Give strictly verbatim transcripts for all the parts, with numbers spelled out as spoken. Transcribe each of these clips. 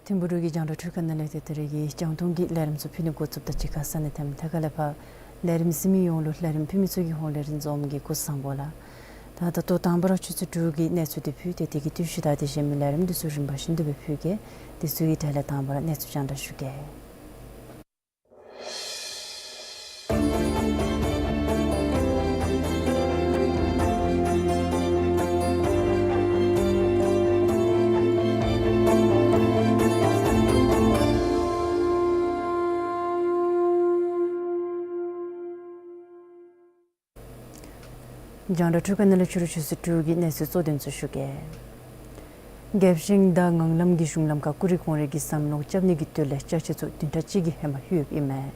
ཐིམ་ཕུག་འབྲུག་གི་རྒྱང་བསྒྲགས་འཕྲུལ་ཁང་ནང་ལས་ཏེ་ད་རེས་ཀྱི་རྒྱང་མཐོང་གི་ལས་རིམ་ཚུ་ཕུལ་ནི་འགོ་བཙུགསཔ་ད་གཅིག་ཁར་ས་གནས་དང་མཐའ་ཁ་ལས་ཕར་ལས་རིམ་གཟིགས་མི་ཡོངས་ལུ་ལས་རིམ་ཕུལ་མི་ཚུ་གི་ཧོངས་ལས་རིན་འཛོམས་ཀྱིས་སྐུ་གཟུགས་བཟང་པོ་ལགས། ད་ད་ལྟོ་དང་པ་ར་ཆུ་ཚོད་དྲུག་གི་གནས་ཚུལ་འདི་ཕུལ་ཏེ་དེ་གི་དུས་ཅི་ད་དེ་གཞན་མི་ལས་རིམ་འདི་ཚུ་རིམ་པ་བཞིན་དུ་སྦེ་ཕུལ་གེ། དེ་ཚུ་གི་གྲས་ལས་དང་པ་ར་གནས་ཚུལ་རྒྱང་བསྒྲགས་ཞུ་གེ། རྒྱང་བསྒྲགས་འཕྲུལ་ཁང་ནང་ལས་ཕྱི་རུ་ཆུ་ཚོད་དྲུག་གི་གནས་ཚུལ་གཙོ་དོན་ཚུ་ཞུ་གེ། རྒྱལ་ཤིང་དང་ངང་ལམ་གྱི་གཞུང་ལམ་ཁར་ཀུ་རི་གོང་རི་གི་ཟམ་ལོག་རྐྱབ་ནི་གི་དོན་ལས་ཅ་ཆས་ཚུ་བདུན་ཕྲག་གཅིག་གི་ཧེ་མ་ལྷོད་ཡོདཔ་ཨིན་མས།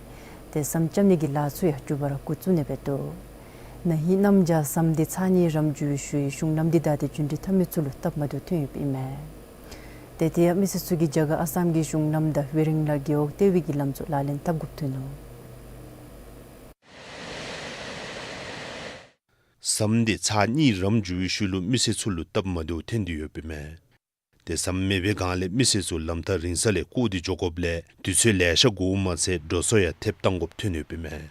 ཏེ་ཟམ་རྐྱབ་ནི་གི་ལཱ་ཚུ་ཡང་མགྱོགས་པ་ར་འགོ་བཙུགས་ནི་སྦེ་འདུག། ན་ཧིང་གནམ་བྱཱར་ཟམ་འདི་ཚར་གཉིས་རམ་འགྱོ་བའི་ཤུལ་གཞུང་ལམ་འདི་བདའ་སྟེ་རྒྱུན་འགྲུལ་འཐབ་མི་ཚུ་ལུ་སྟབས་མ་བདེཝ་ཐོན་ཡོདཔ་ཨིན་མས། ཏེ་དེ་ཡང་མི་སེར་ཚུ་གིས་རྒྱ་གར་ཨ་སམ་གྱི་གཞུང་ལམ་དང་ཝེ་རིང་ལ་རྒེད་འོག་ལྟེ་བའི་གི་ལམ་ཚུ་ལག་ལེན་འཐབ་དགོཔ་ཐོན་ནུག། ཟམ་འདི་ཚར་གཉིས་རམ་འགྱོ་བའི་ཤུལ་ལུ་མི་སེར་ཚུ་ལུ་སྟབས་མ་བདེཝ་ཐོན་ཏེ་ཡོདཔ་ཨིན་མས། ཏེ་ཟམ་མེད་པའི་སྒང་ལས་མི་སེར་ཚུ་ལམ་ཐག་རིང་ས་ལས་བསྐོར་ཏེ་འགྱོ་དགོཔ་ལས་དུས་ཚོད་ལེ་ཤ་འགོརཝ་མ་ཚད་འགྲོ་སོང་ཡང་ཐེབས་བཏང་དགོཔ་ཐོན་ཡོདཔ་ཨིན་མས།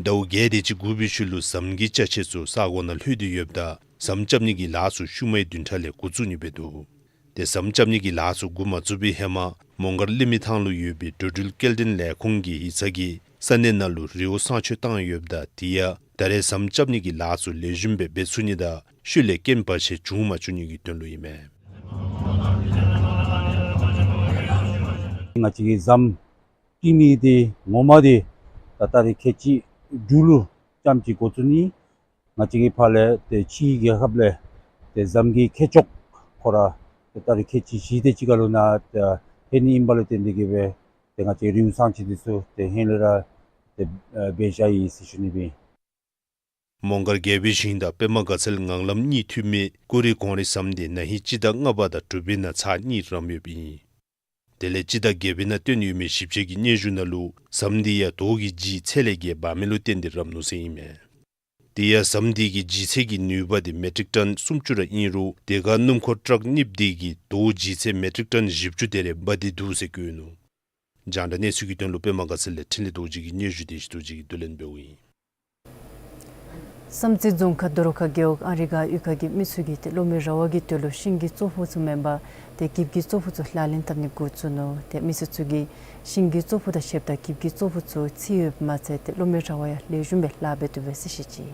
ཟླཝ་བརྒྱད་དེ་ཅིག་འགོར་བའི་ཤུལ་ལུ་ཟམ་གྱི་ཅ་ཆས་ཚུ་ས་གོ་ནང་ལྷོད་དེ་ཡོདཔ་ད་ཟམ་རྐྱབ་ནི་གི་ལཱ་ཚུ་ཤུལ་མའི་བདུན་ཕྲག་ལས་འགོ་བཙུགས་ནི་སྦེ་འདུག། ཏེ་ཟམ་རྐྱབ་ནི་གི་ལཱ་ཚུ་འགོ་མ་བཙུགས་པའི་ཧེ་མ་མོང་སྒར་གླིང་མི་ཐང་ལུ་ཡོད་པའི་འགྲོ་འགྲུལ་སྐྱེལ་འདྲེན་ལས་ཁུངས་ཀྱི་ཡིག་ཚང་གིས་ས་གནས་ནང་ལུ་རི་བོ་བསང་མཆོད་བཏང་ཡོདཔ་ད་དེ་ཡང་ད་རེས་ཟམ་རྐྱབ་ནི་གི་ལཱ་ཚུ་ལེགས་ཤོམ་སྦེ་འབད་ཚུགས་ནི་དང་ཤུལ་ལས་རྐྱེན་བར་ཆད་འབྱུང་མ་བཅུག་ནི་གི་དོན་ལུ་ཨིན་མས། ང་བཅས་ཀྱི་ཟམ་བཏིང་ནི་འདི་ངོ་མ་འདི་ད་ད་རེས་ཁལ་གཅིག་དྲུག་ལུ་ཙམ་ཅིག་འགོ་བཙུགས་ནི། ང་བཅས་ཀྱི་ཕར་ལས་ཏེ་ཕྱིའི་རྒྱལ་ཁབ་ལས་ཏེ་ཟམ་གྱི་མཁས་མཆོག་ཁོ་ར་ཏེ་ད་རེས་ཁལ་གཅིག་བཞི་དེ་ཅིག་ཁར་ལུ་ནཱ་ཏེ་ཕེབས་ནི་ཨིན་པ་ལུ་བརྟེན་ཏེ་གིས་སྦེ་ཏེ་ང་བཅས་རི་བོ་བསང་མཆོད་འདི་ཚུ་ཏེ་ཧེང་ལས་ར་ཏེ་འབད་བཞག་ཡི་ཟེར་ཞུ་ནི་སྦེ། མོང་སྒར་རྒྱལ་པོའི་ཞིང་དང་པདྨ་དགའ་ཚལ་ངང་ལམ་གཉིས་མཐུད་མི་ཀུ་རི་གོང་རི་ཟམ་འདི་ན་ཧིང་སྤྱི་ཟླ་ལྔ་པ་དང་དྲུག་པའི་ནང་ཚར་གཉིས་རམ་ཡོདཔ་ཨིན། དེ་ལས་སྤྱི་ཟླ་བརྒྱད་པའི་ནང་བཏོན་ཡོད་མི་ཞིབ་དཔྱད་ཀྱི་སྙན་ཞུ་ནང་ལུ་ཟམ་འདི་ཡང་དོས་ཀྱི་ལྗིད་ཚད་ལས་བརྒལ་འབག་མི་ལུ་བརྟེན་ཏེ་རམ་ནུག་ཟེར་ཨིན་མས། དེ་ཡང་ཟམ་འདི་གི་ལྗིད་ཚད་ཀྱི་ནུས་པ་འདི་མེ་ཊིག་ཊོན་སུམ་ཅུ་ར་ཨིན་རུང་དེ་ཁར་སྣུམ་འཁོར་ཊཱག་གཉིསཔོ་འདི་གིས་དོས་ལྗིད་ཚད་མེ་ཊིག་ཊོན་བཞི་བཅུ་དེ་རེ་འབག་སྟེ་འདུག་ཟེར་བཀོད་ནུག། རྒྱང་བསྒྲགས་གནས་ཚུལ་གྱི་དོན་ལུ་པདྨ་དགའ་ཚལ་ལས་འཕྲིན་ལས་རྡོ་རྗེ་གི་སྙན་ཞུ་བདེ་ཆེན་རྡོ་རྗེ་གིས་བསྡུ་ལེན་འབདཝ་ཨིན། བསམ་རྩེ་རྫོང་ཁག་རྡོ་རོ་ཁ་རྒེད་འོག་ཨ་རི་སྒང་གཡུས་ཁ་གི་མི་ཚུ་གིས་ཏེ་གློག་མེ་ར་བ་གི་དོན་ལུ་ཤིང་གི་ཙོག་ཕུ་ཚུ་མེན་པར་ཏེ་གྱིབ་ཀྱི་ཙོག་ཕུ་ཚུ་ལག་ལེན་འཐབ་ནི་འགོ་བཙུགས་ནུག། ཏེ་མི་སེར་ཚུ་གིས་ཤིང་གི་ཙོག་ཕུ་དང་ཕྱདཔ་ད་གྱིབ་ཀྱི་ཙོག་ཕུ་ཚུ་ཚིག་ཡོདཔ་མ་ཚད་ཏེ་གློག་མེ་ར་བ་ཡང་ལེགས་ཤོམ་སྦེ་ལཱ་འབད་བཏུབ་པས་ཟེར་བཤད་ཅི།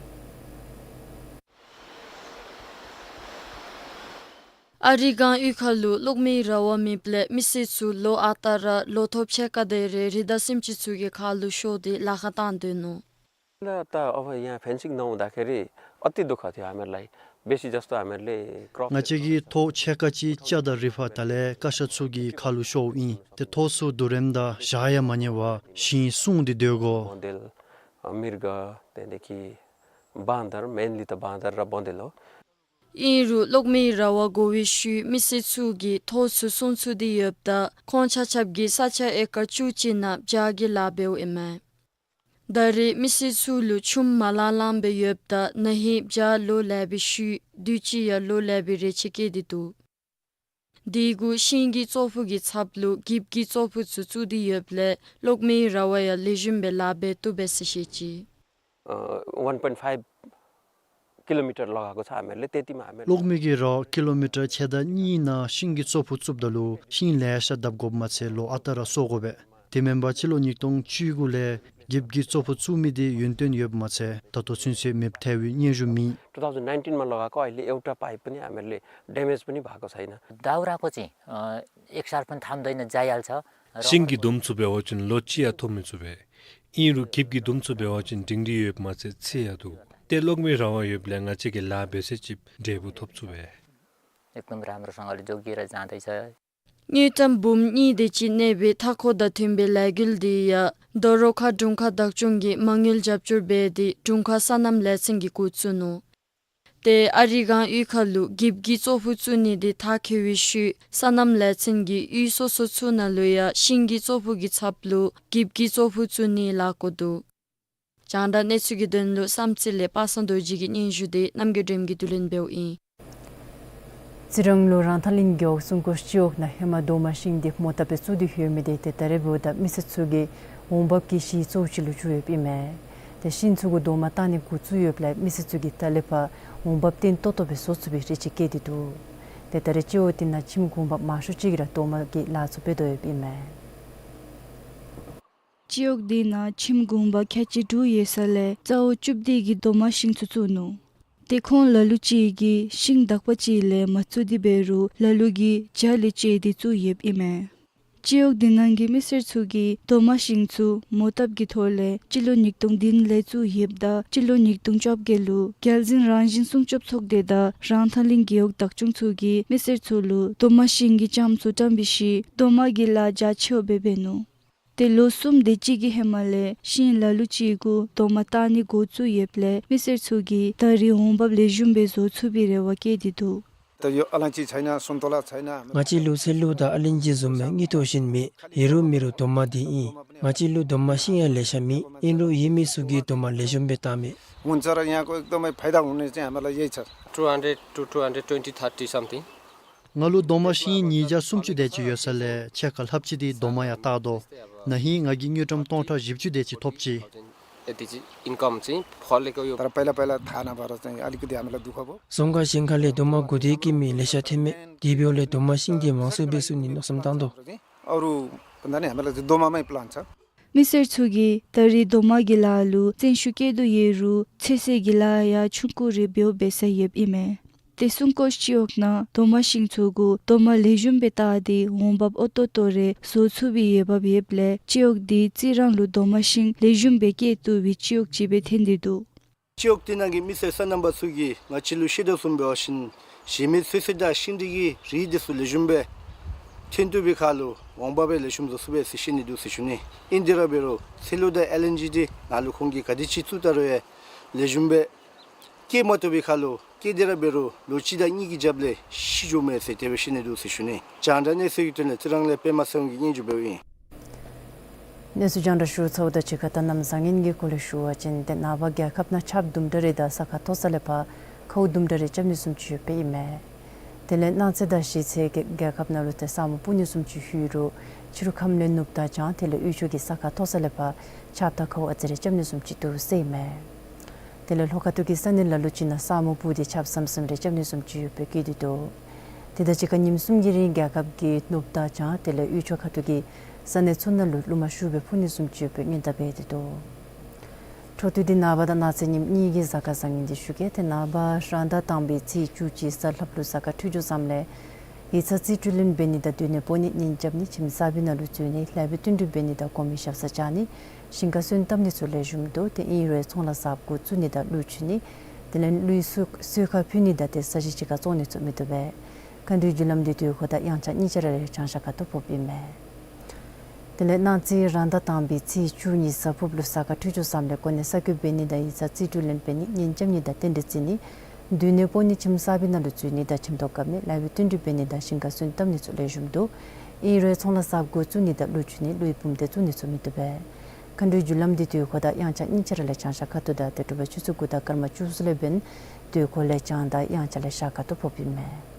ཨ་རི་སྒང་གཡུས་ཁ་ལུ་གློག་མེ་ར་བ་མེདཔ་ལས་མི་སེར་ཚུ་ལོ་ཨ་རྟག་ར་ལོ་ཐོག་ཕྱེད་ཀ་དེ་རེ་རི་དྭགས་སེམས་ཅན་ཚུ་གི་ཁ་ལུ་ཤོར་ཏེ་ལཱ་ཁག་བཏང་དོ་ནུག། ད་ཨ་ཕར་ཡང་ཕེན་སིང་ནང་ད་ཁེ་རེ་ཨ་ཏི་དོ་ཁ་ཐི་ཨ་མེར་ལའི་བེ་སི་ཇཱསྟ་ཨ་མེར་ལེ་ཀྲོག། ང་བཅས་ཀྱི་ཐོག་ཕྱེད་ཀ་ཅིག་ལྕགས་དང་རི་ཕག་དང་ལས་ཀ་ཤ་ཚུ་གི་ཁ་ལུ་ཤོརཝ་ཨིན། ཏེ་ཐོག་ཚུ་བསྡུ་རནམ་ད་བཞག་ཡང་མ་ཉན་པར་ཤིང་སྲུང་སྟེ་སྡོད་དགོ། མོ་དེལ་མིར་ག་ཏེ་དེ་གི་ བང་དར་མེན་ལི་ད་བང་དར་ར་འབོ་དེ་ལོ། ཨིན་རུང་གློག་མེའི་ར་བ་བགོ་བའི་ཤུལ་མི་སེར་ཚུ་གིས་ཐོག་ཚུ་སོང་ཚུགས་ཏེ་ཡོདཔ་ད་ཁོང་ཆ་ཁྱབ་ཀྱི་ས་ཆ་ཨེ་ཀར་བཅུ་གཅིག་ནང་བྱཱ་གི་ལཱ་འབདཝ་ཨིན་མས། ད་རེས་མི་སེར་ཚུ་ལུ་ཆུམ་མ་ལང་ལངམ་སྦེ་ཡོདཔ་ད་ན་ཧིང་བྱཱ་ལོ་ལེགས་པའི་ཤུལ་དུས་ཅི་ཡང་ལོ་ལེགས་པའི་རེ་ཆེ་བསྐྱེད་དེ་འདུག། དེ་གུ་ཤིང་གི་ཙོག་ཕུ་གི་ཚབ་ལུ་འགྱིབ་ཀྱི་ཙོག་ཕུ་ཚུ་བཙུགས་ཏེ་ཡོདཔ་ལས་གློག་མེའི་ར་བ་ཡང་ལེགས་ཤོམ་སྦེ་ལཱ་འབད་བཏུབ་པས་ཟེར་བཤད་ཅི། ཨ་one point five kilometer ལོག་ག་གོ་ས་ཨ་མེ་ལེ་ཏེ་ཏི་མ་ཨ་མེ་ལེ། གློག་མེ་གི་ར་ཀི་ལོ་མི་ཊར་ཕྱེད་དང་གཉིས་ནང་ཤིང་གི་ཙོག་ཕུ་བཙུགསཔ་ད་ལུ་ཤིང་ལེ་ཤ་བརྡབ་དགོཔ་མ་ཚད་ལོ་ཨ་རྟག་ར་གསོ་དགོ་པས། དེ་མེན་པར་སྤྱི་ལོ་ཉིས་སྟོང་བཅུ་དགུ་ལས་འགྱིབ་ཀྱི་ཙོག་ཕུ་བཙུགས་མི་དེ་ཡུན་བརྟན་ཡོདཔ་མ་ཚད་ད་ལྟོ་ཚུན་ཚོད་མེདཔ་ཐལ་བའི་སྙན་ཞུ་མེད། Two thousand nineteen མ་ལོག་ག་ཀོ་ཨའི་ལེ་ཨེའུ་ཊ་པའིཔ་ནི་ཨ་མེ་ལེ་ཌེ་མེཇ་པ་ནི་བ་གོ་ས་ཨིན་ན། दाउराको चाहिँ अ, एक साल पनि थाम्दैन, जाइहाल्छ। र ཤིང་གི་དུམ་ཚུ་འབད་བ་ཅིན་ལོ་གཅིག་ཡང་ཐོབ་མི་ཚུགས་པས། ཨིན་རུང་འགྱིབ་ཀྱི་དུམ་ཚུ་འབད་བ་ཅིན་འབྲིང་རིང་ཡོདཔ་མ་ཚད་ཚད་ཡང་འདུག། ཏེ་གློག་མེའི་ར་བ་ཡོདཔ་ལས་ང་བཅས་ཀྱིས་ལཱ་འབད་ཚད་ཅིག་འབྲས་བུ་ཐོབ་ཚུགས་པས། एकदम राम्रोसँगले जोगिएर जाँदैछ। དངུལ་ཀྲམ་འབུམ་གཉིས་དེ་ཅིག་གནས་པའི་མཐའ་འཁོར་དང་མཐུན་པའི་ལས་འགུལ་དེ་ཡང་རྡོ་རོ་ཁ་དྲུང་ཁག་བདག་སྐྱོང་གིས་མ་དངུལ་རྒྱབ་སྐྱོར་འབད་དེ་དྲུང་ཁག་སོ་ནམ་ལས་ཚན་གྱིས་འགོ་བཙུགས་ནུག། ཏེ་ཨ་རི་སྒང་གཡུས་ཁ་ལུ་འགྱིབ་ཀྱི་ཙོག་ཕུ་བཙུགས་ནི་དེ་མཐར་འཁྱོལ་བའི་ཤུལ་སོ་ནམ་ལས་ཚན་གྱིས་གཡུས་སོ་སོ་ཚུ་ནང་ལུ་ཡང་ཤིང་གི་ཙོག་ཕུ་གི་ཚབ་ལུ་འགྱིབ་ཀྱི་ཙོག་ཕུ་བཙུགས་ནིའི་ལཱ་བཀོད་འདུག། རྒྱང་བསྒྲགས་གནས་ཚུལ་གྱི་དོན་ལུ་བསམ་རྩེ་ལས་པ་སངས་རྡོ་རྗེ་གི་སྙན་ཞུ་དེ་རྣམ་རྒྱལ་སྒྲོལམ་གྱིས་བསྡུ་ལེན་འབདཝ་ཨིན། རྩི་རང་ལུ་རང་ཐང་གླིང་རྒེད་འོག་སྲུང་སྐྱོབ་སྤྱི་འོག་ནང་ཧེ་མ་རྡོག་མ་ཤིང་དེ་མོ་བཏབ་སྦེ་བཙུགས་ཏེ་ཡོད་མི་དེ་ཏེ་ད་རེས་འབདཝ་ད་མི་སེར་ཚུ་གིས་འོང་འབབ་ཀྱི་གཞི་གཙོ་བོ་ཅིག་ལུ་གྱུར་ཡོདཔ་ཨིན་མས། ཏེ་ཤིང་ཚུ་གུ་རྡོག་མ་བཏགས་ནི་འགོ་བཙུགས་ཡོདཔ་ལས་མི་སེར་ཚུ་གིས་ད་ལས་ཕར་འོང་འབབ་བརྟན་ཏོག་ཏོ་སྦེ་བཟོ་ཚུགས་པའི་རེ་ཆེ་བསྐྱེད་དེ་འདུག། ཏེ་ད་རེས་སྤྱི་འོག་དེ་ནང་ཁྱིམ་གུང་པ་མང་ཤོས་ཅིག་གིས་ར་རྡོག་མ་གི་ལཱ་ཚུ་འབད་དོ་ཡོདཔ་ཨིན་མས། སྤྱི་འོག་དེ་ནང་ཁྱིམ་གུང་པ་ཁལ་གཅིག་དྲུག་ཡོད་ས་ལས་རྩ་བོ་བཅུ་བདུན་གྱིས་རྡོག་མ་ཤིང་ཚུ་བཙུགས་ནུག། ཏེ་ཁོང་ལ་ལུ་ཅིག་གིས་ཤིང་དག་པ་ཅིག་ལས་མ་བཙུགས་ཏེ་འབད་རུང་ལ་ལུ་གིས་བྱཱ་ལས་བཅད་དེ་བཙུགས་ཡོདཔ་ཨིན་མས། སྤྱི་འོག་དེ་ནང་གི་མི་སེར་ཚུ་གིས་རྡོག་མ་ཤིང་ཚུ་མོ་བཏབ་ཀྱི་ཐོག་ལས་སྤྱི་ལོ་ཉིས་སྟོང་བདུན་ལས་བཙུགས་ཡོདཔ་ད་སྤྱི་ལོ་ཉིས་སྟོང་བཅོ་བརྒྱད་ལུ་རྒྱལ་འཛིན་རང་བཞིན་སྲུང་སྐྱོབ་ཚོགས་སྡེ་དང་རང་ཐང་གླིང་རྒེད་འོག་བདག་སྐྱོང་ཚུ་གིས་མི་སེར་ཚུ་ལུ་རྡོག་མ་ཤིང་གི་ལྕངམ་ཚུ་བཀྲམ་བའི་ཤུལ་རྡོག་མ་གི་ལཱ་རྒྱ་ཆེཝ་སྦེ་འབད་ནུག། ཏེ་ལོ་གསུམ་དེ་ཅིག་གི་ཧེ་མ་ལས་ཤིང་ལ་ལུ་ཅིག་གུ་རྡོག་མ་བཏགས་ནི་འགོ་བཙུགས་ཡོདཔ་ལས་མི་སེར་ཚུ་གིས་ད་རེས་འོང་འབབ་ལེགས་ཤོམ་སྦེ་བཟོ་ཚུགས་པའི་རེ་བ་བསྐྱེད་དེ་འདུག། ད་ཡོད་ཨ་ལན་ཅི་ཆའི་ན་སུན་ཏོ་ལ་ཆའི་ན། ང་བཅས་ལུ་ཚལ་ལུ་དང་ཨ་ལན་ཅི་བཟུམ་མའི་དངུལ་ཐོགས་ཤིང་མེད། ཡོད་རུང་མེད་རུང་རྡོག་མ་འདི་ཨིན། ང་བཅས་ལུ་རྡོག་མ་ཤིང་ཡང་ལེ་ཤ་མེད། ཨིན་རུང་ཡོད་མི་ཚུ་གིས་རྡོག་མ་ལེགས་ཤོམ་སྦེ་བཏགས་མས། ངོ་མཚར་ཡང་ཀོ་ཨེག་དམ་ཕའི་ད་ཧོན་ནི་ཅན་ཧ་མ་ལ་ཡེ་ཆ། Two hundred to two hundred twenty, thirty something. ང་ལུ་རྡོག་མ་ཤིང་ཉིས་བརྒྱ་སུམ་ཅུ་དེ་ཅིག་ཡོད་ས་ལས་ཕྱེད་ཀ་ལྷགཔ་ཅིག་དེ་རྡོག་མ་ཡང་བཏགས་དོ། ན་ཧིང་ང་གིས་དངུལ་ཀྲམ་སྟོང་ཕྲག་བཞི་བཅུ་དེ་ཅིག་ཐོབ་ཅི། ཡ་དེ་ཅིག་ཨིན་ཀམ་ཅིག་ཕོག་ལེ་ཀོ་ཡོད། ད་ར་པེ་ལ་པེ་ལ་ཐ་ན་བ་ར་ཅན་ཨ་ལི་ཀི་དེ་ཧ་མ་ལ་དུ་ཁ་བོ། རྫོང་ཁག་གཞན་ཁ་ལས་རྡོག་མ་དགོ་འདོད་བསྐྱེད་མི་ལེ་ཤ་ཐོན་མས། དེ་འབདཝ་ལས་རྡོག་མ་ཤིང་དེ་མང་སུ་སྦེ་བཙུགས་ནི་མནོ་བསམ་བཏང་དོ། ཨ་རུ་ད་ནི་ཧ་མ་ལ་རྡོག་མ་མའི་པི་ལཱན་ཆ། མི་སེར་ཚུ་གིས་ད་རེས་རྡོག་མ་གི་ལཱ་ལུ་བརྩོན་ཤུགས་བསྐྱེད་དོ་ཡོད་རུང་ཚོད་བསྲེ་གི་ལཱ་ཡང་ཆུང་ཀུ་རེ་འབདཝ་འབད་ས་ཡོདཔ་ཨིན་མས། ཏེ་སྲུང་སྐྱོབ་སྤྱི་འོག་ནང་རྡོག་མ་ཤིང་ཚུ་གུ་རྡོག་མ་ལེགས་ཤོམ་སྦེ་བཏགས་ཏེ་འོང་འབབ་ཨོ་ཏོ་ཏོ་རེ་བཟོ་ཚུགས་པའི་འོས་འབབ་ཡོདཔ་ལས་སྤྱི་འོག་དེ་རྩི་རང་ལུ་རྡོག་མ་ཤིང་ལེགས་ཤོམ་སྦེ་སྐྱེ་བཏུབ་པའི་སྤྱི་འོག་ཅིག་སྦེ་ཐོན་ཏེ་འདུག། སྤྱི་འོག་དེ་ནང་གི་མི་སེར་སོ་ནམ་པ་ཚུ་གིས་ང་བཅས་ལུ་ཤེས་དོ་བཟུམ་འབད་བ་ཅིན་གཞན་མི་ཚོད་བསྲེ་དང་ཤིང་འབྲས་ཀྱི་རིགས་དེ་ཚུ་ལེགས་ཤོམ་སྦེ་ཐོན་བཏུབ་པའི་ཁར་ལུ་འོང་འབབ་སྦེ་ལེགས་ཤོམ་བཟོ་ཚུགས་པས་ཟེར་བཤད་ནི་འདུག་ཟེར་ཞུ་ནི། ཨིན་དེ་ར་འབད་རུང་ཚལ་ལུ་དང་ཨེ་ལེན་ཇི་དེ་ནང་ལུ་ཁོང་གིས་ག་དེ་ཅིག་བཙུགས་ད་རུང་ཡང་ལེགས་ཤོམ་སྦེ་སྐྱེ་མ་བཏུབ་པའི་ཁར་ལུ་སྐྱེ་དེ་ར་འབད་རུང་ལོ་གཅིག་དང་གཉིས་ཀྱི་རྒྱབ་ལས་ཤི་འགྱོཝ་མས་ཟེར་དེ་སྦེ་བཤད་ནི་འདུག་ཟེར་ཞུ་ནི། རྒྱང་བསྒྲགས་གནས་ཚུལ་གྱི་དོན་ལས་རྩི་རང་ལས་པདྨ་ཚེ་དབང་གིས་སྙན་ཞུ་འབདཝ་ཨིན། གནས་ཚུལ་རྒྱང་བསྒྲགས་ཞུ་ཚརཝ་དང་གཅིག་ཁར་ད་གནམ་བཟང་ངན་གྱི་སྐོར་ལས་ཞུ་བ་ཅིན་ཏེ་ནངས་པ་རྒྱལ་ཁབ་ནང་ཆརཔ་དུམ་གྲ་རེ་དང་ས་ཁ་མཐོ་ས་ལས་ཕར་ཁཝ་དུམ་གྲ་རེ་རྐྱབ་ནི་བཟུམ་ཅིག་ཡོདཔ་ཨིན་མས། དེ་ལས་གནངས་ཚེ་དང་གཞེས་ཚེ་རྒྱལ་ཁབ་ནང་ལུ་ཏེ་ས་སྨུག་སྤུབ་ནི་བཟུམ་ཅིག་ཡོད་རུང་ཕྱི་རུ་ཁམས་ལས་ནུབ་དང་བྱང་དེ་ལས་དབུས་ཕྱོགས་ཀྱི་ས་ཁ་མཐོ་ས་ལས་ཕར་ཆརཔ་དང་ཁཝ་ཨ་ཙི་རེ་རྐྱབ་ནི་བཟུམ་ཅིག་འདུག་ཟེར་ཨིན་མས། དེ་ལས་ལྷོ་ཁ་ཐུག་གི་ས་གནས་ལ་ལུ་ཅིག་ནང་ས་སྨུག་སྤུབས་ཏེ་ཆརཔ་ཟམ་ཟིམ་རེ་རྐྱབ་ནི་བཟུམ་ཅིག་ཡོདཔ་སྦེ་བཀོད་དེ་འདུག། དེ་དང་གཅིག་ཁར་ཉིནམ་གསུམ་གྱི་རིང་རྒྱལ་ཁབ་ཀྱི་ནུབ་དང་བྱང་དེ་ལས་དབུས་ཕྱོགས་ཁ་ཐུག་གི་ས་གནས་ཚུ་ནང་ལུ་རླུང་མ་ཤུགས་སྦེ་འཕུ་ནི་བཟུམ་ཅིག་ཡོདཔ་སྦེ་སྔོན་བརྡ་འབད་དེ་འདུག། འཕྲོ་མཐུད་དེ་ནངས་པ་དང་གནངས་ཚེ་ཉིནམ་གཉིས་ཀྱི་གཟའ་སྐར་བཟང་ངན་དེ་ཞུ་གེ། ཏེ་ནངས་པ་རང་ཟླ་དང་པའི་ཚེས་བཅུ་གཅིག་གཟའ་ལྷགཔ་ལུ་གཟའ་སྐར་འཕྲོད་སྦྱོར་བཟངམ་ལས་ཡིག་ཚང་རྩིས་སྤྲོད་ལེན་འབད་ནི་དང་སྡོད་གནས་སྤོ་ནི་གཉེན་རྐྱབ་ནི་ཁྱིམ་གསར་པའི་ནང་ལུ་འཛུལ་ནི་ལེགས་པའི་བསྟུན་གྲོས་འབད་ནི་དང་དགོ་མི་ཞབས་སར་བཅར་ནི་ཞིང་ཁར་སོན་བཏབ་ནི་ཚུ་ལེགས་ཤོམ་འདུག། ཏེ་ཨིན་རུང་ཚོང་ལཱ་གསརཔ་འགོ་བཙུགས་ནི་དང་གླུ་མཆོད་ནི་དེ་ལས་གླུ་གསོལ་གསོལ་ཁ་ཕུལ་ནི་དང་ཏེ་ས་གཞི་གཅིག་ཁར་བཙོང་ནི་ཚུ་མི་བཏུབ་པས། མཁའ་འགྲོའི་རྒྱུ་ལམ་འདི་དུས་འཁོར་དང་དབྱངས་འཆར་གཉིས་ཆ་ར་རེ་བྱང་ཤར་ཁ་ཐུག་ཕོགཔ་ཨིན་མས། དེ་ལས་གནངས་ཚེ་རང་ཟླ་དང་པའི་ཚེས་བཅུ་ཉིན་གཟའ་ཕུརཔ་ལུ་གཟའ་སྐར་འཕྲོད་སྦྱོར་བཟངམ་ལས་གོ་གནས་གསར་བསྐོ་འབད་ནི་དང་ཡིག་ཚང་རྩིས་སྤྲོད་ལེན་འབད་ནི་གཉེན་རྐྱབ་ནི་དང་རྟེན་འབྲེལ་བརྩི་ནི་སྡོད་གནས་སྤོ་ནི་ཁྱིམ་གསར་པའི་ནང་ལུ་འཛུལ་ནི་དང་ཁྱིམ་ཐོག་བཀབ་ནི་ལཱ་འབད་བསྟུན་གྲོས་འབད་ནི་དང་ཞིང་ཁར་སོན་བཏབ་ནི་ཚུ་ལེགས་ཤོམ་འདུག། ཨིན་རུང་ཚོང་ལཱ་གསརཔ་འགོ་བཙུགས་ནི་དང་ལུ་ཆུ་ནི་ལུའི་བུམ་སྡེ་བཙུགས་ནི་ཚུ་མི་བཏུབ་པས། མཁའ་འགྲོའི་རྒྱུ་ལམ་འདི་དུས་འཁོར་དང་དབྱངས་འཆར་གཉིས་ཆ་ར་ལས་བྱང་ཤར་ཁ་ཐུག་དང་དེ་དྲོ་པ་ཆུ་ཚོད་དགུ་དང་སྐར་མ་བཅུ་གསུམ་ལས་འབདན་དུས་འཁོར་ལས་བྱང་དང་དབྱངས་འཆར་ལས་ཤར་ཁ་ཐུག་ཕོགཔ་ཨིན་མས།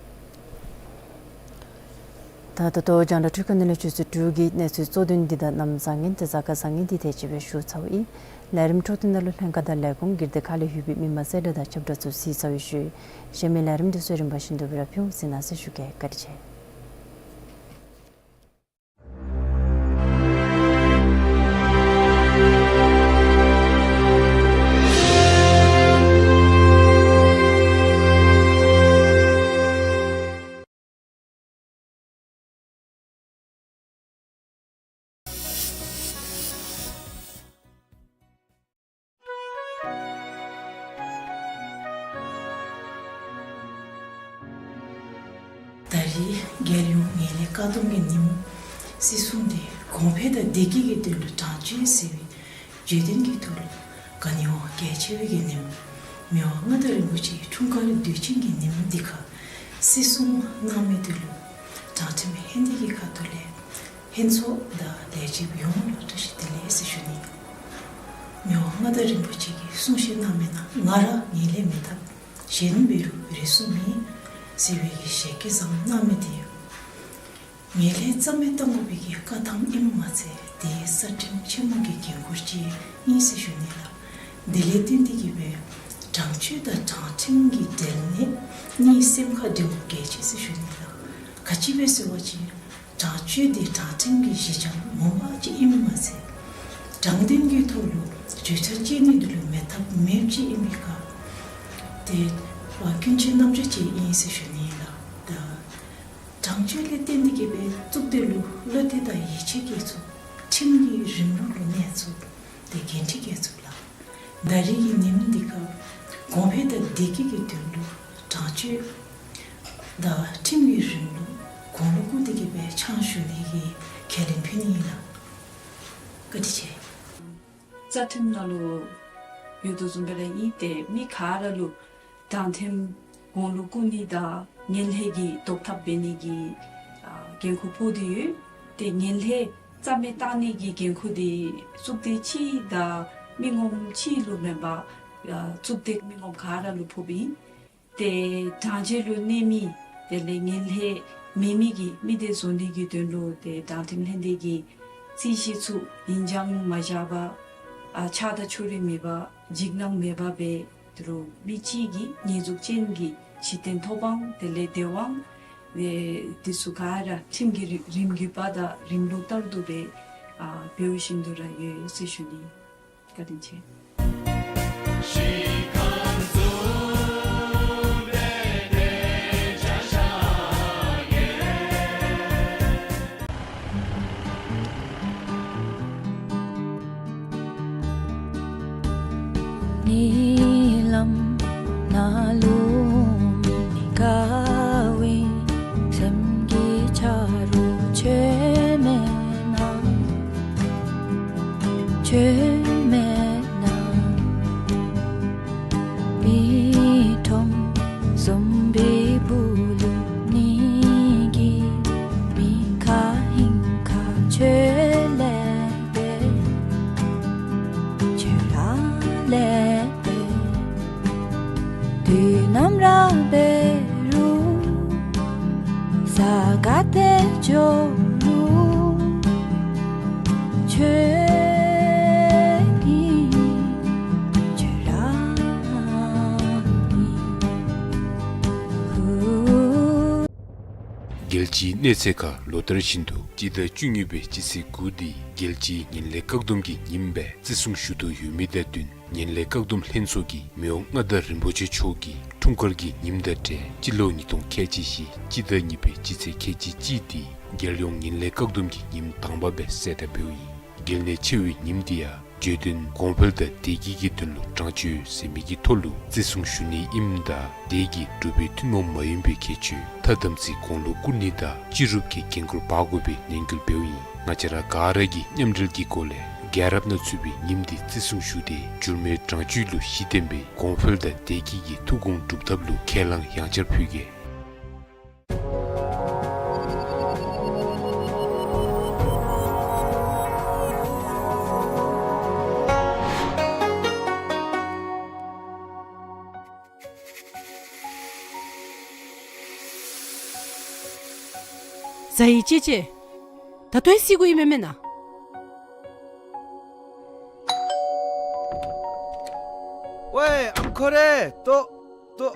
ད་ད་ལྟོ་རྒྱང་བསྒྲགས་འཕྲུལ་ཁང་ནང་ལས་ཆུ་ཚོད་དྲུག་གི་གནས་ཚུལ་གཙོ་དོན་འདི་དང་གནམ་བཟང་ངན་དེ་གཟའ་སྐར་བཟང་ངན་འདི་དེ་ཅིག་སྦེ་ཞུ་ཚརཝ་ཨིན། ལས་རིམ་འཕྲོ་མཐུད་ནང་ལུ་ལྷན་ཁག་དང་ལས་ཁུངས་སྒེར་སྡེ་ཁག་ལས་ཡོད་པའི་མི་མང་གསལ་བསྒྲགས་དང་ཁྱབ་བསྒྲགས་ཚུ་གཟིགས་ཚར་བའི་ཤུལ་གཞན་མི་ལས་རིམ་འདི་ཚུ་རིམ་པ་བཞིན་དུ་སྦེ་ར་ཕུལ་འོང་ཟེར་གནང་ཟེར་ཞུ་གེ། བཀའ་དྲིན་ཆེ། ད་རེས་རྒྱལ་ཡོངས་ངན་ལྷད་བཀག་སྡོམ་གྱི་ཉིནམ་བརྩི་སྲུང་འདི་གོང་འཕེལ་དང་བདེ་སྐྱིད་ཀྱི་དོན་ལུ་དྲང་སྤྱོད་ཟེར་བའི་བརྗོད་དོན་གྱི་ཐོག་ལུ་ག་ནི་བ་གལ་ཆེ་བའི་གི་ཉིནམ་མི་དབང་མངའ་བདག་རིན་པོ་ཆེའི་འཁྲུངས་སྐར་དུས་ཆེན་གྱི་ཉིནམ་འདི་ཁར་བརྩི་སྲུང་གནང་མི་འདི་ལུ་དྲང་ཁྲིམས་ལྷན་སྡེ་གི་ཁ་ཐུག་ལས་ལྷན་ཚོགས་དང་ལས་བྱེདཔ་ཡོངས་ལུ་བཀྲ་ཤིས་བདེ་ལེགས་ཟེར་ཞུ་ནི། མི་དབང་མངའ་བདག་རིན་པོ་ཆེ་གིས་གསུང་བཤད་གནང་མི་ནང་ང་ར་ངན་ལྷད་མི་འཐབ། གཞན་འབད་རུང་རེ་ཟུང་མེད་ཟེར་བའི་གི་ཞལ་བཀོད་བཟངམ་གནང་མི་འདི་ངན་ལྷད་རྩ་མེད་གཏང་དགོ་པའི་གི་བཀའ་ཐམ་ཨིནམ་མ་ཚད་དེ་རྩ་ཁྲིམས་ཆེན་མོ་གི་འགན་ཁུར་ཅིག་ཨིན་ཟེར་ཞུ་ནི་ལགས། དེ་ལས་བརྟེན་ཏེ་གིས་སྦེ་དྲང་སྤྱོད་དང་དྲང་ཁྲིམས་ཀྱི་འབྲེལ་གནས་གཉིས་སེམས་ཁར་འདྲེན་དགོཔ་གལ་ཆེ་ཟེར་ཞུ་ནི་ལགས། ག་ཅི་སྦེ་ཟེར་བ་ཅིན་དྲང་སྤྱོད་འདི་དྲང་ཁྲིམས་ཀྱི་གཞི་རྐྱང་ངོ་མ་ཅིག་ཨིནམ་མ་ཚད་དྲང་བདེན་གྱི་ཐོག་ལུ་བརྗོད་བྱ་བཅད་ནི་འདི་ལུ་མེད་ཐབས་མེདཔ་ཅིག་ཨིན་པའི་ཁར་ཏེ་ཀུན་མཁྱེན་རྣམ་གྲོལ་ཅིག་ཨིན་ཟེར་ཞུ་ནི་ལགས། ད་དྲང་སྤྱོད་ལས་བརྟེན་ཏེ་གིས་སྦེ་གཙུག་སྡེ་ལུ་བློ་གཏད་དང་ཡིད་ཆེས་སྐྱེ་ཚུགས། ཁྲིམས་ཀྱི་རིམ་ལུགས་ལུ་གནས་ཚུགས། ཏེ་འགན་འཁྲི་སྐྱེ་ཚུགས་ལགས། ད་རེས་ཀྱི་ཉིནམ་འདི་ཁར་གོང་འཕེལ་དང་བདེ་སྐྱིད་ཀྱི་དོན་ལུ་དྲང་སྤྱོད་དང་ཁྲིམས་ཀྱི་རིམ་ལུགས་གོང་ལུ་བཀུར་ཏེ་གིས་སྦེ་ཕྱག་ཞུ་ནི་གི་ཁས་ལེན་ཕུལ་ནི་ཨིན་ལགས། བཀའ་དྲིན་ཆེ། རྩ་ཁྲིམས་ནང་ལུ་ཡོད་དོ་བཟུམ་སྦེ་ར་ཨིན། ཏེ་མི་ག་ར་ལུ་དྲང་ཁྲིམས་གོང་ལུ་བཀུར་ནི་དང་ངན་ལྷད་ཀྱི་བཟློག་ཐབས་འབད་ནི་གི་ཨ་འགན་ཁུར་ཕོག་སྟེ་ཡོད། ཏེ་ངན་ལྷད་རྩ་མེད་གཏང་ནི་གི་འགན་ཁུར་འདི་གཙུག་སྡེ་གཅིག་དང་མི་ངོམ་གཅིག་ལུ་མེན་པར་ཨ་གཙུག་སྡེ་མི་ངོམ་ག་ར་ལུ་ཕོགཔ་ཨིན། ཏེ་དྲང་བདེན་ལུ་གནས་མི་དེ་ལས་ངན་ལྷད་མེད་མི་གི་མི་སྡེ་བཟོ་ནི་གི་དོན་ལུ་ཏེ་དྲང་ཁྲིམས་ལྷན་སྡེ་གིས་རྩོད་གཞི་ཚུ་ཡིན་ཅང་མ་བཞག་པར་ཨ་ཆགས་སྡང་ཕྱོགས་རིས་མེད་པར་འཇིགས་སྣང་མེད་པར་སྦེ་ཏེ་རུང་མི་གཅིག་གི་ཉེས་འཛུགས་ཅན་གྱི་ཕྱིར་འཐེན་ཐོབ་དབང་དེ་ལས་བདེ་དབང་ཨེ་དེ་ཚུ་ག་ར་ཁྲིམས་ཀྱི་རི་རིམ་བརྒྱུད་པ་དང་རིམ་ལུགས་ལྟར་དུ་སྦེ་ཨ་འབད་བཞིན་དུ་ར་ཡོད་ཟེར་ཞུ་ནི། བཀའ་དྲིན་ཆེ། ཉིན་ལམ་ནང་ལུ་མི་དགའ་བའི་སེམས་ཀྱི་ཆ་རོགས་ཁྱོད་མེད་ན། ཁྱོད་མེད་ན། མི་ཁྲོམ་གསུམ་པའི་སྦུག་ལུ་ནི་གི་མི་ཁ་ཧིང་ཁ་ཁྱོད་ལས་འབད། ཁྱོད་ར་ལས་འབད། དུས་ནམ་ར་འབད་རུང་ས་ག་ཏེ་འགྱོ་རུང་ཁྱོད་ཨིན། ཁྱོད་ར་ཨིན། རྒྱལ་སྤྱིའི་གནས་ཚད་ཁར་ལོ་ལྟར་བཞིན་དུ་སྤྱི་ཟླ་བཅུ་གཉིས་པའི་སྤྱི་ཚེས་དགུ་འདི་རྒྱལ་སྤྱིའི་ངན་ལྷད་བཀག་སྡོམ་གྱི་ཉིནམ་སྦེ་བརྩི་སྲུང་ཞུ་དོ་ཡོད་མི་དང་བསྟུན་ངན་ལྷད་བཀག་སྡོམ་ལྷན་ཚོགས་ཀྱིས་མི་དབང་མངའ་བདག་རིན་པོ་ཆེ་མཆོག་གི་འཁྲུངས་སྐར་གྱི་ཉིནམ་དང་འབྲེལ་སྤྱི་ལོ་ཉིས་སྟོང་ཁལ་གཅིག་བཞི་སྤྱི་ཟླ་གཉིས་པའི་སྤྱི་ཚེས་ཁལ་གཅིག་གཅིག་འདི་རྒྱལ་ཡོངས་ངན་ལྷད་བཀག་སྡོམ་གྱི་ཉིནམ་དང་པ་སྦེ་གསལ་བསྒྲགས་འབདཝ་ཨིན། གལ་གནད་ཆེ་བའི་ཉིནམ་འདི་ཡང་ བརྗོད་དོན་གོང་འཕེལ་དང་བདེ་སྐྱིད་ཀྱི་དོན་ལུ་དྲང་སྤྱོད་ཟེར་མི་གི་ཐོག་ལུ་བརྩི་སྲུང་ཞུ་ནི་ཨིནམ་ད་དེ་གིས་འབྲུག་པའི་ཐུན་མོང་མ་ཡིན་པའི་ཁྱད་ཆོས་ཐ་དམ་ཚིག་གོང་ལུ་བཀུར་ནི་དང་སྤྱི་རུབ་ཀྱི་འགན་ཁུར་འབག་དགོ་པའི་ནན་སྐུལ་འབདཝ་ཨིན། ང་བཅས་ར་ག་ར་གིས་མཉམ་འབྲེལ་གྱི་སྒོ་ལས་རྒྱལ་རབས་ནང་ཚུད་པའི་ཉིནམ་འདི་བརྩི་སྲུང་ཞུ་སྟེ་འགྱུར་མེད་དྲང་སྤྱོད་ལུ་གཞི་བརྟེན་པའི་གོང་འཕེལ་དང་བདེ་སྐྱིད་ཀྱི་ཐུགས་དགོངས་སྒྲུབ་ཐབས་ལུ་ཁས་བླངས་ཡང་བསྐྱར་ཕུལ་གེ། ཟ་ཡི་ཅེ་ཅེ། ད་ལྟོ་ཡང་བསད་དགོ་ཡི་མེན་མེན་ན། ཝའེ་ཨམ་ཁོ་རེ། ལྟོ་ལྟོ།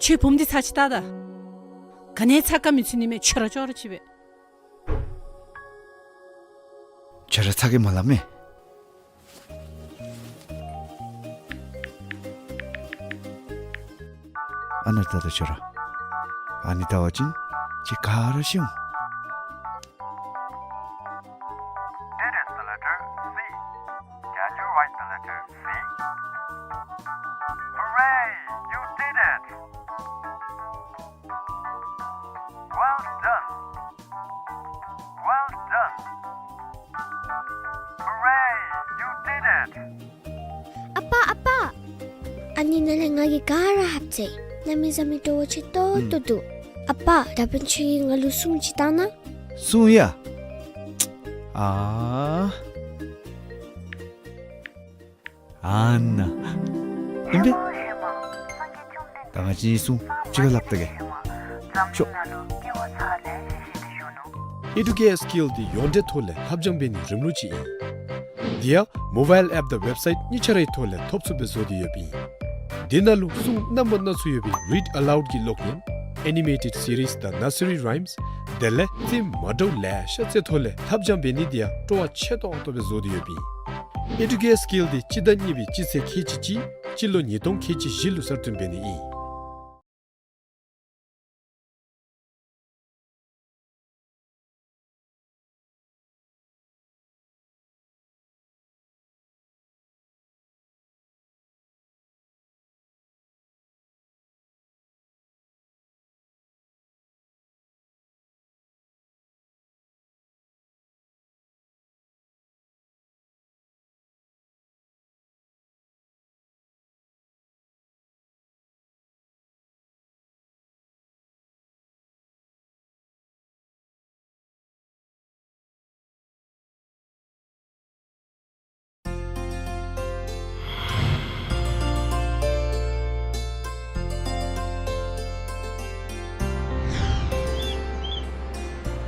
ཁྱོད་བུམོ་འདི་ཚར་ཅིག་བལྟ་ད། ག་ནི་ཚ་ག་མི་ཚུད་ནི་མས། ཁྱོད་ར་ཅོག་ར་ཅིག་སྦེ། ཁྱོད་ར་ཚ་གི་མ་སླབ་མས། ཨ་ནཱ་བལྟ་ད་ཁྱོད་ར། ཨ་ནི་བལྟ་བ་ཅིན་ཁྱོད་ག་ར་ཤེས་འོང་། It is the letter C. Can you write the letter C? Hooray! You did it! Well done! Well done! Hooray! You did it! ཨ་པ་ཨ་པ། ཨ་ནི་ནང་ལས་ང་གིས་ག་ར་ཧབ་ཅི། གནམ་མེད་ས་མེད་སྤྲོ་བོ་ཆེ་ཏོག་ཏོ་འདུག། ཨ་པ་ད་འབདན་ཁྱོད་ཀྱིས་ང་ལུ་སྲུང་ཅིག་བཏང་ན། སྲུང་ཡ། ཨ། ཨ་ནཱ། ཨིན་པས། ད་ང་བཅས་གཉིས་སྲུང་གཅིག་ཁར་སླབ་བལྟ་གེ། ཤོག། Educare Skill འདི་ཡོངས་འབྲེལ་ཐོག་ལས་ལྷབ་སྦྱང་འབད་ནིའི་རིམ་ལུགས་ཅིག་ཨིན། འདི་ཡང་མོ་བཱའིལ་ཨེཔ་དང་ཝེབ་སའིཊ་གཉིས་ཆ་རའི་ཐོག་ལས་ཐོབ་ཚུགསཔ་སྦེ་བཟོ་སྟེ་ཡོདཔ་ཨིན། འདི་ནང་ལུ་སྲུང་རྣམ་པ་སྣ་ཚོགས་ཡོད་པའི་Read Aloud གི་གློག་བརྙན། Animated Series དང་Nursery Rhymes། དེ་ལས་ཐིམ་མ་འདྲཝ་ལེ་ཤ་ཅིག་ཐོག་ལས་ལྷབ་སྦྱང་འབད་ནི་འདི་ཡང་སྤྲོ་བ་ཆེ་ཏོག་ཏོ་སྦེ་བཟོ་སྟེ་ཡོདཔ་ཨིན། Educare Skill འདི་སྤྱི་ཟླ་གཉིས་པའི་སྤྱི་ཚེས་ཁལ་གཅིག་གཅིག་སྤྱི་ལོ་ཉིས་སྟོང་ཁལ་གཅིག་བཞི་ལུ་གསར་བཏོན་འབད་ནི་ཨིན།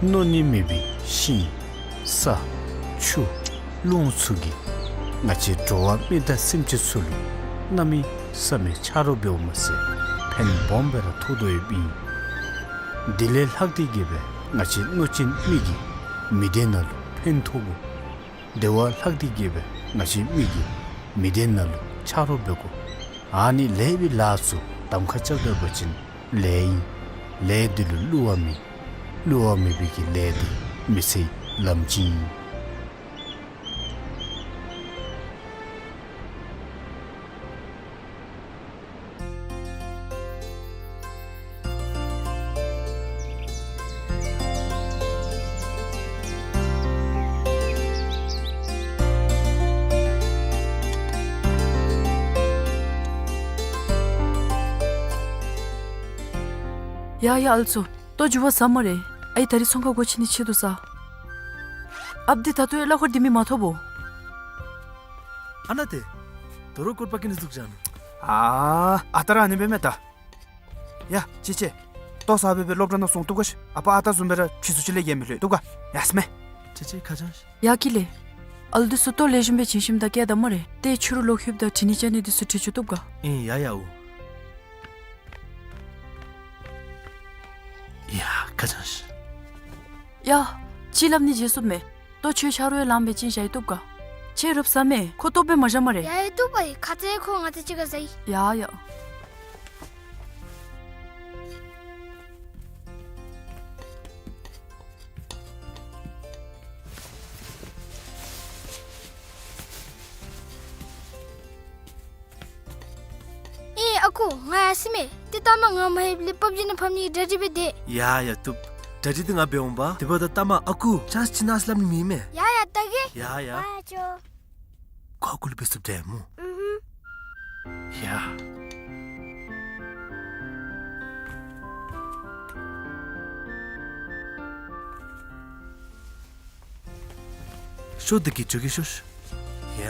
མནོ་ནི་མེད་པའི་ཤིང་ས་ཆུ་རླུང་ཚུ་གིས་ང་བཅས་འགྲོ་བ་མི་དང་སེམས་ཅན་ཚུ་ལུ་གནམ་མེད་ས་མེད་ཆ་རོགས་འབདཝ་མ་ཚད་ཕན་སྦོམ་སྦེ་ར་ཐོགས་དོ་ཡོདཔ་ཨིན། དེ་ལས་ལྷག་སྟེ་གིས་སྦེ་ང་བཅས་མནོ་ཅན་མི་གིས་མི་སྡེ་ནང་ལུ་ཕན་ཐོགས་དགོ། དེ་བ་ལྷག་སྟེ་གིས་སྦེ་ང་བཅས་མི་གིས་མི་སྡེ་ནང་ལུ་ཆ་རོགས་འབད་དགོ། ཨ་ནི་ལེགས་པའི་ལཱ་ཚུ་གདམ་ཁ་རྐྱབ་ད་པ་ཅིན་ལེགས་ཨིན། ལས་དེ་ལུ་བསླུ་བ་མེད། བསླུ་བ་མེད་པའི་གི་ལས་དེ་མི་ཚེའི་ལམ་ཅིག་ཨིན། ཡ་ཡ་ཨ་ལུ་ཚུ། ལྟོ་རྒྱུ་བ་ཟ་སྨ་རེ། ཨའི་ད་རིས་ཚོང་ཁང་སྒོ་ཕྱེ་ནི་ཆེད་དུ་ཟ། ཨཔ་འདི་ད་ལྟོ་ཡང་གླ་འཁོར་འདི་མི་མ་ཐོབ་བོ། ཨ་ནཱ་ཏེ། དོ་རུང་སྐོར་པ་ཀི་ནི་འཛུགས་བཞག་ནུག། ཨ་ཨ་རྟག་ར་ཨ་ནི་སྦེ་མས་ད། ཡ་ཅེ་ཅེ། ལྟོ་ཟ་སྦེ་སྦེ་སློབ་གྲྭ་ནང་སོང་བཏུབ་ག་ཤིག། ཨ་པ་ཨ་རྟག་བཟུམ་སྦེ་ར་ཕྱི་སུ་ཅིག་ལས་ཡང་མི་ལྷོད་བཏུབ་ག། ཡ་སྨས། ཅེ་ཅེ་ཁ་བྱང་ཤིག། ཡ་ཀི་ལེ། ཨ་ལུ་འདི་ཚུ་ལྟོ་ལེགས་ཤོམ་སྦེ་བྱིན་ཞིནམ་ད་བསྐྱལ་ད་སྨ་རེ། ཏེ་ཕྱི་རུ་ལོག་ལྷོདཔ་ད་དྲི་ནི་བཅར་ནི་འདི་ཚུ་དྲི་བཅུག་བཏུབ་ག། ཨིན་ཡ་ཡ་འོ། ཡ་ཁ་བྱང་ཤིག། ཡ། ཅིག་སླབ་ནི་བརྗེད་སོང་མས། ལྟོ་ཁྱོད་ཆ་རོགས་ཡང་ལངམ་སྦེ་བྱིན་བཞག་ཡི་བཏུབ་ག། ཁྱོད་རུབ་ཟ་མས། ཁོ་ལྟོཝ་སྦེ་མ་བཞག་སྨ་རེ། ཡ་ཡ་བཏུབ་པ་ཨིན། ཁ་ཙ་ཁོ་ང་བཅས་གཅིག་ཁར་ཟ་ཡི། ཡ་ཡ། ཁུ་ང་ཡར་སོ་མས། ཏེ་ལྟ་མ་ང་མ་ཡེབ་ལས་པབ་ཇི་ནང་ཕབ་ནི་གི་གྲ་སྒྲིག་འབད་དེ། ཡ་ཡ་བཏུབ། གྲ་སྒྲིག་འདི་ང་འབད་འོང་པ། དེ་འབདཝ་ད་ལྟ་མ་ཨ་ཁུ་ཅཱནསི་ཅིག་གནང་ཟེར་སླབ་ནི་མེད་མས། ཡ་ཡ་བལྟ་གེ། ཡ་ཡ། ཨ་ཅོ། ཁོ་ཨ་ཁུ་ལུ་འབད་ཚུགསཔ་འདྲས་སྨོ། ཨུ་ཧུམ། ཡ། ཤོག་འདི་གིས་འགྱོ་གེ་ཤོག། ཡ།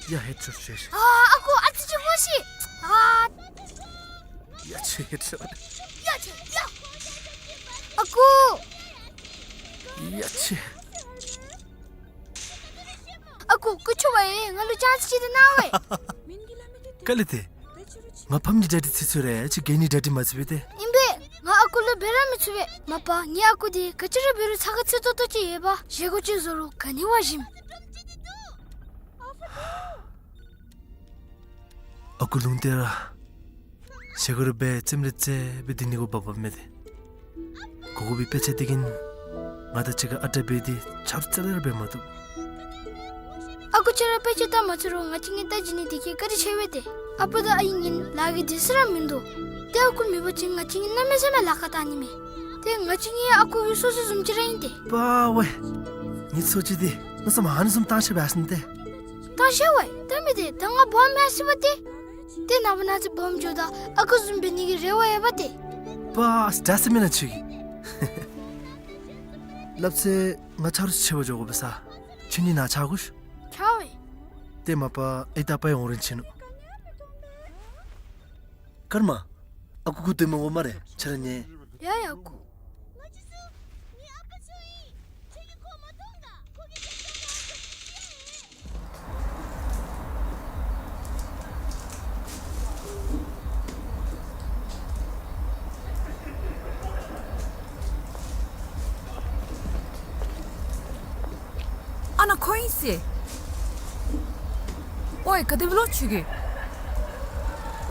ཡ་ཧེད་ཤོག་ཤོག། ཨ་ཨ་ཁུ་ཨ་ཙི་ཅིག་སྨོ་ཤིག། ཨ། ཡ་ཆེ་ཧེད་ཤོག། ཡ་ཆེ་ཡ། ཨ་ཁུ། ཡ་ཆེ། ཨ་ཁུ་སྐུ་མཁྱེན་པ་ཡིས་ང་ལུ་ཅཱནསི་ཅིག་ཏེ་གནང་བས། ག་ལས་ཏེ། ང་ཕམ་གྱི་གྲ་སྒྲིག་ཚར་ཚར་རེ་ཅིག་ག་ནི་གྲ་སྒྲིག་མ་ཚར་བས་ཏེ། ཨིན་པས། ང་ཨ་ཁུ་ལུ་འབད་ར་མི་ཚུགས་པས། མ་པ་ངེའི་ཨ་ཁུ་འདི་ག་ཅི་ར་འབད་རུང་ཚ་ག་ཚིག་ཏོག་ཏོ་ཅིག་ཡོད་པ། བཞེས་སྒོ་ཅིག་བཟོ་རུང་ག་ནི་བ་ཞིམ། ཨ་ཁུ་ལུང་བསྟན་ར། བཞེས་སྒོ་རེ་འབད་རྩེདམོ་རེ་རྩེ་སྦེ་སྡོད་ནི་གུ་བབ་བབ་མས་ཏེ། གུ་གུ་སྦེ་དཔེ་ཆ་འདི་གིས་ང་དང་གཅིག་ཁར་ཨ་རྟག་འབད་དེ་ཆ་རོགས་རྩ་ལས་ར་འབད་མ་བཏུབ། ཨ་ཁུ་ཁྱོད་ར་དཔེ་ཆ་ལྟ་མ་ཚུགས་རུང་ང་བཅས་གཉིས་ལྟ་བྱིན་ནི་འདི་གིས་བཀའ་དྲིན་ཆེ་བས་ཏེ། ཨ་པ་དང་ཨའི་གཉིས་ལཱ་གི་དུས་ཚོད་ར་མིན་འདུག། ཏེ་ཨ་ཁུ་མེད་པ་ཅིན་ང་བཅས་གཉིས་གནམ་མེད་ས་མེད་ལཱ་ཁག་བཏང་ནི་མས། ཏེ་ང་བཅས་གཉིས་ཨ་ཁུ་གི་སོ་སོ་བཟུམ་ཅིག་ར་ཨིན་ཏེ། པ་ཝེ། ངེའི་སོ་ཅིག་འདི་མནོ་བསམ་ཨ་ནི་བཟུམ་བཏང་ཤེས་པས་ཟེར་ཏེ། བཏང་ཤེས་པས་ད་མི་དེ་ད་ང་སྦོམ་མས་ཟེར་བ་ཏེ། ཏེ་ནངས་པ་གནངས་ཚེ་སྦོམ་འགྱོཝ་ད་ཨ་ཁུ་བཟུམ་འབད་ནི་གི་རེ་བ་ཡོད་པ་ཏེ། པ་ཨ་ཙི་ད་ཟེར་མེན་ན་ཁྱོད་ཀྱིས། སླབ་ཚེ་ང་ཆ་རོགས་ཅིག་འབད་འགྱོ་དགོ་པས་ས། ཁྱོད་གཉིས་ནཱ་ཆ་དགོ་ཤིག། ཆ་བས། ཏེ་མ་པ་ཨའི་དང་པའི་འོང་རན་ཆི་ནུག། ཀརྨ། ཨ་ཁུ་སྐུ་དེ་མ་འོང་སྨ་རེ་ཁྱོད་ར་ཉན། ཡ་ཡ་ཨ་ཁུ། ཨ་ནཱ་ཁོ་ཨིན་ཟེར། ཨོའི་ག་དེ་སྦེ་ལོ་ཁྱོད་ཀྱིས།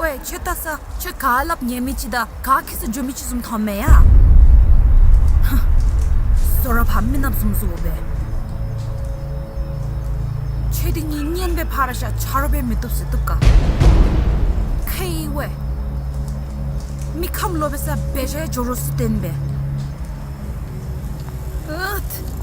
ཨོའི་ཁྱོད་ལྟ་ས་ཁྱོད་ག་སླབ་ཉན་མི་ཅིག་དང་ག་ཁྱད་ས་འགྱོ་མི་ཅིག་བཟུམ་མཐོངམ་མས་ཡ། ཧ། བཟོ་ར་ཕམ་མི་ནགཔ་བཟུམ་བཟོ་སྦེ། ཁྱོད་འདི་གཉིས་གཉེན་སྦེ་ཕར་བཞག་ཆ་རོགས་སྦེ་མི་བཏུབ་ཟེར་བཏུབ་ག། ཁེ་ཝེ། མི་ཁམས་ལོག་པའི་ས་འབད་བཞག་འགྱོ་རོགས་ཟེར་བསྟན་པས། ཨུད།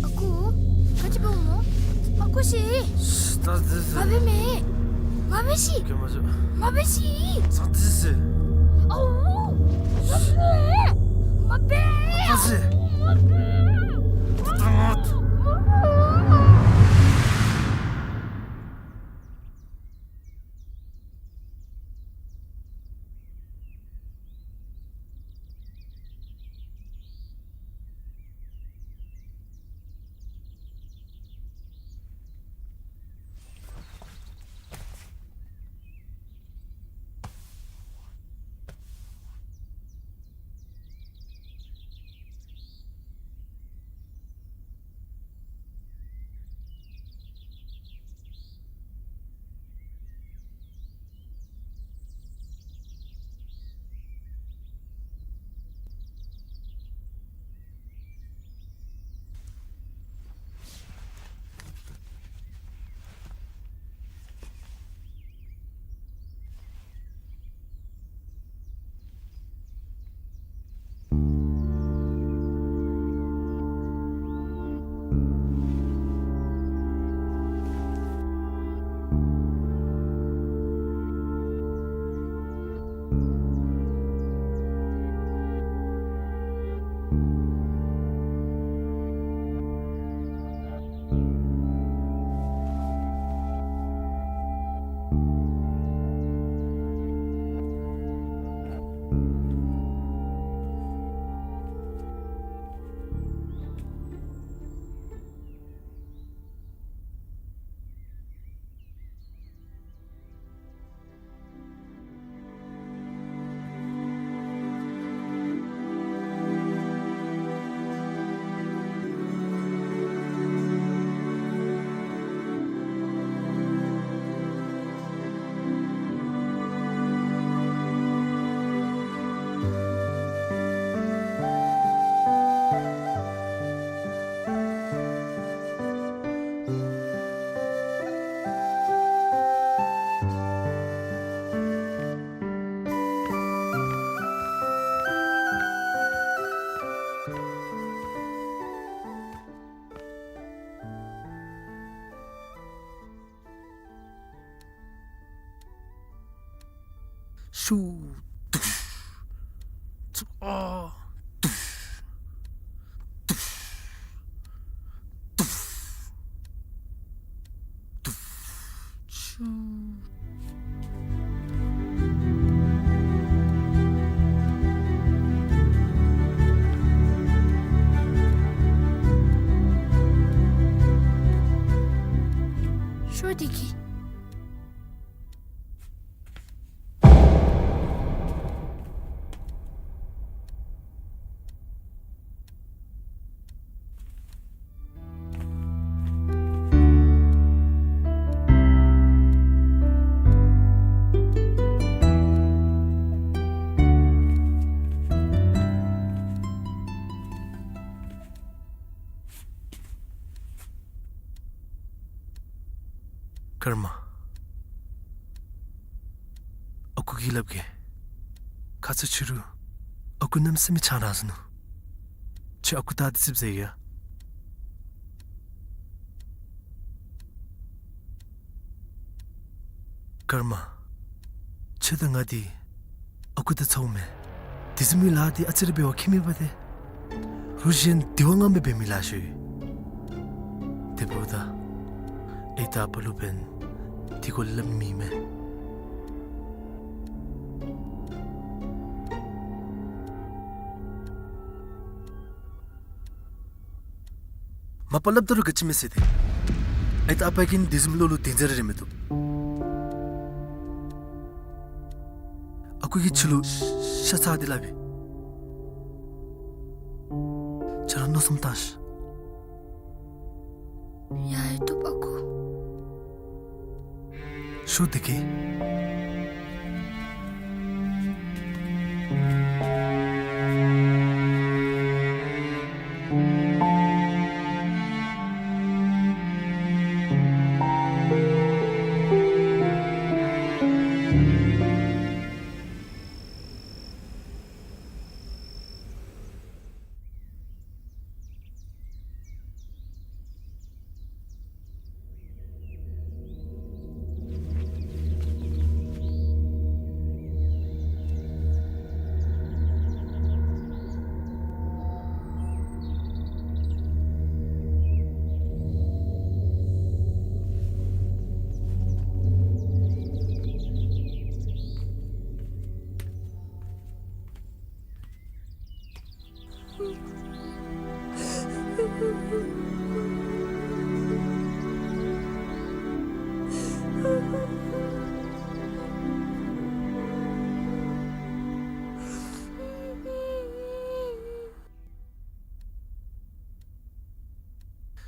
ཨ་ཁུ། ག་ཅི་འབདཝ་སྨོ། ཨ་ཁུ་ཤི། ད་དེ་ཟེར། མ་འབད་མས། མ་འབད་ཤི། ཀྱེ་མ་ཟེར། མ་འབད་ཤི། ད་དེ་ཟེར། ཨའུ། མ་འབད། མ་འབད། ད་དེ་ཟེར། མ་འབད། ད་ད་ང་། མ་འབད། ཤུ། དུག། ཚུ། ཨ། དུག། དུག། དུག། དུག། ཤུ། ཤོ་དེ་གི། ཀརྨ། ཨ་ཁུ་གིས་སླབ་གེ། ཁ་ཙ་ཕྱི་རུ་ཨ་ཁུ་གནམ་མེད་ས་མེད་ཆང་འཐུང་སོ་ནུག། ཁྱོད་ཨ་ཁུ་ལྟ་སྟེ་ཙིགཔ་ཟ་ཡ། ཀརྨ། ཁྱོད་དང་ང་འདི་ཨ་ཁུ་དང་ཚ་བོ་མེན། དེ་བཟུམ་མའི་ལཱ་འདི་ཨ་ཙི་རེ་འབད་བ་ཁྱད་མེད་པ་ཏེ། རུ་གཞན་དེ་བ་ངང་སྦེ་འབད་མི་ལཱ་ཤོས། དེ་འབདཝ་ད་ཨའི་དང་ཨ་པ་ལུ་འབདན་དེ་སྐོར་ལས་སླབ་མི་མེད། མ་པ་སླབ་ད་རུང་ག་ཅི་མེད་ཟེར་ཏེ། ཨའི་དང་ཨ་པ་གིས་དེ་བཟུམ་ལོ་ལུ་དོན་འཛིན་ར་རེ་མི་བཏུབ། ཨ་ཁུ་གིས་ཁྱོད་ལུ་ཤ་ཚ་སྟེ་སླབ་ཨིན། ཁྱོད་ར་མནོ་བསམ་བཏང་ཤིག། ཡ་ཡ་བཏུབ་ཨ་ཁུ། ཤོ་དེ་གི།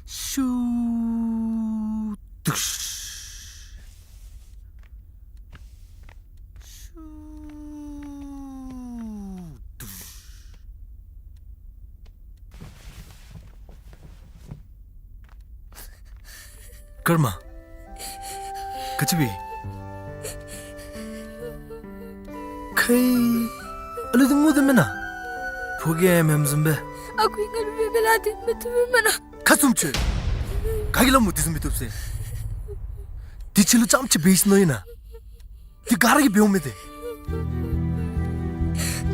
ཤུ། དུག། ཤུ། དུག། ཀརྨ། ག་ཅི་འབད། ཁའི་ཨ་ལུ་འདི་ངུ་དོ་མེན་ན། ཕོ་རྒྱས་མེནམ་བཟུམ་སྦེ། ཨ་ཁུ་ང་ལུ་འབད་མི་ལཱ་འདི་མི་བཏུབ་མེན་ན། ཁ་བཙུམ་ཁྱོད། ག་གིས་སླབ་མོ་དེ་བཟུམ་མི་བཏུབ་ཟེར། དེ་ཁྱོད་ལུ་རྐྱངམ་ཅིག་འབད་ཡི་ཟེར་མནོ་ཡི་ན། དེ་ག་ར་གིས་འབདཝ་མས་ཏེ།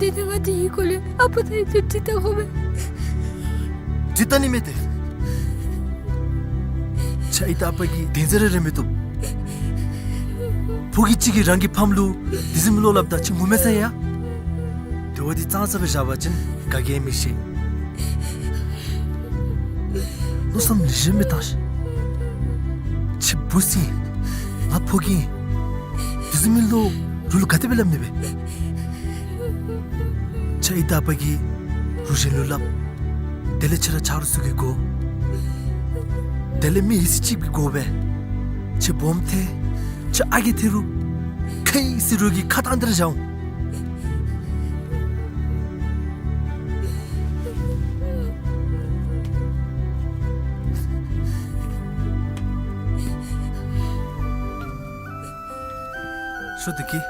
དེ་ནི་ང་དེའི་སྐོར་ལས་ཨ་པ་དང་ཡུ་ཏུ་དྲི་བལྟ་དགོ་པས། དྲི་བལྟ་ནི་མེད་ཏེ། ཁྱོད་ཨའི་དང་ཨ་པ་གིས་དོན་འཛིན་ར་རེ་མི་བཏུབ། ཕོ་རྒྱས་ཅིག་གིས་རང་གི་ཕམ་ལུ་དེ་བཟུམ་བློ་སླབ་ད་ཁྱོད་ངོ་མ་ཚ་ཡ། དེ་བ་འདི་ཙང་ཙ་སྦེ་བཞག་པ་ཅིན་ག་གིས་མི་ཤེས། མནོ་བསམ་ལེགས་ཤོམ་སྦེ་བཏང་ཤིག། ཁྱོད་བུ་ཚ་ཨིན། ང་ཕོ་རྒྱས་ཨིན། དེ་བཟུམ་མའི་བློ་རོགས་ལུ་ག་དེ་སྦེ་སླབ་ནི་སྦེ། ཁྱོད་ཨའི་དང་ཨ་པ་གིས་རོགས་གཞན་ལུ་སླབ། དེ་ལས་ཁྱོད་ར་ཆ་རོགས་ཚུ་གི་སྒོ། དེ་ལས་མི་ཡི་སྲིད་ཅིག་གི་སྒོ་སྦེ། ཁྱོད་སྦོམ་ཐལ། ཁྱོད་ཨ་རྒས་ཐལ་རུང་། ཁའི་ཟེར་རོགས་ཀྱི་ཁ་བཏང་སྟེ་ར་བཞག་འོང་། ཤོ་དེ་གི།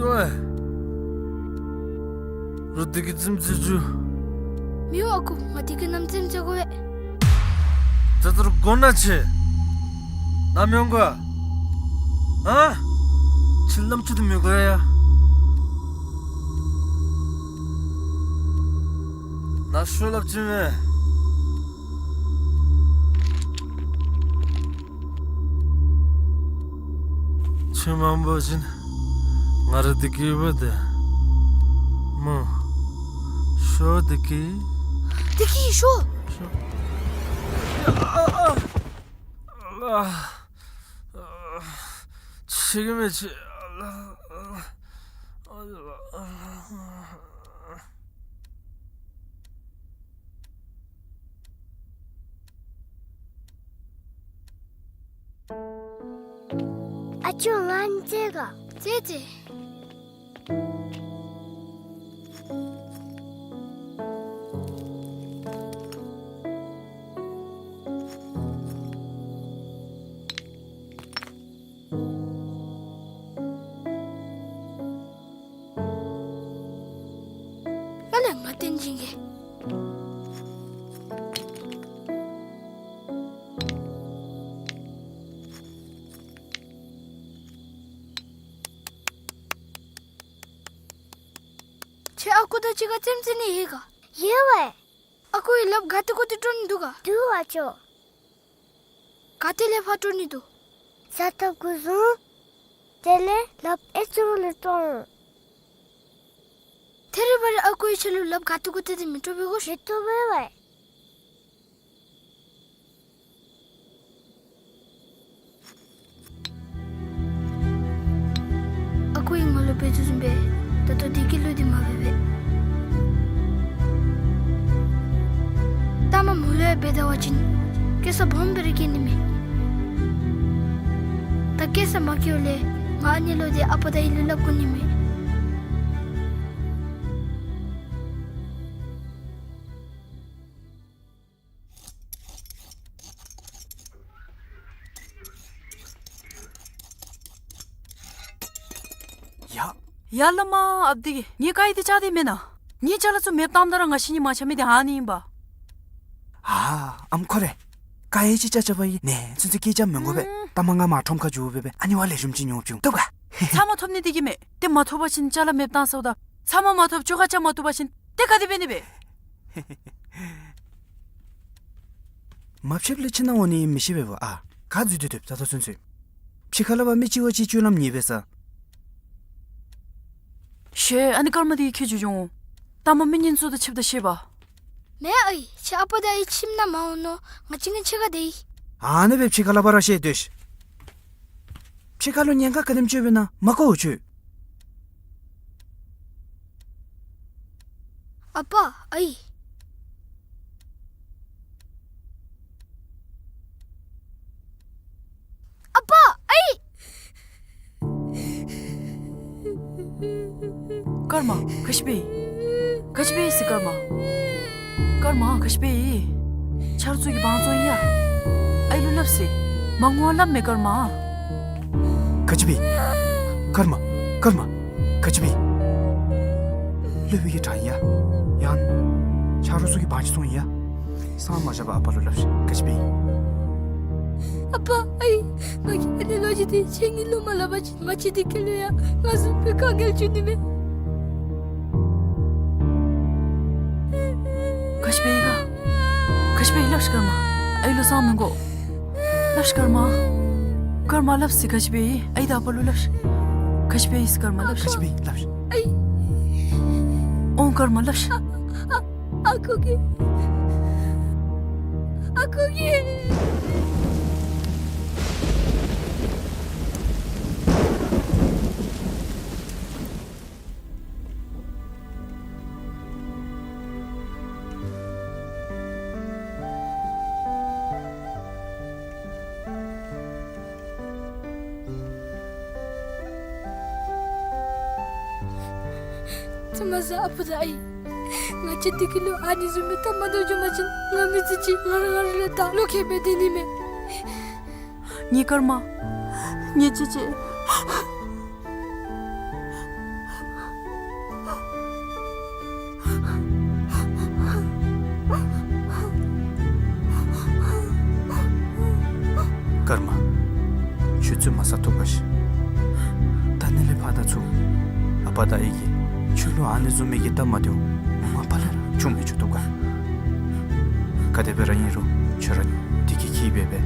ལྟོས། རོགས་བདེ་སྐྱིད་རྩེདམོ་རྩེ་བཅུག། མི་འོང་ཨ་ཁུ། ང་བདེ་སྐྱིད་རྣམ་རྩེདམོ་རྩེ་དགོ་པས། ད་ལྟོ་ར་དགོ་ན་ཆེ། ནམ་ཡོང་ག། ཨ། ཁྱོད་རྣམ་ཅོ་དེ་མི་དགོ་ཡ། ན་ཤོ་ལབ་ཅི་མེད། ཁྱོད་མ་འབོ་བ་ཅིན་ང་ར་བདེ་སྐྱིད་ཡོད་པ་དེ་སྨོ། ཤོ་བདེ་སྐྱིད། བདེ་སྐྱིད་ཤོ། ཤོ། ཨ་ཨ་ཨ། ཨ། ཆེ་གི་མེད་ཆེ། ཨ་ཨ་ཨ། ཨ་ཅོ་ང་རྩེད་ག། རྩེད་རྩེད། ཨ་ལས་ང་བསྟན་སྦྱིན་གྱིས། ཁྱོད་ཨ་ཁུ་དང་གཅིག་ཁར་རྩེདམོ་རྩེ་ནི་ཡོད་ག། ཡོད་པས། ཨ་ཁུ་གིས་ལགཔ་ག་ཏེ་གུ་ཏེ་སྤྲོ་ནི་འདུག་ག། འདུག་ཨ་ཅོ། ག་ཏེ་ལས་ཕར་སྤྲོ་ནི་འདུག། ས་ཐོབ་གུ་བཟུང་། དེ་ལས་ལགཔ་ཨེ་ཙི་རུ་ལས་སྤྲོ་འོང་། ཐེ་རི་བ་རི་ཨ་ཁུ་གིས་ཁྱོད་ལུ་ལགཔ་ག་ཏེ་གུ་ཏེ་དེ་མི་སྤྲོ་བའི་གོ་ཤིག། མི་སྤྲོ་བས་པས། ཨ་ཁུ་གིས་ང་ལུ་འབད་དོ་བཟུམ་སྦེ་ད་ལྟོ་བདེ་སྐྱིད་ལུ་འདི་མ་འབད་པས། ལྟ་མ་མོ་ལུ་ཡང་འབད་ད་བ་ཅིན་སྐྱེ་ས་སྦོམ་སྦེ་ར་སྐྱེ་ནི་མས། ད་སྐྱེ་ས་མ་སྐྱེཝ་ལས་ང་ཨ་ནི་ལུ་འདི་ཨ་པ་དང་ཨའི་ལུ་སླབ་དགོ་ནི་མས། ཡ། ཡ་བླ་མ་ཨཔ་དེ་གིས་ངེའི་ཀ་ཡི་དེ་བཅག་སྟེ་མེན་ན། ངེའི་ཅ་ལ་ཚུ་མེདཔ་བཏངམ་ད་ར་ང་བཤེད་ནི་མ་ཆགས་མི་དེ་ཨ་ནི་ཨིན་པ། ཨ་ཨམ་ཁོ་རེ། ཀ་ཡི་ཅིག་བཅག་བཅགཔ་ཨིན་ནི་ཚུན་ཚོད་སྐད་རྐྱབ་མི་དགོ་པས། ཨུམ། ལྟ་མ་ང་མར་ཁྲོམ་ཁར་འགྱོ་སྦེ་སྦེ་ཨ་ནི་བ་ལེགས་ཤོམ་ཅིག་ཉོ་བཅུག། བཏུབ་ག། ཚབ་མ་ཐོབ་ནི་དེ་གིས་མེན། ཏེ་མ་ཐོབ་པ་ཅིན་ཅ་ལ་མེདཔ་བཏང་ཟེརཝ་ད། ཚབ་མ་མ་ཐོབ་ཅོག་ཁར་བཅག་མ་བཏུབ་པ་ཅིན་ཏེ་ག་དེ་འབད་ནི་སྦེ། མ་ཕྱདཔ་ལས་ཁྱིམ་ནང་འོང་ནི་མི་ཤེས་པས་པ། ཨ་ག་འཛུལ་ཏེ་སྡོདཔ་ད་ལྟོ་ཚུན་ཚོད། ཕྱི་ཁར་ལས་ཕར་མི་གཅིག་བ་གཅིག་སྤྱོད་ལམ་ཉེས་པས་ས། ཤེས། ཨ་ནི་སྐར་མ་དེ་གིས་ཁྱོད་འགྱོ་འོང་། ལྟ་མ་མི་ངན་ཚུ་དང་ཕྱདཔ་ད་ཤེས་པ། མེན་ཨའི། ཁྱོད་ཨ་པ་དང་ཨའི་ཁྱིམ་ནང་མ་འོང་ནོ། ང་གཅིག་ངེའི་ཕྱི་ཁར་སྡོད་ཡི། ཨ་ནི་སྦེ་ཕྱི་ཁར་ལས་ཕར་ར་བཤལ་སྡོད་ཤིག། ཕྱི་ཁར་ལུ་ཉེན་ཁ་ག་དེམ་ཅིག་ཡོདཔ་ཨིན་ན་མ་གོ་འོང་ཁྱོད། ཨ་པ་ཨའི། ཨ་པ་ཨའི། སྐར་མ་ག་ཅི་འབད་ཡི། ག་ཅི་འབད་ཡི་ཟེར་སྐར་མ། སྐར་མ་ག་ཅི་འབད་ཡི། ཆ་རོགས་ཚུ་གིས་བང་བཙོང་ཡི་ཡ། ཨའི་ལུ་སླབ་ཟེར། མ་ངུ་བར་སླབ་མས་སྐར་མ། ག་ཅི་འབད་ཡི། སྐར་མ། སྐར་མ། ག་ཅི་འབད་ཡི། སློབ་དཔོན་གྱིས་དྲང་ཡི་ཡ། ཡང་ཆ་རོགས་ཚུ་གིས་བང་ཅིག་བཙོང་ཡི་ཡ། སང་མ་བཞག་པར་ཨ་པ་ལུ་སླབ་ཤིག། ག་ཅི་འབད་ཡི། ཨ་པ་ཨའི། ང་གིས་ཨ་ནི་ལོ་རྒྱུས་དེ་ཁྱེད་གཉིས་ལུ་མ་སླབ་པ་ཅིན་ང་བཅས་བདེ་སྐྱིད་ལུ་ཡང་ང་བཟུམ་སྦེ་དཀའ་ངལ་འབྱུང་ནི་མས། ག་ཅི་འབད་ཡི་ག། ག་ཅི་འབད་ཡི་སླབ་ཤིག་སྐར་མ། ཨའི་ལུ་གསང་མི་དགོ། སླབ་ཤིག་སྐར་མ། སྐར་མ་སླབ་ཟེར་ག་ཅི་འབད་ཡི། ཨའི་དང་ཨ་པ་ལུ་སླབ་ཤིག། ག་ཅི་འབད་ཡི་ཟེར་སྐར་མ་སླབ་ཤིག། ག་ཅི་འབད་ཡི་སླབ་ཤིག། ཨའི། འོང་སྐར་མ་སླབ་ཤིག། ཨ་ཁུ་གིས། ཨ་ཁུ་གིས། ཚ་མ་ཟ་ཨ་པ་དང་ཨའི། ང་བཅས་བདེ་སྐྱིད་ལུ་ཨ་ནི་བཟུམ་མའི་ལྟ་མ་འདྲཝ་འབྱུང་པ་ཅིན་ང་མི་ཚེ་གཅིག་ང་ར་ང་ར་ལུ་ད་བློ་ཁེལ་སྦེ་སྡོད་ནི་མས། ངེའི་སྐར་མ། ངེའི་ཅེ་ཅེ། ཁྱོད་ཚུ་མ་ཟ་བཏུབ་ག་ཤིག། ད་ནི་ལས་ཕར་ད་ཚུར་ཨ་པ་དང་ཨའི་གིས་ཁྱོད་ལུ་ཨ་ནི་བཟུམ་མའི་གི་སྟབས་མ་བདེཝ་མ་པ་ལས་ར་བྱུང་མི་བཅུག་བཏུབ་ག། ག་དེ་སྦེ་ར་ཨིན་རུང་ཁྱོད་ར་འདི་གི་གི་སྦེ་སྦེ་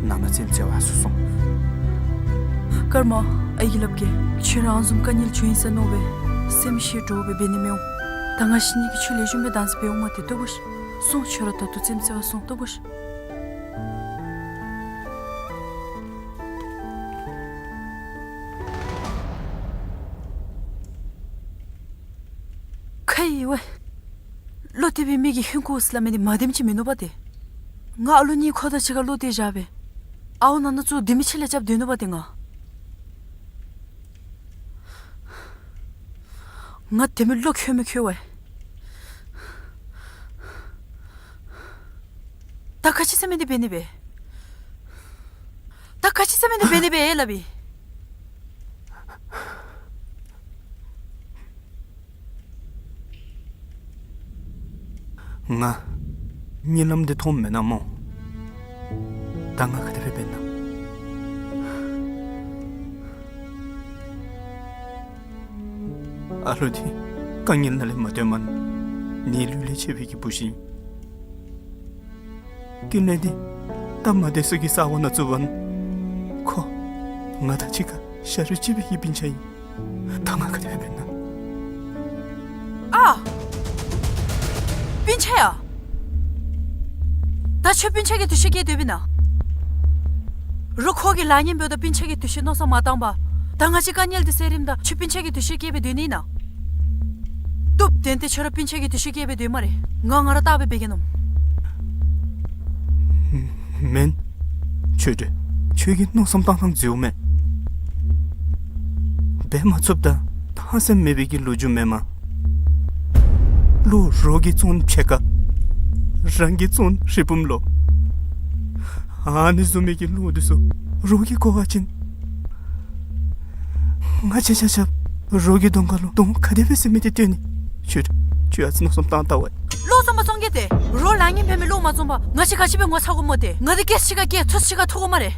ནང་ན་རྩེདམོ་རྩེ་བར་སོང་སོང་། ཀརྨ། ཨའི་གིས་སླབ་གེ། ཁྱོད་ར་ཨ་ནི་བཟུམ་དཀའ་ངལ་བྱུང་ཡི་ཟེར་མནོ་སྦེ་སེམས་ཤི་འདྲོག་སྦེ་འབད་ནི་མི་འོང་། ད་ང་བཅས་གཉིས་ཀྱིས་ཁྱོད་ལེགས་ཤོམ་སྦེ་བདག་འཛིན་འབད་འོང་མ་སྟེ་བཏུབ་ག་ཤིག། སོང་། ཁྱོད་ར་ད་ལྟོ་རྩེདམོ་རྩེ་བར་སོང་། བཏུབ་ག་ཤིག། ཁ་ཡི་ཝའི། བློ་གཏད་པའི་མི་གིས་ཧིང་ཁུ་ཟེར་སླབ་མི་འདི་མ་བདེནམ་ཅིག་མིན་ནུག་པ་ཏེ། ང་ཨ་ལུ་གཉིས་ཁོ་དང་གཅིག་ཁར་བློ་གཏད་བཞག་སྦེ་ཨརཝ་ནང་ན་བཙུགས་དེ་མི་ཕྱི་ལས་རྐྱབ་སྡོད་ནུག་པ་ཏེ་ང་ང་དེ་མི་བློ་ཁོལ་མི་ཁོལ་ཝའི། ད་ག་ཅི་ཟེར་མི་འདི་འབད་ནི་སྦེ། ད་ག་ཅི་ཟེར་མི་འདི་འབད་ནི་སྦེ་ཨེ་སླབ་ཨིན། ང་གཉིད་ལམ་འདི་མཐོངམ་མེན་ན་སྨོ། ད་ང་ག་དེ་སྦེ་འབད་ན། ཨ་ལུ་འདི་དཀའ་ངལ་ནང་ལས་མ་བཏོན་མ་ནི་ལུས་ལས་ཆད་པའི་གི་བུ་ཅིག་ཨིན། ཀུན་ལེགས་འདི་སྟབས་མ་བདེ་ས་གི་ས་གོ་ནང་བཙུགས་པ་ནི་ཁོ་ང་དང་གཅིག་ཁར་ཤ་རུས་གཅིག་པའི་གི་སྤུན་ཆ་ཨིན། ད་ང་ག་དེ་སྦེ་འབད་ན། ཨ། སྤུན་ཆ་ཡ། ད་ཁྱོད་སྤུན་ཆ་གི་འདུ་ཤེས་བསྐྱེད་སྡོདཔ་ཨིན་ན། རོགས་ཁོ་གི་ལཱ་ངན་འབདཝ་ད་སྤུན་ཆ་གི་འདུ་ཤེས་མནོ་བསམ་མ་བཏང་པར་ད་ང་བཅས་དཀའ་ངལ་འདི་སེལ་རནམ་ད་ཁྱོད་སྤུན་ཆ་གི་འདུ་ཤེས་བསྐྱེད་སྦེ་སྡོད་ནི་ཨིན་ན། བཏུབ། དེ་འདི་ཁྱོད་ར་སྤུན་ཆ་གི་འདུ་ཤེས་བསྐྱེད་སྦེ་སྡོད་སྨ་རེ། ང་ང་ར་བལྟ་སྦེ་འབད་གེ་ནོ། མེན། ཆོས་སྒྲོན། ཁྱོད་ཀྱི་མནོ་བསམ་བཏང་ཐངས་འཛོལཝ་མས། འབད་མ་ཚུགསཔ་དང་ཕངས་སེམས་མེད་པའི་གི་ལོ་རྒྱུས་མེན་མས། བློ་རོགས་ཀྱིས་བཙོང་ཕྱེད་ཀ། རང་གིས་བཙོང་རི་བུམ་ལོ། ཨ་ནི་བཟུམ་མའི་གི་བློ་འདི་ཚུ་རོགས་ཀྱིས་གོ་བ་ཅིན་ང་བཅས་ཆ་ཁྱབ་རོགས་ཀྱི་གདོང་ཁ་ལུ་གདོང་ག་དེ་སྦེ་ཟེར་མི་འདི་སྟོན་ནི། ཁྱོད་ཁྱོད་ཨ་ཙི་མནོ་བསམ་བཏང་ད་ཝའི། བློ་བཟང་པོ་བཙོང་གེ་ཏེ། རོགས་ལཱ་ངན་འབད་མི་བློ་མ་བཟང་པར་ང་བཅས་ག་ཅི་སྦེ་ངོ་ཚ་དགོ་སྨོ་ཏེ། ང་འདི་སྐད་ཅིག་ཁར་སྐད་ཚུགས་ཅིག་ཁར་ཐུག་དགོ་སྨ་རེ།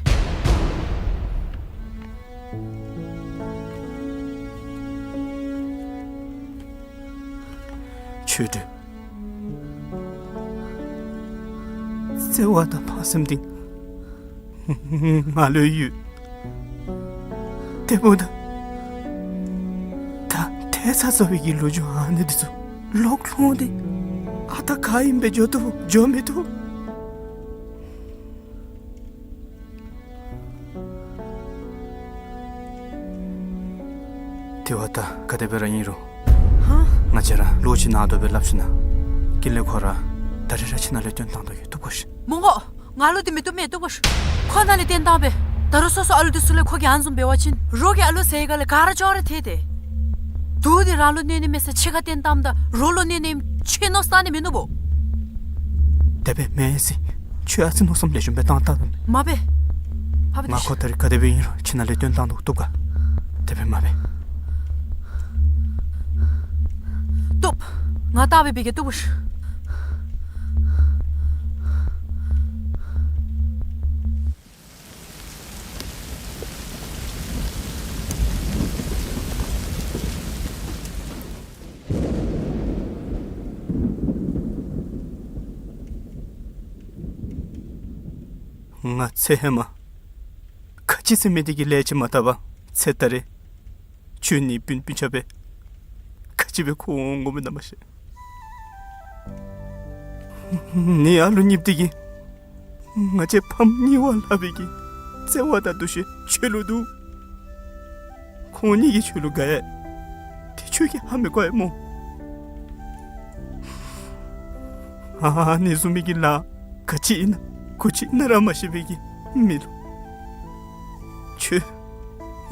ཆོས་སྒྲོན། བརྩེ་བ་དང་ཕངས་སེམས་འདི་ང་ལུ་ཡོད། དེ་འབདཝ་ད་ད་ཐལ་ཚ་ཚ་བའི་གི་ལོ་རྒྱུས་ཨ་ནི་འདི་ཚུ་ལོག་ལྷོང་སྟེ་ཨ་རྟག་ག་ཨིནམ་སྦེ་འགྱོ་བཏུབ་འགྱོ་མི་བཏུབ། དེ་བ་ད་ག་དེ་སྦེ་ར་ཨིན་རུང་། ཧ། ང་བཅས་ར་ལོག་ཁྱིམ་ནང་སྡོད་སྦེ་སླབ་ཞིནམ་ལས་ཀུན་ལེགས་ཁོ་ར་ད་རིས་ར་ཁྱིམ་ནང་ལས་བཏོན་བཏང་དོ་གི་བཏུབ་ག་ཤིག། མི་དགོ། ང་ལུ་འདི་མི་བཏུབ་མས། བཏུབ་ག་ཤིག། ཁོ་ནང་ལས་བཏོན་བཏངམ་སྦེ་ད་རུང་སོ་སོ་ཨ་ལུ་འདི་ཚུ་ལས་ཁོ་གིས་ཨ་ནི་བཟུམ་འབད་བ་ཅིན་རོགས་ཀྱིས་ཨ་ལུ་ཟེར་ག་ལས་ག་ར་ཅོག་ར་ཐལ་ཏེ། དུག་འདི་རང་ལུ་གནོད་ནི་མེད་ས་ཕྱི་ཁར་བཏོན་བཏངམ་ད་རོགས་ལུ་གནོད་ནི་ཨིནམ་ཁྱོད་མནོ་བསམ་བཏང་ནི་མིན་ནུག་པོ། དེ་སྦེ་མེན་ཟེར། ཁྱོད་ཨ་ཙི་མནོ་བསམ་ལེགས་ཤོམ་སྦེ་བཏང་ད། མ་འབད། ཕ་བི་ང་ཁོ་ད་རིས་ག་དེ་སྦེ་ཨིན་རུང་ཁྱིམ་ནང་ལས་བཏོན་བཏང་དོ་གི། བཏུབ་ག། དེ་སྦེ་མ་འབད། བཏུབ། ང་བལྟ་སྦེ་འབད་གེ། བཏུབ་ག་ཤིག། ང་ཚེ་ཧེ་མ་ག་ཅི་ཟེར་མི་འདི་གི་ལས་ཅིག་མ་བཏབ་པར་ཚེ་ད་རིས་ཁྱོད་ནི་སྤུན་སྤུན་ཆ་སྦེ་ག་ཅི་སྦེ་འཁོར་འོང་དགོ་མི་ཨིན་ན་མ་ཤེས། ནི་ཨ་ལུ་གཉིསཔོ་འདི་གིས་ང་བཅས་ཕམ་གཉིས་པ་སླབ་པའི་གི་བརྩེ་བ་དང་འདུ་ཤེས་ཁྱོད་ལུ་འདུག། ཁོང་གཉིས་ཀྱིས་ཁྱོད་ལུ་དགའ་ཡི། དེ་ཁྱོད་ཀྱིས་ཧ་མི་གོ་ཡི་སྨོ། ཨ་ནི་བཟུམ་མའི་གི་ལཱ་ག་ཅི་ཨིན་ན་གུ་ཅི་ཨིན་ན་ར་མ་ཤེས་པའི་གི་མི་ལུ་ཁྱོད་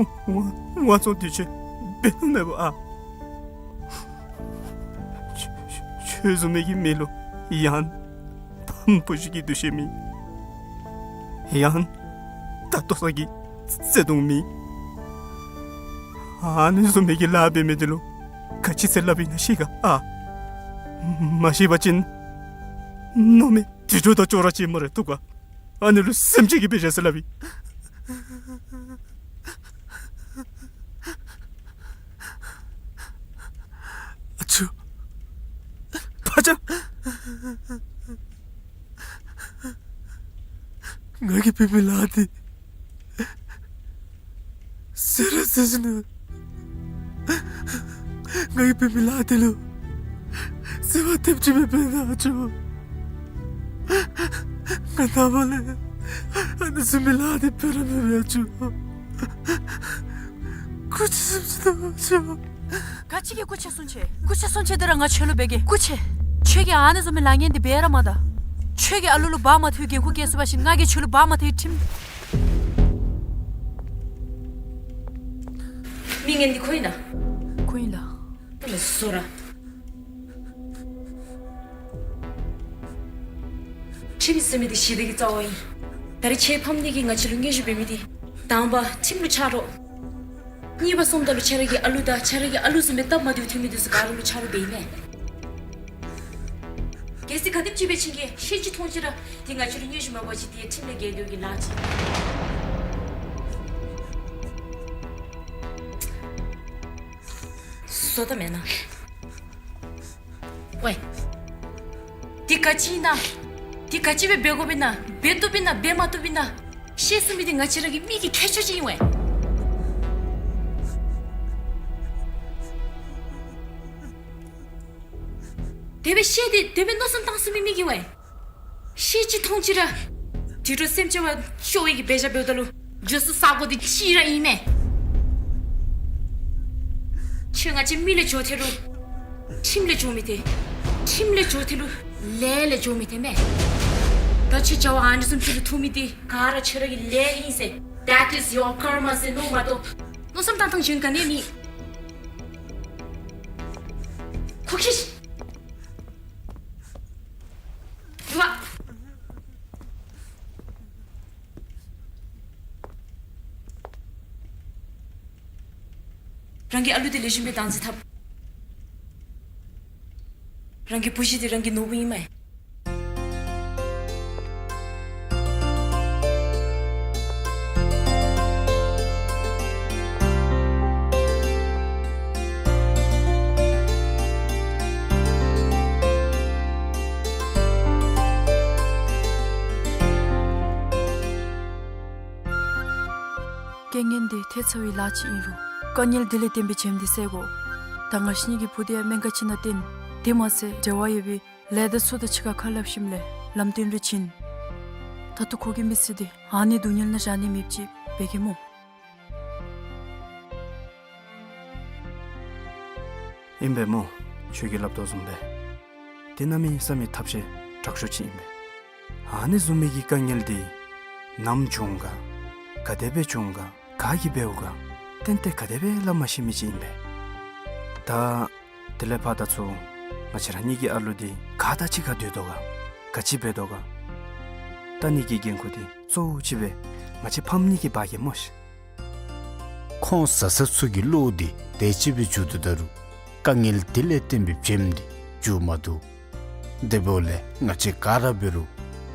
དབང་དབང་བཙོང་འདི་ཚུ་འབད་ནི་མེད་པ་ཨ། ཁྱོད་ཁྱོད་བཟུམ་མའི་གི་མི་ལུ་ཡང་ཕམ་བུ་གཞི་གི་འདུ་ཤེས་མེད། ཡང་ད་ལྟོ་ས་གི་བརྩེ་དུང་མེད། ཨ་ནི་བཟུམ་མའི་གི་ལཱ་འབད་མི་འདི་ལུ་ག་ཅི་ཟེར་སླབ་ཨིན་ན་ཤེས་ག་ཨ། མ་ཤེས་པ་ཅིན་མནོ་མི་དྲི་དྲོ་དང་ཅོག་ར་ཅིག་སྨ་རེ། བཏུབ་ག། ཨ་ནི་ལུ་སེམས་ཅན་གྱི་དཔེ་བཞག་ཟེར་སླབ་ཨིན། ཨ་ཅོ། ཕ་ཅག། ང་གིས་འབད་མི་ལཱ་འདི་ཟེར་ར་ཟེར་ཞིནམ་ལས་ང་གིས་འབད་མི་ལཱ་འདི་ལུ་བཟོད་པ་ཐེབས་ཅིག་མེད་པས་ན་ཨ་ཅོ། ང་ནངས་པ་ལས་ཨ་ནི་བཟུམ་མའི་ལཱ་འདི་འབད་ར་མི་འབད་ཨ་ཅོ། སྐུ་མཁྱེན་གསུང་ཅི་དང་ཨ་ཅོ། ག་ཅི་གི་སྐུ་མཁྱེན་གསུང་ཅི། སྐུ་མཁྱེན་གསུང་ཅི་འདི་ར་ང་ཁྱོད་ལུ་འབད་གེ། སྐུ་མཁྱེན། ཁྱོད་ཀྱིས་ཨ་ནི་བཟུམ་མའི་ལཱ་ངན་འདི་འབད་ར་མ་ད། ཁྱོད་ཀྱིས་ཨ་ལུ་ལུ་འབག་མ་ཐུབ་འགན་ཁུར་བཀལ་ཚུགས་པ་ཅིན་ང་གིས་ཁྱོད་ལུ་འབག་མ་ཐུབ་ཁྲིམས། མི་ངན་འདི་ཁོ་ཨིན་ན། ཁོ་ཨིན་ལགས། ཨ་ནི་བཟོ་ར། ཁྲིམས་ཟེར་མི་འདི་ཞི་བདེ་གི་རྩ་བ་ཨིན། ད་རིས་ཁྱོད་ཕམ་ནི་གིས་ང་བཅས་ལུ་དངོས་ཞུ་འབད་མི་འདི་དང་པ་ཁྲིམས་ལུ་ཆ་རོགས། གཉིས་པ་སོངམ་ད་ལུ་ཁྱོད་ར་གི་ཨ་ལུ་དང་ཁྱོད་ར་གི་ཨ་ལུ་བཟུམ་མའི་སྟབས་མ་བདེཝ་ཐོན་མི་འདི་ཚུ་ག་ར་ལུ་ཆ་རོགས་འབད་ཨིན་མས། གལ་སྲིད་ག་དེམ་ཅིག་འབད་བ་ཅིན་གྱི་ཤེས་ཅི་མཐོང་ཅི་ར་འདི་ང་བཅས་ལུ་དངོས་ཞུ་མ་འབད་བ་ཅིན་འདི་ཁྲིམས་ལས་འགལ་འགྱོ་གི་ལཱ་ཅིག། བཟོ་ད་མེན་ན། ཝའེ། འདི་ག་ཅི་ཨིན་ན། འདི་ག་ཅི་སྦེ་འབད་དགོཔ་ཨིན་ན། འབད་བཏུབ་ཨིན་ན། འབད་མ་བཏུབ་ཨིན་ན། ཤེས་ཚུགས་མི་འདི་ང་བཅས་ར་གི་མི་གི་ཁྱད་ཆོས་ཅིག་ཨིན་ཝའེ། དེ་སྦེ་ཤེས་ཏེ་དེ་སྦེ་མནོ་བསམ་བཏང་ཚུགས་མི་མི་གིས་ཝའེ། ཤེས་ཅི་མཐོང་ཅི་ར་དུད་འགྲོ་སེམས་ཅན་བ་ཤོར་བའི་གི་འབད་བཞག་འབདཝ་ད་ལུ་འགྱོ་ས་ས་གོ་འདི་གཅིག་ར་ཨིན་མས། ཁྱོད་ང་བཅས་མི་ལས་འགྱོ་ཐལ་རུང་ཁྲིམས་ལས་འགྱོ་མི་ཐལ། ཁྲིམས་ལས་འགྱོ་ཐལ་རུང་ལས་ལས་འགྱོ་མི་ཐལ་མས། ད་ཁྱོད་བྱ་བ་ཨ་ནི་བཟུམ་ཅིག་ལུ་ཐུག་མི་འདི་ག་ར་ཁྱོད་ར་གི་ལས་ཨིན་ཟེར། That is your karma ཟེར་མནོ་མ་གཏོགས་མནོ་བསམ་བཏང་ཐངས་གཞན་ག་ནི་ཡང་མེད། ཁོ་ཁྱིད། རང་གི་ཨ་ལུ་འདི་ལེགས་ཤོམ་སྦེ་བདག་འཛིན་འཐབ། རང་གི་བུ་གཞི་འདི་རང་གི་ནོར་བུ་ཨིན་མས། རྐྱེན་ངན་འདི་ཐལ་ཚར་བའི་ལཱ་ཅིག་ཨིན་རུང་དཀའ་ངལ་འདི་ལས་བརྟེན་པའི་བྱེམ་འདི་བསལ་དགོ། ད་ང་བཅས་གཉིས་ཀྱི་བུ་འདི་ཡང་སྨན་ཁང་ཅིག་ནང་བཏོན། དེ་མ་ཚད་འབྲེལ་བ་ཡོད་པའི་ལས་སྡེ་ཚུ་དང་གཅིག་ཁར་ཁ་སླབ་ཞིནམ་ལས་ལམ་སྟོན་རེ་བྱིན། ད་ལྟོ་ཁོ་གི་མི་ཚེ་འདི་ཨ་ནི་སྡུག་བསྔལ་ནང་བཞག་ནི་མེདཔ་ཅིག་འབད་གེ་སྨོ། ཨིན་པས་སྨོ། ཁྱོད་ཀྱིས་སླབ་དོ་བཟུམ་སྦེ་འདི་གནམ་མེད་ས་མེད་ཐབས་ཤེས་དྲག་ཤོས་ཅིག་ཨིན་པས། ཨ་ནི་བཟུམ་མའི་གི་དཀའ་ངལ་འདི་ནམ་བྱུང་ག་ག་དེ་སྦེ་བྱུང་ག་ག་གིས་འབདཝ་ག་ཏན་ཏན་ག་དེ་སྦེ་སླབ་མ་ཤེས་མི་ཅིག་ཨིན་པས། ད་དེ་ལས་ཕར་ད་ཚུར་ང་བཅས་ར་གཉིས་ཀྱི་ཨ་ལུ་འདི་ག་དང་གཅིག་ཁར་སྡོད་དོ་ག་ག་ཅི་འབད་དོ་ག་ལྟ་ནི་གི་འགན་ཁུར་འདི་གཙོ་བོ་ཅིག་སྦེ་ང་བཅས་ཕམ་གཉིས་ཀྱིས་འབག་གེ་སྨོ་ཤིག། ཁོང་བཟའ་ཚང་ཚུ་གི་བློ་འདི་དེ་ཅིག་སྦེ་འགྱུར་དོ་ད་རུང་དཀའ་ངལ་འདི་ལས་བརྟེན་པའི་བྱེམ་འདི་འགྱུར་མ་བཏུབ། དེ་འབདཝ་ལས་ང་བཅས་ག་ར་འབད་རུང་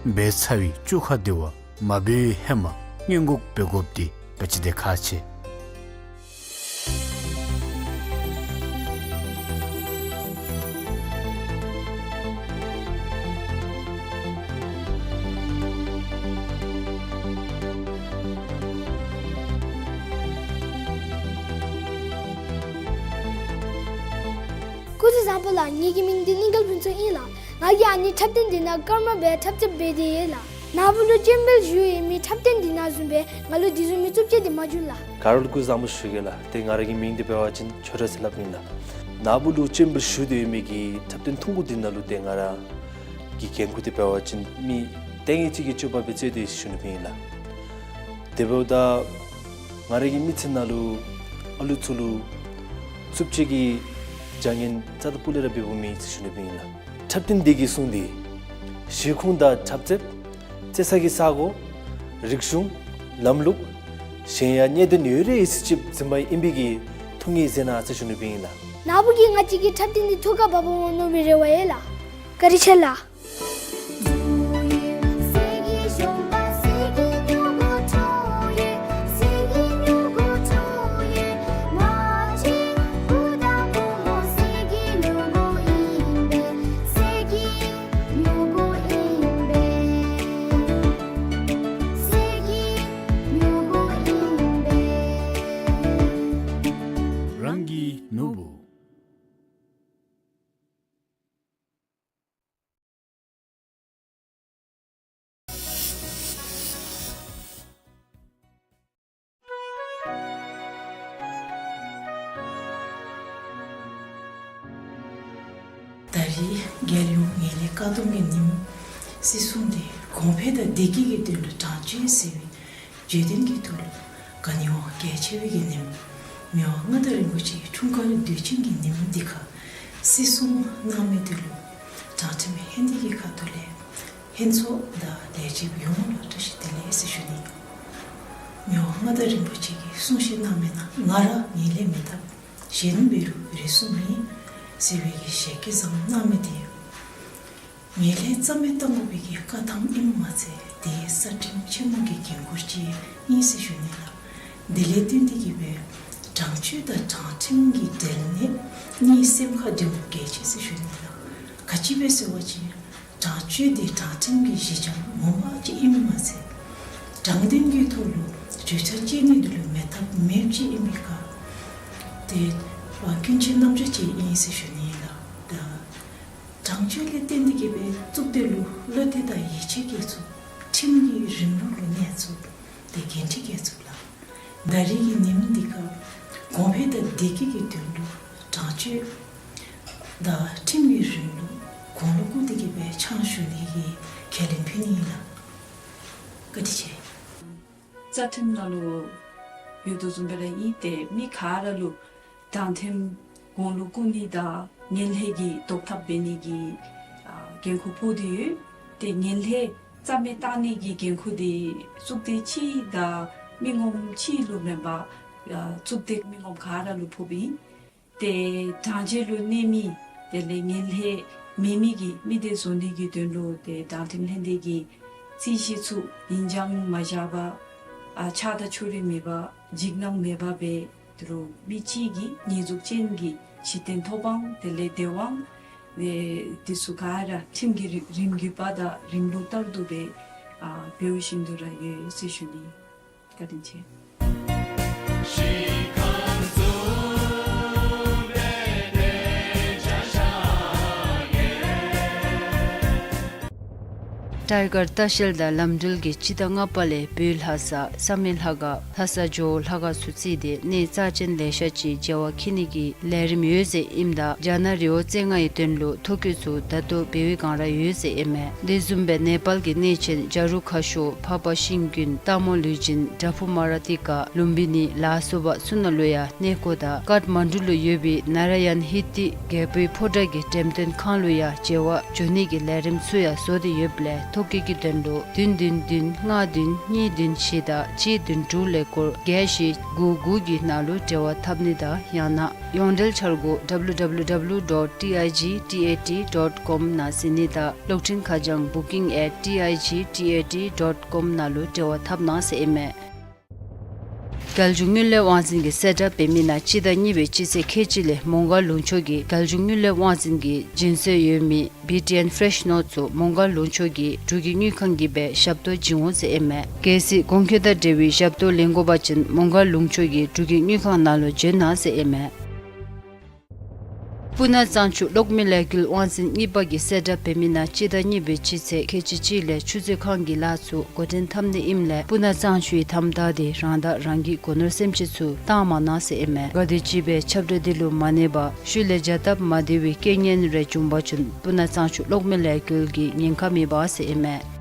འབད་ཚར་བའི་བཅོ་ཁ་འདི་བ་མ་འབད་བའི་ཧེ་མ་སྔོན་འགོག་འབད་དགོཔ་འདི་ག་ཅི་དེ་ཁག་ཆེ། སྐུ་གཟུགས་བཟང་པོ་ལགས། ངེ་གི་མིང་འདི་གླིང་དཀར་ཕུན་ཚོགས་ཨིན་ལགས། ང་གིས་ཨ་ནི་འཁྲབ་སྟོན་འདི་ནང་སྐར་མ་སྦེ་འཁྲབ་རྩེདཔ་འབད་དེ་ཡོད་ལགས། ནཱ་བུ་ལུ་ཅིག་འབད་ཞུ་ཡོད་མི་འཁྲབ་སྟོན་འདི་ནང་བཟུམ་སྦེ་ང་ལུ་འདི་བཟུམ་མའི་རྩུབ་སྤྱོད་འདི་མ་བྱུང་ལགས། ག་ར་ལུ་སྐུ་གཟུགས་བཟང་པོ་ཞུ་གེ་ལགས། ཏེ་ང་ར་གི་མིང་འདི་འབད་བ་ཅིན་ཆོས་གྲགས་ཟེར་སླབ་ཨིན་ལགས། ནཱ་བུ་ལུ་ཅིག་འབད་ཞུ་སྟེ་ཡོད་མི་གི་འཁྲབ་སྟོན་ཐུང་ཀུ་འདི་ནང་ལུ་ཏེ་ང་ར་གི་འགན་ཁུར་འདི་འབད་བ་ཅིན་མི་ལྟས་ངན་ཅིག་གི་སྤྱོད་པ་སྦེ་རྩེད་དེ་ཡོད་ཟེར་ཞུ་ནི་སྦེ་ཨིན་ལགས། དེ་འབདཝ་ད་ང་ར་གི་མི་ཚེ་ནང་ལུ་ཨ་ལུ་ཚུ་ལུ་རྩུབ་སྤྱོད་ཀྱི་བྱ་ངན་རྩ་དང་སྤུ་ལས་ར་འབདཝ་མེད་ཟེར་ཞུ་ནི་སྦེ་ཨིན་ལགས། འཁྲབ་སྟོན་འདི་གིས་བཟུང་སྟེ་གཞིས་ཁུངས་དང་འཁྲབ་རྩེདཔ་རྩེ་ས་གི་ས་གོ་རིག་གཞུང་ལམ་ལུགས་གཞན་ཡང་གནད་དོན་ཡོད་རིགས་ཡོད་ཚད་ཅིག་འཛིན་པ་ཨིན་པའི་གི་ཐུགས་ངེས་མཛད་གནང་ཟེར་ཞུ་ནི་སྦེ་ཨིན་ལགས། ནཱ་བུ་གིས་ང་བཅས་ཀྱི་འཁྲབ་སྟོན་འདི་ཐུགས་ཁར་བབ་འོང་མནོ་བའི་རེ་བ་ཡོད་ལགས། བཀའ་དྲིན་ཆེ་ལགས། ད་རེས་རྒྱལ་ཡོངས་ངན་ལྷད་བཀག་སྡོམ་གྱི་ཉིནམ་སྲིད་སྲུང་དེ་གོང་འཕེལ་དང་བདེ་སྐྱིད་ཀྱི་དོན་ལུ་དྲང་སྤྱོད་ཟེར་བའི་བརྗོད་དོན་གྱི་ཐོག་ལུ་ག་ནི་བ་གལ་ཆེ་བའི་གི་ཉིནམ་མི་དབང་མངའ་བདག་རིན་པོ་ཆེའི་འཁྲུངས་སྐར་དུས་ཆེན་གྱི་ཉིནམ་འདི་ཁར་སྲིད་སྲུང་གནང་མི་དེ་ལུ་དྲང་ཁྲིམས་ལྷན་སྡེ་གི་ཁ་ཐུག་ལས་ལྷན་ཚོགས་དང་ལས་བྱེདཔ་ཡོངས་ལུ་བཀྲ་ཤིས་བདེ་ལེགས་ཟེར་ཞུ་ནི། མི་དབང་མངའ་བདག་རིན་པོ་ཆེ་གིས་གསུང་བཤད་གནང་མི་ནང་ང་ར་ངན་ལྷད་མེད་ཐབས་གཞན་འབད་རུང་རེ་ཟུང་མེད་ཟེར་བའི་གི་ཞལ་བཀོད་བཟང་གནང་མི་དེ་ངན་ལྷད་རྩ་མེད་གཏང་དགོ་པའི་གི་བཀའ་ཐམ་ཨིནམ་མ་ཚད་དེ་རྩ་ཁྲིམས་ཆེན་མོ་གི་འགན་ཁུར་ཅིག་ཨིན་ཟེར་ཞུ་ནི་ལགས། དེ་ལས་བརྟེན་ཏེ་གིས་སྦེ་དྲང་སྤྱོད་དང་དྲང་ཁྲིམས་ཀྱི་འབྲེལ་གནས་གཉིས་སེམས་ཁར་འདྲེན་དགོཔ་གལ་ཆེ་ཟེར་ཞུ་ནི་ལགས། ག་ཅི་སྦེ་ཟེར་བ་ཅིན་དྲང་སྤྱོད་དེ་དྲང་ཁྲིམས་ཀྱི་གཞི་འགྱམ་ངོ་མ་ཅིག་ཨིནམ་མ་ཚད་དྲང་བདེན་གྱི་ཐོག་ལུ་བརྗོད་བྱ་བཅད་ནི་དེ་ལུ་མེད་ཐབས་མེདཔ་ཅིག་ཨིན་པའི་ཁར་དེ་ཨ་ཀུན་སྤྱོད་རྣམ་གཞག་ཅིག་ཨིན་ཟེར་ཞུ་ནི་ལགས། ད་དྲང་སྤྱོད་ལས་བརྟེན་ཏེ་གིས་སྦེ་གཙུག་སྡེ་ལུ་བློ་གཏད་དང་ཡིད་ཆེས་བསྐྱེད་ཚུགས། ཁྲིམས་ཀྱི་རིང་ལུགས་ལུ་གནས་ཚུགས། དེ་འགན་འཁྲི་བཀལ་ཚུགས་ལགས། ད་རེས་ཀྱི་ཉིནམ་འདི་ཁར་གོང་འཕེལ་དང་བདེ་སྐྱིད་ཀྱི་དོན་ལུ་དྲང་སྤྱོད་དང་ཁྲིམས་ཀྱི་རིང་ལུགས་གོང་ལུ་བཀུར་ཏེ་གིས་སྦེ་ཕྱག་ཞུ་ནི་གི་ཁས་ལེན་ཕུལ་ནི་ཨིན་ལགས། བཀའ་དྲིན་ཆེ། རྩ་ཁྲིམས་ནང་ལུ་ཡོད་དོ་བཟུམ་སྦེ་ར་ཨིན། ཏེ་མི་ག་ར་ལུ་དྲང་ཁྲིམས་གོང་ལུ་བཀུར་ནི་དང་ངན་ལྷད་ཀྱི་བཟློག་ཐབས་འབད་ནི་གི་ཨ་འགན་ཁུར་ཕོག་སྟེ་ཡོད། ཏེ་ངན་ལྷད་རྩ་མེད་གཏང་ནི་གི་འགན་ཁུར་དེ་གཙུག་སྡེ་གཅིག་དང་མི་ངོམ་གཅིག་ལུ་མེན་པར་ཨ་གཙུག་སྡེ་མི་ངོམ་ག་ར་ལུ་ཕོགཔ་ཨིན། ཏེ་དྲང་བདེན་ལུ་གནས་མི་དེ་ལས་ངན་ལྷད་མེད་མི་གི་མི་སྡེ་བཟོ་ནི་གི་དོན་ལུ་ཏེ་དྲང་ཁྲིམས་ལྷན་སྡེ་གིས་རྩོད་གཞི་ཚུ་ཉིན་འགྱངས་མ་བཞག་པར་ཨ་ཆགས་སྡང་ཕྱོགས་རིས་མེད་པར་འཇིགས་སྣང་མེད་པར་སྦེ་དོ་རུང་མི་གཅིག་གིས་ཉེས་འཛུགས་ཅན་གྱི་གཞི་རྟེན་ཐོབ་དབང་དེ་ལས་བདེ་དབང་དེ་ཚུ་ག་ར་ཁྲིམས་ཀྱི་རིམ་རིམ་བརྒྱུད་པ་དང་རིང་ལུགས་ལྟར་དུ་སྦེ་ཨ་འབད་བཞིན་དུ་ར་ཡོད་ཟེར་ཞུ་ནི། བཀའ་དྲིན་ཆེ། ཊའི་གར་ལྟ་བཤལ་དང་ལམ་འགྲུལ་གྱིས་སྤྱི་ཟླ་ལྔ་པ་ལས་བོད་ལྷ་ས་བསམ་ཡས་ལྷ་ཁང་ལྷ་ས་ཇོ་བོ་ལྷ་ཁང་ཚུ་བརྩིས་ཏེ་གནས་རྩ་ཅན་ལེ་ཤ་ཅིག་མཇལ་བར་འཁྱིད་ནི་གི་ལས་རིམ་ཡོད་ཟེར་ཨིནམ་ད་རྒྱ་ནག་རི་བོ་རྩེ་ལྔ་ཡི་དོན་ལུ་ཐོ་བཀོད་ཚུ་ད་ལྟོ་འབད་བའི་བསྒང་ར་ཡོད་ཟེར་ཨིན་མས། དེ་བཟུམ་སྦེ་ནེ་པཱལ་གྱི་གནས་ཆེན་ཇ་རུ་ཁ་ཤོར་འཕགས་པ་ཤིང་ཀུན་སྟག་མོ་ལུས་སྦྱིན་བྲག་ཕུག་མ་ར་ཏི་ཀ་ལུམ་བི་ནི་ལ་སོགས་པ་ཚུ་ནང་ལུ་ཡང་གནས་སྐོར་དང་ཀཱཐ་མན་ཌུ་ལུ་ཡོད་པའི་ནཱ་ར་ཡན་ཧི་ཏི་རྒྱལ་པོའི་ཕོ་བྲང་གི་འགྲེམས་སྟོན་ཁང་ལུ་ཡང་མཇལ་བར་འགྱོ་ནི་གི་ལས་རིམ་ཚུ་ཡང་བཟོ་སྟེ་ཡོདཔ་ལས་ཐོ་བཀོད་ཀྱི་དོན་ལུ་བདུན་བདུན་བདུན་ལྔ་བདུན་གཉིས་བདུན་བཞི་དང་གཅིག་བདུན་དྲུག་ལས་སྐོར་བརྒྱད་བཞི་དགུ་དགུ་གི་ནང་ལུ་འབྲེལ་བ་འཐབ་ནི་དང་ཡང་ན་ཡོངས་འབྲེལ་འཆར་སྒོ་W W W dot T I G T A T dot com ནང་གཟིགས་ནི་དང་གློག་འཕྲིན་ཁ་བྱང་booking at T I G T A T dot com ནང་ལུ་འབྲེལ་བ་འཐབ་གནང་ཟེར་ཨིན་མས། རྒྱལ་བཞུགས་དངུལ་ལས་དབང་འཛིན་གྱིས་གསལ་བསྒྲགས་འབད་མི་ནང་སྤྱི་ཟླ་གཉིས་པའི་སྤྱི་ཚེས་ཁལ་གཅིག་ལས་མོང་སྒར་ལུང་ཕྱོགས་ཀྱི་རྒྱལ་བཞུགས་དངུལ་ལས་དབང་འཛིན་གྱི་སྦྱིན་སྲོལ་ཡོད་མི་བི་ཊི་ཨེན་ཕེ་རེཤ་ནོཊ་ཚུ་མོང་སྒར་ལུང་ཕྱོགས་ཀྱི་འབྲུག་གི་དངུལ་ཁང་གིས་སྦེ་ཞབས་ཏོག་བྱིན་འོང་ཟེར་ཨིན་མས། གལ་སྲིད་གོང་འཁོད་དང་འབྲེལ་བའི་ཞབས་ཏོག་ལེན་དགོ་པ་ཅིན་མོང་སྒར་ལུང་ཕྱོགས་ཀྱི་འབྲུག་གི་དངུལ་ཁང་ནང་ལུ་བྱོན་གནང་ཟེར་ཨིན་མས། སྤུ་ན་གཙང་ཆུ་གློག་མེ་ལས་འགུལ་དབང་འཛིན་གཉིས་པ་གིས་གསལ་བསྒྲགས་འབད་མི་ནང་སྤྱི་ཟླ་གཉིས་པའི་སྤྱི་ཚེས་ཁལ་གཅིག་གཅིག་ལས་ཆུ་མཛོད་ཁང་གི་ལཱ་ཚུ་འགོ་འདྲེན་འཐབ་ནི་ཨིནམ་ལས་སྤུ་ན་གཙང་ཆུའི་དམ་དྲག་དེ་རང་དང་རང་གི་སྒོ་ནོར་སེམས་ཅན་ཚུ་བཏང་མ་གནང་ཟེར་ཨིན་མས། ག་དེམ་ཅིག་སྦེ་ཁྱབ་བསྒྲགས་འདི་ལུ་མ་གནས་པར་ཤུལ་ལས་བྱ་སྟབས་མ་བདེ་བའི་རྐྱེན་ངན་རེ་བྱུང་པ་ཅིན་སྤུ་ན་གཙང་ཆུ་གློག་མེ་ལས་འགུལ་གྱིས་ཉེན་ཁ་མི་འབག་ཟེར་ཨིན་མས།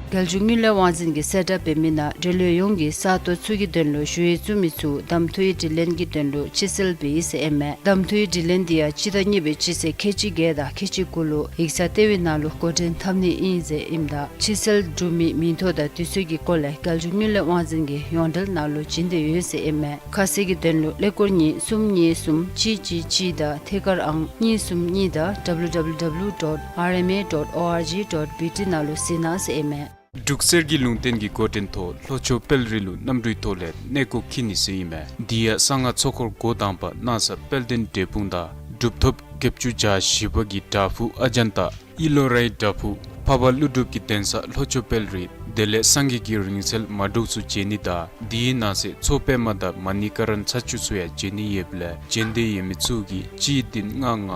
རྒྱལ་བཞུགས་དངུལ་ལས་དབང་འཛིན་གྱིས་གསལ་བསྒྲགས་འབད་མི་ནང་འབྲེལ་ཡོད་ཡོངས་ཀྱིས་ས་སྟོང་ཚུ་གི་དོན་ལུ་ཞུ་ཡིག་བཙུགས་མི་ཚུ་གདམ་འཐུ་ཡི་དྲི་ལན་གྱི་དོན་ལུ་ཕྱིར་སེལ་འབད་ཡི་ཟེར་ཨིན་མས། གདམ་འཐུ་ཡི་དྲི་ལན་འདི་ཡང་སྤྱི་ཟླ་གཉིས་པའི་སྤྱི་ཚེས་ཁལ་གཅིག་བརྒྱད་དང་ཁལ་གཅིག་དགུ་ལུ་ཡིག་ཚང་ལྟེ་བའི་ནང་ལུ་འགོ་འདྲེན་འཐབ་ནི་ཨིན་ཟེར་ཨིནམ་ད་ཕྱིར་སེལ་གྲུབ་མིའི་མིང་ཐོ་དང་དུས་ཚོད་ཀྱི་སྐོར་ལས་རྒྱལ་བཞུགས་དངུལ་ལས་དབང་འཛིན་གྱི་ཡོངས་འབྲེལ་ནང་ལུ་བྱིན་ཏེ་ཡོད་ཟེར་ཨིན་མས། ཁ་གསལ་གྱི་དོན་ལུ་ཀླད་ཀོར་གཉིས་གསུམ་གཉིས་གསུམ་གཅིག་གཅིག་གཅིག་དང་ཐད་ཀར་ཨང་གཉིས་གསུམ་གཉིས་དང་W W W dot R M A dot O R G dot B T ནང་ལུ་གཟིགས་གནང་ཟེར་ཨིན་མས། འབྲུག་གསེར་གྱི་ལུང་བསྟན་གྱི་འགོ་འདྲེན་ཐོག་ལྷོ་ཕྱོགས་དཔལ་རི་ལུ་གནམ་གྲུའི་ཐོག་ལས་གནས་སྐོར་འཁྱིད་ནི་ཟེར་ཨིན་མས། འདི་ཡང་གསང་སྔགས་ཚོགས་འཁོར་འགོ་དང་པ་སྣང་ས་དཔལ་ལྡན་འབྲས་སྤུངས་དང་གྲུབ་ཐོབ་བརྒྱད་ཅུ་གྱ་བཞི་པ་གི་བྲག་ཕུག་ཨ་ཛན་ཏ་ཨི་ལོ་རའི་བྲག་ཕུག་འཕགས་པ་ཀླུ་སྒྲུབ་ཀྱི་གདན་ས་ལྷོ་ཕྱོགས་དཔལ་རི་དེ་ལས་སངས་རྒྱས་ཀྱི་རིང་བསྲེལ་མ་འབྲུག་ཚུ་མཇལ་ནི་དང་འདིའི་ནང་གསེས་མཚོ་པདྨ་དང་མ་ཎི་ཀ་ར་ན་ཚ་ཆུ་ཚུ་ཡང་མཇལ་ནི་ཡོདཔ་ལས་མཇལ་འདོད་ཡོད་མི་ཚུ་གིས་གཅིག་བདུན་ལྔ་ལྔ་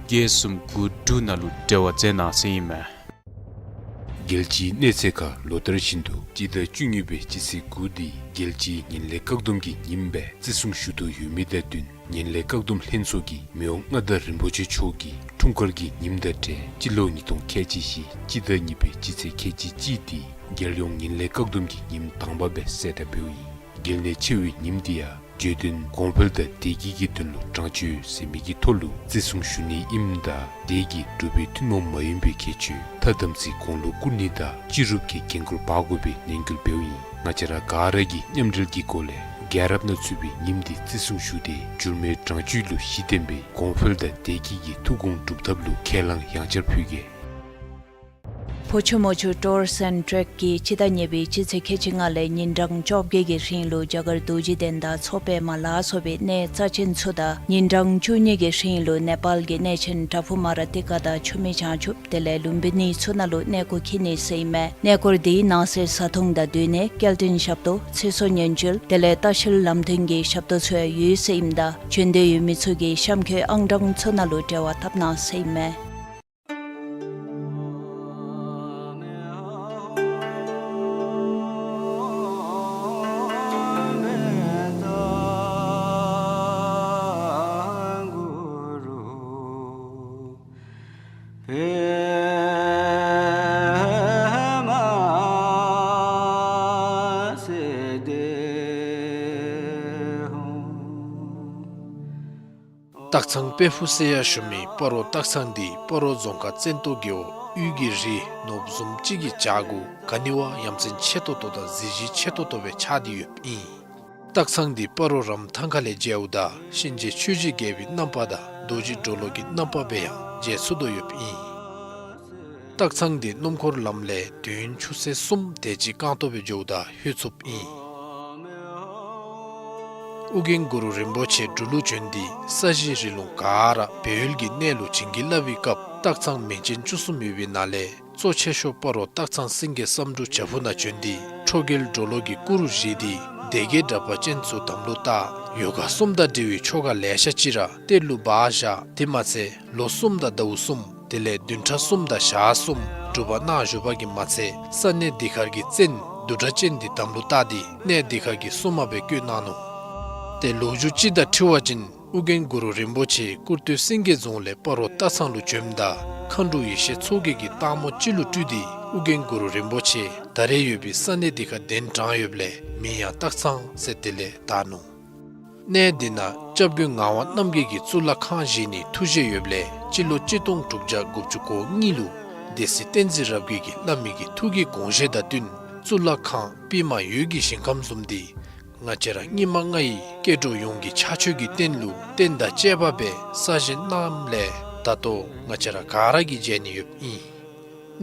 བརྒྱད་གསུམ་དགུ་དྲུག་ནང་ལུ་འབྲེལ་བ་མཛད་གནང་ཟེར་ཨིན་མས། རྒྱལ་སྤྱིའི་གནས་ཚད་ཁར་ལོ་ལྟར་བཞིན་དུ་སྤྱི་ཟླ་བཅུ་གཉིས་པའི་སྤྱི་ཚེས་དགུ་འདི་རྒྱལ་སྤྱིའི་ངན་ལྷད་བཀག་སྡོམ་གྱི་ཉིནམ་སྦེ་བརྩི་སྲུང་ཞུ་དོ་ཡོད་མི་དང་བསྟུན་ངན་ལྷད་བཀག་སྡོམ་ལྷན་ཚོགས་ཀྱིས་མི་དབང་མངའ་བདག་རིན་པོ་ཆེ་མཆོག་གི་འཁྲུངས་སྐར་གྱི་ཉིནམ་དང་འབྲེལ་སྤྱི་ལོ་ཉིས་སྟོང་ཁལ་གཅིག་བཞི་སྤྱི་ཟླ་གཉིས་པའི་སྤྱི་ཚེས་ཁལ་གཅིག་གཅིག་འདི་རྒྱལ་ཡོངས་ངན་ལྷད་བཀག་སྡོམ་གྱི་ཉིནམ་དང་པ་སྦེ་གསལ་བསྒྲགས་འབདཝ་ཨིན། གལ་གནད་ཆེ་བའི་ཉིནམ་འདི་ཡང་བརྗོད་དོན་གོང་འཕེལ་དང་བདེ་སྐྱིད་ཀྱི་དོན་ལུ་དྲང་སྤྱོད་ཟེར་མི་གི་ཐོག་ལུ་བརྩི་སྲུང་ཞུ་ནི་ཨིནམ་ད་དེ་གིས་འབྲུག་པའི་ཐུན་མོང་མ་ཡིན་པའི་ཁྱད་ཆོས་ཐ་དམ་ཚིག་གོང་ལུ་བཀུར་ནི་དང་སྤྱི་རུབ་ཀྱི་འགན་ཁུར་འབག་དགོ་པའི་ནན་སྐུལ་འབདཝ་ཨིན། ང་བཅས་ར་ག་ར་གིས་མཉམ་འབྲེལ་གྱི་སྒོ་ལས་རྒྱལ་རབས་ནང་ཚུད་པའི་ཉིནམ་འདི་བརྩི་སྲུང་ཞུ་སྟེ་འགྱུར་མེད་དྲང་སྤྱོད་ལུ་གཞི་བརྟེན་པའི་གོང་འཕེལ་དང་བདེ་སྐྱིད་ཀྱི་ཐུགས་དགོངས་སྒྲུབ་ཐབས་ལུ་ཁས་བླངས་ཡང་བསྐྱར་ཕུལ་གེ། ཕོ་ཆུ་མོ་ཆུ་ཊུརསི་ཨེནཌ་ཊེཀ་གིས་སྤྱི་ཟླ་གཉིས་པའི་སྤྱི་ཚེས་ཁལ་གཅིག་ལྔ་ལས་ཉིན་གྲངས་བཅོ་བརྒྱད་ཀྱི་རིང་ལུ་རྒྱ་གར་རྡོ་རྗེ་གདན་དང་མཚོ་པདྨ་ལ་སོགས་པའི་གནས་རྩ་ཆེན་ཚུ་དང་ཉིན་གྲངས་བཅུ་གཉིས་ཀྱི་རིང་ལུ་ནེ་པཱལ་གྱི་གནས་ཆེན་པྲ་ཕུ་མ་ར་ཏི་ཀ་དང་ཆུ་སྨད་བྱང་ཆུབ་དེ་ལས་ལུམྦི་ནི་ཚུ་ནང་ལུ་གནས་སྐོར་འཁྱིད་ནི་ཟེར་ཨིན་མས། གནས་སྐོར་འདིའི་ནང་གསེས་བཟའ་འཐུང་དང་སྡོད་གནས་སྐྱེལ་འདྲེན་ཞབས་ཏོག་ཚེ་སྲོག་ཉེན་བཅོལ་དེ་ལས་ལྟ་བཤལ་ལམ་སྟོན་གྱི་ཞབས་ཏོག་ཚུ་ཡང་ཡོད་ཟེར་ཨིནམ་ད་བྱོན་འདོད་ཡོད་མི་ཚུ་གིས་གཤམ་འཁོད་ཨང་གྲངས་ཚུ་ནང་ལུ་འབྲེལ་བ་འཐབ་གནང་ཟེར་ཨིན་མས། སྟག་ཚང་དཔལ་ཕུག་ཟེར་ཡང་ཞུ་མི་སྤ་རོ་སྟག་ཚང་འདི་སྤ་རོ་རྫོང་ཁག་བཙན་ཏོ་རྒེད་འོག་དབུས་ཀྱི་རི་ནོར་བུ་བཟུམ་ཅིག་གི་བྱག་གུ་ག་ནི་བ་ཡ་མཚན་ཆེ་ཏོག་ཏོ་དང་གཟི་བརྗིད་ཆེ་ཏོག་ཏོ་སྦེ་ཆགས་ཏེ་ཡོདཔ་ཨིན། སྟག་ཚང་འདི་སྤ་རོ་རམ་ཐང་ཁ་ལས་མཇལཝ་ད་གཤིན་རྗེ་ཆོས་ཀྱི་རྒྱལ་པོའི་རྣམ་པ་དང་རྡོ་རྗེ་གྲོ་ལོད་ཀྱི་རྣམ་པ་སྦེ་ཡང་མཇལ་ཚུགས་དོ་ཡོདཔ་ཨིན། སྟག་ཚང་འདི་སྣུམ་འཁོར་ལམ་ལས་དུས་ཡུན་ཆུ་ཚོད་གསུམ་དེ་ཅིག་རྐང་སྟོང་སྦེ་འགྱོཝ་ད་ལྷོད་ཚུགསཔ་ཨིན། ཨོ་རྒྱན་གུ་རུ་རིན་པོ་ཆེ་འབྲུག་ལུ་བྱོན་ཏེ་ས་གཞི་རི་ལུང་ག་ར་སྦས་ཡུལ་གྱི་གནས་ལུ་བྱིན་གྱིས་བརླབས་པའི་སྐབས་སྟག་ཚང་མིང་ཅན་བཅུ་གསུམ་ཡོད་པའི་ནང་ལས་གཙོ་ཆེ་ཤོས་སྤ་རོ་སྟག་ཚང་སེང་གེ་བསམ་འགྲུབ་བྱག་ཕུག་ནང་བྱོན་ཏེ་ཁྲོ་རྒྱལ་གྲོ་ལོད་ཀྱི་སྐུ་རུ་བཞེངས་ཏེ་སྡེ་བརྒྱད་དྲེགས་པ་ཅན་ཚུ་དམ་ལུ་བཏགས། ཡོ་ག་གསུམ་དང་འབྲེལ་བའི་ཆོ་ག་ལེ་ཤ་ཅིག་ར་གཏེར་ལུ་སྦ་བཞག། དེ་མ་ཚད་ལོ་གསུམ་དང་ཟླཝ་གསུམ་དེ་ལས་བདུན་ཕྲག་གསུམ་དང་ཞག་གསུམ་སྒྲུབ་པ་གནང་བཞུགས་པ་གིས་མ་ཚད་ས་གནས་འདི་ཁར་གྱི་བཙན་བདུད་སྒྲ་ཅན་འདི་དམ་ལུ་བཏགས་ཏེ་གནས་འདི་ཁར་གྱི་སྲུང་མ་སྦེ་བསྐོས་གནང་ནུག། ཏེ་ལོ་རྒྱུས་ཅིག་དང་འཁྲིལ་བ་ཅིན་ཨོ་རྒྱན་གུ་རུ་རིན་པོ་ཆེ་སྐུར་སྟོད་སེང་གེ་རྫོང་ལས་སྤ་རོ་སྟག་ཚང་ལུ་བྱོནམ་ད་མཁའ་འགྲོ་ཡེ་ཤེས་མཚོ་རྒྱལ་གྱིས་སྟག་མོ་ཅིག་ལུ་སྤྲུལ་ཏེ་ཨོ་རྒྱན་གུ་རུ་རིན་པོ་ཆེ་ད་རེས་ཡོད་པའི་ས་གནས་འདི་ཁར་གདན་དྲངས་ཡོདཔ་ལས་མིང་ཡང་སྟག་ཚང་ཟེར་དེ་ལས་བཏགས་ནུག། གནས་འདི་ནང་སྐྱབས་མགོན་ངག་དབང་རྣམ་རྒྱལ་གྱིས་གཙུག་ལག་ཁང་བཞེངས་ནིའི་ཐུགས་བཞེད་ཡོདཔ་ལས་སྤྱི་ལོ་གཅིག་སྟོང་དྲུག་བརྒྱ་དགུ་བཅུ་གོ་གཉིས་ལུ་སྡེ་སྲིད་བསྟན་འཛིན་རབ་རྒྱས་ཀྱིས་བླ་མའི་གི་ཐུགས་ཀྱི་དགོངས་བཞེད་དང་བསྟུན་གཙུག་ལག་ཁང་པདྨ་འོད་ཀྱི་ཞིང་ཁམས་བཟུམ་འདི་ང་བཅས་ར་སྙིགས་མ་ལྔ་ཡི་སྐྱེ་འགྲོ་ཡོངས་ཀྱི་ཕྱག་མཆོད་ཀྱི་རྟེན་ལུ་རྟེན་དང་བཅས་པ་སྦེ་གསར་བཞེངས་གནངམ་ལས་ད་ལྟོ་ང་བཅས་ར་ག་ར་གིས་མཇལ་ནི་ཡོདཔ་ཨིན།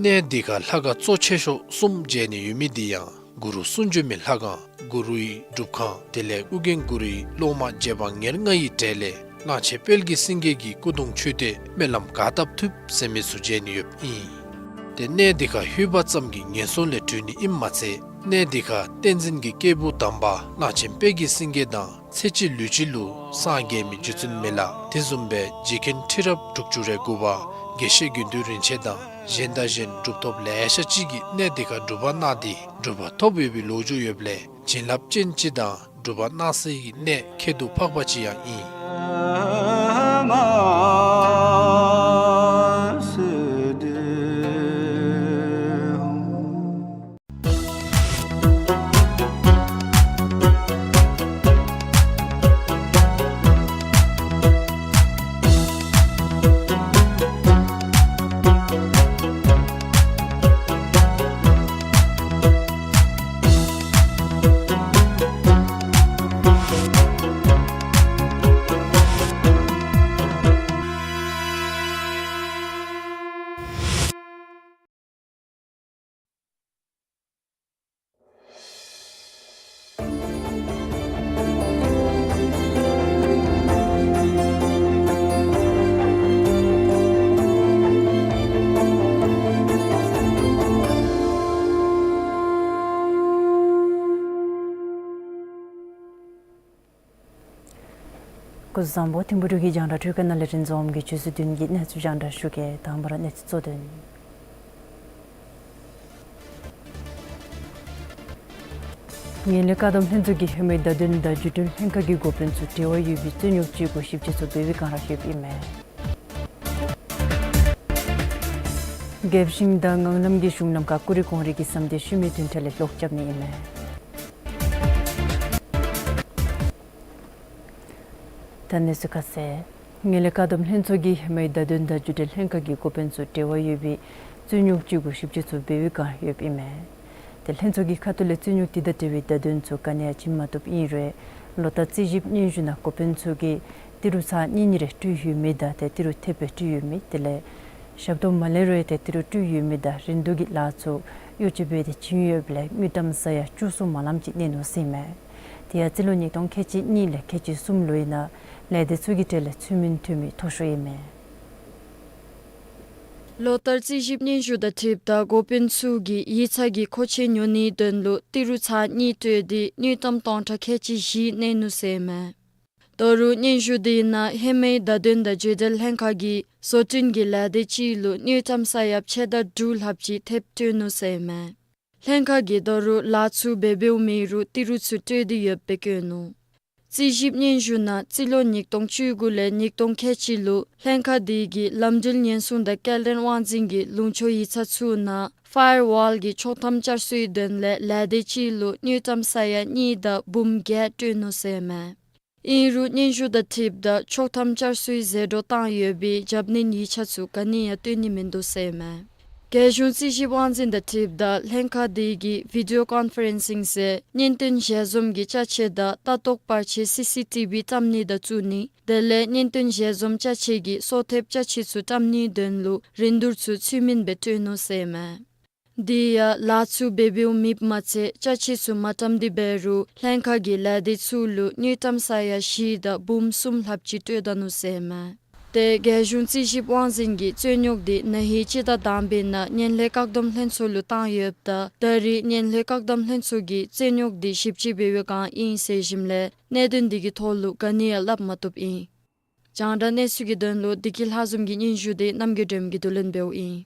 གནས་འདི་ཁར་ལྷ་ཁང་གཙོ་ཆེ་ཤོས་གསུམ་མཇལ་ནི་ཡོད་མི་འདི་ཡང་གུ་རུ་གསུང་བྱོན་མའི་ལྷ་ཁང་གུ་རུའི་སྒྲུབ་ཁང་དེ་ལས་ཨོ་རྒྱན་གུ་རུའི་སློབ་མ་རྗེ་འབངས་ཉེར་ལྔ་ཡི་གྲས་ལས་གླང་ཆེན་དཔལ་གྱི་སེང་གེ་གི་སྐུ་གདུང་མཆོད་རྟེན་སྨོན་ལམ་ག་བཏབ་ཐུབ་ཟེར་མི་ཚུ་མཇལ་ནི་ཡོདཔ་ཨིན། ཏེ་གནས་འདི་ཁར་ལྷོད་པ་ཙམ་གྱིས་ངན་སོང་ལས་གྲོལ་ནི་ཨིནམ་མ་ཚད་གནས་འདི་ཁར་བསྟན་འཛིན་གྱི་སྐྱེས་བུ་དམ་པ་གླང་ཆེན་དཔལ་གྱི་སེང་གེ་དང་ཚེ་གཅིག་ལུས་གཅིག་ལུ་སངས་རྒྱས་མི་རྗེ་བཙུན་མི་ལ་དེ་བཟུམ་སྦེ་རྗེ་མཁན་ཁྲི་རབས་དྲུག་ཅུ་རེ་དགུ་པ་དགེ་བཤེས་དགེ་འདུན་རིན་ཆེན་དང་གཞན་དང་གཞན་གྲུབ་ཐོབ་ལེ་ཤ་ཅིག་གིས་གནས་འདི་ཁར་སྒྲུབ་པ་གནང་སྟེ་གྲུབ་པ་ཐོབ་ཡོད་པའི་ལོ་རྒྱུས་ཡོདཔ་ལས་བྱིན་རླབས་ཅན་ཅིག་དང་སྒྲུབ་པ་གནང་སའི་གནས་ཁྱད་དུ་འཕགས་པ་ཅིག་ཡང་ཨིན། སྐུ་གཟུགས་བཟང་པོ། ཐིམ་ཕུ་འབྲུག་གི་རྒྱང་བསྒྲགས་སྒྲིག་ཁང་ནང་ལས་རིན་འཛོམས་ཀྱིས་ཆུ་ཚོད་བདུན་གྱི་གནས་ཚུལ་རྒྱང་བསྒྲགས་ཞུ་གེ། དང་པ་ར་གནས་ཚུལ་གཙོ་དོན། ངན་ལྷད་བཀག་སྡོམ་ལྷན་ཚོགས་ཀྱིས་ཧེ་མའི་བརྡ་དོན་དང་བརྒྱུད་འཕྲིན་ལྷན་ཁག་གི་འགོ་དཔོན་ཚུ་འབྲེལ་བ་ཡོད་པའི་རྩོད་རྙོགས་བཅུ་དགུ་ཞིབ་དཔྱད་ཚུ་འབད་བའི་བསྒང་ར་ཡོདཔ་ཨིན་མས། རྒྱལ་ཞིང་དང་ངང་ལམ་གྱི་གཞུང་ལམ་ཁར་ཀུ་རེ་གོང་རིས་ཀྱི་ཟམ་དེ་ཤུལ་མའི་བདུན་ཕྲག་ལས་ལོག་རྐྱབ་ནི་ཨིན་མས། ད་གནས་ཚུལ་ཁ་གསལ། ངན་ལྷད་བཀག་སྡོམ་ལྷན་ཚོགས་ཀྱིས་ཧེ་མའི་བརྡ་དོན་དང་བརྒྱུད་འཕྲིན་ལྷན་ཁག་གི་འགོ་དཔོན་ཚུ་འབྲེལ་བ་ཡོད་པའི་རྩོད་རྙོགས་བཅུ་དགུ་ཞིབ་དཔྱད་ཚུ་འབད་བའི་བསྒང་ཡོདཔ་ཨིན་མས། ཏེ་ལྷན་ཚོགས་ཀྱི་ཁ་ཐུག་ལས་རྩོད་རྙོགས་དེ་དང་འབྲེལ་བའི་བརྡ་དོན་ཚུ་ག་ནི་ཡང་བྱིན་མ་བཏུབ་ཨིན་རུང་ལོ་ལྟར་རྩིས་ཞིབ་སྙན་ཞུ་ནང་འགོ་དཔོན་ཚུ་གིས་ཏི་རུ་ཚར་གཉིས་གཉིས་རེ་སྤྲོད་ཡོད་མི་དང་ཏེ་ཏི་རུ་ཐེབས་སྦེ་སྤྲོད་ཡོད་མི་དེ་ལས་ཞབས་ཏོག་མ་ལེན་རུང་ཏེ་ཏི་རུ་སྤྲོད་ཡོད་མི་དང་རིན་བསྡུར་གྱི་ལཱ་ཚུ་གཡོ་ཅིག་འབད་དེ་བྱིན་ཡོདཔ་ལས་དངུལ་ཀྲམ་ས་ཡ་བཅུ་གསུམ་མ་ལངམ་ཅིག་གནས་ནུག་ཟེར་ཨིན་མས། དེ་ཡང་རྩིས་ལོ་ཉིས་སྟོང་ཁལ་གཅིག་གཉིས་ལས་ཁལ་གཅིག་གསུམ་ལོའི་ནང་ལས་སྡེ་ཚུ་གི་གྲས་ལས་ཚུལ་མིན་མཐོ་མི་མཐོ་ཤོས་ཨིན་མས། ལོ་ལྟར་རྩིས་ཞིབ་སྙན་ཞུ་དང་འཁྲིལཝ་ད་འགོ་དཔོན་ཚུ་གིས་ཡིག་ཚང་གི་མཁོ་ཆས་ཉོ་ནིའི་དོན་ལུ་ཏི་རུ་ཚར་གཉིས་སྤྲོད་དེ་དངུལ་ཀྲམ་སྟོང་ཕྲག་ཁལ་གཅིག་བཞི་གནས་ནུག་ཟེར་ཨིན་མས། ད་རུང་སྙན་ཞུ་དེ་ནང་ཧེ་མའི་བརྡ་དོན་དང་བརྒྱུད་འཕྲིན་ལྷན་ཁག་གིས་བཟོ་སྐྲུན་གྱི་ལས་སྡེ་ཅིག་ལུ་དངུལ་ཀྲམ་ས་ཡ་ཕྱེད་དང་དྲུག་ལྷགཔ་ཅིག་ཐེབས་སྤྲོད་ནུག་ཟེར་ཨིན་མས། ལྷན་ཁག་གིས་ད་རུང་ལཱ་ཚུ་འབད་འབདཝ་མེད་རུང་ཏི་རུ་ཚུ་སྤྲོད་དེ་ཡོདཔ་སྦེ་བཀོད་ནུག། རྩིས་ཞིབ་སྙན་ཞུ་ནང་རྩིས་ལོ་ཉིས་སྟོང་བཅུ་དགུ་ལས་ཉིས་སྟོང་ཁལ་གཅིག་ལུ་ལྷན་ཁག་དེ་གིས་ལམ་འགྲུལ་ཉེན་སྲུང་དང་སྐྱེལ་འདྲེན་དབང་འཛིན་གྱི་ལུང་ཕྱོགས་ཡིག་ཚང་ཚུ་ནང་ཕ་ཡར་ཝཱལ་གྱི་ཆོག་ཐམ་བསྐྱར་གསོའི་དོན་ལས་ལས་སྡེ་ཅིག་ལུ་དངུལ་ཀྲམ་ས་ཡ་གཉིས་དང་འབུམ་བརྒྱད་སྤྲོད་ནུག་ཟེར་ཨིན་མས། ཨིན་རུང་སྙན་ཞུ་དང་འཁྲིལཝ་ད་ཆོག་ཐམ་བསྐྱར་གསོའི་ཟད་འགྲོ་བཏང་ཡོད་པའི་རྒྱབ་གནོན་ཡིག་ཆ་ཚུ་ག་ནི་ཡང་སྟོན་ནི་མིན་འདུག་ཟེར་ཨིན་མས། རྒྱལ་གཞུང་རྩིས་ཞིབ་དབང་འཛིན་དང་འཁྲིལཝ་ད་ལྷན་ཁག་དེ་གིས་བི་ཌི་ཡོ་ཀོན་ཕ་རེན་སིང་ཟེར་བརྙན་སྟོན་ཞལ་འཛོམས་ཀྱི་ཅ་ཆས་དང་ལྟ་རྟོག་པར་ཆས་སི་སི་ཊི་བི་བཀྲམ་ནི་དང་བཙུགས་ནི་དེ་ལས་བརྙན་སྟོན་ཞལ་འཛོམས་ཅ་ཆས་ཀྱི་གསོལ་ཐེབས་ཅ་ཆས་ཚུ་བཀྲམ་ནིའི་དོན་ལུ་རིན་བསྡུར་ཚུ་ཚུལ་མིན་སྦེ་སྤྲོད་ནུག་ཟེར་ཨིན་མས། དེ་ཡང་ལཱ་ཚུ་འབད་འབདཝ་མེདཔ་མ་ཚད་ཅ་ཆས་ཚུ་མ་བཀྲམ་སྟེ་འབད་རུང་ལྷན་ཁག་གིས་ལས་སྡེ་ཚུ་ལུ་དངུལ་ཀྲམ་ས་ཡ་བཞི་དང་འབུམ་གསུམ་ལྷགཔ་ཅིག་སྤྲོད་ད་ནུག་ཟེར་ཨིན་མས། ཏེ་རྒྱལ་གཞུང་རྩིས་ཞིབ་དབང་འཛིན་གྱིས་རྩོད་རྙོགས་དེ་ན་ཧིང་སྤྱི་ཟླ་དང་པའི་ནང་ངན་ལྷད་བཀག་སྡོམ་ལྷན་ཚོགས་ལུ་བཏང་ཡོདཔ་ད་ད་རེས་ངན་ལྷད་བཀག་སྡོམ་ལྷན་ཚོགས་ཀྱིས་རྩོད་རྙོགས་དེ་ཞིབ་དཔྱད་འབད་བའི་བསྒང་ཨིན་ཟེར་ཞིནམ་ལས་གནད་དོན་དེ་གི་ཐོག་ལུ་ག་ནི་ཡང་སླབ་མ་བཏུབ་ཨིན། རྒྱང་བསྒྲགས་གནས་ཚུལ་གྱི་དོན་ལུ་བདེ་སྐྱིད་ལྷ་འཛོམས་ཀྱི་སྙན་ཞུ་དེ་རྣམ་རྒྱལ་སྒྲོལམ་གྱིས་བསྡུ་ལེན་འབདཝ་ཨིན།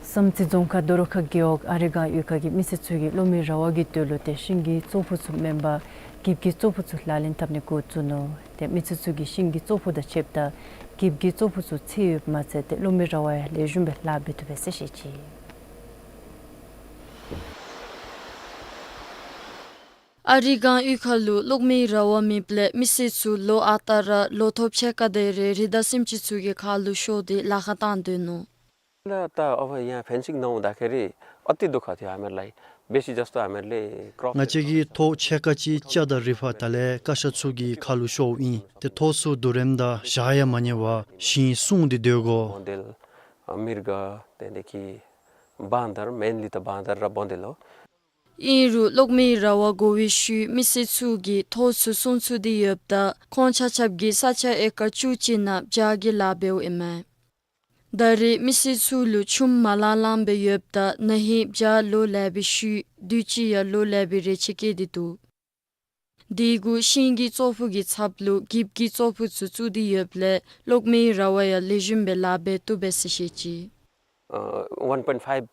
བསམ་རྩེ་རྫོང་ཁག་རྡོ་རོ་ཁ་རྒེད་འོག་ཨ་རི་སྒང་གཡུས་ཁ་གི་མི་སེར་ཚུ་གིས་གློག་མེའི་ར་བ་གི་དོན་ལུ་ཏེ་ཤིང་གི་ཙོག་ཕུད་ཚུ་མེན་པར་འགྱིབ་ཀྱི་ཙོག་ཕུད་ཚུ་ལག་ལེན་འཐབ་ནི་འགོ་བཙུགས་ནུག། ཏེ་མི་སེར་ཚུ་གིས་ཤིང་གི་ཙོག་ཕུད་དང་ཕྱདཔ་ད་འགྱིབ་ཀྱི་ཙོག་ཕུད་ཚུ་ཚེ་ཡོདཔ་མ་ཚད་ཏེ་གློག་མེའི་ར་བ་ཡང་ལེགས་ཤོམ་སྦེ་ལཱ་འབད་བཏུབ་པས་ཟེར་བཤད་ཅི། ཨ་རི་སྒང་གཡུས་ཁ་ལུ་གློག་མེའི་ར་བ་མེདཔ་ལས་མི་སེར་ཚུ་ལོ་ཨ་རྟག་ར་ལོ་ཐོག་ཕྱེད་ཀ་དེ་རེ་རི་དྭགས་སེམས་ཅན་ཚུ་གི་ཁ་ལུ་ཤོར་ཏེ་ལཱ་ཁག་བཏང་སྡོད་ནུག། ད་ད་ཨོ་ཡ་ཕེན་སིང་ནོ་ད་ཁེ་རི་ཨ་ཏི་དུ་ཁ་ཐི་ཨ་མེར་ལའི་བེ་ཤི་ཇཱསྟ་ཨ་མེར་ལེ་ཀྲོག། ང་བཅས་ཀྱི་ཐོག་ཕྱེད་ཀ་ཅིག་ལྕགས་དང་རི་ཕག་དེ་ལས་ཀ་ཤ་ཚུ་གི་ཁ་ལུ་ཤོརཝ་ཨིན། ཏེ་ཐོག་ཚུ་བསྡུ་རནམ་ད་ཞག་ཡང་མ་ཉལ་བར་ཞིང་སྲུང་སྟེ་སྡོད་དགོ། བོན་དེལ་མིར་ག་ཏེ་དེ་ཁི་བང་དར་མེན་ལི་ད་བང་དར་ར་བོན་དེལ་ལོ། ཨིན་རུང་གློག་མེའི་ར་བ་བསྒོར་བའི་ཤུལ་མི་སེར་ཚུ་གིས་ཐོག་ཚུ་སྲུང་ཚུགས་ཏེ་ཡོདཔ་ད་ཁོང་ཆ་ཁྱབ་ཀྱིས་ས་ཆ་ཨེ་ཀར་བཅུ་གཅིག་ནང་བྱག་གི་ལཱ་འབདཝ་ཨིན་མས། ད་རེས་མི་སེར་ཚུ་ལུ་ཆུམ་མ་ལང་ལངམ་སྦེ་ཡོདཔ་ད་ན་ཧིང་བྱག་ལོ་ལེགས་པའི་ཤུལ་དུས་ཅི་ཡང་ལོ་ལེགས་པའི་རེ་ཆེ་བསྐྱེད་དེ་འདུག། དེ་གུ་ཤིང་གི་ཙོག་ཕུད་ཀྱི་ཚབ་ལུ་འགྱིབ་ཀྱི་ཙོག་ཕུད་ཚུ་བཙུགས་ཏེ་ཡོདཔ་ལས་གློག་མེའི་ར་བ་ཡང་ལེགས་ཤོམ་སྦེ་ལཱ་འབད་བཏུབ་པས་ཟེར་བཤད་ཅི། ཨ་ཝན་པོའིནཊ་ཕའིབ་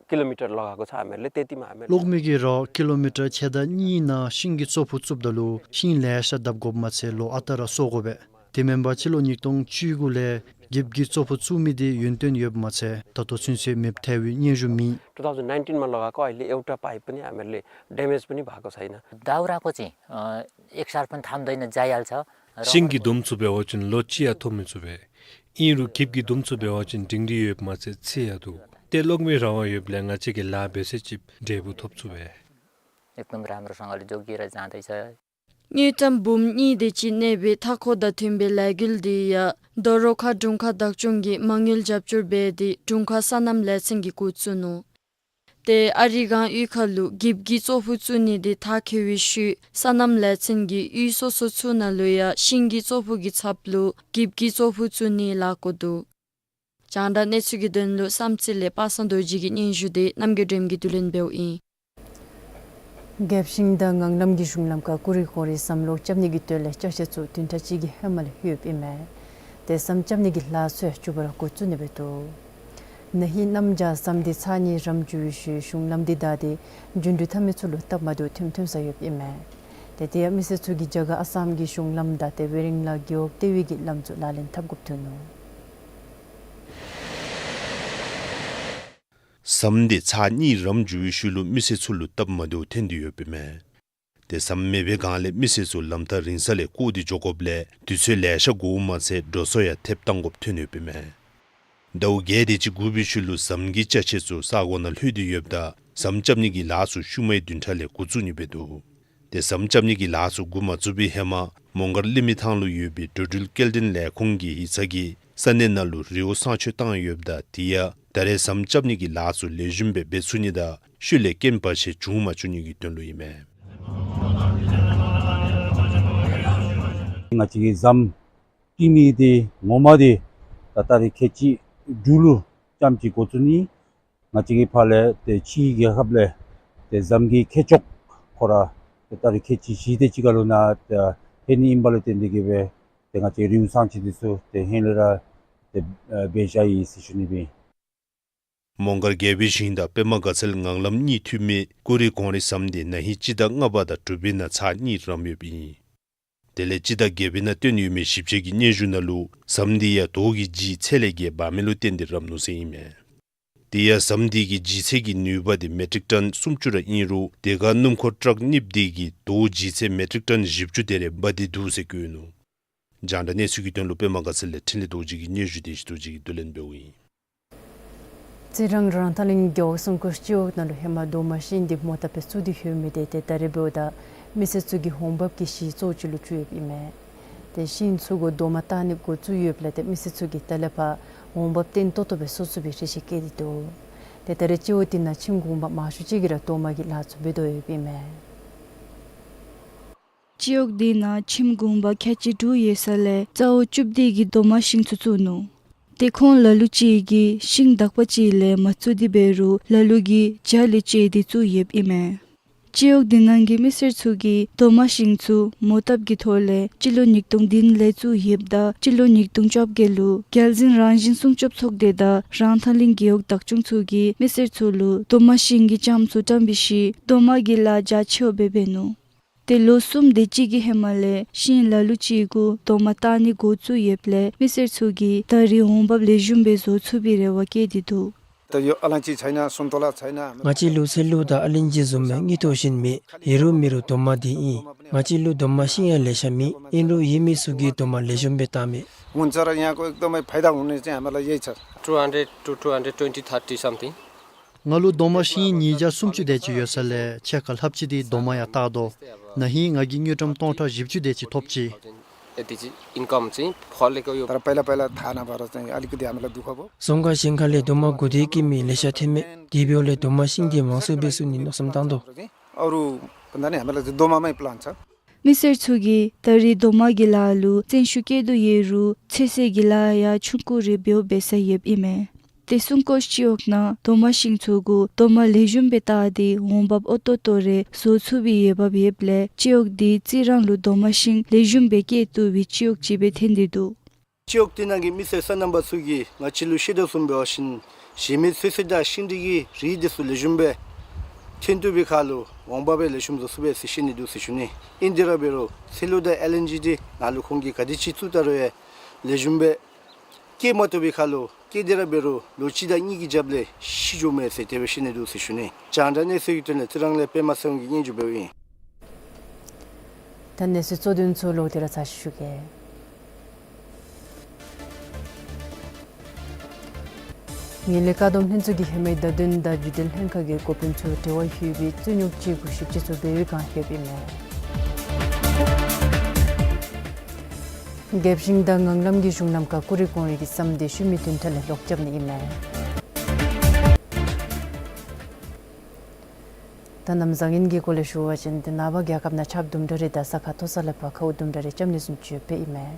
ཀི་ལོ་མི་ཊར་ལོགས་ཁར་གོ་ཚ་ཨ་མེར་ལེ་ཏེ་ཏི་མ་ཨ་མེར་ལེ། གློག་མེ་གི་ར་ཀི་ལོ་མི་ཊར་ཕྱེད་དང་གཉིས་ནང་ཤིང་གི་ཙོག་ཕུད་བཙུགསཔ་ད་ལུ་ཤིང་ལེ་ཤ་བརྡབ་དགོཔ་མ་ཚད་ལོ་ཨ་རྟག་ར་གསོ་དགོ་པས། དེ་མེན་པར་སྤྱི་ལོ་ཉིས་སྟོང་བཅུ་དགུ་ལས་འགྱིབ་ཀྱི་ཙོག་ཕུད་བཙུགས་མི་དེ་ཡུན་བརྟན་ཡོདཔ་མ་ཚད་ད་ལྟོ་ཚུན་ཚོད་མེདཔ་ཐལ་བའི་སྙན་ཞུ་མེད། ཊུ་ཐའུ་ཟེན་ནའིན་ཊིན་མ་ལོགས་ཁར་ཀོ་ཨའི་ལེ་ཨེའུ་ཊ་པའིབ་ནི་ཨ་མེར་ལེ་ཌེ་མེཇ་པ་ནི་བ་གོ་ཚ་ཨིན་ན། ད་རུང་ར་ཀོ་ཅི་ཨ་ཨེག་ཤར་ཕན་ཐམ་དོ་ཨིན་ན་ཇ་ཡལ་ཚ། ཤིང་གི་དུམ་ཚུ་འབད་བ་ཅིན་ལོ་གཅིག་ཡང་ཐོབ་མི་ཚུགས་པས། ཨིན་རུང་འགྱིབ་ཀྱི་དུམ་ཚུ་འབད་བ་ཅིན་འབྲིང་རིང་ཡོདཔ་མ་ཚད་ཚེ་ཡང་འདུག། ཏེ་གློག་མེའི་ར་བ་ཡོདཔ་ལས་ང་བཅས་ཀྱིས་ལཱ་འབད་ཚད་ཅིག་འབྲས་བུ་ཐོབ་ཚུགས་པས། ཨེག་དམ་རམ་རོ་སང་ག་ལུ་ཇོ་གི་ར་ཛན་ཏེ་ས། དངུལ་ཀྲམ་འབུམ་གཉིས་དེ་ཅིག་གནས་པའི་མཐའ་འཁོར་དང་མཐུན་པའི་ལས་འགུལ་དེ་ཡང་རྡོ་རོ་ཁ་དྲུང་ཁག་བདག་སྐྱོང་གིས་མ་དངུལ་རྒྱབ་སྐྱོར་འབད་དེ་དྲུང་ཁག་སོ་ནམ་ལས་ཚན་གྱིས་འགོ་བཙུགས་ནུག། ཏེ་ཨ་རི་སྒང་གཡུས་ཁ་ལུ་འགྱིབ་ཀྱི་ཙོག་ཕུད་བཙུགས་ནི་དེ་མཐར་འཁྱོལ་བའི་ཤུལ་སོ་ནམ་ལས་ཚན་གྱིས་གཡུས་སོ་སོ་ཚུ་ནང་ལུ་ཡང་ཤིང་གི་ཙོག་ཕུད་ཀྱི་ཚབ་ལུ་འགྱིབ་ཀྱི་ཙོག་ཕུད་བཙུགས་ནིའི་ལཱ་བཀོད་འདུག། རྒྱང་བསྒྲགས་གནས་ཚུལ་གྱི་དོན་ལུ་བསམ་རྩེ་ལས་པ་སངས་རྡོ་རྗེ་གི་སྙན་ཞུ་དེ་རྣམ་རྒྱལ་སྒྲོལམ་གྱིས་བསྡུ་ལེན་འབདཝ་ཨིན། རྒྱལ་ཞིང་དང་ངང་ལམ་གྱི་གཞུང་ལམ་ཁར་ཀུ་རེ་གོང་རིས་ཟམ་ལོག་རྐྱབ་ནི་གི་དོན་ལས་ཅ་ཆས་ཚུ་བདུན་ཕྲག་གཅིག་གི་ཧེ་མ་ལས་ལྷོདཔ་ཨིན་མས། ཏེ་ཟམ་རྐྱབ་ནི་གི་ལཱ་ཚུ་ཡང་མགྱོགས་པ་ར་འགོ་བཙུགས་ནི་འབད་འདུག། ན་ཧིང་གནམ་བྱཱར་ཟམ་འདི་ཚར་གཉིས་རམ་འགྱོ་བའི་ཤུལ་གཞུང་ལམ་འདི་བདའ་སྟེ་རྒྱུ་འགྲུལ་འཐབ་མི་ཚུ་ལུ་སྟབས་མ་བདེཝ་ཐོན་ཐོནམ་ཡོདཔ་ཨིན་མས། ཏེ་དེ་ཡང་མི་སེར་ཚུ་གིས་རྒྱ་གར་ཨ་སམ་གྱི་གཞུང་ལམ་བདའ་སྟེ་ཝེ་རིང་ལ་རྒེད་འོག་ལྟེ་བའི་གི་ལམ་ཚུ་ལག་ལེན་འཐབ་དགོཔ་ཐོན་ནུག། ཟམ་འདི་ཚར་གཉིས་རམ་འགྱོ་བའི་ཤུལ་ལུ་མི་སེར་ཚུ་ལུ་སྟབས་མ་བདེཝ་ཐོན་ཏེ་ཡོདཔ་ཨིན་མས། ཏེ་ཟམ་མེད་པའི་སྒང་ལས་མི་སེར་ཚུ་ལམ་ཐག་རིང་ས་ལས་བསྐོར་ཏེ་འགྱོ་དགོཔ་ལས་དུས་ཚོད་ལེ་ཤ་འགོརཝ་མ་ཚད་འགྲོ་སོང་ཡང་ཐེབས་བཏང་དགོཔ་ཐོན་ཡོདཔ་ཨིན་མས། ཟླཝ་བརྒྱད་དེ་ཅིག་འགོར་བའི་ཤུལ་ལུ་ཟམ་གྱི་ཅ་ཆས་ཚུ་ས་གོ་ནང་ལྷོད་དེ་ཡོདཔ་ད་ཟམ་རྐྱབ་ནི་གི་ལཱ་ཚུ་ཤུལ་མའི་བདུན་ཕྲག་ལས་འགོ་བཙུགས་ནི་སྦེ་འདུག། ཏེ་ཟམ་རྐྱབ་ནི་གི་ལཱ་ཚུ་འགོ་མ་བཙུགས་པའི་ཧེ་མ་མོང་སྒར་གླིང་མི་ཐང་ལུ་ཡོད་པའི་འགྲོ་འགྲུལ་སྐྱེལ་འདྲེན་ལས་ཁུངས་ཀྱི་ཡིག་ཚང་གིས་ས་གནས་ནང་ལུ་རི་བོ་བསང་མཆོད་བཏང་ཡོདཔ་ད་དེ་ཡང་ད་རེས་ཟམ་རྐྱབ་ནི་གི་ལཱ་ཚུ་ལེགས་ཤོམ་སྦེ་འབད་ཚུགས་ནི་དང་ཤུལ་ལས་རྐྱེན་བར་ཆད་བྱུང་མ་བཅུག་ནི་གི་དོན་ལུ་ཨིན་མས། ང་བཅས་ཀྱི་ཟམ་བཏིང་ནི་འདི་ངོ་མ་འདི་ད་ད་རེས་ཁལ་གཅིག་དྲུག་ལུ་ཙམ་ཅིག་འགོ་བཙུགས་ནི། ང་བཅས་ཀྱི་ཕར་ལས་ཏེ་ཕྱིའི་རྒྱལ་ཁབ་ལས་ཏེ་ཟམ་གྱི་ཁལ་བཅོ་ཁོ་ར་ཏེ་ད་རེས་ཁལ་གཅིག་བཞི་དེ་ཅིག་ཁར་ལུ་ནཱ་ཏེ་ལྷོད་ནི་ཨིན་པ་ལུ་བརྟེན་ཏེ་གིས་སྦེ་ཏེ་ང་བཅས་རི་བོ་བསང་མཆོད་འདི་ཚུ་ཏེ་ཧེ་ལས་ར་ཏེ་འབད་བཞག་ཡི་ཟེར་ཞུ་ནི་ཨིན། མོང་སྒར་དགེ་བའི་ཞིང་དང་པདྨ་དགའ་ཚལ་ངང་ལམ་གཉིས་མཐུད་མི་ཀུ་རི་ཀོང་རི་ཟམ་འདི་ན་ཧིང་སྤྱི་ཟླ་ལྔ་པ་དང་དྲུག་པའི་ནང་ཚར་གཉིས་རམ་ཡོདཔ་ཨིན། དེ་ལས་སྤྱི་ཟླ་བརྒྱད་པའི་ནང་བཏོན་ཡོད་མི་ཞིབ་དཔྱད་ཀྱི་སྙན་ཞུ་ནང་ལུ་ཟམ་འདི་ཡང་རྡོ་གི་ལྗིད་ཚད་ལས་བརྒལ་འབག་མི་ལུ་བརྟེན་ཏེ་རམ་ནུག་ཟེར་ཨིན་མས། དེ་ཡང་ཟམ་འདི་གི་ལྗིད་ཚད་ཀྱི་ནུས་པ་འདི་མེ་ཊིག་ཊོན་སུམ་ཅུ་ར་ཨིན་རུང་དེ་ཁར་སྣུམ་འཁོར་ཊག་གཉིསཔོ་འདི་གིས་རྡོ་ལྗིད་ཚད་མེ་ཊིག་ཊོན་བཞི་བཅུ་དེ་རེ་འབག་སྟེ་འདུག་ཟེར་བཀོད་ནུག། རྒྱང་བསྒྲགས་གནས་ཚུལ་གྱི་དོན་ལུ་པདྨ་དགའ་ཚལ་ལས་འཕྲིན་ལས་རྡོ་རྗེ་གི་སྙན་ཞུ་བདེ་ཆེན་རྡོ་རྗེ་གིས་བསྡུ་ལེན་འབདཝ་ཨིན། རྩི་རང་རང་ཐང་གླིང་རྒེད་འོག་སུང་སྐོར་སྤྱི་འོག་ནང་ལུ་ཧེ་མ་རྡོག་མ་ཤིང་འདི་མོ་བཏབ་སྦེ་བཙུགས་ཏེ་ཡོད་མི་འདི་ཏེ་ད་རེས་འབདཝ་ད་མི་སེར་ཚུ་གི་འོང་འབབ་ཀྱི་གཞི་གཙོ་བོ་ཅིག་ལུ་གྱུར་ཡོདཔ་ཨིན་མས། ཏེ་ཤིང་ཚུ་གུ་རྡོག་མ་བཏགས་ནི་འགོ་བཙུགས་ཡོདཔ་ལས་ཏེ་མི་སེར་ཚུ་གིས་ད་ལས་ཕར་འོང་འབབ་བརྟན་ཏོག་ཏོ་སྦེ་སོར་ཚུགས་པའི་རེ་ཆེ་བསྐྱེད་དེ་འདུག། ཏེ་ད་རེས་སྤྱི་འོག་འདི་ནང་ཁྱིམ་གུང་པ་མང་ཤོས་ཅིག་གིས་ར་རྡོག་མ་གི་ལཱ་ཚུ་འབད་དོ་ཡོདཔ་ཨིན་མས། སྤྱི་འོག་འདི་ནང་ཁྱིམ་གུང་པ་ཁལ་གཅིག་དྲུག་ཡོད་ས་ལས་རྩ་བོ་བཅུ་བདུན་གྱིས་རྡོག་མ་ཤིང་ཚུ་བཙུགས་ནུག། ཏེ་ཁོང་ལ་ལུ་ཅིག་གིས་ཤིང་དག་པ་ཅིག་ལས་མ་བཙུགས་ཏེ་འབད་རུང་ལ་ལུ་གིས་རྒྱ་ལས་བཅད་དེ་བཙུགས་ཡོདཔ་ཨིན་མས། སྤྱི་འོག་འདི་ནང་གི་མི་སེར་ཚུ་གིས་རྡོག་མ་ཤིང་ཚུ་མོ་བཏབ་ཀྱི་ཐོག་ལས་སྤྱི་ལོ་ཉིས་སྟོང་བདུན་ལས་བཙུགས་ཡོདཔ་ད་སྤྱི་ལོ་ཉིས་སྟོང་བཅོ་བརྒྱད་ལུ་རྒྱལ་འཛིན་རང་བཞིན་སྲུང་སྐྱོབ་ཚོགས་སྡེ་དང་རང་ཐང་གླིང་རྒེད་འོག་བདག་སྐྱོང་ཚུ་གིས་མི་སེར་ཚུ་ལུ་རྡོག་མ་ཤིང་གི་ལྕངམ་ཚུ་བཀྲམ་པའི་ཤུལ་རྡོག་མ་གི་ལཱ་རྒྱ་ཆེཝ་སྦེ་འབད་ནུག། ཏེ་ལོ་གསུམ་དེ་ཅིག་གི་ཧེ་མ་ལས་ཤིང་ལ་ལུ་ཅིག་གུ་རྡོག་མ་བཏགས་ནི་འགོ་བཙུགས་ཡོདཔ་ལས་མི་སེར་ཚུ་གིས་ད་རེས་འོང་འབབ་ལེགས་ཤོམ་སྦེ་བཟོ་ཚུགས་པའི་རེ་བ་བསྐྱེད་དེ་འདུག། ད་ཡོད་ཨ་ལང་ཅི་ཆ་ཨིན་ན་སུང་ཏོ་ལ་ཆ་ཨིན་ན། ང་བཅས་ལུ་ཚལ་ལུ་དང་ཨ་ལིང་ཅི་བཟུམ་མའི་དངུལ་ཐོག་ཤིང་མེད། ཡོད་རུང་མེད་རུང་རྡོག་མ་འདི་ཨིན། ང་བཅས་ལུ་རྡོག་མ་ཤིང་ཡང་ལེ་ཤ་མེད། ཨིན་རུང་ཡོད་མི་ཚུ་གིས་རྡོག་མ་ལེགས་ཤོམ་སྦེ་བཏགས་མས། उन जरा यहाँको एकदमै फाइदा हुने चाहिँ हामीलाई यही छ। Two hundred to two hundred twenty, thirty something. ང་ལུ་རྡོག་མ་ཤིང་ཉིས་བརྒྱ་སུམ་ཅུ་དེ་ཅིག་ཡོད་ས་ལས་ཕྱེད་ཀ་ལྷགཔ་ཅིག་འདི་རྡོག་མ་ཡང་བཏགས་དོ། ན་ཧིང་ང་གིས་དངུལ་ཀྲམ་སྟོང་ཕྲག་བཞི་བཅུ་དེ་ཅིག་ཐོབ་ཅི། यति चाहिँ इन्कम चाहिँ फलेको यो। तर पहिला पहिला थाहा नभएर चाहिँ अलिकति हामीलाई दुःख भयो। རྫོང་ཁག་གཞན་ཁ་ལས་རྡོག་མ་དགོ་སྟེ་སྐྱེ་མི་ལེ་ཤ་ཐོན་མས། དེ་འབདཝ་ལས་རྡོག་མ་ཤིང་འདི་མང་སུ་སྦེ་བཙུགས་ནི་མནོ་བསམ་བཏང་དོ། अरू भन्दा नि हामीलाई चाहिँ दोमामै प्लान छ। མི་སེར་ཚུ་གིས་ད་རེས་རྡོག་མ་གི་ལཱ་ལུ་བརྩོན་ཤུགས་བསྐྱེད་དོ་ཡོད་རུང་ཚོད་བསྲེ་གི་ལཱ་ཡང་ཆུང་ཀུ་རེ་འབདཝ་འབད་ས་ཡོདཔ་ཨིན་མས། ཏེ་སུང་སྐོར་སྤྱི་འོག་ནང་རྡོག་མ་ཤིང་ཚུ་གུ་རྡོག་མ་ལེགས་ཤོམ་སྦེ་བཏགས་ཏེ་འོང་འབབ་ཨོ་ཏོ་ཏོ་རེ་བཟོ་ཚུགས་པའི་འོས་འབབ་ཡོདཔ་ལས་སྤྱི་འོག་འདི་རྩི་རང་ལུ་རྡོག་མ་ཤིང་ལེགས་ཤོམ་སྦེ་སྐྱེ་བཏུབ་པའི་སྤྱི་འོག་ཅིག་སྦེ་ཐོན་ཏེ་འདུག། སྤྱི་འོག་འདི་ནང་གི་མི་སེར་སོ་ནམ་པ་ཚུ་གིས་ང་བཅས་ལུ་ཤེས་དོ་བཟུམ་འབད་བ་ཅིན་གཞན་མི་ཚོད་བསྲེ་དང་ཤིང་འབྲས་ཀྱི་རིགས་འདི་ཚུ་ལེགས་ཤོམ་སྦེ་ཐོན་བཏུབ་པའི་ཁར་ལུ་འོང་འབབ་སྦེ་ལེགས་ཤོམ་བཟོ་ཚུགས་པས་ཟེར་ཤེས་ནི་འདུག་ཟེར་ཞུ་ནི། ཨིན་དེ་ར་འབད་རུང་ཚལ་ལུ་དང་ཨེལ་ཨེན་ཇི་འདི་ནང་ལུ་ཁོང་གིས་ག་དེ་ཅིག་བཙུགས་ད་རུང་ཡང་ལེགས་ཤོམ་སྦེ་སྐྱེ་མ་བཏུབ་པའི་ཁར་ལུ་སྐྱེ་དེ་ར་འབད་རུང་ལོ་གཅིག་དང་གཉིས་ཀྱི་རྒྱབ་ལས་ཤི་འགྱོཝ་མས་ཟེར་དེ་སྦེ་ཤེས་ནི་འདུག་ཟེར་ཞུ་ནི། རྒྱང་བསྒྲགས་གནས་ཚུལ་གྱི་དོན་ལས་རྩི་རང་ལས་པདྨ་ཚེ་དབང་གིས་སྙན་ཞུ་འབདཝ་ཨིན། ད་གནས་ཚུལ་གཙོ་དོན་ཚུ་ལོག་སྟེ་ར་ཚར་ཅིག་ཞུ་གེ། ངན་ལྷད་བཀག་སྡོམ་ལྷན་ཚོགས་ཀྱིས་ཧེ་མའི་བརྡ་དོན་དང་རྒྱུད་འབྲེལ་ལྷན་ཁག་གི་འགོ་དཔོན་ཚུ་འབྲེལ་བ་ཡོད་པའི་རྩོད་རྙོགས་ཅིག་གུ་ཞིབ་དཔྱད་ཚུ་འབད་བའི་བསྒང་ལྷོདཔ་ཨིན་མས། རྒྱལ་ཞིང་དང་ངང་ལམ་གྱི་གཞུང་ལམ་ཁར་ཀུ་རི་ཀོང་རི་གི་ཟམ་འདི་ཤུལ་མའི་བདུན་ཕྲག་ལས་ལོག་རྐྱབ་ནི་ཨིན་མས། ད་གནམ་བཟང་ངན་གྱི་སྐོར་ལས་ཞུ་བ་ཅིན་ཏེ་ནངས་པ་རྒྱལ་ཁབ་ནང་ཆརཔ་དུམ་གྲ་རེ་དང་ས་ཁ་མཐོ་ས་ལས་ཕར་ཁཝ་དུམ་གྲ་རེ་རྐྱབ་ནི་བཟུམ་ཅིག་ཡོདཔ་ཨིན་མས།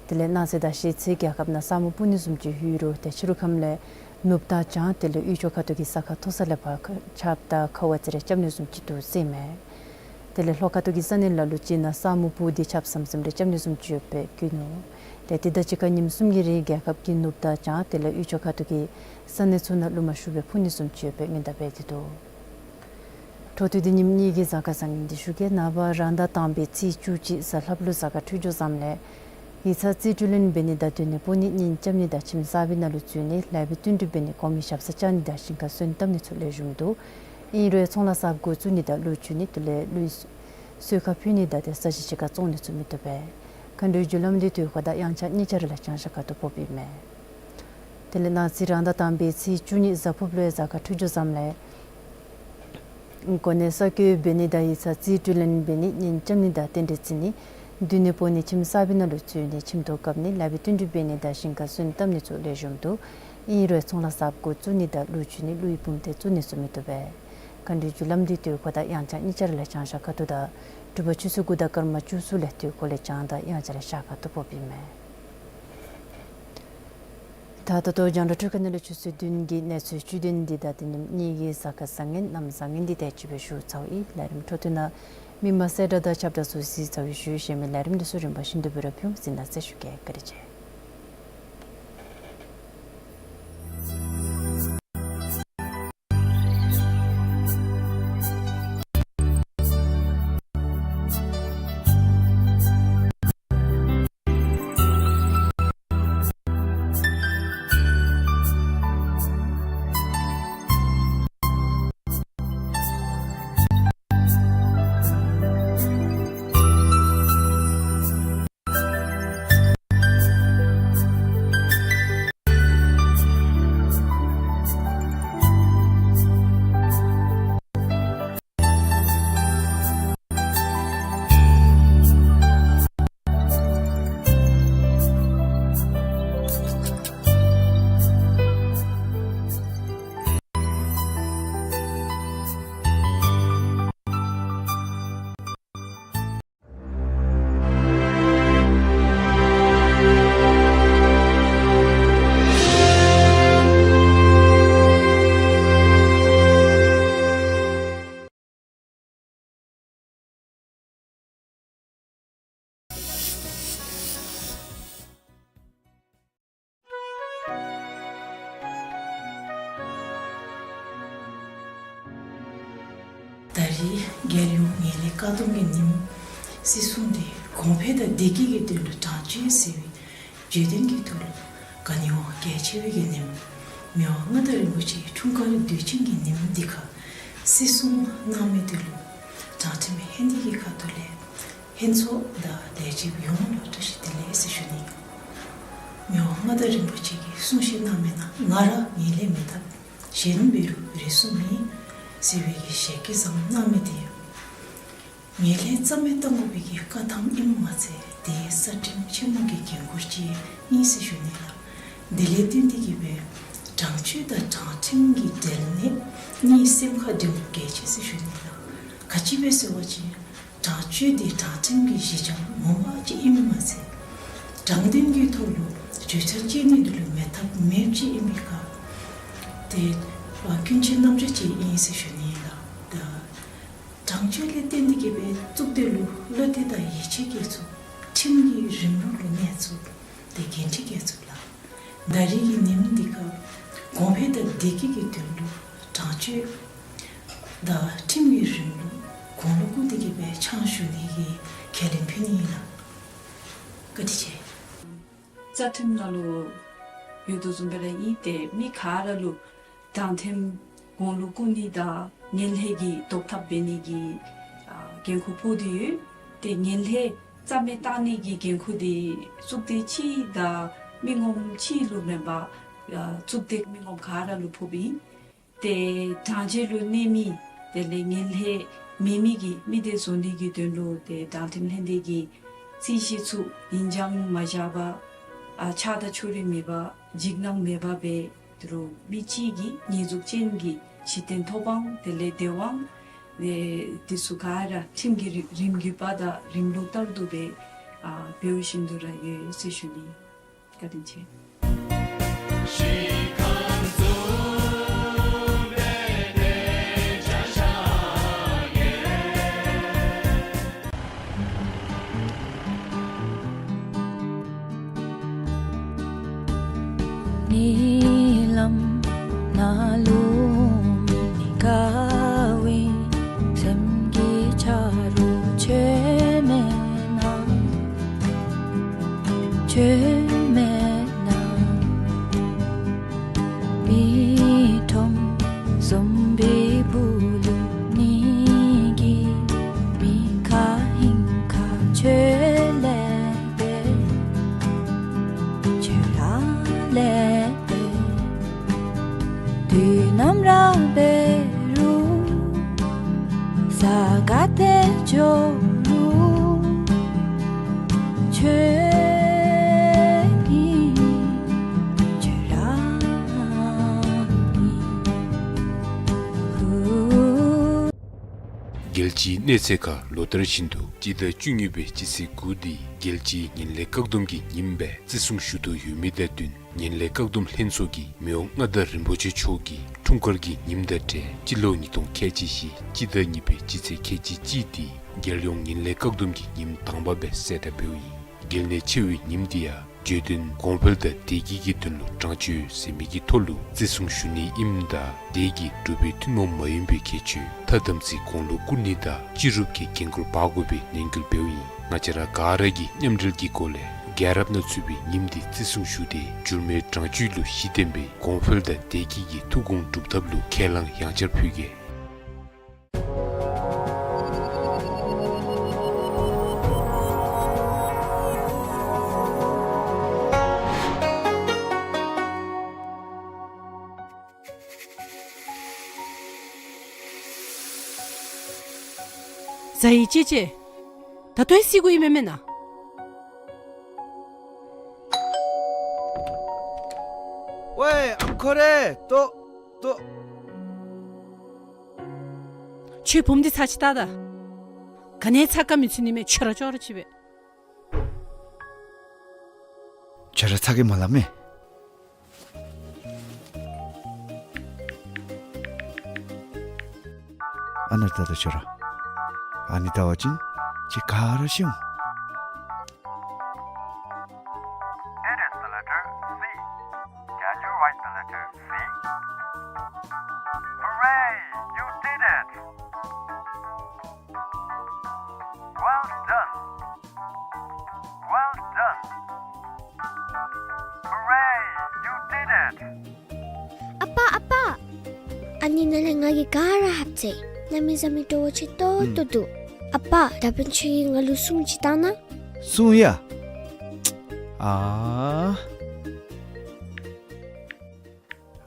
དེ་ལས་གནངས་ཚེ་དང་གཞེས་ཚེ་རྒྱལ་ཁབ་ནང་ས་སྨུག་སྤུབ་ནི་བཟུམ་ཅིག་ཡོད་རུང་ཏེ་ཕྱི་རུ་ཁམས་ལས་ནུབ་དང་བྱང་དེ་ལས་དབུས་ཕྱོགས་ཁ་ཐུག་གི་ས་ཁ་མཐོ་ས་ལས་ཕར་ཆརཔ་དང་ཁཝ་ཙི་རེ་རྐྱབ་ནི་བཟུམ་ཅིག་འདུག་ཟེར་མས། དེ་ལས་ལྷོ་ཁ་ཐུག་གི་ས་གནས་ལ་ལུ་ཅིག་ནང་ས་སྨུག་སྤུབས་ཏེ་ཆརཔ་ཟམ་ཟིམ་རེ་རྐྱབ་ནི་བཟུམ་ཅིག་ཡོདཔ་སྦེ་བཀོད་ནུག། ཏེ་དེ་དང་གཅིག་ཁར་ཉིནམ་གསུམ་གྱི་རིང་རྒྱལ་ཁབ་ཀྱི་ནུབ་དང་བྱང་དེ་ལས་དབུས་ཕྱོགས་ཁ་ཐུག་གི་ས་གནས་ཚུ་ནང་རླུང་མ་ཤུགས་སྦེ་འཕུ་ནི་བཟུམ་ཅིག་ཡོདཔ་སྦེ་སྔོན་དཔག་འབད་དེ་འདུག། འཕྲོ་མཐུད་དེ་ཉིནམ་གཉིས་ཀྱི་གཟའ་སྐར་བཟང་ངན་འདི་ཞུ་གེ། ནངས་པ་རང་ཟླ་དང་པའི་ཚེས་བཅུ་གཅིག་གཟའ་ལྷགཔ་ལུ་གཟའ་སྐར་འཕྲོད་སྦྱོར་བཟངམ་ལས་ཡིག་ཚང་རྩིས་སྤྲོད་ལེན་འབད་ནི་དང་སྡོད་གནས་སྤོ་ནི་གཉེན་རྐྱབ་ནི་དང་ཁྱིམ་གསར་པའི་ནང་ལུ་འཛུལ་ནི་ལེགས་པའི་བསྟུན་གྲོས་འབད་ནི་གོང་མའི་ཞབས་སར་བཅར་ནི་དང་ཞིང་ཁར་སོན་བཏབ་ནི་ཚུ་ལེགས་ཤོམ་འདུག། ཨིན་རུང་ཚོང་ལཱ་གསརཔ་འགོ་བཙུགས་ནི་དང་གླུ་མཆོད་ནི་དེ་ལས་གླུ་གསོལ་ཁ་ཕུལ་ནི་དང་ཏེ་ས་གཞི་ཕྱི་ཁར་བཙོང་ནི་ཚུ་མི་བཏུབ་པས། མཁའ་འགྲོའི་རྒྱུ་ལམ་འདི་དུས་འཁོར་དང་དབྱངས་འཆར་གཉིས་ཆ་ར་ལས་བྱང་ཤར་ཁ་ཐུག་ཕོགཔ་ཨིན་མས། དེ་ལས་གནངས་ཚེ་རང་ཟླ་དང་པའི་ཚེས་བཅུ་གཉིས་གཟའ་ཕུརཔ་ལུ་ཡང་གཟའ་སྐར་འཕྲོད་སྦྱོར་བཟངམ་ལས་གོ་གནས་གསར་བསྐོ་འབད་ནི་དང་ཡིག་ཚང་རྩིས་སྤྲོད་ལེན་འབད་ནི་གཉེན་རྐྱབ་ནི་དང་རྟེན་འབྲེལ་བརྩི་ནི་སྡོད་གནས་སྤོ་ནི་ཁྱིམ་གསར་པའི་ནང་ལུ་འཛུལ་ནི་ཁྱིམ་ཐོག་བཀབ་ནི་ལེགས་པའི་བསྟུན་གྲོས་འབད་ནི་དང་ཞིང་ཁར་སོན་བཏབ་ནི་ཚུ་ལེགས་ཤོམ་འདུག། ཨིན་རུང་ཚོང་ལཱ་གསརཔ་འགོ་བཙུགས་ནི་དང་གླུ་མཆོད་ནི་གླུ་ཡི་བུམ་སྡེ་བཙུགས་ནི་ཚུ་མི་བཏུབ་པས། མཁའ་འགྲོའི་རྒྱུ་ལམ་འདི་དུས་འཁོར་དང་དབྱངས་འཆར་གཉིས་ཆ་ར་ལས་བྱང་ཤར་ཁ་ཐུག་དང་དྲོ་པ་ཆུ་ཚོད་དགུ་དང་སྐར་མ་བཅུ་གསུམ་ལས་དུས་འཁོར་ལས་བྱང་དང་དབྱངས་འཆར་ལས་ཤར་ཁ་ཐུག་ཕོགཔ་ཨིན་མས། ད་ད་ལྟོ་རྒྱང་བསྒྲགས་འཕྲུལ་ཁང་ནང་ལས་ཆུ་ཚོད་བདུན་གྱི་གནས་ཚུལ་བཅུད་དོན་འདི་དང་ཏེ་ཉིནམ་གཉིས་ཀྱི་གཟའ་སྐར་བཟང་ངན་གནམ་བཟང་ངན་འདི་དེ་ཅིག་སྦེ་ཞུ་ཚརཝ་ཨིན། ལས་རིམ་འཕྲོ་མཐུད་ནང་མི་མང་གསལ་བསྒྲགས་དང་ཁྱབ་བསྒྲགས་ཚུ་གཟིགས་ཚར་བའི་ཤུལ་གཞན་མི་ལས་རིམ་འདི་ཚུ་རིམ་པ་བཞིན་དུ་སྦེ་ར་ཕུལ་འོང་། གཟིགས་གནང་ཟེར་ཞུ་གེ། བཀའ་དྲིན་ཆེ། ད་རེས་རྒྱལ་ཡོངས་ངན་ལྷད་བཀག་སྡོམ་གྱི་ཉིནམ་སྲིད་སྲུང་འདི་གོང་འཕེལ་དང་བདེ་སྐྱིད་ཀྱི་དོན་ལུ་དྲང་སྤྱོད་ཟེར་བའི་བརྗོད་དོན་གྱི་ཐོག་ལུ་གོ་གནས་དབང་གལ་ཆེ་བའི་གི་ཉིནམ་མི་དབང་མངའ་བདག་རིན་པོ་ཆེའི་འཁྲུངས་སྐར་དུས་ཆེན་གྱི་ཉིནམ་འདི་ཁར་སྲིད་སྲུང་གནང་མི་འདི་ལུ་དྲང་ཁྲིམས་ཧན་ཏེ་གི་ཁ་ཐུག་ལས་ལྷན་ཚོགས་དང་ལས་བྱེདཔ་ཡོངས་ལུ་བཀྲ་ཤིས་བདེ་ལེགས་ཟེར་ཞུ་ནི། མི་དབང་མངའ་བདག་རིན་པོ་ཆེ་གིས་གསུང་བཤད་གནང་མི་ནང་ང་ར་ངན་ལྷད་མི་འཐབ། གཞན་འབད་རུང་རེ་ཟུང་མེད་ཟེར་བའི་གི་ཞལ་བཀོད་བཟང་གནང་མི་འདི་ངན་ལྷད་རྩ་མེད་གཏང་དགོ་པའི་གི་བཀའ་ཐམ་ཨིནམ་མ་ཚད་དེ་རྩ་ཁྲིམས་ཆེན་མོ་གི་འགན་ཁུར་ཅིག་ཨིན་ཟེར་ཞུ་ནི་ལགས། དེ་ལས་བརྟེན་ཏེ་གི་སྦེ་དྲང་སྤྱོད་དང་དྲང་ཁྲིམས་ཀྱི་འབྲེལ་གནས་གཉིས་སེམས་ཁར་འདྲེན་དགོཔ་གལ་ཆེ་ཟེར་ཞུ་ནི་ལགས། ག་ཅི་སྦེ་ཟེར་བ་ཅིན་དྲང་སྤྱོད་འདི་དྲང་ཁྲིམས་ཀྱི་གཞི་འགྱམ་ངོ་མ་ཅིག་ཨིནམ་མ་ཚད་དྲང་བདེན་གྱི་ཐོག་ལུ་བརྗོད་བྱ་བཅད་ནི་འདི་ལུ་མེད་ཐབས་མེདཔ་ཅིག་ཨིན་པའི་ཁར་ཏེ་ཨ་ཀུན་མཁྱེན་རྣམ་དཔྱོད་ཅིག་ཨིན་ཟེར་ཞུ་ནི་ལགས། ད་དྲང་སྤྱོད་ལས་བརྟེན་ཏེ་གི་སྦེ་གཙུག་སྡེ་ལུ་བློ་གཏད་དང་ཡིད་ཆེས་སྐྱེ་ཚུགས། ཁྲིམས་ཀྱི་རིམ་ལུགས་ལུ་གནས་ཚུགས། ཏེ་འགན་འཁྲི་སྐྱེ་ཚུགས་ལགས། ད་རེས་ཀྱི་ཉིནམ་འདི་ཁར་གོང་འཕེལ་དང་བདེ་སྐྱིད་ཀྱི་དོན་ལུ་དྲང་སྤྱོད་དང་ཁྲིམས་ཀྱི་རིམ་ལུགས་གོང་ལུ་བཀུར་ཏེ་གི་སྦེ་ཕྱག་ཞུ་ནི་གི་ཁས་ལེན་ཕུལ་ནི་ཨིན་ལགས། བཀའ་དྲིན་ཆེ། རྩ་ཁྲིམས་ནང་ལུ་ཡོད་དོ་བཟུམ་སྦེ་ར་ཨིན། ཏེ་མི་ག་ར་ལུ་དྲང་ཁྲིམས་གོང་ལུ་བཀུར་ནི་དང་ངན་ལྷད་ཀྱི་བཟློག་ཐབས་འབད་ནི་གི་ཨ་འགན་ཁུར་ཕོག་སྟེ་ཡོད། ཏེ་ངན་ལྷད་རྩ་མེད་བཏང་ནི་གི་འགན་ཁུར་འདི་གཙུག་སྡེ་གཅིག་དང་མི་ངོམ་གཅིག་ལུ་མེན་པར་ཨ་གཙུག་སྡེ་མི་ངོམ་ག་ར་ལུ་ཕོགཔ་ཨིན། ཏེ་དྲང་སྤྱོད་ལུ་གནས་མི་དེ་ལས་ངན་ལྷད་མེད་མི་གི་མི་སྡེ་བཟོ་ནི་གི་དོན་ལུ་ཏེ་དྲང་ཁྲིམས་ལྷན་སྡེ་གི་རྩིས་གཞི་ཚུ་ཡིན་ཅང་མ་བཞག་པར་ཨ་ཆགས་སྡང་ཕྱོགས་རིས་མེད་པར་འཇིགས་སྣང་མེད་པར་སྦེ་ཏེ་རུང་མི་གཅིག་གིས་ཉེས་འཛུགས་ཅན་གྱི་གཞི་རྟེན་ཐོབ་དབང་དེ་ལས་བདེ་དབང་ཨེ་དེ་ཚུ་ག་ར་ཁྲིམས་ཀྱི་རིམ་རིམ་བརྒྱུད་པ་དང་རིམ་ལུགས་ལྟར་དུ་སྦེ་ཨ་འབད་བཞིན་དུ་ར་ཡོད་ཟེར་ཞུ་ནི། བཀའ་དྲིན་ཆེ། ཁྱོད་མེད་ན་མི་ཁྲོམ་བཟུམ་པའི་སྦུག་ལུ་གཉིད་མི་ཁ་ཧིང་ཁ་ཁྱོད་ལས་པས། ཁྱོད་ར་ལས་པས། དུས་ནམ་ར་འབད་རུང་ས་ག་ཏེ་འགྱོ་རུང་ཁྱོད་ཨིན། ཁྱོད་ར་ཨིན། ཧུ། རྒྱལ་སྤྱིའི་གནས་ཚད་ཁར་ལོ་ལྟར་བཞིན་དུ་སྤྱི་ཟླ་བཅུ་གཉིས་པའི་སྤྱི་ཚེས་དགུ་འདི་རྒྱལ་སྤྱིའི་ངན་ལྷད་བཀག་སྡོམ་གྱི་ཉིནམ་སྦེ་བརྩི་སྲུང་ཞུ་དོ་ཡོད་མི་དང་བསྟུན་ངན་ལྷད་བཀག་སྡོམ་ལྷན་ཚོགས་ཀྱིས་མི་དབང་མངའ་བདག་རིན་པོ་ཆེ་མཆོག་གི་འཁྲུངས་སྐར་གྱི་ཉིནམ་དང་འབྲེལ་སྤྱི་ལོ་ཉིས་སྟོང་ཁལ་གཅིག་བཞི་སྤྱི་ཟླ་གཉིས་པའི་སྤྱི་ཚེས་ཁལ་གཅིག་གཅིག་འདི་རྒྱལ་ཡོངས་ངན་ལྷད་བཀག་སྡོམ་གྱི་ཉིནམ་དང་པ་སྦེ་གསལ་བསྒྲགས་འབདཝ་ཨིན། གལ་གནད་ཆེ་བའི་ཉིནམ་འདི་ཡང་བརྗོད་དོན་གོང་འཕེལ་དང་བདེ་སྐྱིད་ཀྱི་དོན་ལུ་དྲང་སྤྱོད་ཟེར་མི་གི་ཐོག་ལུ་བརྩི་སྲུང་ཞུ་ནི་ཨིནམ་ད་དེ་གིས་འབྲུག་པའི་ཐུན་མོང་མ་ཡིན་པའི་ཁྱད་ཆོས་མཐའ་དམ་ཚིག་གོང་ལུ་བཀུར་ནི་དང་སྤྱི་རུབ་ཀྱི་འགན་ཁུར་འབག་དགོ་པའི་ནན་སྐུལ་འབདཝ་ཨིན། ང་བཅས་ར་ག་ར་གིས་མཉམ་འབྲེལ་གྱི་སྒོ་ལས་རྒྱལ་རབས་ནང་ཚུད་པའི་ཉིནམ་འདི་བརྩི་སྲུང་ཞུ་སྟེ་འགྱུར་མེད་དྲང་སྤྱོད་ལུ་གཞི་བརྟེན་པའི་གོང་འཕེལ་དང་བདེ་སྐྱིད་ཀྱི་ཐུགས་དགོངས་སྒྲུབ་ཐབས་ལུ་ཁས་བླངས་ཡང་བསྐྱར་ཕུལ་གེ། ཟ་ཡི་ཅེ་ཅེ། ད་ལྟོ་ཡང་བསད་དགོ་ཡི་མེན་མེན་ན། ཝའེ་ཨམ་ཁོ་རེ་ལྟོ་ལྟོ། ཁྱོད་བུམོ་འདི་ཚར་ཅིག་བལྟ་ད། ག་ནི་ཚ་ག་མི་ཚུད་ནི་མས། ཁྱོད་ར་ཅོག་ར་ཅིག་སྦེ། ཁྱོད་ར་ཚ་གི་མ་སླབ་མས། ཨ་ནཱ་བལྟ་ད་ཁྱོད་ར། ཨ་ནི་བལྟ་བ་ཅིན་ཁྱོད་ག་ར་ཤི་འོང་། It is the letter C. Can you write the letter C? Hooray! You did it! Well done! Well done! Hooray! You did it! ཨ་པ་ཨ་པ། ཨ་ནི་ནང་ལས་ང་གིས་ག་ར་ཧབ་ཅི། གནམ་མེད་ས་མེད་སྤྲོ་བོ་ཆེ་ཏོག་ཏོ་འདུག། ཨ་པ་ད་འབདན་ཁྱོད་ཀྱིས་ང་ལུ་སྲུང་ཅིག་བཏང་གནང་། སྲུང་ཡ། ཨ།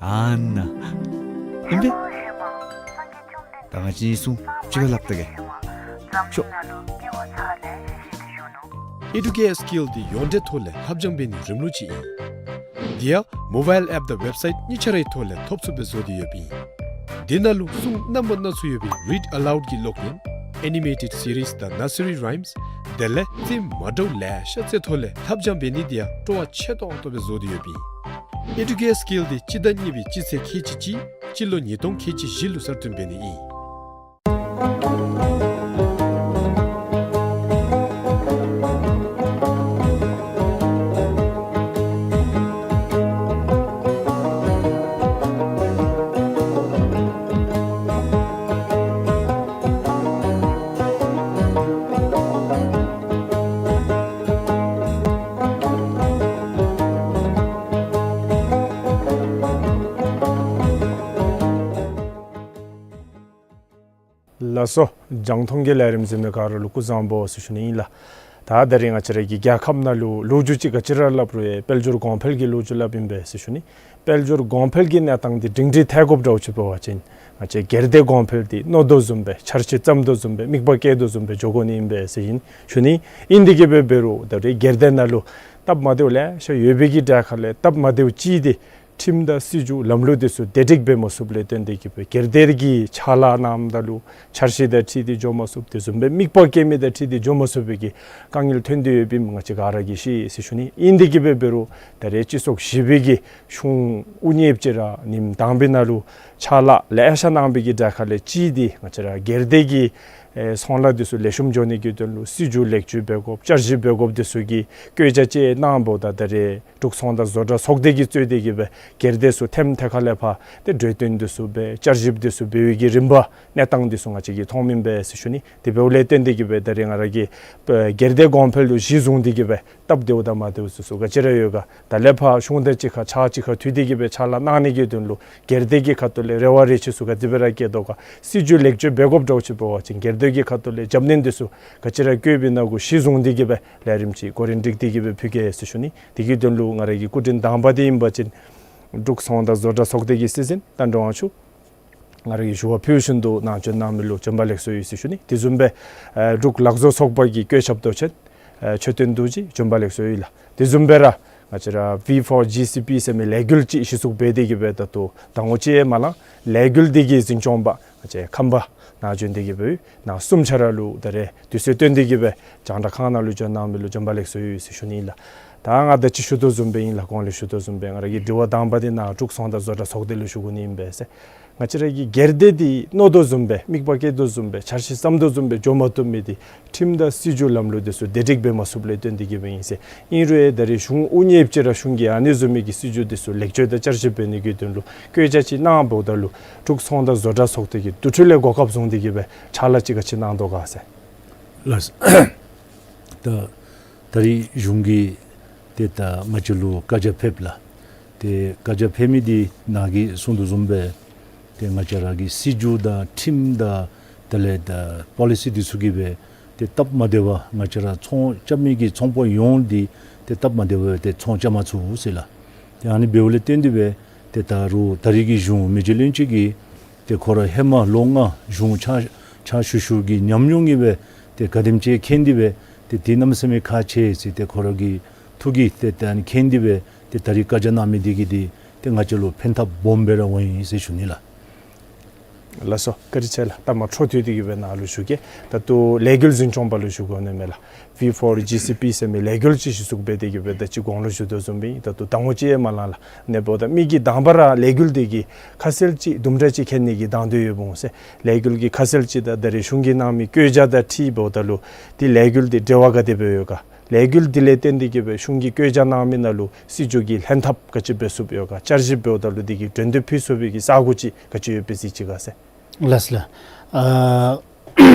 ཨ་ནཱ། ཨིན་པས། ད་ང་བཅས་གཉིས་སྲུང་གཅིག་ཁར་སླབ་བལྟ་གེ། ཤོག། Educare Skill འདི་ཡོངས་འབྲེལ་ཐོག་ལས་ལྷབ་སྦྱང་འབད་ནིའི་རིམ་ལུགས་ཅིག་ཨིན། དེ་ཡང་མོ་བཱའིལ་ཨེཔ་དང་ཝེབ་སའིཊ་གཉིས་ཆ་རའི་ཐོག་ལས་ཐོབ་ཚུགསཔ་སྦེ་བཟོ་སྟེ་ཡོདཔ་ཨིན། དེ་ནང་ལུ་སྲུང་རྣམ་པ་སྣ་ཚོགས་ཡོད་པའི་Read Aloud གི་ཀློག་ཡོན། Animated Series དང་Nursery Rhymes། དེ་ལས་རྩེད་མོ་མ་འདྲཝ་ལེ་ཤ་རྩེ་ཐོག་ལས་ལྷབ་སྦྱང་འབད་ནི་དེ་ཡང་སྤྲོ་བ་ཆེ་ཏོག་ཏོ་སྦེ་བཟོ་སྟེ་ཡོདཔ་ཨིན། Educare Skill འདི་སྤྱི་ཟླ་གཉིས་པའི་སྤྱི་ཚེས་ཁལ་གཅིག་གཅིག་སྤྱི་ལོ་ཉིས་སྟོང་ཁལ་གཅིག་བཞི་ལུ་གསར་བཏོན་འབད་ནི་ཨིན། ལགས་སོ། རྒྱང་མཐོང་གི་ལས་རིམ་གཟིགས་མི་ག་ར་ལུ་སྐུ་གཟུགས་བཟང་པོ་ཟེར་ཞུ་ནི་ཨིན་ལགས། ད་ད་རིས་ང་བཅས་ར་གི་རྒྱལ་ཁབ་ནང་ལུ་ལོ་རྒྱུས་ཅིག་ག་ཅི་ར་སླབ་རུང་ཡང་དཔལ་འབྱོར་གོང་འཕེལ་གྱི་ལོ་རྒྱུས་སླབ་ཨིན་པས་ཟེར་ཞུ་ནི། དཔལ་འབྱོར་གོང་འཕེལ་གྱི་གནས་སྟངས་འདི་སྒྲིང་སྒྲིང་ཐལ་དགོཔ་འདྲཝ་ཅིག་འབད་བ་ཅིན་ང་བཅས་སྒེར་སྡེ་གོང་འཕེལ་འདི་མནོ་དོ་བཟུམ་སྦེ་འཆར་གཞི་བརྩམ་དོ་བཟུམ་སྦེ་དམིགས་པ་བསྐྱེད་དོ་བཟུམ་སྦེ་འགྱོ་དགོ་ནི་ཨིན་པས་ཟེར་ཨིན་ཞུ་ནི། ཨིན་དེ་གིས་འབད་འབད་རུང་ད་རིས་སྒེར་སྡེ་ནང་ལུ་སྟབས་མ་བདེཝ་ལེ་ཤ་ཡོད་པའི་གི་གྲས་ཁ་ལས་སྟབས་མ་བདེཝ་ཅིག་འདི་ཁྲིམས་དང་སྲིད་བྱུས་ལམ་ལུགས་འདི་ཚུ་བདེ་སྒྲིག་འབད་མ་ཚུགསཔ་ལས་བརྟེན་ཏེ་གིས་སྦེ་སྒེར་སྡེ་གི་ཕྱག་ལཱ་གནངམ་ད་ལུ་འཆར་གཞི་དང་འཁྲིལ་ཏེ་འགྱོ་མ་ཚུགསཔ་དེ་བཟུམ་སྦེ་དམིགས་པ་བསྐྱེད་མི་དང་འཁྲིལ་ཏེ་འགྱོ་མ་ཚུགས་པའི་གི་དཀའ་ངལ་ཐོན་ཏེ་ཡོདཔ་ཨིནམ་ང་བཅས་ག་ར་གིས་ཤེས་ཟེར་ཞུ་ནི། ཨིན་དེ་གིས་འབད་འབད་རུང་ད་རིས་སྤྱི་ཚོགས་བཞི་པའི་གི་གཞུང་དབུ་བརྙེས་ཅིག་ར་ཉིནམ་དང་པའི་ནང་ལུ་ཕྱག་ལཱ་ལེ་ཤ་གནང་བའི་གི་གྲས་ཁ་ལས་ཅིག་འདི་ང་བཅས་ར་སྒེར་སྡེ་གི་ ཨེ་ཚོང་ལཱ་འདི་ཚུ་ལེགས་ཤོམ་འགྱོ་ནི་གི་དོན་ལུ་སྲིད་བྱུས་ལེགས་བཅོས་འབད་དགོཔ་བསྐྱར་ཞིབ་འབད་དགོཔ་འདི་ཚུ་གི་བཀོད་རྒྱ་ཅིག་གནངམ་ད་ད་རེས་འབྲུག་ཚོང་དང་བཟོ་གྲྭ་ཚོགས་སྡེ་གིས་གཙོས་ཏེ་གི་སྦེ་སྒེར་སྡེ་ཚུ་ཐེམ་ཐེ་ཁ་ལས་ཕར་ཏེ་གྲོས་བསྟུན་འདི་ཚུ་འབད་བསྐྱར་ཞིབ་འདི་ཚུ་འབད་བའི་གི་རིམ་པ་གནས་སྟངས་འདི་ཚུ་ང་བཅས་ཀྱིས་མཐོངམ་ཨིན་པས་ཟེར་ཞུ་ནི། དེ་འབདཝ་ལས་བརྟེན་ཏེ་གི་སྦེ་ད་རེས་ང་ར་གིས་སྦེ་སྒེར་སྡེ་གོང་འཕེལ་ལུ་གཞི་བཟུང་སྟེ་གི་སྦེ་སྟབས་བདེཝ་དང་མ་བདེཝ་ཚུ་ཚུ་ག་ཅི་ར་ཡོད་ག། ད་ལས་ཕར་གཞུང་དང་གཅིག་ཁར་ཕྱག་གཅིག་ཁར་མཐུད་དེ་གི་སྦེ་ཕྱག་ལཱ་གནང་ནི་གི་དོན་ལུ་སྒེར་སྡེ་གི་ཁ་ཐུག་ལས་རེ་བ་རེ་ཆེ་ཚུ་ག་དེ་སྦེ་ར་བསྐྱེད་དོ་ག། སྲིད་བྱུས་ལེགས་བཅོས་འབད་དགོཔ་འདྲཝ་ཅིག་འབད་བ་ཅིན་སྒེར་སྡེ་གི་ཁ་ཐུག་ལས་རྒྱབ་སྣོན་འདི་ཚུ་ག་ཅི་ར་བཀོད་པའི་ནང་གུ་གཞི་བཟུང་སྟེ་གི་སྦེ་ལས་རིམ་ཅིག་འགོ་འདྲེན་སྒྲིག་སྟེ་གི་སྦེ་ཕུལ་གེ་ཟེར་ཞུ་ནི། དེ་གི་དོན་ལུ་ང་ར་གི་སྐུ་མགྲོན་དང་པ་འདི་ཨིན་པ་ཅིན་འབྲུག་ཚོང་དང་བཟོ་གྲྭ་ཚོགས་སྡེ་གི་སྲིད་འཛིན་རྟ་མགྲིན་དབང་ཕྱུག། ང་ར་གིས་ཞུ་བ་ཕུལ་བཞིན་དུ་ནཱ་བྱོན་གནང་མི་ལུ་བྱོན་པ་ལེགས་སོ་ཡོད་ཟེར་ཞུ་ནི། དེ་བཟུམ་སྦེ་ཨེ་འབྲུག་ལག་བཟོ་ཚོགས་པ་གི་བཀོད་ཁྱབ་མདོ་ཆེན་ཨེ་མཆོད་རྟེན་རྡོ་རྗེ་བྱོན་པ་ལེགས་སོ་ཡོད་ལགས། དེ་བཟུམ་སྦེ་ར་ང་བཅས་ར་བི་ཕོར་ཇི་སི་པི་ཟེར་མི་ལས་འགུལ་ཅིག་གཞི་བཙུགས་འབད་དེ་གི་སྦེ་ད་ལྟོ་ཟླ་ངོ་གཅིག་ཡང་མ་ལང་། ལས་འགུལ་འདི་གི་འཛིན་སྐྱོང་པ་ང་བཅས་ཁམས་པ་ནཱ་བྱོན་ཏེ་གི་སྦེ་ནཱ་གསུམ་ཆ་ར་ལུ་ད་རེས་དུས་ཚོད་བཏོན་ཏེ་གི་སྦེ་རྒྱང་བསྒྲགས་ཁང་ནང་ལུ་བྱོན་གནང་མི་ལུ་བྱོན་པ་ལེགས་སོ་ཡོད་ཟེར་ཞུ་ནི་ཨིན་ལགས། ད་ང་ད་ཅི་ཞུ་དོ་བཟུམ་སྦེ་ཨིན་ལགས། གོང་ལས་ཞུ་དོ་བཟུམ་སྦེ་ང་ར་གི་དྲི་བ་དང་པ་འདི་ནཱ་འབྲུག་ཚོང་དང་བཟོ་གྲྭ་ཚོགས་སྡེ་ལུ་ཞུ་དགོ་ནི་ཨིན་པས་ཟེར། ང་བཅས་ར་གི་སྒེར་སྡེ་འདི་མནོ་དོ་བཟུམ་སྦེ་དམིགས་པ་བསྐྱེད་དོ་བཟུམ་སྦེ་འཆར་གཞི་བརྩམ་དོ་བཟུམ་སྦེ་འགྱོ་མ་བཏུབ་མི་འདི་ཁྲིམས་དང་སྲིད་བྱུས་ལམ་ལུགས་འདི་ཚུ་བདེ་སྒྲིག་འབད་མ་ཚུགསཔ་ལས་བརྟེན་ཏེ་གི་སྦེ་ཨིན་ཟེར། ཨིན་རུང་ཡང་ད་རེས་གཞུང་དབུ་བརྙེས་ཅིག་ར་གཞུང་གིས་ཨ་ནི་བཟུམ་མའི་གི་སྲིད་བྱུས་འདི་ཚུ་ལེགས་བཅོས་དང་བསྐྱར་ཞིབ་འབད་ནི་གི་དོན་ལུ་བཀོད་རྒྱ་ཅིག་གནངམ་ད་ལུ་འབྲུག་ཚོང་དང་བཟོ་གྲྭ་ཚོགས་སྡེ་གིས་དེ་འཕྲོ་ལས་གོ་སྐབས་བཟུང་སྟེ་གི་སྦེ་ཕྱག་ལཱ་ཅིག་ག་ཅི་གནང་དོ་ག་ཟེར། ལགས། ད་ད་རེས་གཞུང་གིས་ཏེ་ད་ང་བཅས་ལུ་བཀའ་རྒྱ་ཕེབས་ལགས། ཏེ་བཀའ་རྒྱ་ཕེབས་མི་འདི་ནཱ་གིས་གསུངས་དོ་བཟུམ་སྦེ་ཏེ་ང་བཅས་ར་གི་སྲིད་བྱུས་དང་ཁྲིམས་དང་དེ་ལས་ད་པོ་ལི་སི་འདི་ཚུ་གིས་སྦེ་ཏེ་སྟབས་མ་བདེ་བར་ང་བཅས་ར་ཚོང་རྐྱབ་མི་གི་ཚོང་པ་ཡོངས་འདི་ཏེ་སྟབས་མ་བདེ་བར་ཏེ་ཚོང་རྐྱབ་མ་ཚུགས་ཟེར་ལགས། ཏེ་ཨ་ནི་འབདཝ་ལས་བརྟེན་ཏེ་སྦེ་ཏེ་ད་རུང་ད་རེས་ཀྱི་གཞུང་མི་རྗེ་བློན་ཆེན་གྱིས་ཏེ་ཁོ་ར་ཧེ་མ་ལོ་ལྔ་གཞུང་ཕྱག་ཕྱག་ཞུ་ཞུ་གི་ཉམས་མྱོང་གིས་སྦེ་ཏེ་ག་དེམ་ཅིག་མཁྱེན་ཏེ་སྦེ་ཏེ་དེ་གནམ་མེད་ས་མེད་ཁག་ཆེ་ཟེར་ཏེ་ཁོ་ར་གི་ཐུགས་ཀྱིས་ཏེ་ད་ཨ་ནི་མཁྱེན་ཏེ་སྦེ་ཏེ་ད་རེས་བཀའ་རྒྱ་གནང་མི་འདི་གིས་འདི་ཏེ་ང་བཅས་ལུ་ཕན་ཐབས་སྦོམ་སྦེ་ར་འོང་ཡི་ཟེར་ཞུ་ནི་ལགས། ལགས་སོ། བཀའ་དྲིན་ཆེ་ལགས། ད་མ་འཕྲོ་མཐུད་དེ་གི་སྦེ་ནཱ་ལུ་ཞུ་གེ། ད་ལྟོ་ལས་འགུལ་འཛིན་སྐྱོང་པ་ལུ་ཞུ་དགོ་ནི་མས་ལགས། བི་ཕོར་ཇི་སི་པི་ཟེར་མི་ལས་འགུལ་ཅིག་གཞི་བཙུགས་འབད་དེ་གི་སྦེ་ད་ཅི་གོང་ལུ་ཞུ་དོ་བཟུམ་སྦེ་ད་ལྟོ་ཟླ་ངོ་གཅིག་ཡང་མ་ལང་ལགས། ཨ་ནི་འབདཝ་ད་མི་གིས་དང་པ་ར་ལས་འགུལ་འདི་གི་ཁ་གསལ་ཅིག་དུམ་གྲ་ཅིག་མཁྱེན་ནི་གི་དང་དོད་ཡོདཔ་འོང་ཟེར། ལས་འགུལ་གྱི་ཁ་གསལ་ཅིག་དང་ད་རེས་གཞུང་གིས་གནང་མི་བཀོད་རྒྱ་དང་འཁྲིལཝ་ད་ལུ་འདི་ལས་འགུལ་འདི་འབྲེལ་བ་ག་དེ་སྦེ་ཡོད་ག། ལས་འགུལ་འདི་ལས་བརྟེན་ཏེ་གི་སྦེ་གཞུང་གིས་བཀོད་རྒྱ་གནང་མི་ནང་ལུ་སྲིད་བྱུས་ཀྱི་ལྷན་ཐབས་ག་ཅི་འབད་ཚུགསཔ་ཡོད་ག། བསྐྱར་ཞིབ་འབདཝ་ད་ལུ་འདི་གི་འགྲན་བསྡུར་ཕུལ་ཚུགས་པའི་གི་ས་གོ་ཅིག་ག་ཅི་ཡོདཔ་སྦེ་གཟིགས་ཅི་ག་ཟེར། ལགས་ལགས། ཨ་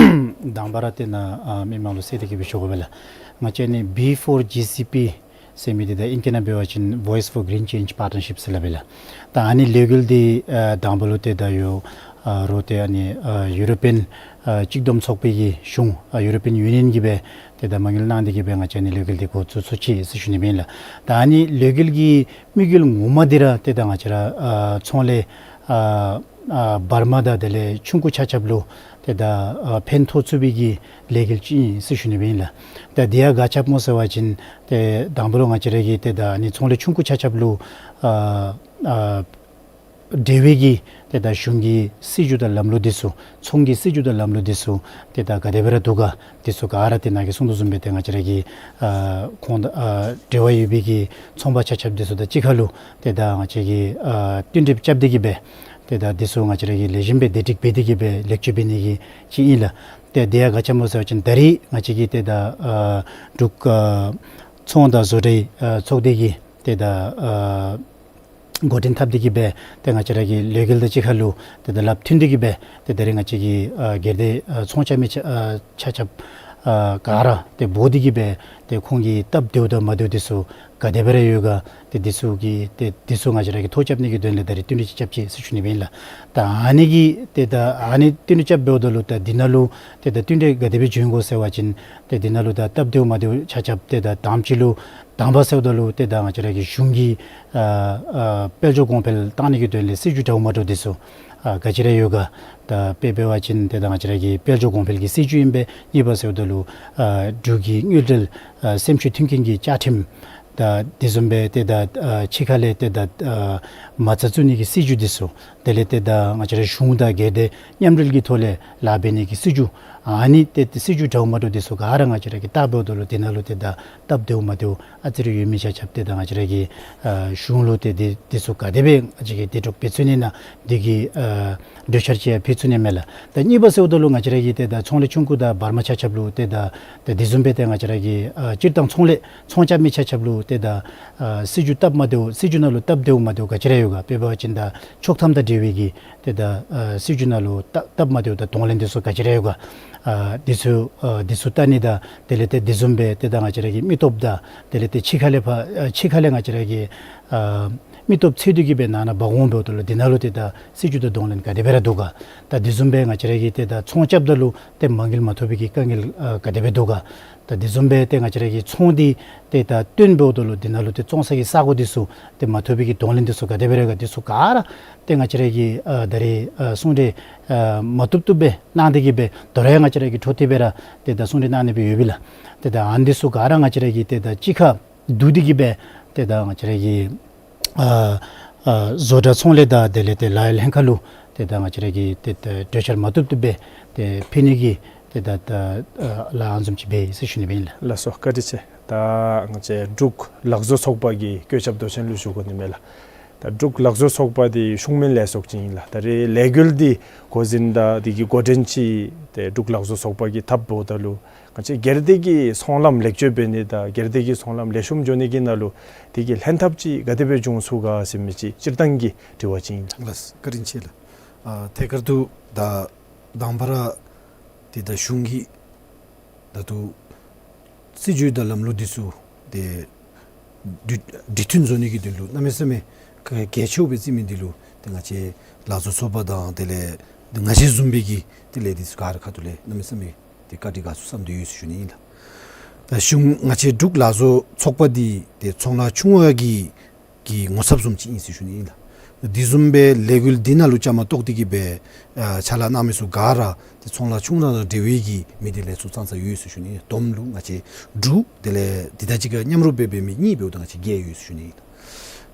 དང་པ་ར་ཏེ་ནཱ་ཨ་མི་མང་ལུ་གསལ་ཏེ་གི་སྦེ་ཞུ་དགོ་པས་ལགས། ང་བཅས་ནི་བི་ཕོར་ཇི་སི་པི་ཟེར་མི་འདི་ད་ཨིང་སྐད་ནང་འབད་བ་ཅིན་Voice for Green Change Partnership ཟེར་སླབ་པས་ལགས། ད་ཨ་ནི་ལས་འགུལ་འདི་ཨ་དང་པ་ལུ་ཏེ་ད་ཡོད་ཨ་རུང་ཏེ་ཨ་ནི་ཨ་ཡུ་རོ་པིའན་ཨ་གཅིག་བསྡོམས་ཚོགས་པའི་གི་གཞུང་ཨ་ཡུ་རོ་པིའན་ཡུ་ནི་ཡཱན་གྱིས་སྦེ་ཏེ་ད་མ་དངུལ་གནང་སྟེ་གི་སྦེ་ང་བཅས་ནི་ལས་འགུལ་འདི་འགོ་བཙུགས་བཙུགས་ཅི་ཟེར་ཞུ་ནི་ཨིན་ལགས། ད་ཨ་ནི་ལས་འགུལ་གྱི་དམིགས་ཡུལ་ངོ་མ་འདི་ར་ཏེ་ད་ང་བཅས་ར་ཨ་ཚོང་ལས་ཨ་ཨ་འབར་མ་དང་དེ་ལས་ཆུང་ཀུ་ཆ་ཁྱབ་ལུ་ཏེ་ད་ཨ་ཕན་ཐོགས་ཚུགས་པའི་གི་ལས་འགུལ་ཅིག་ཨིན་ཟེར་ཞུ་ནི་ཨིན་ལགས། ད་འདི་ཡང་ག་ཅི་སྦེ་སྨོ་ཟེར་བ་ཅིན་ཏེ་དང་པ་ལུ་ང་བཅས་ར་གི་ཏེ་ད་ཨ་ནི་ཚོང་ལས་ཆུང་ཀུ་ཆ་ཁྱབ་ལུ་ཨ་ཨ་འབྲེལ་བའི་གི་ཏེ་ད་གཞུང་གི་སྲིད་བྱུས་དང་ལམ་ལུགས་འདི་ཚུ་ཚོང་གི་སྲིད་བྱུས་དང་ལམ་ལུགས་འདི་ཚུ་ཏེ་ད་ག་དེ་སྦེ་ར་འདུག་ག། འདི་ཚུ་ག་ར་ཏེ་ནཱ་གིས་གསུངས་དོ་བཟུམ་སྦེ་ཏེ་ང་བཅས་ར་གི་ཨ་ཁོང་དང་ཨ་འབྲེལ་བ་ཡོད་པའི་གི་ཚོང་པ་ཆ་ཁྱབ་འདི་ཚུ་དང་གཅིག་ཁར་ལུ་ཏེ་ད་ང་བཅས་ཀྱིས་ཨ་བསྟུན་གྲོས་རྐྱབ་སྟེ་གི་སྦེ་ཏེ་ད་འདི་ཚུ་ང་བཅས་ར་གིས་ལེགས་ཤོམ་སྦེ་བདེ་སྒྲིག་འབད་དེ་གི་སྦེ་ལེགས་བཅོས་འབད་ནི་གི་ཅིག་ཨིན་ལགས། ཏེ་འདི་ཡང་ག་ཅི་སྦེ་སྨོ་ཟེར་བ་ཅིན་ད་རེས་ང་བཅས་ཀྱིས་ཏེ་ད་ཨ་འབྲུག་ཨ་ཚོང་དང་བཟོ་གྲྭའི་ཨ་ཚོགས་སྡེ་གིས་ཏེ་ད་ཨ་འགོ་འདྲེན་འཐབ་སྟེ་གི་སྦེ་ཏེ་ང་བཅས་ར་གི་ལས་འགུལ་དང་གཅིག་ཁར་ལུ་ཏེ་ད་ལགཔ་མཐུན་ཏེ་གི་སྦེ་ཏེ་ད་རེས་ང་བཅས་ཀྱི་ཨ་སྒེར་སྡེ་ཨ་ཚོང་རྐྱབ་མི་ཆ་ཨ་ཆ་ཁྱབ་ཨ་ག་ར་ཏེ་འབོ་སྟེ་གི་སྦེ་ཏེ་ཁོང་གི་སྟབས་བདེཝ་དང་མ་བདེཝ་འདི་ཚུ་ག་དེ་སྦེ་ར་ཡོད་ག། ཏེ་འདི་ཚུ་གི་ཏེ་འདི་ཚུ་ང་བཅས་ར་གིས་ཐོ་རྐྱབ་ནི་གི་དོན་ལས་ད་རེས་བསྟུན་གྲོས་ཅིག་རྐྱབ་ཅི་ཟེར་ཞུ་ནི་ཨིན་ལགས། ད་ཨ་ནི་གི་ཏེ་ད་ཨ་ནི་བསྟུན་གྲོས་རྐྱབ་འབདཝ་ད་ལུ་ད་འདི་ནང་ལུ་ཏེ་ད་བསྟུན་གྲོས་ག་དེ་སྦེ་བྱུང་ཡི་གོ་ཟེར་བ་ཅིན་ཏེ་འདི་ནང་ལུ་ད་སྟབས་བདེཝ་མ་བདེཝ་ཆ་ཁྱབ་ཏེ་ད་དང་པ་ཅིག་ལུ་དང་པ་ཟེརཝ་ད་ལུ་ཏེ་ད་ང་བཅས་ར་གི་གཞུང་གི་ཨ་ཨ་དཔལ་འབྱོར་གོང་འཕེལ་བཏང་ནི་གི་དོན་ལས་སྲིད་བྱུས་འདྲཝ་མ་འདྲཝ་འདི་ཚུ་ཨ་ག་ཅི་ར་ཡོད་ག། ད་དཔེ་འབད་བ་ཅིན་ཏེ་ད་ང་བཅས་ར་གི་དཔལ་འབྱོར་གོང་འཕེལ་གྱི་སྲིད་བྱུས་ཨིན་པས། གཉིས་པ་ཟེརཝ་ད་ལུ་ཨ་འབྲུག་གི་དངུལ་འབྲེལ་ཨ་སེམས་ཤུགས་མཐུན་རྐྱེན་གྱི་བཅའ་ཁྲིམས་ད་དེ་བཟུམ་སྦེ་ཏེ་ད་ཨ་ཕྱི་ཁ་ལས་ཏེ་ད་ཨ་མ་རྩ་བཙུགས་ནི་གི་སྲིད་བྱུས་འདི་ཚུ་དེ་ལས་ཏེ་ད་ང་བཅས་ར་གཞུང་དང་སྒེར་སྡེ་མཉམ་འབྲེལ་གྱི་ཐོག་ལས་ལཱ་འབད་ནི་གི་སྲིད་བྱུས་ ཨ་ནི་ཏེ་ཏེ་སྲིད་བྱུས་འདྲཝ་མ་འདྲཝ་འདི་ཚུ་ག་ར་ང་བཅས་ར་གིས་བལྟ་འབདཝ་ད་ལུ་དེ་ནང་ལུ་ཏེ་ད་སྟབས་བདེཝ་མ་བདེཝ་ཨ་ཙི་རེ་ཡོད་མི་ཆ་ཁྱབ་ཏེ་ད་ང་བཅས་ར་གིས་ཨ་གཞུང་ལུ་ཏེ་འདི་འདི་ཚུ་ག་དེ་སྦེ་ང་བཅས་ཀྱིས་དེ་སྒྲུབ་འབད་ཚུགས་ནི་ན་འདི་གི་ཨ་གྲོས་འཆར་ཅིག་ཡང་ཕུལ་ཚུགས་ནི་མས་ལགས། ད་གཉིས་པ་ཟེརཝ་ད་ལུ་ང་བཅས་ར་གི་ཏེ་ད་ཚོང་ལས་ཆུང་ཀུ་དང་བར་མ་ཆ་ཁྱབ་ལུ་ཏེ་ད་ཏེ་དེ་བཟུམ་སྦེ་ཏེ་ང་བཅས་ར་གི་ཨ་སྤྱིར་བཏང་ཚོང་ལས་ཚོང་རྐྱབ་མི་ཆ་ཁྱབ་ལུ་ཏེ་ད་ཨ་སྲིད་བྱུས་སྟབས་མ་བདེཝ་སྲིད་བྱུས་ནང་ལུ་སྟབས་བདེཝ་མ་བདེཝ་ག་ཅི་ར་ཡོད་ག། དཔེ་འབད་བ་ཅིན་ད་ཆོག་ཐམ་དང་འབྲེལ་བའི་གི་ཏེ་ད་ཨ་སྲིད་བྱུས་ནང་ལུ་སྟབས་སྟབས་མ་བདེཝ་དང་གདོང་ལེན་འདི་ཚུ་ག་ཅི་ར་ཡོད་ག། ཨ་འདི་ཚུ་ཨ་འདི་ཚུ་བལྟ་ནི་དང་དེ་ལས་ཏེ་དེ་བཟུམ་སྦེ་ཏེ་ད་ང་བཅས་ར་གི་མི་སྟོབས་དང་དེ་ལས་ཏེ་ཕྱི་ཁ་ལས་ཕར་ཨ་ཕྱི་ཁ་ལས་ང་བཅས་ར་གི་ཨ་མི་སྟོབས་འཚོལ་ཏེ་གི་སྦེ་ནང་ན་འབག་འོང་འབདཝ་ད་ལུ་དེ་ནང་ལུ་ཏེ་ད་སྲིད་བྱུས་དང་གདོང་ལེན་ག་དེ་སྦེ་ར་འདུག་ག། ད་དེ་བཟུམ་སྦེ་ང་བཅས་ར་གི་ཏེ་ད་ཚོང་རྐྱབ་ད་ལུ་ཏེ་མ་དངུལ་མ་ཐོབ་པའི་གི་དཀའ་ངལ་ཨ་ག་དེ་སྦེ་འདུག་ག། ད་དེ་བཟུམ་སྦེ་ཏེ་ང་བཅས་ར་གི་ཚོང་འདི་ཏེ་ད་བཏོན་འབདཝ་ད་ལུ་དེ་ནང་ལུ་ཏེ་བཙོང་ས་གི་ས་གོ་འདི་ཚུ་ཏེ་མ་ཐོབ་པའི་གི་གདོང་ལེན་འདི་ཚུ་ག་དེ་སྦེ་ར་ག། འདི་ཚུ་ག་ར་ཏེ་ང་བཅས་ར་གིས་ཨ་ད་རེས་ཨ་གསུང་གྲོས་ཨ་མ་བཏུབ་བཏུབ་སྦེ་གནང་སྟེ་གི་སྦེ་དོ་རུང་ཡང་ང་བཅས་ར་གིས་འཕྲོ་མཐུད་སྦེ་ར་ཏེ་ད་གསུང་གྲོས་གནང་ནི་སྦེ་ཡོད་པས་ལགས། ཏེ་ད་ཨ་ནི་འདི་ཚུ་ག་ར་ང་བཅས་ར་གིས་ཏེ་ད་གཅིག་ཁར་བསྡུ་སྟེ་གི་སྦེ་ཏེ་ད་ང་བཅས་ར་གི་ཨ་ཨ་བཟོ་གྲྭ་ཚོང་ལས་དང་དེ་ལས་ཏེ་ལཱ་གཡོག་ལྷན་ཁག་ལུ་ཏེ་ད་ང་བཅས་ར་གིས་ཏེ་ད་གྲོས་འཆར་མ་བཏུབ་བཏུབ་སྦེ་ཏེ་ཕུལ་ནི་གི་ཏེ་ད་ད་ཨ་ལཱ་ཨ་ནི་བཟུམ་ཅིག་འབད་ཡི་ཟེར་ཞུ་ནི་སྦེ་ཨིན་ལགས། ལགས་སོ། བཀའ་དྲིན་ཆེ། ད་ང་བཅས་འབྲུག་ལག་བཟོ་ཚོགས་པ་གི་བཀོད་ཁྱབ་མདོ་ཆེན་ལུ་ཞུ་དགོ་ནི་མས་ལགས། ད་འབྲུག་ལག་བཟོ་ཚོགས་པ་འདི་ཤུགས་སྨན་ལས་ཚོགས་ཅིག་ཨིན་ལགས། ད་རེས་ལས་འགུལ་འདི་འགོ་འཛིན་དང་འདི་གི་འགོ་འདྲེན་ཅིག་ཏེ་འབྲུག་ལག་བཟོ་ཚོགས་པ་གིས་འཐབ་འབདཝ་ད་ལུ་ང་བཅས་སྒེར་སྡེ་གི་ཚོང་ལམ་ལེགས་བཅོས་འབད་ནི་དང་སྒེར་སྡེ་གི་ཚོང་ལམ་ལེགས་ཤོམ་འགྱོ་ནི་གི་ནང་ལུ་འདི་གི་ལྷན་ཐབས་ཅིག་ག་དེ་སྦེ་འབྱུང་ཚུགས་ག་ཟེར་མི་ཅིག་སྤྱིར་བཏང་གི་དྲི་བ་ཅིག་ཨིན་ལགས། ལགས་སོ། བཀའ་དྲིན་ཆེ་ལགས། ཨ་ཐད་ཀར་དུ་ད་དང་པ་ར་ཏེ་ད་གཞུང་གིས་ད་ལྟོ་སྲིད་བྱུས་དང་ལམ་ལུགས་འདི་ཚུ་ཏེ་འགྲིག་འགྲིག་མཐུན་བཟོ་ནི་གི་དོན་ལུ་གནམ་མེད་ས་མེད་གལ་ཆེཝ་སྦེ་བརྩི་མི་འདི་ལུ་ཏེ་ང་བཅས་ལག་བཟོ་ཚོགས་པ་དང་དེ་ལས་ཏེ་ང་བཅས་བཟུམ་སྦེ་གི་ཏེ་ལས་འདི་ཚུ་ག་ར་ཁ་ཐུག་ལས་གནམ་མེད་ས་མེད་ཏེ་བཀའ་དྲིན་དགའ་ཚོར་བསམ་སྟེ་ཡོད་ཟེར་ཞུ་ནི་ཨིན་ལགས། ད་གཞུང་ང་བཅས་འབྲུག་ལག་བཟོ་ཚོགས་པ་འདི་ཏེ་ཚོང་ལཱ་ཆུང་བ་གི་གི་ངོ་ཚབ་བཟུམ་ཅིག་ཨིན་ཟེར་ཞུ་ནི་ཨིན་ལགས། དེ་བཟུམ་སྦེ་ལས་འགུལ་འདི་ནང་ལུ་བཅའ་མར་གཏོགས་ཏེ་གི་སྦེ་ཨ་ཕྱག་ལཱ་གནང་མི་ཚུ་ག་ར་ཏེ་ཚོང་ལཱ་ཆུང་ར་དང་འབྲེལ་བའི་གི་མི་སྡེ་ལས་ཚོགས་ཙང་ཙ་ཡོད་ཟེར་ཞུ་ནི་ཨིན། བསྡོམས་ལུ་ང་བཅས་དྲུག་དེ་ལས་འདི་དང་གཅིག་ཁར་མཉམ་རུབ་འབད་འབད་མི་གཉིས་འབདཝ་ད་ང་བཅས་བརྒྱད་ཡོད་ཟེར་ཞུ་ནི་ཨིན།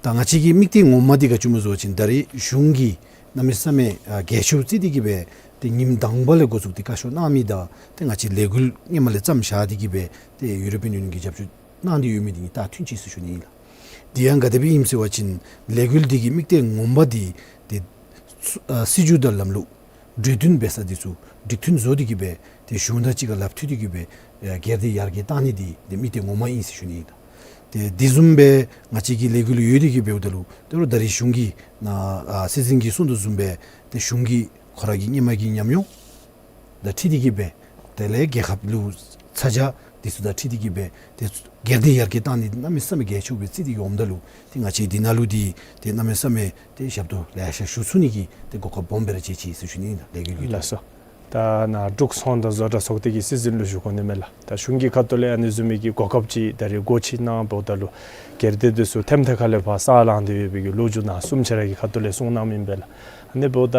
ད་ང་བཅས་ཀྱི་དམིགས་གཏད་ངོ་མ་འདི་ག་ཅི་སྨོ་ཟེར་བ་ཅིན་ད་རེས་གཞུང་གིས་གནམ་མེད་ས་མེད་ཨ་གལ་ཆེཝ་བརྩི་སྟེ་གི་སྦེ་ཏེ་ཉིནམ་དང་པ་ལས་འགོ་བཙུགས་ཏེ་བཀའ་ཤོག་གནང་མི་དང་ཏེ་ང་བཅས་ལས་འགུལ་སྔོན་མ་ལས་བརྩམས་བཞག་སྟེ་གི་སྦེ་ཏེ་ཡུ་རོ་པིའན་ཡུ་ནི་ཡོན་གྱིས་རྒྱབ་སྐྱོར་གནང་སྟེ་ཡོད་མི་འདི་གཉིས་ད་མཐུན་ཅིག་ཟེར་ཞུ་ནི་ཨིན་ལགས། དེ་ཡང་ག་དེ་སྦེ་ཨིནམ་ཟེར་བ་ཅིན་ལས་འགུལ་འདི་གི་དམིགས་གཏད་ངོ་མ་འདི་ཏེ་ཚུ་ཨ་སྲིད་བྱུས་དང་ལམ་ལུགས་གྲོས་བསྟུན་འབད་ས་འདི་ཚུ་གྲོས་བསྟུན་བཟོ་སྟེ་གི་སྦེ་ཏེ་གཞུང་དང་གཅིག་ཁར་ལགཔ་མཐུད་དེ་གི་སྦེ་ཨ་སྒེར་སྡེ་ཡར་རྒྱས་བཏང་ནི་འདི་ཏེ་དམིགས་གཏད་ངོ་མ་ཨིན་ཟེར་ཞུ་ནི་ཨིན་ལགས། ཏེ་དེ་བཟུམ་སྦེ་ང་བཅས་ཀྱི་ལས་འགུལ་ཡོད་དེ་གི་འབདཝ་ད་ལུ་ད་རུང་ད་རེས་གཞུང་གིས་ནཱ་ཨ་སྲིད་འཛིན་གྱིས་གསུངས་དོ་བཟུམ་སྦེ་ཏེ་གཞུང་གིས་ཁོ་ར་གི་སྔོན་མ་གི་ཉམས་མྱོང་དང་འཁྲིལ་ཏེ་གི་སྦེ་དེ་ལས་རྒྱལ་ཁབ་ལུ་ཚ་གྱང་འདི་ཚུ་དང་འཁྲིལ་ཏེ་གི་སྦེ་ཏེ་སྒེར་སྡེ་ཡར་རྒྱས་བཏང་ནི་གནམ་མེད་ས་མེད་གལ་ཆེཝ་སྦེ་བརྩི་སྟེ་གི་འོངམ་ད་ལུ་ཏེ་ང་བཅས་འདི་ནང་ལུ་འདི་ཏེ་གནམ་མེད་ས་མེད་ཏེ་ཞབས་ཏོག་ལེ་ཤ་ཞུ་ཚུགས་ནི་གི་ཏེ་གོ་སྐབས་སྦོམ་སྦེ་ར་མཇལ་ཅི་ཟེར་ཞུ་ནི་ཨིན་ལགས། ལས་འགུལ་གྱི་ལགས་སོ། ད་ནཱ་འབྲུག་ཚོང་དང་བཟོ་གྲྭ་ཚོགས་སྡེ་གི་སྲིད་འཛིན་ལུ་ཞུ་དགོ་ནི་མས་ལགས། ད་གཞུང་གི་ཁ་ཐུག་ལས་ཨ་ནི་བཟུམ་མའི་གི་གོ་སྐབས་ཅིག་ད་རེས་སྒོ་ཕྱེ་གནང་འབདཝ་ད་ལུ་སྒེར་སྡེ་འདི་ཚུ་ཐེམ་ཐེ་ཁ་ལས་ཕར་ས་ལངས་ཏེ་ཡོད་པའི་གི་ལོ་རྒྱུས་ནཱ་གསུམ་ཆ་ར་གི་ཁ་ཐུག་ལས་གསུངས་གནངམ་ཨིན་པས་ལགས། ཨ་ནི་འབདཝ་ད་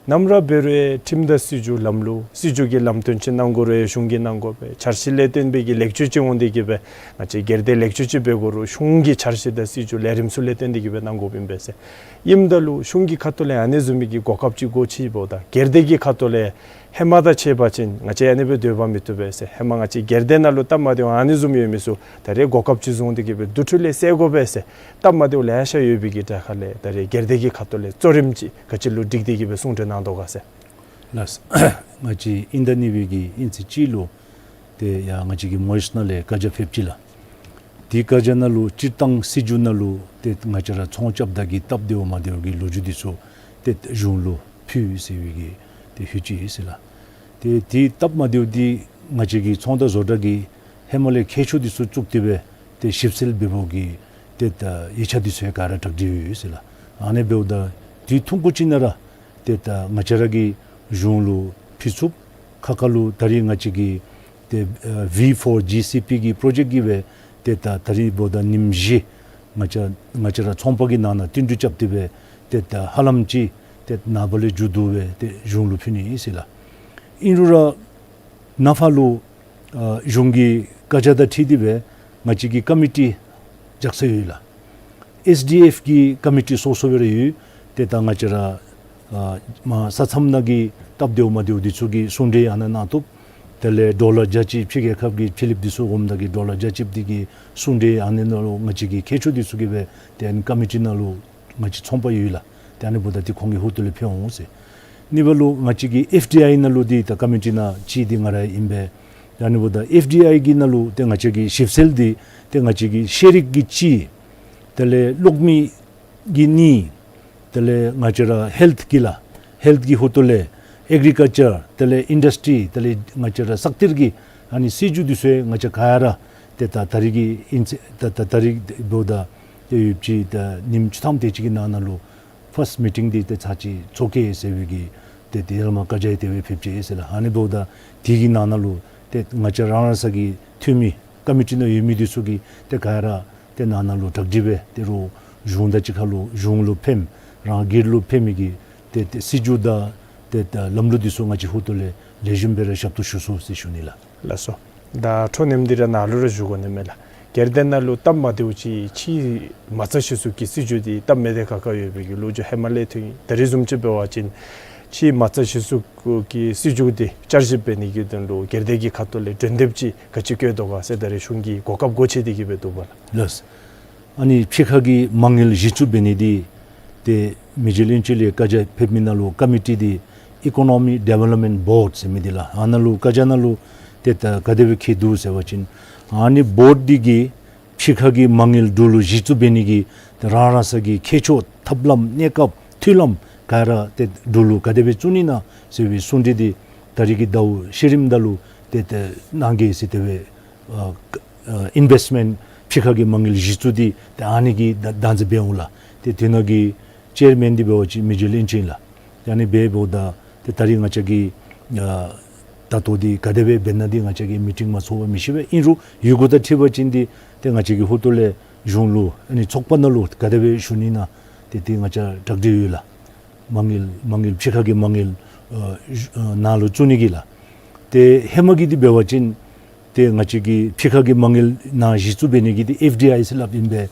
ནམ་ར་འབད་རུང་ཁྲིམས་དང་སྲིད་བྱུས་ལམ་ལུགས་སྲིད་བྱུས་ཀྱི་ལམ་སྟོན་ཅིག་གནང་དགོ་རུང་གཞུང་གིས་གནང་དགོ་པས། འཆར་གཞི་ལས་བརྟེན་པའི་གི་ལེགས་བཅོས་ཅིག་འོང་སྟེ་གི་སྦེ་ང་བཅས་སྒེར་སྡེ་ལེགས་བཅོས་ཅིག་འབད་དགོ་རུང་གཞུང་གི་འཆར་གཞི་དང་སྲིད་བྱུས་ལས་རིམ་ཚུ་ལས་བརྟེན་ཏེ་གི་སྦེ་གནང་དགོཔ་ཨིན་པས་ཟེར། ཨིནམ་ད་ལུ་གཞུང་གི་ཁ་ཐུག་ལས་ཨ་ནི་བཟུམ་མའི་གི་གོ་སྐབས་ཅིག་སྒོ་ཕྱེཝ་ད་སྒེར་སྡེ་གི་ཁ་ཐུག་ལས་ཧེ་མ་དང་ཕྱད་པ་ཅིན་ང་བཅས་ཨ་ནི་སྦེ་སྡོད་པ་མི་བཏུབ་པས་ཟེར། ཧེ་མ་ང་བཅས་སྒེར་སྡེ་ནང་ལུ་སྟབས་མ་བདེཝ་ཨ་ནི་བཟུམ་ཡོད་མི་ཚུ་ད་རེས་གོ་སྐབས་ཅིག་བཟུང་སྟེ་གི་སྦེ་དེ་འཕྲོ་ལས་སེལ་དགོ་པས་ཟེར། སྟབས་མ་བདེཝ་ལེ་ཤ་ཡོད་པའི་གི་དྲག་ཁ་ལས་ད་རེས་སྒེར་སྡེ་གི་ཁ་ཐུག་ལས་གཙོ་རིམ་ཅིག་ག་ཅི་ལུ་བསྒྲིགས་ཏེ་གི་སྦེ་གསུང་གྲོས་གནང་དོ་ག་ཟེར། ལགས། ང་བཅས་དབྱིན་ཟླ་གཉིས་པའི་གི་དབྱིན་ཚེས་གཅིག་ལུ་ཏེ་ཡར་ང་བཅས་ཀྱི་མོ་རི་ཤཱས་ནང་ལས་བཀའ་རྒྱ་ཕེབས་ཅི་ལགས། དེ་བཀའ་རྒྱ་ནང་ལུ་སྤྱིར་བཏང་སྲིད་བྱུས་ནང་ལུ་ཏེ་ང་བཅས་ར་ཚོང་རྐྱབ་ད་གི་སྟབས་བདེཝ་མ་བདེཝ་གི་ལོ་རྒྱུས་འདི་ཚུ་ཏེ་གཞུང་ལུ་ཕུལ་ཟེར་བའི་གི་ཏེ་ཧུད་ཅིག་ཡོད་ཟེར་ལགས། ཏེ་དེ་སྟབས་མ་བདེཝ་འདི་ང་བཅས་ཀྱི་ཚོང་དང་བཟོ་གྲྭ་གིས་ཧེ་མ་ལས་མཁས་མཆོག་འདི་ཚུ་བཙུགས་ཏེ་སྦེ་ཏེ་ཞིབ་འཚོལ་འབད་བའི་གི་ཏེ་ད་ཡིག་ཆ་འདི་ཚུ་ཡང་ག་ར་གྲ་སྒྲིག་ཡོད་ཟེར་ལགས། ཨ་ནི་འབདཝ་ད་དེ་ཐུང་ཀུ་ཅིག་ནང་ར་ཏེ་ད་ང་བཅས་ར་གིས་གཞུང་ལུ་ཕུལ་ཚུགས། ཁ་ཁ་ལུ་ད་རེས་ང་བཅས་ཀྱི་ཏེ་ཨ་V four G C P གི་པྲོ་ཇེཀཊ་གི་སྦེ་ཏེ་ད་ད་རེས་འབདཝ་ད་ཉིནམ་བཞི་ང་བཅས་ང་བཅས་ར་ཚོང་པ་གི་ནང་ན་བསྟུན་གྲོས་རྐྱབ་སྟེ་སྦེ་ཏེ་ད་ཧ་ལམ་ཅིག་ཏེ་ནངས་པ་ལས་མཇུག་བསྡུ་སྦེ་ཏེ་གཞུང་ལུ་ཕུལ་ནི་ཨིན་ཟེར་ལགས། ཨིན་རུང་ར་ནངས་པ་ལུ་ཨ་གཞུང་གི་བཀའ་རྒྱ་དང་འཁྲིལ་ཏེ་སྦེ་ང་བཅས་ཀྱིས་ཀོ་མི་ཊི་རྐྱབ་ས་ཡོད་ལགས། S D F གི་ཀོ་མི་ཊི་སོ་སོ་སྦེ་ར་ཡོད། ཏེ་ད་ང་བཅས་ར་ཨ་མར་ས་མཚམས་ནང་གི་སྟབས་བདེཝ་མ་བདེཝ་འདི་ཚུ་གི་གསུང་གྲོས་ཨ་ནཱ་གནང་བཏུབ། དེ་ལས་ཌོ་ལར་བརྒྱ་ཅིག་ཕྱི་རྒྱལ་ཁབ་ཀྱི་ཕྱི་གླིངཔ་འདི་ཚུ་འོངམ་ད་གི་ཌོ་ལར་བརྒྱ་ཅིག་འདི་གི་གསུང་གྲོས་ཨ་ནི་ནང་ལུ་ང་བཅས་ཀྱི་མཁས་མཆོག་འདི་ཚུ་གིས་སྦེ་ཏེ་ཨ་ནི་ཀོ་མི་ཊི་ནང་ལུ་ང་བཅས་ཚོང་པ་ཡོད་ལགས། ཏེ་ཨ་ནི་འབདཝ་ད་ཏེ་ཁོང་གི་ཧོངས་ལས་ཕུལ་འོང་ཟེར། གཉིས་པ་ལུ་ང་བཅས་ཀྱི་ཨེཕ་ཌི་ཨའི་ནང་ལུ་འདི་ད་ཀོ་མི་ཊི་ནང་གཅིག་འདི་ང་ར་ཨིན་པས། ཏེ་ཨ་ནི་འབདཝ་ད་ཨེཕ་ཌི་ཨའི་གི་ནང་ལུ་ཏེ་ང་བཅས་ཀྱི་ཞིབ་འཚོལ་འདི་ཏེ་ང་བཅས་ཀྱི་ཤེས་རིག་གི་གཅིག། དེ་ལས་གློག་མེ་གི་གཉིས། དེ་ལས་ང་བཅས་ར་ཧེལཐ་གི་ལགས། ཧེལཐ་གི་ཧོངས་ལས་ཨེག་རི་ཀལ་ཅར། དེ་ལས་ཨིན་ཌསི་ཊི། དེ་ལས་ང་བཅས་ར་ས་གཏེར་གྱི་ཨ་ནི་སྲིད་བྱུས་འདི་ཚུ་ང་བཅས་ག་ར་ཏེ་ད་ད་རིས་ཀྱི་ཨིན་ཚེ་ད་ད་ད་རིས་འབདཝ་ད་ཏེ་ཡོདཔ་ཅིག་ད་ཉིནམ་བཅུ་ཐམ་དེ་ཅིག་གི་ནང་ན་ལུ་ཕརསཊ་མི་ཊིང་འདི་ཏེ་ཚར་གཅིག་ཚོགས་གེ་ཟེར་བའི་གི་ཏེ་དེ་ལས་མར་བཀའ་རྒྱ་ཡང་དེ་སྦེ་ཕེབས་ཅི་ཟེར་ལགས། ཨ་ནི་འབདཝ་ད་དེ་གི་ནང་ན་ལུ་ཏེ་ང་བཅས་རང་རང་སོའི་གི་འཐུས་མི་ཀོ་མི་ཊི་ནང་ཡོད་མི་འདི་ཚུ་གིས་ཏེ་ག་ར་ཏེ་ནང་ན་ལུ་གྲ་སྒྲིག་སྦེ་ཏེ་རོགས་གཞུང་དང་གཅིག་ཁར་ལུ་གཞུང་ལུ་ཕནམ་རང་སྒེར་ལུ་ཕན་མི་གི་ཏེ་ཏེ་སྲིད་བྱུས་དང་ཏེ་ཏེ་ལམ་ལུགས་འདི་ཚུ་ང་བཅས་ཧོངས་ལས་ལེགས་ཤོམ་སྦེ་ར་ཞབས་ཏོག་ཞུ་ཚུགས་ཟེར་ཞུ་ནི་ལགས། ལགས་སོ། ད་འཕྲོ་མཉམ་འདི་ར་ནཱ་ལུ་ར་ཞུ་དགོ་ནི་མས་ལགས། སྒེར་སྡེ་ནང་ལུ་སྟབས་མ་བདེཝ་ཅིག་ཕྱིའི་མ་རྩ་གཞི་བཙུགས་ཀྱི་སྲིད་བྱུས་འདི་སྟབས་མ་བདེ་ཁག་ཁ་ཡོད་པའི་གི་ལོ་རྒྱུས་ཧེ་མ་ལས་ཐོན་ཡི། ད་རིས་བཟུམ་ཅིག་འབད་བ་ཅིན་ཕྱིའི་མ་རྩ་གཞི་བཙུགས་ཀྱི་སྲིད་བྱུས་འདི་བསྐྱར་ཞིབ་འབད་ནི་གི་དོན་ལུ་སྒེར་སྡེ་གི་ཁ་ཐུག་ལས་གྲོས་འདེབས་ཅིག་ག་ཅི་བཀོད་དོ་ག་ཟེར་ད་རིས་གཞུང་གིས་གོ་སྐབས་སྒོ་ཕྱེ་སྟེ་གི་སྦེ་འདུག་པ་ལགས། ལགས། ཨ་ནི་ཕྱི་ཁ་གི་མ་དངུལ་གཞི་བཙུགས་འབད་ནི་འདི་ཏེ་མི་རྗེ་བློན་ཆེན་ལས་བཀའ་རྒྱ་ཕེབས་མི་ནང་ལུ་ཀོ་མི་ཊི་འདི་ཨི་ཀོ་ནོ་མི་ཌི་ཝེ་ལོབ་མེནཊ་བོརཌ་ཟེར་མི་འདི་ལགས། ཨ་ནཱ་ལུ་བཀའ་རྒྱ་ནང་ལུ་ཏེ་ད་ག་དེ་སྦེ་བཀོད་འདུག་ཟེར་བ་ཅིན་ཨ་ནི་བོརཌ་འདི་གིས་ཕྱི་ཁ་གི་མ་དངུལ་འབྲུག་ལུ་གཞི་བཙུགས་འབད་ནི་གི་ཏེ་རང་རང་སོའི་གི་མཁས་མཆོག་ཐབས་ལམ་གནས་སྐབས་འཐུས་ལམ་ག་ར་ཏེ་འབྲུག་ལུ་ག་དེ་སྦེ་བཙུགས་ནི་ན་ཟེར་བའི་གསུང་གྲོས་འདི་ད་རིས་ཀྱི་ཟླཝ་ཤུལ་རིམ་ད་ལུ་ཏེ་ཏེ་གནང་གེ་ཟེར་དེ་སྦེ་ཨ་ཨ་ཨིན་བེསཊ་མེནཊ་ཕྱི་ཁ་གི་མ་དངུལ་གཞི་བཙུགས་འདི་ཏེ་ཨ་ནི་གི་བདག་འཛིན་འབད་འོང་ལགས། ཏེ་དེ་ནང་གི་ཅེར་མེན་འདི་འབད་བ་ཅིན་མི་རྗེ་བློན་ཆེན་ལགས། ཨ་ནི་འབདཝ་ད་ཏེ་ད་རིས་ང་བཅས་ཀྱིས་ཨ་ད་ལྟོ་འདི་ག་དེ་སྦེ་འབད་ན་འདི་ང་བཅས་ཀྱིས་མི་ཊིང་མ་ཚོགས་པར་མི་ཤེས་པས། ཨིན་རུང་ཡོད་དགུ་དང་འཁྲིལ་བ་ཅིན་འདི་ཏེ་ང་བཅས་ཀྱི་ཧོངས་ལས་གཞུང་ལུ་ཨ་ནི་ཚོགས་པ་ནང་ལུ་ག་དེ་སྦེ་ཞུ་ནི་ན་ཏེ་ཏེ་ང་བཅས་གྲ་སྒྲིག་ཡོད་ལགས། མ་དངུལ་མ་དངུལ་ཕྱི་ཁ་གི་མ་དངུལ་ཨ་ཨ་ནང་ལུ་བཙུགས་ནི་གི་ལགས། ཏེ་ཧེ་མ་གི་འདི་འབད་བ་ཅིན་ཏེ་ང་བཅས་ཀྱི་ཕྱི་ཁ་གི་མ་དངུལ་ནང་གཞི་བཙུགས་འབད་ནི་གི་འདི་ཨེཕ་ཌི་ཨའི་ཟེར་སླབ་ཨིན་པས།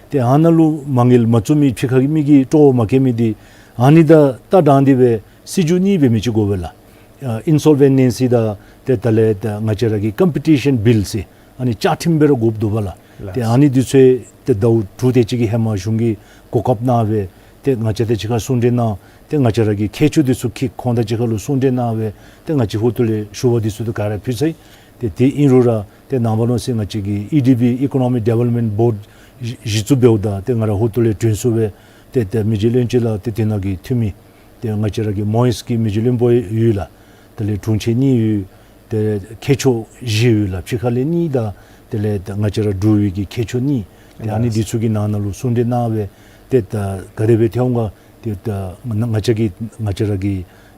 ཏེ་ཨ་ནཱ་ལུ་མ་དངུལ་མ་བཙུགས་མི་ཕྱི་ཁ་གི་མི་གིས་སྤྲོ་བ་མ་བསྐྱེད་མི་འདི་ཨ་ནི་དང་ད་དྲང་སྟེ་སྦེ་སྲིད་བྱུས་གཉིས་འབད་མི་ཅིག་དགོ་པས་ལགས། ཨ་ཨིན་སོལ་ཝེན་ནེ་སི་དང་ཏེ་དེ་ལས་ད་ང་བཅས་ར་གི་ཀམ་པི་ཊི་ཤཱན་བིལ་ཟེར་ཨ་ནི་བཅའ་ཁྲིམས་སྦེ་ར་དགོཔ་འདུག་པ་ལགས། ལགས། ཏེ་ཨ་ནི་འདི་ཚུ་ཏེ་ཟླཝ་དྲུག་དེ་ཅིག་གི་ཧེ་མ་གཞུང་གིས་གོ་སྐབས་གནང་སྦེ་ཏེ་ང་བཅས་དང་གཅིག་ཁར་གསུང་གྲོས་གནང་། ཏེ་ང་བཅས་ར་གི་མཁས་མཆོག་འདི་ཚུ་གིས་ཁོང་དང་གཅིག་ཁར་ལུ་གསུང་གྲོས་གནང་སྦེ་ཏེ་ང་བཅས་ཧོངས་ལས་ཞུ་བ་འདི་ཚུ་ཏེ་ག་ར་ཕུལ་ཚར་ཡི། ཏེ་དེ་ཨིན་རུང་ར་ཏེ་ནངས་པ་ལོ་ཟེར་ང་བཅས་ཀྱི་ཨི་ཌི་བི་ཨི་ཀོ་ནོ་མི་ཌི་ཝེ་ལོབ་མེནཊ་བོརཌ་གཞི་བཙུགས་འབདཝ་ད་ཏེ་ང་ར་ཧོངས་ལས་དྲན་གསོ་སྦེ་ཏེ་ཏེ་མི་རྗེ་བློན་ཆེན་ལགས་ཏེ་དེ་ནང་གི་འཐུས་མི་ཏེ་ང་བཅས་ར་གི་མོ་ཡེས་ཀྱི་མི་རྗེ་བློན་པོ་ཡོད་ལགས། དེ་ལས་དྲུང་ཆེན་གཉིས་ཡོད། ཏེ་མཁས་མཆོག་བཞི་ཡོད་ལགས། ཕྱི་ཁ་ལས་གཉིས་དང་དེ་ལས་ང་བཅས་ར་འབྲུག་པའི་གི་མཁས་མཆོག་གཉིས། ཏེ་ཨ་ནི་ལགས། འདི་ཚུ་གི་ནང་ན་ལུ་གསུང་གྲོས་གནང་སྦེ་ཏེ་ད་ག་དེ་སྦེ་འཐོན་འོང་ག་ཏེ་ད་ང་ང་བཅས་ཀྱི་ང་བཅས་ར་གི་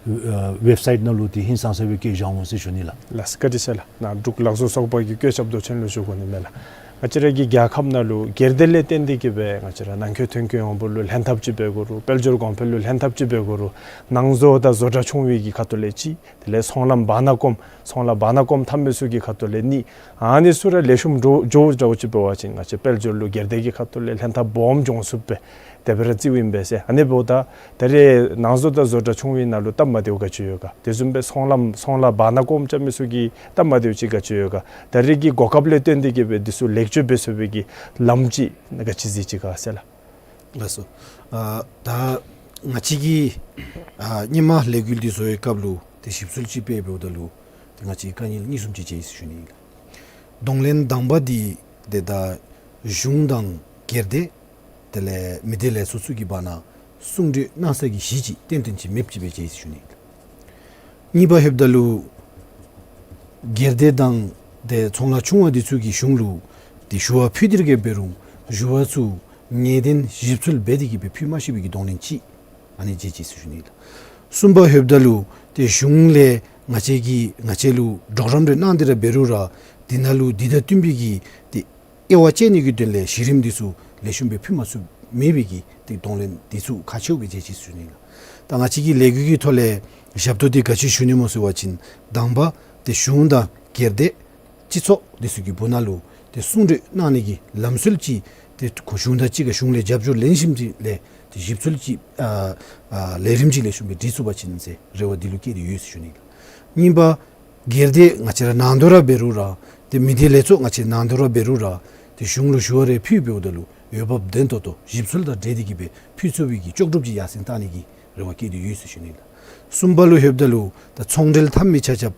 ཨ་ཝེབ་སའིཊ་ནང་ལུ་ཏེ་ཧིང་སངས་ས་སྦེ་བཀོད་བཞག་འོང་ཟེར་ཞུ་ནི་ལགས། ལགས་བཀའ་དྲིན་ཆེ་ལགས། ནཱ་འབྲུག་ལག་བཟོ་ཚོགས་པ་གི་བཀོད་ཁྱབ་མདོ་ཆེན་ལུ་ཞུ་དགོ་ནི་མས་ལགས། ང་བཅས་ར་གི་རྒྱལ་ཁབ་ནང་ལུ་སྒེར་སྡེ་ལས་བརྟེན་ཏེ་གི་སྦེ་ང་བཅས་ར་ནང་འཁོད་ཐོན་སྐྱེད་ཡོངས་འབོར་ལུ་ལྷན་ཐབས་ཅིག་འབད་དགོ་རུང་དཔལ་འབྱོར་གོང་འཕེལ་ལུ་ལྷན་ཐབས་ཅིག་འབད་དགོ་རུང་ནང་བཟོ་དང་བཟོ་གྲྭ་ཆུང་བའི་གི་ཁ་ཐུག་ལས་ཅིག་དེ་ལས་ཚོང་ལམ་བར་ན་སྐོམ་ཚོང་ལམ་བར་ན་སྐོམ་འཐབ་མི་ཚུ་གི་ཁ་ཐུག་ལས་གཉིས། ཨ་ནི་ཚུ་ར་ལེགས་ཤོམ་འགྱོ་འགྱོཝ་འདྲཝ་ཅིག་འབད་བ་ཅིན་ང་བཅས་དཔལ་འབྱོར་ལུ་སྒེར་སྡེ་གི་ཁ་ཐུག་ལས་ལྷན་ཐབས་སྦོམ་འབྱུང་ཚུགས་པས། དེ་སྦེ་ར་བརྩིཝ་ཨིན་པས་ཟེར། ཨ་ནི་འབདཝ་ད་ད་རེས་ནང་བཟོ་དང་བཟོ་གྲྭ་ཆུང་བའི་ནང་ལུ་སྟབས་མ་བདེཝ་ག་ཅི་ཡོད་ག། དེ་བཟུམ་སྦེ་ཚོང་ལམ་ཚོང་ལམ་བར་ན་སྐོམ་རྐྱབ་མི་ཚུ་གི་སྟབས་མ་བདེཝ་ཅིག་ག་ཅི་ཡོད་ག། ད་རེས་ཀྱི་གོ་སྐབས་ལས་བརྟེན་ཏེ་གི་སྦེ་འདི་ཚུ་ལེགས་བཅོས་འབད་ཚུགས་པའི་གི་ལམ་ཅིག་ག་ཅི་གཟིགས་ཅི་ག་ཟེར་ལགས། ལགས་སོ། ཨ་ད་ང་བཅས་ཀྱིས་ཨ་སྔོན་མ་ལས་འགུལ་འདི་བཟོ་བའི་སྐབས་ལུ་ཏེ་ཞིབ་འཚོལ་ཅིག་འབད་འབདཝ་ད་ལུ་ཏེ་ང་བཅས་དཀའ་ངལ་གཉིས་གསུམ་ཅིག་མཇལ་ཡི་ཟེར་ཞུ་ནི་ཨིན་ལགས། གདོང་ལེན་དང་པ་འདི་ཏེ་ད་གཞུང་དང་སྒེར་སྡེ་དེ་ལས་མི་སྡེ་ལས་ཚོགས་ཚུ་གི་བར་ན་གསུང་གྲོས་གནང་ས་གི་གཞི་ཅིག་ཏན་ཏན་ཅིག་མེདཔ་ཅིག་སྦེ་མཇལ་ཡི་ཟེར་ཞུ་ནི་ཨིན་ལགས། གཉིས་པ་ལྷོདཔ་ད་ལུ་སྒེར་སྡེ་དང་ཏེ་ཚོང་ལཱ་ཆུང་བ་འདི་ཚུ་གིས་གཞུང་ལུ་ཏེ་ཞུ་བ་ཕུལ་ཏེ་ར་གི་འབད་རུང་ཞུ་བ་ཚུ་ངེས་གཏན་ཞིབ་འཚོལ་འབད་དེ་གི་སྦེ་ཕུལ་མ་ཤེས་པའི་གི་གདོང་ལེན་ཅིག་ཨ་ནི་མཇལ་ཅི་ཟེར་ཞུ་ནི་ཨིན་ལགས། གསུམ་པ་ལྷོདཔ་ད་ལུ་ཏེ་གཞུང་ལས་ང་བཅས་ཀྱིས་ང་བཅས་ལུ་གྲོགས་རམ་རེ་གནང་སྟེ་ར་འབད་རུང་ར་འདི་ནང་ལུ་འདི་དང་བསྟུན་པའི་གི་ཏེ་དབྱེ་བ་དཔྱད་ནི་གི་དོན་ལས་གཞི་རིམ་འདི་ཚུ་ལེགས་ཤོམ་སྦེ་ཕུལ་མ་ཚུགས་མེད་པའི་གི་ཏེ་གདོང་ལེན་འདི་ཚུ་ཁག་ཆེཝ་སྦེ་མཇལ་ཅི་ཟེར་ཞུ་ནི་ཨིན་ལགས། ད་ང་བཅས་ཀྱི་ལས་འགུལ་གྱི་ཐོག་ལས་ཞབས་ཏོག་འདི་ག་ཅི་ཞུ་ནི་སྨོ་ཟེར་བ་ཅིན་དང་པ་ཏེ་གཞུང་དང་སྒེར་སྡེ་སྤྱི་ཚོགས་འདི་ཚུ་གི་སྦུག་ན་ལུ་ཏེ་གསུང་གྲོས་གནང་ནི་གི་ལམ་སྲོལ་ཅིག་ཏེ་ཁོ་གཞུང་དང་གཅིག་ཁར་གཞུང་ལས་རྒྱབ་སྐྱོར་ལེན་ཞིནམ་ཅིག་ལས་ཏེ་ཞིབ་འཚོལ་ཅིག་ཨ་ཨ་ལས་རིམ་ཅིག་ལེགས་ཤོམ་སྦེ་སྒྲིག་ཚུགས་པ་ཅིན་ཟེར་རེ་བ་འདི་ལུ་བསྐྱེད་དེ་ཡོད་ཟེར་ཞུ་ནི་ཨིན་ལགས། གཉིས་པ་ སྒེར་སྡེ་ང་བཅས་ར་ནང་དོ་ར་འབད་རུང་ར་ཏེ་མི་སྡེ་ལས་ཚོགས་ང་བཅས་ནང་དོ་ར་འབད་རུང་ར་ཏེ་གཞུང་ལུ་ཞུ་བ་རེ་ཕུལ་འབདཝ་ད་ལུ་འོས་འབབ་ལྡན་ཏོག་ཏོ་ཞིབ་འཚོལ་དང་འབྲེལ་ཏེ་གི་སྦེ་ཕུལ་ཚུགས་པའི་གི་ལྕོགས་གྲུབ་ཅིག་ཡར་སེང་བཏང་ནི་གི་རེ་བ་བསྐྱེད་དེ་ཡོད་ཟེར་ཞུ་ནི་ལགས། གསུམ་པ་ལུ་ལྷོདཔ་ད་ལུ་ད་ཚོང་འབྲེལ་འཐབ་མི་ཆ་ཁྱབ་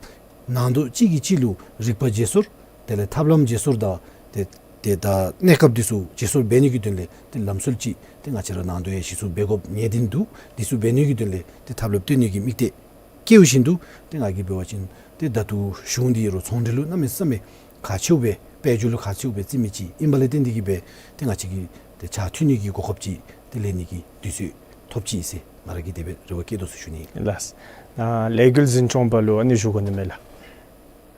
ནང་དོ་གཅིག་གིས་གཅིག་ལུ་རིག་པ་བརྗེ་སོར་དེ་ལས་ཐབས་ལམ་བརྗེ་སོར་དང་ཏེ་ཏེ་ད་གནས་སྐབས་འདི་ཚུ་བརྗེ་སོར་འབད་ནི་གི་དོན་ལས་ཏེ་ལམ་སྲོལ་ཅིག་ཏེ་ང་བཅས་ར་ནང་དོ་ཡང་གཞི་བཙུགས་འབད་དགོཔ་ངེས་བདེན་འདུག། འདི་ཚུ་འབད་ནི་གི་དོན་ལས་ཏེ་ཐབས་ལམ་སྟོན་ནི་གི་དམིགས་གཏད་བསྐྱེདཔ་བཞིན་དུ་ཏེ་ང་གིས་འབད་བ་ཅིན་ཏེ་ད་ལྟོ་གཞུང་འདི་རུང་ཚོང་འབྲེལ་ལུ་གནམ་མེད་ས་མེད་ཁག་ཆེཝ་སྦེ་དཔལ་འབྱོར་ལུ་ཁག་ཆེཝ་སྦེ་བརྩི་མི་ཅིག་ཨིན་པ་ལས་བརྟེན་ཏེ་གི་སྦེ་ཏེ་ང་བཅས་ཀྱིས་ཏེ་ཕྱག་མཐུད་ནི་གི་གོ་སྐབས་ཅིག་ཏེ་ལེན་ནི་གི་དུས་ཚོད་ཐོབ་ཅི་ཟེར་ང་ར་གིས་དེ་སྦེ་རེ་བ་བསྐྱེད་དོ་ཟེར་ཞུ་ནི་ཨིན། ལགས། ཨ་ལས་འགུལ་འཛིན་སྐྱོང་པ་ལུ་ཨ་ནི་ཞུ་དགོ་ནི་མས་ལགས།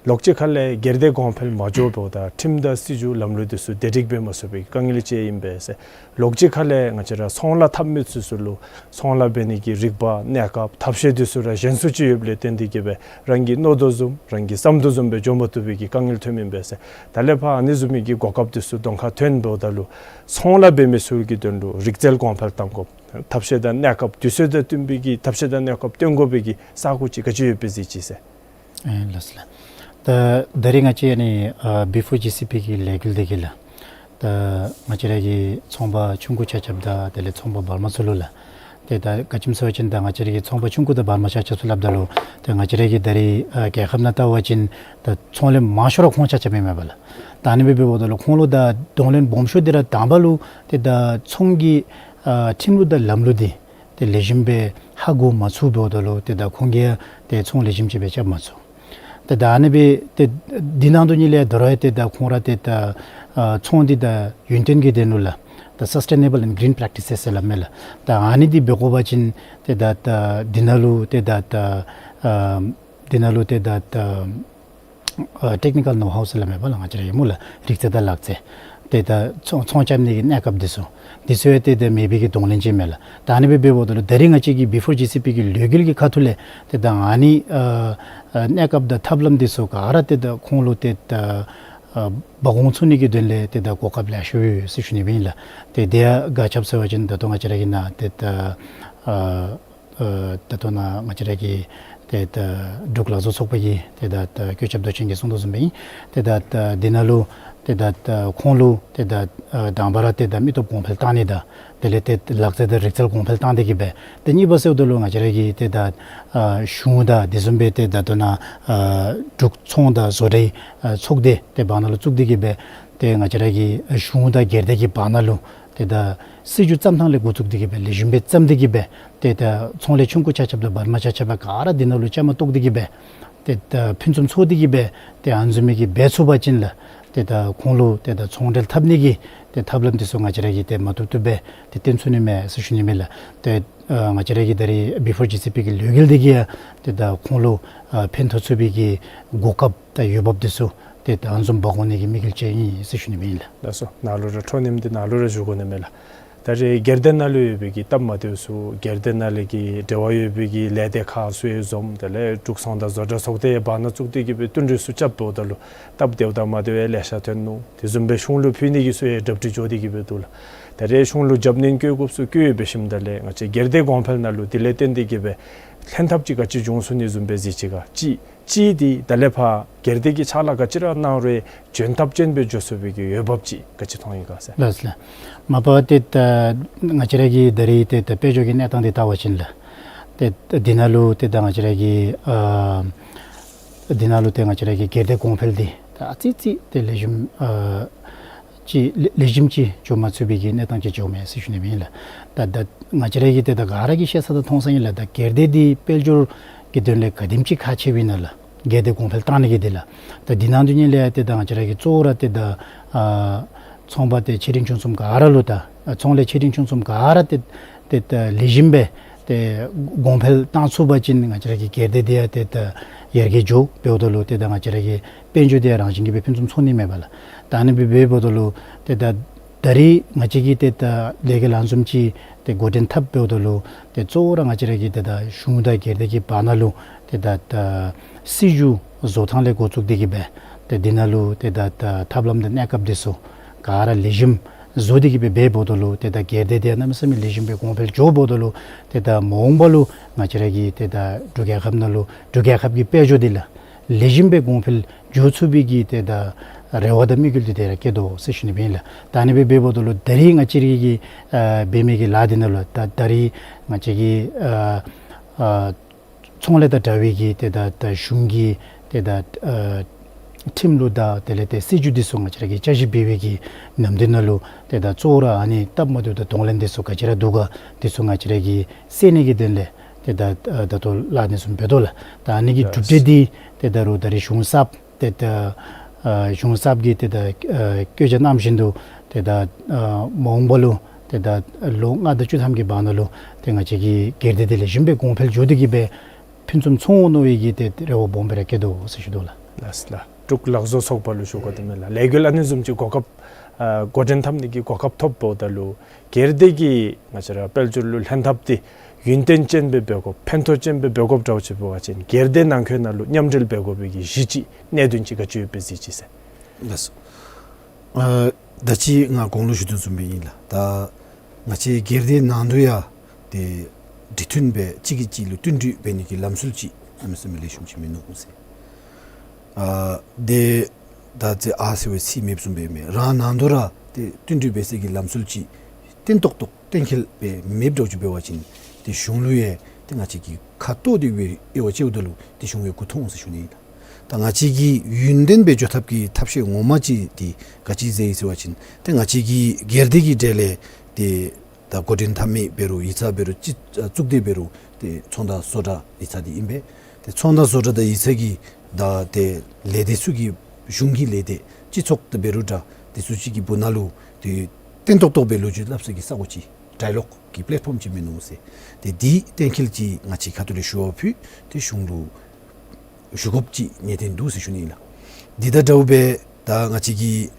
ལོགས་ཅིག་ཁ་ལས་སྒེར་སྡེ་གོང་འཕེལ་མ་འགྱོཝ་ད་ཁྲིམས་དང་སྲིད་བྱུས་ལམ་ལུགས་འདི་ཚུ་བདེ་སྒྲིག་འབད་མ་ཚུགས་པའི་དཀའ་ངལ་ཅིག་ཨིན་པས་ཟེར། ལོགས་ཅིག་ཁ་ལས་ང་བཅས་ར་ཚོང་ལཱ་འཐབ་མི་ཚུ་ཚུ་ལུ་ཚོང་ལཱ་འབད་ནི་གི་རིག་པ་གནས་སྐབས་ཐབས་ཤེས་འདི་ཚུ་ར་ཞན་སུ་ཅིག་ཡོདཔ་ལས་བརྟེན་ཏེ་གི་སྦེ་རང་གི་མནོ་དོ་བཟུམ་རང་གི་བསམ་དོ་བཟུམ་སྦེ་འགྱོ་མ་བཏུབ་པའི་གི་དཀའ་ངལ་ཐོནམ་ཨིན་པས་ཟེར། ད་ལས་ཕར་ཨ་ནི་བཟུམ་མའི་གི་གོ་སྐབས་འདི་ཚུ་གདོང་ཁར་ཐོན་འབདཝ་ད་ལུ་ཚོང་ལཱ་འབད་མི་ཚུ་གི་དོན་ལུ་རིག་རྩལ་གོང་འཕེལ་གཏང་དགོཔ་ཐབས་ཤེས་དང་གནས་སྐབས་དུས་ཚོད་དང་བསྟུན་པའི་གི་ཐབས་ཤེས་དང་གནས་སྐབས་སྟོན་དགོ་པའི་གི་ས་གོ་ཅིག་ག་ཅི་ཡོདཔ་སྦེ་གཟིགས་ཅི་ཟེར། ཨེ་ལགས་སོ་ལགས། ད་ད་རེས་ང་བཅས་ཨ་ནི་ཨ་བི་ཕོར་ཇི་སི་པི་གི་ལས་འགུལ་འདི་གིས་ལགས། ད་ང་བཅས་ར་གི་ཚོང་པ་ཆུང་ཀུ་ཆ་ཁྱབ་དང་དེ་ལས་ཚོང་པ་བར་མ་ཚུ་ལུ་ལགས། ཏེ་ད་ག་ཅི་སྨོ་ཟེར་བ་ཅིན་ད་ང་བཅས་ར་གི་ཚོང་པ་ཆུང་ཀུ་དང་བར་མ་ཆ་ཁྱབ་ཚུ་སླབ་ད་ལུ་ཏེ་ང་བཅས་ར་གི་ད་རེས་ཨ་རྒྱལ་ཁབ་ནང་བལྟ་བ་ཅིན་ད་ཚོང་ལས་མང་ཤོས་ར་ཁོང་ཆ་ཁྱབ་ཨིན་མས་པ་ལགས། ད་ཨ་ནི་སྦེ་འབདཝ་ད་ལུ་ཁོང་ལུ་ད་གདོང་ལེན་སྦོམ་ཤོས་འདི་ར་དང་པ་ལུ་ཏེ་ད་ཚོང་གི་ཨ་ཁྲིམས་ལུགས་དང་ལམ་ལུགས་འདི་ཏེ་ལེགས་ཤོམ་སྦེ་ཧ་གོ་མ་ཚུགས་འབདཝ་ད་ལུ་ཏེ་ད་ཁོང་གིས་ཡང་ཏེ་ཚོང་ལེགས་ཤོམ་ཅིག་སྦེ་རྐྱབ་མ་ཚུགས། ཏེ་ད་ཨ་ནི་སྦེ་ཏེ་འདི་ནང་དོན་ཉིད་ལས་དོ་རུང་ཡང་ཏེ་ད་ཁོང་ར་ཏེ་ད་ཨ་ཚོང་འདི་ད་ཡུན་བརྟན་གྱི་དོན་ལུ་ལགས། ད་སཱསི་ཊེ་ནེ་བཱལ་ཨེནཌ་གིརིན་པྲེག་ཊིསེས་ཟེར་སླབ་མས་ལགས། ད་ཨ་ནི་འདི་འབད་དགོ་པ་ཅིན་ཏེ་ད་ད་འདི་ནང་ལུ་ཏེ་ད་ད་ཨ་འདི་ནང་ལུ་ཏེ་ད་ད་ཨ་ཊེཀ་ནི་ཀཱལ་ནོ་ཧའུ་ཟེར་སླབ་མས་པ་ལགས། ང་བཅས་ར་ཡང་སྨོ་ལགས། རིག་རྩལ་དང་ལག་རྩལ། ཏེ་ད་ཚོང་ཚོང་རྐྱབ་ནི་གི་གནས་སྐབས་འདི་ཚུ་འདི་ཚུ་ཡང་ཏེ་ད་མེད་པའི་གི་གདོང་ལེན་ཅིག་མས་ལགས། ད་ཨ་ནི་སྦེ་འབདཝ་ད་ལུ་ད་རེས་ང་བཅས་ཀྱི་བི་ཕོར་ཇི་སི་པི་གི་ལས་འགུལ་གྱི་ཁ་ཐུག་ལས་ཏེ་ད་ཨ་ནི་ཨ་ཨ་གནས་སྐབས་དང་ཐབས་ལམ་འདི་ཚུ་ག་ར་ཏེ་ད་ཁོང་ལུ་ཏེ་ད་ཨ་འབག་འོང་ཚུགས་ནི་གི་དོན་ལས་ཏེ་ད་གོ་སྐབས་ལེགས་ཤོམ་ཡོད་ཟེར་ཞུ་ནི་ཨིན་ལགས། ཏེ་དེ་ཡང་ག་ཅི་སྨོ་ཟེར་བ་ཅིན་ད་ལྟོ་ང་བཅས་ར་གི་ནཱ་ཏེ་ད་ཨ་ཨ་ད་ལྟོ་ནཱ་ང་བཅས་ར་གི་ཏེ་ད་འབྲུག་ལག་བཟོ་ཚོགས་པ་གི་ཏེ་ད་ད་བཀོད་ཁྱབ་མདོ་ཆེན་གྱིས་གསུང་དོ་བཟུམ་སྦེ་ཨིན། ཏེ་ད་ད་འདི་ནང་ལུ་ཏེ་ད་ད་ཁོང་ལུ་ཏེ་ད་ཨ་དང་པ་ར་ཏེ་ད་མི་སྟོབས་གོང་འཕེལ་བཏང་ནི་དང་དེ་ལས་ཏེ་ལག་རྩལ་དང་རིག་རྩལ་གོང་འཕེལ་བཏང་སྟེ་གི་སྦེ། ཏེ་གཉིས་པ་ཟེརཝ་ད་ལུ་ང་བཅས་ར་གི་ཏེ་ད་ཨ་གཞུང་དང་དེ་བཟུམ་སྦེ་ཏེ་ད་ལྟོ་ནཱ་ཨ་འབྲུག་ཚོང་དང་བཟོ་གྲྭའི་ཨ་ཚོགས་སྡེ་ཏེ་བར་ན་ལུ་བཙུགས་ཏེ་གི་སྦེ་ཏེ་ང་བཅས་ར་གི་ཨ་གཞུང་དང་སྒེར་སྡེ་གི་བར་ན་ལུ་ཏེ་ད་སྲིད་བྱུས་བརྩམ་ཐངས་ལས་འགོ་བཙུགས་ཏེ་གི་སྦེ་ལེགས་ཤོམ་སྦེ་བརྩམས་ཏེ་གི་སྦེ་ཏེ་ད་ཚོང་ལས་ཆུང་ཀུ་ཆ་ཁྱབ་དང་བར་མ་ཆ་ཁྱབ་ག་ར་འདི་ནང་ལུ་བཅའ་མར་གཏོགས་ཏེ་གི་སྦེ་ཏེ་ད་ཕུན་སུམ་ཚོགས་ཏེ་གི་སྦེ་ཏེ་ཨ་ནི་བཟུམ་མའི་གི་འབད་ཚུགས་པ་ཅིན་ལགས། ཏེ་ད་ཁོང་ལུ་ཏེ་ད་ཚོང་འབྲེལ་འཐབ་ནི་གི་ཏེ་ཐབས་ལམ་འདི་ཚུ་ང་བཅས་ར་གིས་ཏེ་མ་བཏུབ་བཏུབ་སྦེ་ཏེ་སྟོན་ཚུགས་ནི་མས་ཟེར་ཞུ་ནི་མས་ལགས། ཏེ་ཨ་ང་བཅས་ར་གི་ད་རེས་བི་ཕོར་ཇི་སི་པི་གི་ལས་འགུལ་འདི་གིས་ཡང་ཏེ་ད་ཁོང་ལུ་ཨ་ཕན་ཐོགས་ཚུགས་པའི་གི་གོ་སྐབས་དང་འོས་འབབ་འདི་ཚུ་ཏེ་ད་ཨ་ནི་བཟུམ་འབག་འོང་ནི་གི་དམིགས་ཡུལ་ཅིག་ཨིན་ཟེར་ཞུ་ནི་མས་ལགས། ལགས་སོ། ནཱ་ལུ་ར་འཕྲོ་མཐུད་དེ་ནཱ་ལུ་ར་ཞུ་དགོ་ནི་མས་ལགས། ད་རེས་སྒེར་སྡེ་ནང་ལུ་ཡོད་པའི་གི་སྟབས་མ་བདེཝ་ཚུ་སྒེར་སྡེ་ནང་ལས་ཀྱི་འབྲེལ་བ་ཡོད་པའི་གི་ལས་སྡེ་ཁག་ཚུ་ཡང་འཛོམས། དེ་ལས་འབྲུག་ཚོང་དང་བཟོ་གྲྭ་ཚོགས་སྡེ་བར་ན་བཙུགས་ཏེ་གི་སྦེ་བསྟུན་གྲོས་ཚུ་རྐྱབ་འབདཝ་ད་ལུ་སྟབས་བདེཝ་དང་མ་བདེཝ་ཡང་ལེ་ཤ་ཐོན་ནུག། དེ་བཟུམ་སྦེ་གཞུང་ལུ་ཕུལ་ནི་གི་ཚུ་ཡང་གྲ་སྒྲིག་འགྱོ་སྟེ་གི་སྦེ་འདུག་ལགས། ད་རེས་གཞུང་ལུ་རྒྱབ་སྣོན་བཀོད་དགོཔ་ཚུ་བཀོད་ཡོད་པའི་ཞིནམ་ད་ལས་ང་བཅས་སྒེར་སྡེ་གོང་འཕེལ་ནང་ལུ་དེ་ལས་བརྟེན་ཏེ་གི་སྦེ་ལྷན་ཐབས་ཅིག་ག་ཅི་འབྱུང་ཚུགས་ནི་བཟུམ་སྦེ་གཟིགས་ཅི་ག་ཅིག། གཅིག་འདི་ད་ལས་ཕར་སྒེར་སྡེ་གི་ཕྱག་ལཱ་ག་ཅི་ར་གནང་རུང་འཇོན་ཐབས་ཅན་སྦེ་འགྱོ་ཚུགས་པའི་གི་འོས་འབབ་ཅིག་ག་ཅི་མཐོང་ཡི་ག་ཟེར། ལགས་ལགས། མ་པ་ཏེ་ད་ང་བཅས་ར་གི་ད་རེས་ཏེ་ད་དཔལ་འབྱོར་གྱི་གནས་སྟངས་འདི་བལྟ་བ་ཅིན་ལགས། ཏེ་འདི་ནང་ལུ་ཏེ་ད་ང་བཅས་ར་གི་ཨ་འདི་ནང་ལུ་ཏེ་ང་བཅས་ར་གི་སྒེར་སྡེ་གོང་འཕེལ་འདི་ད་ཨ་ཙི་ཙི་ཏེ་ལེགས་ཤོམ་ཨ་ཅིག་ལེགས་ལེགས་ཤོམ་ཅིག་འགྱོ་མ་ཚུགས་པའི་གི་གནས་སྟངས་ཅིག་འགྱོཝ་མས་ཟེར་ཞུ་ནི་ཨིན་ལགས། ད་ད་ང་བཅས་ར་གིས་ཏེ་ད་ག་ར་གིས་ཤེས་ས་དང་མཐོང་ས་ཨིན་ལགས། ད་སྒེར་སྡེ་འདི་དཔལ་འབྱོར་གྱི་དོན་ལས་ག་དེམ་ཅིག་ཁག་ཆེཝ་ཨིན་ན་ལགས། སྒེར་སྡེ་གོང་འཕེལ་བཏང་ནི་གི་འདི་ལགས། ད་འདི་ནང་དོན་ཉིད་ལས་ཏེ་ད་ང་བཅས་ར་གི་གཙོ་བོ་ར་ཏེ་ད་ཨ་ཚོང་པ་ཏེ་ཆེ་འབྲིང་ཆུང་གསུམ་ག་ར་ལུ་ད་ཨ་ཚོང་ལས་ཆེ་འབྲིང་ཆུང་གསུམ་ག་ར་ཏེ་ཏེ་ད་ལེགས་ཤོམ་སྦེ་ཏེ་གོང་འཕེལ་བཏང་ཚུགས་པ་ཅིན་ང་བཅས་ར་གི་སྒེར་སྡེ་འདི་ཡང་ཏེ་ད་ཡར་རྒྱས་འགྱོ་འབདཝ་ད་ལུ་ཏེ་ད་ང་བཅས་ར་གི་དཔལ་འབྱོར་འདི་ཡང་རང་བཞིན་གྱིས་སྦེ་ཕུན་སུམ་ཚོགས་ནི་མས་པ་ལགས། ད་ཨ་ནི་སྦེ་འབདཝ་ད་ལུ་ཏེ་ད་ད་རེས་ང་བཅས་ཀྱིས་ཏེ་ད་ལས་འགུལ་ཨ་ནི་བཟུམ་ཅིག་ཏེ་འགོ་འདྲེན་འཐབ་འབདཝ་ད་ལུ་ཏེ་གཙོ་བོ་ར་ང་བཅས་ར་གི་ཏེ་ད་གཞུང་དང་སྒེར་སྡེ་གི་བར་ན་ལུ་ཏེ་ད་ད་སྲིད་བྱུས་བཟོ་ཐངས་ལས་འགོ་བཙུགས་ཏེ་གི་སྦེ་ཏེ་འདི་ནང་ལུ་ཏེ་ད་ད་ཐབས་ལམ་དང་གནས་སྐབས་འདི་ཚུ་ག་ར་ལེགས་ཤོམ་བཟོ་སྟེ་གི་སྦེ་འབདཝ་ད་ལུ་ཏེ་ད་སྒེར་སྡེ་འདི་གནམ་མེད་ས་མེད་ལེགས་ཤོམ་སྦེ་གོང་འཕེལ་འགྱོ་འབདཝ་ད་ལུ་ཏེ་ད་མ་འོངས་པ་ལུ་ང་བཅས་ར་གི་ཏེ་ད་འབྲུག་རྒྱལ་ཁབ་ནང་ལུ་འབྲུག་རྒྱལ་ཁབ་ཀྱི་དཔལ་འབྱོར་འདི་ལགས་ ལེགས་ཤོམ་སྦེ་གོང་འཕེལ་འགྱོ་ཚུགས་པའི་གི་ཏེ་ད་རེ་བ་དང་དམིགས་ཡུལ་འདི་ཏེ་ར་བསྐྱེད་དོ་ཟེར་ཞུ་ནི་ཨིན་ལགས། ད་ཨ་ནི་སྦེ་འབདཝ་ད་ལུ་ད་རིས་ང་བཅས་རའི་གི་ཨ་འབད་མི་གི་ལཱ་འདི་ནང་ལུ་ད་ད་རིས་ང་བཅས་ཀྱི་ཨ་ཨ་ཚོང་ལས་དང་འབྲེལ་བའི་གི་ཏེ་ད་ད་གཞུང་གི་ཏེ་ད་ཨ་ཁྲིམས་ལུགས་དང་དེ་ལས་ཏེ་སྲིད་བྱུས་འདི་ཚུ་ང་བཅས་ར་གིས་བསྐྱར་ཞིབ་འབད་བའི་གི་ནམ་དུས་ནང་ལུ་ཏེ་ད་གཙོ་བོ་ར་ཨ་ནི་སྟབས་མ་བདེཝ་དང་གདོང་ལེན་འདི་ཚུ་ག་ཅི་ར་འདུག་ག་འདི་ཚུ་ང་བཅས་ར་གིས་སེལ་ནི་གི་དོན་ལས་ཏེ་ད་ཨ་ད་ལྟོ་ལཱ་འདི་ཚུ་འབད་དོ་ལགས། ད་ཨ་ནི་གི་གྲུབ་འབྲས་འདི་ཏེ་ད་རུང་ད་རིས་གཞུང་གསརཔ་ཏེ་ད་ཨ་གཞུང་གསརཔ་གིས་ཏེ་ད་ཨ་བཀོད་རྒྱ་གནང་བཞིན་དུ་ཏེ་ད་ཨ་མ་འོངས་པ་ལུ་ཏེ་ད་ལོ་ལྔ་དང་བཅུ་ཐམ་གྱི་བར་ན་ལུ་ཏེ་ང་བཅས་ཀྱི་སྒེར་སྡེ་འདི་ལེགས་ཤོམ་སྦེ་གོང་འཕེལ་འགྱོ་སྟེ་གི་སྦེ་ཕུན་སུམ་ཚོགས་འོང་མནོ་བའི་གི་ཏེ་རེ་བ་སྦོམ་སྦེ་ར་བསྐྱེད་དོ་ཟེར་ཞུ་དོ་ལགས། ལགས་ལགས། འབྲུག་ལག་བཟོ་ཚོགས་པ་ལུ་ཞུ་དགོ་དེ་མེན་ལགས། ལས་འགུལ་ཨ་ནི་བཟུམ་ཅིག་གོ་སྐབས་ཨ་འགོ་འདྲེན་འཐབ་ནི་གི་གོ་སྐབས་ཐོབ་འབདཝ་ད་ལུ་སྒེར་སྡེ་གིས་ང་བཅས་ར་དཔལ་འབྱོར་ལུ་ལྷན་ཐབས་འདི་ཡུན་བརྟན་ཅན་སྦེ་འབད་དགོཔ་ཕན་ཐོགས་ཅན་སྦེ་འབད་དགོཔ་འདྲཝ་ཅིག་འབད་བ་ཅིན་སྒེར་སྡེ་ནང་འཁོད་ནང་ལུ་མཉམ་འབྲེལ་འབད་དགོ་པའི་གི་གཞི་ཅིག་གནད་དོན་ཅིག་ག་ཅི་ཡོདཔ་སྦེ་གཟིགས་ཅི་ཟེར། ལགས་སོ། ཨ་ད་ཅི་ང་གོང་ལུ་ཞུ་དོ་བཟུམ་སྦེ་ཨིན་ལགས། ད་ང་བཅས་སྒེར་སྡེ་ནང་དུ་ཡང་ཏེ་འབྲེལ་མཐུན་སྦེ་གཅིག་གིས་གཅིག་ལུ་བསྟུན་གྲོས་འབད་ནི་གི་ལམ་སྲོལ་ཅིག་གནམ་མེད་ས་མེད་ལེགས་ཤོམ་ཅིག་མིན་ནུག་ཟེར། ཨ་ཏེ་ད་ཅི་ཨ་ཟེར་བའི་ཚིག་མེདཔ་བཟུམ་སྦེ་མེན། རང་ནང་དུ་ར་ཏེ་བསྟུན་གྲོས་འབད་སའི་གི་ལམ་སྲོལ་ཅིག་བརྟན་ཏོག་ཏོ་གཏན་འཁེལ་སྦེ་མེདཔ་འདྲཝ་ཅིག་འབད་བ་ཅིན་ཏེ་གཞུང་ལུ་ཡང་ཏེ་ང་བཅས་ཀྱིས་ཁ་ཐུག་སྟེ་སྦེ་དབྱེ་བ་དཔྱདཔ་ད་ལུ་ཏེ་གཞུང་ཡང་མགུ་འཐོམ་འོང་ཟེར་ཞུ་ནི་ཨིན། ད་ང་བཅས་ཀྱིས་ཡུན་བརྟན་སྦེ་འགྱོ་ཐབས་ཀྱི་ཐབས་ཤེས་ངོ་མ་ཅིག་འདི་ག་ཅི་མཛད་ཡི་ཟེར་བ་ཅིན་ཏེ་ང་བཅས་ཀྱི་སྒེར་སྡེ་གི་གྲས་ལས་ཏེ་ད་འགོ་འདྲེན་འཐབ་མི་འབད་རུང་ཡིག་ཚང་འབད་རུང་སྤྱི་ཨ་གཙུག་སྡེ་འབད་རུང་ཏེ་ཚོང་དང་བཟོ་གྲྭ་ཡིག་ཚང་འདི་ཨིན་པས། ཏེ་ཚོང་དང་བཟོ་གྲྭ་དང་ཡིག་ཚང་གི་ད་ཏེ་ལས་སྡེ་ཚུ་གི་གཞུང་གི་ལས་སྡེ་སྤྱི་ཚོགས་འདི་འབད་རུང་འདྲ་འདི་ཚུ་ཅིག་གི་སྦུག་ན་ལུ་ཏེ་བརྟན་ཏོག་ཏོ་སྦེ་ལོ་རྒྱུས་སླབ་སའི་གི་ས་གོ་ཅིག་ཌའི་ལོག་གི་པེ་ལེཊ་ཕོམ་ཅིག་མིན་ནུག་ཟེར། ཏེ་འདི་གཏན་འཁེལ་ཅིག་ང་བཅས་ཁ་ཐུག་ལས་ཞུ་བ་ཕུལ་ཏེ་གཞུང་ལུ་ཞུ་དགོཔ་ཅིག་ངེས་བདེན་འདུག་ཟེར་ཞུ་ནི་ཨིན་ལགས། འདི་དང་འདྲཝ་སྦེ་ད་ང་བཅས་ཀྱི་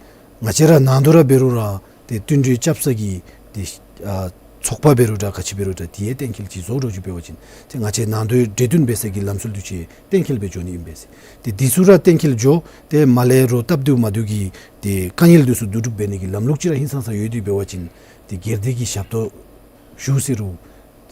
ང་བཅས་ར་ནང་དུ་ར་འབད་རུང་ར་ཏེ་བསྟུན་གྲོས་རྐྱབ་ས་གི་ཏེ་ཨ་ཚོགས་པ་འབད་རུང་འདྲ་ག་ཅི་འབད་རུང་འདྲ་འདི་ཡང་གཏན་འཁེལ་ཅིག་བཟོ་འདྲཝ་ཅིག་འབད་བ་ཅིན་ཏེ་ང་བཅས་ནང་དུ་གྲོས་བསྟུན་འབད་ས་གི་ལམ་སྲོལ་འདི་ཚུ་གཏན་འཁེལ་སྦེ་འགྱོ་ནི་ཨིན་པས་ཟེར། ཏེ་འདི་ཚུ་ར་གཏན་འཁེལ་འགྱོ་ཏེ་མ་ལས་རོགས་སྟབས་བདེཝ་མ་བདེཝ་གི་ཏེ་དཀའ་ངལ་འདི་ཚུ་བསྡུ་སྒྲུབ་འབད་ནི་གི་ལམ་ལུགས་ཅིག་ར་ཧིང་སངས་ས་ཡོད་དེ་འབད་བ་ཅིན་ཏེ་སྒེར་སྡེ་གི་ཞབས་ཏོག་ཞུ་ཟེར་རུང་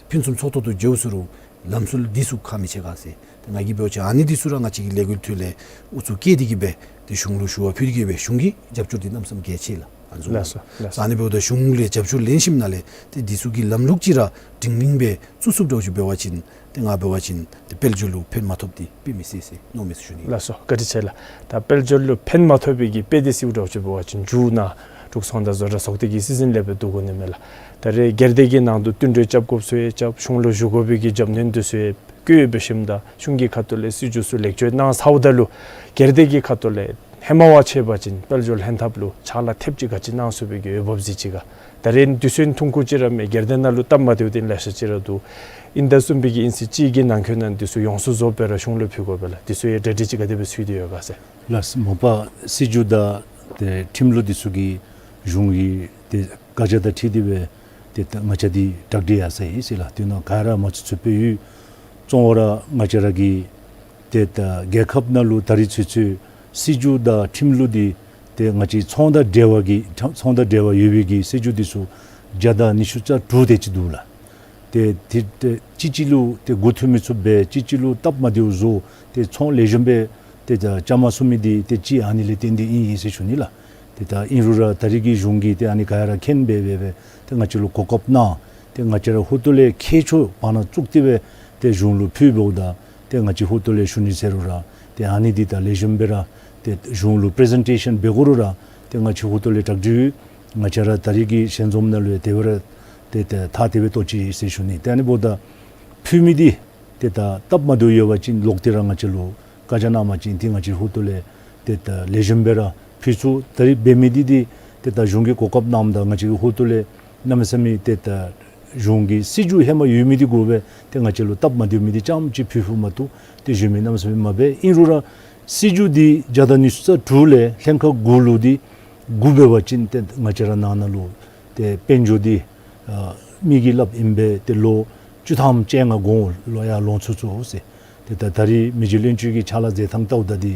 ཕུན་སུམ་ཚོགས་ཏོག་ཏོ་འགྱོ་ཟེར་རུང་ལམ་སྲོལ་འདི་ཚུ་ཁག་མི་ཆེ་ག་ཟེར། ཏེ་ང་གིས་འབད་བ་ཅིན་ཨ་ནི་འདི་ཚུ་ར་ང་བཅས་ཀྱི་ལས་འགུལ་ཐོག་ལས་ཨུ་ཚུགས་བསྐྱེད་དེ་གི་སྦེ་ཏེ་གཞུང་ལུ་ཞུ་བ་ཕུལ་ཏེ་གི་སྦེ་གཞུང་གི་རྒྱབ་སྐྱོར་འདི་གནམ་མེད་ས་མེད་གལ་ཆེ་ལགས། ཨ་ནི་བཟུམ་ལགས་སོ་ལགས་སོ། ཨ་ནི་འབདཝ་ད་གཞུང་ལས་རྒྱབ་སྐྱོར་ལེན་ཞིནམ་ལས་ཏེ་འདི་ཚུ་གི་ལམ་ལུགས་ཅིག་ར་སྒྲིང་སྒྲིང་སྦེ་བཙུགས་ཚུགསཔ་འདྲཝ་ཅིག་འབད་བ་ཅིན་ཏེ་ང་འབད་བ་ཅིན་ཏེ་དཔལ་འབྱོར་ལུ་ཕན་མ་ཐོགསཔ་འདི་དཔེ་མི་སྲིད་ཟེར་མནོཝ་མས་ཟེར་ཞུ་ནི། ལགས་སོ། བཀའ་དྲིན་ཆེ་ལགས། ད་དཔལ་འབྱོར་ལུ་ཕན་མ་ཐོགས་པའི་གི་དཔེ་འདི་ཟེརཝ་འདྲཝ་ཅིག་འབད་བ་ཅིན་མཇུག་ནང་འབྲུག་ཚོང་དང་བཟོ་གྲྭ་ཚོགས་སྡེ་གི་སྲིད་འཛིན་ལས་སྦེ་འདུག་དགོ་ནི་མས་ལགས། ད་རེས་སྒེར་སྡེ་གི་ནང་དུ་བསྟུན་གྲོས་རྐྱབ་དགོཔ་ཚུ་ཡང་རྐྱབ་གཞུང་ལུ་ཞུ་དགོ་པའི་གི་རྒྱབ་སྣོན་འདི་ཚུ་ཡང་བཀོད་འབད་ཞིནམ་ད་གཞུང་གི་ཁ་ཐུག་ལས་སྲིད་བྱུས་ཚུ་ལེགས་བཅོས་གནང་ཚརཝ་ད་ལུ་སྒེར་སྡེ་གི་ཁ་ཐུག་ལས་ཧེ་མ་བ་ཅིན་འབད་བ་ཅིན་དཔལ་འབྱོར་ལྷན་ཐབས་ལུ་ཕྱག་ལཱ་ཐེབས་ཅིག་ག་ཅི་གནང་ཚུགས་པའི་གི་འོས་འབབ་གཟིགས་ཅི་ག། ད་རེས་འདི་ཚུ་ཡང་ཐུང་ཀུ་ཅིག་ར་མེན། སྒེར་སྡེ་ནང་ལུ་སྟབས་མ་བདེཝ་འདི་ལེ་ཤ་ཅིག་ར་འདུག། ཨིན་ད་བཟུམ་སྦེ་གི་ཨིན་ཚེ་གཅིག་གི་ནང་འཁོད་ནང་འདི་ཚུ་ཡོངས་སུ་རྫོགསཔ་སྦེ་ར་གཞུང་ལུ་ཕུལ་དགོ་པས་ལགས། འདི་ཚུ་ཡང་གྲ་སྒྲིག་ཅིག་ག་དེ་སྦེ་ཚུད་དེ་ཡོད་ག་ཟེར། ལགས་སོ། མ་པ་སྲིད་བྱུས་དང་ཏེ་ཁྲིམས་ལུགས་འདི་ཚུ་གི་གཞུང་གི་ཏེ་བཀའ་རྒྱ་དང་འཁྲིལ་ཏེ་སྦེ་ཏེ་ད་ང་བཅས་འདི་གྲ་སྒྲིག་ཡར་སོ་ཡི་ཟེར་ལགས། དེ་ནང་ག་ར་མ་ཚུད་ཚུདཔ་སྦེ་ཡོད། གཙོ་བོ་ར་ང་བཅས་ར་གི་ཏེ་ད་རྒྱལ་ཁབ་ནང་ལུ་ད་རིས་ཚུན་ཚོད་སྲིད་བྱུས་དང་ཁྲིམས་ལུགས་འདི་ཏེ་ང་བཅས་ཚོང་དང་འབྲེལ་བ་གི་ཚོང་དང་འབྲེལ་བ་ཡོད་པའི་གི་སྲིད་བྱུས་འདི་ཚུ་བརྒྱ་དང་ཉི་ཤུ་རྩ་དྲུག་དེ་ཅིག་འདུག་ལགས། ཏེ་ཏེ་ཏེ་གཅིག་གཅིག་ལུ་ཏེ་མགུ་འཐོམ་མི་ཚུགས་པས། གཅིག་གཅིག་ལུ་སྟབས་མ་བདེཝ་བཟོ་སྟེ་ཚོང་ལེགས་ཤོམ་སྦེ་ཏེ་ད་རྐྱབ་མ་ཚུགས་མི་འདི་ཏེ་གཅིག་ཨ་ནི་ལས་བརྟེན་ཏེ་ཨིན་ཨིན་ཟེར་ཞུ་ནི་ལགས། ཏེ་ད་ཨིན་རུང་ར་ད་རིས་ཀྱི་གཞུང་གིས་ཏེ་ཨ་ནི་ག་ར་མཁྱེན་སྦེ་སྦེ་སྦེ་ཏེ་ང་བཅས་ལུ་གོ་སྐབས་གནང་། ཏེ་ང་བཅས་ར་ཧོ་ཏོ་ལས་ཁྱད་ཆོས་བར་ན་བཙུགས་ཏེ་སྦེ་ཏེ་གཞུང་ལུ་ཕུལ་འབདཝ་ད་ཏེ་ང་བཅས་ཧོ་ཏོ་ལས་ཞུ་ནི་ཟེར་རུང་ར་ཏེ་ཨ་ནི་འདི་ད་ལེགས་ཤོམ་སྦེ་ར་ཏེ་གཞུང་ལུ་པི་རི་ཟེན་ཊེ་ཤཱན་འབད་དགོ་རུང་ར་ཏེ་ང་བཅས་ཧོ་ཏོ་ལས་གྲ་སྒྲིག་ཡོད། ང་བཅས་ར་ད་རིས་ཀྱི་ཞལ་འཛོམས་ནང་ལུ་ཡང་དེ་སྦེ་ར་ཏེ་ཏེ་ཐག་དེ་སྦེ་བཏོག་ཅི་ཟེར་ཞུ་ནི། ཏེ་ཨ་ནི་འབདཝ་ད་ཕུལ་མི་འདི་ཏེ་ད་སྟབས་མ་བདེཝ་ཡོད་པ་ཅིན་ལོག་སྟེ་ར་ང་བཅས་ལུ་བཀའ་རྒྱ་གནང་པ་ཅིན་ཏེ་ང་བཅས་ཧོ་ཏོ་ལས་ཏེ་ད་ལེགས་ཤོམ་སྦེ་ར་ཕུལ་ཚུགས། ད་རིས་འབད་མི་འདི་འདི་ཏེ་ད་གཞུང་གིས་གོ་སྐབས་གནངམ་ད་ང་བཅས་ཀྱིས་ཧོ་ཏོ་ལས་གནམ་མེད་ས་མེད་ཏེ་ད་གཞུང་གི་སྲིད་བྱུས་ཧེ་མ་ཡོད་མི་འདི་དགོ་པས། ཏེ་ང་བཅས་ལུ་སྟབས་མ་བདེ་མི་འདི་རྐྱངམ་ཅིག་ཕུལ་ཕུལཝ་མ་གཏོགས་ཏེ་གཞན་མི་གནམ་མེད་ས་མེད་མ་འབད། ཨིན་རུང་ར་སྲིད་བྱུས་འདི་བརྒྱ་དང་ཉི་ཤུ་རྩ་དྲུག་ལས་ལྷན་ཁག་དགུ་ལུ་འདི་དགུ་འབད་བ་ཅིན་ཏེ་ང་བཅས་ར་ནང་ན་ལུ་ཏེ་དཔལ་འབྱོར་འདི་ཨ་མི་གིས་སླབ་ཨིན་པས། ཏེ་ལོ་བཅུ་ཐམ་བཅོ་ལྔ་གོང་ལུ་ཡར་ལོང་ཚུགས་ཚུགས་ཟེར། ཏེ་ད་ད་རིས་མི་རྗེ་བློན་ཆེན་གྱིས་ཕྱག་ལཱ་མཛད་ཐངས་བལྟཝ་ད་འདི་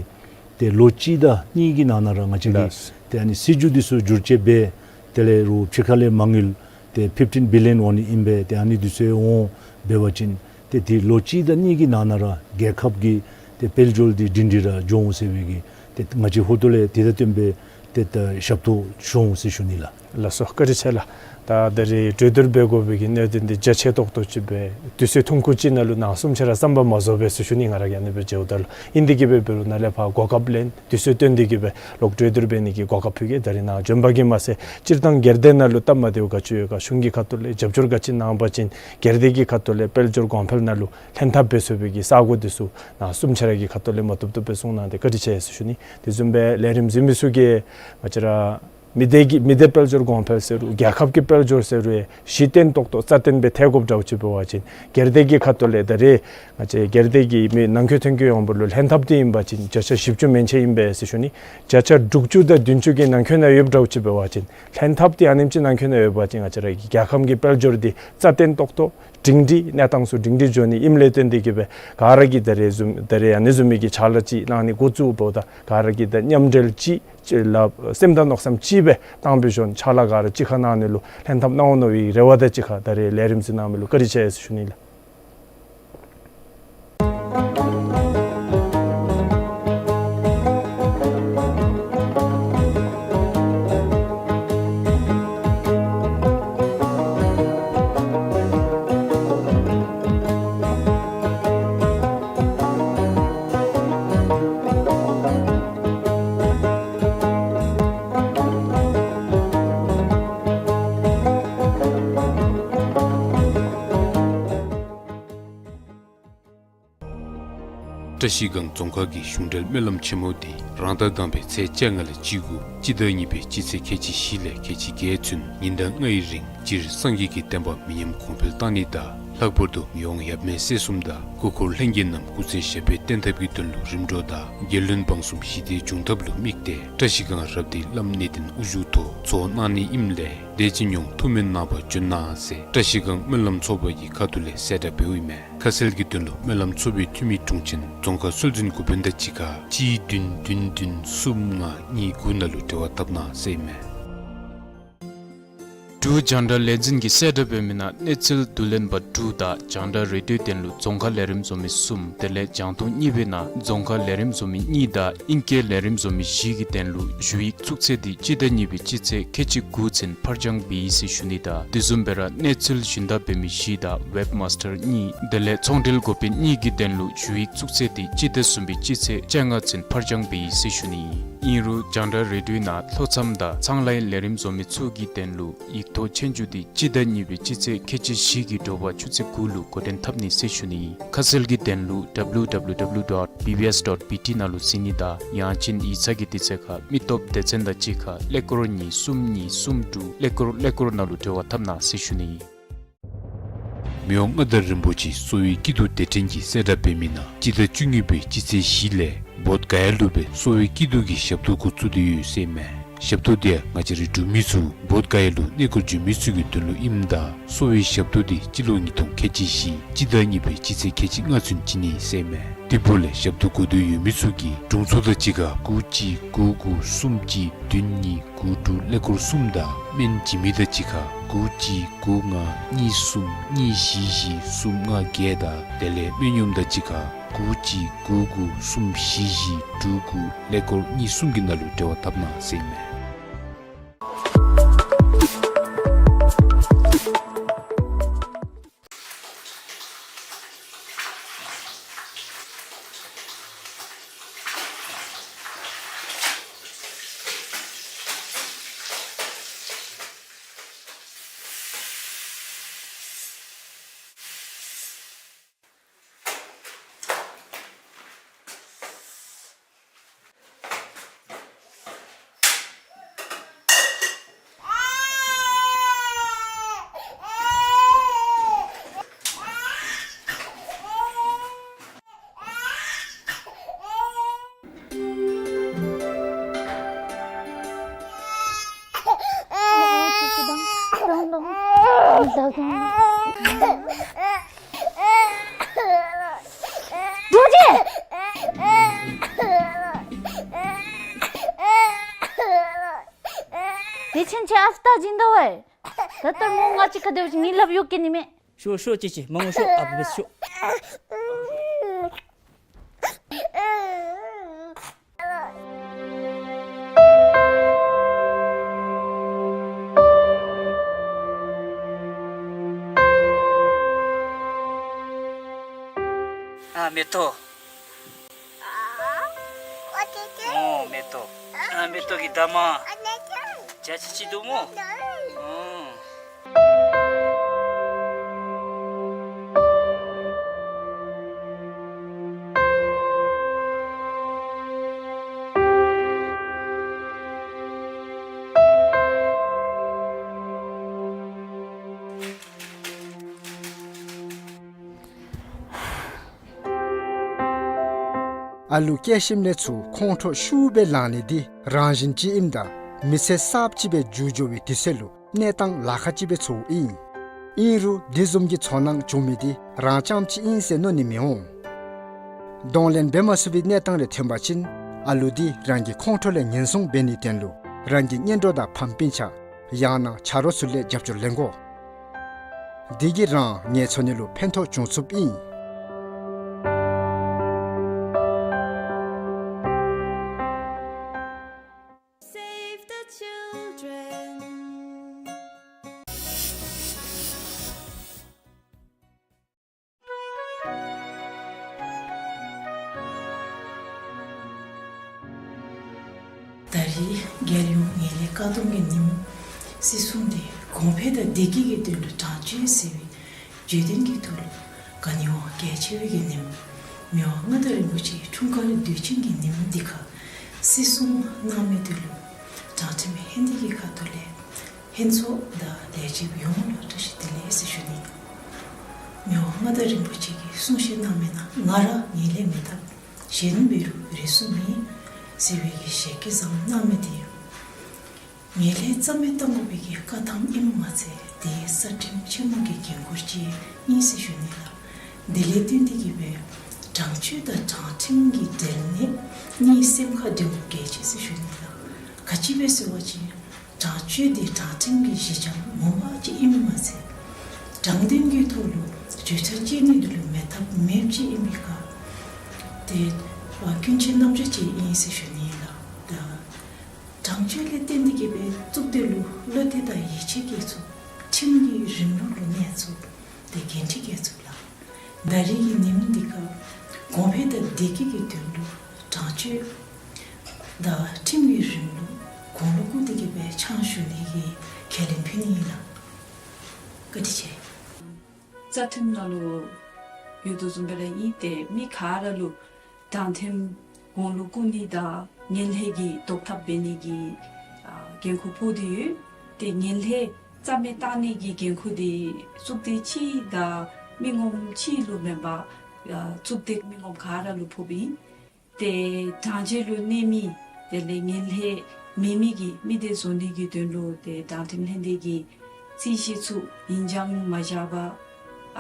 ཏེ་ལོ་གཅིག་དང་གཉིས་ཀྱི་ནང་ན་ར་ང་བཅས་ཀྱིས་ལགས། ཏེ་ཨ་ནི་སྲིད་བྱུས་འདི་ཚུ་བསྒྱུར་བཅོས་འབད། དེ་ལས་རུང་ཕྱི་ཁ་ལས་མ་དངུལ་ཏེ་ཕིཕ་ཊིན་བི་ལི་ཡཱན་འོང་ནི་ཨིན་པས། ཏེ་ཨ་ནི་འདི་ཚུ་འོང་འབད་བ་ཅིན་ཏེ་ཏེ་ལོ་གཅིག་དང་གཉིས་ཀྱི་ནང་ན་ར་རྒྱལ་ཁབ་ཀྱི་ ཏེ་དཔལ་འབྱོར་འདི་སྒྲིང་སྒྲི་ར་འགྱོ་འོང་ཟེར་བའི་གི་ཏེ་ང་བཅས་ཧོར་ཐོག་ལས་དེ་དང་བསྟུན་པའི་ཏེ་ད་ཞབས་ཏོག་ཞུ་འོང་ཟེར་ཞུ་ནི་ལགས། ལགས་སོ། བཀའ་དྲིན་ཆེ་ལགས། ད་ད་རེས་གྲོས་བསྡུར་འབད་དགོ་པའི་གི་གནད་དོན་འདི་རྒྱ་ཆེ་ཏོག་ཏོ་ཅིག་སྦེ་དུས་ཚོད་ཐུང་ཀུ་ཅིག་ནང་ལུ་ནང་གསུམ་ཆ་ར་བསམ་པ་མ་རྫོགས་པས་ཟེར་ཞུ་ནི། ང་ར་གིས་ཨ་ནི་སྦེ་མཇལཝ་ད་ལུ་ཨིན་དེ་གིས་སྦེ་འབད་རུང་ནཱ་ལས་ཕར་གོ་སྐབས་ལེན་དུས་ཚོད་བཏོན་ཏེ་གིས་སྦེ་ལོག་གྲོས་བསྡུར་འབད་ནི་གི་གོ་སྐབས་ཕུལ་གེ། ད་རེས་ནཱ་བྱོན་པ་གིས་མ་ཚད་སྤྱིར་བཏང་སྒེར་སྡེ་ནང་ལུ་སྟབས་མ་བདེཝ་ག་ཅི་ཡོད་ག་གཞུང་གི་ཁ་ཐུག་ལས་རྒྱབ་སྐྱོར་ག་ཅི་གནང་པ་ཅིན་སྒེར་སྡེ་གི་ཁ་ཐུག་ལས་དཔལ་འབྱོར་གོང་འཕེལ་ནང་ལུ་ལྷན་ཐབས་འབད་ཚུགས་པའི་གི་ས་གོ་འདི་ཚུ་ནཱ་གསུམ་ཆ་ར་གི་ཁ་ཐུག་ལས་མ་བཏུབ་བཏུབ་སྦེ་གསུངས་གནང་སྟེ་བཀའ་དྲིན་ཆེ་ཟེར་ཞུ་ནི། དེ་བཟུམ་སྦེ་ལས་རིམ་གཟིགས་མི་ཚུ་གིས་ང་བཅས་ར་མི་སྡེ་གི་མི་སྡེ་དཔལ་འབྱོར་གོང་འཕེལ་ཟེར་རུང་རྒྱལ་ཁབ་ཀྱི་དཔལ་འབྱོར་ཟེར་རུང་གཞི་བརྟན་ཏོག་ཏོ་རྩ་བརྟན་སྦེ་ཐལ་དགོཔ་འདྲཝ་ཅིག་འབད་བ་ཅིན་སྒེར་སྡེ་གི་ཁ་ཐུག་ལས་ད་རེས་ང་བཅས་སྒེར་སྡེ་གི་མི་ནང་འཁོད་ཐོན་སྐྱེད་ཡོངས་འབོར་ལུ་ལྷན་ཐབས་འདི་ཨིན་པ་ཅིན་བརྒྱ་ཆ་བཞི་བཅུ་མན་ཆད་ཨིན་པས་ཟེར་ཞུ་ནི། བརྒྱ་ཆ་དྲུག་ཅུ་དང་བདུན་ཅུ་གི་ནང་འཁོད་ནང་ཡོདཔ་འདྲཝ་ཅིག་འབད་བ་ཅིན་ལྷན་ཐབས་འདི་ཨ་ནེམ་ཅིག་ནང་འཁོད་ནང་ཡོད་པ་ཅིན་ང་བཅས་ར་གི་རྒྱལ་ཁམས་ཀྱི་དཔལ་འབྱོར་འདི་རྩ་བརྟན་ཏོག་ཏོ་སྒྲིང་སྒྲི་གནས་སྟངས་ཚུ་སྒྲིང་སྒྲི་འགྱོ་ནི་ཨིནམ་ལས་བརྟེན་ཏེ་གིས་སྦེ་ག་ར་གིས་ད་རེས་བཟུམ་ད་རེས་ཨ་ནི་བཟུམ་མའི་གི་ཕྱག་ལཱ་ཅིག་གནང་ནི་འགོ་བཙུགས་འབདཝ་ད་ག་ར་གིས་ད་མཉམ་འབྲེལ་ཅིག་ཅིག་ལགས་སེམས་དང་མནོ་བསམ་གཅིག་སྦེ་བཏང་སྦེ་བྱོན་ཕྱག་ལཱ་ག་ར་གཅིག་ཁར་གནང་ནི་ལུ་ལྷན་ཐབས་གནང་འོང་མནོ་བའི་རེ་བ་དང་གཅིག་ཁར་ད་རེས་ལས་རིམ་གཟིགས་གནང་མི་ལུ་བཀའ་དྲིན་ཆེ་ཟེར་ཞུ་ནི་ལགས། བཀྲ་ཤིས་སྒང་རྫོང་ཁག་གི་གཞུང་འབྲེལ་སྨོན་ལམ་ཆེན་མོ་འདི་རང་ཟླ་དང་པའི་ཚེས་བཅོ་ལྔ་ལས་བཅུ་དགུ་སྤྱི་ཟླ་གཉིས་པའི་སྤྱི་ཚེས་ཁལ་གཅིག་བཞི་ལས་ཁལ་གཅིག་བརྒྱད་ཚུན་ཉིན་ཟླ་ལྔའི་རིང་སྤྱིར་སངས་རྒྱས་ཀྱི་བསྟན་པ་མི་ཉམས་གོང་འཕེལ་གཏང་ནི་དང་ལྷག་པར་དུ་མི་དབང་ཡབ་མེས་སྲས་གསུམ་དང་སྐུ་འཁོར་ལྷན་རྒྱས་རྣམས་སྐུ་ཚེ་ཞབས་པད་བརྟན་ཐབས་ཀྱི་དོན་ལུ་རིམ་གྲོ་དང་རྒྱལ་བློན་འབངས་གསུམ་ཞི་བདེ་འབྱུང་ཐབས་ལུ་དམིགས་ཏེ་བཀྲ་ཤིས་སྒང་རབ་སྡེའི་བླམ་གནས་བརྟན་དབུ་བཞུགས་ཐོག་ཚོགས་གནང་ནི་ཨིནམ་ལས་དེ་ཅིག་ཡང་ཐུགས་སྨོན་གནང་བར་བྱོན་གནང་ཟེར་བཀྲ་ཤིས་སྒང་སྨོན་ལམ་ཚོགས་པ་གི་ཁ་ཐུག་ལས་གསལ་བསྒྲགས་འབདཝ་ཨིན་མས། ཁ་གསལ་གྱི་དོན་ལུ་སྨོན་ལམ་ཚོགས་པའི་འཐུས་མི་དྲུང་ཆེན་རྫོང་ཁག་སྲོལ་འཛིན་འགོ་དཔོན་དང་གཅིག་ཁར་གཅིག་བདུན་བདུན་བདུན་གསུམ་ལྔ་གཉིས་དགུ་ནང་ལུ་འབྲེལ་བ་འཐབ་གནང་ཟེར་ཨིན་མས། འབྲུག་རྒྱང་བསྒྲགས་ལས་འཛིན་གྱིས་གསལ་བསྒྲགས་འབད་མི་ནང་གནས་ཚུལ་བསྡུ་ལེན་པ་དྲུག་དང་རྒྱང་བསྒྲགས་རེ་ཌིའོ་དོན་ལུ་རྫོང་ཁ་ལས་རིམ་བཟོ་མི་གསུམ་དེ་ལས་རྒྱང་མཐོང་གཉིས་པའི་ནང་རྫོང་ཁ་ལས་རིམ་བཟོ་མི་གཉིས་དང་ཨིང་སྐད་ལས་རིམ་བཟོ་མི་བཞི་གི་དོན་ལུ་ཞུ་ཡིག་ཚུགས་ཚད་འདི་སྤྱི་ཟླ་གཉིས་པའི་སྤྱི་ཚེས་ཁལ་གཅིག་དགུ་ཚུན་ཕར་འགྱངས་འབད་ཡི་ཟེར་ཞུ་ནི་དང་དེ་བཟུམ་སྦེ་ར་གནས་ཚུལ་ཞུན་དག་འབད་མི་བཞི་དང་ཝེབ་མཱས་ཊར་གཉིས་དེ་ལས་ཚོང་འབྲེལ་འགོ་དཔོན་གཉིས་ཀྱི་དོན་ལུ་ཞུ་ཡིག་ཚུགས་ཚད་འདི་སྤྱི་ཟླ་གསུམ་པའི་སྤྱི་ཚེས་བཅོ་ལྔ་ཚུན་ཕར་འགྱངས་འབད་ཡི་ཟེར་ཞུ་ནི་ཨིན། ཨིན་རུང་རྒྱང་བསྒྲགས་རེ་ཌིའོའི་ནང་ལྷོ་མཚམས་དང་ཚངས་ལའི་ལས་རིམ་བཟོ་མི་ཚུ་གི་དོན་ལུ་ཡིག་ཐོག་ཆོས་རྒྱུགས་འདི་སྤྱི་ཟླ་གཉིས་པའི་སྤྱི་ཚེས་ཁལ་གཅིག་བཞི་གི་དྲོ་པ་ཆུ་ཚོད་དགུ་ལུ་འགོ་འདྲེན་འཐབ་ནི་ཟེར་ཞུ་ནི་ཨིན། ཁ་གསལ་གྱི་དོན་ལུ་W W W dot B B S dot B T ནང་ལུ་གཟིགས་ནི་དང་ཡང་ཅིན་ཡིག་ཚང་གི་དུས་ཚོད་ཁར་མི་སྟོབས་སྡེ་ཚན་དང་གཅིག་ཁར་ཀླད་ཀོར་གཉིས་གསུམ་གཉིས་གསུམ་དྲུག་ཀླད་ཀོར་ཀླད་ཀོར་ནང་ལུ་འབྲེལ་བ་འཐབ་གནང་ཟེར་ཞུ་ནི་ཨིན། མི་དབང་མངའ་བདག་རིན་པོ་ཆེའི་གསོ་བའི་སྐྱིད་སྡུག་སྡེ་ཕྲན་གྱིས་གསལ་བསྒྲགས་འབད་མི་ནང་སྤྱི་ཟླ་བཅུ་གཉིས་པའི་སྤྱི་ཚེས་བཞི་ལས་བོདྷ་ག་ཡ་ལུ་སྦེ་གསོ་བའི་སྐྱིད་སྡུག་གི་ཞབས་ཏོག་འགོ་བཙུགས་ཏེ་ཡོད་ཟེར་ཨིན་མས། ཞབས་ཏོག་འདི་ཡང་ང་བཅས་རའི་འབྲུག་མི་ཚུ་བོདྷ་ག་ཡ་ལུ་གནས་སྐོར་འགྱོ་མི་ཚུ་གི་དོན་ལུ་ཨིནམ་ད་གསོ་བའི་ཞབས་ཏོག་འདི་སྤྱི་ལོ་ཉིས་སྟོང་ཁལ་གཅིག་བཞི་སྤྱི་ཟླ་གཉིས་པའི་སྤྱི་ཚེས་ཁལ་གཅིག་ལྔ་ཚུན་བྱིན་ནི་ཟེར་ཨིན་མས། དེ་འབདཝ་ལས་ཞབས་ཏོག་དགོས་འདོད་ཡོད་མི་ཚུ་གིས་དྲུང་འཚོ་དང་གཅིག་ཁར་དགུ་གཅིག་དགུ་དགུ་གསུམ་གཅིག་བདུན་གཉིས་དགུ་དྲུག་ཀླད་ཀོར་གསུམ་དང་སྨན་བྱིན་མི་དང་གཅིག་ཁར་དགུ་གཅིག་དགུ་ལྔ་གཉིས་གསུམ་གཉིས་བཞི་བཞི་གསུམ་ལྔ་བརྒྱད་དང་དེ་ལས་སྨན་གཡོགམོ་དང་གཅིག་ཁར་དགུ་གཅིག་དགུ་དགུ་གསུམ་བཞི་བཞི་དྲུག་དགུ་ཀླད་ཀོར་གཉིས་གསུམ་གྱི་ནང་ལུ་འབྲེལ་བ་འཐབ་གནང་ཟེར་ཨིན་མས། རྡོ་རྗེ། དེ་ཕྱིན་ཆད་ཨ་རྟག་བྱིན་ད་ཝའི། ད་ལྟོ་མོ་ང་བཅས་ཁར་སྡོད་ཅི་ནི་ལགཔ་གཡུག་གེ་ནི་མས། ཤོག་ཤོག་ཅིག་ཅིག་མ་ངུ་ཤོག། ཨ་བུ་བས་ཤོག། མེ་ཏོག། ཨོ་མེ་ཏོག། ཨ་མེ་ཏོག་གི་འདབ་མ་བརྒྱ་ཆ་གཅིག་འདུག་སྨོ། ཨོ། ཨ་ལུ་སྐྱེ་ཞིནམ་ལས་ཚུར་ཁོང་ཁྲོ་ཤུགས་སྦེ་ལང་ནི་འདི་རང་བཞིན་ཅིག་ཨིནམ་ད་མི་ཚེ་གསརཔ་ཅིག་སྦེ་འགྱོ་འགྱོ་བའི་དུས་ཚོད་ལུ་གནས་སྟངས་ལཱ་ཁག་ཅིག་སྦེ་ཚོརཝ་ཨིན། ཨིན་རུང་འདི་བཟུམ་གྱི་ཚོར་སྣང་བྱུང་མི་འདི་རང་རྐྱངམ་ཅིག་ཨིན་ཟེར་མནོ་ནི་མི་འོང་། གདོང་ལེན་འབད་མ་ཚུགས་པའི་གནས་སྟངས་རེ་ཐོན་པ་ཅིན་ཨ་ལུ་འདི་རང་གི་ཁོང་ཁྲོ་ལས་ཉེན་སྲུང་འབད་ནིའི་དོན་ལུ་རང་གི་གཉེན་གྲོགས་དང་ཕམ་སྤུན་ཆ་ཡང་ན་ཆ་རོགས་ཚུ་ལས་རྒྱབ་སྐྱོར་ལེན་དགོ། འདི་གིས་རང་ངལ་འཚོ་ནི་ལུ་ཕན་ཐོགས་འབྱུང་ཚུགསཔ་ཨིན། Save the children. ད་རེས་རྒྱལ་ཡོངས་ངན་ལྷད་བཀག་སྡོམ་གྱི་ཉིནམ་སྲིད་གསུམ་དེ་གོང་འཕེལ་དང་བདེ་སྐྱིད་ཀྱི་དོན་ལུ་དྲང་སྤྱོད་ཟེར་བའི་བརྗོད་དོན་གྱི་ཐོག་ལུ་ག་ནི་བ་གལ་ཆེ་བའི་གི་ཉིནམ། མི་དབང་མངའ་བདག་རིན་པོ་ཆེའི་འཁྲུངས་སྐར་དུས་ཆེན་གྱི་ཉིནམ་འདི་ཁར་སྲིད་གསུམ་སྣང་མེད་དེ་ལུ་དྲང་ཁྲིམས་ཧན་ཏེ་གི་ཁ་ཐུག་ལས་ལྷན་ཚོགས་དང་ལས་བྱེདཔ་ཡོངས་ལུ་བཀྲ་ཤིས་བདེ་ལེགས་ཟེར་ཞུ་ནི། མི་དབང་མངའ་བདག་རིན་པོ་ཆེ་གིས་གསུང་བཤད་གནང་མི་ནང་ང་ར་ངན་ལྷད་མི་འཐབ། གཞན་འབད་རུང་རེ་ཟུང་མེད་ཟེར་བའི་གི་ཞལ་བཀོད་བཟང་གནང་མི་དེ་ཡང་ངན་ལྷད་རྩ་མེད་གཏང་དགོ་པའི་གི་བཀའ་ཐམ་ཨིནམ་མ་ཚད་དེ་རྩ་ཁྲིམས་ཆེན་མོ་གི་འགན་ཁུར་ཅིག་ཨིན་ཟེར་ཞུ་ནི་ལགས། དེ་ལས་བརྟེན་ཏེ་གི་སྦེ་དྲང་སྤྱོད་དང་དྲང་ཁྲིམས་ཀྱི་འབྲེལ་གནས་གཉིས་སེམས་ཁར་འདྲེན་དགོཔ་གལ་ཆེ་ཟེར་ཞུ་ནི་ལགས། ག་ཅི་སྦེ་ཟེར་བ་ཅིན་དྲང་སྤྱོད་དེ་དྲང་ཁྲིམས་ཀྱི་གཞི་འགྱམ་ངོ་མ་ཅིག་ཨིནམ་མ་ཚད་དྲང་བདེན་གྱི་ཐོག་ལུ་བརྗོད་བྱ་བཅད་ནི་དེ་ལུ་མེད་ཐབས་མེདཔ་ཅིག་ཨིན་པའི་ཁར་དེ་ཨ་ཀུན་སྤྱོད་རྣམ་གཞག་ཅིག་ཨིན་ཟེར་ཞུ་ནི་ལགས། ད་དྲང་སྤྱོད་ལས་བརྟེན་ཏེ་གི་སྦེ་གཙུག་སྡེ་ལུ་བློ་གཏད་དང་ཡིད་ཆེས་སྐྱེ་ཚུགས། ཁྲིམས་ཀྱི་རིམ་ལུགས་ལུ་གནས་ཚུགས། དེ་འགན་འཁྲི་འཁྱེར་ཚུགས་ལགས། ད་རེས་ཀྱི་ཉིནམ་འདི་ཁར་གོང་འཕེལ་དང་བདེ་སྐྱིད་ཀྱི་དོན་ལུ་དྲང་སྤྱོད་དང་ཁྲིམས་ཀྱི་རིམ་ལུགས་གོང་ལུ་བཀུར་ཏེ་གི་སྦེ་ཕྱག་ཞུ་ནི་གི་ཁས་ལེན་ཕུལ་ནི་ཨིན་ལགས། བཀའ་དྲིན་ཆེ། རྩ་ཁྲིམས་ནང་ལུ་ཡོད་དོ་བཟུམ་སྦེ་ར་ཨིན། ཏེ་མི་ག་ར་ལུ་དྲང་ཁྲིམས་གོང་ལུ་བཀུར་ནི་དང་ངན་ལྷད་ཀྱི་བཟློག་ཐབས་འབད་ནི་གི་ཨ་འགན་ཁུར་ཕོག་སྟེ་ཡོད། ཏེ་ངན་ལྷད་རྩ་མེད་གཏང་ནི་གི་འགན་ཁུར་དེ་གཙུག་སྡེ་གཅིག་དང་མི་ངོམ་གཅིག་ལུ་མེན་པར་ཨ་གཙུག་སྡེ་མི་ངོམ་ག་ར་ལུ་ཕོགཔ་ཨིན། ཏེ་དྲང་བདེན་ལུ་གནས་མི་དེ་ལས་ངན་ལྷད་མེད་མི་གི་མི་སྡེ་བཟོ་ནི་གི་དོན་ལུ་ཏེ་དྲང་ཁྲིམས་ལྷན་སྡེ་གིས་རྩོད་གཞི་ཚུ་ཡིན་ཅང་མ་བཞག་པར་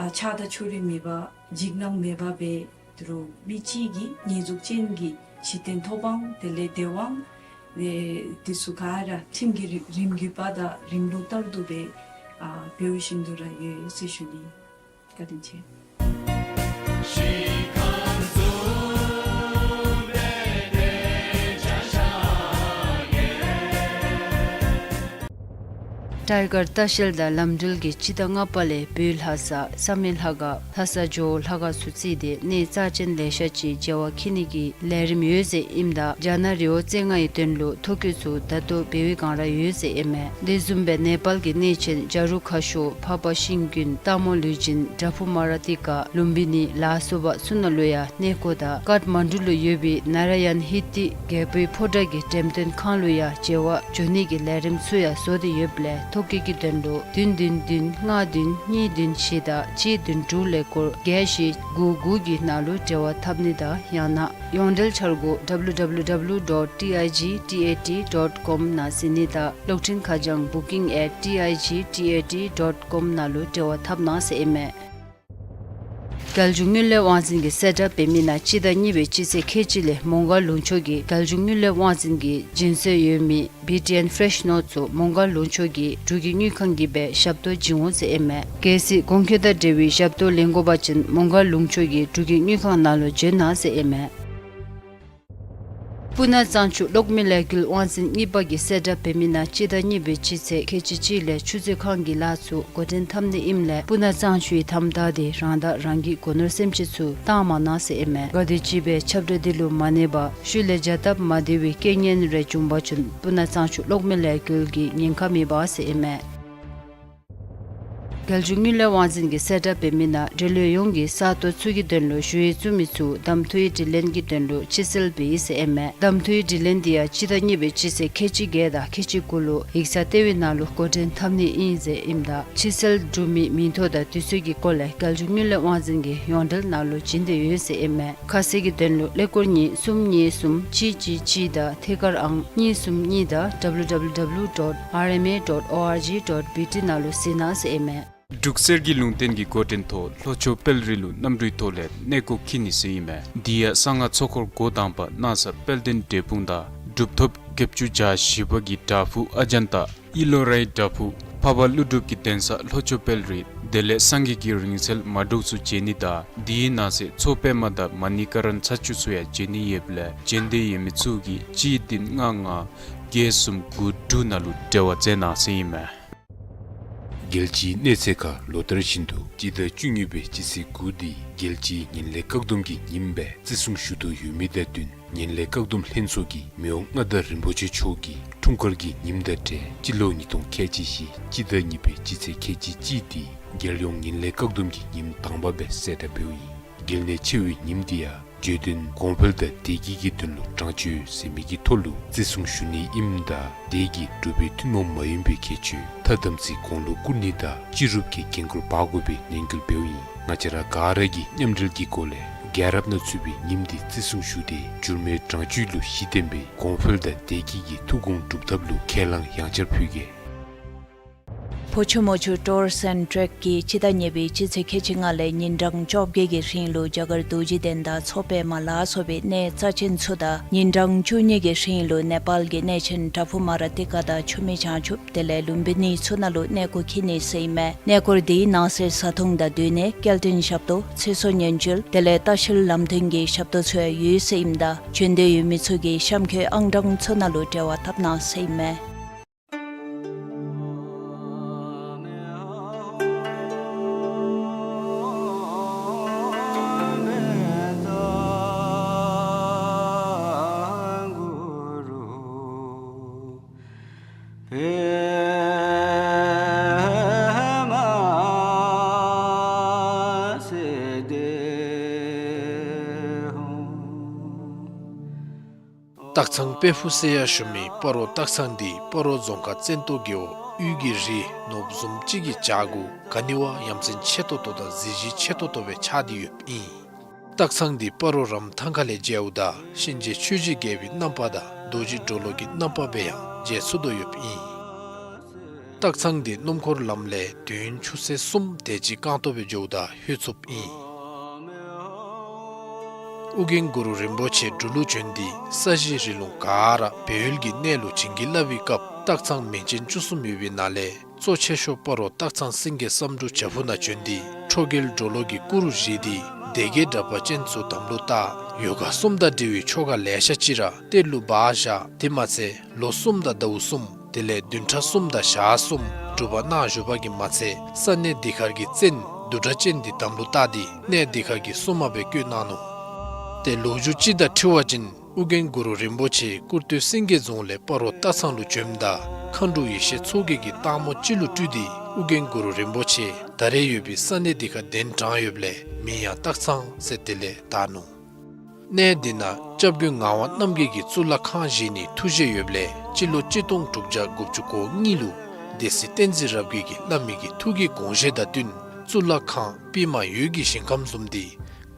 ཨ་ཆགས་སྡང་ཕྱོགས་རིས་མེད་པར་འཇིགས་སྣང་མེད་པར་སྦེ་དོ་རུང་མི་གཅིག་གི་ཉེས་འཛུགས་ཅན་གྱི་གཞི་རྟེན་ཐོབ་དབང་དེ་ལས་བདེ་དབང་ཨེ་དེ་ཚུ་ག་ར་ཁྲིམས་ཀྱི་རིམ་རིམ་བརྒྱུད་པ་དང་རིམ་ལུགས་ལྟར་དུ་སྦེ་ཨ་འབད་བཞིན་དུ་ར་ཡོད་ཟེར་ཞུ་ནི། བཀའ་དྲིན་ཆེ། ཊའི་གར་ལྟ་བཤལ་དང་ལམ་འགྲུལ་གྱི་སྤྱི་ཟླ་ལྔ་པ་ལས་བོད་ལྷ་ས་བསམ་ཡས་ལྷ་ཁང་ལྷ་ས་ཇོ་བོ་ལྷ་ཁང་ཚུ་བརྩིས་ཏེ་གནས་རྩ་ཅན་ལེ་ཤ་ཅིག་བྱེ་བ་འཁྱིལ་ནི་གི་ལས་རིམ་ཡོད་ཟེར་ཨིནམ་ད་རྒྱ་ནག་རི་བོ་རྩེ་ལྔ་ཡི་དོན་ལུ་ཐོ་བཀོད་ཚུ་ད་ལྟོ་འབད་བའི་སྒང་ར་ཡོད་ཟེར་ཨིན་མས། དེ་བཟུམ་སྦེ་ནེ་པཱལ་གྱི་གནས་ཆེན་ཇ་རུ་ཁ་ཤོར་འཕགས་པ་ཤིང་ཀུན་སྟག་མོ་ལུས་སྦྱིན་བྲག་ཕུག་མ་ར་ཏི་ཀ་ལུམ་བི་ནི་ལ་སོགས་པ་ཚུ་ནང་ལུ་ཡང་གནས་སྐོར་དང་ཀཊ་མན་ཌུ་ལུ་ཡོད་པའི་ནཱ་ར་ཡན་ཧི་ཏི་རྒྱལ་པོའི་ཕོ་བྲང་གི་འགྲེམས་སྟོན་ཁང་ལུ་ཡང་བྱེ་བ་འགྱོ་ནི་གི་ལས་རིམ་ཚུ་ཡང་བཟོ་སྟེ་ཡོདཔ་ལས་ཐོ་བཀོད་ཀྱི་དོན་ལུ་བདུན་བདུན་བདུན་ལྔ་བདུན་གཉིས་བདུན་བཞི་དང་གཅིག་བདུན་དྲུག་ཀླད་ཀོར་བརྒྱད་བཞི་དགུ་དགུ་གི་ནང་ལུ་འབྲེལ་བ་འཐབ་ནི་དང་ཡང་ན་ཡོངས་འབྲེལ་འཆར་སྒོ་W W W dot T I G T A T dot com ནང་གཟིགས་ནི་དང་གློག་འཕྲིན་ཁ་བྱང་booking at T I G T A T dot com ནང་ལུ་འབྲེལ་བ་འཐབ་གནང་ཟེར་ཨིན་མས། རྒྱལ་བཞུགས་དངུལ་ལས་དབང་འཛིན་གྱིས་གསལ་བསྒྲགས་འབད་མི་ནང་སྤྱི་ཟླ་གཉིས་པའི་སྤྱི་ཚེས་ཁལ་གཅིག་ལས་མོང་སྒར་ལུང་ཕྱོགས་ཀྱི་རྒྱལ་བཞུགས་དངུལ་ལས་དབང་འཛིན་གྱི་སྦྱིན་སྲོལ་ཡོད་མི་བི་ཊི་ཨེན་ཕེ་རེཤ་ནོཊ་ཚུ་མོང་སྒར་ལུང་ཕྱོགས་ཀྱི་འབྲུག་གི་དངུལ་ཁང་གིས་སྦེ་ཞབས་ཏོག་བྱིན་འོང་ཟེར་ཨིན་མས། གལ་སྲིད་གོང་འཁོད་དང་འབྲེལ་བའི་ཞབས་ཏོག་ལེན་དགོ་པ་ཅིན་མོང་སྒར་ལུང་ཕྱོགས་ཀྱི་འབྲུག་གི་དངུལ་ཁང་ནང་ལུ་འབྱོན་གནང་ཟེར་ཨིན་མས། སྤུ་ན་གཙང་ཆུ་གློག་མེ་ལས་འགུལ་དབང་འཛིན་གཉིས་པ་གིས་གསལ་བསྒྲགས་འབད་མི་ནང་སྤྱི་ཟླ་གཉིས་པའི་སྤྱི་ཚེས་ཁལ་གཅིག་གཅིག་ལས་ཆུ་མཛོད་ཁང་གི་ལཱ་ཚུ་འགོ་འདྲེན་འཐབ་ནི་ཨིནམ་ལས་སྤུ་ན་གཙང་ཆུའི་དམ་དྲག་འདི་རང་བདག་རང་གིས་སྒོ་ནོར་སེམས་ཅན་ཚུ་བཏང་མ་གནང་ཟེར་ཨིན་མས། ག་དེམ་ཅིག་སྦེ་ཁྱབ་བསྒྲགས་འདི་ལུ་མ་གནས་པར་ཤུལ་ལས་བྱ་སྟབས་མ་བདེ་བའི་རྐྱེན་ངན་རེ་བྱུང་བ་ཅིན་སྤུ་ན་གཙང་ཆུ་གློག་མེ་ལས་འགུལ་གྱིས་ཉེན་ཁ་མི་འབག་ཟེར་ཨིན་མས། རྒྱལ་འབྱོར་དངུལ་ལས་དབང་འཛིན་གྱིས་གསལ་བསྒྲགས་འབད་མི་ནང་འབྲེལ་ཡོད་ཡོངས་ཀྱིས་ས་སྟོང་ཚུ་གི་དོན་ལུ་ཞུ་ཡིག་བཙུགས་མི་ཚུ་གདམ་འཐུའི་དྲི་ལན་གྱི་དོན་ལུ་ཕྱིར་བསལ་འབད་ཡི་ཟེར་ཨིན་མས། གདམ་འཐུའི་དྲི་ལན་འདི་ཡང་སྤྱི་ཟླ་གཉིས་པའི་སྤྱི་ཚེས་ཁལ་གཅིག་བརྒྱད་དང་ཁལ་གཅིག་དགུ་ལུ་ཡིག་ཚང་ལྟེ་བའི་ནང་ལུ་འགོ་འདྲེན་འཐབ་ནི་ཨིན་ཟེར་ཨིནམ་ད་ཕྱིར་བསལ་གྲུབ་མིའི་མིང་ཐོ་དང་དུས་ཚོད་ཀྱི་སྐོར་ལས་རྒྱལ་འབྱོར་དངུལ་ལས་དབང་འཛིན་གྱི་ཡོངས་འབྲེལ་ནང་ལུ་བྱིན་ཏེ་ཡོད་ཟེར་ཨིན་མས། ཁ་གསལ་གྱི་དོན་ལུ་ཀླད་ཀོར་གཉིས་གསུམ་གཉིས་གསུམ་གཅིག་གཅིག་གཅིག་དང་ཐད་ཀར་ཨང་གཉིས་གསུམ་གཉིས་དང་W W W dot R M A dot O R G dot B T ནང་ལུ་གཟིགས་གནང་ཟེར་ཨིན་མས། འབྲུག་གསེར་གྱི་ལུང་བསྟན་གྱི་འགོ་འདྲེན་ཐོག་ལྷོ་ཕྱོགས་དཔལ་རི་ལུ་གནམ་གྲུའི་ཐོག་ལས་གནས་སྐོར་འཁྱིད་ནི་ཟེར་ཨིན་མས། འདི་ཡང་གསང་སྔགས་ཚོགས་འཁོར་འགོ་དང་པ་གནང་ས་དཔལ་ལྡན་འབྲས་སྤུངས་དང་གྲུབ་ཐོབ་བརྒྱད་ཅུ་གྱ་བཞི་པ་གི་བྲག་ཕུག་ཨ་ཛན་ཏ། ཨི་ལོ་རའི་བྲག་ཕུག། འཕགས་པ་ཀླུ་སྒྲུབ་ཀྱི་གདན་ས་ལྷོ་ཕྱོགས་དཔལ་རི། དེ་ལས་སངས་རྒྱས་ཀྱི་རིང་བསྲེལ་མ་འབྲུག་ཚུ་མཇལ་ནི་དང་འདིའི་ནང་གསེས་མཚོ་པདྨ་དང་མ་ཎི་ཀ་ར་ཚར་བཅུ་ཚུ་ཡང་མཇལ་ནི་ཡོདཔ་ལས་མཇལ་འདོད་ཡོད་མི་ཚུ་གིས་གཅིག་བདུན་ལྔ་ལྔ་བརྒྱད་གསུམ་དགུ་དྲུག་ནང་ལུ་འབྲེལ་བ་མཛད་གནང་ཟེར་ཨིན་མས། རྒྱལ་སྤྱིའི་གནས་ཚད་ཁར་ལོ་ལྟར་བཞིན་དུ་སྤྱི་ཟླ་བཅུ་གཉིས་པའི་སྤྱི་ཚེས་དགུ་འདི་རྒྱལ་སྤྱིའི་ངན་ལྷད་བཀག་སྡོམ་གྱི་ཉིནམ་སྦེ་བརྩི་སྲུང་ཞུ་དོ་ཡོད་མི་དང་བསྟུན་ངན་ལྷད་བཀག་སྡོམ་ལྷན་ཚོགས་ཀྱིས་མི་དབང་མངའ་བདག་རིན་པོ་ཆེ་མཆོག་གི་འཁྲུངས་སྐར་གྱི་ཉིནམ་དང་འབྲེལ་སྤྱི་ལོ་ཉིས་སྟོང་ཁལ་གཅིག་བཞི་སྤྱི་ཟླ་གཉིས་པའི་སྤྱི་ཚེས་ཁལ་གཅིག་གཅིག་འདི་རྒྱལ་ཡོངས་ངན་ལྷད་བཀག་སྡོམ་གྱི་ཉིནམ་དང་པ་སྦེ་གསལ་བསྒྲགས་འབདཝ་ཨིན། གལ་གནད་ཆེ་བའི་ཉིནམ་འདི་ཡང་བརྗོད་དོན་གོང་འཕེལ་དང་བདེ་སྐྱིད་ཀྱི་དོན་ལུ་དྲང་སྤྱོད་ཟེར་མི་གི་ཐོག་ལུ་བརྩི་སྲུང་ཞུ་ནི་ཨིནམ་ད་དེ་གིས་འབྲུག་པའི་ཐུན་མོང་མ་ཡིན་པའི་ཁྱད་ཆོས་ཐ་དམ་ཚིག་གོང་ལུ་བཀུར་ནི་དང་སྤྱི་རུབ་ཀྱི་འགན་ཁུར་འབག་དགོ་པའི་ནན་སྐུལ་འབདཝ་ཨིན། ང་བཅས་ར་ག་ར་གིས་མཉམ་འབྲེལ་གྱི་སྒོ་ལས་རྒྱལ་རབས་ནང་ཚུད་པའི་ཉིནམ་འདི་བརྩི་སྲུང་ཞུ་སྟེ་འགྱུར་མེད་དྲང་སྤྱོད་ལུ་གཞི་བརྟེན་པའི་གོང་འཕེལ་དང་བདེ་སྐྱིད་ཀྱི་ཐུགས་དགོངས་སྒྲུབ་ཐབས་ལུ་ཁས་བླངས་ཡང་བསྐྱར་ཕུལ་གེ། ཕོ་ཆུ་མོ་ཆུ་ཊུར་སེནཊ་གིས་སྤྱི་ཟླ་གཉིས་པའི་སྤྱི་ཚེས་ཁལ་གཅིག་ལྔ་ལས་ཉིན་གྲངས་བཅོ་བརྒྱད་ཀྱི་རིང་ལུ་རྒྱ་གར་རྡོ་རྗེ་གདན་དང་མཚོ་པདྨ་ལ་སོགས་པའི་གནས་རྩ་ཆེན་ཚུ་དང་ཉིན་གྲངས་བཅུ་གཉིས་ཀྱི་རིང་ལུ་ནེ་པཱལ་གྱི་གནས་ཆེན་བྲག་ཕུག་མ་ར་ཏི་ཀ་དང་ཆུ་སྨད་བྱང་ཆུབ་དེ་ལས་ལུམ་བི་ནི་ཚུ་ནང་ལུ་གནས་སྐོར་འཁྱིད་ནི་ཟེར་ཨིན་མས། གནས་སྐོར་འདིའི་ནང་གསེས་བཟའ་འཐུང་དང་སྡོད་གནས་སྐྱེལ་འདྲེན་ཞབས་ཏོག་ཚེ་སྲོག་ཉེན་བཅོལ་དེ་ལས་ལྟ་བཤལ་ལམ་སྟོན་གྱི་ཞབས་ཏོག་ཚུ་ཡང་ཡོད་ཟེར་ཨིནམ་ད་བྱོན་འདོད་ཡོད་མི་ཚུ་གིས་གཤམ་འཁོད་ཨང་གྲངས་ཚུ་ནང་ལུ་འབྲེལ་བ་འཐབ་གནང་ཟེར་ཨིན་མས། སྟག་ཚང་དཔལ་ཕུག་ཟེར་ཡང་ཞུ་མི་སྤ་རོ་སྟག་ཚང་འདི་སྤ་རོ་རྫོང་ཁག་བཙན་ཏོ་རྒེད་འོག་དབུས་ཀྱི་རི་ནོར་བུ་བཟུམ་ཅིག་གི་བྱག་གུ་ག་ནི་བ་ཡ་མཚན་ཆེ་ཏོག་ཏོ་དང་གཟི་བརྗིད་ཆེ་ཏོག་ཏོ་སྦེ་ཆགས་ཏེ་ཡོདཔ་ཨིན། སྟག་ཚང་འདི་སྤ་རོ་རམ་ཐང་ཁ་ལས་མཇལཝ་ད་གཤིན་རྗེ་ཆོས་ཀྱི་རྒྱལ་པོའི་རྣམ་པ་དང་རྡོ་རྗེ་གྲོ་ལོད་ཀྱི་རྣམ་པ་སྦེ་ཡང་མཇལ་ཚུགས་དོ་ཡོདཔ་ཨིན། སྟག་ཚང་འདི་སྣུམ་འཁོར་ལམ་ལས་དུས་ཡུན་ཆུ་ཚོད་གསུམ་དེ་ཅིག་རྐང་སྟོང་སྦེ་འགྱོཝ་ད་ལྷོད་ཚུགསཔ་ཨིན། ཨོ་རྒྱན་གུ་རུ་རིན་པོ་ཆེ་འབྲུག་ལུ་བྱོན་ཏེ་ས་གཞི་རི་ལུང་ག་ར་སྦས་ཡུལ་གྱི་གནས་ལུ་བྱིན་གྱིས་བརླབས་པའི་སྐབས་སྟག་ཚང་མིང་ཅན་བཅུ་གསུམ་ཡོད་པའི་ནང་ལས་གཙོ་ཆེ་ཤོས་སྤ་རོ་སྟག་ཚང་སེང་གེ་བསམ་འགྲུབ་བྱག་ཕུག་ནང་བྱོན་ཏེ་ཁྲོ་རྒྱལ་གྲོ་ལོད་ཀྱི་སྐུ་རུ་བཞེངས་ཏེ་སྡེ་བརྒྱད་དྲེགས་པ་ཅན་ཚུ་དམ་ལུ་བཏགས། ཡོ་ག་གསུམ་དང་འབྲེལ་བའི་ཆོ་ག་ལེ་ཤ་ཅིག་ར་གཏེར་ལུ་སྦ་བཞག། དེ་མ་ཚད་ལོ་གསུམ་དང་ཟླཝ་གསུམ་དེ་ལས་བདུན་ཕྲག་གསུམ་དང་ཞག་གསུམ་སྒྲུབ་པ་གནང་བཞུགས་པ་གིས་མ་ཚད་ས་གནས་འདི་ཁར་གྱི་བཙན་བདུད་དྲེགས་ཅན་འདི་དམ་ལུ་བཏགས་ཏེ་གནས་འདི་ཁར་གྱི་སྲུང་མ་སྦེ་བསྐོས་གནང་ནུག། ཏེ་ལོ་རྒྱུས་ཅིག་དང་འཁྲིལ་བ་ཅིན་ཨོ་རྒྱན་གུ་རུ་རིན་པོ་ཆེ་ཀུར་སྟོད་སེང་གེ་རྫོང་ལས་སྤ་རོ་སྟག་ཚང་ལུ་བྱོནམ་ད་མཁའ་འགྲོ་ཡེ་ཤེས་མཚོ་རྒྱལ་གྱིས་སྟག་མོ་ཅིག་ལུ་སྤྲུལ་ཏེ་ཨོ་རྒྱན་གུ་རུ་རིན་པོ་ཆེ་ད་རེས་ཡོད་པའི་ས་གནས་འདི་ཁར་གདན་དྲངས་ཡོདཔ་ལས་མིང་ཡང་སྟག་ཚང་ཟེར་དེ་ལས་བཏགས་ནུག། གནས་འདི་ནང་སྐྱབས་མགོན་ངག་དབང་རྣམ་རྒྱལ་གྱི་གཙུག་ལག་ཁང་བཞེངས་ནིའི་ཐུགས་བཞེད་ཡོདཔ་ལས་སྤྱི་ལོ་གཅིག་སྟོང་དྲུག་བརྒྱ་དགུ་བཅུ་གོ་གཉིས་ལུ་སྡེ་སྲིད་བསྟན་འཛིན་རབ་རྒྱས་ཀྱིས་བླ་མའི་གི་ཐུགས་ཀྱི་དགོངས་བཞེད་དང་བསྟུན་གཙུག་ལག་ཁང་པདྨ་འོད་ཀྱི་ཞིང་ཁམས་བཟུམ་འདི་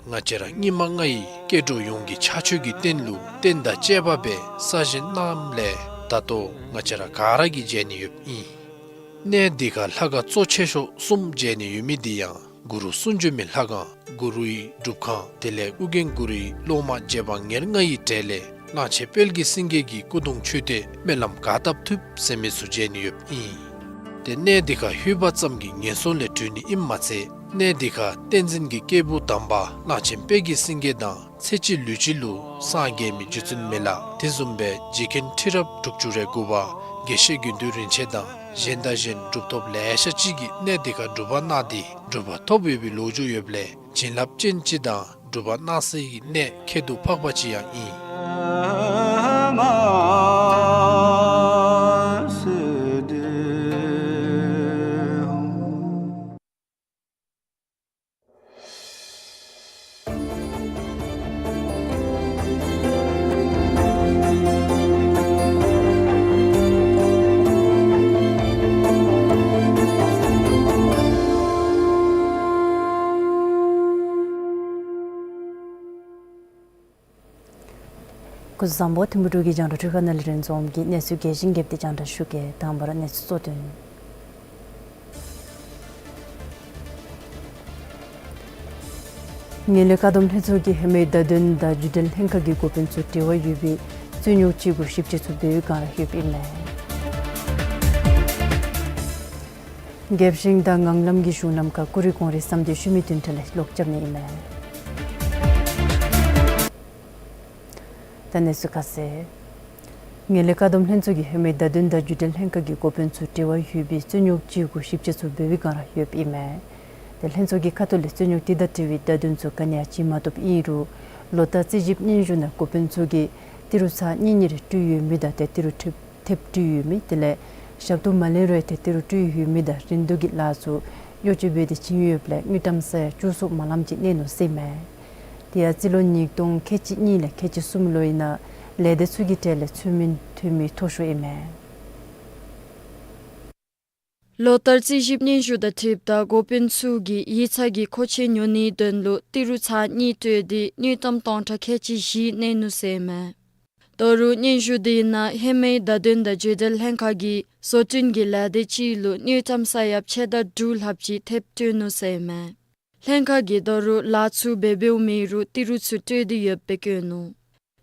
ང་བཅས་ར་སྙིགས་མ་ལྔ་ཡི་སྐྱེ་འགྲོ་ཡོངས་ཀྱི་ཕྱག་མཆོད་ཀྱི་རྟེན་ལུ་རྟེན་དང་བཅས་པ་སྦེ་གསར་བཞེངས་གནངམ་ལས་ད་ལྟོ་ང་བཅས་ར་ག་ར་གིས་མཇལ་ནི་ཡོདཔ་ཨིན། གནས་འདི་ཁར་ལྷ་ཁང་གཙོ་ཆེ་ཤོས་གསུམ་མཇལ་ནི་ཡོད་མི་འདི་ཡང་གུ་རུ་གསུང་བྱོན་མའི་ལྷ་ཁང་གུ་རུའི་སྒྲུབ་ཁང་དེ་ལས་ཨོ་རྒྱན་གུ་རུའི་སློབ་མ་རྗེ་འབངས་ཉེར་ལྔ་ཡི་གྲས་ལས་གླང་ཆེན་དཔལ་གྱི་སེང་གེ་གི་སྐུ་གདུང་མཆོད་རྟེན་སྨོན་ལམ་ག་བཏབ་ཐུབ་ཟེར་མི་ཚུ་མཇལ་ནི་ཡོདཔ་ཨིན། ཏེ་གནས་འདི་ཁར་ལྷོད་པ་ཙམ་གྱིས་ངན་སོང་ལས་གྲོལ་ནི་ཨིནམ་མ་ཚད་ གནས་འདི་ཁར་བསྟན་འཛིན་གྱི་སྐྱེས་བུ་དམ་པ་གླང་ཆེན་དཔལ་གྱི་སེང་གེ་དང་ཚེ་གཅིག་ལུས་གཅིག་ལུ་སངས་རྒྱས་མི་རྗེ་བཙུན་མི་ལ་དེ་བཟུམ་སྦེ་རྗེ་མཁན་ཁྲི་རབས་དྲུག་ཅུ་རེ་དགུ་པ་དགེ་བཤེས་དགེ་འདུན་རིན་ཆེན་དང་གཞན་དང་གཞན་གྲུབ་ཐོབ་ལེ་ཤ་ཅིག་གིས་གནས་འདི་ཁར་སྒྲུབ་པ་གནང་སྟེ་གྲུབ་པ་ཐོབ་ཡོད་པའི་ལོ་རྒྱུས་ཡོདཔ་ལས་བྱིན་རླབས་ཅན་ཅིག་དང་སྒྲུབ་པ་གནང་སའི་གནས་ཁྱད་དུ་འཕགས་པ་ཅིག་ཡང་ཨིན། སྐུ་གཟུགས་བཟང་པོ། ཐིམ་ཕུ་འབྲུག་གི་རྒྱང་བསྒྲགས་འཕྲུལ་ཁང་ནང་ལས་རིན་འཛོམས་ཀྱིས་གནས་ཚུལ་རྒྱས་ཤིང་རྒྱསཔ་སྦེ་རྒྱང་བསྒྲགས་ཞུ་གེ། དང་པ་ར་གནས་ཚུལ་གཙོ་དོན། ངན་ལྷད་བཀག་སྡོམ་ལྷན་ཚོགས་ཀྱིས་ཧེ་མའི་བརྡ་དོན་དང་བརྒྱུད་འབྲེལ་ལྷན་ཁག་གི་འགོ་དཔོན་ཚུ་འབྲེལ་བ་ཡོད་པའི་རྩོད་རྙོགས་ཅིག་གུ་ཞིབ་དཔྱད་ཚུ་འབད་བའི་བསྒང་ར་ཡོདཔ་ཨིན་མས། རྒྱལ་སྤྱི་དང་ངང་ལམ་གྱི་གཞུང་ལམ་ཁར་ཀུ་རེ་གོང་རེ་བསམ་སྟེ་ཤུལ་མའི་བདུན་ཕྲག་ལས་ལོག་རྐྱབ་ནི་ཨིན་མས། ད་གནས་ཚུལ་ཁ་གསལ། ངན་ལྷད་བཀག་སྡོམ་ལྷན་ཚོགས་ཀྱིས་ཧེ་མའི་བརྡ་དོན་དང་བརྒྱུད་འབྲེལ་ལྷན་ཁག་གི་འགོ་དཔོན་ཚུ་འབྲེལ་བ་ཡོད་པའི་རྩོད་རྙོགས་ཅིག་གུ་ཞིབ་དཔྱད་ཚུ་འབད་བའི་བསྒང་ར་ཡོདཔ་ཨིན་མས། ཏེ་ལྷན་ཚོགས་ཀྱི་ཁ་ཐུག་ལས་རྩོད་རྙོགས་དེ་དང་འབྲེལ་བའི་བརྡ་དོན་ཚུ་ག་ནི་ཡང་བྱིན་མ་བཏུབ་ཨིན་རུང་ལོ་ལྟར་རྩིས་ཞིབ་སྙན་ཞུ་ནང་འགོ་དཔོན་ཚུ་གིས་ཏི་རུ་ཚར་གཉིས་གཉིས་རེ་སྤྲོད་ཡོད་མི་དང་ཏེ་ཏི་རུ་ཐེབས་ཐེབས་སྤྲོད་ཡོད་མི་དེ་ལས་ཞབས་ཏོག་མ་ལེན་རུང་ཏེ་ཏི་རུ་སྤྲོད་ཡོད་མི་དང་རིན་བསྡུར་གྱི་ལཱ་ཚུ་གཡོ་སྒྱུ་འབད་དེ་བྱིན་ཡོདཔ་ལས་དངུལ་ཀྲམ་ས་ཡ་བཅུ་གསུམ་མ་ལངམ་ཅིག་གནས་ནུག་ཟེར་ཨིན་མས། དེ་ཡང་རྩིས་ལོ་ཉིས་སྟོང་ཁལ་གཅིག་གཉིས་ལས་ཁལ་གཅིག་གསུམ་ལུ་ཨིན་ན་ལས་སྡེ་ཚུ་གི་གྲས་ལས་ཚུལ་མིན་འཐུས་མི་མཐོ་ཤོས་ཨིན་མས། ལོ་ལྟར་རྩིས་ཞིབ་སྙན་ཞུ་དང་འཁྲིལཝ་ད་འགོ་དཔོན་ཚུ་གིས་ཡིག་ཚང་གི་མཁོ་ཆས་ཉོ་ནིའི་དོན་ལུ་ཏི་རུ་ཚར་གཉིས་སྤྲོད་དེ་དངུལ་ཀྲམ་སྟོང་ཕྲག་ཁལ་གཅིག་བཞི་གནས་ནུག་ཟེར་ཨིན་མས། ད་རུང་སྙན་ཞུ་དེ་ནང་ཧེ་མའི་བརྡ་དོན་དང་བརྒྱུད་འབྲེལ་ལྷན་ཁག་གིས་བཟོ་སྐྲུན་གྱི་ལས་སྡེ་ཅིག་ལུ་དངུལ་ཀྲམ་ས་ཡ་ཕྱེད་དང་དྲུག་ལྷགཔ་ཅིག་ཐེབས་སྤྲོད་ནུག་ཟེར་ཨིན་མས། ལྷན་ཁག་གིས་ད་རུང་ལཱ་ཚུ་འབད་འབདཝ་མེད་རུང་ཏི་རུ་ཚུ་སྤྲོད་དེ་ཡོདཔ་སྦེ་བཀོད་ནུག།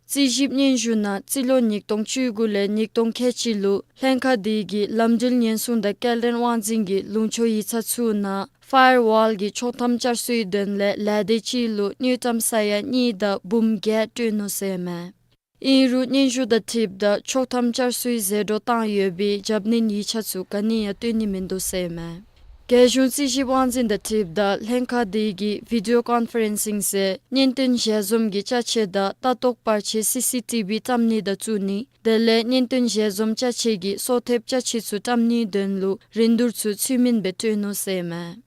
རྩིས་ཞིབ་སྙན་ཞུ་ནང་རྩིས་ལོ་ཉིས་སྟོང་བཅུ་དགུ་ལས་ཉིས་སྟོང་ཁལ་གཅིག་ལུ་ལྷན་ཁག་དེ་གིས་ལམ་འགྲུལ་ཉེན་སྲུང་དང་སྐྱེལ་འདྲེན་དབང་འཛིན་གྱི་ལུང་ཕྱོགས་ཡིག་ཚང་ཚུ་ནང་ཕ་ཡར་ཝཱལ་གྱི་ཆོག་ཐམ་བསྐྱར་གསོའི་དོན་ལས་ལས་སྡེ་ཅིག་ལུ་དངུལ་ཀྲམ་ས་ཡ་གཉིས་དང་འབུམ་བརྒྱད་སྤྲོད་ནུག་ཟེར་ཨིན་མས། ཨིན་རུང་སྙན་ཞུ་དང་འཁྲིལཝ་ད་ཆོག་ཐམ་བསྐྱར་གསོའི་ཟད་འགྲོ་བཏང་ཡོད་པའི་རྒྱབ་གནོན་ཡིག་ཆ་ཚུ་ག་ནི་ཡང་སྟོན་ནི་མིན་འདུག་ཟེར་ཨིན་མས། རྒྱལ་གཞུང་རྩིས་ཞིབ་དབང་འཛིན་དང་འཁྲིལཝ་ད་ལྷན་ཁག་དེ་གིས་བི་ཌི་ཡོ་ཀོན་ཕ་རེན་སིང་ཟེར་བརྙན་སྟོན་ཞལ་འཛོམས་ཀྱི་ཅ་ཆས་དང་ལྟ་རྟོག་པར་ཆས་སི་སི་ཊི་བི་བཀྲམ་ནི་དང་བཙུགས་ནི་དེ་ལས་བརྙན་སྟོན་ཞལ་འཛོམས་ཅ་ཆས་ཀྱི་སོ་ཐེབས་ཅ་ཆས་ཚུ་བཀྲམ་ནིའི་དོན་ལུ་རིན་བསྡུར་ཚུ་ཚུལ་མིན་སྦེ་སྤྲོད་ནུག་ཟེར་ཨིན་མས།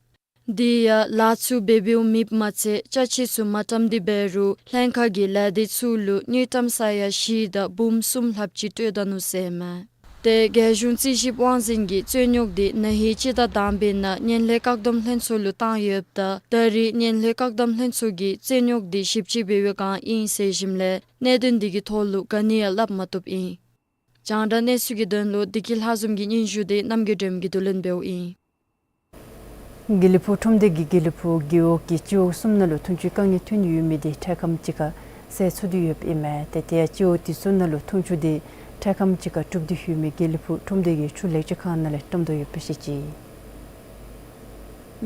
དེ་ཡང་ལཱ་ཚུ་འབད་འབདཝ་མེདཔ་མ་ཚད་ཅ་ཆས་ཚུ་མ་བཀྲམ་སྟེ་འབད་རུང་ལྷན་ཁག་གིས་ལས་སྡེ་ཚུ་ལུ་དངུལ་ཀྲམ་ས་ཡ་བཞི་དང་འབུམ་གསུམ་ལྷགཔ་ཅིག་སྤྲོད་ད་ནུག་ཟེར་ཨིན་མས། ཏེ་རྒྱལ་གཞུང་རྩིས་ཞིབ་དབང་འཛིན་གྱིས་རྩོད་རྙོགས་དེ་ན་ཧིང་སྤྱི་ཟླ་དང་པའི་ནང་ངན་ལྷད་བཀག་སྡོམ་ལྷན་ཚོགས་ལུ་བཏང་ཡོདཔ་ད་ད་རེས་ངན་ལྷད་བཀག་སྡོམ་ལྷན་ཚོགས་ཀྱིས་རྩོད་རྙོགས་དེ་ཞིབ་དཔྱད་འབད་བའི་བསྒང་ཨིན་ཟེར་ཞིནམ་ལས་གནད་དོན་དེ་གི་ཐོག་ལུ་ག་ནི་ཡང་སླབ་མ་བཏུབ་ཨིན། རྒྱང་བསྒྲགས་གནས་ཚུལ་གྱི་དོན་ལུ་བདེ་སྐྱིད་ལྷ་འཛོམས་ཀྱི་སྙན་ཞུ་དེ་རྣམ་རྒྱལ་སྒྲོལམ་གྱིས་བསྡུ་ལེན་འབདཝ་ཨིན། དགེ་ལེགས་ཕུག་ཁྲོམ་སྡེ་གིས་དགེ་ལེགས་ཕུག་རྒེད་འོག་གི་སྤྱི་འོག་གསུམ་ནང་ལུ་འཐུང་ཆུའི་དཀའ་ངལ་ཐོན་ཡོད་མི་དེ་འཕྲལ་ཁམས་ཅིག་ཁར་སེལ་ཚུགས་ཏེ་ཡོདཔ་ཨིན་མས། ཏེ་དེ་ཡང་སྤྱི་འོག་དེ་ཚུ་ནང་ལུ་འཐུང་ཆུ་དེ་འཕྲལ་ཁམས་ཅིག་ཁར་གྲུབ་སྟེ་ཡོད་མི་དགེ་ལེགས་ཕུག་ཁྲོམ་སྡེ་གི་ཆུ་ལེགས་བཅོས་ཁང་ནང་ལས་བཀྲམ་དོ་ཡོདཔ་སྦེ་བཤད་ཅི།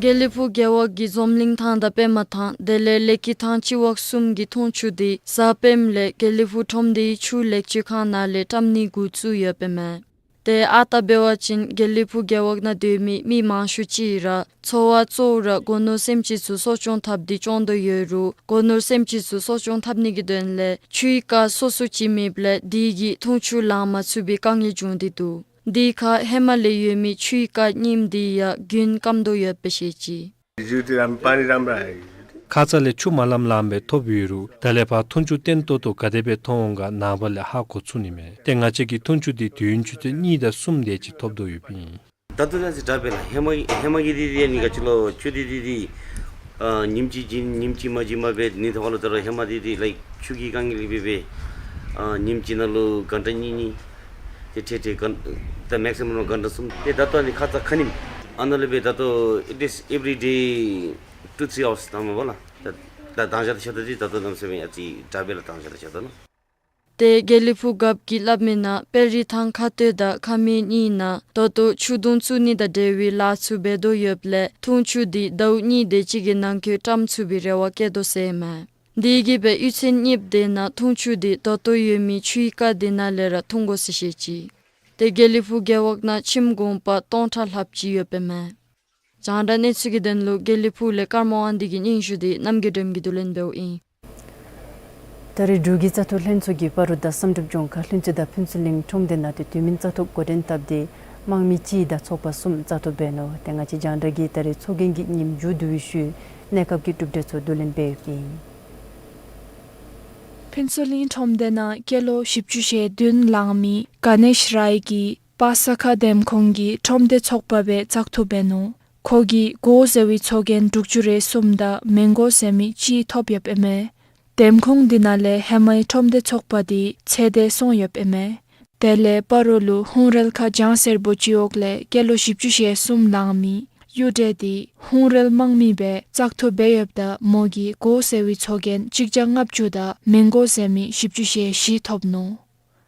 དགེ་ལེགས་ཕུག་རྒེད་འོག་གི་འཛོམས་གླིང་ཐང་དང་པདྨ་ཐང་དེ་ལས་ལེགས་སྐྱིད་ཐང་སྤྱི་འོག་གསུམ་གྱི་འཐུང་ཆུ་དེ་གཟའ་སྤེནམ་ལས་དགེ་ལེགས་ཕུག་ཁྲོམ་སྡེའི་ཆུ་ལེགས་བཅོས་ཁང་ནང་ལས་བཀྲམ་ནི་འགོ་བཙུགས་ཡོདཔ་ཨིན་མས། ཏེ་ཨ་རྟག་འབད་བ་ཅིན་དགེ་ལེགས་ཕུག་རྒེད་འོག་ནང་སྡོད་མི་མི་མང་ཤོས་ཅིག་ར་འཚོ་བ་གཙོ་བོ་ར་སྒོ་ནོར་སེམས་ཅན་ཚུ་གསོ་སྐྱོང་འཐབ་སྟེ་སྐྱོང་དོ་ཡོད་རུང་སྒོ་ནོར་སེམས་ཅན་ཚུ་གསོ་སྐྱོང་འཐབ་ནི་གི་དོན་ལས་ཆུའི་རྐ་སོ་སོ་ཅིག་མེདཔ་ལས་དེ་གིས་འཐུང་ཆུ་ལང་མ་ཚུགས་པའི་དཀའ་ངལ་བྱུང་སྟེ་འདུག། དེ་ཁར་ཧེ་མ་ལས་ཡོད་མི་ཆུའི་རྐ་རྙིངམ་དེ་ཡང་རྒྱུན་སྐམ་དོ་ཡོདཔ་སྦེ་བཤད་ཅི། ཁ་ཙ་ལས་ཆུ་མ་ལངམ་ལངམ་སྦེ་ཐོབ་ཡོད་རུང་ད་ལས་ཕར་འཐུང་ཆུ་བརྟན་ཏོག་ཏོ་ག་དེ་སྦེ་ཐོབ་འོང་ག་ནངས་པ་ལས་ཧ་གོ་ཚུགས་ནི་མས། ཏེ་ང་བཅས་ཀྱིས་འཐུང་ཆུ་དེ་དུས་ཡུན་ཆུ་ཚོད་གཉིས་དང་གསུམ་དེ་ཅིག་ཐོབ་དོ་ཡོདཔ་ཨིན། ད་ལྟོ་ནང་ཅིག་དྲག་པས་ལགས། ཧེ་མ་ཧེ་མ་གི་དེ་དེ་ནི་ག་ཅི་ལོ་ཆུ་དེ་དེ་དེ་ཨ་ཉིནམ་གཅིག་བྱིན་ཉིནམ་གཅིག་མ་བྱིན་མ་སྦེ་ནི་ཐོག་ལུ་ད་རུང་ཧེ་མ་དེ་དེ་ལགས་ཆུ་གི་དཀའ་ངལ་ལས་འབད་སྦེ་ཨ་ཉིནམ་གཅིག་ནང་ལུ་གྷན་ཊ་གཉིས་གཉིས་དེ་ཏེ་ཏེ་གྷན་ད་མེག་སི་མམ་གྷན་ཊ་གསུམ་ཏེ་ད་ལྟོ་ནི་ཁ་ཙ་ཁ་ཉིནམ་ཨ་ནཱ་ལས་འབད་ད་ལྟོ་it is every day two three hours ད་མ་པ་ལགས། ད་ད་དང་ཞག་ད་ཆ་ད་དེ་ད་ལྟོ་གནམ་མེད་ས་མེད་ཨ་ཙི་དྲག་པས་ལགས། དང་ཞག་ད་ཆ་ད་ལགས། ཏེ་དགེ་ལེགས་ཕུག་རྒཔོ་གིས་སླབ་མི་ནང་དཔལ་རི་ཐང་ཁ་སྟོད་དང་ཁ་སྨད་གཉིས་ནང་ད་ལྟོ་ཆུ་དུང་བཙུགས་ནི་དང་འབྲེལ་བའི་ལཱ་ཚུ་འབད་དོ་ཡོདཔ་ལས་འཐུང་ཆུ་འདི་ཟླཝ་གཉིས་དེ་ཅིག་གི་ནང་འཁོད་བཀྲམ་ཚུགས་པའི་རེ་བ་བསྐྱེད་དོ་ཟེར་ཨིན་མས། དེ་གིས་སྦེ་གཡུས་ཚན་གཉིས་པོ་དེ་ནང་འཐུང་ཆུ་འདི་ད་ལྟོ་ཡོད་མི་ཆུའི་རྐ་དེ་ནང་ལས་ར་འཐུང་དགོ་ཟེར་བཤད་ཅི། ཏེ་དགེ་ལེགས་ཕུག་རྒེད་འོག་ནང་ཁྱིམ་གུང་པ་སྟོང་ཕྲག་ལྷགཔ་ཅིག་ཡོདཔ་ཨིན་མས། རྒྱང་བསྒྲགས་གནས་ཚུལ་གྱི་དོན་ལུ་དགེ་ལེགས་ཕུག་ལས་ཀརྨ་དབང་འདུས་ཀྱི་སྙན་ཞུ་འདི་རྣམ་རྒྱལ་སྒྲོལམ་གྱིས་བསྡུ་ལེན་འབདཝ་ཨིན། ད་རེས་འབྲུག་གི་བཙག་འཐུ་ལྷན་ཚོགས་ཀྱིས་སྤ་རོ་དང་བསམ་གྲུབ་ལྗོངས་མཁར་ལྷུན་རྩེ་དང་ཕུན་ཚོགས་གླིང་ཁྲོམ་སྡེ་ནང་ཏེ་དུས་མིན་བཙག་འཐུ་འགོ་འདྲེན་འཐབ་སྟེ་དམངས་མི་གཅིག་དང་ཚོགས་པ་གསུམ་བཙག་འཐུ་འབད་ནུག། ཏེ་ང་བཅས་རྒྱང་བསྒྲགས་ཀྱིས་ད་རེས་ཚོགས་རྒྱན་གྱི་ཉིནམ་མཇུག་བསྡུ་བའི་ཤུལ་གནས་སྐབས་ཀྱི་གྲུབ་འབྲས་ཚུ་བསྡུ་ལེན་འབདཝ་ཨིན། ཕུན་ཚོགས་གླིང་ཁྲོམ་སྡེ་ནང་སྐྱེས་ལོ་བཞི་བཅུ་ཞེ་བདུན་ལང་མི་ག་ནེཤ་རའི་གིས་པ་ས་ཁ་འདེམས་ཁོངས་ཀྱི་ཁྲོམ་སྡེ་ཚོགས་པ་སྦེ་བཙག་འཐུ་འབད་ནུག། ཁོ་གིས་དགོ་ཟེར་བའི་ཚོགས་རྒྱན་དྲུག་ཅུ་རེ་གསུམ་དང་མི་དགོ་ཟེར་མི་གཅིག་ཐོབ་ཡོདཔ་ཨིན་མས། འདེམས་ཁོངས་འདི་ནང་ལས་ཧེ་མའི་ཁྲོམ་སྡེ་ཚོགས་པ་འདི་ཚེ་འདས་སོང་ཡོདཔ་ཨིན་མས། དེ་ལས་སྤ་རོ་ལུ་ཧུང་རལ་ཁ་ལྗང་སེར་པོ་སྤྱི་འོག་ལས་སྐྱེས་ལོ་བཞི་བཅུ་ཞེ་གསུམ་ལང་མི་གཡུ་སྒྲོན་འདི་ཧུང་རལ་དམངས་མི་སྦེ་བཙག་འཐུ་འབད་ཡོདཔ་ད་མོ་གིས་དགོ་ཟེར་བའི་ཚོགས་རྒྱན་གཅིག་བརྒྱ་ལྔ་བཅུ་དང་མི་དགོ་ཟེར་མི་བཞི་བཅུ་ཞེ་བཞི་ཐོབ་ནུག།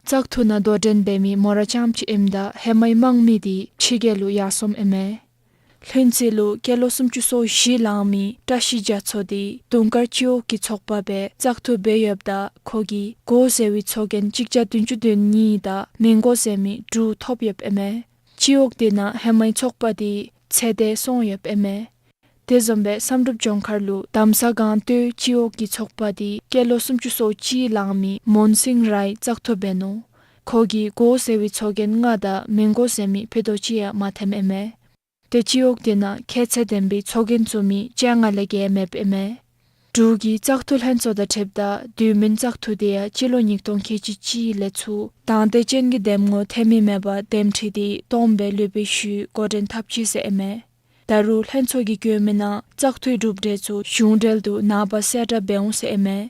བཙག་འཐུ་ནང་དོ་འགྲན་འབད་མི་མོ་ར་རྐྱངམ་ཅིག་ཨིནམ་ད་ཧེ་མའི་དམངས་མི་འདི་ཕྱི་རྒྱལ་ལུ་ཡར་སོངམ་ཨིན་མས། ལྷུན་རྩེ་ལུ་སྐྱེས་ལོ་སུམ་ཅུ་སོ་བཞི་ལང་མི་བཀྲ་ཤིས་རྒྱ་མཚོ་འདི་དུང་དཀར་སྤྱི་འོག་གི་ཚོགས་པ་སྦེ་བཙག་འཐུ་འབད་ཡོདཔ་ད་ཁོ་གིས་དགོ་ཟེར་བའི་ཚོགས་རྒྱན་གཅིག་བརྒྱ་བདུན་ཅུ་དོན་གཉིས་དང་མི་དགོ་ཟེར་མི་དྲུག་ཐོབ་ཡོདཔ་ཨིན་མས། སྤྱི་འོག་དེ་ནང་ཧེ་མའི་ཚོགས་པ་འདི་ཚེ་འདས་སོང་ཡོདཔ་ཨིན་མས། དེ་བཟུམ་སྦེ་བསམ་གྲུབ་ལྗོངས་མཁར་ལུ་དམ་ས་སྒང་སྟོད་སྤྱི་འོག་གི་ཚོགས་པ་འདི་སྐྱེས་ལོ་སུམ་ཅུ་སོ་གཅིག་ལང་མི་མོན་སིང་རའི་བཙག་འཐུ་འབད་ནུག། ཁོ་གིས་དགོ་ཟེར་བའི་ཚོགས་རྒྱན་ལྔ་དང་མི་དགོ་ཟེར་མི་ཕྱེད་དོ་ཅིག་ཡང་མ་ཐེམ་ཨིན་མས། ཏེ་སྤྱི་འོག་དེ་ནང་ཁྱད་ཚད་ལྡན་པའི་ཚོགས་རྒྱན་བཙུགས་མི་བཅོ་ལྔ་ལས་བརྒལ་མེདཔ་ཨིན་མས། འབྲུག་གི་བཙག་འཐུ་ལྷན་ཚོགས་དང་འཁྲིལཝ་ད་དུས་མིན་བཙག་འཐུ་དེ་ཡང་སྤྱི་ལོ་ཉིས་སྟོང་ཁལ་གཅིག་གཅིག་ལས་ཚུར་དང་འདོད་ཅན་གྱི་འདེམས་ངོ་འཐོན་མི་མེད་པར་འདེམས་ཁྲི་དེ་སྟོངམ་སྦེ་ལུས་པའི་ཤུལ་འགོ་འདྲེན་འཐབ་ཅི་ཟེར་ཨིན་མས། ད་རུང་ལྷན་ཚོགས་ཀྱིས་བཀོད་མི་ནང་བཙག་འཐུའི་གྲུབ་འབྲས་ཚུ་གཞུང་འབྲེལ་དུ་ནངས་པ་གསལ་བསྒྲགས་འབད་འོང་ཟེར་ཨིན་མས།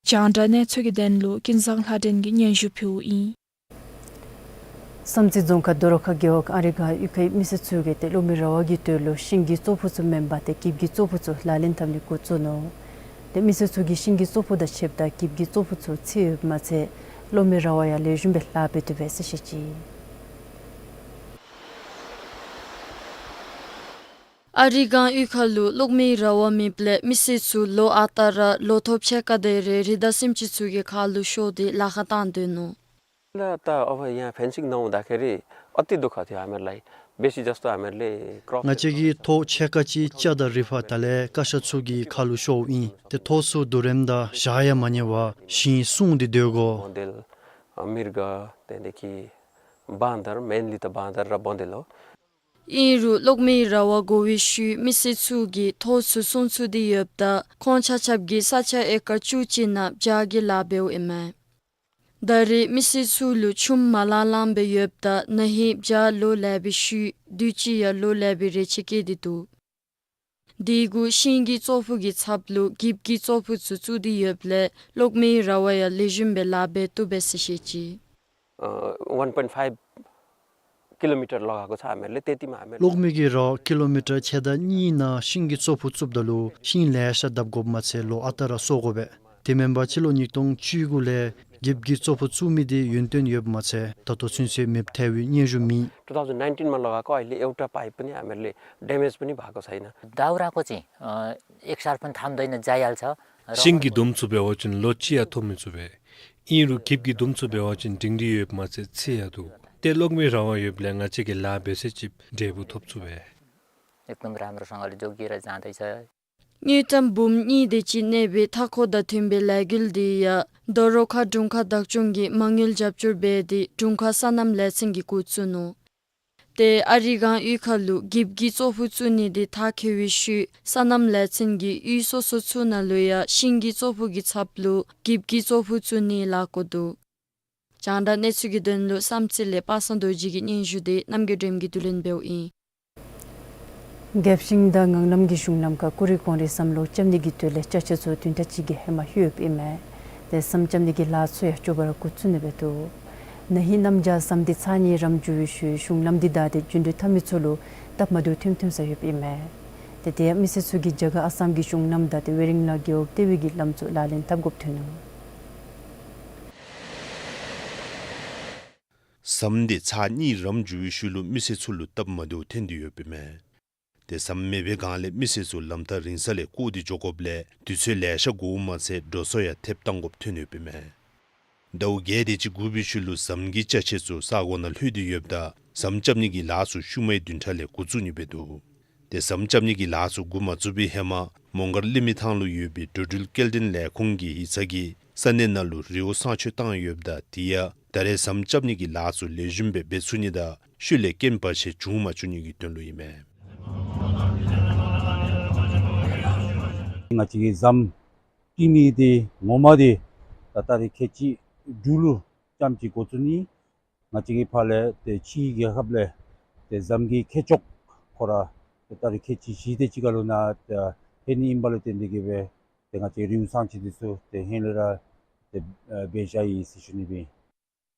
རྒྱང་བསྒྲགས་གནས་ཚུལ་གྱི་དོན་ལུ་ཀུན་བཟང་ལྷ་སྒྲོན་གྱིས་སྙན་ཞུ་ཕུལཝ་ཨིན། བསམ་རྩེ་རྫོང་ཁག་རྡོ་རོ་ཁ་རྒེད་འོག་ཨ་རི་སྒང་གཡུས་ཁའི་མི་སེར་ཚུ་གིས་ཏེ་གློག་མེ་ར་བ་གི་དོན་ལུ་ཤིང་གི་ཙོག་ཕུ་ཚུ་མེན་པར་ཏེ་གྱིབ་ཀྱི་ཙོག་ཕུ་ཚུ་ལག་ལེན་འཐབ་ནི་འགོ་བཙུགས་ནུག། ཏེ་མི་སེར་ཚུ་གིས་ཤིང་གི་ཙོག་ཕུ་དང་ཕྱདཔ་ད་གྱིབ་ཀྱི་ཙོག་ཕུ་ཚུ་ཚིག་ཡོདཔ་མ་ཚད་གློག་མེ་ར་བ་ཡང་ལེགས་ཤོམ་སྦེ་ལཱ་འབད་བཏུབ་པས་ཟེར་བཤད་ཅི། ཨ་རི་སྒང་གཡུས་ཁ་ལུ་གློག་མེ་ར་བ་མེདཔ་ལས་མི་སེར་ཚུ་ལོ་ཨ་རྟག་ར་ལོ་ཐོག་ཕྱེད་ཀ་དེ་རེ་རི་དྭགས་སེམས་ཅན་ཚུ་གི་ཁ་ལུ་ཤོར་ཏེ་ལཱ་ཁག་བཏང་སྡོད་ནུག། ལགས་ད་ཨོ་བ་ཡང་ཕེན་སིང་ནང་ད་ཁེ་རེ་ཨ་ཏི་དུ་ཁ་ཐི་ཨ་མེར་ལའི་བེ་སི་ཇཱསྟ་ཨ་མེར་ལེ་ཀྲོག། ང་བཅས་ཀྱི་ཐོག་ཕྱེད་ཀ་ཅིག་ལྕགས་དང་རི་ཕག་དང་ལས་ཀ་ཤ་ཚུ་གི་ཁ་ལུ་ཤོརཝ་ཨིན། ཏེ་ཐོག་ཚུ་བསྡུ་རནམ་ད་ཞག་ཡང་མ་ཉལ་བར་ཤིང་སྲུང་སྟེ་སྡོད་དགོ། བོང་དེལ་མིར་ག་ཏེ་དེ་གི་བང་དར་མེན་ལི་ད་བང་དར་ར་བོང་དེལ་ལོ། ཨིན་རུང་གློག་མེ་ར་བ་དགོ་པའི་ཤུལ་མི་སེར་ཚུ་གིས་ཐོག་ཚུ་སྲུང་ཚུགས་ཏེ་ཡོདཔ་ད་ཁོང་ཆ་ཁྱབ་ཀྱིས་ས་ཆ་ཨེ་ཀར་བཅུ་གཅིག་ནང་བྱཱ་གི་ལཱ་འབདཝ་ཨིན་མས། ད་རེས་མི་སེར་ཚུ་ལུ་ཆུམ་མ་ལང་ལངམ་སྦེ་ཡོདཔ་ད་ན་ཧིང་བྱཱ་ལོ་ལེགས་པའི་ཤུལ་དུས་ཅི་ཡང་ལོ་ལེགས་པའི་རེ་ཆེ་བསྐྱེད་དེ་འདུག། དེ་གུ་ཤིང་གི་ཙོག་ཕུ་གི་ཚབ་ལུ་གྱིབ་ཀྱི་ཙོག་ཕུ་ཚུ་བཙུགས་ཏེ་ཡོདཔ་ལས་གློག་མེ་ར་བ་ཡང་ལེགས་ཤོམ་སྦེ་ལཱ་འབད་བཏུབ་པས་ཟེར་བཤད་ཅི། ཨ་ཝན་པོའིནཊ་ཕའིབ་ཀི་ལོ་མི་ཊར་ལོགས་ཁར་གོ་ཚ་མེར་ལེ་ཏེ་ཏི་མ་མེར་ལེ། གློག་མེ་གི་ར་ཀི་ལོ་མི་ཊར་ཕྱེད་དང་གཉིས་ནང་ཤིང་གི་ཙོག་ཕུ་བཙུགསཔ་ད་ལུ་ཤིང་ལེ་ཤ་བརྡབ་དགོཔ་མ་ཚད་ལོ་ཨ་རྟག་ར་གསོ་དགོ་པས། དེ་མེན་པར་སྤྱི་ལོ་ཉིས་སྟོང་བཅུ་དགུ་ལས་གྱིབ་ཀྱི་ཙོག་ཕུ་བཙུགས་མི་དེ་ཡུན་བརྟན་ཡོདཔ་མ་ཚད་ད་ལྟོ་ཚུན་ཚོད་མེདཔ་ཐལ་བའི་སྙན་ཞུ་མེད། ཊུ་ཐའུ་ཛེནཌ་ནའིན་ཊིན་མ་ལོགས་ཁར་གོ་ཨའི་ལེ་ཨེའུ་ཊ་པའིབ་པུ་ནི་ཨ་མེར་ལེ་ཌེ་མེཇ་པུ་ནི་བ་གོ་ཚ་ཨིན་ན། ད་རུང་ར་གོ་ཅི་ཨ་ཨེག་ཤར་ཕུན་ཐམ་དོ་ཨིན་ན་ཛ་ཡལ་ཚ། ཤིང་གི་དུམ་ཚུ་འབད་བ་ཅིན་ལོ་གཅིག་ཡང་ཐོབ་མི་ཚུགས་པས། ཨིན་རུང་གྱིབ་ཀྱི་དུམ་ཚུ་འབད་བ་ཅིན་འབྲིང་རིང་ཡོདཔ་མ་ཚད་ཚིག་ཡང་འདུག། ཏེ་གློག་མེ་ར་བ་ཡོདཔ་ལས་ང་བཅས་ཀྱིས་ལཱ་འབད་ཚད་ཅིག་འབྲས་བུ་ཐོབ་ཚུགས་པས། ཨེག་དམ་རམ་རོ་ཧྲང་ལུ་འགྱོ་གི་ར་ཛན་ཏེ་ཚ། དངུལ་ཀྲམ་འབུམ་གཉིས་དེ་ཅིག་གནས་པའི་མཐའ་འཁོར་དང་མཐུན་པའི་ལས་འགུལ་དེ་ཡང་རྡོ་རོ་ཁ་དྲུང་ཁག་བདག་སྐྱོང་གིས་མ་དངུལ་རྒྱབ་སྐྱོར་འབད་དེ་དྲུང་ཁག་སོ་ནམ་ལས་ཚན་གྱིས་འགོ་བཙུགས་ནུག། ཏེ་ཨ་རི་སྒང་གཡུས་ཁ་ལུ་གྱིབ་ཀྱི་ཙོག་ཕུ་བཙུགས་ནི་དེ་མཐར་འཁྱོལ་བའི་ཤུལ་སོ་ནམ་ལས་ཚན་གྱིས་གཡུས་སོ་སོ་ཚུ་ནང་ལུ་ཡང་ཤིང་གི་ཙོག་ཕུ་གི་ཚབ་ལུ་གྱིབ་ཀྱི་ཙོག་ཕུ་བཙུགས་ནིའི་ལཱ་འགོ་འདུག། རྒྱང་བསྒྲགས་གནས་ཚུལ་གྱི་དོན་ལུ་བསམ་རྩེ་ལས་པ་སངས་རྡོ་རྗེ་གི་སྙན་ཞུ་དེ་རྣམ་རྒྱལ་སྒྲོལམ་གྱིས་བསྡུ་ལེན་འབདཝ་ཨིན། རྒྱལ་ཞིང་དང་ངང་ལམ་གྱི་གཞུང་ལམ་ཁར་ཀུ་རེ་གོང་རིམ་བསམ་བློ་རྐྱབ་ནི་གི་དོན་ལས་ཅ་ཆས་ཚུ་བདུན་ཕྲག་གཅིག་གི་ཧེ་མ་ལྷོདཔ་ཨིན་མས། ཏེ་བསམ་རྐྱབ་ནི་གི་ལཱ་ཚུ་ཡང་མགྱོགས་པ་ར་འགོ་བཙུགས་ནི་འབད་འདུག། ན་ཧིང་གནམ་བྱཱར་ཟམ་དེ་ཚར་གཉིས་རམ་འགྱོ་བའི་ཤུལ་གཞུང་ལམ་དེ་བདའ་སྟེ་རྒྱུན་འགྲུལ་འཐབ་མི་ཚུ་ལུ་སྟབས་མ་བདེཝ་ཐོན་ཐོན་ས་ཡོདཔ་ཨིན་མས། ཏེ་དེ་ཡང་མི་སེར་ཚུ་གིས་རྒྱ་གར་ཨ་སམ་གྱི་གཞུང་ལམ་དང་ཏེ་ཝེ་རིང་ལ་རྒེད་འོག་ལྟེ་བའི་གི་ལམ་ཚུ་ལག་ལེན་འཐབ་དགོཔ་ཐོན་ནུག། ཟམ་དེ་ཚར་གཉིས་རམ་འགྱོ་བའི་ཤུལ་ལུ་མི་སེར་ཚུ་ལུ་སྟབས་མ་བདེཝ་ཐོན་ཏེ་ཡོདཔ་ཨིན་མས། ཏེ་ཟམ་མེད་པའི་སྒང་ལས་མི་སེར་ཚུ་ལམ་ཐག་རིང་ས་ལས་བསྐོར་ཏེ་འགྱོ་དགོཔ་ལས་དུས་ཚོད་ལེ་ཤ་འགོརཝ་མ་ཚད་འགྲོ་སོང་ཡང་ཐེབས་བཏང་དགོཔ་ཐོན་ཡོདཔ་ཨིན་མས། ཟླཝ་བརྒྱད་དེ་ཅིག་འགོར་བའི་ཤུལ་ལུ་ཟམ་གྱི་ཅ་ཆས་ཚུ་ས་གོ་ནང་ལྷོད་དེ་ཡོདཔ་ད་ཟམ་རྐྱབ་ནི་གི་ལཱ་ཚུ་ཤུལ་མའི་བདུན་ཕྲག་ལས་འགོ་བཙུགས་ནི་སྦེ་འདུག། ཏེ་ཟམ་རྐྱབ་ནི་གི་ལཱ་ཚུ་འགོ་མ་བཙུགས་པའི་ཧེ་མ་མོང་སྒར་གླིང་མི་ཐང་ལུ་ཡོད་པའི་འགྲོ་འགྲུལ་སྐྱེལ་འདྲེན་ལས་ཁུངས་ཀྱི་ཡིག་ཚང་གིས་ས་གནས་ནང་ལུ་རི་བོ་བསང་མཆོད་བཏང་ཡོདཔ་ད་དེ་ཡང་ད་རེས་ཟམ་རྐྱབ་ནི་གི་ལཱ་ཚུ་ལེགས་ཤོམ་སྦེ་འབད་ཚུགས་ནི་དང་ཤུལ་ལས་རྐྱེན་བར་ཆད་བྱུང་མ་བཅུག་ནི་གི་དོན་ལུ་ཨིན་མས། ང་བཅས་ཀྱིས་ཟམ་བཏིང་ནི་འདི་ངོ་མ་འདི་ད་ཏ་རིག་ཁལ་གཅིག་དྲུག་ལུ་ཙམ་ཅིག་འགོ་བཙུགས་ནི། ང་བཅས་ཀྱི་ཕར་ལས་ཏེ་ཕྱིའི་རྒྱལ་ཁབ་ལས་ཏེ་ཟམ་གྱི་མཁས་མཆོག་ཁོ་ར་ཏེ་ཏ་རིག་ཁལ་གཅིག་བཞི་དེ་ཅིག་ཁར་ལུ་ནཱ་ཏེ་ལྷོད་ནི་ཨིན་པ་ལུ་བརྟེན་ཏེ་གིས་སྦེ་ཏེ་ང་བཅས་རི་བོ་བསང་མཆོད་འདི་ཚུ་ཏེ་ཧེ་ལས་ར་ཏེ་འབད་བཞག་ཡི་ཟེར་ཞུ་ནི་སྦེ་ཨིན།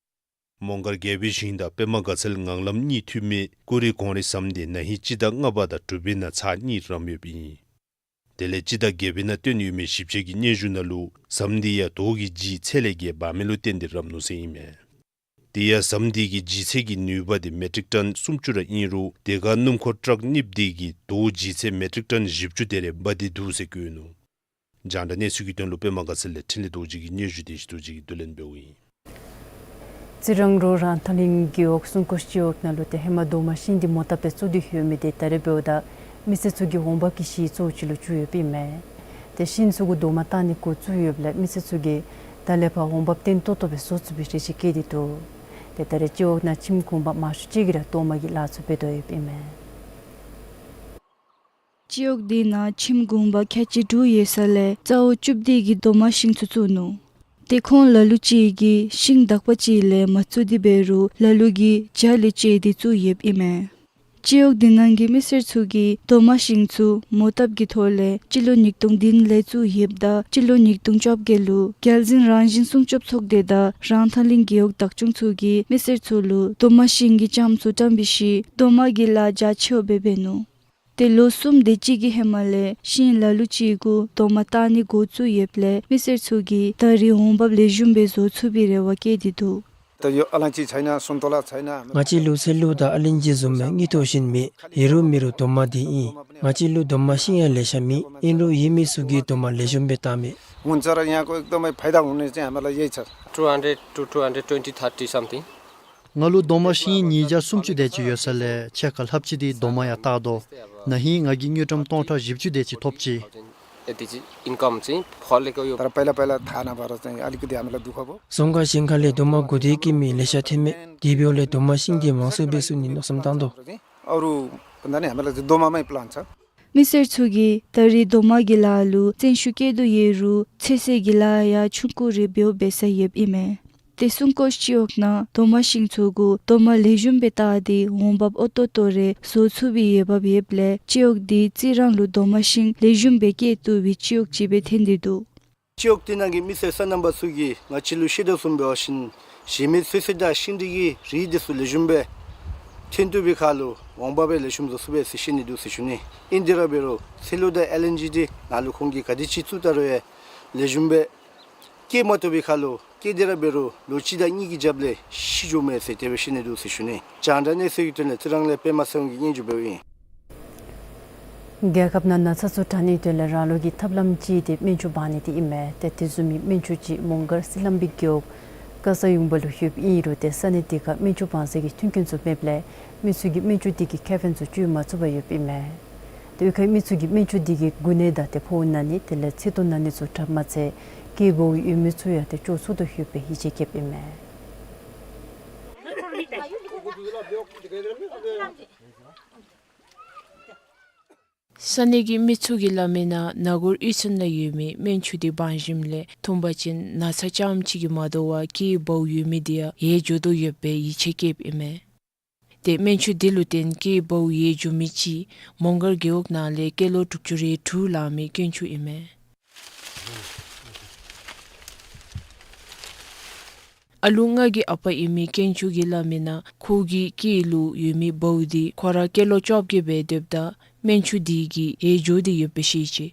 མོང་སྒར་རྒྱལ་པོའི་ཞིང་དང་པདྨ་དགའ་ཚལ་ངང་ལམ་གཉིས་མཐུད་མི་ཀུ་རི་གོང་རི་ཟམ་དེ་ན་ཧིང་སྤྱི་ཟླ་ལྔ་པ་དང་དྲུག་པའི་ནང་ཚར་གཉིས་རམ་ཡོདཔ་ཨིན། དེ་ལས་སྤྱི་ཟླ་བརྒྱད་པའི་ནང་བཏོན་ཡོད་མི་ཞིབ་དཔྱད་ཀྱི་སྙན་ཞུ་ནང་ལུ་ཟམ་དེ་ཡང་དོས་ཀྱི་ལྗིད་ཚད་ལས་བརྒལ་འབག་མི་ལུ་བརྟེན་ཏེ་རམ་ནུག་ཟེར་ཨིན་མས། དེ་ཡང་ཟམ་དེ་གི་ལྗིད་ཚད་ཀྱི་ནུས་པ་དེ་མེ་ཊིག་ཊོན་སུམ་ཅུ་ར་ཨིན་རུང་དེ་ཁར་སྣུམ་འཁོར་ཊཱག་གཉིས་དེ་གིས་དོས་ལྗིད་ཚད་མེ་ཊིག་ཊོན་བཞི་བཅུ་དེ་རེ་འབག་སྟེ་འདུག་ཟེར་བཀོད་ནུག། རྒྱང་བསྒྲགས་གནས་ཚུལ་གྱི་དོན་ལུ་པདྨ་དགའ་ཚལ་ལས་འཕྲིན་ལས་རྡོ་རྗེ་གི་སྙན་ཞུ་དེ་ཞུ་རྡོ་རྗེ་གིས་བསྡུ་ལེན་འབདཝ་ཨིན། རྩི་རང་རོང་རང་ཐང་གླིང་རྒེད་འོག་སྲུང་སྐྱོབ་སྤྱི་འོག་ནང་ལུ་ཏེ་ཧེ་མ་རྡོག་མ་ཤིང་འདི་མོ་བཏབ་སྦེ་བཙུགས་ཏེ་ཡོད་མི་དེ་ད་རེས་འབདཝ་ད་མི་སེར་ཚུ་གི་འོང་འབབ་ཀྱི་གཞི་གཙོ་བོ་ཅིག་ལུ་གྱུར་ཡོདཔ་ཨིན་མས། ཏེ་ཤིང་ཚུ་གུ་རྡོག་མ་བཏགས་ནི་འགོ་བཙུགས་ཡོདཔ་ལས་མི་སེར་ཚུ་གིས་ད་ལས་ཕར་འོང་འབབ་བརྟན་ཏོག་ཏོ་སྦེ་བཟོ་ཚུགས་པའི་རེ་ཆེ་བསྐྱེད་དེ་འདུག། ཏེ་ད་རེས་སྤྱི་འོག་ནང་ཁྱིམ་གུང་པ་མང་ཤོས་ཅིག་གིས་ར་རྡོག་མ་གི་ལཱ་ཚུ་འབད་དོ་ཡོདཔ་ཨིན་མས། སྤྱི་འོག་འདི་ནང་ཁྱིམ་གུང་པ་ཁལ་གཅིག་དྲུག་ཡོད་ས་ལས་རྩ་བོ་བཅུ་བདུན་གྱིས་རྡོག་མ་ཤིང་ཚུ་བཙུགས་ནུག། ཏེ་ཁོང་ལ་ལུ་ཅིག་གིས་ཤིང་དག་པ་ཅིག་ལས་མ་བཙུགས་ཏེ་འབད་རུང་ལ་ལུ་གིས་ཇ་ལས་བཅད་དེ་བཙུགས་ཡོདཔ་ཨིན་མས། སྤྱི་འོག་འདི་ནང་གི་མི་སེར་ཚུ་གིས་རྡོག་མ་ཤིང་ཚུ་མོ་བཏབ་ཀྱི་ཐོག་ལས་སྤྱི་ལོ་ཉིས་སྟོང་བདུན་ལས་བཙུགས་ཡོདཔ་ད་སྤྱི་ལོ་ཉིས་སྟོང་བཅོ་བརྒྱད་ལུ་རྒྱལ་འཛིན་རང་བཞིན་སྲུང་སྐྱོབ་ཚོགས་སྡེ་དང་རང་ཐང་གླིང་རྒེད་འོག་བདག་སྐྱོང་ཚུ་གིས་མི་སེར་ཚུ་ལུ་རྡོག་མ་ཤིང་གི་ལྕངམ་ཚུ་བཀྲམ་པའི་ཤུལ་རྡོག་མ་གི་ལཱ་རྒྱ་ཆེཝ་སྦེ་འབད་ནུག། ཏེ་ལོ་གསུམ་དེ་ཅིག་གི་ཧེ་མ་ལས་ཤིང་ལ་ལུ་ཅིག་གུ་རྡོག་མ་བཏགས་ནི་འགོ་བཙུགས་ཡོདཔ་ལས་མི་སེར་ཚུ་གིས་ད་རིས་འོང་འབབ་ལེགས་ཤོམ་སྦེ་བཟོ་ཚུགས་པའི་རེ་བ་བསྐྱེད་དེ་འདུག། ད་ཡོ་ཨ་ལང་ཅི་ཆའི་ན་སུན་ཏོ་ལ་ཆའི་ན། ང་བཅས་ལུ་ཚལ་ལུ་དང་ཨ་ལིང་ཅི་བཟུམ་མའི་དངུལ་ཐོག་ཤིང་མེད། ཡོད་རུང་མེད་རུང་རྡོག་མ་འདི་ཨིན། ང་བཅས་ལུ་རྡོག་མ་ཤིང་ཡང་ལེ་ཤ་མེད། ཨིན་རུང་ཡོད་མི་ཚུ་གིས་རྡོག་མ་ལེགས་ཤོམ་སྦེ་བཏགས་མས། ངོ་མཚར་ཡང་ཁོ་ཨེག་དམ་ཕའི་ད་འོང་ནི་ཅིག་ཨ་མ་ལ་ཡེ་ཆ། Two hundred to two hundred twenty, thirty something. ང་ལུ་རྡོག་མ་ཤིང་ཉིས་བརྒྱ་སུམ་ཅུ་དེ་ཅིག་ཡོད་ས་ལས་ཕྱེད་ཀ་ལྷགཔ་ཅིག་འདི་རྡོག་མ་ཡང་བཏགས་དོ། ན་ཧིང་ང་གིས་དངུལ་ཀྲམ་སྟོང་ཕྲག་བཞི་བཅུ་དེ་ཅིག་ཐོབ་ཅི། यति चाहिँ इन्कम चाहिँ फलेको यो। तर पहिला पहिला थाहा नभएर चाहिँ अलिकति हामीलाई दुःख भयो। བཟུང་ཁར་ཞིང་ཁ་ལས་རྡོག་མ་དགོ་སྟེ་སྐྱེ་མི་ལེ་ཤ་ཐོན་མས། དེ་འབདཝ་ལས་རྡོག་མ་ཤིང་འདི་མང་སུ་སྦེ་བཙུགས་ནི་མནོ་བསམ་བཏང་དོ། अरू भन्दा नि हामीलाई चाहिँ दोमामै प्लान छ। མི་སེར་ཚུ་གིས་ད་རིས་རྡོག་མ་གི་ལཱ་ལུ་བརྩོན་ཤུགས་བསྐྱེད་དོ་ཡོད་རུང་ཚོད་བསྲེ་གི་ལཱ་ཡང་ཆུང་ཀུ་རེ་འབདཝ་འབད་ས་ཡོདཔ་ཨིན་མས། ཏེ་སྲུང་སྐྱོབ་སྤྱི་འོག་ནང་རྡོག་མ་ཤིང་ཚུ་གུ་རྡོག་མ་ལེགས་ཤོམ་སྦེ་བཏགས་ཏེ་འོང་འབབ་ཨོ་ཏོ་ཏོ་རེ་བཟོ་ཚུགས་པའི་འོས་འབབ་ཡོདཔ་ལས་སྤྱི་འོག་འདི་རྩི་རང་ལུ་རྡོག་མ་ཤིང་ལེགས་ཤོམ་སྦེ་སྐྱེ་བཏུབ་པའི་སྤྱི་འོག་ཅིག་སྦེ་ཐོན་ཏེ་འདུག། སྤྱི་འོག་འདི་ནང་གི་མི་སེར་སོ་ནམ་པ་ཚུ་གིས་ང་བཅས་ལུ་ཤེས་དོ་བཟུམ་འབད་བ་ཅིན་གཞན་མི་ཚོད་བསྲེ་དང་ཤིང་འབྲས་ཀྱི་རིགས་འདི་ཚུ་ལེགས་ཤོམ་སྦེ་ཐོན་བཏུབ་པའི་ཁར་ལུ་འོང་འབབ་སྦེ་ལེགས་ཤོམ་བཟོ་ཚུགས་པས་ཟེར་བཤད་ནི་འདུག་ཟེར་ཞུ་ནི། ཨིན་དེ་ར་འབད་རུང་ཚལ་ལུ་དང་ཨེལ་ཨེན་ཇི་འདི་ནང་ལུ་ཁོང་གིས་ག་དེ་ཅིག་བཙུགས་ད་རུང་ཡང་ལེགས་ཤོམ་སྦེ་སྐྱེ་མ་བཏུབ་པའི་ཁར་ལུ་སྐྱེ་དེ་ར་འབད་རུང་ལོ་གཅིག་དང་གཉིས་ཀྱི་རྒྱབ་ལས་ཤི་འགྱོཝ་མས་ཟེར་དེ་སྦེ་བཤད་ནི་འདུག་ཟེར་ཞུ་ནི། རྒྱང་བསྒྲགས་གནས་ཚུལ་གྱི་དོན་ལས་རྩི་རང་ལས་པདྨ་ཚེ་དབང་གིས་སྙན་ཞུ་འབདཝ་ཨིན། རྒྱལ་ཁབ་ནང་ན་ཚ་ཚུ་དྲག་ནིའི་དོན་ལས་རང་ལུགས་ཀྱི་ཐབས་ལམ་ཅིག་དེ་སྨན་ཆུ་སྦང་ནི་དེ་ཨིན་མས། ཏེ་དེ་བཟུམ་མའི་སྨན་ཆུ་ཅིག་མོང་སྒར་སི་ལམ་བི་རྒེད་འོག་ཀ་ས་ཡུང་པ་ལུ་ཡོདཔ་ཨིན་རུང་ཏེ་ས་གནས་དེ་ཁར་སྨན་ཆུ་སྦང་ས་གི་མཐུན་རྐྱེན་ཚུ་མེདཔ་ལས་མི་ཚུ་གིས་སྨན་ཆུ་དེ་གི་ཁེ་ཕན་ཚུ་སྤྱོད་མ་ཚུགས་པར་ཡོདཔ་ཨིན་མས། ཏེ་ཡུལ་ཁའི་མི་ཚུ་གིས་སྨན་ཆུ་དེ་གིས་འགོ་ནད་དང་ཏེ་ཕོཝ་ན་ནི་དེ་ལས་ཚིགས་ཏོ་ན་ནི་ཚུ་དྲགཔ་མ་ཚད་སྐྱེས་བུ་ཡོད་མི་ཚུ་ཡང་ཏེ་སྐྱོ་ཚུགས་དོ་ཡོདཔ་སྦེ་ཡིད་ཆེས་བསྐྱེདཔ་ཨིན་མས། ས་གནས་ཀྱི་མི་ཚུ་གིས་སླབ་མི་ནང་ན་གུར་གཡུས་ཚན་ལུ་ཡོད་མི་སྨན་ཆུ་དེ་སྦང་ཞིནམ་ལས་འཐུང་པ་ཅིན་ན་ཚ་རྐྱངམ་ཅིག་གིས་མ་དོ་བར་སྐྱེས་བུ་ཡོད་མི་དེ་ཡང་ཡལ་འགྱོ་དོ་ཡོདཔ་སྦེ་ཡིད་ཆེས་བསྐྱེདཔ་ཨིན་མས། ཏེ་སྨན་ཆུ་དེ་ལུ་བརྟེན་སྐྱེས་བུ་ཡལ་འགྱོ་མི་ཅིག་མོང་སྒར་རྒེད་འོག་ནང་ལས་སྐྱེས་ལོ་དྲུག་ཅུ་རེ་དྲུག་ལང་མི་དཀོན་མཆོག་ཨིན་མས། ཨ་ལུ་ལྔ་གི་ཨ་པ་ཨིན་མི་དཀོན་མཆོག་གིས་སླབ་མི་ནང་ཁོ་གི་སྐེ་ལུ་ཡོད་མི་བའུ་དེ་ཁོ་ར་སྐྱེས་ལོ་བཅོ་བརྒྱད་སྦེ་སྡོདཔ་ད་སྨན་ཆུ་དེ་གིས་ཡལ་འགྱོ་སྟེ་ཡོདཔ་སྦེ་བཤད་ཅི།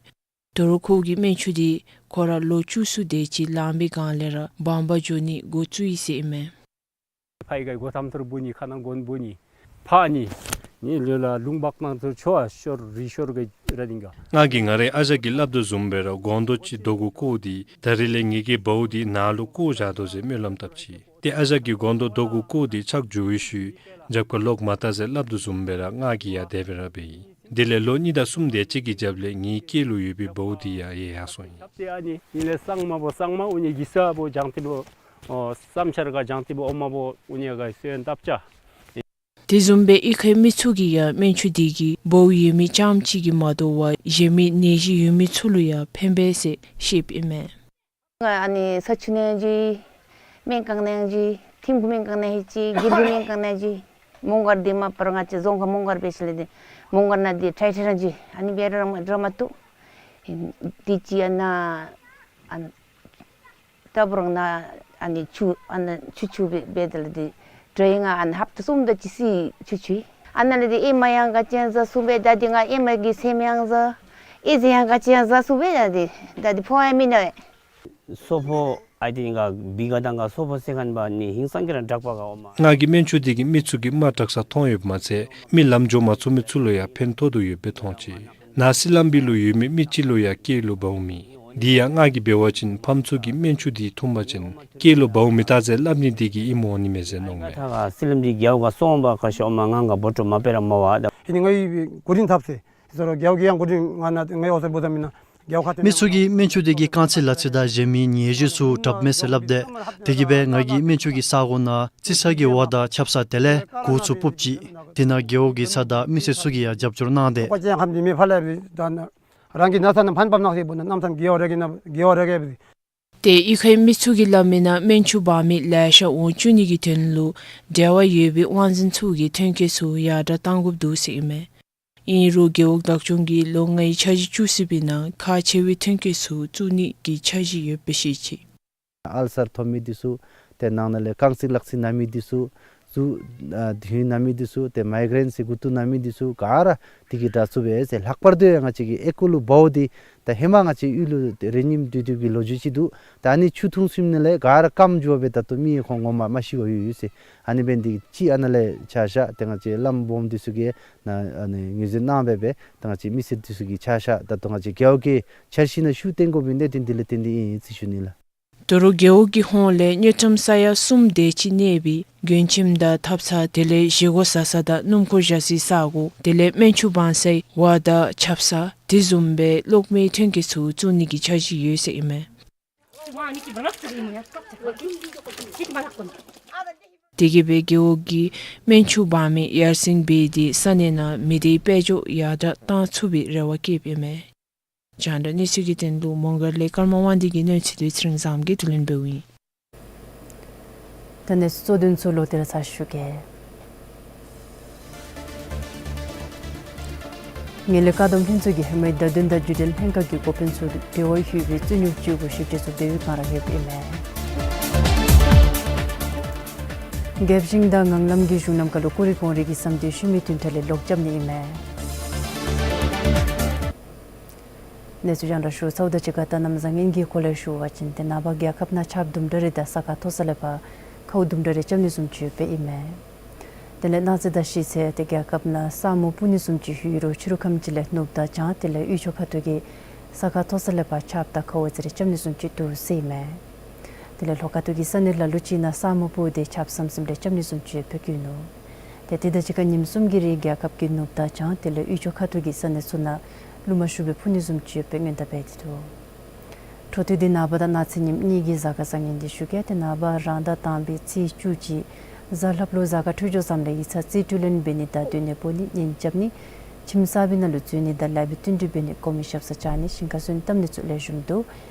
དོ་རུང་ཁོ་གིས་སྨན་ཆུ་དེ་ཁོ་ར་ལོ་བཅུ་གསུམ་དེ་ཅིག་ལང་པའི་སྒང་ལས་ར་སྦང་པར་འགྱོ་ནི་འགོ་བཙུགས་ཡི་ཟེར་ཨིན་མས། ཕའི་ག་སྒོ་ཐམ་ཐུར་བུ་ནི་ཁ་ནང་གོན་བུ་ནི། ཕ་ནི་ནི་ལོ་ལ་ལུང་བག་ནང་དུ་ཆོ་ཤོར་རི་ཤོར་གི་ར་དིང་ག། ང་གིས་ང་རའི་ཨ་ཞང་གིས་སླབ་དོ་བཟུམ་སྦེ་ར་སྒོང་རྡོག་ཅིག་རྡོ་གུ་བཀོ་སྟེ་ད་རིས་ལས་ངེ་གི་བའུ་འདི་ནཱ་ལུ་བཀོ་བཞག་དོ་ཟེར་སྨོན་ལམ་བཏབ་ཅི། ཏེ་ཨ་ཞང་གིས་སྒོང་རྡོག་རྡོ་གུ་བཀོ་སྟེ་ཕྱག་འཇུ་བའི་ཤུལ་རྒྱབ་ཁར་ལོག་མ་བལྟ་ཟེར་སླབ་དོ་བཟུམ་སྦེ་ར་ང་གིས་ཡང་དེ་སྦེ་ར་འབད་ཡི། དེ་ལས་ལོ་གཉིས་དང་གསུམ་དེ་ཅིག་གི་རྒྱབ་ལས་ངེའི་སྐེ་ལུ་ཡོད་པའི་བའུ་འདི་ཡང་ཡལ་ཡར་སོང་ཡི། ད་ཏེ་ཨ་ནི་ཨིན་ལས་གཙང་མ་བོ་གཙང་མ་འུ་ནི་གི་ས་བོ་ལྗང་ཐིབས་བོ་ཨོ་སམ་ཤར་ག་ལྗང་ཐིབས་བོ་འོ་མ་བོ་འུ་ནི་ག་སོན་བཏབ་ཅ། དེ་བཟུམ་སྦེ་གཡུས་ཁའི་མི་ཚུ་གིས་ཡང་སྨན་ཆུ་འདི་གིས་བའུ་ཡོད་མི་རྐྱངམ་གཅིག་གིས་མ་དོ་བར་གཞན་མི་ནད་གཞི་ཡོད་མི་ཚུ་ལུ་ཡང་ཕན་པས་ཟེར་བཤདཔ་ཨིན་མས། ང་ཨ་ནི་ས་ཆུ་ནང་ཅིག་སྨན་ཁང་ནང་ཅིག་ཐིམ་གུ་སྨན་ཁང་ནང་ཅིག་དགེ་ལྡན་སྨན་ཁང་ནང་ཅིག་མོང་སྒར་འདི་མ་པ་ར་ང་བཅས་རྫོང་ཁག་མོང་སྒར་འབད་ཞིནམ་ལས་འདི་མོང་སྒར་ནང་འདི་ཁྲལ་ཁྲལ་རང་ཅིག་ཨ་ནི་འབད་ར་མ་འགྲོ་མ་བཏུབ། འདི་ཅིག་ཨ་ནཱ་ཨ་ལྟ་བུ་རང་ནཱ་ཨ་ནི་ཆུ་ཨ་ནཱ་ཆུ་ཆུ་སྦེ་སྦེ་དེ་ལས་འདི་དྲོ་ཡི་ང་ཨ་ནཱ་ཧབ་ཏ་གསུམ་དེ་ཅིག་སི་ཆུ་ཆུ་ཡི། ཨ་ནཱ་ལས་འདི་ཨེ་མ་ཡང་ག་ཅན་ཟ་སུ་སྦེ་ད་འདི་ང་ཨེ་མ་གི་སེམས་ཡང་ཟ་ཨེ་ཟེ་ཡང་ག་ཅན་ཟ་སུ་སྦེ་ད་འདི་ད་འདི་ཕོ་ཡང་མེད་ནི། སོག་པོ་ཨའི་ཏེན་ག་བི་ག་དང་ག་སོག་པོ་ཟེར་མཁན་པ་ནི་ཧིང་སང་གི་ར་དྲག་པ་ག་འོ་མ། ང་གིས་སྨན་ཆུ་འདི་གིས་མི་ཚུ་གི་རྨ་དྲག་ས་མཐོང་ཡོདཔ་མ་ཚད་མི་ལམ་འགྱོ་མ་ཚུགས་མི་ཚུ་ལུ་ཡང་ཕན་ཐོགས་དོ་ཡོདཔ་སྦེ་མཐོང་ཅི། ནཱ་སི་ལམ་བི་ལུ་ཡོད་མི་མི་ཅིག་ལུ་ཡང་སྐེ་ལུ་བའུ་མེད། འདི་ཡང་ང་གིས་འབད་བ་ཅིན་ཕམ་ཚུ་གིས་སྨན་ཆུ་འདི་འཐུང་པ་ཅིན་སྐེ་ལུ་བའུ་མེད་ད་ཟེར་སླབ་ནི་འདི་གིས་ཨིནམ་འོང་ནི་མས་ཟེར་མནོཝ་མས། ད་ག་སི་ལམ་འདི་རྒྱལ་བ་ག་སོང་པ་ག་ཤོག་མ་ང་ག་བོ་ཊོ་མ་པེ་ར་མ་བ་ད། ཨ་ནི་ང་གིས་གོ་རིམ་འཐབ་ཟེར། ཟེར་རོ་རྒྱལ་བ་གིས་ཡང་གོ་རིམ་ང་ནཱ་ང་འོ་ཟེར་བུ་ད་མེན་ན། མི་ཚུ་གིས་སྨན་ཆུ་འདི་གི་རྐང་རྩེད་ལག་རྩེད་དང་གཞན་མི་ཉེས་བྱས་ཚུ་དྲགཔ་མས་ཟེར་སླབ་དེས། དེ་གིས་སྦེ་ང་གིས་སྨན་ཆུ་གི་ས་གོ་ནང་རྩི་ས་གི་བ་དང་ཆབ་གསང་དེ་ལས་གོ་ཚུ་སྤུབ་ཅི། དེ་ནང་རྒེད་འོག་གི་ཚ་དང་མི་སེར་ཚུ་གིས་ཡང་རྒྱབ་སྐྱོར་གནང་དེས། ཀོ་ཅན་ཁམས་འདི་མེ་ཕ་ལས་བི་ད་ན་རང་གི་ན་ཚ་ན་ཕན་པ་ནག་སེ་བུ་ན་ནམ་ཚན་རྒེད་འོག་རེ་གི་ན་རྒེད་འོག་རེ་གི་བི། ཏེ་གཡུས་ཁའི་མི་ཚུ་གིས་སླབ་མི་ནང་སྨན་ཆུ་འབག་མི་ལེ་ཤ་འོང་བཅུག་ནི་གི་དོན་ལུ་འབྲེལ་བ་ཡོད་པའི་དབང་འཛིན་ཚུ་གིས་ཐོན་སྐྱེད་ཚུ་ཡར་དྲག་གཏང་དགོཔ་འདུག་ཟེར་ཨིན་མས། ཨིན་རུང་རྒེད་འོག་བདག་སྐྱོང་གིས་ལོ་ལྔའི་འཆར་གཞི་བཅུ་གསུམ་པའི་ནང་ཁག་ཆེ་བའི་ཐོན་སྐྱེད་ཚུ་བཙུགས་ནི་གི་འཆར་གཞི་ཡོདཔ་སྦེ་བཤད་ཅི། ཨལ་སར་ཐོབ་མི་འདི་ཚུ་ཏེ་ནང་ན་ལས་རྐང་རྩེད་ལག་རྩེད་ན་མི་འདི་ཚུ་ཚུ་ཨ་དུས་ན་མི་འདི་ཚུ་ཏེ་མའི་གྲེན་ཟེར་མགུ་ཏོ་ན་མི་འདི་ཚུ་ག་ར་འདི་གིས་དྲག་ཚུགས་པས་ཟེར། ལྷག་པར་དུ་ཡང་ང་བཅས་ཀྱི་ཨེ་ཀོ་ལུ་བའུ་འདི་ད་ཧེ་མ་ང་བཅས་གཡུས་ལུ་རི་ཉིམ་དུས་དུས་ཀྱི་ལོ་རྒྱུས་ཅིག་འདུག། ད་ཨ་ནི་ཆུ་འཐུང་ཚུགས་མི་ནང་ལས་ག་ར་སྐམ་འགྱོ་བའི་ད་ལྟོ་མི་ཁོང་ངོ་མ་མ་ཤི་བར་ཡོད་ཡོད་ཟེར། ཨ་ནི་འབད་ནི་འདི་གིས་ཅིག་ཨ་ནཱ་ལས་ཆ་བཞག་ཏེ་ང་བཅས་བླམ་སྦོམ་འདི་ཚུ་གིས་ནཱ་ཨ་ནི་ངོས་འཛིན་གནང་སྦེ་སྦེ་ད་ང་བཅས་མི་སེར་འདི་ཚུ་གིས་ཆ་བཞག་ད་ལྟོ་ང་བཅས་རྒེད་འོག་གི་འཆར་གཞི་ནང་ཤུགས་བཏོན་དགོ་པའི་གནད་དོན་འདི་ལས་བརྟེན་ཏེ་ཨིན་ཟེར་ཞུ་ནི་ལགས། དོ་རུང་རྒེད་འོག་གི་ཧོངས་ལས་དངུལ་ཀྲམ་ས་ཡ་གསུམ་དེ་ཅིག་གནས་པའི་མགྲོན་ཁྱིམ་དང་ཐབ་ཚང་དེ་ལས་བཞེས་སྒོ་བཟའ་ས་དང་སྣུམ་འཁོར་བཞག་སའི་ས་གོ་དེ་ལས་སྨན་ཆུ་སྦང་སའི་བ་དང་ཆབ་གསང་དེ་བཟུམ་སྦེ་གློག་མེའི་ཐོན་སྐྱེད་ཚུ་བཙུགས་ནི་གི་འཆར་གཞི་ཡོད་ཟེར་ཨིན་མས། དེ་གིས་སྦེ་རྒེད་འོག་གི་སྨན་ཆུ་འབག་མི་ཡར་སེང་འབད་དེ་ས་གནས་ནང་མི་སྡེའི་དཔལ་འབྱོར་ཡར་དྲག་གཏང་ཚུགས་པའི་རེ་བ་བསྐྱེདཔ་ཨིན་མས། རྒྱང་བསྒྲགས་གནས་ཚུལ་གྱི་དོན་ལུ་མོང་སྒར་ལས་ཀརྨ་དབང་འདུས་ཀྱི་གནས་ཚུལ་དེ་ཚེ་རིང་བཟངམོ་གིས་བསྡུ་ལེན་འབདཝ་ཨིན། ད་གནས་ཚུལ་གཙོ་དོན་ཚུ་ལོག་སྟེ་ར་ཚར་ཞུ་གེ། ངན་ལྷད་བཀག་སྡོམ་ལྷན་ཚོགས་ཀྱིས་ཧེ་མའི་བརྡ་དོན་དང་བརྒྱུད་འབྲེལ་ལྷན་ཁག་གི་འགོ་དཔོན་ཚུ་འབྲེལ་བ་ཡོད་པའི་རྩོད་རྙོགས་བཅོས་དགོ་ཞིབ་དཔྱད་ཚུ་འབད་བའི་བསྒང་ར་ཡོདཔ་ཨིན་མས། རྒྱལ་གཞུང་དང་ངང་ལམ་གྱི་གཞུང་རྣམ་ཁ་ལུ་ཀུ་རེ་གོང་རིམ་གྱི་བསམ་འདུན་ཞུ་མི་བདུན་ཕྲག་ལས་ལོག་རྐྱབ་ནི་ཨིན་མས། གནས་ཚུལ་རྒྱང་བསྒྲགས་ཞུ་ཚརཝ་དང་གཅིག་ཁར་ད་གནམ་བཟང་ངན་གྱི་སྐོར་ལས་ཞུ་བ་ཅིན་ཏེ་ནངས་པ་རྒྱལ་ཁབ་ནང་ཆརཔ་དུམ་གྲ་རེ་དང་ས་ཁ་མཐོ་ས་ལས་ཕར་ཁཝ་དུམ་གྲ་རེ་རྐྱབ་ནི་བཟུམ་ཅིག་ཡོདཔ་ཨིན་མས། དེ་ལས་གནངས་ཚེ་དང་ཤིས་ཚེ་ཏེ་རྒྱལ་ཁབ་ནང་ས་སྨུག་སྤུབ་ནི་བཟུམ་ཅིག་ཡོད་རུང་ཕྱི་རུ་ཁམས་ཅིག་ལས་ནུབ་དང་བྱང་དེ་ལས་དབུས་ཕྱོགས་ཁ་ཐུག་གི་ས་ཁ་མཐོ་ས་ལས་ཕར་ཆརཔ་དང་ཁཝ་ཙི་རེ་རྐྱབ་ནི་བཟུམ་ཅིག་འདུག་ཟེར་ཨིན་མས། དེ་ལས་ལྷོ་ཁ་ཐུག་གི་ས་གནས་ལ་ལུ་ཅིག་ནང་ས་སྨུག་སྤུབ་སྟེ་ཆརཔ་ཟམ་ཟིམ་རེ་རྐྱབ་ནི་བཟུམ་ཅིག་ཡོདཔ་བཀོད་ནུག། ཏེ་དེ་དང་གཅིག་ཁར་ཉིནམ་གསུམ་གྱི་རིང་རྒྱལ་ཁབ་ཀྱི་ནུབ་དང་བྱང་དེ་ལས་དབུས་ཕྱོགས་ཁ་ཐུག་གི་ས་གནས་ཚུ་ནང་རླུང་མ་ཤུགས་སྦེ་འཕུ་ནི་བཟུམ་ཅིག་ཡོདཔ་སྔོན་བརྡ་འབད་དེ་འདུག། འཕྲོ་མཐུད་དེ་ནངས་པ་དང་གནངས་ཚེ་ཉིནམ་གཉིས་ཀྱི་གཟའ་སྐར་བཟང་ངན་འདི་ཞུ་གེ། ཏེ་ནངས་པ་རང་ཟླ་དང་པའི་ཚེས་བཅུ་གཅིག་གཟའ་ལྷགཔ་ལུ་གཟའ་སྐར་འཕྲོད་སྦྱོར་བཟངམ་ལས་ཡིག་ཚང་རྩིས་སྤྲོད་ལེན་འབད་ནི་དང་སྡོད་གནས་སྤོ་ནི་གཉེན་རྐྱབ་ནི་ཁྱིམ་གསར་པའི་ནང་ལུ་འཛུལ་ནི་དང་ལེགས་པའི་བསྟུན་གྲོས་འབད་ནི་གོང་མའི་ཞབས་སར་བཅར་ནི་ཞིང་ཁར་སོན་བཏབ་ནི་ཚུ་ལེགས་ཤོམ་འདུག།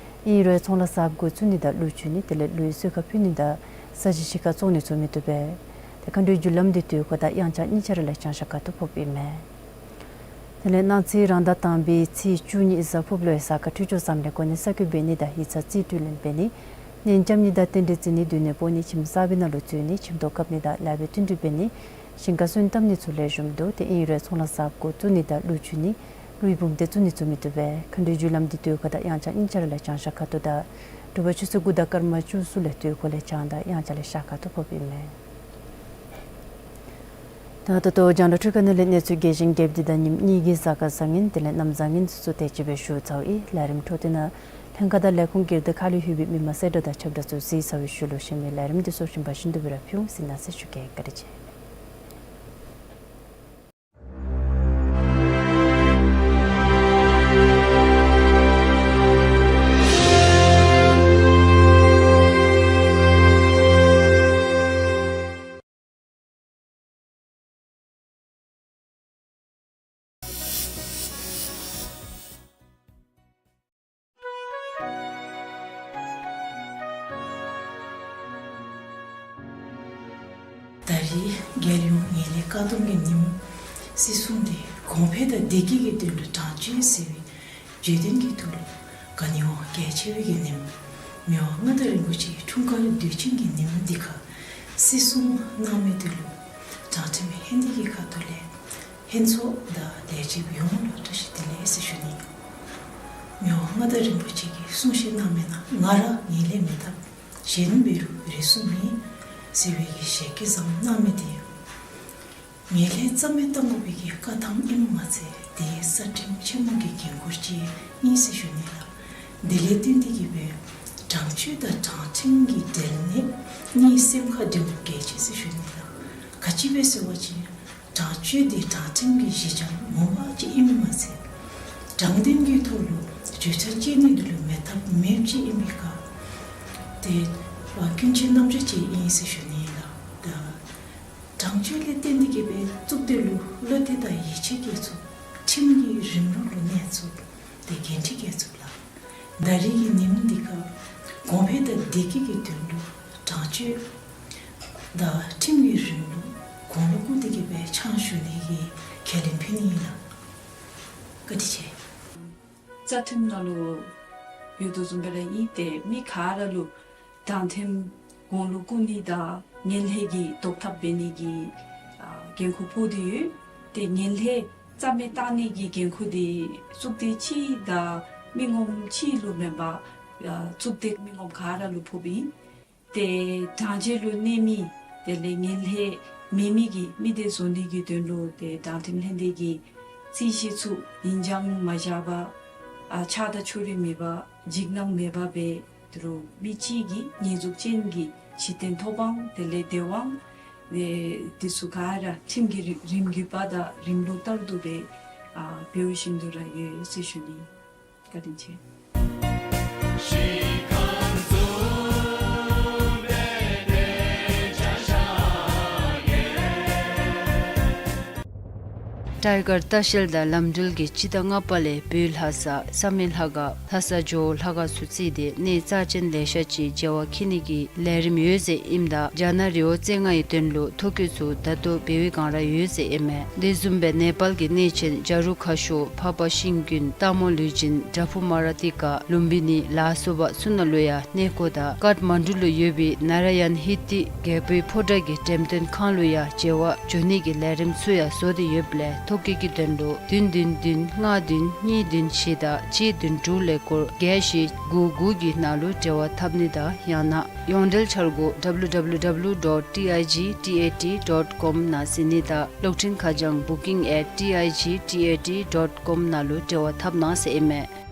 ཨིན་རུང་ཚོང་ལཱ་གསརཔ་འགོ་བཙུགས་ནི་དང་གླུ་མཆོད་ནི་དེ་ལས་གླུ་ཡི་གསོལ་ཁ་ཕུལ་ནི་དང་ས་གཞི་གཞིས་ཀ་བཙོང་ནི་ཚུ་མི་བཏུབ་པས། ཏེ་མཁའ་འགྲོའི་རྒྱུ་ལམ་འདི་དུས་འཁོར་དང་དབྱངས་འཆར་གཉིས་ཆ་ར་ལས་བྱང་ཤར་ཁ་ཐུག་ཕོགཔ་ཨིན་མས། དེ་ལས་གནངས་ཚེ་རང་ཟླ་དང་པའི་ཚེས་བཅུ་གཉིས་གཟའ་ཕུརཔ་ལུ་ཡང་གཟའ་སྐར་འཕྲོད་སྦྱོར་བཟངམ་ལས་གོ་གནས་གསར་བསྐོ་འབད་ནི་དང་ཡིག་ཚང་རྩིས་སྤྲོད་ལེན་འབད་ནི་གཉེན་རྐྱབ་ནི་དང་རྟེན་འབྲེལ་བརྩི་ནི་སྡོད་གནས་སྤོ་ནི་ཁྱིམ་གསར་པའི་ནང་ལུ་འཛུལ་ནི་ཁྱིམ་ཐོག་བཀབ་ནི་དང་ལེགས་པའི་བསྟུན་གྲོས་འབད་ནི་ཞིང་ཁར་སོན་བཏབ་ནི་ཚུ་ལེགས་ཤོམ་འདུག། ཏེ་ཨིན་རུང་ཚོང་ལཱ་གསརཔ་འགོ་བཙུགས་ནི་དང་གླུ་མཆོད་ནི་གླུ་ཡི་འབུམ་སྡེ་བཙུགས་ནི་ཚུ་མི་བཏུབ་པས། མཁའ་འགྲོའི་རྒྱུ་ལམ་འདི་དུས་འཁོར་དང་དབྱངས་འཆར་གཉིས་ཆ་ར་ལས་བྱང་ཤར་ཁ་ཐུག་དང་དྲོ་པ་ཆུ་ཚོད་དགུ་དང་སྐར་མ་བཅུ་གསུམ་ལས་དུས་འཁོར་ལས་བྱང་དང་དབྱངས་འཆར་ལས་ཤར་ཁ་ཐུག་ཕོགཔ་ཨིན་མས། ད་ད་ལྟོ་རྒྱང་བསྒྲགས་འཕྲུལ་ཁང་ནང་ལས་གནས་ཚུལ་རྒྱས་ཤིང་རྒྱསཔ་འདི་དང་ཉིནམ་གཉིས་ཀྱི་གཟའ་སྐར་བཟང་ངན་དེ་ལས་གནམ་བཟང་ངན་ཚུ་དེ་ཅིག་སྦེ་ཞུ་ཚར་ཡི། ལས་རིམ་འཕྲོ་མཐུད་ནང་ལྷན་ཁག་དང་ལས་ཁུངས་སྒེར་སྡེ་ཁག་ལུ་ཡོད་པའི་མི་མང་གསལ་བསྒྲགས་དང་ཁྱབ་བསྒྲགས་ཚུ་གཟིགས་ཚར་བའི་ཤུལ་ལུ་གཤམ་མའི་ལས་རིམ་འདི་ཚུ་བཞིན་པ་བཞིན་དུ་སྦེ་ར་ཕུལ་འོང་ཟེར་གནང་ཟེར་ཞུ་གེ། བཀའ་དྲིན་ཆེ། ད་རེས་རྒྱལ་ཡོངས་ངན་ལྷད་བཀག་སྡོམ་གྱི་ཉིནམ་སྲིད་སྲུང་འདི་གོང་འཕེལ་དང་བདེ་སྐྱིད་ཀྱི་དོན་ལུ་དྲང་སྤྱོད་ཟེར་བའི་བརྗོད་དོན་གྱི་ཐོག་ལུ་ག་ནི་བ་གལ་ཆེ་བའི་གི་ཉིནམ་མི་དབང་མངའ་བདག་རིན་པོ་ཆེའི་འཁྲུངས་སྐར་དུས་ཆེན་གྱི་ཉིནམ་འདི་ཁར་སྲིད་སྲུང་གནང་མི་འདི་ལུ་དྲང་ཁྲིམས་ལྷན་སྡེ་གི་ཁ་ཐུག་ལས་ལྷན་ཚོགས་དང་ལས་བྱེདཔ་ཡོངས་ལུ་བཀྲ་ཤིས་བདེ་ལེགས་ཟེར་ཞུ་ནི། མི་དབང་མངའ་བདག་རིན་པོ་ཆེ་གིས་གསུང་བཤད་གནང་མི་ནང་ང་ར་ངན་ལྷད་མི་འཐབ། གཞན་འབད་རུང་རེ་ཟུང་མེད་ཟེར་བའི་གི་ཞལ་བཀོད་བཟང་གནང་མི་འདི་ངན་ལྷད་རྩ་མེད་གཏང་དགོ་པའི་གི་བཀའ་ཐམ་ཨིནམ་མ་ཚད་དེ་རྩ་ཁྲིམས་ཆེན་མོ་གི་འགན་ཁུར་ཅིག་ཨིན་ཟེར་ཞུ་ནི་ལགས། དེ་ལས་བརྟེན་ཏེ་གིས་སྦེ་དྲང་སྤྱོད་དང་དྲང་ཁྲིམས་ཀྱི་འབྲེལ་གནས་གཉིས་སེམས་ཁར་འདྲེན་དགོཔ་གལ་ཆེ་ཟེར་ཞུ་ནི་ལགས། ག་ཅི་སྦེ་ཟེར་བ་ཅིན་དྲང་སྤྱོད་འདི་དྲང་ཁྲིམས་ཀྱི་གཞི་རྐྱང་ངོ་མ་ཅིག་ཨིནམ་མ་ཚད་དྲང་བདེན་གྱི་ཐོག་ལུ་བརྗོད་བྱ་བཅད་ནི་འདི་ལུ་མེད་ཐབས་མེདཔ་ཅིག་ཨིན་པའི་ཁར་དེ་ཨ་ཀུན་མཁྱེན་རྣམ་དཔྱོད་ཅིག་ཨིན་ཟེར་ཞུ་ནི་ལགས། ད་དྲང་སྤྱོད་ལས་བརྟེན་ཏེ་གིས་སྦེ་གཙུག་སྡེ་ལུ་བློ་གཏད་དང་ཡིད་ཆེས་སྐྱེ་ཚུགས། ཁྲིམས་ཀྱི་རིང་ལུགས་ལུ་གནས་ཚུགས། དེ་འགན་འཁྲི་སྐྱེ་ཚུགས་ལགས། ད་རེས་ཀྱི་ཉིནམ་འདི་ཁར་གོང་འཕེལ་དང་བདེ་སྐྱིད་ཀྱི་དོན་ལུ་དྲང་སྤྱོད་དང་ཁྲིམས་ཀྱི་རིང་ལུགས་གོང་ལུ་བཀུར་ཏེ་གིས་སྦེ་ཕྱག་ཞུ་ནི་གི་ཁས་ལེན་ཕུལ་ནི་ཨིན་ལགས། བཀའ་དྲིན་ཆེ། རྩ་ཁྲིམས་ནང་ལུ་ཡོད་དོ་བཟུམ་སྦེ་ར་ཨིན། ཏེ་མི་ག་ར་ལུ་དྲང་ཁྲིམས་གོང་ལུ་བཀུར་ནི་དང་ངན་ལྷད་ཀྱི་བཟློག་ཐབས་འབད་ནི་གི་ཨ་འགན་ཁུར་ཕོག་སྟེ་ཡོད། ཏེ་ངན་ལྷད་རྩ་མེད་གཏང་ནི་གི་འགན་ཁུར་འདི་གཙུག་སྡེ་གཅིག་དང་མི་ངོམ་གཅིག་ལུ་མེན་པར་ཨ་གཙུག་སྡེ་མི་ངོམ་ག་ར་ལུ་ཕོགཔ་ཨིན། ཏེ་དྲང་བདེན་ལུ་གནས་མི་དེ་ལས་ངན་ལྷད་མེད་མི་གི་མི་སྡེ་བཟོ་ནི་གི་དོན་ལུ་ཏེ་དྲང་ཁྲིམས་ལྷན་སྡེ་གིས་རྩོད་གཞི་ཚུ་ཉིན་འགྱངས་མ་བཞག་པར་ཨ་ཆགས་སྡང་ཕྱོགས་རིས་མེད་པར་འཇིགས་སྣང་མེད་པར་སྦེ་ཏེ་རུང་མི་གཅིག་གིས་ཉེས་འཛུགས་ཅན་གྱི་གཞི་རྟེན་ཐོབ་དབང་དེ་ལས་བདེ་དབང་ཨེ་དེ་ཚུ་ག་ར་ཁྲིམས་ཀྱི་རིམ་རིམ་བརྒྱུད་པ་དང་རིམ་ལུགས་ལྟར་དུ་སྦེ་ཨ་འབད་བཞིན་དུ་ར་ཡོད་ཟེར་ཞུ་ནི། བཀའ་དྲིན་ཆེ། ཊའི་གར་ལྟ་བཤལ་དང་ལམ་འགྲུལ་གྱིས་སྤྱི་ཟླ་ལྔ་པ་ལས་བོད་ལྷ་ས་བསམ་ཡས་ལྷ་ཁང་ལྷ་ས་ཇོ་བོ་ལྷ་ཁང་ཚུ་བརྩིས་ཏེ་གནས་རྩ་ཅན་ལེ་ཤ་ཅིག་མཇལ་བར་འཁྱིད་ནི་གི་ལས་རིམ་ཡོད་ཟེར་ཨིནམ་ད་རྒྱ་ནག་རི་བོ་རྩེ་ལྔ་ཡི་དོན་ལུ་ཐོ་བཀོད་ཚུ་ད་ལྟོ་འབད་བའི་བསྒང་ར་ཡོད་ཟེར་ཨིན་མས། དེ་བཟུམ་སྦེ་ནེ་པཱལ་གྱི་གནས་ཆེན་ཇ་རུ་ཁ་ཤོར་འཕགས་པ་ཤིང་ཀུན་སྟག་མོ་ལུས་སྦྱིན་བྲག་ཕུག་མ་ར་ཏི་ཀ་ལུམ་བི་ནི་ལ་སོགས་པ་ཚུ་ནང་ལུ་ཡང་གནས་སྐོར་དང་ཀཱཐ་མན་ཌུ་ལུ་ཡོད་པའི་ནཱ་ར་ཡན་ཧི་ཏི་རྒྱལ་པོའི་ཕོ་བྲང་གི་འགྲེམས་སྟོན་ཁང་ལུ་ཡང་མཇལ་བར་འགྱོ་ནི་གི་ལས་རིམ་ཚུ་ཡང་བཟོ་སྟེ་ཡོདཔ་ལས་ཐོ་བཀོད་ཀྱི་དོན་ལུ་བདུན་བདུན་བདུན་ལྔ་བདུན་གཉིས་བདུན་བཞི་དང་གཅིག་བདུན་དྲུག་ལས་སྐོར་བརྒྱད་བཞི་དགུ་དགུ་གི་ནང་ལུ་འབྲེལ་བ་འཐབ་ནི་དང་ཡང་ན་ཡོངས་འབྲེལ་འཆར་སྒོ་W W W dot T I G T A T dot com ནང་གཟིགས་ནི་དང་གློག་འཕྲིན་ཁ་བྱང་booking at T I G T A T dot com ནང་ལུ་འབྲེལ་བ་འཐབ་གནང་ཟེར་ཨིན་མས།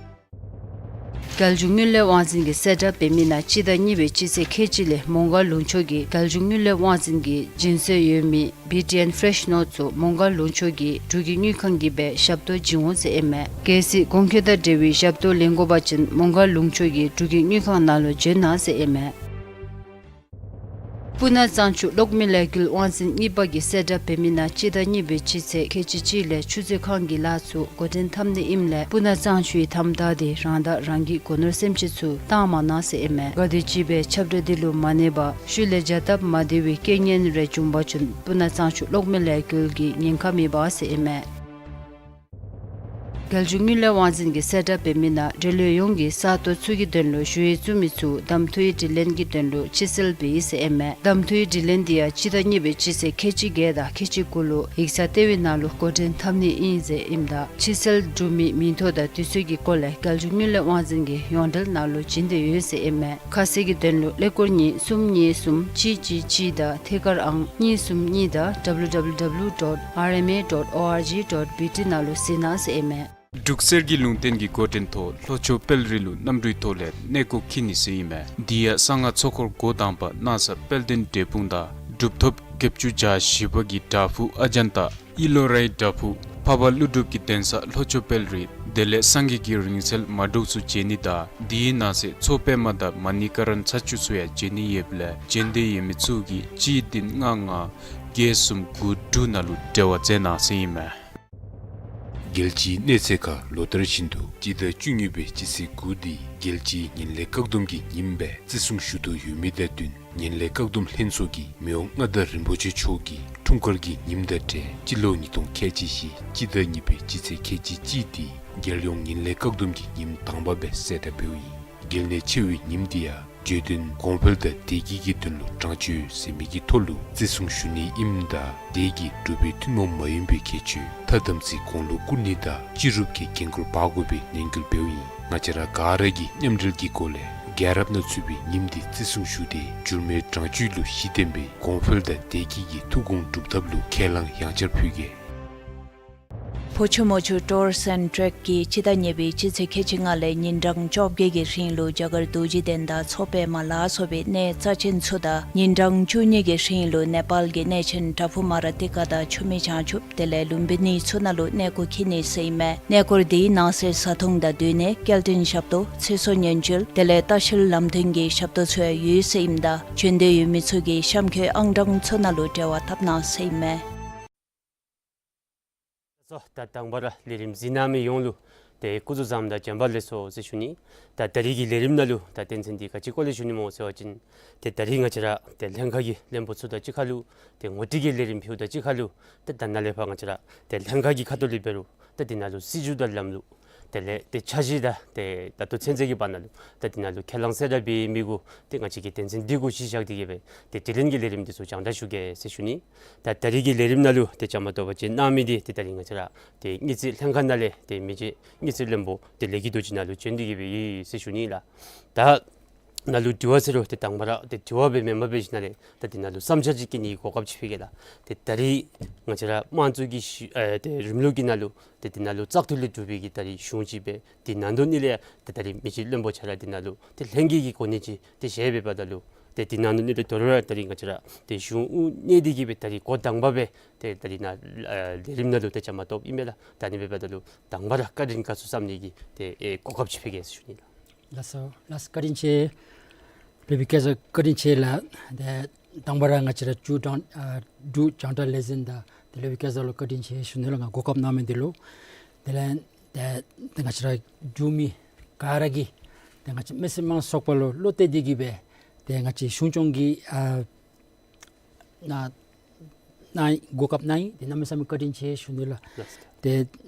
རྒྱལ་བྱུང་དངུལ་ལས་དབང་འཛིན་གྱིས་གསལ་བསྒྲགས་འབད་མི་ནང་སྤྱི་ཟླ་གཉིས་པའི་སྤྱི་ཚེས་ཁལ་གཅིག་ལས་མོང་སྒར་ལུང་ཕྱོགས་ཀྱི་རྒྱལ་བྱུང་དངུལ་ལས་དབང་འཛིན་གྱི་སྦྱིན་སྲེག་ཡོད་མི་བི་ཊི་ཨེན་ཕེ་རེཤ་ནོཊ་ཚུ་མོང་སྒར་ལུང་ཕྱོགས་ཀྱི་འབྲུག་གི་དངུལ་ཁང་གིས་སྦེ་ཞབས་ཏོག་བྱིན་འོང་ཟེར་ཨིན་མས། གལ་སྲིད་གོང་འཁོད་དང་འབྲེལ་བའི་ཞབས་ཏོག་ལེན་དགོ་པ་ཅིན་མོང་སྒར་ལུང་ཕྱོགས་ཀྱི་འབྲུག་གི་དངུལ་ཁང་ནང་ལུ་འབྱོན་གནང་ཟེར་ཨིན་མས། སྤུ་ན་གཙང་ཆུ་གློག་མེ་ལས་འགུལ་དབང་འཛིན་གཉིས་པ་གིས་གསལ་བསྒྲགས་འབད་མི་ནང་སྤྱི་ཟླ་གཉིས་པའི་སྤྱི་ཚེས་ཁལ་གཅིག་གཅིག་ལས་ཆུ་མཛོད་ཁང་གི་ལཱ་ཚུ་འགོ་འདྲེན་འཐབ་ནི་ཨིནམ་ལས་སྤུ་ན་གཙང་ཆུའི་དམ་དྲག་འདི་རང་དང་རང་གི་སྒོ་ནོར་སེམས་ཅན་ཚུ་བཏང་མ་གནང་ཟེར་ཨིན་མས། ག་དེམ་ཅིག་སྦེ་ཁྱབ་བསྒྲགས་འདི་ལུ་མ་གནས་པར་ཤུལ་ལས་བྱ་སྟབས་མ་བདེ་བའི་རྐྱེན་ངན་རེ་བྱུང་པ་ཅིན་སྤུ་ན་གཙང་ཆུ་གློག་མེ་ལས་འགུལ་གྱིས་ཉེན་ཁ་མི་འབག་ཟེར་ཨིན་མས། རྒྱལ་བརྒྱུད་དངོས་གླེང་དབང་འཛིན་གྱིས་གསལ་བསྒྲགས་འབད་མི་ནང་འབྲེལ་ཡོད་ཡོངས་ཀྱིས་ས་སྟོང་ཚུ་གི་དོན་ལུ་ཞུ་ཡིག་བཙུགས་མི་ཚུ་གདམ་འཐུའི་དྲི་ལན་གྱི་དོན་ལུ་ཕྱིར་བསལ་འབད་ཡི་ཟེར་ཨིན་མས། གདམ་འཐུའི་དྲི་ལན་འདི་ཡང་སྤྱི་ཟླ་གཉིས་པའི་སྤྱི་ཚེས་ཁལ་གཅིག་བརྒྱད་དང་ཁལ་གཅིག་དགུ་ལུ་ཡིག་ཚང་ལྟེ་བའི་ནང་ལུ་འགོ་འདྲེན་འཐབ་ནི་ཨིན་ཟེར་ཨིནམ་ད་ཕྱིར་བསལ་གྲུབ་མིའི་མིང་ཐོ་དང་དུས་ཚོད་ཀྱི་སྐོར་ལས་རྒྱལ་བརྒྱུད་དངོས་གླེང་དབང་འཛིན་གྱིས་ཡོངས་འབྲེལ་ནང་ལུ་བྱིན་ཏེ་ཡོད་ཟེར་ཨིན་མས། ཁ་གསལ་གྱི་དོན་ལུ་ཀླད་ཀོར་གཉིས་གསུམ་གཉིས་གསུམ་གཅིག་གཅིག་གཅིག་དང་ཐད་ཀར་ཨང་གཉིས་གསུམ་གཉིས་དང་W W W dot R M A dot O R G dot B T ནང་ལུ་གཟིགས་གནང་ཟེར་ཨིན་མས། འབྲུག་གསེར་གྱི་ལུང་བསྟན་གྱི་འགོ་འདྲེན་ཐོག་ལྷོ་ཕྱོགས་དཔལ་རི་ལུ་གནམ་གྲུའི་ཐོག་ལས་གནས་སྐོར་འཁྱིད་ནི་ཟེར་ཨིན་མས། དེ་ཡང་གསང་སྔགས་ཚོགས་འཁོར་འགོ་དང་པ་གནང་ས་དཔལ་ལྡན་འབྲས་སྤུངས་དང་གྲུབ་ཐོབ་བརྒྱད་ཅུ་གྱ་བཞི་པ་གི་བྲག་ཕུག་ཨ་ཛན་ཏ་ཨི་ལོ་རའི་བྲག་ཕུག་འཕགས་པ་ཀླུ་སྒྲུབ་ཀྱི་གདན་ས་ལྷོ་ཕྱོགས་དཔལ་རི་དེ་ལས་སངས་རྒྱས་ཀྱི་རིང་བསྲེལ་མ་འབྲུག་ཚུ་མཇལ་ནི་དང་དེའི་ནང་གསེས་མཚོ་པདྨ་དང་མ་ཎི་ཀ་ར་ཚར་བཅུ་ཚུ་ཡང་མཇལ་ནི་ཡོདཔ་ལས་མཇལ་འདོད་ཡོད་མི་ཚུ་གིས་གཅིག་བདུན་ལྔ་ལྔ་བརྒྱད་གསུམ་དགུ་དྲུག་ནང་ལུ་འབྲེལ་བ་མཛད་གནང་ཟེར་ཨིན་མས། རྒྱལ་སྤྱིའི་གནས་ཚད་ཁར་ལོ་ལྟར་བཞིན་དུ་སྤྱི་ཟླ་བཅུ་གཉིས་པའི་སྤྱི་ཚེས་དགུ་འདི་རྒྱལ་སྤྱིའི་ངན་ལྷད་བཀག་སྡོམ་གྱི་ཉིནམ་སྦེ་བརྩི་སྲུང་ཞུ་དོ་ཡོད་མི་དང་བསྟུན་ངན་ལྷད་བཀག་སྡོམ་ལྷན་ཚོགས་ཀྱིས་མི་དབང་མངའ་བདག་རིན་པོ་ཆེ་མཆོག་གི་འཁྲུངས་སྐར་གྱི་ཉིནམ་དང་འབྲེལ་སྤྱི་ལོ་ཉིས་སྟོང་ཁལ་གཅིག་བཞི་སྤྱི་ཟླ་གཉིས་པའི་སྤྱི་ཚེས་ཁལ་གཅིག་གཅིག་འདི་རྒྱལ་ཡོངས་ངན་ལྷད་བཀག་སྡོམ་གྱི་ཉིནམ་དང་པ་སྦེ་གསལ་བསྒྲགས་འབདཝ་ཨིན། གལ་གནད་ཆེ་བའི་ཉིནམ་འདི་ཡང་བརྗོད་དོན་གོང་འཕེལ་དང་བདེ་སྐྱིད་ཀྱི་དོན་ལུ་དྲང་སྤྱོད་ཟེར་མི་གི་ཐོག་ལུ་བརྩི་སྲུང་ཞུ་ནི་ཨིནམ་ད་དེ་གིས་འབྲུག་པའི་ཐུན་མོང་མ་ཡིན་པའི་ཁྱད་ཆོས་ཐ་དམ་ཚིག་གོང་ལུ་བཀུར་ནི་དང་སྤྱི་རུབ་ཀྱི་འགན་ཁུར་འབག་དགོ་པའི་ནན་སྐུལ་འབདཝ་ཨིན། ང་བཅས་ར་ག་ར་གིས་མཉམ་འབྲེལ་གྱི་སྒོ་ལས་རྒྱལ་རབས་ནང་ཚུད་པའི་ཉིནམ་འདི་བརྩི་སྲུང་ཞུ་སྟེ་འགྱུར་མེད་དྲང་སྤྱོད་ལུ་གཞི་བརྟེན་པའི་གོང་འཕེལ་དང་བདེ་སྐྱིད་ཀྱི་ཐུགས་དགོངས་སྒྲུབ་ཐབས་ལུ་ཁས་བླངས་ཡང་བསྐྱར་ཕུལ་གེ། ཕོ་ཆུ་མོ་ཆུ་ཊུརསི་ཨེནཌ་ཊེཀ་གིས་སྤྱི་ཟླ་གཉིས་པའི་སྤྱི་ཚེས་ཁལ་གཅིག་ལྔ་ལས་ཉིན་གྲངས་བཅོ་བརྒྱད་ཀྱི་རིང་ལུ་རྒྱ་གར་རྡོ་རྗེ་གདན་དང་མཚོ་པདྨ་ལ་སོགས་པའི་གནས་རྩ་ཆེན་ཚུ་དང་ཉིན་གྲངས་བཅུ་གཉིས་ཀྱི་རིང་ལུ་ནེ་པཱལ་གྱི་གནས་ཆེན་བྲག་ཕུག་མ་ར་ཏི་ཀ་དང་ཆུ་སྨད་བྱང་ཆུབ་དེ་ལས་ལུམྦི་ནི་ཚུ་ནང་ལུ་གནས་སྐོར་འཁྱིད་ནི་ཟེར་ཨིན་མས། གནས་སྐོར་དེའི་ནང་གསེས་བཟའ་འཐུང་དང་སྡོད་གནས་སྐྱེལ་འདྲེན་ཞབས་ཏོག་ཚེ་སྲོག་ཉེན་བཅོལ་དེ་ལས་ལྟ་བཤལ་ལམ་སྟོན་གྱི་ཞབས་ཏོག་ཚུ་ཡང་ཡོད་ཟེར་ཨིནམ་ད་བྱོན་འདོད་ཡོད་མི་ཚུ་གིས་གཤམ་འཁོད་ཨང་གྲངས་ཚུ་ནང་ལུ་འབྲེལ་བ་འཐབ་གནང་ཟེར་ཨིན་མས། སོ། ད་དང་པ་ར་ལས་རིམ་གཟིགས་གནང་མི་ཡོངས་ལུ་ཏེ་སྐུ་གཟུགས་བཟང་དང་བྱོན་པ་ལེགས་སོ་ཟེར་ཞུ་ནི། ད་ད་རིས་ཀྱི་ལས་རིམ་ནང་ལུ་ད་དོན་ཚན་འདི་ག་ཅི་སྐོར་ལས་ཞུ་ནི་སྨོ་ཟེར་བ་ཅིན་ཏེ་ད་རིས་ང་བཅས་ར་ཏེ་ལྷན་ཁག་གི་བློན་པོ་ཚུ་དང་གཅིག་ཁར་ལུ་ཏེ་ངོ་སྤྲོད་ཀྱི་ལས་རིམ་ཕུལཝ་དང་གཅིག་ཁར་ལུ་ཏེ་ད་ནཱ་ལས་ཕར་ང་བཅས་ར་ཏེ་ལྷན་ཁག་གི་ཁ་ཐུག་ལས་འབད་རུང་ད་འདི་ནང་ལུ་སྲིད་བྱུས་དང་ལམ་ལུགས་དེ་ལས་ཏེ་འཆར་གཞི་དང་ཏེ་ད་ལྟོ་ཚུན་ཚོད་ཀྱི་བར་ན་ལུ་ད་འདི་ནང་ལུ་ཁས་བླངས་གསལ་བསྒྲགས་འབད་མི་གུ་ཏེ་ང་བཅས་ཀྱིས་དོན་ཚན་འདི་གུ་གཞི་བཞག་སྟེ་གི་སྦེ་ཏེ་དྲི་ལན་གྱི་ལས་རིམ་འདི་ཚུ་སྦྱང་བརྡར་ཞུ་གེ་ཟེར་ཞུ་ནི། ད་ད་རིས་ཀྱི་ལས་རིམ་ནང་ལུ་ཏེ་བཅའ་མར་གཏོགས་པ་ཅིན་གནང་མི་འདི་ཏེ་ད་རིས་ང་བཅས་ར་ཏེ་དངུལ་རྩིས་ལྷན་ཁག་ནང་ལས་ཏེ་མི་རྗེ་དངུལ་རྩིས་བློན་པོ་ཏེ་ལས་ཀྱི་རྡོ་རྗེ་ནཱ་ལུ་བྱོན་ཏེ་གི་སྦེ་ཡོད་ཟེར་ཞུ་ནི་ལགས། ད་ནཱ་ལུ་དྲི་བ་ཟེར་རུང་ཏེ་དང་པ་ར་ཏེ་དྲི་བ་སྦེ་མེན་པར་སྦེ་ཞིནམ་ལས་ད་འདི་ནང་ལུ་བསམ་འཆར་ཅིག་བསྐྱལ་ནི་གོ་སྐབས་ཅིག་ཕུལ་གེ་ལགས། ཏེ་ད་རིས་ང་བཅས་ར་དམངས་གཙོ་གི་ཤུ་ཨེ་ཏེ་རིམ་ལུགས་ཀྱི་ནང་ལུ་ཏེ་འདི་ནང་ལུ་བཙག་འཐུ་ལས་གྲུབ་པའི་གི་ད་རིས་གཞུང་ཅིག་སྦེ་འདི་ནང་དོན་ནི་ལས་ཏེ་ད་རིས་མི་རྗེ་བློན་པོ་ཁྱོད་ར་འདི་ནང་ལུ་ཏེ་ལྷན་རྒྱས་ཀྱི་གོ་གནས་ཅིག་ཏེ་བཞེས་འབདཝ་ད་ལུ་ཏེ་འདི་ནང་དོན་ནི་ལས་དོ་རུང་ར་ད་རིས་ང་བཅས་ར་ཏེ་གཞུང་དབུ་བརྙེས་ཏེ་གི་སྦེ་ད་རིས་འགོ་དང་པ་སྦེ་ཏེ་ད་རིས་ནཱ་ཨེ་ལས་རིམ་ནང་ལུ་ཏེ་བཅའ་མར་གཏོགསཔ་ཨིན་མས་ལགས། ད་ནི་འབདཝ་ད་ལུ་དང་པ་ར་བཀའ་དྲིན་དགའ་ཚོར་བསམ་ནི་གི་ཏེ་ཨེ་གོ་སྐབས་ཅིག་ཕུལ་གེ་ཟེར་ཞུ་ནི་ལགས། ལགས་སོ་ལགས་སོ། བཀའ་དྲིན་ཆེ། སློབ་དཔོན་སྐལ་བཟང་བཀའ་དྲིན་ཆེ་ལགས། ཏེ་དང་པ་ར་ང་བཅས་ར་འབྲུག་དྲང་ཨ་འབྲུག་རྒྱང་བསྒྲགས་ལས་འཛིན་དང་ཏེ་སློབ་དཔོན་སྐལ་བཟང་ལུ་བཀའ་དྲིན་ཆེ་ཞུ་ནི་ལགས། ང་གོ་སྐབས་གནང་མི་འདི་ལུ། དེ་ལས་ཏེ་ཏེ་ང་བཅས་ར་འབྲུག་མི་ག་ར་གིས་ཏེ་ང་བཅས་མི་སེར་དམངས་ཚོགས་པ་ལུ་བློ་གཏད་དེ་གི་སྦེ་ཏེ་ང་བཅས་གཞུང་སྐྱོང་གི་ཨ་ནཱ་གནང་གོ་སྐབས་གནང་ཡི། ཏེ་གནམ་མེད་ས་མེད་བཀའ་དྲིན་ཆེ་ཞུ་ནི་ལགས། ལགས་སོ། ཏེ་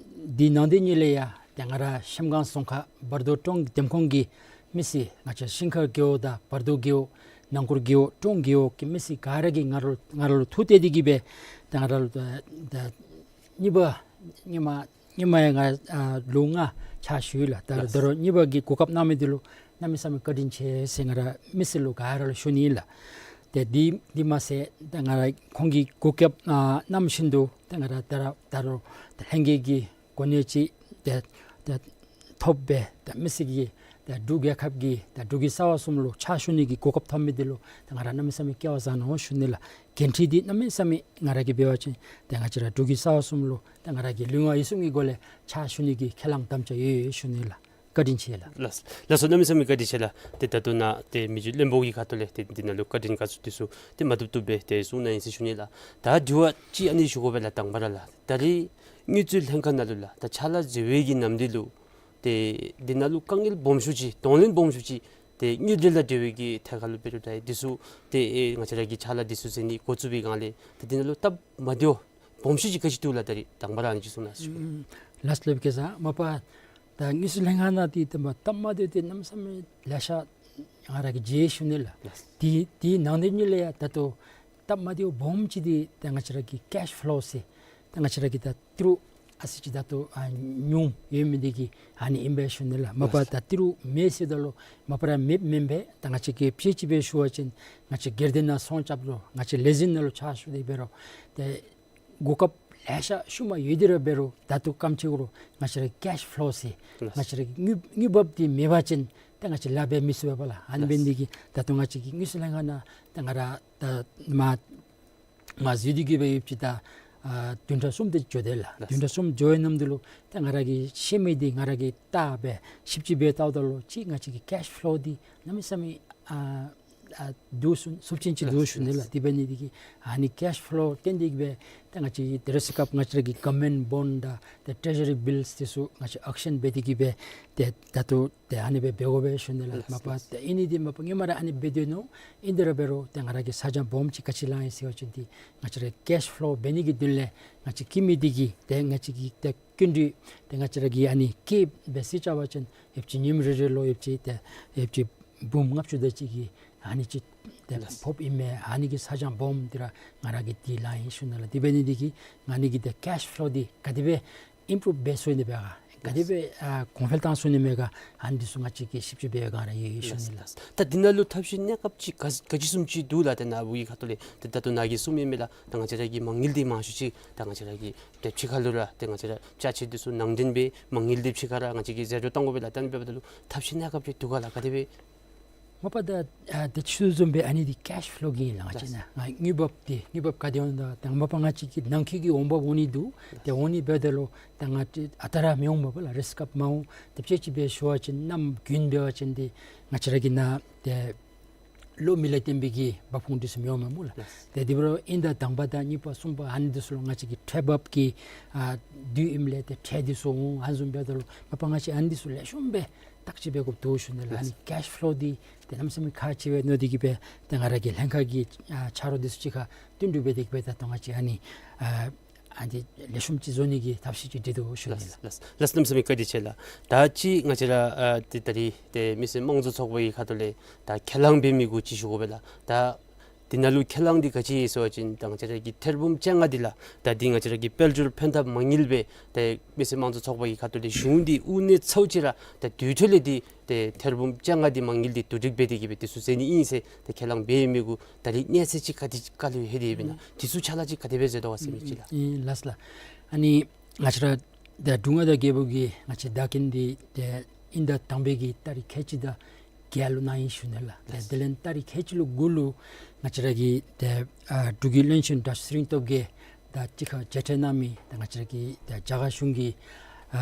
འདི་ནང་དོན་ནི་ལས་ཡང་ཏེ་ང་ར་གཤམ་སྒང་རྫོང་ཁག་བར་དོ་ཀྲོང་འདེམས་ཁོངས་ཀྱི་མི་སེར་ང་བཅས་ཤིང་མཁར་རྒེད་འོག་དང་བར་དོ་རྒེད་འོག་ནང་འཁོར་རྒེད་འོག་ཀྲོང་རྒེད་འོག་གི་མི་སེར་ག་ར་གིས་ང་ར་ང་ར་ལུ་ཐུགས་གཏད་དེ་གི་སྦེ་ཏེ་ང་ར་ལུ་ཏེ་ཏེ་གཉིས་པ་གཉིས་མ་གཉིས་མ་ཡང་ང་ཨ་ལོ་ལྔ་ཕྱག་ཞུ་ཡི་ལགས། ད་ལགས། ད་རུང་གཉིས་པ་གི་གོ་སྐབས་གནང་མི་འདི་ལུ་གནམ་མེད་ས་མེད་བཀའ་དྲིན་ཆེ་ཟེར་ང་ར་མི་སེར་ལུ་ག་ར་ལུ་ཞུ་ནི་ཨིན་ལགས། ཏེ་འདི་འདི་མ་ཚད་ད་ང་ར་ཁོང་གིས་གོ་སྐབས་ཨ་གནང་བཞིན་དུ་ཏེ་ང་ར་ད་ར་ད་རུང་ཏེ་ལྷན་རྒྱས་ཀྱི་གོ་གནས་ཅིག་ཏེ་ཏེ་ཐོབ་སྦེ་ཏེ་མི་སེར་གྱི་ཏེ་འབྲུག་རྒྱལ་ཁབ་ཀྱི་ཏེ་འབྲུག་གི་རྩ་བ་གསུམ་ལུ་ཕྱག་ཞུ་ནི་གི་གོ་སྐབས་ཐོབ་མི་འདི་ལུ་ཏེ་ང་ར་གནམ་མེད་ས་མེད་སྐལ་བ་བཟང་ནུག་ཞུ་ནི་ལགས། འགན་འཁྲི་འདི་གནམ་མེད་ས་མེད་ང་ར་གིས་འབད་བ་ཅིན་ཏེ་ང་བཅས་ར་འབྲུག་གི་རྩ་བ་གསུམ་ལུ་ཏེ་ང་ར་གིས་ལུས་ངག་ཡིད་གསུམ་གྱི་སྒོ་ལས་ཕྱག་ཞུ་ནི་གི་ཁས་བླངས་དམ་བཅའ་ཡོད་ཡོད་ཞུ་ནི་ལགས། བཀའ་དྲིན་ཆེ་ལགས། ལགས་ལགས་སོ། གནམ་མེད་ས་མེད་བཀའ་དྲིན་ཆེ་ལགས། ཏེ་ད་ལྟོ་ནཱ་ཏེ་མི་རྗེ་བློན་པོ་གི་ཁ་ཐུག་ལས་ཏེ་འདི་ནང་ལུ་བཀའ་དྲིན་དགའ་ཚོར་འདི་ཚུ་ཏེ་མ་བཏུབ་བཏུབ་སྦེ་ཏེ་གསུང་གནང་ཡི་ཟེར་ཞུ་ནི་ལགས། ད་དྲི་བ་ཅིག་ཨ་ནི་ཞུ་དགོ་པས་ལགས། དང་པ་ར་ལགས། ད་རིས་དངུལ་རྩིས་ལྷན་ཁག་ནང་ལུ་ལགས་ད་ཕྱག་ལཱ་མཛད་པའི་གི་ནམ་དུས་ལུ་ཏེ་འདི་ནང་ལུ་དཀའ་ངལ་སྦོམ་ཤོས་ཅིག་གདོང་ལེན་སྦོམ་ཤོས་ཅིག་ཏེ་དངུལ་འབྲེལ་དང་འབྲེལ་བའི་གི་ཐད་ཁར་ལུ་འབད་རུང་ད་འདི་ཚུ་ཏེ་ཨེ་ང་བཅས་ར་གི་ཕྱག་ལཱ་འདི་ཚུ་མཛད་ནི་འགོ་བཙུགས་པའི་སྒང་ལས་ཏེ་འདི་ནང་ལུ་སྟབས་མ་བདེཝ་སྦོམ་ཤོས་ཅིག་ག་ཅི་འདུག་ལགས། ད་རིས་དང་པ་ར་ཨ་ནི་ཅིག་གསུང་གནང་ཟེར་ཞུ་ནི། ཨུམ། ལགས་སོ་ལགས་སྐལ་བཟང་། མ་པ་ད་དངོས་སུ་ལྷན་ཁག་ནང་འདི་ཏེ་མ་སྟབས་མ་བདེཝ་འདི་གནམ་མེད་ས་མེད་ལེ་ཤ་ང་ར་གིས་མཇལ་ཡི་ཞུ་ནི་ལགས། ལགས། དེ་དེ་ནང་དོན་ཉིད་ལས་ཡང་ད་ལྟོ་སྟབས་མ་བདེཝ་སྦོམ་ཅིག་འདི་ད་ང་བཅས་ར་གི་ཀེཤ་ཕློ་ཟེར་ད་ང་བཅས་ར་གི་ད་ཏི་རུ་ཨ་ཙི་ཅིག་ད་ལྟོ་ཨ་ཉུང་ཡོད་མི་འདི་གིས་ཨ་ནི་ཨིན་པས་ཞུ་ནི་ལགས། མ་པ་ལགས། ད་ཏི་རུ་མེད་ཟེརཝ་ད་ལུ་མ་པ་ར་མེདཔ་མེན་པས། ད་ང་བཅས་ཀྱིས་དཔྱེ་ཅིག་སྦེ་ཞུ་བ་ཅིན་ང་བཅས་སྒེར་སྡེ་ནང་ཚོང་རྐྱབ་རུང་ང་བཅས་ལས་འཛིན་ནང་ལུ་ཕྱག་ཞུ་སྟེ་འབད་རུང་ཏེ་གོ་སྐབས་ལེ་ཤ་ཤུལ་མ་ཡོད་དེ་ར་འབད་རུང་ད་ལྟོ་ག་དེམ་ཅིག་འབད་རུང་ང་བཅས་ར་ཀེཤ་ཕློ་ཟེར་ལགས། ང་བཅས་ར་དངུལ་དངུལ་འབབ་འདི་མེད་པ་ཅིན་ད་ང་བཅས་ལཱ་འབད་མི་ཚུགས་པས་ལགས། ཨ་ནི་འབད་ནི་འདི་གིས་ད་ལྟོ་ང་བཅས་ཀྱིས་དངོས་སུ་ལྷན་ཁག་ནང་ད་ང་ར་ད་མ་མ་འཛུལ་ཏེ་གི་སྦེ་ཡོདཔ་ཅིག་ད་ཨ་བདུན་ཕྲག་གསུམ་དེ་འགྱོ་དེས་ལགས། ལགས། བདུན་ཕྲག་གསུམ་འགྱོ་བའི་ནམ་དུས་ལུ་ད་ང་ར་གིས་ཤེས་མི་འདི་ང་ར་གིས་བལྟ་སྦེ་ཞིབ་ཅིག་སྦེ་བལྟཝ་ད་ལུ་ཅིག་ང་བཅས་ཀྱི་ཀེཤ་ཕློ་འདི་གནམ་མེད་ས་མེད་ཨ་ཨ་འདུག་ཟེར་ཚབས་ཆེན་ཅིག་འདུག་ལགས། ཞུ་ནི་ལགས། ལགས། དེ་འབད་ནི་འདི་གིས་ཨ་ནི་ཀེཤ་ཕློ་བརྟེན་ཏེ་གི་སྦེ་ད་ང་བཅས་ཀྱིས་དེ་རེས་སྐབས་ང་བཅས་ར་གི་གོ་ཝརནམེནཊ་བོནཌ་དང་ཏེ་ཊེ་ཟུ་རི་བིལསི་འདི་ཚུ་ང་བཅས་ཨོག་ཤཱན་འབད་དེ་གི་སྦེ་ཏེ་ད་ལྟོ་ཏེ་ཨ་ནི་སྦེ་འབད་དགོ་པས་ཞུ་ནི་ལགས། ལགས། མ་པ་ལགས། ཏེ་ཨིན་ནི་འདི་མ་པ་སྔོན་མ་ར་ཨ་ནི་འབད་དེས་ནུག། ཨིན་དེ་ར་འབད་རུང་ཏེ་ང་ར་གིས་ཚ་གྱང་སྦོམ་ཅིག་ག་ཅི་ལང་ཡི་ཟེར་བ་ཅིན་འདི་ང་བཅས་ར་ཀེཤ་ཕློ་འབད་ནི་གི་དོན་ལས་ང་བཅས་ཀྱི་མི་འདི་གིས་ཏེ་ང་བཅས་ཀྱི་ཏེ་སྐྱིན་འགྲུལ་ཏེ་ང་བཅས་ར་གིས་ཨ་ནི་ཀེཤ་སྦེ་རྩིས་རྐྱབ་པ་ཅིན་ཡོདཔ་ཅིག་ཉིནམ་རེ་རེ་ལུ་ཡོདཔ་ཅིག་ཏེ་ཡོདཔ་ཅིག་འབུམ་ལྔ་བཅུ་དེ་ཅིག་གི་ཨ་ནི་ཅིག་ཏེ་ལགས། ཕོགཔ་ཨིན་མས། ཨ་ནི་གི་ཚ་གྱང་སྦོམ་འདི་ར་ང་ར་གིས་འདི་ལང་ཡི་ཞུ་ནི་ལགས། དེ་འབད་ནི་འདི་གིས་ང་ནི་གི་ཏེ་ཀེཤ་ཕློ་འདི་ག་དེ་སྦེ་ཨིམ་པུ་རུབ་འབད་ཚུགས་ནི་མས་ག་ག་དེ་སྦེ་ཨ་གོང་འཕེལ་བཏང་ཚུགས་ནི་མས་ག་ཨ་ནི་འདི་ཚུ་ང་བཅས་ཀྱིས་ཞིབ་ཅིག་སྦེ་ག་ར་ཡོད་ཡོད་ཞུ་ནི་ལགས། ལགས། ད་འདི་ནང་ལུ་ཐབས་ཤེས་གནས་སྐབས་ཅིག་ག་ག་ཅི་བཟུམ་ཅིག་འདུག་ལགས། ཏེ་ནཱ་བུ་གི་ཁ་ཐུག་ལས་ཏེ་ད་ལྟོ་ནཱ་གིས་གསུངས་མི་མས་ལགས། ད་ང་བཅས་ར་གི་མ་དངུལ་འདི་མང་ཤོས་ཅིག་ད་ང་བཅས་ར་གི་ཏེ་ཕྱི་ཁ་ལུ་ར་ཏེ་ང་བཅས་ར་ཅ་ཆས་འདི་ཚུ་ནང་འདྲེན་འབད་མ་དངུལ་འདི་ཕྱི་ཁར་ར་ང་བཅས་ཀྱིས་ཟད་འགྲོ་གཏང་དགོ་པས་ལགས། ད་ཨ་ནི་འབདཝ་ད་ལུ་ཐབས་ཤེས་གནས་སྐབས་ཅིག་འདུག་ག་ལགས། ག་དེ་སྦེ། མ་པ་ད་ཨ་ཏེ་ཆུ་བཟུམ་སྦེ་ཨ་ནི་འདི་ཀེཤ་ཕློ་གི་ཨིན་ལགས། ང་བཅས་ལགས། ནཱ་ང་དངུལ་འབབ་འདི་དངུལ་འབབ་ག་དེ་འོང་ད་ད་མ་པ་ང་བཅས་ཀྱི་ནང་འཁོད་ཀྱི་འོང་འབབ་འོང་ནི་འདུག། ཏེ་འོང་ནི་འབདཝ་ད་ལུ་ད་ང་བཅས་ཨ་རྟག་ར་མི་འོང་མས་པ་ལགས། རེས་སྐབས་མ་འོང་། ཏེ་དཔྱེ་ཅིག་སྦེ་ཞུ་བ་ཅིན་གནམ་དགུན་འབད་བ་ཅིན་འདི་ང་བཅས་ར་གི་ནཱ་ཏེ་གློག་མེ་ལས་བརྟེན་པའི་གི་འབབ་ཁུངས་འདི་ཚུ་མི་འོང་མས་སྨོ་ལགས། ལགས། ཏེ་དེ་འབད་རུང་ཨིན་ད་དང་པ་དང་གཉིས་པ་གསུམ་པ་ཨ་ནི་འདི་ཚུ་ལུ་ང་བཅས་ཀྱི་ཁྲལ་འབབ་ཀྱི་ཨ་དུས་ཨིནམ་ལས་ཏེ་ཁྲལ་འདི་ཚུ་འོང་། ཨ་ནི་བཟུམ་འབདཝ་ད་ལུ་མ་པ་ང་བཅས་ཨ་ནི་འདི་ཚུ་ལེགས་ཤོམ་སྦེ་བརྟག་དཔྱད་འབད་དགོཔ་འདུག་ཞུ་ནི་ལགས། ཨ་ནི་ལགས། ཀེཤ་ཕློ་འདི་ཏེ་གནམ་མེད་ས་མེད་ཁག་ཆེ་བས་མནོ་སྟེ་གི་སྦེ་ཏེ་ང་ར་གི་ལྷན་ཁག་གི་ཨ་ཆ་རོགས་འདི་ཚུ་གཅིག་ཁར་བསྟུན་གྲོས་འབད་དེ་གི་སྦེ་ད་ལྟོ་ང་བཅས་ཨ་ནི་ཨ་ཨ་ནི་ལེགས་ཤོམ་ཅིག་བཟོ་ནི་གི་ཐབས་ཤེས་ཅིག་སྒྲིག་དོ་ཞུ་ནི་ལགས། ལགས། ལགས། ལགས། གནམ་མེད་ས་མེད་བཀའ་དྲིན་ཆེ་ལགས། ད་ཅིག་ང་བཅས་ར་ཨ་ཏེ་ད་རིས་ཏེ་མི་སེར་དམངས་གཙོ་ཚོགས་པ་གི་ཁ་ཐུག་ལས་ད་ཁས་བླངས་འབད་མི་གུ་ཅིག་ཞུ་དགོ་པས་ལགས། ད་འདི་ནང་ལུ་ཁས་བླངས་འདི་ག་ཅི་ཨིན་ཟེར་བ་ཅིན་ད་ང་བཅས་ར་གི་ཐེར་འབུམ་བཅོ་ལྔ་འདི་ལགས། ད་འདི་ང་བཅས་ར་གི་དཔལ་འབྱོར་ཕན་ཐབས་མ་དངུལ་སྦེ་ཏེ་མི་སེར་དམངས་གཙོ་ཚོགས་པ་གི་ཁ་ཐུག་ལས་གཞུང་འདི་དབུ་ནས་ཚུ་ཅིག་ར་ད་དུས་ཐོག་ལས་འདི་ཏེ་ཐེར་འབུམ་བཅོ་ལྔ་འདི་མ་དངུལ་འདི་བསྡུ་སྒྲིག་འབད་དེ་གི་སྦེ་འདི་ཚུ་མཛད་ནི་ཨིན་ཟེར་ཏེ་ཁས་བླངས་འབད་མི་གུ་ད་རིས་གནས་ཚད་ཅིག་ག་དེ་ག་ལུ་ལྷོད་དེ་ཡོདཔ་ཨིན་ན། ཨིན། འདི་ཚུ་ཕྱག་ལཱ་ཅིག་ག་དེ་སྦེ་མཛད་དོ་ག་ཟེར་མི་ཅིག་ལགས། ཨིན་ལགས་ལགས། ཨ་ནི་ང་བཅས་ར་ད་འབྲུག་མངའ་བདག་རྒྱལ་པོ་གིས་ང་བཅས་བདག་རྐྱེན་འདི་ཏེ་དབྱིན་ཟླ་དང་པའི་གི་ཏ་རིག་ཁལ་གཅིག་དང་བརྒྱད་ལུ་གནང་ཡི་ཞུ་ནི་ལགས། ཏེ་ལགས། དེ་ལས་ཏ་རིག་ཁལ་གཅིག་ལུ་དགུ་ལུ་ང་བཅས་ར་གི་ཏེ་ཨ་འབྲུག་གི་བློན་ཆེན་དྲག་ཤོས་ཚེ་རིང་སྟོབས་རྒྱས་དང་གཅིག་ཁར་མཇལ་འཕྲད་གནང་མི་ཏེ་ང་བཅས་ར་གི་ཏེ་རྒྱ་གར་གཞུང་གི་ཨ་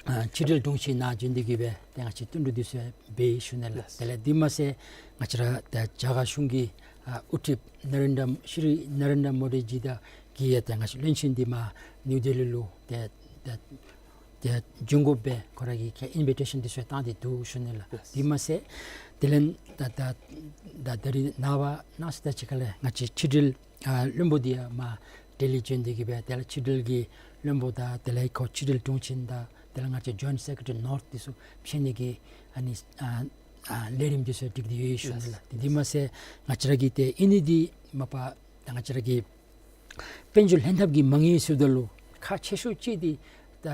ཨ་ཕྱི་འབྲེལ་དྲུང་ཆེ་ནཱ་བྱོན་ཏེ་གི་སྦེ་ཏེ་ང་བཅས་བསྟུན་གྲོས་འདི་ཚུ་འབད་ཞུ་ནི་ལགས། ལགས། དེ་ལས་འདི་མ་ཚད་ང་བཅས་ར་ཏེ་རྒྱ་གར་གཞུང་གི་ཨ་དབུ་ཁྲིདཔ་ན་རེན་དྲ་ཤྲི་ན་རེན་དྲ་མོ་དི་ཇི་དང་གི་ཡང་ཏེ་ང་བཅས་བློན་ཆེན་འདི་མར་ནིའུ་ལྡི་ལི་ལུ་ཏེ་ཏེ་ཏེ་བྱོན་དགོཔ་སྦེ་ཁོ་ར་གིས་ཁོ་ཨིན་བི་ཊེ་ཤཱན་འདི་ཚུ་བཏང་སྟེ་འདུག་ཞུ་ནི་ལགས། ལགས། འདི་མ་ཚད་དེ་ལས་ད་ད་ད་ད་རིས་ནངས་པ་གནངས་ཚེ་དང་གཅིག་ཁར་ལས་ང་བཅས་ཕྱི་འབྲེལ་ཨ་བློན་པོ་འདི་ཡང་མར་ལྡི་ལི་བྱོན་ཏེ་གི་སྦེ་དེ་ལས་ཕྱི་འབྲེལ་གྱི་བློན་པོ་དང་དེ་ལས་ཁོ་ཕྱི་འབྲེལ་དྲུང་ཆེན་དང་དེ་ལས་ང་བཅས་ཇོའིནཊ་སེཀ་རེ་ཊ་རི་ནོརཐ་འདི་ཚུ་ཕྱད་ནི་གི་ཨ་ནི་ཨ་ཨ་ལས་རིམ་འདི་ཚུ་སྒྲིག་སྟེ་ཡོད་ཞུ་ནི་ལགས། ལགས། འདི་མ་ཚད་ང་བཅས་ར་གི་ཏེ་ཨིན་ནི་འདི་མ་པ་ད་ང་བཅས་ར་གི་དཔལ་འབྱོར་ལྷན་ཐབས་ཀྱི་མ་དངུལ་ཟེརཝ་ད་ལུ་ཁག་ཆེ་ཤོས་ཅིག་འདི་ད་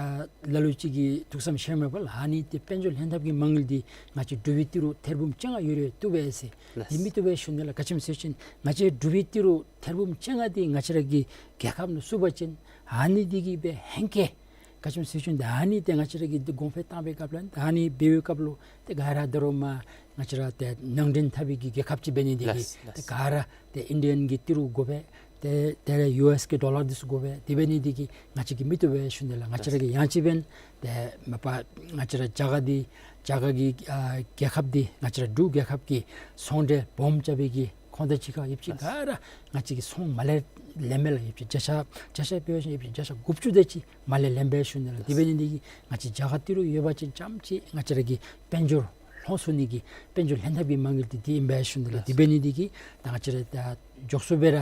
ལ་ལུ་ཅིག་གིས་ཐུགས་བསམ་བཞེས་མས་པ་ལགས། ཨ་ནི་ཏེ་དཔལ་འབྱོར་ལྷན་ཐབས་ཀྱི་མ་དངུལ་འདི་ང་བཅས་འབྲུག་པའི་ཏི་རུ་ཐེར་འབུམ་བཅོ་ལྔ་ཡོད་རུང་བཏུབ་པས་ཟེར། ལགས། འདི་མི་བཏུབ་པས་ཞུ་ནི་ལགས། ག་ཅི་སྨོ་ཟེར་བ་ཅིན་ང་བཅས་འབྲུག་པའི་ཏི་རུ་ཐེར་འབུམ་བཅོ་ལྔ་འདི་ང་བཅས་ར་གི་རྒྱལ་ཁབ་ནང་བཙུགས་པ་ཅིན་ཨ་ནི་འདི་གིས་སྦེ་ཧེང་སྐལ་ག་ཅི་སྨོ་ཟེར་བ་ཅིན་ད་ཨ་ནི་ཏེ་ང་བཅས་ར་གིས་འདི་གོང་འཕེལ་བཏང་པའི་སྐབས་ལུ་ད་ཨ་ནི་འབད་བའི་སྐབས་ལུ་ཏེ་ག་ར་ད་རུང་མར་ང་བཅས་ར་ཏེ་ནང་འདྲེན་འཐབ་པའི་གི་རྒྱལ་ཁབ་ཅིག་འབད་ནི་འདི་གིས། ལགས། ལགས། ཏེ་ག་ར་ཏེ་ཨིན་ཌི་ཡན་གྱི་ཏི་རུ་དགོ་པས། ཏེ་དེ་ལས་ཡུ་ཨེསི་གི་ཌོ་ལར་འདི་ཚུ་དགོ་པས། དེ་འབད་ནི་འདི་གིས་ང་བཅས་ཀྱིས་མི་བཏུབ་པས་ཞུ་ནི་ལགས། ང་བཅས་ར་གིས་ཡང་ཅིན་འབདན་ཏེ་མ་པ་ང་བཅས་ར་རྒྱ་གར་འདི་རྒྱ་གར་གྱི་ཨ་རྒྱལ་ཁབ་འདི་ང་བཅས་ར་འབྲུག་རྒྱལ་ཁབ་ཀྱི་ཚོང་འབྲེལ་སྦོམ་རྐྱབ་པའི་གི་ཁོངས་དང་གཅིག་ཁར་ཡོདཔ་ཅིག་ག་ར་ང་བཅས་ཀྱིས་ཚོང་མར་ལས་ལེན་མས་ལགས། ཡོདཔ་ཅིག་བརྒྱ་ཆ་བརྒྱ་ཆ་འབད་བ་ཅིན་ཡོདཔ་ཅིག་བརྒྱ་ཆ་དགུ་བཅུ་དེ་ཅིག་མར་ལས་ལེན་པས་ཞུ་ནི་ལགས། དེ་འབད་ནི་འདི་གིས་ང་བཅས་རྒྱ་གར་ཏི་རུ་ཡོད་པ་ཅིན་རྐྱངམ་ཅིག་ང་བཅས་ར་གི་དཔལ་འབྱོར་ལྷོང་ཚུགས་ནི་གི་དཔལ་འབྱོར་ལྷན་ཐབས་ཀྱི་མ་དངུལ་འདི་འདི་ཨིན་པས་ཞུ་ནི་ལགས། དེ་འབད་ནི་འདི་གིས་ད་ང་བཅས་ར་ད་ མགྱོགས་སུ་སྦེ་ར་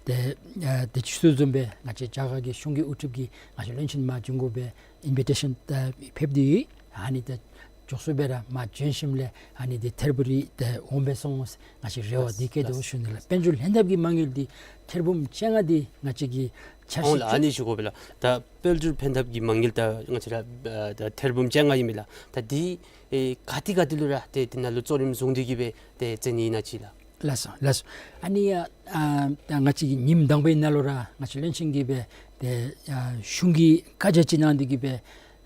ཏེ་ཨ་ཏེ་ཞུ་དོ་བཟུམ་སྦེ་ང་བཅས་རྒྱ་གར་གྱི་གཞུང་གི་དབུ་ཁྲིདཔ་གིས་ང་བཅས་བློན་ཆེན་མར་བྱོན་དགོ་པའི་ཨིན་བི་ཊེ་ཤཱན་ཏེ་ཕེབས་ཏེ་ཡོད། ཨ་ནི་ཏེ་མགྱོགས་སུ་སྦེ་ར་མར་བྱོན་ཞིནམ་ལས་ཨ་ནི་འདི་ཐད་རི་བ་རི་ཏེ་འོང་སྦེ་སོང་ཟེར་ང་བཅས་རེ་བ་འདི་བསྐྱེད་དོ་ཞུ་ནི་ལགས། དཔལ་འབྱོར་ལྷན་ཐབས་ཀྱི་མ་དངུལ་འདི་ཐེར་འབུམ་བཅོ་ལྔ་འདི་ང་བཅས་ཀྱིས་འཆར་གཞི་ཨ་ནི་ཞུ་དགོ་པས་ལགས། ད་དཔལ་འབྱོར་ལྷན་ཐབས་ཀྱི་མ་དངུལ་ད་ང་བཅས་ར་ཨ་ད་ཐེར་འབུམ་བཅོ་ལྔ་ཨིན་མས་ལགས། ད་འདི་ཨེ་ག་ཏེ་ག་ཏེ་ལུ་ར་ཏེ་འདི་ནང་ལུ་གཙོ་རིམ་བཟུང་སྟེ་གི་སྦེ་ཏེ་བཙལ་ནི་ཨིན་ན་ཅིག་ལགས། ལགས་སོ་ལགས་སོ། ཨ་ནི་ཨ་ད་ང་བཅས་ཀྱིས་ཉིནམ་དང་པའི་ནང་ལུ་ར་ང་བཅས་བློན་ཆེན་གྱིས་སྦེ་ཏེ་ཨ་གཞུང་གི་བཀའ་རྒྱ་ཅིག་གནང་སྟེ་གི་སྦེ་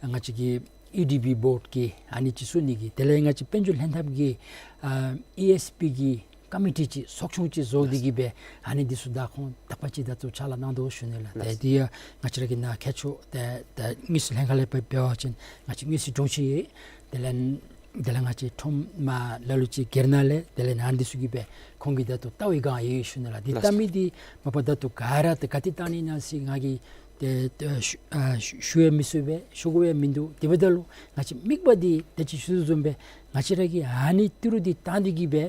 ང་བཅས་ཀྱི་ཨེ་ཌི་བི་བོརཌ་ཀྱི་ཨ་ནི་ཅིག་བཙུགས་ནི་གི་དེ་ལས་ང་བཅས་དཔལ་འབྱོར་ལྷན་ཐབས་ཀྱི་ཨ་ཨི་ཨེས་པི་གི་ཀོ་མི་ཊི་ཅིག་ཚོགས་ཆུང་ཅིག་བཟོ་སྟེ་གི་སྦེ་ཨ་ནི་འདི་ཚུ་ད་ཁོང་དག་པ་ཅིག་ད་ལྟོ་ཕྱག་ལཱ་གནང་དོ་ཞུ་ནི་ལགས། ཏེ་འདི་ཡང་ང་བཅས་ར་གི་ནཱ་མཁས་མཆོག་ཏེ་ད་དངུལ་རྩིས་ལྷན་ཁག་ལས་འབད་འབད་བ་ཅིན་ང་བཅས་དངུལ་རྩིས་དྲུང་ཆེན་ཡོད། དེ་ལས་དེ་ལས་ང་བཅས་ཁྲོམ་མ་ལ་ལུ་ཅིག་སྒེར་ནང་ལས་དེ་ལས་ཨ་ནི་འདི་ཚུ་གིས་སྦེ་ཁོང་གིས་ད་ལྟོ་ལྟ་བའི་སྒང་ཡོད་ཞུ་ནི་ལགས། འདི་ལགས། ལྟ་མི་འདི་མ་པ་ད་ལྟོ་ག་ར་ཏེ་ག་ཏེ་བཏང་ནི་ཨིན་ན་ཟེར་ང་གིས་ཏེ་ཏེ་ཞུ་ཨ་ཞུ་ཞུ་ཡང་མི་ཚུགས་པས། ཞུ་དགོ་ཡང་མིན་འདུག། དེ་འབདཝ་ད་ལུ་ང་བཅས་དམིགས་པ་འདི་ད་ཅི་ཞུ་དོ་བཟུམ་སྦེ་ང་བཅས་ར་གིས་ཨ་ནི་ཏི་རུ་འདི་བཏང་སྟེ་གི་སྦེ་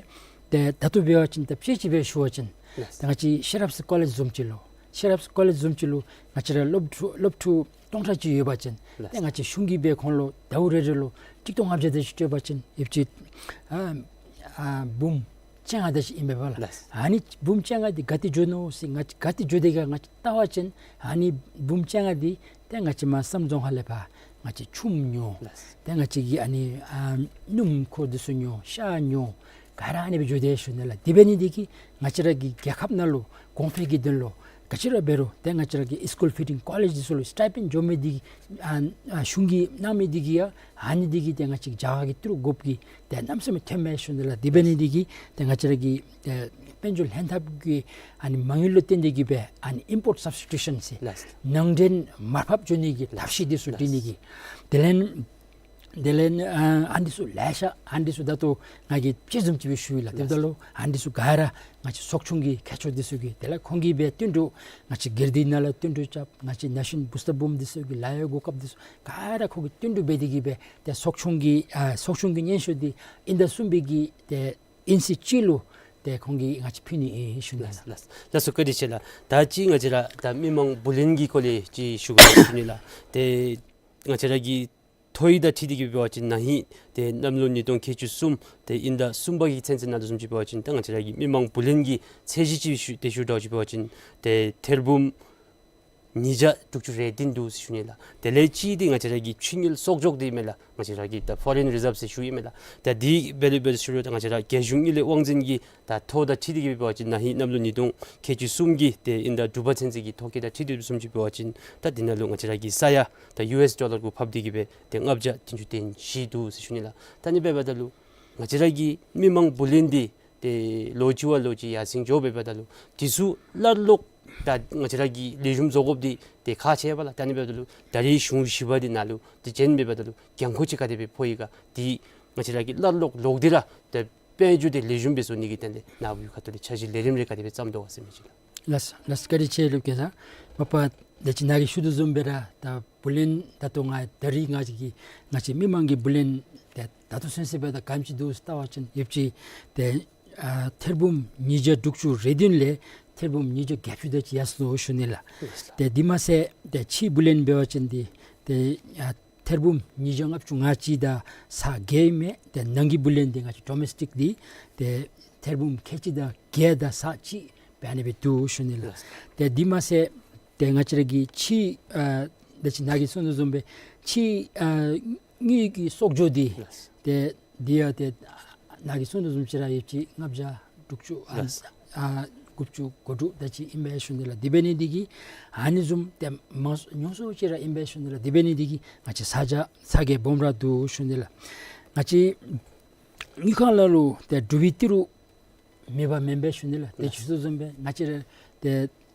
ཏེ་ད་ལྟོ་འབད་བ་ཅིན་ད་དཔེ་ཅིག་སྦེ་ཞུ་བ་ཅིན་ལགས། ཏེ་ང་བཅས་ཤེས་རབ་སི་ཀོ་ལེཇ་བཟུམ་ཅིག་ལུ་ཤེས་རབ་སི་ཀོ་ལེཇ་བཟུམ་ཅིག་ལུ་ང་བཅས་ར་སློབ་ཕྲུག་སློབ་ཕྲུག་སྟོང་ཕྲག་ཅིག་ཡོད་པ་ཅིན་ལགས། ཏེ་ང་བཅས་གཞུང་གིས་སྦེ་ཁོང་ལུ་ཟླཝ་རེ་རེ་ལུ་གཅིག་སྟོང་ལྔ་བརྒྱ་དེ་ཅིག་སྤྲོད་པ་ཅིན་ཡོདཔ་ཅིག་ཨ་ཨ་འབུམ་བཅོ་ལྔ་དེ་ཅིག་ཨིན་པས་ལགས། ལགས། ཨ་ནི་འབུམ་བཅོ་ལྔ་འདི་ག་ཏེ་འགྱོ་ནུག་ཟེར་ང་བཅས་ག་ཏེ་འགྱོ་དེས་ག་ང་བཅས་བལྟ་བ་ཅིན་ཨ་ནི་འབུམ་བཅོ་ལྔ་འདི་ཏེ་ང་བཅས་མར་བསམ་རྫོང་ཁ་ལས་ཕར་ང་བཅས་ཆུམ་ཉོ། ལགས། ཏེ་ང་བཅས་ཀྱི་ཨ་ནི་ཨ་སྣུམ་འཁོར་འདི་ཚུ་ཉོ། ཤ་ཉོ། ག་ར་ཨ་ནི་སྦེ་འགྱོ་དེས་ཞུ་ནི་ལགས། དེ་འབད་ནི་འདི་གིས་ང་བཅས་ར་གི་རྒྱལ་ཁབ་ནང་ལུ་གོང་འཕེལ་གྱི་དོན་ལུ་ག་ཅི་ར་འབད་རུང་ཏེ་ང་བཅས་ར་གི་ཨིས་ཀུལ་ཕིཌ་ཌིང་ཀོ་ལེཇ་འདི་ཚུ་ལུ་སི་ཊའི་པེནཌ་འགྱོ་མི་འདི་ཨ་ཨ་གཞུང་གིས་གནང་མི་འདི་གིས་ཡང་ཨ་ནི་འདི་གིས་ཏེ་ང་བཅས་རྒྱ་གར་གྱི་ཏི་རུ་དགོཔ་གིས་ཏེ་གནམ་མེད་ས་མེད་ཐོནམ་མས་ཞུ་ནི་ལགས། དེ་འབད་ནི་འདི་གིས་ཏེ་ང་བཅས་ར་གི་ཏེ་དཔལ་འབྱོར་ལྷན་ཐབས་ཀྱི་ཨ་ནི་མ་དངུལ་ལུ་བརྟེན་ཏེ་གི་སྦེ་ཨ་ནི་ཨིམ་པོརཊ་སབ་སི་ཊི་ཊུ་ཤཱན་ཟེར་ལགས། ནང་འདྲེན་མར་ཕབ་འགྱོ་ནི་གི་ཐབས་ཤེས་འདི་ཚུ་ལགས། སྒྲིག་ནི་གི་དེ་ལས་དེ་ལས་ཨ་ཨ་འདི་ཚུ་ལེ་ཤ་ཨ་འདི་ཚུ་ད་ལྟོ་ང་གིས་དཔྱེ་བཟུམ་ཅིག་སྦེ་ཞུ་ཡི་ལགས། དེ་འབདཝ་ད་ལུ་ཨ་འདི་ཚུ་ག་ར་ང་བཅས་ཚོགས་ཆུང་གི་མཁས་མཆོག་འདི་ཚུ་གིས་དེ་ལས་ཁོང་གིས་སྦེ་བསྟུན་གྲོས་ང་བཅས་སྒེར་སྡེ་ནང་ལུ་བསྟུན་གྲོས་རྐྱབ། ང་བཅས་ནེ་ཤཱན་བུསཊར་བུམ་འདི་ཚུ་གི་ལཱ་གཡོག་གོ་སྐབས་འདི་ཚུ་ག་ར་ཁོང་གིས་བསྟུན་གྲོས་འབད་དེ་གི་སྦེ་ཏེ་ཚོགས་ཆུང་གི་ཨ་ཚོགས་ཆུང་གི་སྙན་ཞུ་འདི་དབྱིན་ཟླ་གསུམ་པའི་གི་ཏེ་དབྱིན་ཚེས་གཅིག་ལུ་ཏེ་ཁོང་གིས་ང་བཅས་ཕུལ་ནི་ཨིན་ཞུ་ནི་ལགས། ལགས་ལགས་སོ། བཀའ་དྲིན་ཆེ་ལགས། ད་ཅི་ང་བཅས་ར་ད་མི་མང་བུ་ལོན་གྱི་སྐོར་ལས་ཅིག་ཞུ་དགོ་ཞུ་ནི་ལགས། ཏེ་ང་བཅས་ར་གི་ཐོ་ཡིག་དང་འཁྲིལ་ཏེ་གི་འབད་བ་ཅིན་ན་ཧིང་ཏེ་གནམ་ལོ་ཉིས་སྟོང་ཁལ་གཅིག་གསུམ་ཏེ་དབྱིན་ཟླ་གསུམ་པ་གི་ཚུན་ཚོད་ནང་ལུ་བཟུམ་ཅིག་འབད་བ་ཅིན་ད་ང་བཅས་ར་གི་མི་མང་བུ་ལོན་གྱི་ཚད་གཞི་ཅིག་ཞུ་ཏེ་ཞུ་དགོ་ཅིག་འབད་བ་ཅིན་ཏེ་ཐེར་འབུམ་ཉིས་བརྒྱ་དྲུག་ཅུ་རེ་བདུན་འདུག་ཟེར་ཞུ་ནི་ལགས། དེ་ལས་གཅིག་འདི་ང་བཅས་ར་གི་ཕྱི་དངུལ་གསོག་འཇོག་འདི་མས་ལགས། ང་བཅས་ར་གི་ད་ཕོ་རིན་རི་ཛརབ་ཟེར་ཞུ་ཡི་མས་ལགས། ད་འདི་འབད་ལུ་འབད་ལུ་ཞུ་རུང་ད་ང་བཅས་ར་རྒྱལ་གཞུང་དངུལ་ལས་དབང་འཛིན་གྱི་ད་ཐོ་དང་འཁྲིལ་ཏེ་གི་འབད་བ་ཅིན་ན་ཧིང་གནམ་ལོ་ཉིས་སྟོང་ཁལ་གཅིག་གསུམ་གྱི་ཏེ་དབྱིན་ཟླ་དྲུག་པ་ཚུན་ཚོད་ཀྱི་ཐོ་བཀོད་དང་འཁྲིལ་ཏེ་བཟུམ་ཅིག་འབད་བ་ཅིན་ད་འདི་ནང་ལུ་ང་བཅས་ར་གི་ས་ཡ་ད་ཡུ་ཨེསི་ཌོ་ལར་གུ་ཕབ་སྟེ་གི་སྦེ་ཏེ་ལྔ་བརྒྱ་བདུན་ཅུ་དོན་བཞི་འདུག་ཟེར་ཞུ་ནི་ལགས། ད་ཨ་ནི་འབདཝ་ད་ལུ་ང་བཅས་ར་གི་མི་མང་བུ་ལོན་འདི་ཏེ་ལོ་གཅིག་བ་ལོ་གཅིག་ཡར་སེང་འགྱོ་འབདཝ་ད་ལུ་དེ་ཚུ་སླར་ལོག་ད་ང་བཅས་ར་གིས་ལེགས་ཤོམ་བཟོ་དགོཔ་འདི་ཏེ་ཁག་ཆེ་བས་ལགས། ད་ཨ་ནི་འབདཝ་ད་ལུ་ད་རེས་གཞུང་བཞི་པ་འདི་ནང་ལུ་ཏེ་བྱོན་འབདཝ་ད་ལུ་འགན་ཁུར་ཅིག་ག་དེ་སྦེ་ཕོག་ཡི་ག་འདི་ང་བཅས་ར་གིས་སླར་ལོག་ལོག་སྟེ་ར་ཏེ་དཔལ་འབྱོར་འདི་ལེགས་ཤོམ་སྦེ་བཟོ་ནི་གི་དོན་ལས་ནཱ་བུ་ཁ་ཐུག་ལས་འཆར་གཞི་ལས་རིམ་རེ་ག་དེ་སྦེ་བརྩམ་དོ་ག་ཟེར་མི་ཅིག་ལགས། ལགས་ལགས། བཀའ་དྲིན་ཆེ་ལུ་སྐལ་བཟང་། མ་པ་ད་ཅི་ནཱ་གིས་ཞུ་དོ་བཟུམ་སྦེ་ར་ད་བུ་ལོན་ད་ལྟོ་ང་ད་རིས་ང་བཅས་ཀྱི་ང་བཅས་མི་མང་གི་བུ་ལོན་ཏེ་ད་ལྟོ་ཚུན་ཚོད་འབདཝ་ད་ག་དེམ་ཅིག་འདུག་ཟེར་བལྟ་བ་ཅིན་ཡོདཔ་ཅིག་ཏེ་ཨ་ཐེར་འབུམ་ཉིས་བརྒྱ་དྲུག་ཅུ་རེ་བདུན་ལས་ཐེར་འབུམ་ཉིས་བརྒྱ་བརྒྱད་ཅུ་དེ་ཅིག་ཡར་སོ་ནུག་ཞུ་ནི་ལགས། ལགས་ལགས། ཏེ་དེ་མ་ཚད་ཏེ་ཕྱིའི་བུ་ལོན་འབད་བ་ཅིན་འདི་ཏེ་ཨ་ཐེར་འབུམ་ཉིས་བརྒྱ་ལྔ་བཅུ་ང་གཅིག་དང་ཚག་བརྒྱད་ཨིན་མས། ཏེ་ནང་གི་བུ་ལོན་འདི་ང་བཅས་ཌོ་མེསི་ཊིཀ་འདི་ཏེ་ཐེར་འབུམ་ཁལ་གཅིག་དང་བརྒྱད་དང་ཚག་གཅིག་སྦེ་ཨ་ནི་སྦེ་འདུག་ཞུ་ནི་ལགས། ལགས། ཏེ་དེ་མ་ཚད་ཏེ་ང་བཅས་ར་གི་ཕྱིའི་ཨ་ད་ཅི་ནཱ་གིས་གསུངས་དོ་བཟུམ་སྦེ་ཕྱིའི་ཨ་དངུལ་གྱི་གསོག་འཇོག་འདི་ལགས། ཏེ་འདི་ཡང་ཏེ་ནཱ་གིས་གསུངས་དོ་བཟུམ་ཅིག་ར་ཡོདཔ་ཅིག་ལྔ་བརྒྱ་དྲུག་ཅུ་ཨ་ལགས། ཨ་དགུ་བཅུ་གོ་དྲུག་དེ་ཅིག་ཨིན་པས་ཞུ་ནི་ལགས། དེ་འབད་ནི་འདི་གིས་ཨ་ནི་བཟུམ་ཏེ་མང་ཉུང་སུ་ཅིག་ར་ཨིན་པས་ཞུ་ནི་ལགས། དེ་འབད་ནི་འདི་གིས་ང་བཅས་ཚ་གྱང་ཚ་གྱང་སྦོམ་ར་འདུག་ཞུ་ནི་ལགས། ང་བཅས་དངུལ་ཁང་ནང་ལུ་ཏེ་འབྲུག་པའི་ཏི་རུ་མེད་པ་མེན་པས་ཞུ་ནི་ལགས། ཏེ་ལགས། ཞུ་དོ་བཟུམ་སྦེ་ང་བཅས་ར་ཏེ་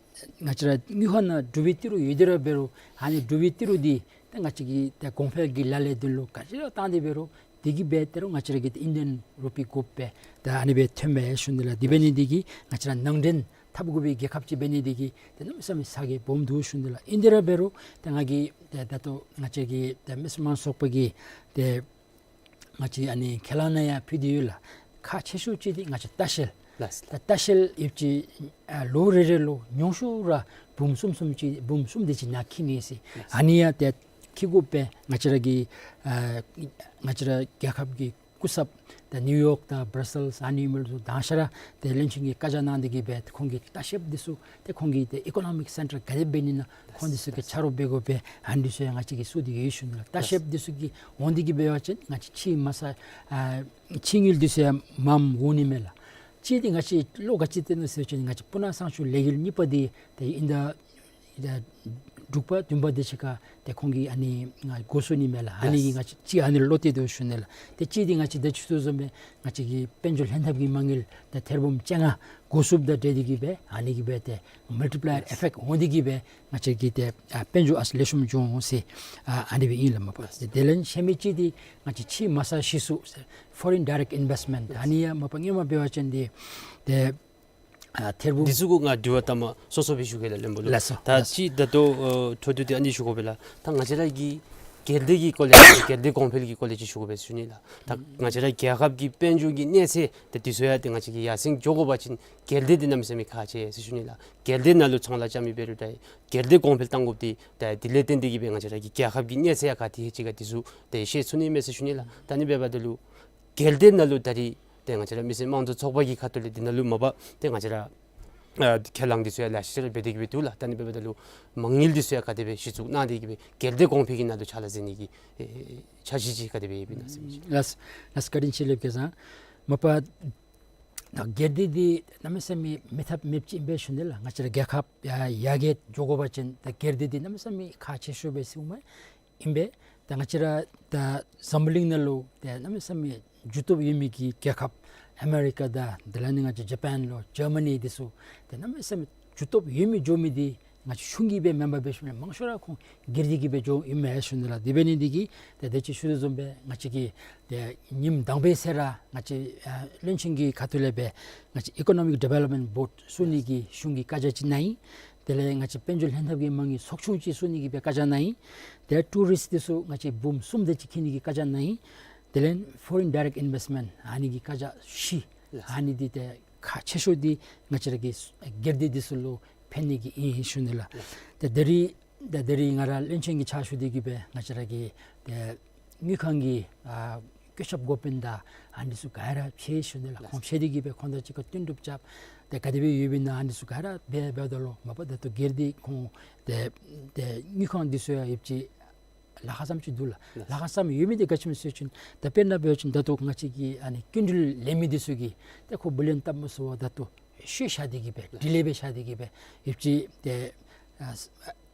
ང་བཅས་ར་དངུལ་ཁང་ནང་འབྲུག་པའི་ཏི་རུ་ཡོད་དེ་ར་འབད་རུང་ཨ་ནི་འབྲུག་པའི་ཏི་རུ་འདི་ཏེ་ང་བཅས་ཀྱི་ཏེ་གོང་འཕེལ་གྱི་ལཱ་ལས་དོན་ལུ་ག་ཅི་ར་བཏང་སྟེ་འབད་རུང་དེ་གིས་འབད་དེ་རུང་ང་བཅས་ར་གི་ཏེ་ཨིན་ཌི་ཡན་རུ་པི་དགོཔ་སྦེ་ཏེ་ཨ་ནི་སྦེ་ཐོནམ་མས་ཞུ་ནི་ལགས། དེ་འབད་ནི་འདི་གིས་ང་བཅས་ར་ནང་འདྲེན་འཐབ་དགོ་པའི་རྒྱལ་ཁབ་ཅིག་འབད་ནི་འདི་གིས་ཏེ་གནམ་མེད་ས་མེད་ཚ་གྱང་སྦོམ་འདུག་ཞུ་ནི་ལགས། ཨིན་དེ་ར་འབད་རུང་ཏེ་ང་གིས་ཏེ་ད་ལྟོ་ང་བཅས་ཀྱི་ཏེ་མི་སེར་མང་ཚོགས་པ་གིས་ཏེ་ང་བཅས་ཨ་ནི་ཁས་བླངས་ནང་ཡང་ཕུལ་ཏེ་ཡོད་ལགས། ཁག་ཆེ་ཤོས་ཅིག་འདི་ང་བཅས་ལྟ་བཤལ་ ལགས། ད་ལྟ་བཤལ་ཡོདཔ་ཅིག་ཨ་ལོ་རེ་རེ་ལུ་ཉུང་ཤོས་ར་འབུམ་གསུམ་གསུམ་ཅིག་འབུམ་གསུམ་དེ་ཅིག་ནང་འཁྱིད་ནི་ཟེར། ལགས། ཨ་ནི་ཡང་ཏེ་འཁྱིད་དགོཔ་སྦེ་ང་བཅས་ར་གི་ཨ་ང་བཅས་ར་རྒྱལ་ཁབ་ཀྱི་སྐུ་ཚབ་ད་ནིའུ་ཡོག་དང་བར་སེལསི་ཨ་ནི་མི་ལུ་མདང་ཞག་ར་ཏེ་བློན་ཆེན་གྱིས་བཀའ་རྒྱ་གནང་སྟེ་གིས་སྦེ་ཏེ་ཁོང་གིས་ལྟ་བཤལཔ་འདི་ཚུ་ཏེ་ཁོང་གིས་ཏེ་ཨི་ཀོ་ནོ་མིག་སེན་ཊར་ག་དེ་འབད་ནི་ན་ཁོང་འདི་ཚུ་གིས་ཆ་རོགས་འབད་དགོ་པས། ཨ་ནི་འདི་ཚུ་ཡང་ང་བཅས་ཀྱིས་བཙུགས་ཏེ་ཡོད་ཞུ་ནི་ལགས། ལྟ་བཤལཔ་འདི་ཚུ་གིས་འོང་སྟེ་གིས་འབད་བ་ཅིན་ང་བཅས་ཕྱིའི་མ་རྩ་ཨ་ཕྱིའི་དངུལ་འདི་ཚུ་ཡང་མངམ་འོང་ནི་མས་ལགས། གཅིག་འདི་ང་བཅས་བློ་ག་ཅི་གཏད་ནུག་ཟེར་བ་ཅིན་ང་བཅས་སྤུ་ན་གཙང་ཆུ་ལས་འགུལ་གཉིས་པ་འདི་ཏེ་དབྱིན་ཟླ་དྲུག་པ་བདུན་པ་དེ་ཅིག་ཁར་ཏེ་ཁོང་གིས་ཨ་ནི་ང་འགོ་བཙུགས་ནི་མས་ལགས། ཨ་ནི་གིས་ང་བཅས་གཅིག་ཨ་ནི་ལུ་བློ་གཏད་དོ་ཞུ་ནི་ལགས། ཏེ་གཅིག་འདི་ང་བཅས་ད་ཅི་ཞུ་དོ་བཟུམ་སྦེ་ང་བཅས་ཀྱི་དཔལ་འབྱོར་ལྷན་ཐབས་ཀྱི་མ་དངུལ་ཏེ་ཐེར་འབུམ་བཅོ་ལྔ་འགོ་བཙུགསཔ་དང་འབྲེལ་ཏེ་གིས་སྦེ་ཨ་ནི་གིས་སྦེ་ཏེ་མལ་ཊི་པ་ལའི་ཡར་ཨེ་ཕེཀཊ་འོང་སྟེ་གིས་སྦེ་ང་བཅས་ཀྱི་ཏེ་ཨ་དཔལ་འབྱོར་ཨ་ཙི་ལེགས་ཤོམ་འགྱོ་འོང་ཟེར་ཨ་ཨ་ནི་སྦེ་ཨིན་ལགས་མ་པ། ཏེ་དེ་ལས་ཤེས་མི་ཅིག་འདི་ང་བཅས་ཕྱིའི་མ་རྩ་གཞི་བཙུགས་ཟེར་ཕོ་རིན་ཌའི་རེཀཊ་ཨིན་ཝེསཊ་མེནཊ་ཨ་ནི་ཡང་མ་པ་སྔོན་མ་འབད་བ་ཅིན་འདི་ཏེ་ཨ་ཐེར་འབུམ། འདི་ཚུ་གུ་ང་དྲི་བ་ད་མ་སོ་སོ་སྦེ་ཞུ་གེ་ལགས་བློན་པོ་ལུ། ལགས་སོ། ད་ལགས་སོ། ཅི་ད་ལྟོ་ཨ་འཕྲོ་མཐུད་དེ་ཨ་ནི་ཞུ་དགོ་པས་ལགས། ད་ང་བཅས་ར་གི་སྒེར་སྡེ་གི་སྐོར་ལས་སྒེར་སྡེ་གོང་འཕེལ་གྱི་སྐོར་ལས་ཅིག་ཞུ་དགོ་པས་ཟེར་ཞུ་ནི་ལགས། ད་ང་བཅས་ར་རྒྱལ་ཁབ་ཀྱི་དཔལ་འབྱོར་གྱི་གནས་ཚད་ད་འདི་ཚུ་ཡང་ཏེ་ང་བཅས་ཀྱིས་ཡར་སེང་འགྱོ་དགོ་པ་ཅིན་སྒེར་སྡེ་འདི་གནམ་མེད་ས་མེད་ཁག་ཆེ་ཟེར་ཞུ་ནི་ལགས། སྒེར་སྡེ་ནང་ལུ་ཚོང་ལཱ་རྐྱབ་མི་འབད་རུང་ད་སྒེར་སྡེ་གོང་འཕེལ་གཏང་དགོཔ་འདི་ད་འདི་ལས་བརྟེན་ཏེ་གིས་སྦེ་ང་བཅས་ར་གི་རྒྱལ་ཁབ་ཀྱི་གནས་ཚད་ཡང་ག་དེ་ཅིག་ག་འདི་ཚུ་ཏེ་ཤེས་ཚུགས་ནི་མས་ཟེར་ཞུ་ནི་ལགས། ད་ཨ་ནི་འབདཝ་ད་ལུ་སྒེར་སྡེ་ནང་ལུ་ད་རིས་ཏེ་ང་བཅས་ར་མི་སེར་དམངས་གཙོ་ཚོགས་པ་གི་ཁ་ཐུག་ལས་འདི་ནང་ལུ་མ་པ་ཏེ་ང་བཅས་ར་ཨ་ཁས་བླངས་འདི་ཚུ་ཡང་ལེ་ཤ་ཅིག་ར་འབད་དེ་གིས་སྦེ་འདུག་ལགས། ད་ཨ་ནི་འབདཝ་ད་ལུ་མ་དངུལ་འདི་ཚུ་ཡང་ག་དེ་སྦེ་གཞི་བཙུགས་གནང་སྟེ་གིས་སྦེ་སྒེར་སྡེ་གོང་འཕེལ་གྱི་ནང་ལུ་ཕྱག་ལཱ་མཛད་ནི་གི་ཨེ་འཆར་གཞི་ཅིག་ག་དེ་སྦེ་ཡོདཔ་ཨིན་ན་ཟེར་མི་ཅིག། ལགས་ལགས། བཀའ་དྲིན་ཆེ་ལགས་སྐལ་བཟང་། མ་པ་ད་སྒེར་སྡེ་འདི་གནམ་མེད་ས་མེད་མེད་ཐབས་མེདཔ་ཅིག་ཨིན་པས་ཞུ་ནི་ལགས། ང་བཅས་ར་རྒྱལ་ཁབ་ཡར་ཡར་རྒྱས་འགྱོ་དགོ་པ་ཅིན་ད་སྒེར་སྡེ་འདི་གནམ་མེད་ས་མེད་ཁག་ཆེ་ཤོས་སྦེ་ཟེར་ཨིན་མས། ཨིན་པས། ད་ང་བཅས་ར་ད་འཛམ་བུ་གླིང་ནང་ལུ་ཏེ་གནམ་མེད་ས་མེད་འགྱུར་སྟོབས་ཡོད་མི་གི་རྒྱལ་ཁབ་ཨ་མེ་རི་ཀ་དང་དེ་ལས་ནི་ང་བཅས་ཇ་པཱན་ལོ་ཇར་མ་ནི་འདི་ཚུ་ཏེ་གནམ་མེད་ས་མེད་འགྱུར་སྟོབས་ཡོད་མི་འགྱོ་མི་འདི་ང་བཅས་གཞུང་གིས་སྦེ་མེན་པར་སྦེ་ཞུ་ནི་མང་ཤོས་ར་ཁོང་སྒེར་སྡེ་གིས་སྦེ་འགྱོཝ་ཨིན་མས་ཞུ་ནི་ལགས། དེ་འབད་ནི་འདི་གིས་ཏེ་ད་ཅི་ཞུ་དོ་བཟུམ་སྦེ་ང་བཅས་ཀྱིས་ཏེ་ཉིནམ་དང་པའི་ཚེ་ར་ང་བཅས་ཨ་བློན་ཆེན་གྱི་ཁ་ཐུག་ལས་སྦེ་ང་བཅས་ཨི་ཀོ་ནོ་མིག་ཌི་བེ་ལོབ་མེནཊ་བོརཌ་བཙུགས་ནི་གི་གཞུང་གིས་བཀའ་རྒྱ་ཅིག་གནང་ཡི། དེ་ལས་ང་བཅས་དཔལ་འབྱོར་ལྷན་ཐབས་ཀྱི་མ་དངུལ་ཚོགས་ཆུང་ཅིག་བཙུགས་ནི་གི་སྦེ་བཀའ་རྒྱ་གནང་ཡི། ཏེ་ཊུ་རིསཊ་འདི་ཚུ་ང་བཅས་འབུམ་གསུམ་དེ་ཅིག་འཁྱིད་ནི་གི་བཀའ་རྒྱ་གནང་ཡི། དེ་ལས་ཕོ་རིན་ཌའི་རེཀཊ་ཨིན་ཝེསཊ་མེནཊ་ཨ་ནི་གི་བཀའ་རྒྱ་བཞི། ལགས། ཨ་ནི་འདི་ཏེ་ཁག་ཆེ་ཤོས་འདི་ང་བཅས་ར་གི་སྒེར་སྡེ་འདི་ཚུ་ལུ་ཕན་ནི་གི་ཨིན་ཞུ་ནི་ལགས། ལགས། ཏེ་ད་རིས་ད་ད་རིས་ང་ར་བློན་ཆེན་གྱི་ཕྱག་ཞུ་སྟེ་གིས་སྦེ་ང་བཅས་ར་གི་ཏེ་དངུལ་ཁང་གི་ཨ་བཀོད་ཁྱབ་འགོ་དཔོན་དང་ཨ་ནི་ཚུ་ག་ར་ཕྱད་ཞུ་ནི་ལགས། ལགས། ཁོང་ཕྱད་དེ་གིས་སྦེ་ཁོང་དང་གཅིག་ཁར་བསྟུན་གྲོས་རྐྱབ། ཏེ་ག་དེ་སྦེ་ཡོདཔ་ཨིན་ན་ཨ་ནི་ཚུ་ག་ར་འབད་འབདཝ་ད་ལུ་མ་པ་ད་ལྟོ་སྒེར་སྡེ་ཁོང་ཏེ་ཏེ་དངུལ་ཁང་འདི་ཚུ་ཡང་ཡོདཔ་ཅིག་ལཱ་ཁག་ཙམ་ཅིག་འདུག་ལགས། ལགས། ལཱ་ཁག་ཙམ་ཡོད་མི་འདི་ག་ཅི་སྨོ་ཟེར་བ་ཅིན་ད་དཔེར་ན་འབད་བ་ཅིན་ད་ལྟོ་ང་བཅས་ཀྱི་ཨ་ནི་སྐྱིན་འགྲུལ་ལེན་མི་འདི་ཚུ་གིས་ཏེ་ཁོ་བུ་ལོན་བཏབ་མ་ཚུགས་པར་ད་ལྟོ་ཤོར་བཞག་སྟེ་གིས་སྦེ་ལགས། ཌི་ལེ་འབད་བཞག་སྟེ་གིས་སྦེ་ཡོདཔ་ཅིག་ཏེ་ཨ་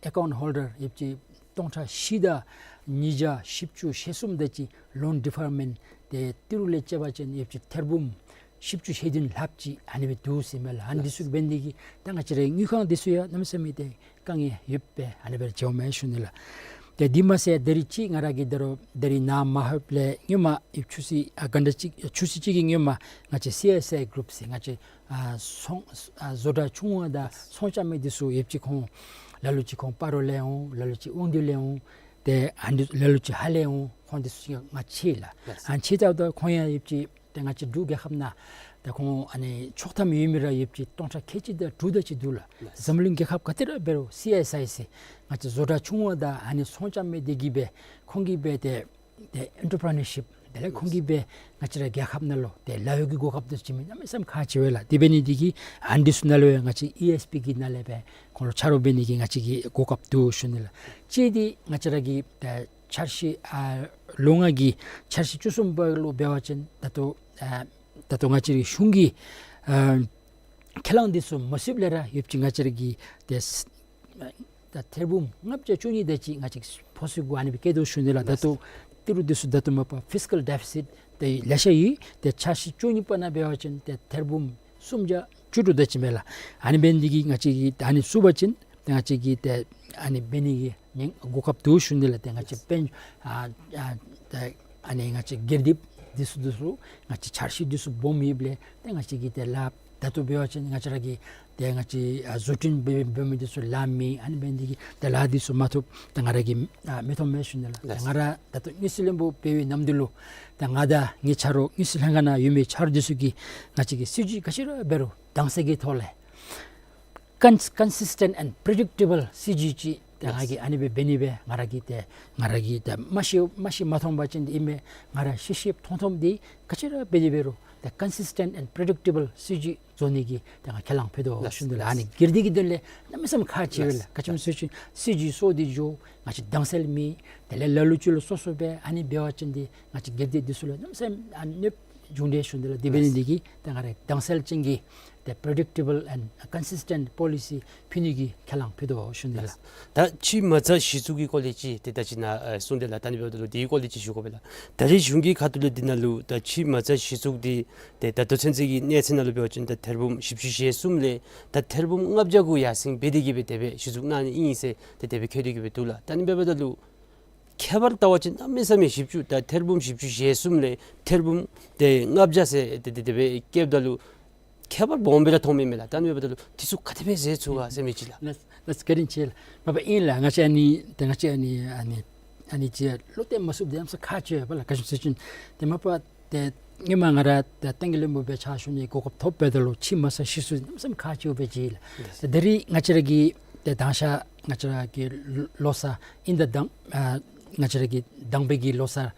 ཨེ་ཀའུནཊ་ཧོལ་ཌར་ཡོདཔ་ཅིག་སྟོང་ཕྲག་བཞི་དང་ཉིས་བརྒྱ་བཞི་བཅུ་ཞེ་གསུམ་དེ་ཅིག་ལོན་ཌི་ཕར་མེནཊ་ཏེ་ཏི་རུ་ལས་བཅད་པ་ཅིན་ཡོདཔ་ཅིག་ཐེར་འབུམ་བཞི་བཅུ་ཞེ་བདུན་ལྷགཔ་ཅིག་ཨ་ནི་སྦེ་འདུག་ཟེར་མས་ལགས། ཨ་ནི་འདི་ཚུ་གིས་འབད་ནི་འདི་གིས་ད་ང་བཅས་རའི་དངུལ་ཁང་འདི་ཚུ་ཡང་གནམ་མེད་ས་མེད་ཏེ་དཀའ་ངལ་ཡོདཔ་སྦེ་ཨ་ནི་སྦེ་ར་མཇལཝ་མས་ཞུ་ནི་ལགས། ཏེ་འདི་མ་ཚད་ད་རིས་ཅིག་ང་ར་གིས་ད་རུང་ད་རིས་ནཱ་མ་ལྷོདཔ་ལས་སྔོན་མ་ཡོད་ཆུ་ཚོད་ཨ་ག་འདྲ་ཅིག་ཆུ་ཚོད་ཅིག་གི་སྔོན་མ་ང་བཅས་སི་ཨེསི་ཨའི་གུ་རུབ་ཟེར་ང་བཅས་ཨ་ཚོང་ཨ་བཟོ་གྲྭ་ཆུང་བ་དང་ཚོང་རྐྱབ་མི་འདི་ཚུ་ཡོདཔ་ཅིག་ཁོང་ལ་ལུ་ཅིག་ཁོང་སྤ་རོ་ལས་འོང་། ལ་ལུ་ཅིག་དབང་འདུས་ལས་འོང་། ཏེ་ཨ་ནི་ལ་ལུ་ཅིག་ཧཱ་ལས་འོང་། ཁོང་འདི་ཚུ་ཡང་ང་ཕྱད་ལགས། ལགས། ཨ་ནི་ཕྱད་ད་ད་ཁོང་ཡང་ཡོདཔ་ཅིག་ཏེ་ང་བཅས་འབྲུག་རྒྱལ་ཁབ་ནང་ད་ཁོང་ཨ་ནི་ཆོག་ཐམ་ཡོད་མི་ར་ཡོདཔ་ཅིག་སྟོང་ཕྲག་ཁལ་གཅིག་དང་དྲུག་དེ་ཅིག་འདུག་ལགས། ལགས། འཛམ་གླིང་རྒྱལ་ཁབ་ག་ཏེ་ར་འབད་རུང་སི་ཨེསི་ཨའི་ཟེར་ང་བཅས་བཟོ་གྲྭ་ཆུང་བ་དང་ཨ་ནི་ཚོང་རྐྱབ་མི་འདི་གིས་སྦེ་ཁོང་གིས་སྦེ་ཏེ་ཏེ་ཨེན་ཊར་པི་རི་ནར་ཤིཔ་དེ་ལས་ཁོང་གིས་སྦེ་ང་བཅས་ར་རྒྱལ་ཁབ་ནང་ལུ་ཏེ་ལཱ་གཡོག་གི་གོ་སྐབས་འདི་ཚུ་བྱིན་མི་གནམ་མེད་ས་མེད་ཁག་ཆེ་བས་ལགས། དེ་འབད་ནི་འདི་གིས་ཨ་ནི་འདི་ཚུ་ནང་ལུ་ཡང་ང་བཅས་ཨི་ཨེསི་པི་གི་ནང་ལས་སྦེ་ཁོང་ལུ་ཆ་རོགས་འབད་ནི་གི་ང་བཅས་ཀྱི་གོ་སྐབས་འདུག་ཞུ་ནི་ལགས། གཅིག་འདི་ང་བཅས་ར་གི་ཏེ་འཆར་གཞི་ཨ་ལོ་ལྔ་གི་འཆར་གཞི་བཅུ་གསུམ་པ་ལུ་འབད་བ་ཅིན་ད་ལྟོ་ཨ་ད་ལྟོ་ང་བཅས་རའི་གཞུང་གི་ཨ་ཁས་བླངས་འདི་ཚུ་མ་ཚུདཔ་ལས་ར་ཡོདཔ་ཅིག་ང་བཅས་ར་གི་ཏེ་ས་ད་ཐེར་འབུམ་ལྔ་བརྒྱ་བཅུ་གཉིས་དེ་ཅིག་ང་བཅས་ཕོ་སི་གུ་ཨ་ནི་སྦེ་བཀལ་དོ་ཞུ་ནི་ལགས། ད་ལྟོ་ཏི་རུ་འདི་ཚུ་ད་ལྟོ་མ་པ་ཕིས་ཀཱལ་ཌེ་ཕི་སིཊ་ཏེ་ལེ་ཤ་ཡོད། ཏེ་འཆར་གཞི་བཅུ་གཉིས་པ་ནང་འབད་བ་ཅིན་ཏེ་ཐེར་འབུམ་སུམ་བརྒྱ་བཅུ་དྲུག་དེ་ཅིག་མས་ལགས། ཨ་ནི་འབད་ནི་འདི་གིས་ང་བཅས་ཀྱིས་ད་ཨ་ནི་ཚུགས་པ་ཅིན་ཏེ་ང་བཅས་ཀྱིས་ཏེ་ཨ་ནི་འབད་ནི་གི་ནི་གོ་སྐབས་འདུག་ཞུ་ནི་ལགས། ཏེ་ང་བཅས་དཔལ་ཨ་ཨ་ཏེ་ཨ་ནི་ང་བཅས་སྒེར་སྡེ་འདི་ཚུ་འདི་ཚུ་ང་བཅས་འཆར་གཞི་འདི་ཚུ་སྦོམ་ཡོདཔ་ལས་ཏེ་ང་བཅས་ཀྱིས་ཏེ་ལཱ་ད་ ད་ལྟོ་འབད་བ་ཅིན་ང་བཅས་ར་གི་ཏེ་ང་བཅས་ཨ་བཟོ་སྐྲུན་འབད་འབད་མི་འདི་ཚུ་ལཱ་མེད། ཨ་ནི་འབད་ནི་འདི་གིས་ཏེ་ལཱ་འདི་ཚུ་མ་ཐོབ། ད་ང་ར་གིས་ཨ་མི་ཐོབ་མས་ཞུ་ནི་ལགས། ད་ལགས། ང་ར་ད་ལྟོ་དངུལ་རྩིས་བློན་པོ་འབད་བའི་ནམ་དུས་ལུ་ད་ང་དང་ངེའི་ཆ་རོགས་དངུལ་རྩིས་ལྷན་ཁག་ནང་ཡོད་མི་ཆ་རོགས་འདི་ཚུ་གིས་ང་བཅས་ཀྱིས་སྲིད་བྱུས་ག་ཅི་ར་འབད་རུང་དྭངས་གསལ་གྱི་ཐོག་ལས་ཀོན་consistent and predictable སྲིད་བྱུས་ཅིག་ཏེ་ང་གིས་ཨ་ནི་སྦེ་འབད་ནི་སྦེ་ང་ར་གིས་ཏེ་ང་ར་གིས་ཏེ་མ་ཤེས་མ་ཤེས་མ་མཐོང་པ་ཅིན་ཏེ་ཨིན་མས། ང་ར་ཤེས་ཤེསཔ་མཐོང་མཐོངམ་འདི་ག་ཅི་ར་འབད་དེ་འབད་རུང་ཏེ་consistent and predictable སྲིད་བྱུས་བཟོ་ནི་གི་ཏེ་ང་ཁས་བླངས་ཕུལ་དོ་ལགས། ཞུ་ནི་ལགས། ལགས། ཨ་ནི་སྒེར་སྡེ་གི་དོན་ལས་གནམ་མེད་ས་མེད་ཁག་ཆེ་བས་ལགས། ལགས། ག་ཅི་སྨོ་ཟེར་བ་ཅིན་སྲིད་བྱུས་སོར་འདི་འགྱོ་ང་བཅས་དྭངས་གསལ་མེད། དེ་ལས་ལ་ལུ་ཅིག་ལུ་སོ་སོ་སྦེ་ཨ་ནི་འབད་བ་ཅིན་ཏེ་ང་བཅས་སྒེར་སྡེ་འདི་ཚུ་ལུ་གནམ་མེད་ས་མེད་ཨ་གནོདཔ་འབྱུང་སྟེ་ཞུ་ནི་ལགས། དེ་འབད་ནི་འདི་གིས་ཏེ་ང་ར་དྭངས་གསལ་ཅན་གྱི་ཏེ་predictable and consistent policy ཕུལ་ནི་གི་ཁས་བླངས་ཕུལ་དོ་ཞུ་ནི་ལགས། ད་ཕྱི་མ་རྩ་གཞི་བཙུགས་ཀྱི་སྐོར་ལས་ཅིག་ཏེ་ད་ཅི་ནཱ་ཨ་གསུངས་ཏེ་ལགས། ད་ཨ་ནི་འབདཝ་ད་ལུ་དེའི་སྐོར་ལས་ཅིག་ཞུ་དགོ་པས་ལགས། ད་རེས་གཞུང་གི་ཁ་ཐུག་ལས་འདི་ནང་ལུ་ད་ཕྱི་མ་རྩ་གཞི་བཙུགས་འདི་ཏེ་ད་ལྟོ་ཚུན་ཚོད་ཀྱི་གནས་ཚད་ནང་ལུ་འབད་བ་ཅིན་ད་ཐེར་འབུམ་བཞི་བཅུ་ཞེ་གསུམ་ལས་ད་ཐེར་འབུམ་ལྔ་བརྒྱ་གུ་ཡར་སེང་འབད་དེ་གི་སྦེ་དེ་སྦེ་གཞི་བཙུགས་གནང་ནི་ཨིན་ཟེར་ཏེ་དེ་སྦེ་བཀོད་དེ་གི་སྦེ་འདུག་ལགས། ད་ཨ་ནི་འབདཝ་ད་ལུ་ཁྱད་པར་བལྟ་བ་ཅིན་གནམ་མེད་ས་མེད་བཞི་བཅུ་ད་ཐེར་འབུམ་བཞི་བཅུ་ཞེ་གསུམ་ལས་ཐེར་འབུམ་ཏེ་ལྔ་བརྒྱ་ཟེར་ཏེ་ཏེ་དེ་སྦེ་བཀལཝ་ད་ལུ་ཁྱད་པར་སྦོམ་སྦེ་ར་མཐོངམ་མས་ལགས། ད་ཨ་ནི་འབདཝ་ད་ལུ་འདི་ཚུ་ག་དེ་སྦེ་བཟོ་ཚུགས་ག་ཟེར་མི་ཅིག་ལགས། ལགས་ལགས། བཀའ་དྲིན་ཆེ་ལགས། མ་པ་ཨིན་ལགས། ང་བཅས་ཨ་ནི་ཏེ་ང་བཅས་ཨ་ནི་ཨ་ནི་ཨ་ནི་ཅིག་བློ་གཏད་མ་ཚུགསཔ་འདི་གནམ་མེད་ས་མེད་ཁག་ཆེ་བས་ལགས། ག་ཅི་སྨོ་ཟེར་བ་ཅིན་ཏེ་མ་པ་ཏེ་སྔོན་མ་ང་ར་ཏེ་ཏང་གི་བློན་པོ་སྦེ་ཕྱག་ཞུ་ནི་གོ་སྐབས་ཐོབ་འབདཝ་ད་ལུ་ཕྱི་མ་རྩ་གཞི་བཙུགས་གནམ་མེད་ས་མེད་ཁག་ཆེ་བས་ཅིག་ལགས། ལགས། ཏེ་ད་རེས་ང་བཅས་ར་གི་ཏེ་དང་ཤ་ང་བཅས་ར་གི་ལོ་གསར་ཨིན་ད་དང་ཨ་ང་བཅས་ར་གི་དང་པའི་གི་ལོ་གསར་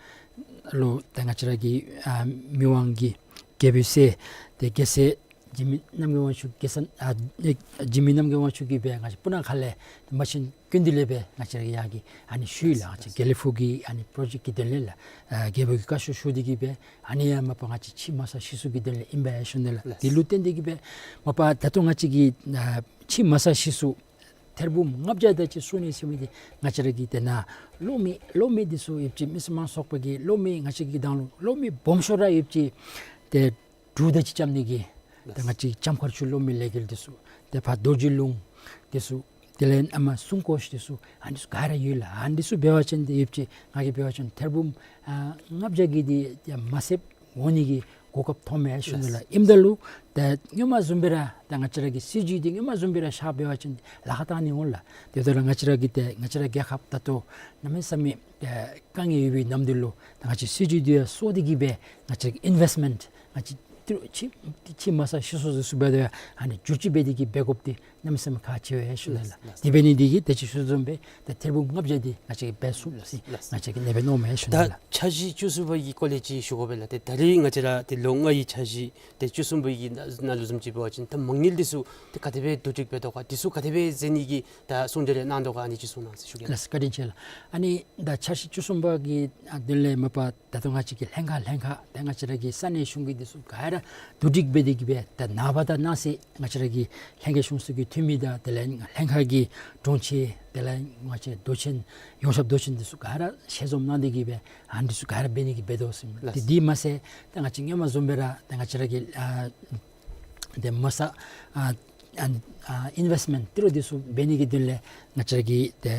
ལུ་ཏེ་ང་བཅས་ར་གི་ཨ་མི་དབང་གི་རྒྱལ་པོའི་སྲས་ཏེ་རྒྱལ་སྲས་འཇིགས་མེད་རྣམ་རྒྱལ་དབང་ཕྱུག་རྒྱལ་ས་ཨ་འཇིགས་མེད་རྣམ་རྒྱལ་དབང་ཕྱུག་གིས་སྦེ་ང་བཅས་སྤུ་ན་ཁ་ལས་མ་བྱན་ཀུན་འདུས་ལས་སྦེ་ང་བཅས་ར་གིས་ཡར་གྱི་ཨ་ནི་ཞུ་ཡི་ལགས། ང་བཅས་དགེ་ལེགས་ཕུག་གི་ཨ་ནི་པྲོ་ཇེཀཊ་ཀྱི་དོན་ལས་ལགས། ཨ་རྒྱལ་པོ་གིས་བཀའ་ཤོག་ཞུ་སྟེ་གི་སྦེ་ཨ་ནི་ཡང་མ་པ་ང་བཅས་ཕྱི་མ་རྩ་གཞི་བཙུགས་ཀྱི་དོན་ལས་ཨིན་པས་ཞུ་ནི་ལགས། ལགས། དེ་ལུ་བརྟེན་ཏེ་གི་སྦེ་མ་པ་ད་ལྟོ་ང་བཅས་ཀྱི་ཨ་ཕྱི་མ་རྩ་གཞི་བཙུགས་ཐེར་འབུམ་ལྔ་བརྒྱ་དེ་ཅིག་བཙུགས་ནི་ཟེར་མི་འདི་ང་བཅས་ར་གི་ཏེ་ནཱ་གློག་མེ་གློག་མེ་འདི་ཚུ་ཡོད་ཅི། མི་སེར་མང་ཚོགས་པ་གི་གློག་མེ་ང་བཅས་ཀྱི་དང་ལུ་གློག་མེ་སྦོམ་ཤོས་ར་ཡོད་ཅི། ཏེ་འབྲུག་དེ་ཅིག་རྐྱབ་ནི་གི་ཏེ་ང་བཅས་ལྕམ་མཁར་ཆུ་གློག་མེ་ལས་འགུལ་འདི་ཚུ་ཏེ་ཕར་རྡོ་རྗེ་ལུང་འདི་ཚུ་དེ་ལས་ཨ་མ་སྲུང་སྐྱོབ་འདི་ཚུ་ཨ་ནི་ཚུ་ག་ར་ཡོད་ལགས། ཨ་ནི་ཚུ་འབད་བ་ཅིན་ཏེ་ཡོད་ཅི་ང་གིས་འབད་བ་ཅིན་ཐེར་འབུམ་ཨ་ལྔ་བརྒྱ་གི་འདི་ཡང་མ་ཟད་འོང་ནི་གི་གོ་སྐབས་ཐོབ་མས་ཞུ་ནི་ལགས། ལགས། ཨིནམ་ད་ལུ་ཏེ་སྔོན་མ་བཟུམ་སྦེ་ར་ཏེ་ང་བཅས་ར་གི་སྲིད་བྱུས་འདི་སྔོན་མ་བཟུམ་སྦེ་ར་བཞག་འབད་བ་ཅིན་ལཱ་ཁག་བཏང་ནི་འོང་ལགས། དེ་འབདཝ་ད་ང་བཅས་ར་གི་ཏེ་ང་བཅས་ར་རྒྱལ་ཁབ་ད་ལྟོ་གནམ་མེད་ས་མེད་ཏེ་དཀའ་ངལ་ཡོད་པའི་ནམ་དུས་ལུ་ཏེ་ང་བཅས་སྲིད་བྱུས་འདི་ཡང་སོར་ཏེ་གི་སྦེ་ང་བཅས་ཀྱི་ཨིན་ཝེསཊ་མེནཊ་ང་བཅས་ཏི་རུ་ཕྱི་ཕྱི་མ་རྩ་གཞི་བཙུགས་འདི་ཚུ་འབདཝ་ད་ཡང་ཨ་ནི་བསྒྱུར་བཅོས་འབད་དེ་གི་འབད་དགོཔ་འདི་གནམ་མེད་ས་མེད་ཁག་ཆེ་བས་ཞུ་ནི་ལགས། ལགས། དེ་འབད་ནི་འདི་གིས་དེ་ཅིག་ཞུ་དོ་བཟུམ་སྦེ་ཏེ་ཐེར་འབུམ་ལྔ་བརྒྱ་འདི་ང་བཅས་ཀྱིས་འབད་ཚུགས་ཟེར་ལགས། ང་བཅས་ཀྱིས་ཨ་ནེ་སྦེ་མནོཝ་མས་ཞུ་ནི་ལགས། ད་འཆར་གཞི་བཅུ་གསུམ་པ་གི་སྐོར་ལས་ཅིག་ཞུ་དགོ་པས་ལགས། ཏེ་ད་རེས་ང་བཅས་ར་ཏེ་ལོ་ལྔ་ཡི་འཆར་གཞི་ཏེ་བཅུ་གསུམ་པ་གི་ནང་ནང་ལུ་བཟུམ་ཅིག་འབད་བ་ཅིན་ད་མ་དངུལ་འདི་ཚུ་ཏེ་ག་དེ་སྦེ་བསྡུ་སྒྲིག་འབད་དོ་ག་འདི་ཚུ་ག་དེ་སྦེ་མཛད་ནི་གི་ད་གསུང་གྲོས་རེ་གནང་དོ་ག་ཨ་ནི་ཅིག་གསུང་གནང་ཟེར་ཞུ་གེ་ལགས། ལགས་བཀའ་དྲིན་ཆེ་ལགས། ཨ་ནི་ད་འཆར་གཞི་བཅུ་གསུམ་པ་གི་ཨ་དོན་ལས་མ་པ་ད་ལྟོ་ང་བཅས་ཀྱི་ལྷན་ཁག་ལྷན་ཁག་ཏེ་ང་བཅས་ར་གི་ས་གནས་གཞུང་གི་འདི་ཚུ་ག་ར་བསྡུ་སྒྲིག་འབད་དེ་གི་སྦེ་ད་ནངས་པ་དང་གནངས་ཚེ་ང་བཅས་ར་གི་ལྷན་རྒྱས་གཞུང་ཚོགས་ཀྱི་འཐུས་མི་དང་དེ་ལས་ལྷན་ཁག་གི་དྲུང་ཆེ་དེ་ལས་ང་བཅས་མདོ་ཆེན་ཡོངས་ཁྱབ་མདོ་ཆེན་འདི་ཚུ་ག་ར་ཞལ་འཛོམས་གནང་སྟེ་གི་སྦེ་ཨ་ནི་འདི་ཚུ་ག་ར་འབད་ནི་གི་འབད་དོ་ཟེར་ལགས། ཏེ་འདི་མ་ཚད་ཏེ་ང་བཅས་སྔོན་མ་བཟུམ་སྦེ་ར་ཏེ་ང་བཅས་ར་གི་ཨ་ཏེ་མ་རྩ་ཨ་ཨ་ཨ་ཨིན་ཝེསཊ་མེནཊ་ཏི་རུ་འདི་ཚུ་འབད་ནི་གི་དོན་ལས་ང་བཅས་ར་གི་ཏེ་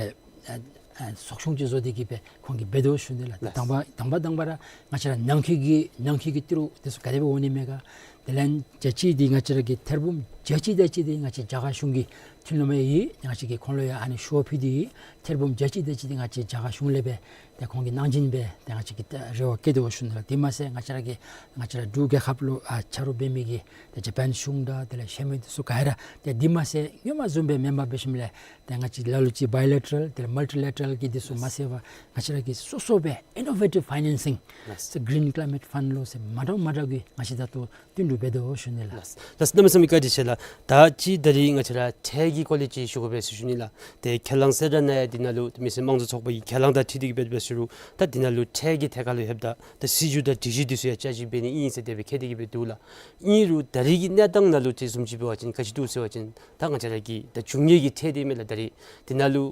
ཨ་ཨ་ཚོགས་ཆུང་ཅིག་བཟོ་སྟེ་གི་སྦེ་ཁོང་གིས་འབད་དོ་ཞུ་ནི་ལགས། ཏེ་ལགས། དང་པ་དང་པ་དང་པ་ར་ང་བཅས་ར་ནང་འཁོད་ཀྱི་ནང་འཁོད་ཀྱི་ཏི་རུ་འདི་ཚུ་ག་དེ་སྦེ་འོང་ནི་མས་ག། དེ་ལས་བརྒྱ་ཅིག་འདི་ང་བཅས་ར་གི་ཐེར་འབུམ་བརྒྱ་ཅིག་དེ་ཅིག་འདི་ང་བཅས་རྒྱ་གར་གཞུང་གི་མཐུན་ལམ་ཡོད། ང་བཅས་ཀྱིས་ཁོང་ལུ་ཡང་ཨ་ནི་ཞུ་བ་ཕུལ་ཏེ་ཡོད། ཐེར་འབུམ་བརྒྱ་ཅིག་དེ་ཅིག་འདི་ང་བཅས་རྒྱ་གར་གཞུང་ལས་སྦེ་ཏེ་ཁོང་གིས་གནང་སྦྱིན་སྦེ་ཏེ་ང་བཅས་ཀྱིས་ཏེ་རེ་བ་བསྐྱེད་དོ་ཞུ་ནི་ལགས། དེ་མ་ཚད་ང་བཅས་ར་གི་ང་བཅས་ར་འབྲུག་རྒྱལ་ཁབ་ལུ་ཨ་ཆ་རོགས་འབད་མི་གི་ཏེ་ཇ་པཱན་གཞུང་དང་དེ་ལས་གཞན་མི་འདི་ཚུ་ག་ར་ཏེ་འདི་མ་ཚད་སྔོན་མ་བཟུམ་སྦེ་མེན་པར་འབད་ཞིནམ་ལས་ཏེ་ང་བཅས་ལ་ལུ་ཅིག་བཱའི་ལེ་ཊ་རཱལ་དེ་ལས་མལ་ཊི་ལེ་ཊ་རཱལ་གྱི་འདི་ཚུ་མ་ཚད་པར་ང་བཅས་ར་གི་སོ་སོ་སྦེ་ཨིན་ནོ་ཝེ་ཊིབ་ཕའི་ནེན་སིང་ཟེར་གི་རིན་ཀླའི་མེཊ་ཕཱནཌ་ལོ་ཟེར་མ་འདྲཝ་མ་འདྲཝ་གི་ང་བཅས་ད་ལྟོ་བསྟུན་གྲོས་འབད་དོ་ཞུ་ནི་ལགས། ལགས། གནམ་མེད་ས་མེད་བཀའ་དྲིན་ཆེ་ལགས། ད་ཅི་ད་རིས་ང་བཅས་ར་ཁྲལ་གྱི་སྐོར་ལས་ཅིག་ཞུ་དགོ་པས་ཟེར་ཞུ་ནི་ལགས། ཏེ་ཁས་བླངས་གསལ་བསྒྲགས་ནང་ཡང་འདི་ནང་ལུ་མི་སེར་དམངས་གཙོ་ཚོགས་པ་གི་ཁས་བླངས་དང་འཁྲིལ་ཏེ་གི་འབད་འབད་ཟེར་རུང་ད་འདི་ནང་ལུ་ཁྲལ་གྱི་ཐད་ཁར་ལུ་ལྷོདཔ་ད་ད་སྲིད་བྱུས་དང་སྒྲིག་གཞི་འདི་ཚུ་ཡང་བསྐྱར་ཞིབ་འབད་ནི་ཨིན་ཟེར་དེ་སྦེ་བཀོད་དེ་གི་སྦེ་འདུག་ལགས། ཨིན་རུང་ད་རིས་ཀྱི་གནས་སྟངས་ནང་ལུ་དེ་བཟུམ་ཅིག་འབད་བ་ཅིན་ག་ཅི་འདུག་ཟེར་བ་ཅིན་ད་ང་བཅས་ར་གི་ད་རྒྱུ་དངོས་ཀྱི་ཁྲལ་འདི་མས་ལགས། ད་རིས་འདི་ནང་ལུ་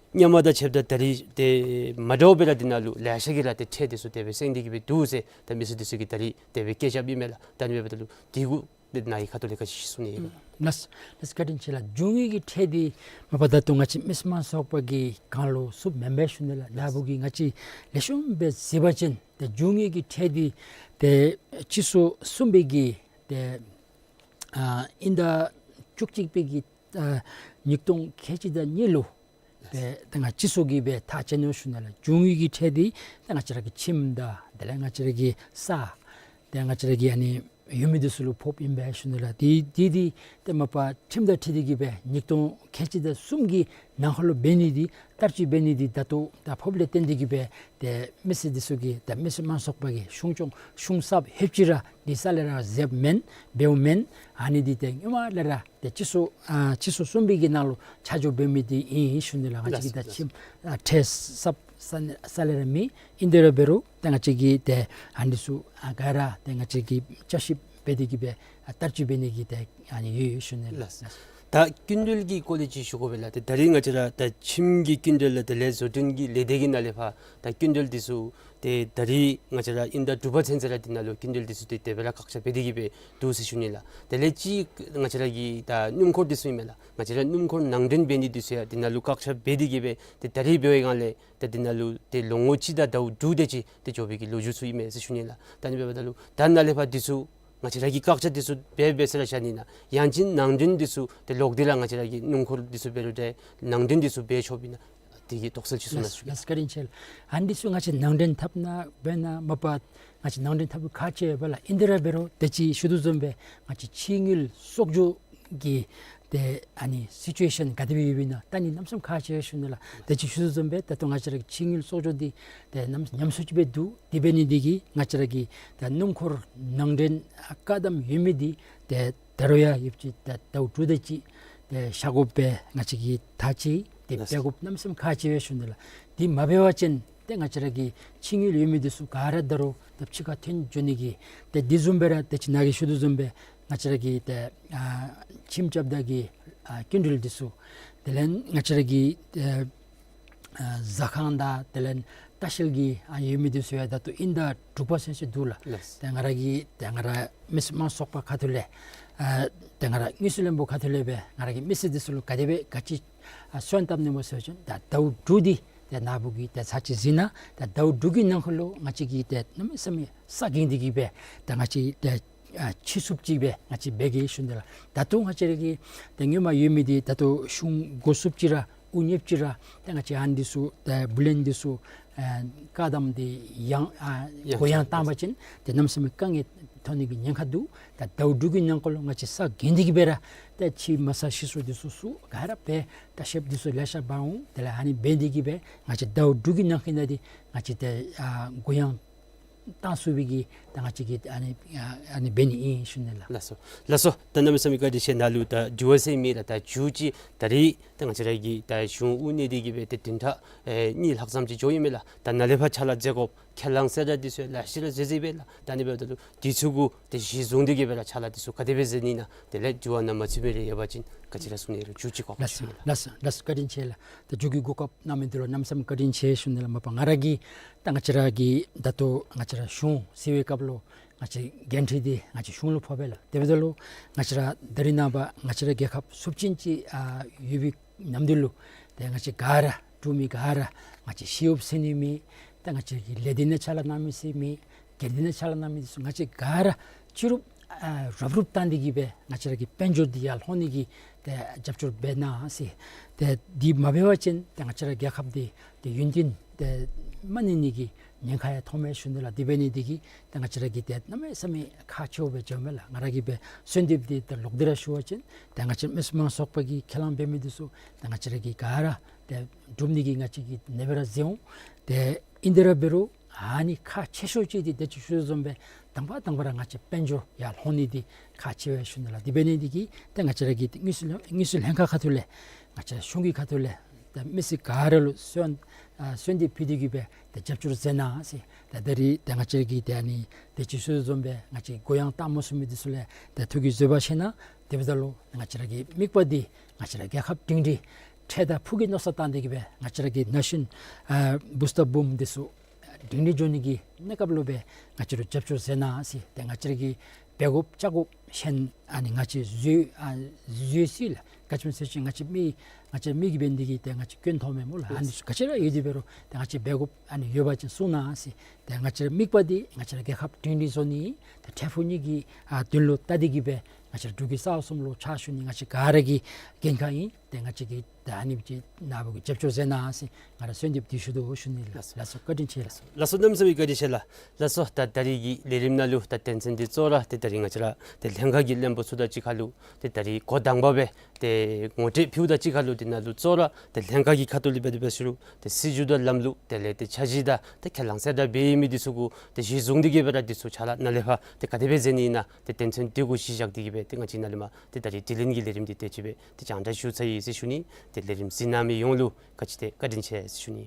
སྔོན་མ་དང་ཕྱདཔ་ད་ད་རིས་ཏེ་མ་འདྲཝ་སྦེ་ར་འདི་ནང་ལུ་ལེ་ཤ་གིས་ར་ཏེ་ཁྲལ་འདི་ཚུ་དེ་སྦེ་སེང་སྟེ་གི་སྦེ་འདུག་ཟེར་ད་མི་སེར་འདི་ཚུ་གིས་ད་རིས་དེ་སྦེ་སྐད་ཆ་འབདཝ་མས་ལགས། ད་ཨ་ནི་འབདཝ་ད་ལུ་འདི་གུ་ཏེ་ནཱ་གི་ཁ་ཐུག་ལས་ག་ཅི་ཞུ་ནི་ཡོད་ག། ལགས་ལགས་བཀའ་དྲིན་ཆེ་ལགས། རྒྱུ་དངོས་ཀྱི་ཁྲལ་འདི་མ་པ་ད་ལྟོ་ང་བཅས་མི་སེར་དམངས་ཚོགས་པ་གི་སྒང་ལུ་ཚུདཔ་མེན་པས་ཞུ་ནི་ལགས། ལགས་འབདཝ་གི་ང་བཅས་ལེགས་ཤོམ་སྦེ་གཟིགས་པ་ཅིན་ཏེ་རྒྱུ་དངོས་ཀྱི་ཁྲལ་འདི་ཏེ་སྤྱི་ཚོགས་གསུམ་པའི་གི་ཏེ་ ཨ་དབྱིན་ཟླ་བཅུ་གཅིག་པའི་གི་ཨ་ཉིས་སྟོང་ཁལ་གཅིག་དང་གཉིས་ལུ་སྦེ་ད་ང་བཅས་སྤྱི་ཚོགས་ཀྱིས་སྦེ་ཐག་བཅད་ནུག་ཞུ་ནི་ལགས། བྱུང་ཡོད་ཀྱི་ཁྲལ་འདི་ད་ང་བཅས་ར་གི་ཁྱིམ་དང་དེ་ལས་ང་བཅས་ར་གི་ས་ཏེ་ང་བཅས་ར་གི་ཨ་ནི་ཡོད་མི་འདི་ཚུ་ལུ་ཕོགཔ་ཨིན་པས་ཞུ་ནི་ལགས། འདི་འདི་འདི་ཏེ་མ་པ་ཁྲིམས་དང་འཁྲིལ་ཏེ་གི་སྦེ་ཉིས་སྟོང་ཁལ་གཅིག་དང་གསུམ་གྱི་ནང་འཁོད་ལུ་འབད་ནི་འདི་བསྟར་སྤྱོད་འབད་ནི་འདི་ད་ལྟོ་ད་ཕོགཔ་ལས་བརྟེན་ཏེ་གི་སྦེ་ཏེ་མི་སེར་འདི་ཚུ་གིས་ད་མི་སེར་དམངས་ཚོགས་པ་གིས་གཞུང་སྐྱོང་གཞུང་གསརཔ་ལྷོདཔ་ཅིག་ར་འདི་རྩ་ལས་ར་མཛདཔ་མེན་འབདཝ་མེན། ཨ་ནི་འདི་ཏེ་སྔོན་མ་ལས་ར་ཏེ་སྤྱི་ཚོགས་ཨ་སྤྱི་ཚོགས་གསུམ་པའི་གི་ནང་ལུ་ཆ་འཇོག་འབད་མི་འདི་ཨིན་ཞུ་ནི་ལགས། ང་བཅས་ཀྱིས་ད་ལགས་སོ། ཁྱིམ་ཨ་ཁྲལ་གསརཔ་རྩ་ལས་ར་མེད། ཨིན་དེ་ར་འབད་རུང་ད་ང་བཅས་ཀྱིས་ཏེ་ཨ་ནི་ཚུ་ཨ་ག་ར་ཏེ་ང་བཅས་ཀྱིས་བསྐྱར་ཞིབ་འབད་དེ་གི་སྦེ་ཨ་བསྟར་སྤྱོད་འབད་ནི་གི་ཏེ་ཨ་ནི་ཡོད་ཡོད་ཞུ་ནི་ལགས། ལགས། ད་སྐྱིན་འགྲུལ་གྱི་སྐོར་ལས་ཅིག་ཞུ་དགོ་པས་ལགས། ཏེ་ད་རིས་ང་བཅས་ར་ད་ཁྱིམ་གྱི་སྐྱིན་འགྲུལ་ལགས། དེ་ལས་བཟོ་སྐྲུན་གྱི་ལས་སྡེ་གི་ནང་ལས་ཕར་ད་སྐྱིན་འགྲུལ་འདི་ཚུ་ཏེ་ད་རིས་ང་བཅས་ར་དབྱིན་ཟླ་དྲུག་པ་ཚུན་ཚོད་ར་འདི་ནང་ལུ་སྐྱིན་འགྲུལ་འདི་ཚུ་ཏེ་དེ་སྦེ་ར་བཀག་ཆ་འབད་དེ་གི་སྦེ་འདུག་ཟེར་ཞུ་ནི་ལགས། དེ་ལས་ཅིག་ང་བཅས་ར་གི་ད་སྣུམ་འཁོར་འདི་ཚུ་ཨིན་མས་ལགས། ང་བཅས་ར་སྣུམ་འཁོར་ནང་འདྲེན་འབད་ནི་འདི་ཚུ་ཡང་འདི་ནང་ལུ་བཀག་ཆ་འབད་དེ་གི་སྦེ་ཏེ་ད་རིས་འབད་བའི་སྒང་ལས་ཏེ་འདི་ནང་ལུ་ཏེ་ལོ་ངོ་གཅིག་དང་ཟླཝ་དྲུག་དེ་ཅིག་ཏེ་འགྱོ་བའི་གི་ལོ་རྒྱུས་ཚུ་ཨིན་མས་ཟེར་ཞུ་ནི་ལགས། ད་ཨ་ནི་འབདཝ་ད་ལུ་ད་ནཱ་ལས་ཕར་འདི་ཚུ་ང་བཅས་ར་གིས་བཀག་ཆ་འདི་ཚུ་འབད་འབད་ས་ར་བཞག་ནི་ན་ཡང་ཅིན་ནང་འདྲེན་འདི་ཚུ་ཏེ་ལོག་སྟེ་ར་ང་བཅས་ར་གི་སྣུམ་འཁོར་འདི་ཚུ་འབད་རུང་ཏེ་ནང་འདྲེན་འདི་ཚུ་འབད་ཆོགཔ་ཨིན་ན་དེ་གི་དོགས་སེལ་ཅིག་གསུང་གནང་ཞུ་གེ། ལགས་སོ། བཀའ་དྲིན་ཆེ་ལགས། ཨ་ནི་འདི་ཚུ་ང་བཅས་ནང་འདྲེན་འཐབ་ན་འབད་ན་མ་པ་ང་བཅས་ནང་འདྲེན་འཐབ་ཁག་ཆེ་བས་ལགས། ཨིན་དེ་ར་འབད་རུང་ད་ཅི་ཞུ་དོ་བཟུམ་སྦེ་ང་བཅས་ཕྱི་དངུལ་གསོག་འཇོག་གི་ཏེ་ཨ་ནི་སི་ཅུ་ཨེ་ཤཱན་ག་དེ་སྦེ་ཡོདཔ་ཨིན་ན་ད་ཨ་ནི་གནམ་མེད་ས་མེད་ཁག་ཆེ་བས་ཞུ་ནི་ལགས། ད་ཅི་ཞུ་དོ་བཟུམ་སྦེ་ད་ལྟོ་ང་བཅས་ར་གི་ཕྱི་དངུལ་གསོག་འཇོག་འདི་ཏེ་ཉམས་ཉམས་སུ་ཅིག་སྦེ་འདུག། དེ་འབད་ནི་འདི་གིས་ང་བཅས་ར་གི་ད་སྣུམ་འཁོར་ནང་འདྲེན་ཨ་བཀག་དམ་ཡོད་མི་འདི་ཏེ་ད་རུང་ཡང་ཡོདཔ་ཅིག་ད་ཟླཝ་དྲུག་དེ་ཅིག་ཏེ་བཞག་དགོཔ་སྦེ་ང་བཅས་ཀྱིས་ཐག་བཅད་དེ་ལགས། འབད་དགོཔ་གནམ་མེད་ས་མེད་ཁག་ཆེ་བས་ཞུ་ནི་ལགས། དེ་མ་འབད་བ་ཅིན་ཏེ་ང་བཅས་ར་གི་ཕྱི་དངུལ་ཡོད་མི་འདི་ཚུ་ག་ར་ད་རུང་ད་ཕྱི་ཁར་ཐོན་འགྱོ་ནི་གི་ཏེ་དེ་བཟུམ་སྦེ་ར་ད་ཅི་ནཱ་གིས་ཞུ་དོ་བཟུམ་སྦེ་ང་བཅས་ར་གི་ཏེ་ཨ་ཁྱིམ་རྐྱབ་ད་གི་ཨ་སྐྱིན་འགྲུལ་འདི་ཚུ་དེ་ལས་ང་བཅས་ར་གི་ཏེ་ཨ་ཟ་ཁང་དང་དེ་ལས་ལྟ་བཤལ་གྱི་ཨ་ཡོད་མི་འདི་ཚུ་ཡང་ད་ལྟོ་དབྱིན་ཟླ་དྲུག་པ་ཚུན་ཚོད་འདུག་ལགས། ལགས། ཏེ་ང་ར་གི་ཏེ་ང་ར་མི་སེར་དམངས་གཙོ་ཚོགས་པ་ཁ་ཐུག་ལས་ཨ་ཏེ་ང་ར་དངུལ་རྩིས་ལྷན་པ་ཁ་ཐུག་ལས་སྦེ་ང་ར་གི་མི་སེར་འདི་ཚུ་ལུ་ག་དེ་སྦེ་ག་ཅི་ཨ་སོན་བཏབ་ནི་སྨོ་ཟེར་བ་ཅིན་ད་ཟླཝ་དྲུག་འདི་ཏེ་ནཱ་བུ་གིས་ཏེ་ཚར་གཅིག་གཟིགས་གནང་། ད་ཟླཝ་དྲུག་གི་ནང་འཁོད་ལུ་ང་བཅས་ཀྱིས་ཏེ་གནམ་མེད་ས་མེད་ས་འགེངས་ཏེ་གི་སྦེ་ད་ང་བཅས་ཏེ་ཨ་ཕྱི་བསུབ་ཅིག་སྦེ་ང་བཅས་འབད་གེ་ཞུ་ནི་ལགས། ད་ལྟོ་ང་བཅས་ར་གི་ཏེ་སྔོན་མ་ཡོད་མི་འདི་ད་ལྟོ་གཞུང་འགོ་བཙུགསཔ་ཅིག་ར་དབུ་བརྙེསཔ་ཅིག་ར་ཏེ་ང་བཅས་ཨ་ནི་འདི་ཚུ་ཏེ་བུ་ལོན་འདི་ཚུ་ཨ་བཀག་དམ་འདི་ཡང་ཨ་ཡང་གུ་ཡངས་བཏང་བ་ཅིན་ཏེ་གནམ་མེད་ས་མེད་དཀའ་ངལ་ཐོན་ནི་གི་ཉེན་ཁ་འདུག། ད་ཟླཝ་དྲུག་གི་ནང་འཁོད་ལུ་ང་བཅས་ས་འགེངས་ཏེ་གི་སྦེ་ར་ཏེ་ཕྱི་མ་ས་ཕྱི་སོ་འདི་ཚུ་ཚུ་ག་ར་སྦེ་ལྟ་བཤལཔ་འདི་ཚུ་ལེ་ཤ་འབག་འོང་། དེ་ལས་ཨ་ནི་འབད་ནི་འདི་གིས་སྦེ་ང་བཅས་ཟླཝ་དྲུག་གི་ནང་འཁོད་ནང་འདི་ང་བཅས་ཏེ་ཨ་གུ་ཡངས་བཏང་ཚུགས་པའི་གི་ད་ང་བཅས་ཀྱིས་ཨ་ནི་ཨ་ཨ་ནི་འབད་ནི་ཨིན་ཞུ་ནི་ལགས། ལགས་སོ། ལགས་སོ། ད་གནམ་མེད་ས་མེད་བཀའ་དྲིན་ཆེ། ནཱ་ལུ་ད་དྲི་བ་ཟེར་མི་ར་ད་མཇུག་ཅིག་ད་རིས་ད་ང་བཅས་ར་གི་ད་གཞུང་དབུ་བརྙེས་ཏེ་གི་སྦེ་ཏེ་བདུན་ཕྲག་ཨེ་གཉིས་ལྷག་ཙམ་ཅིག་འགྱོ་ཡི་མས་ལགས། ད་ནཱ་ལས་ཕར་ཕྱག་ལཱ་མཛད་དགོཔ་ཁས་བླངས་གསལ་བསྒྲགས་འདི་ཚུ་ཡང་ལེ་ཤ་ར་མཛད་མཛདཔ་ཨིན་ལགས། ད་ཨ་ནི་འབདཝ་ད་ལུ་འདི་ཚུ་གུ་ཏེ་གཞི་བཟུང་སྟེ་གི་སྦེ་ར་ཕྱག་ལཱ་འདི་ཚུ་ག་དེ་སྦེ་མཛད་ནི་ཨིན་ན་དེ་ལས་དྲི་བ་ནང་མ་ཚུད་མི་རེ་ཡོད་པ་ཅིན་བཀའ་དྲིན་ར་གསུང་ནི་ལགས། མཇུག་ཅིག་བཀའ་དྲིན་ཆེ་ལགས། ལགས་སོ། ལགས་སོ། བཀའ་དྲིན་ཆེ་ལགས། ད་མཇུག་གི་གོ་སྐབས་གནང་མི་འདི་ལུ་གནམ་མེད་ས་མེད་བཀའ་དྲིན་ཆེ་ཞུ་ནི་ལགས། མ་པ་ང་ར་གིས་ད་ང་བཅས་ར་གི་ད་ལྟོ་ང་བཅས་ར་གཞུང་ཟེར་བའི་སྐབས་ལུ་ང་བཅས་འགན་འཁྲི་འདི་ང་བཅས་གཞུང་ལུ་ཕོག་པས་ལགས། དེ་འབདཝ་ད་ལུ་ང་བཅས་ར་ད་རིས་ནངས་པ་ང་བཅས་ར་རྒྱལ་ཁབ་ཚབས་ཆེན་ཅིག་ཨ་ཡོད་པའི་ནམ་དུས་ལུ་ཏེ་ང་བཅས་ག་ར་འབྲུག་མི་ག་ར་ང་བཅས་ཤེས་ཡོན་ཟེར་ནི་མེད། ཏེ་ང་བཅས་ཀྱི་ལས་སྡེ་ནང་ཕྱག་ལཱ་གནང་མི་ཟེར་མེད། སྒེར་སྡེ་ནང་ཕྱག་ལཱ་གནང་མི་འདི་ཚུ་ང་བཅས་ག་ར་ཕྱི་རུ་ཨ་རུབ་རུབ་བཏང་སྟེ་གི་སྦེ་ང་བཅས་ར་གི་དཔལ་འབྱོར་འདི་ཡར་ལྷོང་ནི་གི་ཏེ་རྒྱབ་སྐྱོར་འབད་གནང་ཟེར། ཏེ་འདི་མ་འབད་བ་ཅིན་ཏེ་ང་བཅས་ར་རྒྱལ་ཁབ་འདི་ཏེ་ཡུན་བརྟན་ཏེ་མ་གནས་ནི་གི་ཉེན་ཁ་ཡང་མཐོང་མས་ཞུ་ནི་ལགས། དེ་འབད་ནི་འདི་གིས་ཏེ་ང་བཅས་ར་གི་ཏེ་གནམ་མེད་ས་མེད་ཁག་ཆེཝ་སྦེ་འགྱོཝ་མས་ལགས། ང་ར་གིས་སྦེ་གསོལ་འདེབས་འདི་ཏེ་ལོག་སྟེ་ར་ཞུ་བ་ཅིན་ཏེ་ང་བཅས་མི་སེར་དམངས་གཙོ་ཚོགས་པ་གིས་ཁས་བླངས་འབད་མི་འདི་ཚུ་ཏེ་ང་བཅས་ར་གིས་ག་ར་ཏེ་སྒྲུབ་ནི་གི་ང་བཅས་ཀྱིས་ནེ་བར་མཛད་འོང་། ཏེ་ཨིན་དེ་ར་འབད་རུང་ཨ་ནི་ཁག་ཆེ་ཤོས་ཅིག་འདི་ད་ཅི་ཞུ་དོ་བཟུམ་སྦེ་དང་པ་དང་པ་ར་ང་བཅས་དཔལ་འབྱོར་ཡར་ལྷོང་ནི་འདི་ཁག་ཆེ་བས་ཞུ་ནི་ལགས། དེ་འབད་ནི་འདི་གིས་ཏེ་ང་བཅས་ར་གི་དངུལ་རྩིས་ལྷན་དངུལ་རྩིས་ལྷན་ཁག་ཁ་ཐུག་ལས་ང་བཅས་ར་གཞུང་གི་ཁ་ཐུག་ལས་ཏེ་མི་སེར་ག་ར་ལུ་གསོལ་ཨ་གསོལ་འདེབས་ཕུལ་ཏེ་གི་སྦེ་ཏེ་རྒྱབ་སྐྱོར་མཛད་གནང་ཟེར། ཏེ་ད་རིས་ཏེ་ང་བཅས་ར་གིས་ཏེ་ཨ་ནི་ད་ཅི་ཞུ་དོ་བཟུམ་སྦེ་ང་བཅས་གུ་ཡངས་བཏང་མ་ཚུགས་མི་འདི་ཚུ་ལས་ཏེ་ཐུགས་ཀྱི་བཟོད་པ་བཞེས་གནང་། དེ་འབདཝ་ད་ལུ་ང་བཅས་ར་གི་དམིགས་པ་འདི་ང་བཅས་ར་རྒྱལ་ཁབ་སྒྲིང་སྒྲིང་ཁྲལ་དང་ཕུགས་ཀྱི་མནོ་བསམ་བཏང་སྟེ་གི་སྦེ་ང་བཅས་ར་གི་ནཱ་ཤཱན་ཨ་བུ་སྟར་བུམ་འདི་ཚུ་སྒྲིང་སྒྲིང་འགྱོ་ནི་གི་གནས་སྐབས་ལུ་སྦེ་ང་བཅས་ར་རྒྱབ་སྐྱོར་མཛད་གནང་ཟེར། ཏེ་ང་བཅས་ར་གིས་འབད་དགོཔ་རྐྱབ་དགོཔ་གཞན་ཨ་ནི་ང་བཅས་བཟོད་ཨ་བཟོད་ཅི་ལགས། ག་ཅི་སྨོ་ཟེར་བ་ཅིན་ང་བཅས་མི་ ང་བཅས་མི་གིས་འབད་ནི་འདི་གིས་ཏེ་ང་བཅས་སྐྱོན་མཐོངམ་མས་སྨོ་ལགས། ཨ་ནི་ག་ཅི་ར་ཡོད་དེ་འབད་རུང་ཏེ་ང་བཅས་འབད་དགོཔ་ཨ་ནི་ཡོད་པ་ཅིན་གསུང་གནང་ཟེར། ཏེ་ང་བཅས་ར་དམིགས་པ་འདི་ང་བཅས་ར་རྒྱལ་ཁབ་སྒྲིང་སྒྲི་བཟོ་ནི་ཏེ་འཕྲལ་ཕུགས་གཉིས་ཀྱི་ཨ་དོན་ལུ་བལྟ་སྟེ་གིས་སྦེ་ང་བཅས་ར་འབྲུག་གི་ས་གསུམ་ལུ་ཕྱག་ཞུ་ནི་ང་བཅས་ག་ར་གི་འགན་ཁག་ཨིན། ཏེ་ང་བཅས་ཀྱིས་ད་ཨ་ནི་ཅིག་ནཱ་བུ་གིས་རྒྱབ་སྐྱོར་མཛད་གནང་ཟེར་ང་ར་གསོལ་འདེབས་འདི་ཞུ་དོ་ཞུ་ནི་ལགས། ལགས་སོ། ལགས་སོ། བཀའ་དྲིན་ཆེ་ལགས། ལགས་སོ། གནམ་མེད་ས་མེད་བཀའ་དྲིན་ཆེ་ལགས། ལགས་སོ། ད་ད་རིས་ཀྱི་ལས་རིམ་ནང་ལུ་ད་དོན་ཚན་འདི་གཙོ་བོ་ར་ཏེ་ད་རིས་ང་བཅས་ར་ཏེ་ལྷན་ཁག་གི་བློན་པོ་ཚུ་དང་གཅིག་ཁར་ལུ་ཏེ་ད་རིས་འགོ་དང་པ་སྦེ་ཏེ་ངོ་སྤྲོད་ཕུལཝ་དང་གཅིག་ཁར་ལུ་དེ་ནང་ལུ་གཙོ་བོ་ར་ཏེ་ལྷན་ཁག་གི་ཁ་ཐུག་ལས་འབད་དེ་འབད་ཟེར་རུང་ཏེ་སྲིད་བྱུས་དང་ལམ་ལུགས་དེ་ལས་ཏེ་འཆར་གཞི་དང་ཏེ་ཁས་བླངས་གསལ་བསྒྲགས་འབད་ཡོད་མི་འདི་ཚུ་གུ་ཏེ་གཞི་བཟུང་སྟེ་གིས་སྦེ་ར་འདི་ཚུ་ཕྱག་ལཱ་ནཱ་ལས་ཕར་ཏེ་ག་དེ་སྦེ་མཛད་ནི་ཨིན་ན་ཏེ་དོན་ཚན་འདི་གུ་གཞི་བཞག་སྟེ་གིས་སྦེ་ཏེ་ང་བཅས་ནཱ་ལས་མར་ཏེ་ད་རིས་དྲི་ལན་གྱི་ལས་རིམ་འདི་དེ་ཅིག་སྦེ་ཏེ་རྒྱང་བསྒྲགས་ཞུ་ཚར་ཡི་ཟེར་ཞུ་ནི། ཏེ་ལས་རིམ་གཟིགས་གནང་མི་ཡོངས་ལུ་ག་ཅི་ཏེ་བཀའ་དྲིན་ཆེ་ཟེར་ཞུ་ནི།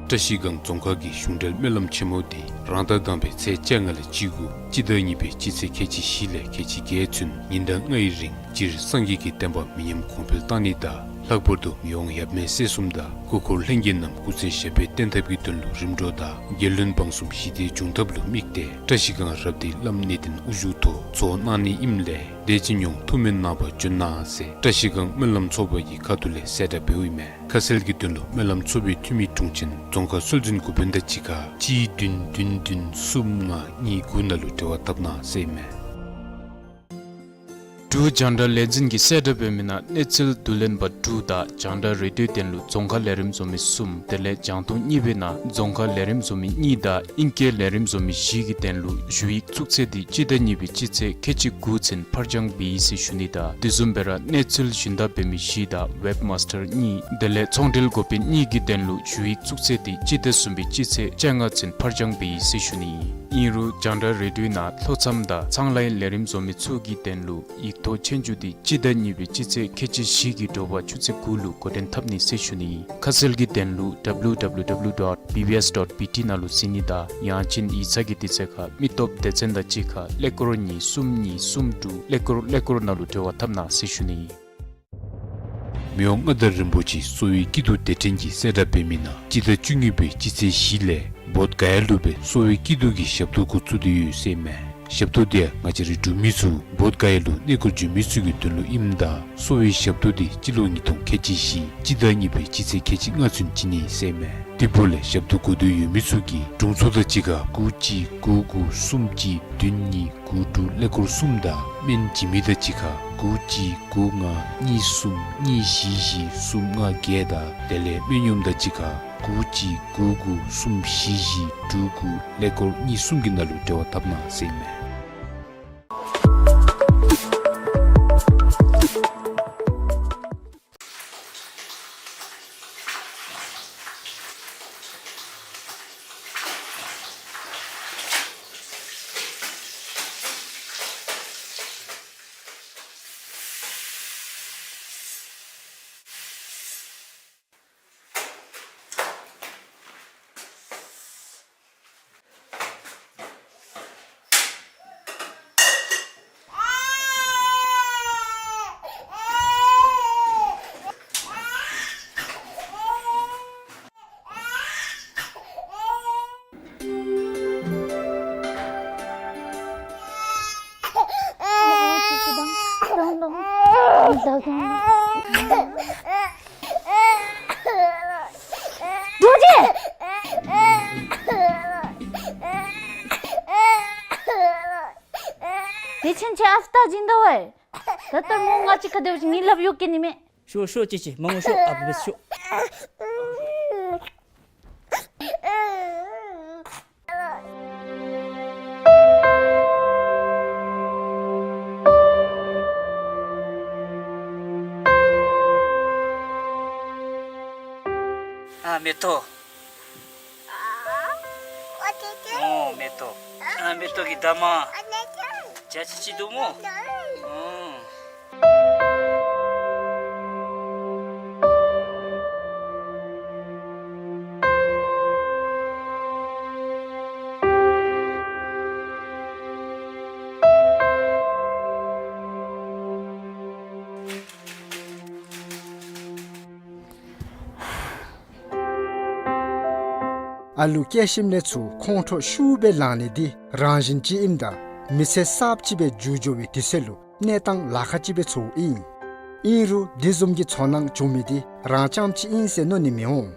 བཀྲ་ཤིས་སྒང་རྫོང་ཁག་གི་གཞུང་འབྲེལ་སྨོན་ལམ་ཆེན་མོ་འདི་རང་ཟླ་དང་པའི་ཚེས་བཅོ་ལྔ་ལས་བཅུ་དགུ་སྤྱི་ཟླ་གཉིས་པའི་སྤྱི་ཚེས་ཁལ་གཅིག་བཞི་ལས་ཁལ་གཅིག་བརྒྱད་ཚུན་ཉིན་ཟླ་ལྔའི་རིང་སྤྱིར་སངས་རྒྱས་ཀྱི་བསྟན་པ་མི་ཉམས་གོང་འཕེལ་གཏང་ནི་དང་ལྷག་པར་དུ་མི་དབང་ཡབ་མེས་སྲས་གསུམ་དང་སྐུ་འཁོར་ལྷན་རྒྱས་རྣམས་སྐུ་ཚེ་ཞབས་པད་བརྟན་ཐབས་ཀྱི་དོན་ལུ་རིམ་གྲོ་དང་རྒྱལ་བློན་འབངས་གསུམ་ཞི་བདེ་འབྱུང་ཐབས་ལུ་དམིགས་ཏེ་བཀྲ་ཤིས་སྒང་རབ་བདེ་བླམ་གནས་བརྟན་དབུ་བཞུགས་ཐོག་ཚོགས་གནང་ནི་ཨིནམ་ལས་དེ་ཅིག་ཡང་ཐུགས་སྨོན་གནང་བར་འབྱོན་གནང་ཟེར་བཀྲ་ཤིས་སྒང་སྨོན་ལམ་ཚོགས་པ་གི་ཁ་ཐུག་ལས་གསལ་བསྒྲགས་འབདཝ་ཨིན་མས། ཁ་གསལ་གྱི་དོན་ལུ་སྨོན་ལམ་ཚོགས་པའི་འཐུས་མི་དྲུང་ཆེན་རྫོང་ཁག་སྲོལ་འཛིན་འགོ་དཔོན་དང་གཅིག་ཁར་གཅིག་བདུན་བདུན་བདུན་གསུམ་ལྔ་གཉིས་དགུ་ནང་ལུ་འབྲེལ་བ་འཐབ་གནང་ཟེར་ཨིན་མས། འབྲུག་རྒྱང་བསྒྲགས་ལས་འཛིན་གྱིས་གསལ་བསྒྲགས་འབད་མི་ནང་གནས་ཚུལ་བསྡུ་ལེན་པ་དྲུག་དང་རྒྱང་བསྒྲགས་རེ་ཌིའོ་དོན་ལུ་རྫོང་ཁ་ལས་རིམ་བཟོ་མི་གསུམ་དེ་ལས་རྒྱང་མཐོང་གཉིས་པའི་ནང་རྫོང་ཁ་ལས་རིམ་བཟོ་མི་གཉིས་དང་ཨིང་སྐད་ལས་རིམ་བཟོ་མི་བཞི་གི་དོན་ལུ་ཞུ་ཡིག་བཙུགས་ཚད་འདི་སྤྱི་ཟླ་གཉིས་པའི་སྤྱི་ཚེས་ཁལ་གཅིག་དགུ་ཚུན་ཕར་འགྱངས་འབད་ཡི་ཟེར་ཞུ་ནི་དང་དེ་བཟུམ་སྦེ་ར་གནས་ཚུལ་ཞུན་དག་འབད་མི་བཞི་དང་ཝེབ་མཱས་ཊར་གཉིས་དེ་ལས་ཚོང་འབྲེལ་འགོ་དཔོན་གཉིས་ཀྱི་དོན་ལུ་ཞུ་ཡིག་བཙུགས་ཚད་འདི་སྤྱི་ཟླ་གསུམ་པའི་སྤྱི་ཚེས་བཅོ་ལྔ་ཚུན་ཕར་འགྱངས་འབད་ཡི་ཟེར་ཞུ་ནི། ཨིན་རུང་རྒྱང་བསྒྲགས་རེ་ཌིའོ་ནང་ལྷོ་མཚམས་དང་ཚངས་ལའི་ལས་རིམ་བཟོ་མི་ཚུ་གི་དོན་ལུ་ཡིག་ཐོག་ཆོས་རྒྱུགས་འདི་སྤྱི་ཟླ་གཉིས་པའི་སྤྱི་ཚེས་ཁལ་གཅིག་བཞི་གི་དྲོ་པ་ཆུ་ཚོད་དགུ་ལུ་འགོ་འདྲེན་འཐབ་ནི་ཟེར་ཞུ་ནི། ཁ་གསལ་གྱི་དོན་ལུ་W W W dot B B S dot B T ནང་ལུ་གཟིགས་ནི་དང་ཡང་ཅིན་ཡིག་ཚང་གི་དུས་ཚོད་ཁར་མི་སྟོབས་སྡེ་ཚན་དང་གཅིག་ཁར་ཀླད་ཀོར་གཉིས་གསུམ་གཉིས་གསུམ་དྲུག་ཀླད་ཀོར་ཀླད་ཀོར་ནང་ལུ་འབྲེལ་བ་འཐབ་གནང་ཟེར་ཞུ་ནི། མི་དབང་མངའ་བདག་རིན་པོ་ཆེ་གསོ་བའི་སྐྱིད་སྡུག་སྡེ་ཕྲན་གྱིས་གསལ་བསྒྲགས་འབད་མི་ནང་སྤྱི་ཟླ་བཅུ་གཉིས་པའི་སྤྱི་ཚེས་བཞི་ལས་བོདྷ་ག་ཡ་ལུ་སྦེ་གསོ་བའི་སྐྱིད་སྡུག་གི་ཞབས་ཏོག་འགོ་བཙུགས་ཏེ་ཡོད་ཟེར་ཨིན་མས། ཞབས་ཏོག་འདི་ཡང་ང་བཅས་རའི་འབྲུག་མི་ཚུ་བོདྷ་ག་ཡ་ལུ་གནས་སྐོར་འབྱོན་མི་ཚུ་གི་དོན་ལུ་ཨིནམ་ད་གསོ་བའི་ཞབས་ཏོག་འདི་སྤྱི་ལོ་ཉིས་སྟོང་ཁལ་གཅིག་བཞི་སྤྱི་ཟླ་གཉིས་པའི་སྤྱི་ཚེས་ཁལ་གཅིག་ལྔ་ཚུན་བྱིན་ནི་ཟེར་ཨིན་མས། དེ་འབདཝ་ལས་ཞབས་ཏོག་དགོ་འདོད་ཡོད་མི་ཚུ་གིས་དྲུང་འཚོ་དང་གཅིག་ཁར་དགུ་གཅིག་དགུ་དགུ་གསུམ་གཅིག་བདུན་གཉིས་དགུ་དྲུག་ཀླད་ཀོར་གསུམ་དང་སྨན་བྱིན་མི་དང་གཅིག་ཁར་དགུ་གཅིག་དགུ་ལྔ་གཉིས་གསུམ་གཉིས་བཞི་བཞི་གསུམ་ལྔ་བརྒྱད་དང་དེ་ལས་སྨན་གཡོགམ་དང་གཅིག་ཁར་དགུ་གཅིག་དགུ་དགུ་གསུམ་བཞི་བཞི་དྲུག་དགུ་ཀླད་ཀོར་གཉིས་གསུམ་གྱི་ནང་ལུ་འབྲེལ་བ་འཐབ་གནང་ཟེར་ཨིན་མས། རྡོ་རྗེ། དེ་ཕྱིན་ཆད་ཨ་ཕ་ད་སྦྱིན་དོ་བས། ད་ལྟོ་མོ་ང་བཅས་ཁ་སྡོད་ཅིན་ངེའི་ལགཔ་གཡུག་གེ་ནི་མས། ཤོག་ཤོག་ཅི་ཅི་མ་ངུ་ཤོག། ཨ་ཕ་འབད་ཤོག། ཨ་མེ་ཏོག། ཨོ་མེ་ཏོག། ཨ་མེ་ཏོག་གི་ད་མ་ཇ་ཅི་ཅི་འདུག་སྨོ། ཨོ། ཨ་ལུ་སྐྱེ་ཞིནམ་ལས་ཚུར་ཁོང་ཁྲོ་ཤུགས་སྦེ་ལང་ནི་འདི་རང་བཞིན་ཅིག་ཨིནམ་ད་མི་ཚེ་གསརཔ་ཅིག་སྦེ་འགྱུར་འགྱོ་བའི་དུས་ཚོད་ལུ་ གནས་སྟངས་ལཱ་ཁག་ཅིག་སྦེ་ཚོརཝ་ཨིན། ཨིན་རུང་དེ་བཟུམ་གྱི་ཚོར་སྣང་བྱུང་མི་དེ་རང་རྐྱངམ་ཅིག་ཨིན་ཟེར་མནོ་ནི་མི་འོང་།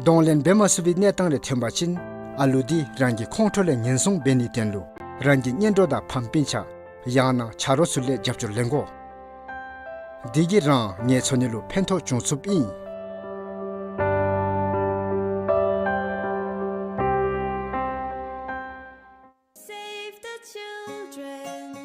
གདོང་ལེན་འབད་མ་ཚུགས་པའི་གནས་སྟངས་རེ་ཐོན་པ་ཅིན་ཨ་ལུ་དེ་རང་གི་ཁོང་ཁྲོ་ལས་ཉེན་སྲུང་འབད་ནིའི་དོན་ལུ་རང་གི་གཉེན་གྲོགས་དང་ཕམ་སྤུན་ཆ་ཡང་ན་ཆ་རོགས་ཚུ་ལས་རྒྱབ་སྐྱོར་ལེན་དགོ། དེ་གིས་རང་ངལ་འཚོ་ནི་ལུ་ཕན་ཐོགས་འབྱུང་ཚུགསཔ་ཨིན། Save the children.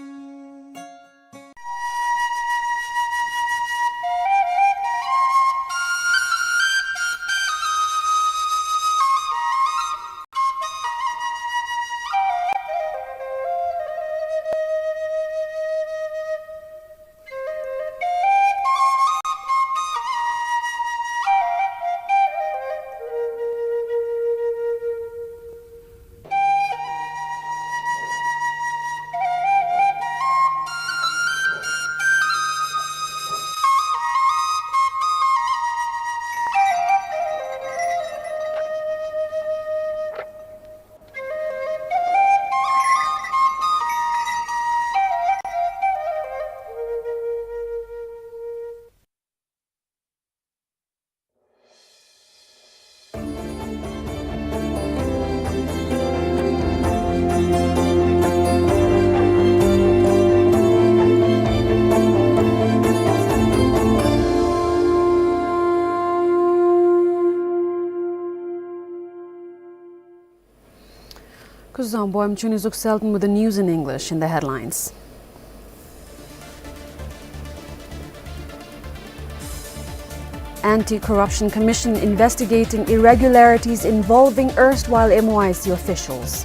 Kuzuzangpo, I'm Chuni Zuk Selton with the news in English. In the headlines: Anti-Corruption Commission investigating irregularities involving erstwhile M O I C officials.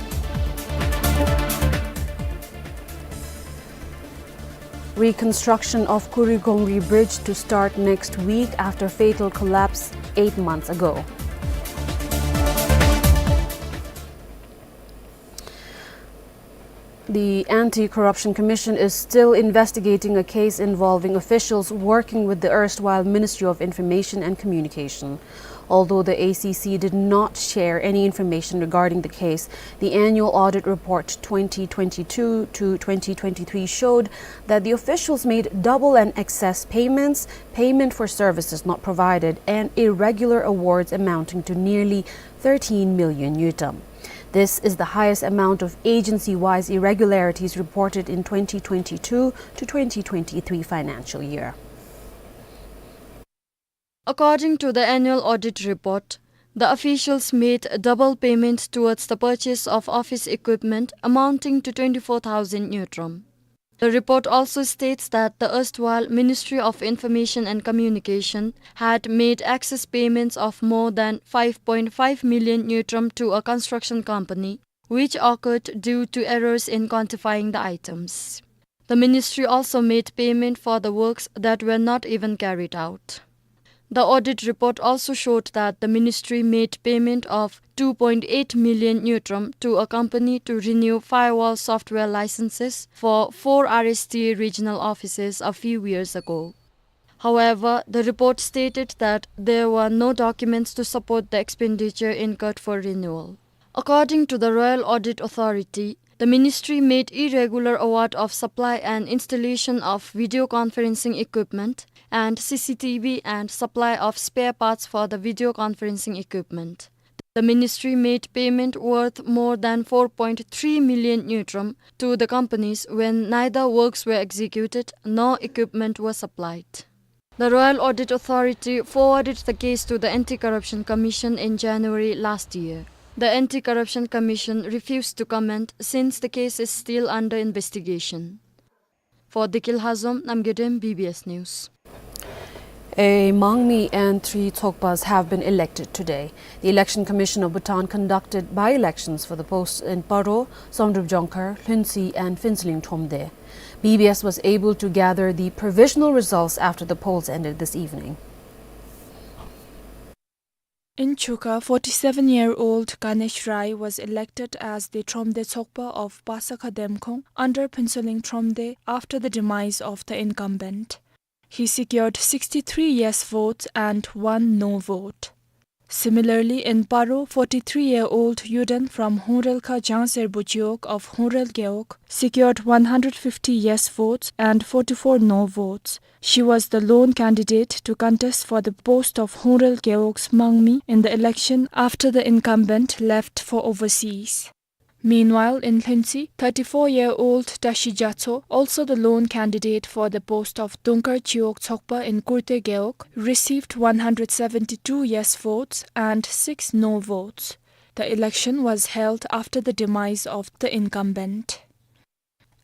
Reconstruction of Kurigongri Bridge to start next week after fatal collapse eight months ago. The Anti-Corruption Commission is still investigating a case involving officials working with the erstwhile Ministry of Information and Communication. Although the A C C did not share any information regarding the case, the annual audit report twenty twenty-two to twenty twenty-three showed that the officials made double and excess payments, payment for services not provided, and irregular awards amounting to nearly thirteen million ngultrum. This is the highest amount of agency-wise irregularities reported in twenty twenty-two to twenty twenty-three financial year. According to the annual audit report, the officials made double payments towards the purchase of office equipment amounting to twenty-four thousand ngultrum. The report also states that the erstwhile Ministry of Information and Communication had made excess payments of more than five point five million ngultrum to a construction company, which occurred due to errors in quantifying the items. The ministry also made payment for the works that were not even carried out. The audit report also showed that the ministry made payment of two point eight million ngultrum to a company to renew firewall software licenses for four R S T A regional offices a few years ago. However, the report stated that there were no documents to support the expenditure incurred for renewal. According to the Royal Audit Authority, the ministry made irregular award of supply and installation of video conferencing equipment and C C T V and supply of spare parts for the video conferencing equipment. The ministry made payment worth more than four point three million ngultrum to the companies when neither works were executed nor equipment was supplied. The Royal Audit Authority forwarded the case to the Anti-Corruption Commission in January last year. The Anti-Corruption Commission refused to comment since the case is still under investigation. For Dikil Hazom, Namgay Dem, B B S News. A Mangmi and three Tsokpas have been elected today. The Election Commission of Bhutan conducted by-elections for the posts in Paro, Somdrup Jongkhar, Lhuentse and Phuentsholing Thromde. B B S was able to gather the provisional results after the polls ended this evening. In Chukha, forty-seven-year-old Ganesh Rai was elected as the Thromde Tsokpa of Pasakha Demkhong under Phuentsholing Thromde after the demise of the incumbent. He secured sixty-three yes votes and one no vote. Similarly, in Paro, forty-three-year-old Yuden from Hungrel Kha Jangserbu Chiwog of Hungrel Gewog secured one hundred fifty yes votes and forty-four no votes. She was the lone candidate to contest for the post of Hungrel Gewog's Mangmi in the election after the incumbent left for overseas. Meanwhile, in Lhuentse, thirty-four-year-old Tashi Jatso, also the lone candidate for the post of Dungkar Chiwog Tsokpa in Kurte Gewog, received one hundred seventy-two yes votes and six no votes. The election was held after the demise of the incumbent.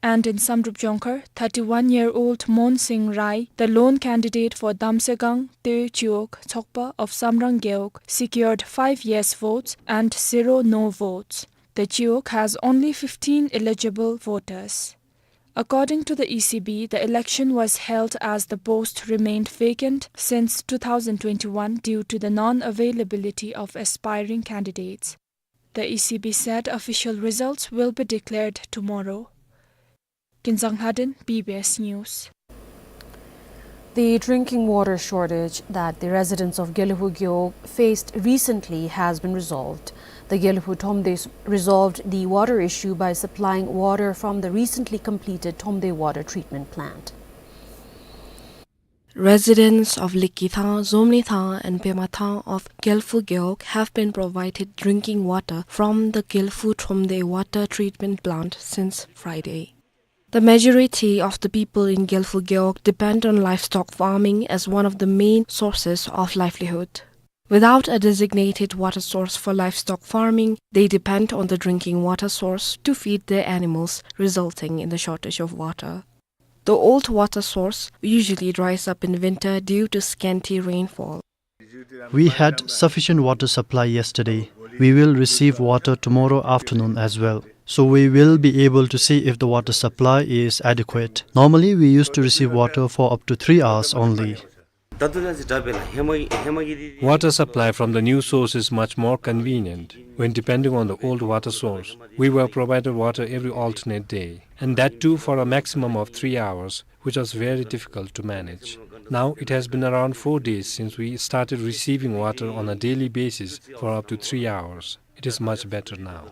And in Samdrup Jongkhar, thirty-one-year-old Mon Singh Rai, the lone candidate for Damsegang Tew Chiwog Tsokpa of Samrang Gewog, secured five yes votes and zero no votes. The Chiwog has only fifteen eligible voters. According to the E C B, the election was held as the post remained vacant since two thousand twenty-one due to the non-availability of aspiring candidates. The E C B said official results will be declared tomorrow. Kinzang Lhaden, B B S News. The drinking water shortage that the residents of Gelephu Gewog faced recently has been resolved. The Gelephu Thromde s-, resolved the water issue by supplying water from the recently completed Thromde water treatment plant. Residents of Likithang, Zomlithang and Pemmathang of Gelephu Gewog have been provided drinking water from the Gelephu Thromde water treatment plant since Friday. The majority of the people in Gelephu Gewog depend on livestock farming as one of the main sources of livelihood. Without a designated water source for livestock farming, they depend on the drinking water source to feed their animals, resulting in the shortage of water. The old water source usually dries up in winter due to scanty rainfall. We had sufficient water supply yesterday. We will receive water tomorrow afternoon as well. So we will be able to see if the water supply is adequate. Normally, we used to receive water for up to three hours only. Water supply from the new source is much more convenient when depending on the old water source. We were provided water every alternate day, and that too for a maximum of three hours, which was very difficult to manage. Now it has been around four days since we started receiving water on a daily basis for up to three hours. It is much better now.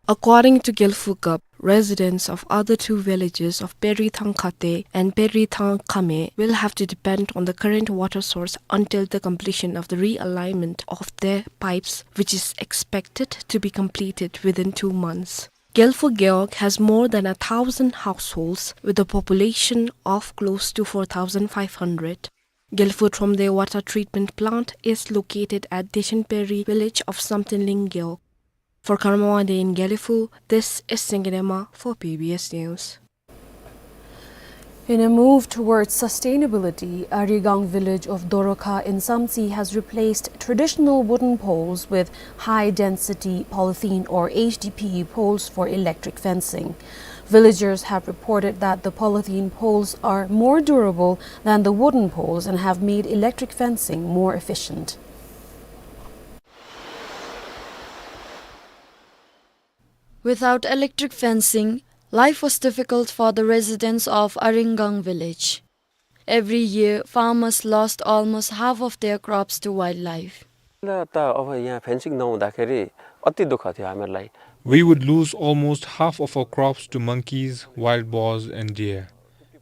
According to Gelephu Gap, residents of other two villages of Perithang Khate and Perithang Khame will have to depend on the current water source until the completion of the realignment of their pipes, which is expected to be completed within two months. Gelephu Gewog has more than a thousand households with a population of close to four thousand five hundred. Gelephu Thromde water treatment plant is located at Deshinperi village of Samtenling Gewog. For Karma Wangde in Gelephu, this is Singye Dema for B B S News. In a move towards sustainability, Arigang village of Dorokha in Samtse has replaced traditional wooden poles with high-density polythene or H D P E poles for electric fencing. Villagers have reported that the polythene poles are more durable than the wooden poles and have made electric fencing more efficient. Without electric fencing, life was difficult for the residents of Aringang village. Every year, farmers lost almost half of their crops to wildlife. ल, त अब यहाँ फेन्सिङ नहुँदाखेरि अति दुःख थियो हामीहरूलाई। We would lose almost half of our crops to monkeys, wild boars, and deer.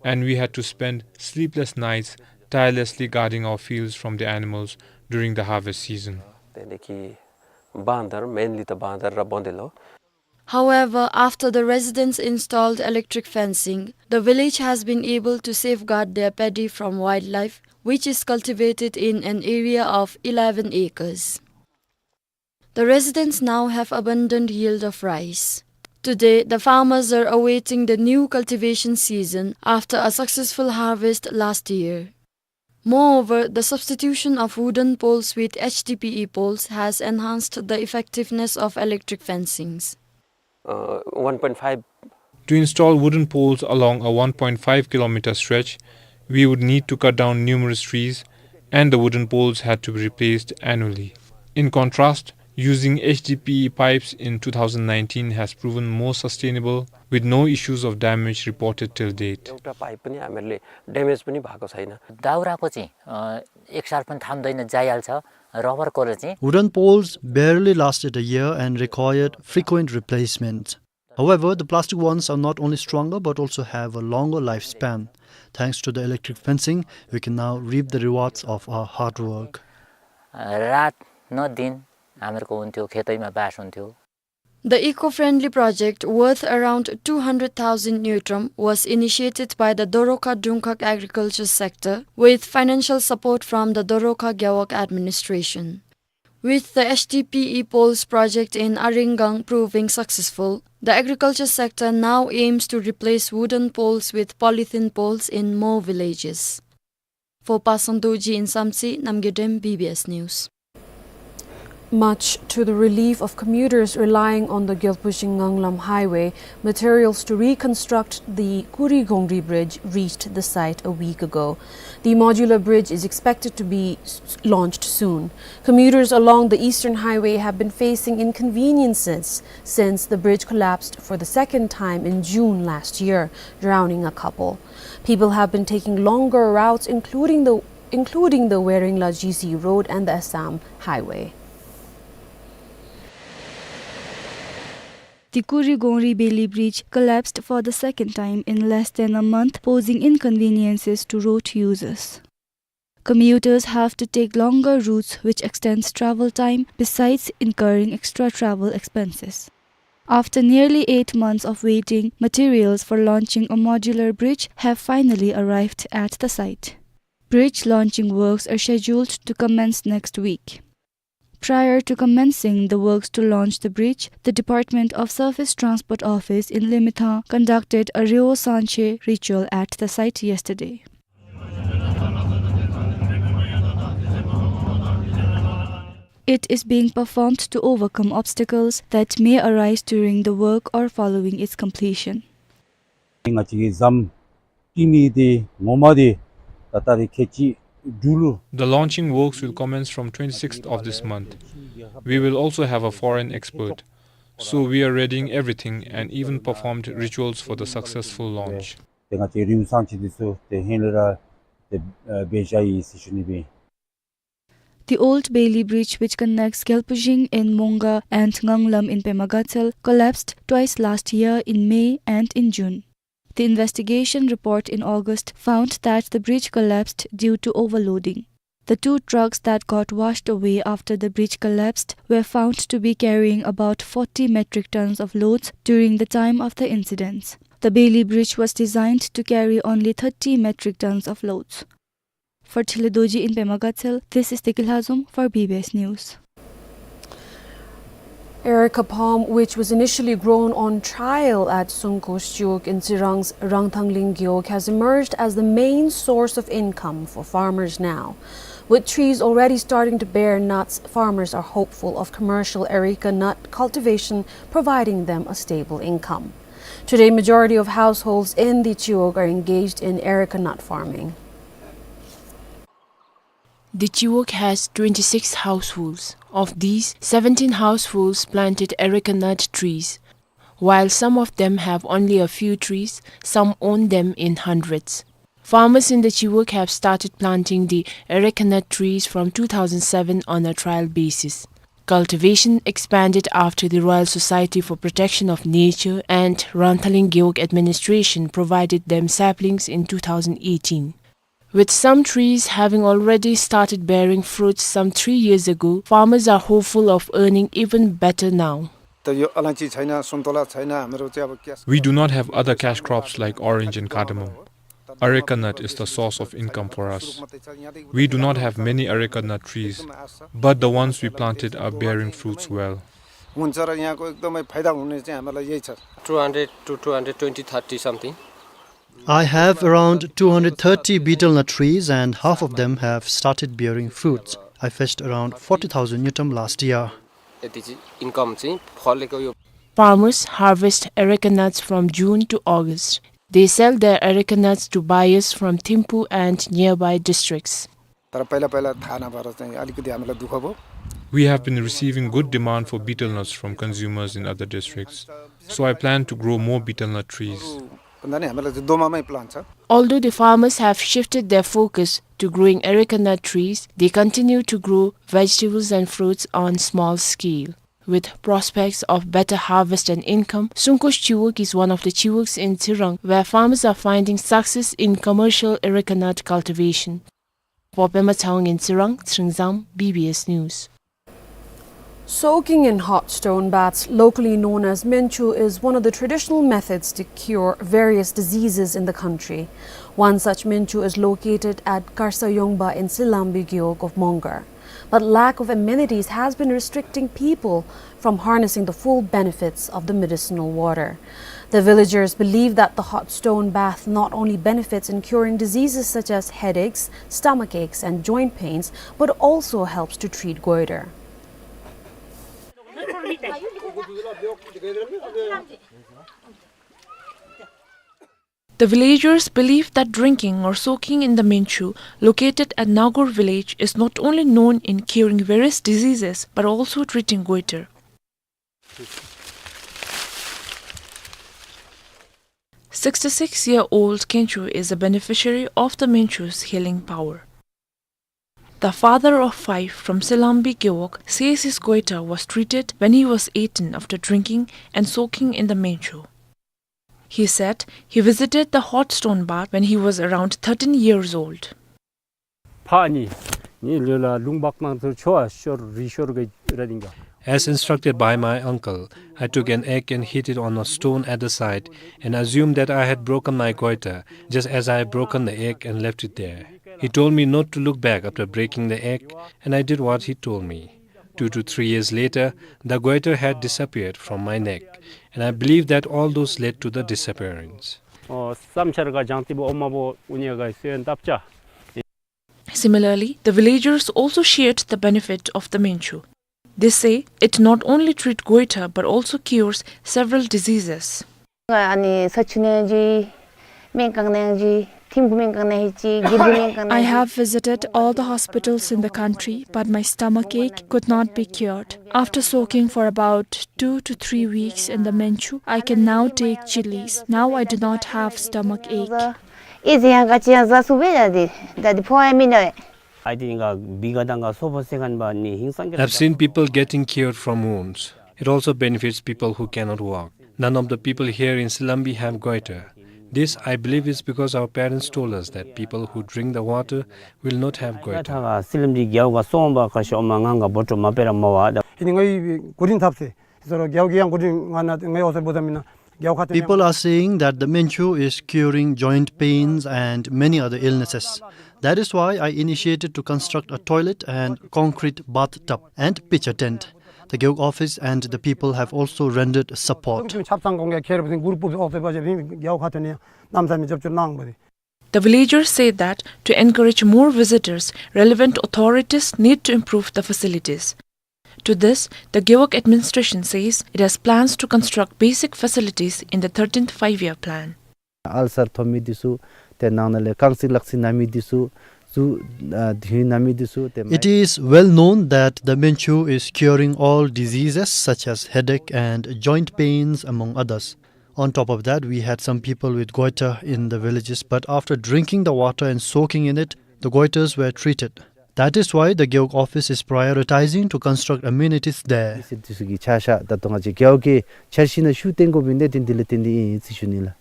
And we had to spend sleepless nights tirelessly guarding our fields from the animals during the harvest season. त्यहाँदेखि बाँदर, mainly त बाँदर र बँदेलो। However, after the residents installed electric fencing, the village has been able to safeguard their paddy from wildlife, which is cultivated in an area of eleven acres. The residents now have abundant yield of rice. Today, the farmers are awaiting the new cultivation season after a successful harvest last year. Moreover, the substitution of wooden poles with H D P E poles has enhanced the effectiveness of electric fencings. Uh, one point five. To install wooden poles along a one point five kilometer stretch, we would need to cut down numerous trees, and the wooden poles had to be replaced annually. In contrast, using H D P E pipes in two thousand nineteen has proven more sustainable with no issues of damage reported till date. एउटा पाइप पनि हामीहरूले ड्यामेज पनि भएको छैन। दाउराको चाहिँ, अ, एकसार पनि थाम्दैन, जाइहाल्छ। रबर कोले चाहिँ Wooden poles barely lasted a year and required frequent replacement. However, the plastic ones are not only stronger but also have a longer lifespan. Thanks to the electric fencing, we can now reap the rewards of our hard work. रात न दिन हामीहरूको हुन्थ्यो, खेतैमा बास हुन्थ्यो। The eco-friendly project, worth around two hundred thousand ngultrum, was initiated by the Dorakha Dungkhag Agriculture Sector with financial support from the Dorakha Gewog Administration. With the H D P E poles project in Aringgang proving successful, the agriculture sector now aims to replace wooden poles with polythene poles in more villages. For Pasang Dorji in Samtse, Namgay Dem, B B S News. Much to the relief of commuters relying on the Gyalpo-Shing-Nganglam highway, materials to reconstruct the Kuri Gongri Bridge reached the site a week ago. The modular bridge is expected to be s-, launched soon. Commuters along the Eastern Highway have been facing inconveniences since the bridge collapsed for the second time in June last year, drowning a couple. People have been taking longer routes, including the, including the Waringla G C Road and the Assam Highway. The Kuri Gongri Beli Bridge collapsed for the second time in less than a month, posing inconveniences to road users. Commuters have to take longer routes, which extends travel time, besides incurring extra travel expenses. After nearly eight months of waiting, materials for launching a modular bridge have finally arrived at the site. Bridge launching works are scheduled to commence next week. Prior to commencing the works to launch the bridge, the Department of Surface Transport Office in Limethang conducted a Ryo Sanche ritual at the site yesterday. It is being performed to overcome obstacles that may arise during the work or following its completion. ང་བཅས་ཀྱི་ཟམ་བཏིང་ནི་འདི་ངོ་མ་འདི་ད་ལྟ་རེ་ཁལ་གཅིག་འགྲུལ། The launching works will commence from twenty-sixth of this month. We will also have a foreign expert. So we are readying everything and even performed rituals for the successful launch. ཏེ་ང་བཅས་རིའུ་སང་ཆེ་འདི་ཚུ་ཏེ་ཧེང་ལས་ར་ཏེ་ཨ་འབད་བཞག་ཡི་ཟེར་ཞུ་ནི་སྦེ། The old Bailey Bridge, which connects Gyalpo-Shing in Mongga and Nganglam in Pema Gatshel, collapsed twice last year in May and in June. The investigation report in August found that the bridge collapsed due to overloading. The two trucks that got washed away after the bridge collapsed were found to be carrying about forty metric tons of loads during the time of the incidents. The Bailey Bridge was designed to carry only thirty metric tons of loads. For Thilidorji in Pema Gatshel, this is Teki Lhazom for B B S News. Areca palm, which was initially grown on trial at Songkos Chiwog in Tsirang's Rangthangling Gewog, has emerged as the main source of income for farmers now. With trees already starting to bear nuts, farmers are hopeful of commercial areca nut cultivation providing them a stable income. Today, majority of households in the Chiwog are engaged in areca nut farming. The Chiwog has twenty-six households. Of these, seventeen households planted areca nut trees. While some of them have only a few trees, some own them in hundreds. Farmers in the Chiwog have started planting the areca nut trees from two thousand seven on a trial basis. Cultivation expanded after the Royal Society for Protection of Nature and Rangthangling Gewog Administration provided them saplings in two thousand eighteen. With some trees having already started bearing fruits some three years ago, farmers are hopeful of earning even better now. त यो अलैँची छैन, सुन्तोला छैन, हाम्रो चाहिँ अब क्यास We do not have other cash crops like orange and cardamom. Areca nut is the source of income for us. We do not have many areca nut trees, but the ones we planted are bearing fruits well. हुन्छ र यहाँको एकदमै फाइदा हुने चाहिँ हामीलाई यही छ। Two hundred to two hundred twenty, thirty something. I have around two hundred thirty betel nut trees and half of them have started bearing fruits. I fetched around forty thousand ngultrum last year. यति चाहिँ इन्कम चाहिँ फलेको यो। Farmers harvest areca nuts from June to August. They sell their areca nuts to buyers from Thimphu and nearby districts. तर पहिला पहिला थाहा नभएर चाहिँ अलिकति हामीलाई दुःख भयो। We have been receiving good demand for betel nuts from consumers in other districts. So I plan to grow more betel nut trees. Although the farmers have shifted their focus to growing areca nut trees, they continue to grow vegetables and fruits on small scale. With prospects of better harvest and income, Sungkush Chiwog is one of the chiwogs in Tsirang where farmers are finding success in commercial areca nut cultivation. For Pema Chawang in Tsirang, Tsringzam, B B S News. Soaking in hot stone baths, locally known as Menchu, is one of the traditional methods to cure various diseases in the country. One such Menchu is located at Karsayongba in Silambi Gewog of Mongar. But lack of amenities has been restricting people from harnessing the full benefits of the medicinal water. The villagers believe that the hot stone bath not only benefits in curing diseases such as headaches, stomach aches, and joint pains, but also helps to treat goiter. The villagers believe that drinking or soaking in the Menchu located at Nagur village is not only known in curing various diseases but also treating goiter. Sixty-six-year-old Kenchu is a beneficiary of the Menchu's healing power. The father of five from Silambi Gewog says his goiter was treated when he was eighteen after drinking and soaking in the Menchu. He said he visited the hot stone bath when he was around thirteen years old. ཕ་ཨ་ནི་ནི་ལུ་ལ་ལུང་འབག་ནང་དུ་ཆོ་ཤོར་རི་ཤོར་གི་ར་དིང་ག། As instructed by my uncle, I took an egg and hit it on a stone at the side and assumed that I had broken my goiter, just as I had broken the egg and left it there. He told me not to look back after breaking the egg, and I did what he told me. Two to three years later, the goiter had disappeared from my neck, and I believe that all those led to the disappearance. ཨོ་བསམ་འཆར་ག་ཅང་ཏི་བོ་ཨོ་མ་བོ་ཨུ་ནི་ག་སེ་ཡན་ཏབ་ཅ། Similarly, the villagers also shared the benefit of the Menchu. They say it not only treats goiter but also cures several diseases. ཨ་ནི་ས་ཆུ་ནང་ཅིག་སྨན་ཁང་ནང་ཅིག་ཐིམ་ཕུ་སྨན་ཁང་ནང་ཅིག་དགེ་ལྡན་སྨན་ཁང་ནང་ཅིག། I have visited all the hospitals in the country, but my stomach ache could not be cured. After soaking for about two to three weeks in the Menchu, I can now take chillis. Now I do not have stomach ache. ཨེ་ཟེར་ཡང་ག་ཅི་ཡང་ཟ་སུ་བེ་ཡ་དེ་ད་དེ་ཕོ་ཡ་མི་ནོ། ཨའི་ཏི་ང་བི་ག་དང་ག་སོ་པོ་སེ་ཁན་པ་ནི་ཧིང་སང་གི། I've seen people getting cured from wounds. It also benefits people who cannot walk. None of the people here in Silambi have goiter. This, I believe, is because our parents told us that people who drink the water will not have goiter. ཐ་ག་སི་ལམ་འདི་རྒྱལ་བ་སོང་བ་ཁ་ཤོ་མ་ངང་ག་བོ་ཏོ་མ་པེ་ར་མ་བ་ད། ཨ་ནི་ང་ཡི་གོ་རིན་ཐབས་སེ། ཟེར་རོ་རྒྱལ་གི་ཡང་གོ་རིན་ང་ན་ང་ཡོ་སེ་བོ་ད་མི་ན་རྒྱལ་ཁ་ཏེ། People are saying that the Menchu is curing joint pains and many other illnesses. That is why I initiated to construct a toilet and concrete bathtub and pitch a tent. The Gewog office and the people have also rendered support. ཆབ་ཚང་གོང་གི་ཁེར་བ་སིང་གུར་པུབ་ཨོག་སེ་བ་ཞེ་རིང་རྒྱལ་ཁ་ཏེ་ནི་ནམ་ས་མི་ཅོབ་ཅོ་ནང་བ་དེ། The villagers say that to encourage more visitors, relevant authorities need to improve the facilities. To this, the Gewog administration says it has plans to construct basic facilities in the thirteenth Five-Year Plan. ཨལ་སར་ཐོབ་མི་འདི་ཚུ་ཏེ་ནང་ན་ལས་རྐང་རྩིས་ལག་རྩིས་ན་མི་འདི་ཚུ་ཚུ་ཨ་དུས་ན་མི་འདི་ཚུ་ཏེ། It is well known that the Menchu is curing all diseases such as headache and joint pains, among others. On top of that, we had some people with goiter in the villages, but after drinking the water and soaking in it, the goiters were treated. That is why the Gewog office is prioritizing to construct amenities there. སི་ཏུ་སུ་གི་ཆ་ཤ་ད་དུང་ང་ཅི་རྒྱལ་གི་འཆར་གཞི་ནང་ཤུགས་བཏོན་དགོ་པའི་གནད་དོན་འདི་ལ་བརྟེན་ཏེ་ཨིན་ཟེར་ཞུ་ནི་ལགས།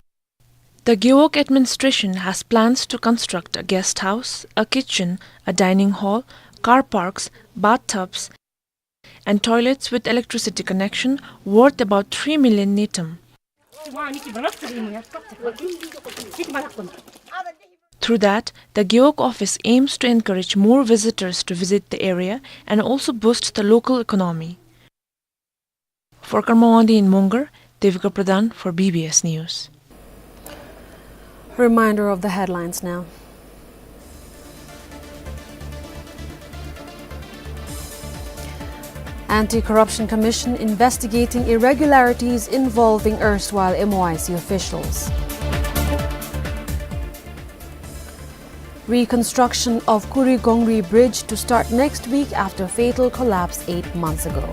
The Gewog administration has plans to construct a guest house, a kitchen, a dining hall, car parks, bathtubs, and toilets with electricity connection worth about three million ngultrum. Through that, the Gewog office aims to encourage more visitors to visit the area and also boost the local economy. For Karma Wangdi in Mongar, Devika Pradhan for B B S News. Reminder of the headlines now. Anti-Corruption Commission investigating irregularities involving erstwhile M O I C officials. Reconstruction of Kurigongri Bridge to start next week after fatal collapse eight months ago.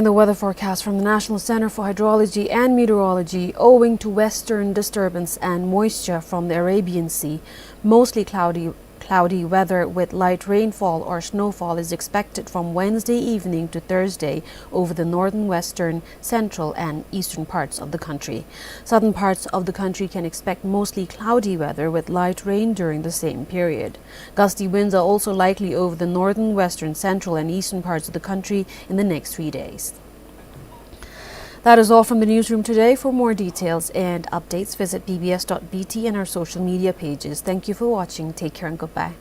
And the weather forecast from the National Center for Hydrology and Meteorology: owing to western disturbance and moisture from the Arabian Sea, mostly cloudy, cloudy weather with light rainfall or snowfall is expected from Wednesday evening to Thursday over the northern, western, central, and eastern parts of the country. Southern parts of the country can expect mostly cloudy weather with light rain during the same period. Gusty winds are also likely over the northern, western, central, and eastern parts of the country in the next three days. That is all from the newsroom today. For more details and updates, visit B B S dot B T and our social media pages. Thank you for watching. Take care and goodbye.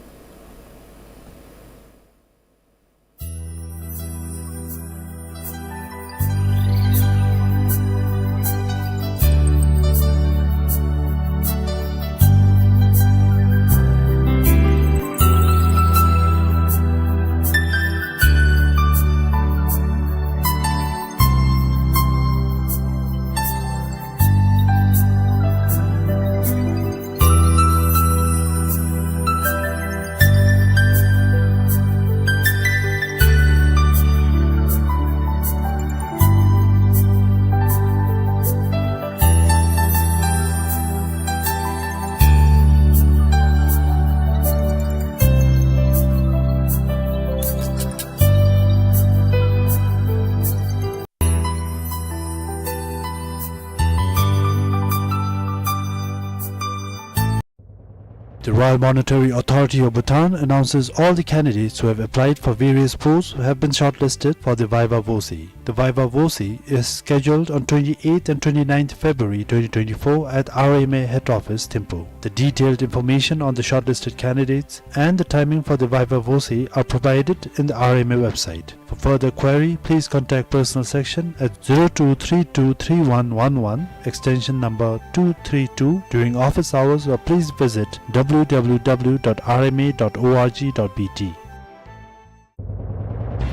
The Royal Monetary Authority of Bhutan announces all the candidates who have applied for various posts have been shortlisted for the Viva Voce. The Viva Voce is scheduled on twenty-eighth and twenty-ninth February twenty twenty-four at R M A head office, Thimphu. The detailed information on the shortlisted candidates and the timing for the Viva Voce are provided in the R M A website. For further query, please contact personal section at zero two three two three one one one, extension number two three two, during office hours, or please visit W W W dot R M A dot org dot B T.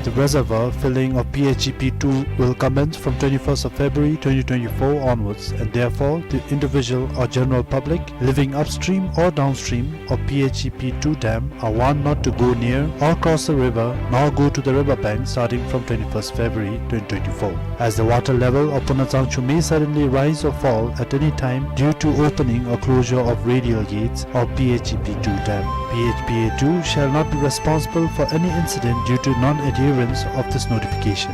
The reservoir filling of P H E P two will commence from twenty-first of February twenty twenty-four onwards, and therefore the individual or general public living upstream or downstream of P H E P two dam are warned not to go near or cross the river, nor go to the river bank starting from twenty-first February twenty twenty-four, as the water level of Punatsangshu may suddenly rise or fall at any time due to opening or closure of radial gates of P H E P two dam. P H P A two shall not be responsible for any incident due to non-adherence of this notification.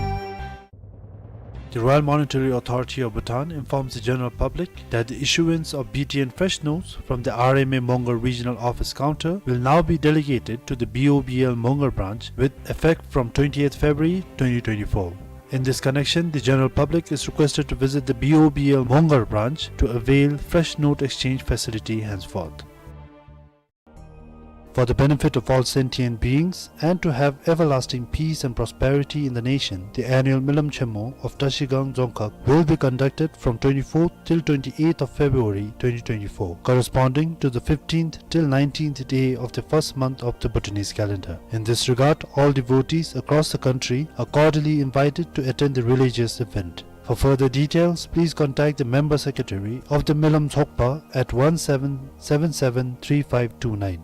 The Royal Monetary Authority of Bhutan informs the general public that the issuance of B T N fresh notes from the R M A Mongar Regional Office Counter will now be delegated to the B O B L Mongar branch with effect from twentieth February twenty twenty-four. In this connection, the general public is requested to visit the B O B L Mongar branch to avail fresh note exchange facility henceforth. For the benefit of all sentient beings and to have everlasting peace and prosperity in the nation, the annual Milam Chenmo of Trashigang Dzongkhag will be conducted from twenty-fourth till twenty-eighth of February twenty twenty-four, corresponding to the fifteenth till nineteenth day of the first month of the Bhutanese calendar. In this regard, all devotees across the country are cordially invited to attend the religious event. For further details, please contact the member secretary of the Milam Dzongkhag at one seven seven seven three five two nine.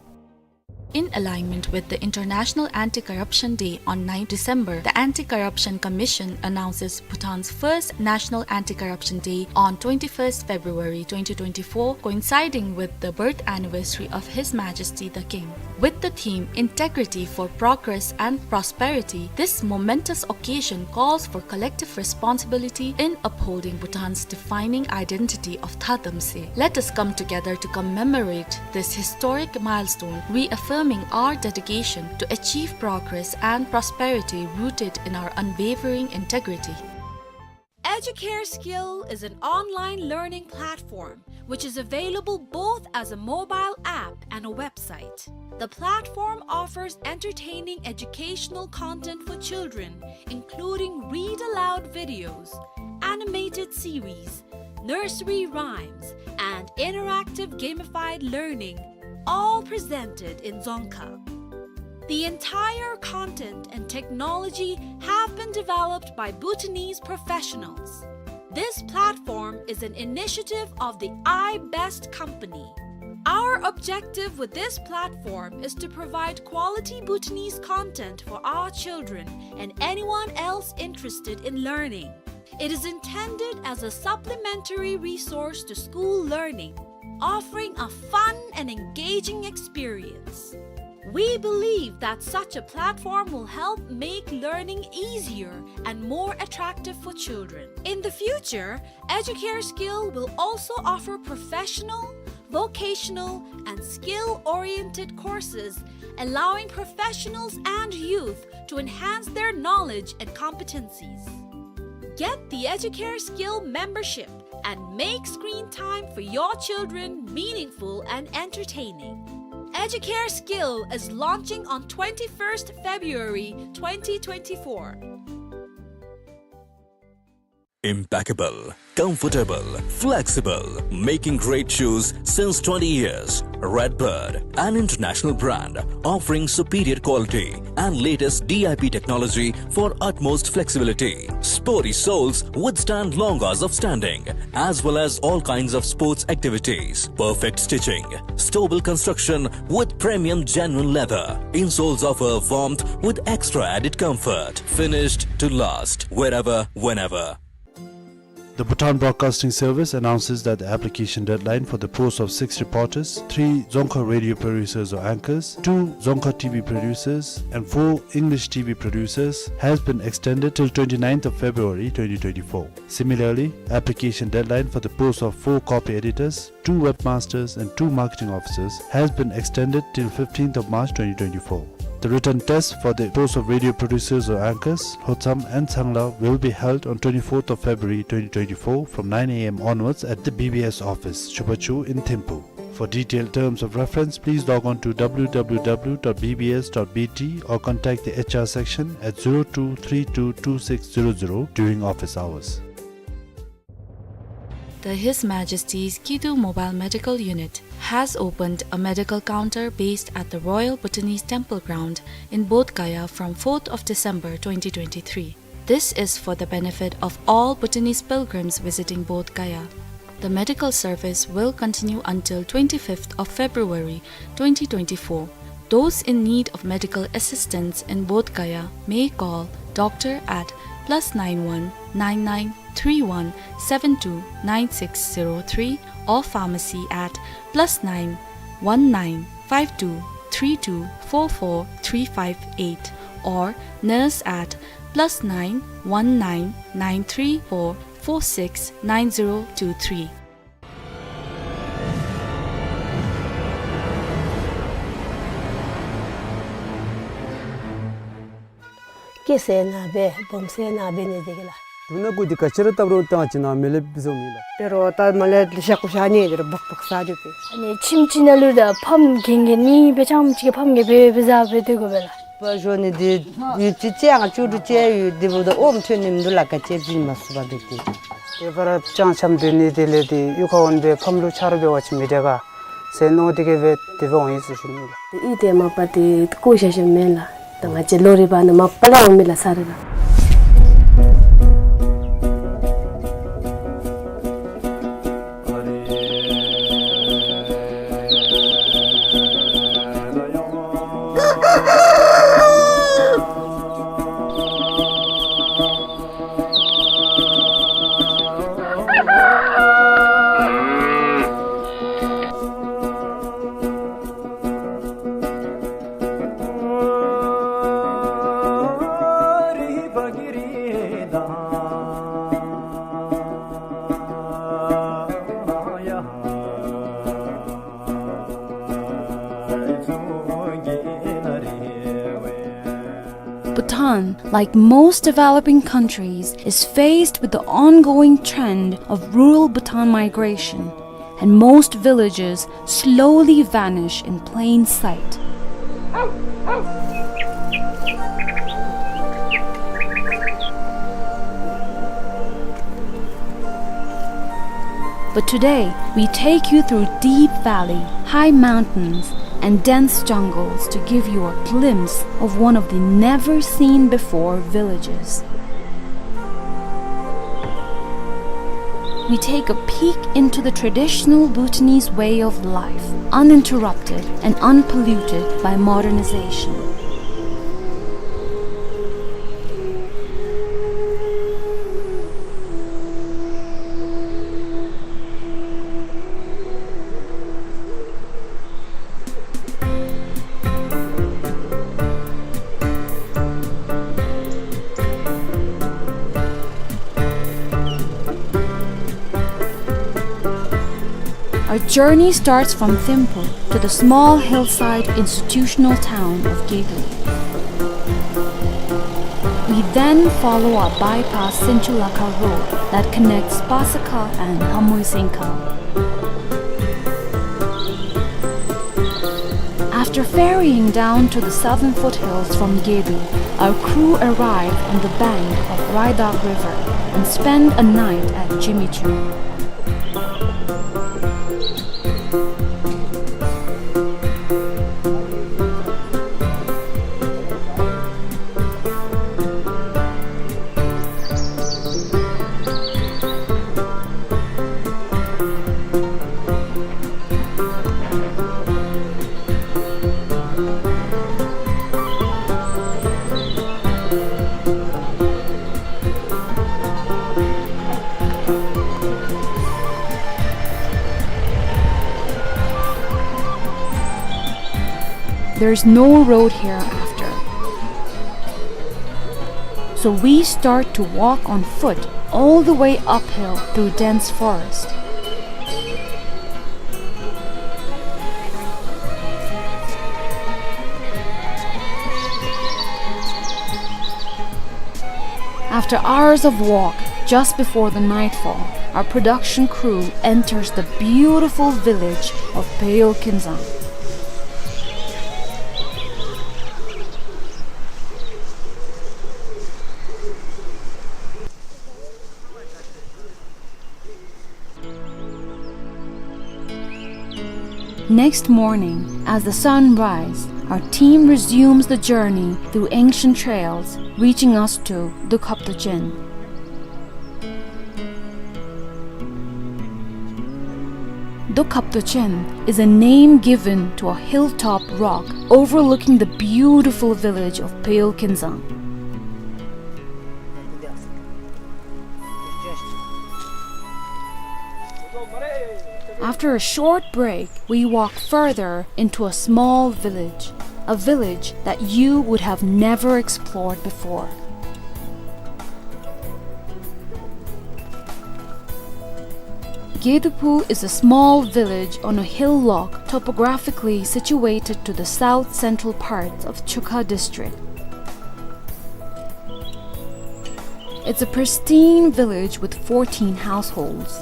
In alignment with the International Anti-Corruption Day on ninth December, the Anti-Corruption Commission announces Bhutan's first National Anti-Corruption Day on twenty-first February twenty twenty-four, coinciding with the birth anniversary of His Majesty the King. With the theme Integrity for Progress and Prosperity, this momentous occasion calls for collective responsibility in upholding Bhutan's defining identity of Thadamse. Let us come together to commemorate this historic milestone, reaffirming our dedication to achieve progress and prosperity rooted in our unwavering integrity. Educare Skill is an online learning platform which is available both as a mobile app and a website. The platform offers entertaining educational content for children, including read-aloud videos, animated series, nursery rhymes, and interactive gamified learning, all presented in Dzongkha. The entire content and technology have been developed by Bhutanese professionals. This platform is an initiative of the iBest company. Our Our objective with this platform is to provide quality Bhutanese content for our children and anyone else interested in learning. It is intended as a supplementary resource to school learning, offering a fun and engaging experience. We believe that such a platform will help make learning easier and more attractive for children. In the future, Educare Skill will also offer professional, vocational, and skill-oriented courses, allowing professionals and youth to enhance their knowledge and competencies. Get the Educare Skill membership and make screen time for your children meaningful and entertaining. Educare Skill is launching on twenty-first February twenty twenty-four. Impeccable, comfortable, flexible, making great shoes since twenty years. Redbird, an international brand offering superior quality and latest D I P technology for utmost flexibility. Sporty soles withstand long hours of standing, as well as all kinds of sports activities. Perfect stitching, stable construction with premium genuine leather. Insoles offer warmth with extra added comfort. Finished to last, wherever, whenever. The Bhutan Broadcasting Service announces that the application deadline for the post of six reporters, three Dzongkha radio producers or anchors, two Dzongkha T V producers, and four English T V producers has been extended till twenty-ninth of February twenty twenty-four. Similarly, application deadline for the post of four copy editors, two webmasters and two marketing officers has been extended till fifteenth of March twenty twenty-four. The written test for the post of radio producers or anchors, Lhotsam and Tsangla, will be held on twenty-fourth of February twenty twenty-four from nine A M onwards at the B B S office, Chubachu in Thimphu. For detailed terms of reference, please log on to W W W dot B B S dot B T or contact the H R section at zero two three two two six zero zero during office hours. The His Majesty's Kidu Mobile Medical Unit has opened a medical counter based at the Royal Bhutanese Temple Ground in Bodh Gaya from fourth of December twenty twenty-three. This is for the benefit of all Bhutanese pilgrims visiting Bodh Gaya. The medical service will continue until twenty-fifth of February twenty twenty-four. Those in need of medical assistance in Bodh Gaya may call doctor at plus nine one nine nine three one seven two nine six zero three or pharmacy at plus nine one nine five two three two four four three five eight or nurse at plus nine one nine nine three four four six nine zero two three. སྐྱེ་ཟེར་ན་སྦེ་སྦོམ་ཟེར་ན་སྦེ་ནི་དེ་གི་ལ། དུ་ན་གུ་དེ་ག་ཅི་ར་བཏབ་རུང་བཏང་ཅི་ན་མེ་ལེབ་བཟོ་མི་ལ། དེ་རུང་ད་མ་ལེ་ལེ་ཤ་ཀུ་ཤ་ནི་དེ་རུང་བག་བག་ཟ་རྒྱུ་པས། ཨ་ནི་ཁྱིམ་ཅིག་ནང་ལུ་ད་ཕམ་གན་གན་ནི་སྦེ་ཅམ་ཅིག་གི་ཕམ་གན་སྦེ་སྦེ་ཟ་སྦེ་སྡོད་དགོ་པས་ལ། པ་ཞོ་ནི་དེ་ཡུད་ཅིག་ཅིག་ཡང་བཅུ་དྲུག་ཅིག་ཡུད་དེ་འབདཝ་ད་ཨོམ་ཐོན་ནི་མི་འདུག་ལ། ག་ཅི་བྱིན་མ་ཚུགས་པ་འདི་གི། དེ་བར་ཅང་འཆམ་སྡོད་ནི་དེ་ལས་དེ་གཡུས་ཁར་འོང་སྦེ་ཕམ་ལུ་ཆ་རོགས་འབད་བ་ཅིན་མི་དྲག་ག་ཟེར་མནོ་སྟེ་གི་སྦེ་དེ་སྦེ་འོང་ཡི་ཟེར་ཞུ་ནི་ལགས། ཨི་དེ་མ་པ་དེ་བཀོ་བཞག་བཞགཔ་མེན་ལགས། ད་ང་བཅས་ལོ་རེ་བ་ནི་མ་པ་ལས་འོང་མི་ལགས་ས་རེ་ལགས། Bhutan, like most developing countries, is faced with the ongoing trend of rural Bhutan migration, and most villages slowly vanish in plain sight. But today, we take you through deep valley, high mountains, and dense jungles to give you a glimpse of one of the never-seen-before villages. We take a peek into the traditional Bhutanese way of life, uninterrupted and unpolluted by modernization. Our journey starts from Thimphu to the small hillside institutional town of Gedu. We then follow a bypass Sinchulakha road that connects Pasakha and Hamuisengkha. After ferrying down to the southern foothills from Gedu, our crew arrive on the bank of Raidak River and spend a night at Jimichung. There's no road here after. So we start to walk on foot all the way uphill through dense forest. After hours of walk, just before the nightfall, our production crew enters the beautiful village of Peyo Kinzang. Next morning, as the sun rises, our team resumes the journey through ancient trails, reaching us to Dukhaptochen. Dukhaptochen is a name given to a hilltop rock overlooking the beautiful village of Peyo Kinzang. After a short break, we walk further into a small village, a village that you would have never explored before. Gedupu is a small village on a hillock topographically situated to the south-central parts of Chukha district. It's a pristine village with fourteen households.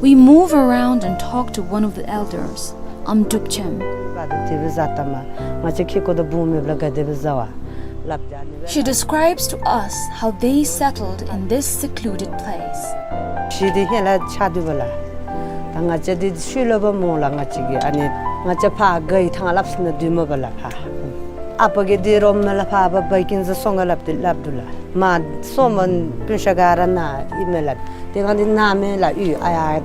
We move around and talk to one of the elders, Amdrupchem. Ba de tibi zatama, ngache kiko de bumi bla ga de bizawa. Lapjani. She describes to us how they settled in this secluded place. Shi di hela chadu bala. Ta ngache di shulo ba mo la ngache gi, ani ngache pa gai thang lapsna duma bala pa. Apa ge di rom la pa ba bai kin za songa lap di lap dula. Ma soman pinsha gara na imela. Te ngadi name la u aya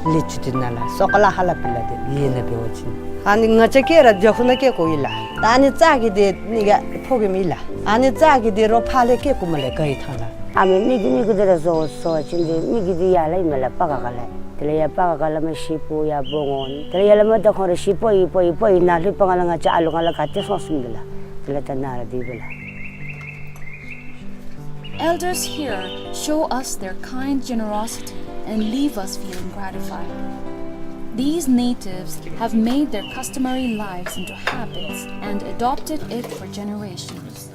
lichu dinala. Sokala hala pila de yena be wachin. Ani ngache kera jafuna ke ko ila. Tani tsaki de niga phoge mila. Ani tsaki de ro phale ke kumale kai thana. Ame migi migi de zo so chin de migi de yala imela paka kala. Tele ya paka kala ma shipu ya bongon. Tele yala ma da khore shipu i po i po i na li pangala ngache alu ngala kate so sum dela. Tele ta nara di bela. Elders here show us their kind generosity and leave us feeling gratified. These natives have made their customary lives into habits and adopted it for generations.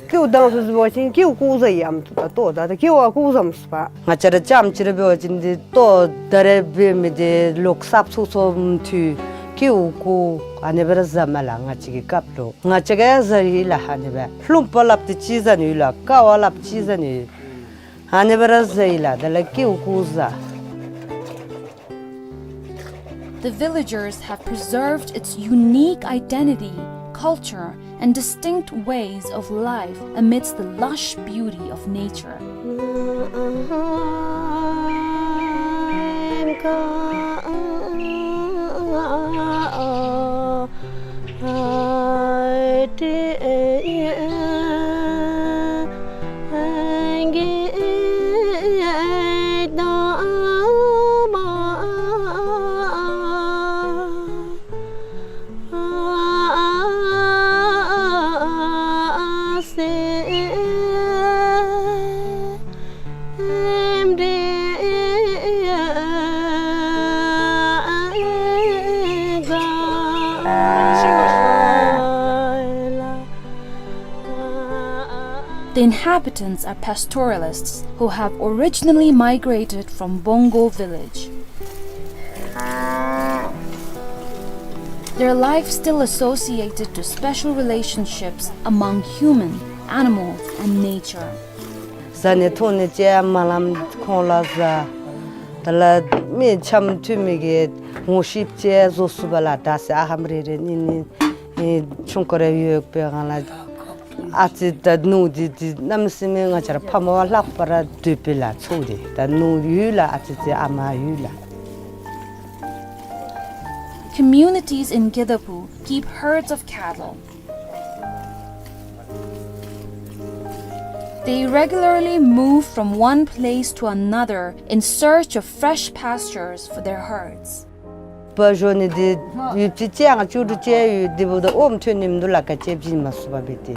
Kiu dang su zbo chin, kiu ku za yam tu ta to da, kiu a ku zam spa. Ngache ra cham chire be wachin di to dare be mi de lok sap su so mthu kiu ku ane bera zamala ngache ki kap lo. Ngache ga zari la hane ba. Hlum pa lap ti chi zani la, kawa lap chi zani. Hane bera zai la, dala kiu ku za. The villagers have preserved its unique identity, culture, and distinct ways of life amidst the lush beauty of nature. The inhabitants are pastoralists who have originally migrated from Bongo village. Their life still associated to special relationships among human, animals, and nature. བཟའ་ནི་འཐུང་ནི་ཅིག་མ་ལངམ་ཁོང་ལུ་བཟའ། དེ་ལས་མི་འཆམ་མཐུན་མི་གི་ངོ་ཤེསཔ་ཅིག་བཟོ་ཚུགས་པས་ལགས། ད་ཟེར་ཨ་ཧམ་རེ་རེ་གཉིས་གཉིས་ཨེ་ཆུང་ཀུ་རེ་ཡོད་པའི་སྒང་ལས་ཨ་ཙི་དང་ནུ་འདི་འདི་གནམ་མེད་ས་མེད་ང་བཅས་ར་ཕ་མ་བ་ལྷག་པར་འདོད་པས་ལགས། ཚུ་འདི་ད་ནུ་ཡོད་ལགས། ཨ་ཙི་ཙི་ཨ་མ་ཡོད་ལགས། Communities in Gedapu keep herds of cattle. They regularly move from one place to another in search of fresh pastures for their herds. སྤ་ཞོ་ནི་འདི་ཡུདཔ་ཅིག་ཅིག་ཡང་བཅུ་དྲུག་ཅིག་ཡོད། འདི་འབདཝ་ད་ཨོམ་ཐོན་ནི་མིན་འདུག་ལགས། ག་ཅི་བྱིན་མ་ཚུགས་པར་སྦེ་ཏེ་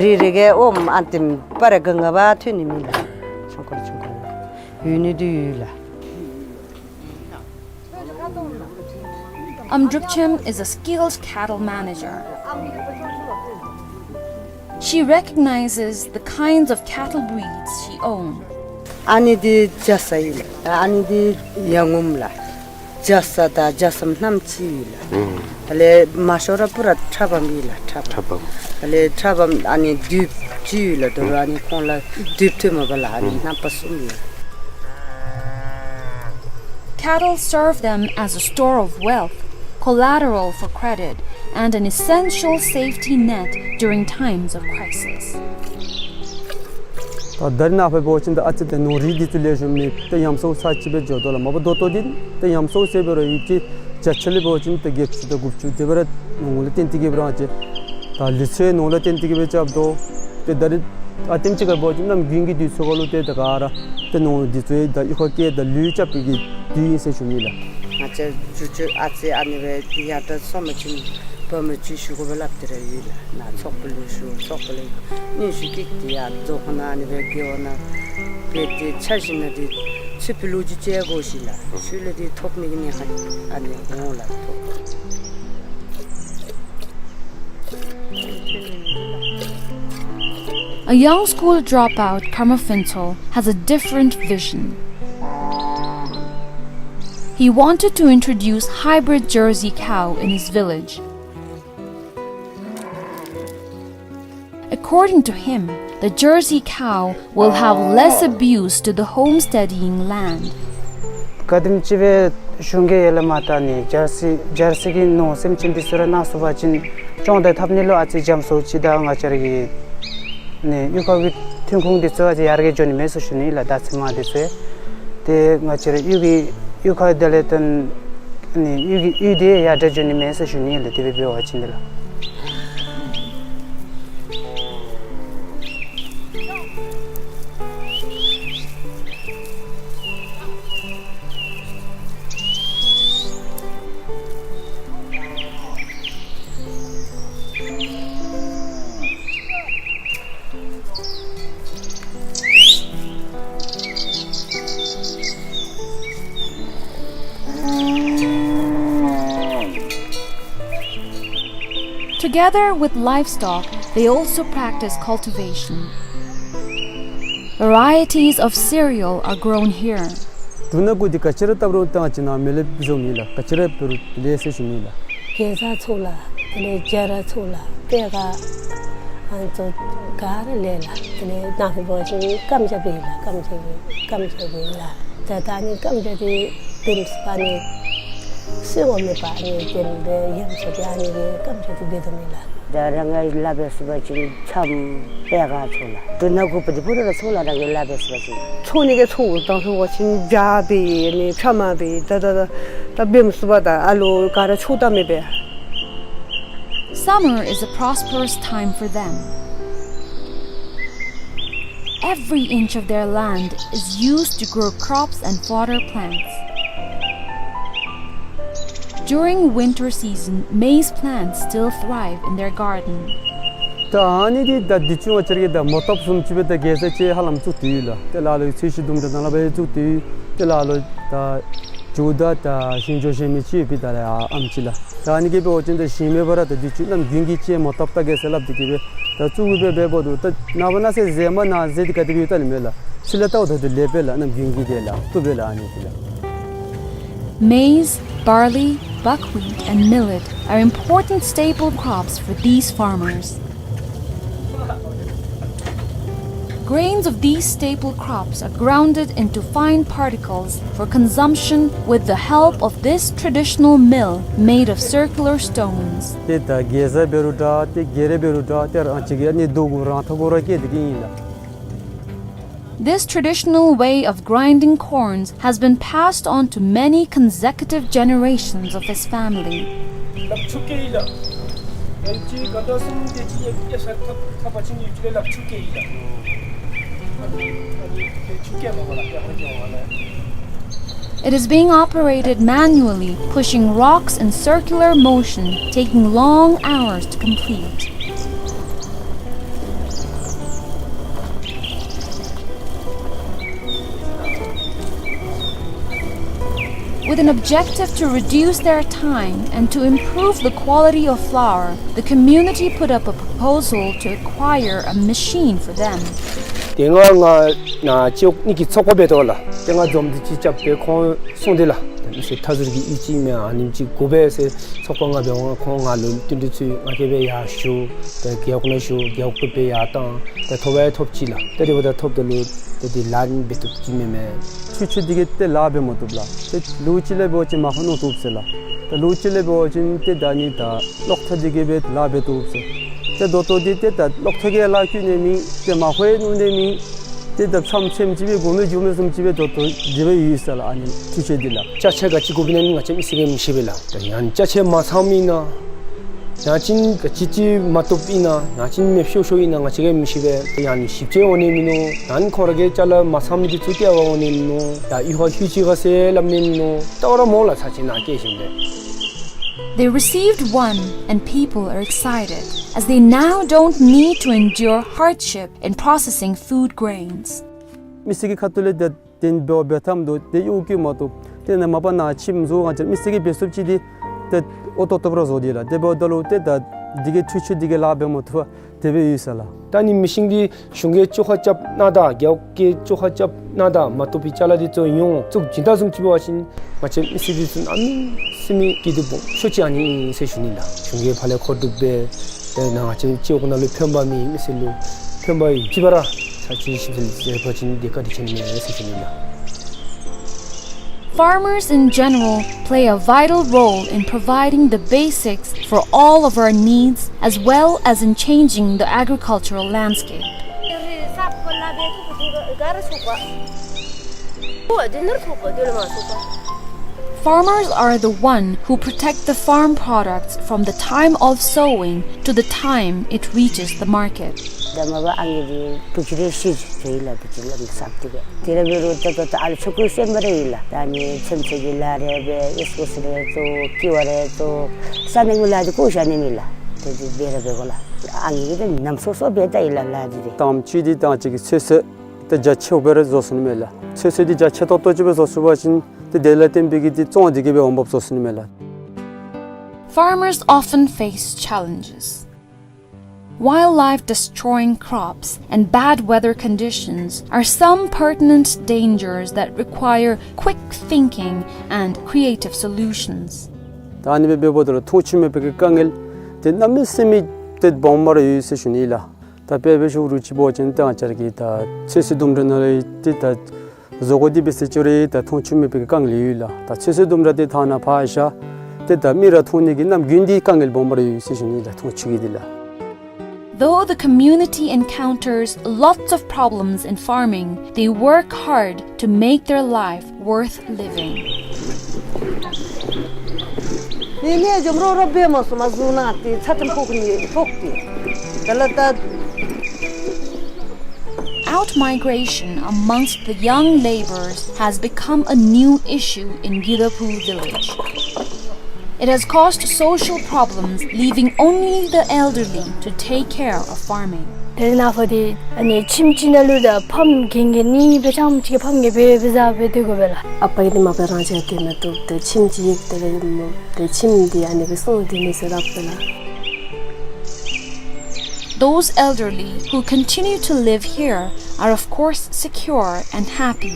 རེ་རེ་གིས་ཨོམ་ཨ་ཏེམ་སྤར་ར་གང་ག་བ་ཐོན་ནི་མེད་ལགས། ཆུང་ཀུ་ཆུང་ཀུ་ཡོད་ནི་འདི་ཡོད་ལགས། Amdrupchem is a skilled cattle manager. She recognizes the kinds of cattle breeds she owns. ཨ་ནི་འདི་རྒྱ་ཚ་ཨིན་ལགས། ཨ་ནི་འདི་ཡ་ངོམ་ལགས། རྒྱ་ཚ་དང་རྒྱ་ཚམ་རྣམ་གཅིག་ཨིན་ལགས། ཨུམ། དེ་ལས་མ་ཤོར་ར་པུ་ར་ཁྲ་བམ་ཨིན་ལགས། ཁྲ་བམ། ཁྲ་བམ། དེ་ལས་ཁྲ་བམ་ཨ་ནི་དུདཔ་ཅིག་ཡོད་ལགས། དོ་རུང་ཨུམ་ཨ་ནི་ཁོང་ལུ་དུདཔ་ཐོནམ་མས་ལགས། ཨ་ནི་ཨུམ་རྣམ་པ་གསུམ་ཨིན། Cattle serve them as a store of wealth, collateral for credit, and an essential safety net during times of crisis. ད་ད་རེས་ནངས་པ་འབད་བ་ཅིན་ད་ཨ་ཙི་ཏེ་ནོར་རིགས་འདི་ཚུ་ལེགས་ཤོམ་མེད། ཏེ་ཉམས་སྲུང་ཚར་གཅིག་སྦེ་འགྱོ་དོ་ལགས། མ་པ་ད་ལྟོ་འདི་ཏེ་ཉམས་སྲུང་ཟེར་བ་ར་ཡུདཔ་ཅིག་བརྒྱ་ཆ་ལས་འབད་བ་ཅིན་ཏེ་བརྒྱད་ཅུ་དང་དགུ་བཅུ་དེ་སྦེ་ར་ནོར་ལུ་བརྟེན་ཏེ་གིས་སྦེ་ར་ཅིག་ད་ལུས་ཚེ་ནོར་ལུ་བརྟེན་ཏེ་གིས་སྦེ་རྐྱབ་དོ། ཏེ་ད་རེས་ཨ་ཏེམ་ཅིག་ཁར་འབད་བ་ཅིན་གནམ་དགུན་གྱི་དུས་ཚོད་ཁར་ལུ་ཏེ་ད་ག་ར་ཏེ་ནོར་འདི་ཚུ་ཡང་ད་གཡུས་ཁར་བསྐྱལ་ད་ལུས་རྐྱབ་པའི་གི་དུས་ཨིན་ཟེར་ཞུ་ནི་ལགས། ང་བཅས་ཇོ་ཇོ་ཨ་ཙི་ཨ་ནི་སྦེ་ཡར་དྲག་སོང་པ་ཅིན་བུམོ་ཅིག་ཞུ་དགོ་པས་སླབ་སྟེ་ར་ཡོད་ལགས། ནཱ་ཚོགས་པ་ལུ་ཞུ། ཚོགས་པ་ལས་གནོན་ཤུགས་བསྐྱེད་དེ་ཡར་རྫོང་ཁོངས་ནང་ཨ་ནི་སྦེ་རྒེད་འོག་ནང་སྦེ་ཏེ་འཆར་གཞི་ནང་འདི་ཚུད་པའི་ལོ་རྒྱུས་ཅིག་དགོ་ཞིན་ལགས། ཚུད་ལས་འདི་ཐོབ་ནི་གི་ནི་ཧ་ཨ་ནི་འོང་ལགས། ཐོབ། A young school dropout, Karmaphintsho, has a different vision. He wanted to introduce hybrid Jersey cow in his village. According to him, the Jersey cow will have less abuse to the homesteading land. ག་དེམ་ཅིག་སྦེ་གཞུང་གིས་ཡར་ལས་མར་ད་ནི་ཇར་སི་ཇར་སི་གི་ནོར་སེམས་ཅན་འདི་ཚུ་ར་གནང་ཚུགས་པ་ཅིན་སྐྱོང་དང་འཐབ་ནི་ལུ་ཨ་ཙི་འཇམ་སུ་ཅིག་དང་ང་བཅས་ར་གི་ནི་གཡུས་ཁ་གི་ཐོན་ཁུངས་འདི་ཚུ་ཨ་ཙི་ཡར་རྒྱས་འགྱོ་ནི་མས་ཟེར་ཞུ་ནི་ལགས། ད་ཚེར་མ་འདི་ཚུ་ཏེ་ང་བཅས་ར་གཡུས་ཀྱི་གཡུས་ཁ་དེ་ལས་ཏེ་ནི་གཡུས་ཀྱི་གཡུས་འདི་ཡར་དྲག་འགྱོ་ནི་མས་ཟེར་ཞུ་ནི་ལགས། དེ་སྦེ་འབད་བ་ཅིན་འདི་ལགས། Together with livestock, they also practice cultivation. Varieties of cereal are grown here. དུག་སྣ་གུ་འདི་ག་ཅི་ར་བཏབ་རུང་ད་ང་བཅས་ནཱ་མེ་ལེན་བཟོཝ་མེན་ལགས། ག་ཅི་ར་འབད་རུང་ལེགས་ཟེར་ཞུ་ནི་ལགས། གེ་སར་ཚུ་ལགས། དེ་ལས་སྦྱར་ཚུ་ལགས། པད་ཁ་ཨ་ནི་ཚུ་ག་ར་ལེགས་ལགས། དེ་ལས་ནཱ་འབད་བ་ཅིན་སྐམ་ཇ་འབད་ལགས། སྐམ་ཇ་འབད་སྐམ་ཇ་འབད་ལགས། ད་ད་ཨ་ནི་སྐམ་ཇ་འདི་དེམ་ཨ་ནི་སོས་དགོ་མེད་པར་ཨ་ནི་དེམ་སྦེ་ཡང་ཚུ་ཏེ་ཨ་ནི་གི་སྐམ་ཇ་འདི་འབད་དོ་མེན་ལགས། ད་རང་གིས་ལཱ་འབད་ཚུགས་པ་ཅིན་ཆམ་སྦེ་ག་ཚོར་ལགས། དོན་ན་དགོ་པ་འདི་བུ་ར་ཚོར་ལགས། རང་གིས་ལཱ་འབད་ཚུགས་པ་ཅིན། ཚོར་ནི་གི་ཚོར་དང་ཚོར་བ་ཅིན་བྱཱ་སྦེ་ནི་ཕྱ་མ་སྦེ་ད་ད་ད་ད་འབད་མི་ཚུགས་པས། ད་ཨ་ལོ་ག་ར་ཚོར་ད་མི་འབད། Summer is a prosperous time for them. Every inch of their land is used to grow crops and fodder plants. During winter season, maize plants still thrive in their garden. ད་ཨ་ནི་འདི་ད་དུས་ཅི་ང་བཅས་ར་གིས་ད་མོ་ཐོབ་བཟུམ་ཅིག་སྦེ་ད་གེ་ཟ་ཅིག་ཧ་ལམ་བཙུགས་ཏེ་ཡོད་ལགས། ཏེ་ལ་ལུ་ཚོས་གཞི་དུམ་གྲ་ནང་ལུ་སྦེ་བཙུགས་ཏེ་ཡོད། ཏེ་ལ་ལུ་ད་ཇོ་བོ་དང་ད་ཞིང་ཇོ་བོ་ཞལ་མི་ཅིག་ཡོད་པས། ད་ལས་ཨ་ཨམ་ཅིག་ལགས། ད་ཨ་ནི་གིས་འབད་བ་ཅིན་ད་ཞིང་མེད་པར་ད་དུས་ཅི་གནམ་དགུན་གྱི་ཅིག་མོ་ཐོབ་ད་གེ་ཟ་སླབ་སྟེ་གིས་སྦེ་ད་བཙུགས་སྦེ་འབདཝ་ད་ད་ནངས་པ་གནངས་ཚེ་ཟེར་མ་གནང་ཟེར་ཏེ་ག་དེ་སྦེ་ཡོད་ད་ལས་མེད་ལགས། ཕྱི་ལས་ལྟཝ་ད་ལྟོ་ལེགས་པས་ལགས། གནམ་དགུན་གྱི་དེ་ལགས། བཏུབ་པས་ལགས་ཨ་ནི་འདི་ལགས། Maize, barley, buckwheat, and millet are important staple crops for these farmers. Grains of these staple crops are grounded into fine particles for consumption with the help of this traditional mill made of circular stones. ཏེ་ད་གེ་ཟ་འབད་རུང་འདྲ་ཏེ་གེ་རེ་འབད་རུང་འདྲ་ཏེ་རང་ཅིག་གི་ཨ་ནི་རྡོ་གུ་རང་ཐག་གུ་ར་བཀལ་ཏེ་གིས་ཨིན་ལགས། This traditional way of grinding corns has been passed on to many consecutive generations of his family. It is being operated manually, pushing rocks in circular motion, taking long hours to complete. With an objective to reduce their time and to improve the quality of flour, the community put up a proposal to acquire a machine for them. ཏེ་ང་ང་ནཱ་ཅོག་ནི་གི་ཚོགས་པ་འབད་དོ་ལགས། ཏེ་ང་འཛོམས་འདུ་ཅིག་རྐྱབ་སྦེ་ཁོང་སོང་སྟེ་ལགས། ད་མི་སེར་མཐའ་ཟུར་གྱི་ཡུལ་ཅིག་མས་ཨ་ནེམ་ཅིག་དགོ་པས་ཟེར་ཚོགས་པ་ང་འབད་འོང་། ཁོང་ང་ལུ་བསྟུན་གྲོས་ཚུ་ང་གིས་སྦེ་ཡར་ཞུ། ད་རྒེད་འོག་ནང་ཞུ། རྒེད་འོག་གིས་སྦེ་ཡར་བཏང་། ད་ཐོབ་པ་ཡང་ཐོབ་ཅི་ལགས། ད་དེ་འབདཝ་ད་ཐོབ་ད་ལུ་ད་འདི་ལཱ་འབད་བཏུབ་ཅི་མེན་མས། ཆུ་ཆུ་འདི་གིས་ཏེ་ལཱ་འབད་མ་བཏུབ་ལགས། ཏེ་ལུག་ཅིག་ལས་འབད་བ་ཅིན་མར་ཁུ་ནོར་བཏུབ་ཟེར་ལགས། ད་ལུག་ཅིག་ལས་འབད་བ་ཅིན་ཏེ་ད་ནི་ད་གློག་ཐག་འདི་གིས་སྦེ་ལཱ་འབད་བཏུབ་ཟེར། ཏེ་ད་ལྟོ་འདི་ཏེ་ད་གློག་ཐག་གིས་ལཱ་བཀོལ་ནི་མེད། ཏེ་མར་ཁུ་ཡང་ནོར་ནི་མེད། ཏེ་ད་ཚམ་ཚེམ་ཅིག་སྦེ་དགོ་མི་འགྱོ་མི་བཟུམ་ཅིག་སྦེ་ད་ལྟོ་དེ་སྦེ་ཡོད་ཟེར་ལགས། ཨ་ནི་ཆུ་ཆུ་འདི་ལགས། ཅ་ཆས་ག་ཅི་དགོཔ་ཨིན་ན་ནི་ང་བཅས་མི་སེར་གྱིས་མི་ཤེས་པས་ལགས། ད་ཡང་ཅ་ཆས་མ་ཚངམ་ཨིན་ན་ཡང་ཅིན་ག་ཅི་ཅིག་མ་བཏུབ་ཨིན་ན་ཡང་ཅིན་མེདཔ་ཤོར་ཤོརཝ་ཨིན་ན་ང་བཅས་ཀྱིས་མི་ཤེས་པས། ཡང་ནི་ཞིབ་དཔྱད་འོང་ནི་མིན་ནུག། ཡང་ཁོང་ར་གི་ཅ་ལ་མ་ཚངམ་འདི་ཚུ་ལྟ་བར་འོང་ནི་མིན་ནུག། ཡང་ཡུལ་ཁར་ལྷོད་ཅི་ག་ཟེར་སླབ་ནི་མིན་ནུག། ལྟ་བར་མ་འོང་ལགས། ཚར་ཅིག་ནཱ་བསྐྱལ་ཞིནམ་ལས། They received one, and people are excited, as they now don't need to endure hardship in processing food grains. མི་སེར་གྱི་ཁ་ཐུག་ལས་ཏེ་དེ་འབད་འབད་ཐངས་འདུག། ཏེ་གཡོག་བཀོལ་མ་བཏུབ། ཏེ་ནཱ་མ་པ་ནཱ་ཁྱིམ་བཟོ་ང་བཅས་མི་སེར་གྱིས་འབད་ཚུགསཔ་ཅིག་འདི་ཏེ་ཨོ་ཏོག་ཏོ་སྦེ་ར་བཟོ་སྟེ་ལགས། དེ་འབདཝ་ད་ལུ་ཏེ་ད་འདི་གིས་ཆུ་ཆུ་འདི་གིས་ལཱ་འབད་མ་བཏུབ་པར་དེ་སྦེ་ཡོད་ཟེར་ལགས། ད་ནི་མི་ཤིང་འདི་གཞུང་གིས་བཅོ་ཁ་རྐྱབ་གནང་ད་རྒེད་འོག་གིས་བཅོ་ཁ་རྐྱབ་གནང་ད་མ་བཏུབ་པའི་ཅ་ལ་འདི་ཚུ་ཡོངས་བཙུགས་བྱིན་ད་བཟུམ་ཅིག་འབད་བ་ཅིན་ང་བཅས་མི་སེར་འདི་ཚུ་གནམ་མེད་ས་མེད་སྐྱིད་སྡུག་སྦོམ་ཤོས་ཅིག་ཨ་ནི་ཨིན་ཟེར་ཞུ་ནི་ལགས། གཞུང་གིས་ཕར་ལས་མཁོ་སྒྲུབ་འབད་ཏེ་ནཱ་ང་བཅས་སྤྱི་འོག་ནང་ལུ་ཕན་པ་མེད། མི་སེར་ལུ་ཕན་པ་ཡོད་ཅི་པ་ར་ཚར་ཅིག་ཞིབ་འཚོལ་མཛད་པ་ཅིན་འདི་བཀའ་དྲིན་ཆེ་ནི་མས་ཟེར་ཞུ་ནི་ལགས། Farmers in general play a vital role in providing the basics for all of our needs, as well as in changing the agricultural landscape. Farmers are the one who protect the farm products from the time of sowing to the time it reaches the market. ད་མ་པ་ཨ་ནི་འདི་ཕྱུགས་ཅིག་རེ་ཤི་ཅི་ལགས། ཕྱུགས་ཅིག་ལགས་མི་སག་སྟེ་གི་དེ་ར་འབད་རུང་ད་ད་ད་ཨ་ལུ་ཆོ་ག་ཤེས་མི་རེ་ཡོད་ལགས། ད་ནི་ཚེམ་ཚེ་གི་ལཱ་རེ་འབད་ཨིས་ཀོ་སི་རེ་བཙོ་ཀི་བ་རེ་བཙོ་ས་ནི་མི་ལཱ་འདི་གོ་ཤ་ནི་མེད་ལགས། དེ་འདི་འབད་ར་འབད་དགོ་ལགས། ཨ་ནི་འདི་ནམ་སོ་སོ་འབད་ད་ཡི་ལགས་ལཱ་འདི་དེ། དང་པ་ཅིག་འདི་ད་ཅིག་གི་ཚོད་བསྲེ་ད་རྒྱ་ཆེཝ་སྦེ་ར་བཟོ་ཚུགས་ནི་མས་ལགས། ཚོད་བསྲེ་འདི་རྒྱ་ཆེ་ཏོག་ཏོ་ཅིག་སྦེ་བཟོ་ཚུགས་པ་ཅིན་ཏེ་དེ་ལས་བརྟེན་པའི་གི་འདི་བཙོང་འདི་གིས་སྦེ་འོང་འབབ་བཟོ་ཚུགས་ནི་མས་ལགས། Farmers often face challenges. Wildlife destroying crops and bad weather conditions are some pertinent dangers that require quick thinking and creative solutions. ད་ཨ་ནི་སྦེ་འབདཝ་ད་ལུ་མཐོང་ཆོས་མེད་པའི་གི་དཀའ་ངལ་འདི་གནམ་མེད་ས་མེད་ཏེ་སྦོམ་སྦེ་ར་ཡོད་ཟེར་ཞུ་ནི་ལགས། ད་དཔེ་འབད་ཞུ་རུང་ཅིག་འབད་བ་ཅིན་ད་ང་བཅས་ར་གི་ད་ཚོད་བསྲེ་ལྡུམ་ར་ནང་ལུ་ཏེ་ད་བཟོ་བཀོད་འདི་འབད་ཟེར་ཅི་རུང་ད་མཐོང་ཆོས་མེད་པའི་གི་དཀའ་ངལ་ཡོད་ལགས། ད་ཚོད་བསྲེ་ལྡུམ་ར་འདི་ཐང་ནང་ཕར་བཞག་ཏེ་ད་མི་ར་མཐོང་ནི་གི་གནམ་དགུན་འདི་དཀའ་ངལ་སྦོམ་སྦེ་ར་ཡོད་ཟེར་ཞུ་ནི་ལགས། མཐོང་ཆོས་ཀྱི་འདི་ལགས། Though the community encounters lots of problems in farming, they work hard to make their life worth living. ནི་ནི་འཇོམས་རོགས་རོགས་འབད་མ་སོང་མ་བཟུང་ན་ཏེ་ཚ་ཏམ་ཕོག་ནི་ཕོག་སྟེ། ད་ལ་ད། Outmigration amongst the young labourers has become a new issue in Gidaphu village. It has caused social problems, leaving only the elderly to take care of farming. དེ་ནང་ཕོ་དེ་ཨ་ནི་ཁྱིམ་གཅིག་ནང་ལུ་ད་ཕམ་གྱོན་གྱོན་ནི་སྦེ་རྐྱངམ་གཅིག་ཕམ་གྱོན་སྦེ་སྦེ་བཟའ་སྦེ་སྡོད་དགོ་པས་ལགས། ཨ་པ་གིས་དེ་མ་པ་རང་བྱས་སྡོད་མི་བཏུབ། ཏེ་ཁྱིམ་གཅིག་དེ་ལས་ཏེ་ཁྱིམ་འདི་ཨ་ནི་སྦེ་སོང་སྡོད་ནི་ཟེར་སླབ་པས་ལགས། Those elderly who continue to live here are of course secure and happy.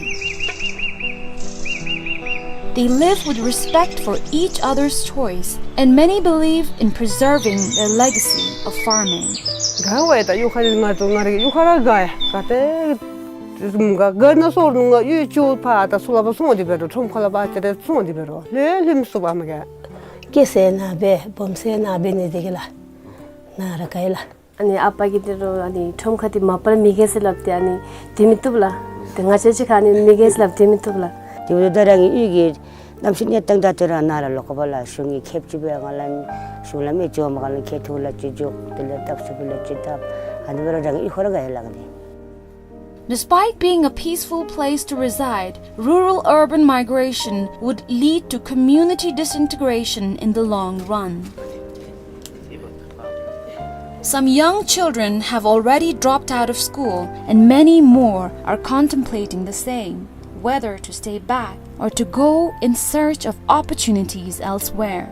They live with respect for each other's choice, and many believe in preserving their legacy of farming. དགའ་བས། ད་གཡུས་ཁ་ལས་ང་ཚུ་ང་རའི་གཡུས་ཁར་ར་དགའ་ཡ། ག་ཏེ་དགའ་དགའ་ན་སོར་ནུ་ང་གཡུས་ཆུ་ཕར་ད་ཚུར་ལ་བ་སོང་སྟེ་འབད་རུང་ཁྲོམ་ཁ་ལ་བ་ཅིག་ར་སོང་སྟེ་འབད་རུང་ལྷོད་ལྷོད་མི་ཚུགས་པ་མ་ག། སྐྱེས་ས་ནཱ་འབད་སྦོམ་ས་ནཱ་འབད་ནི་དེ་གིས་ལགས་ནཱ་ར་དགའ་ཡི་ལགས། ཨ་ནི་ཨ་པ་གིས་དེ་རུང་ཨ་ནི་ཁྲོམ་ཁ་འདི་མ་པ་ལས་མི་རྒས་ཟེར་སླབ་སྟེ་ཨ་ནི་སྡོད་མི་བཏུབ་ལགས། ཏེ་ང་བཅས་ཅིག་ཁར་ཨ་ནི་མི་རྒས་ཟེར་སླབ་སྟེ་སྡོད་མི་བཏུབ་ལགས། དེ་འབདཝ་ད་རང་གི་གཡུས་ཀྱི་གནམ་གཤིས་གནས་སྟངས་དང་དེ་ར་ནཱ་ར་ལོག་དགོ་པས་ལགས། གཞུང་གིས་ཁེ་ཅིག་སྦེ་ང་ལུ་གཞུང་ལམ་ཨེ་ཅིག་འོང་མ་ག་ལགས། ཁེ་ཐུག་ལགས་ཅིག་འགྱོ། དེ་ལས་སྟབས་བདེ་ལགས་ཅིག་སྟབས་ཨ་ནི་སྦེ་ར་རང་གི་གཡུས་ཁར་ར་དགའ་ཡི་ལགས་ནི། Despite being a peaceful place to reside, rural-urban migration would lead to community disintegration in the long run. Some young children have already dropped out of school, and many more are contemplating the same, whether to stay back or to go in search of opportunities elsewhere.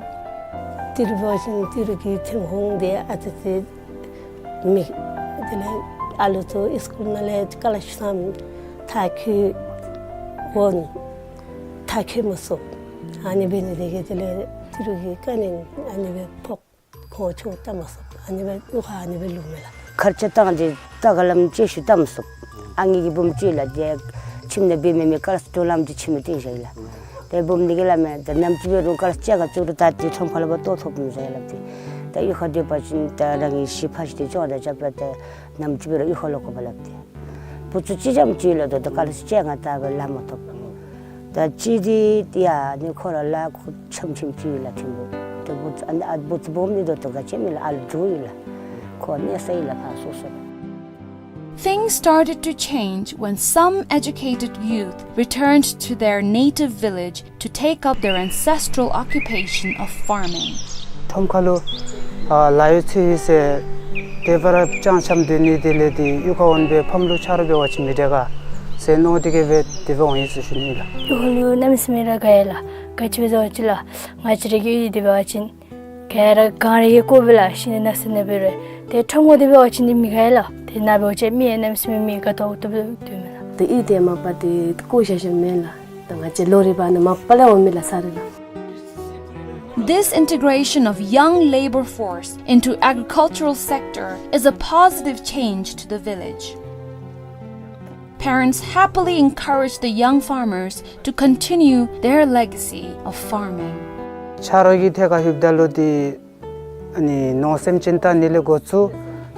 ཏི་རུ་བ་ཅིན་ཏི་རུ་གི་ཐོན་ཁུངས་འདི་ཨ་ཙི་ཅིག་མེད། དེ་ལས་ཨ་ལུ་ཚུ་སི་ཀུལ་ནང་ལས་ཀ་ལ་ཤུ་སམ་མཐར་འཁྱོལ་འོང་མཐར་འཁྱོལ་མི་ཚུགས། ཨ་ནི་འབད་ནི་དེ་གིས་དེ་ལས་ཏི་རུ་གི་དཀའ་ངལ་ཨ་ནི་སྦེ་ཕོག། ཁོང་ཆུང་བལྟ་མ་ཚུགས། ཨ་ནི་སྦེ་གཡུས་ཁར་ཨ་ནི་སྦེ་ལུས་མས་ལགས། ཁར་ཆ་བཏང་སྟེ་ད་ག་ལམ་ཅིག་ཤུལ་བལྟ་མ་ཚུགས། ཨ་ངེ་གི་བུམོ་ཅིག་ལགས། ཏེ་ཁྱིམ་ནང་འབད་མི་མེད། ཀ་ལ་སི་ཏོ་ལམ་འདི་ཁྱིམ་ནང་སྟོན་བཞག་ཡི་ལགས། ཏེ་བུམོ་འདི་གིས་སླབ་མས། ད་ནམ་ཅིག་འབད་རུང་ཀ་ལ་སི་ཅིག་ག་བཙུགས་རུང་ད་འདི་ཁྲོམ་ཁ་ལུ་འབག་བཏོག་ཐོབ་མི་ཟེར་སླབ་སྟེ། ད་གཡུས་ཁར་སྡོད་པ་ཅིན་ད་རང་གི་གཞི་ཕ་གཞིས་དེ་ཅོག་འཐདཔ་ད་ནམ་ཅིག་འབད་རུང་གཡུས་ཁར་ལོག་དགོ་པས་སླབ་སྟེ། བུ་ཚུ་གཅིག་རྐྱངམ་ཅིག་ལགས། ད་ད་ཀ་ལ་སི་ཅིག་ང་བལྟ་བའི་ལཱ་མ་ཐོབ། ད་གཅིག་འདི་ཡ་ནི་ཁོ་ར་ལཱ་ཁུ་འཆམ་འཆམ་ཅིག་ཡོད་ལགས་ཐིམ་པོ། ད་བུ་ཚུ་ཨ་ནི་ཨ་བུ་ཚུ་སྦོམ་ནི་ད་ལྟོ་ག་ཅི་མེད་ལགས། ཨ་ལུ་འགྱོ་ཡི་ལགས། ཁོ་གནས་ས་ཡི་ལགས་ཕར་སོ་སོ་ལགས། Things started to change when some educated youth returned to their native village to take up their ancestral occupation of farming. ཁྲོམ་ཁ་ལུ་ཨ་ལཱ་ཡོད་ཚུ་ཡོད་ཟེར་དེ་སྦེ་ར་རྐྱངམ་རྐྱངམ་སྡོད་ནི་དེ་ལས་ཏེ་གཡུས་ཁར་འོང་སྦེ་ཕམ་ལུ་ཆ་རོགས་འབད་བ་ཅིན་མི་དྲག་ག་ཟེར་མནོ་སྟེ་གིས་སྦེ་དེ་སྦེ་འོང་ཡི་ཟེར་ཞུ་ནི་ལགས། གཡུས་ཁ་ལུ་གནམ་མེད་ས་མེད་ར་དགའ་ཡི་ལགས། ག་ཅི་སྦེ་ཟེར་བ་ཅིན་ལགས་ང་བཅས་ར་གི་གཡུས་འདི་འབད་བ་ཅིན་ག་ར་གངས་རི་གི་སྐོར་སྦེ་ལགས། ཤིང་ནགས་ས་ནགས་སྦེ་ར། ཏེ་ཁྲོམ་ཁ་འདི་འབད་བ་ཅིན་འདི་མི་དགའ་ཡི་ལགས། ཏེ་ནཱ་འབད་བ་ཅིན་མི་ཡང་གནམ་མེད་ས་མེད་མི་དགའ་ཏོག་ཏོ་སྦེ་སྡོད་མས་ལགས། ཏེ་གཡུས་འདི་མ་པ་ཏེ་བཀོ་བཞག་བཞགཔ་མེན་ལགས། ད་ང་བཅས་ལོ་རེ་བ་ནི་མ་པ་ལས་འོང་མི་ལགས་ས་རེ་ལགས། This integration of young labor force into agricultural sector is a positive change to the village. Parents happily encourage the young farmers to continue their legacy of farming. ཆ་རོགས་ཀྱི་ཐད་ཁར་ལྷོདཔ་ད་ལུ་ཏེ་ཨ་ནི་ནོར་སེམས་ཅན་བལྟ་ནི་ལས་འགོ་བཙུགས་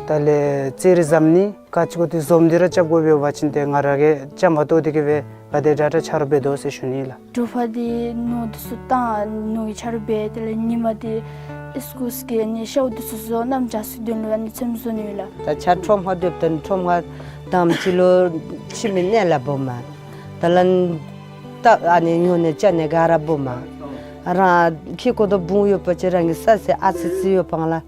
ད་ལས་ཙི་རི་བཟའ་ནི་ག་ཅི་གོ་ཏེ་འཛོམས་ཏེ་ར་རྐྱབ་དགོ་པས། འབད་བ་ཅིན་ཏེ་ང་ར་གིས་རྐྱངམ་མ་གཏོགས་དེ་གིས་སྦེ་ག་དེ་དྲག་དྲག་ཆ་རོགས་འབད་དོ་ཟེར་ཞུ་ནི་ལགས། དྲོ་པ་འདི་ནོར་འདི་ཚུ་བཏང་ནོར་གྱི་ཆ་རོགས་འབད། དེ་ལས་ཉིནམ་འདི་ཨིས་ཀུལ་གི་ཨ་ནི་ཤཝ་འདི་ཚུ་བཟོ། གནམ་བྱཱར་ཚུ་དོན་ལུ་ཨ་ནི་ཚོདམ་བཟོ་ནི་ཡོད་ལགས། ད་ཆ་ཁྲོམ་ཁར་སྡོདཔ་ད་ཁྲོམ་ཁར་དང་པ་ཅིག་ལུ་ཁྱིམ་གྱི་གནས་ལ་སྦོམ་མས། ད་ལན་ད་ཨ་ནི་ཉོ་ནི་བཅའ་ནི་ག་ར་སྦོམ་མས། རང་ཁྱིམ་གུ་དང་བུ་ཡོད་པ་ཅིན་རང་གི་ས་ཟེར་ཨ་ཙི་ཙི་ཡོད་པ་ལགས།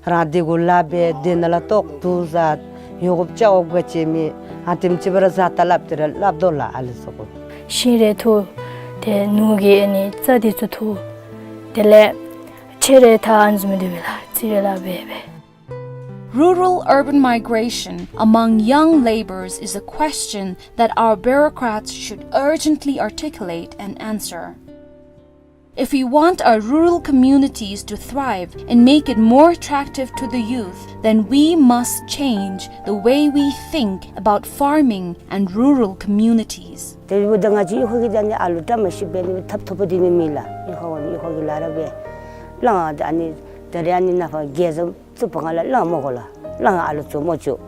རང་དེ་གུ་ལཱ་འབད། དེ་ནང་ལས་ཏོག་ཏོ་བཟའ། ཡོད་དགོཔ་བཅའ་དགོཔ་ག་ཅི་མེད། ཨ་དེམ་ཅིག་སྦེ་ར་བཟའ་ད་སླབ་སྟེ་ར་སླབ་དོ་ལགས་ཨ་ལུ་ཚུ་གུ། ཤིང་རེ་འཐུ། ཏེ་ནོར་གྱི་ཨ་ནི་རྩྭ་འདི་ཚུ་འཐུ། དེ་ལས་ཕྱེ་རེ་འཐག། ཨ་ནི་བཟུམ་སྦེ་སྡོད་པས་ལགས། ཙི་རི་ལཱ་འབད་འབད། Rural-urban migration among young labourers is a question that our bureaucrats should urgently articulate and answer. If we want our rural communities to thrive and make it more attractive to the youth, then we must change the way we think about farming and rural communities. དེ་འབདཝ་ད་ང་བཅས་གཡུས་ཁ་གི་ད་ཨ་ནི་ཨ་ལུ་བཀྲ་མ་ཤིས་པའི་ནི་ཐབ་ཐོབ་པ་འདི་ནི་མེད་ལགས། གཡུས་ཁ་འོང་གཡུས་ཁ་གི་ལཱ་ར་འབད། ལང་ཨ་ནི་ད་རེས་ཨ་ནི་ནཱ་ཕར་རྒྱལ་བཟང་བཙུགས་པ་ང་ལུ་ལང་མ་དགོ་ལགས། ལགས་ཨ་ལུ་ཚུ་མོ་ཅོ།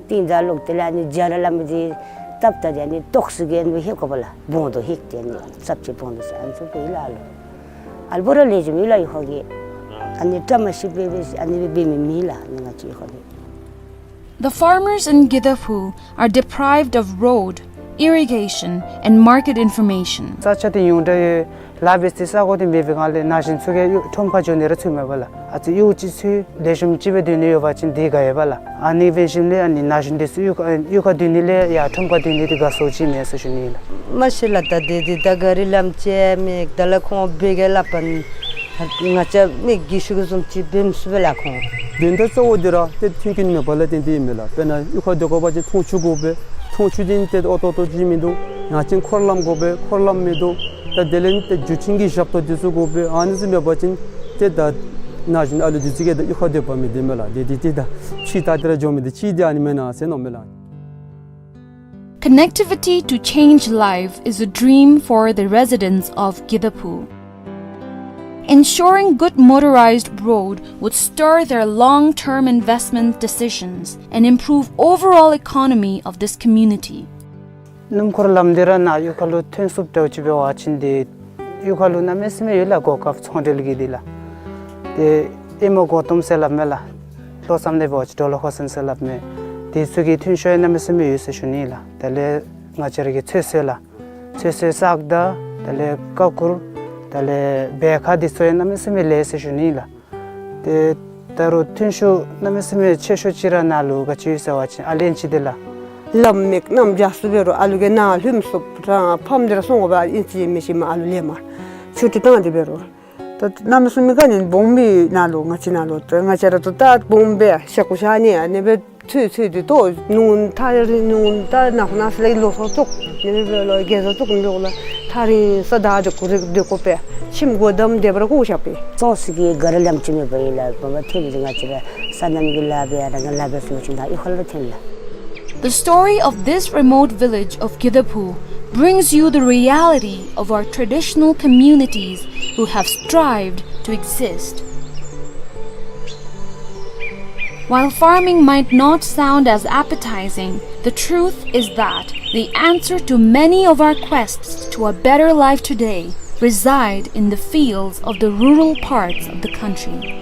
ཏིང་ད་ལོག་སྟེ་ལགས་ཨ་ནི་ཇ་ར་ལམ་འདི་བཏབ་ད་འདི་ཨ་ནི་ཏོག་སི་གི་ཨ་ནི་ཧེ་ཁོ་པ་ལགས་བོང་དོ་ཧེ་ཏེ་ཨ་ནི་ཙབ་ཅིག་བོང་དོ་ས་ཨ་ནི་ཚུ་སྦེ་ལགས་ཨ་ལུ། ཨ་ལུ་བུ་ར་ལེགས་ཤོམ་ཡོད་ལགས་ཡུལ་ཁ་གི། ཨ་ནི་བཀྲ་མ་ཤིས་པའི་སྦེ་ཨ་ནི་སྦེ་འབད་མི་མེད་ལགས་ཨ་ནི་ང་བཅས་ཡུལ་ཁ་གི། The farmers in Gidaphu are deprived of road, irrigation, and market information. ས་ཆ་འདི་ཉུང་དྲགས་ཡོད། ལཱ་འབད་སའི་ས་གོ་འདི་མེད་པའི་སྒང་ལས་ན་གཞོན་ཚུ་གིས་ཁྲོམ་ཁར་འགྱོ་ནི་ར་ཚུགས་མེད་པས་ལགས། ཨ་ཙི་གཡོག་ཅིག་ཚུ་ལེགས་ཤོམ་ཅིག་སྦེ་སྡོད་ནི་ཡོད་པ་ཅིན་འདི་དགའ་ཡོདཔ་ལགས། ཨ་ནི་འབད་ཞིནམ་ལས་ཨ་ནི་ན་གཞོན་འདི་ཚུ་གཡུས་ཁ་གཡུས་ཁར་སྡོད་ནི་ལས་ཡར་ཁྲོམ་ཁར་སྡོད་ནི་འདི་དགའ་སུ་ཅིག་མས་ཟེར་ཞུ་ནི་ལགས། མ་གཞི་ལགས་ད་འདི་འདི་ད་ག་རི་ལམ་ཅིག་མེད། ད་ལགས་ཁོང་འབད་གེ་སླབ་པ་ང་བཅས་མི་གིས་ཞུ་དགོ་བཟུམ་ཅིག་འབད་མི་ཚུགས་པས་ལགས་ཁོང་། དོན་དག་གཙོ་བོ་འདི་ར་ཏེ་མཐུན་རྐྱེན་མེད་པ་ལས་བརྟེན་ཏེ་ཨིན་མས་ལགས། དཔེར་ན་གཡུས་ཁར་སྡོད་དགོ་པ་ཅིན་འཐུང་ཆུ་དགོ་པས། འཐུང་ཆུ་འདི་ཏེ་ཨོ་ཏོ་ཏོ་ཅིག་མིན་འདུག། ཡང་ཅིན་འཁོར་ལམ་དགོ་པས། འཁོར་ལམ་མིན་འདུག། ད་དེ་ལས་ཏེ་བརྒྱུད་འཕྲིན་གྱི་ཞབས་ཏོག་འདི་ཚུ་དགོ་པས། ཨ་ནི་ཚུ་མེད་པ་ཅིན་ཏེ་ད་ན་གཞོན་ཨ་ལུ་འདི་ཚུ་གིས་ད་གཡུས་ཁར་སྡོད་པ་མི་བདེ་མས་ལགས། དེ་དེ་ཏེ་ད་ཕྱི་ད་དེ་ར་འགྱོ་མི་འདི་ཅིག་འདི་ཨ་ནི་མེན་ན་ཟེར་མནོཝ་མས་ལགས། Connectivity to change life is a dream for the residents of Gidaphu. Ensuring good motorized road would stir their long-term investment decisions and improve overall economy of this community. སྣུམ་འཁོར་ལམ་འདི་ར་ནཱ་གཡུས་ཁ་ལུ་ཐོན་ཚུགསཔ་འདྲཝ་ཅིག་འབད་བ་ཅིན་འདི་གཡུས་ཁ་ལུ་གནམ་མེད་ས་མེད་ཡོད་ལགས། གོ་སྐབས་ཚོང་འབྲེལ་གྱི་འདི་ལགས། ཏེ་ཨེ་མ་གོ་ཏོམ་ཟེར་སླབ་མས་ལགས། ལྷོ་མཚམས་ནང་འབད་བ་ཅིན་ཌོ་ལོ་ཧོ་སན་ཟེར་སླབ་མས། དེ་ཚུ་གི་ཐོན་ཤུགས་ཡང་གནམ་མེད་ས་མེད་ཡོད་ཟེར་ཞུ་ནི་ལགས། དེ་ལས་ང་བཅས་ར་གི་ཚོད་བསྲེ་ལགས། ཚོད་བསྲེ་བསགས་ད་དེ་ལས་ཀ་ཁུ། དེ་ལས་སྦལ་ཁ་འདི་ཚུ་ཡང་གནམ་མེད་ས་མེད་ལེགས་ཟེར་ཞུ་ནི་ལགས། ཏེ་ད་རུང་ཐོན་ཤུགས་གནམ་མེད་ས་མེད་ཆེ་ཤོས་ཅིག་ར་ནཱ་ལུ་ག་ཅི་ཡོད་ཟེར་བ་ཅིན་ཨ་ལན་ཅིག་འདི་ལགས། ལམ་མེད་གནམ་རྒྱ་སུ་འབད་རུང་ཨ་ལུ་གིས་ནཱ་ལྷོདཔ་ཚུགས་རང་ཕམ་འདི་ར་སོང་དགོ་པས། ཨིན་ཅི་མིན་ཅི་མ་ཨ་ལུ་ལེན་མ་ཆུ་ཏི་བཏང་སྟེ་འབད་རུང་། ད་གནམ་མེད་ས་མེད་ག་ནི་སྦོམ་སྦེ་ནཱ་ལུ་ང་བཅས་ནཱ་ལུ་ད་ང་བཅས་ར་ད་ད་སྦོམ་སྦེ་ཤ་ཁུ་ཤ་ནི་ཨ་ནི་སྦེ་ཚུད་ཚུད་དེ་ཏོ་ནུ་ཐ་རི་ནུ་ད་ནག་ན་སི་ལས་ལོ་སོ་ཙུག་ནི་སྦེ་ལོ་རྒས་སོ་ཙུག་ནི་ལོ་ལ་ཐ་རི་ས་ད་འདི་ཁུ་རི་འདི་ཁུ་པས་ཁྱིམ་སྒོ་བསྡམ་སྟེ་འབད་རུང་ཁུ་ཤ་པས། ཙོང་སི་གི་ག་རི་ལམ་ཅིག་མེད་པ་ཨིན་ལགས། བ་བ་ཐོན་ཏེ་ང་བཅས་ར་ས་གནམ་གྱི་ལཱ་འབད་ཡ་ར་ང་ལཱ་འབད་སོང་ཅིན་ད་གཡུས་ཁ་ལུ་ཐོན་ལགས། The story of this remote village of Gidaphu brings you the reality of our traditional communities who have strived to exist. While farming might not sound as appetizing, the truth is that the answer to many of our quests to a better life today reside in the fields of the rural parts of the country.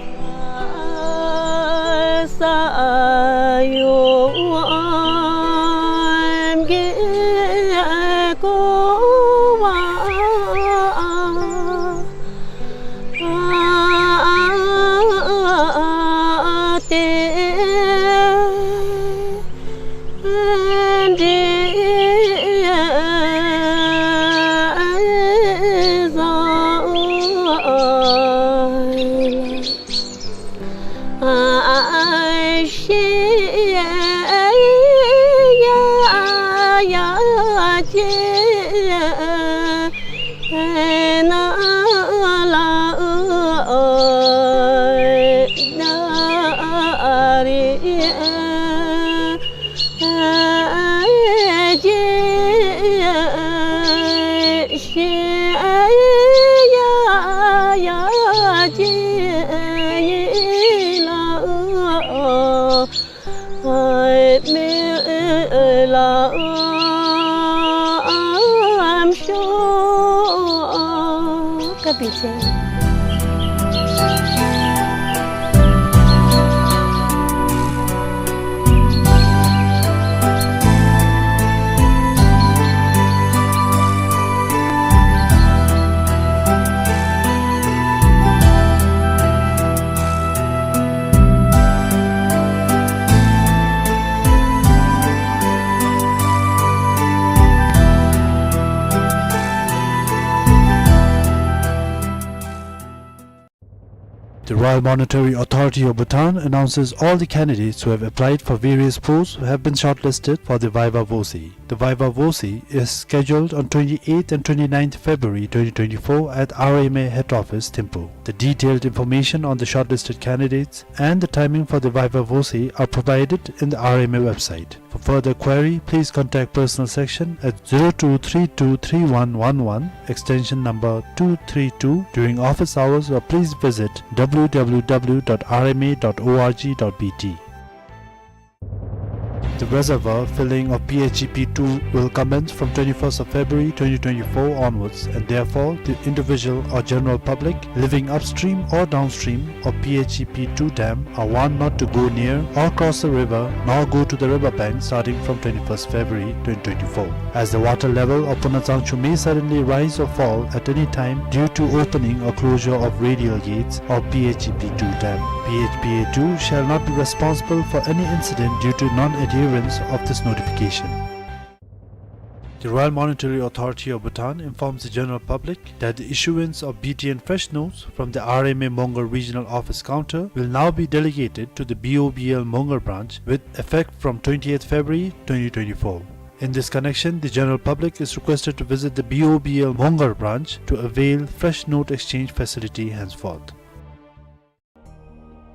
The Royal Monetary Authority of Bhutan announces all the candidates who have applied for various posts have been shortlisted for the Viva Voce. The Viva Voce is scheduled on twenty-eighth and twenty-ninth February twenty twenty-four at R M A head office, Thimphu. The detailed information on the shortlisted candidates and the timing for the Viva Voce are provided in the R M A website. For further query, please contact personal section at zero two three two three one one one, extension number two three two, during office hours, or please visit W W W dot R M A dot org dot B T. The reservoir filling of P H E P two will commence from twenty-first of February twenty twenty-four onwards, and therefore the individual or general public living upstream or downstream of P H E P two dam are warned not to go near or cross the river nor go to the river bank starting from twenty-first February twenty twenty-four, as the water level of Puna Tsangchu may suddenly rise or fall at any time due to opening or closure of radial gates of P H E P two dam. P H P A two shall not be responsible for any incident due to non-adherence of this notification. The Royal Monetary Authority of Bhutan informs the general public that the issuance of B T N fresh notes from the R M A Mongar Regional Office Counter will now be delegated to the B O B L Mongar branch with effect from twentieth February twenty twenty-four. In this connection, the general public is requested to visit the B O B L Mongar branch to avail fresh note exchange facility henceforth.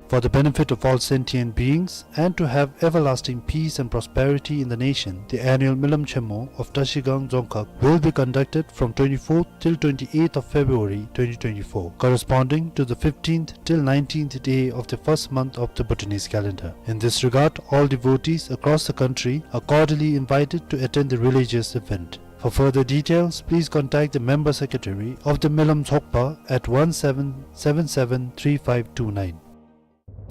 For the benefit of all sentient beings and to have everlasting peace and prosperity in the nation, the annual Milam Chenmo of Trashigang Dzongkhag will be conducted from twenty-fourth till twenty-eighth of February twenty twenty-four, corresponding to the fifteenth till nineteenth day of the first month of the Bhutanese calendar. In this regard, all devotees across the country are cordially invited to attend the religious event. For further details, please contact the member secretary of the Milam Tsokpa at one seven seven seven three five two nine.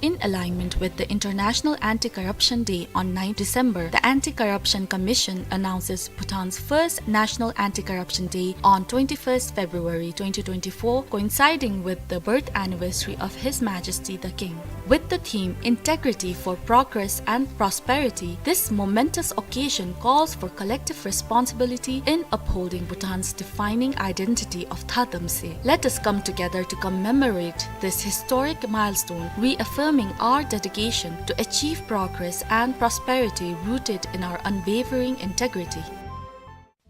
In alignment with the International Anti-Corruption Day on ninth December, the Anti-Corruption Commission announces Bhutan's first National Anti-Corruption Day on twenty-first February twenty twenty-four, coinciding with the birth anniversary of His Majesty the King. With the theme Integrity for Progress and Prosperity, this momentous occasion calls for collective responsibility in upholding Bhutan's defining identity of Thadamtse. Let us come together to commemorate this historic milestone, reaffirming our dedication to achieve progress and prosperity rooted in our unwavering integrity.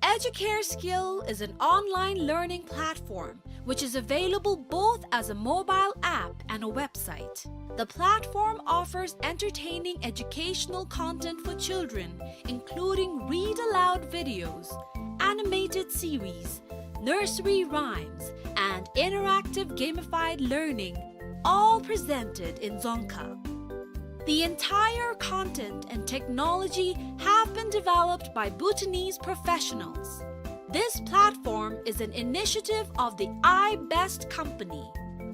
Educare Skill is an online learning platform which is available both as a mobile app and a website. The platform offers entertaining educational content for children, including read aloud videos, animated series, nursery rhymes, and interactive gamified learning, all presented in Dzongkha. The entire content and technology have been developed by Bhutanese professionals. This platform is an initiative of the iBest company.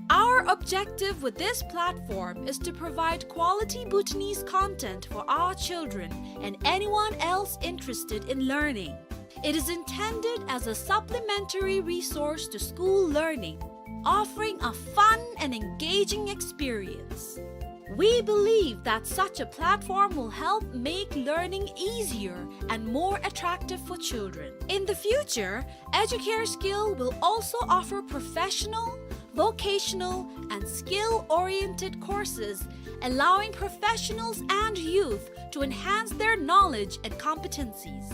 Our objective with this platform is to provide quality Bhutanese content for our children and anyone else interested in learning. It is intended as a supplementary resource to school learning, offering a fun and engaging experience. We believe that such a platform will help make learning easier and more attractive for children. In the future, Educare Skill will also offer professional, vocational, and skill-oriented courses, allowing professionals and youth to enhance their knowledge and competencies.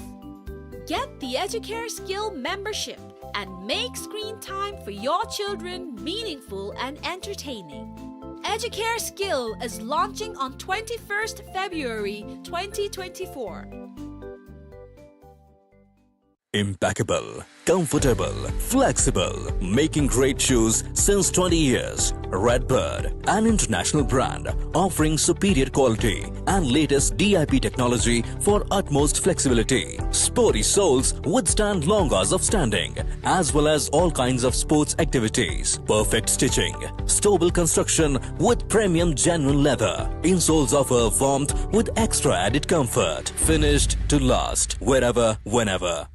Get the Educare Skill membership and make screen time for your children meaningful and entertaining. Educare Skill is launching on twenty-first February twenty twenty-four. Impeccable, comfortable, flexible, making great shoes since twenty years. Redbird, an international brand offering superior quality and latest D I P technology for utmost flexibility. Sporty soles withstand long hours of standing, as well as all kinds of sports activities. Perfect stitching, stable construction with premium genuine leather. Insoles offer warmth with extra added comfort. Finished to last, wherever, whenever.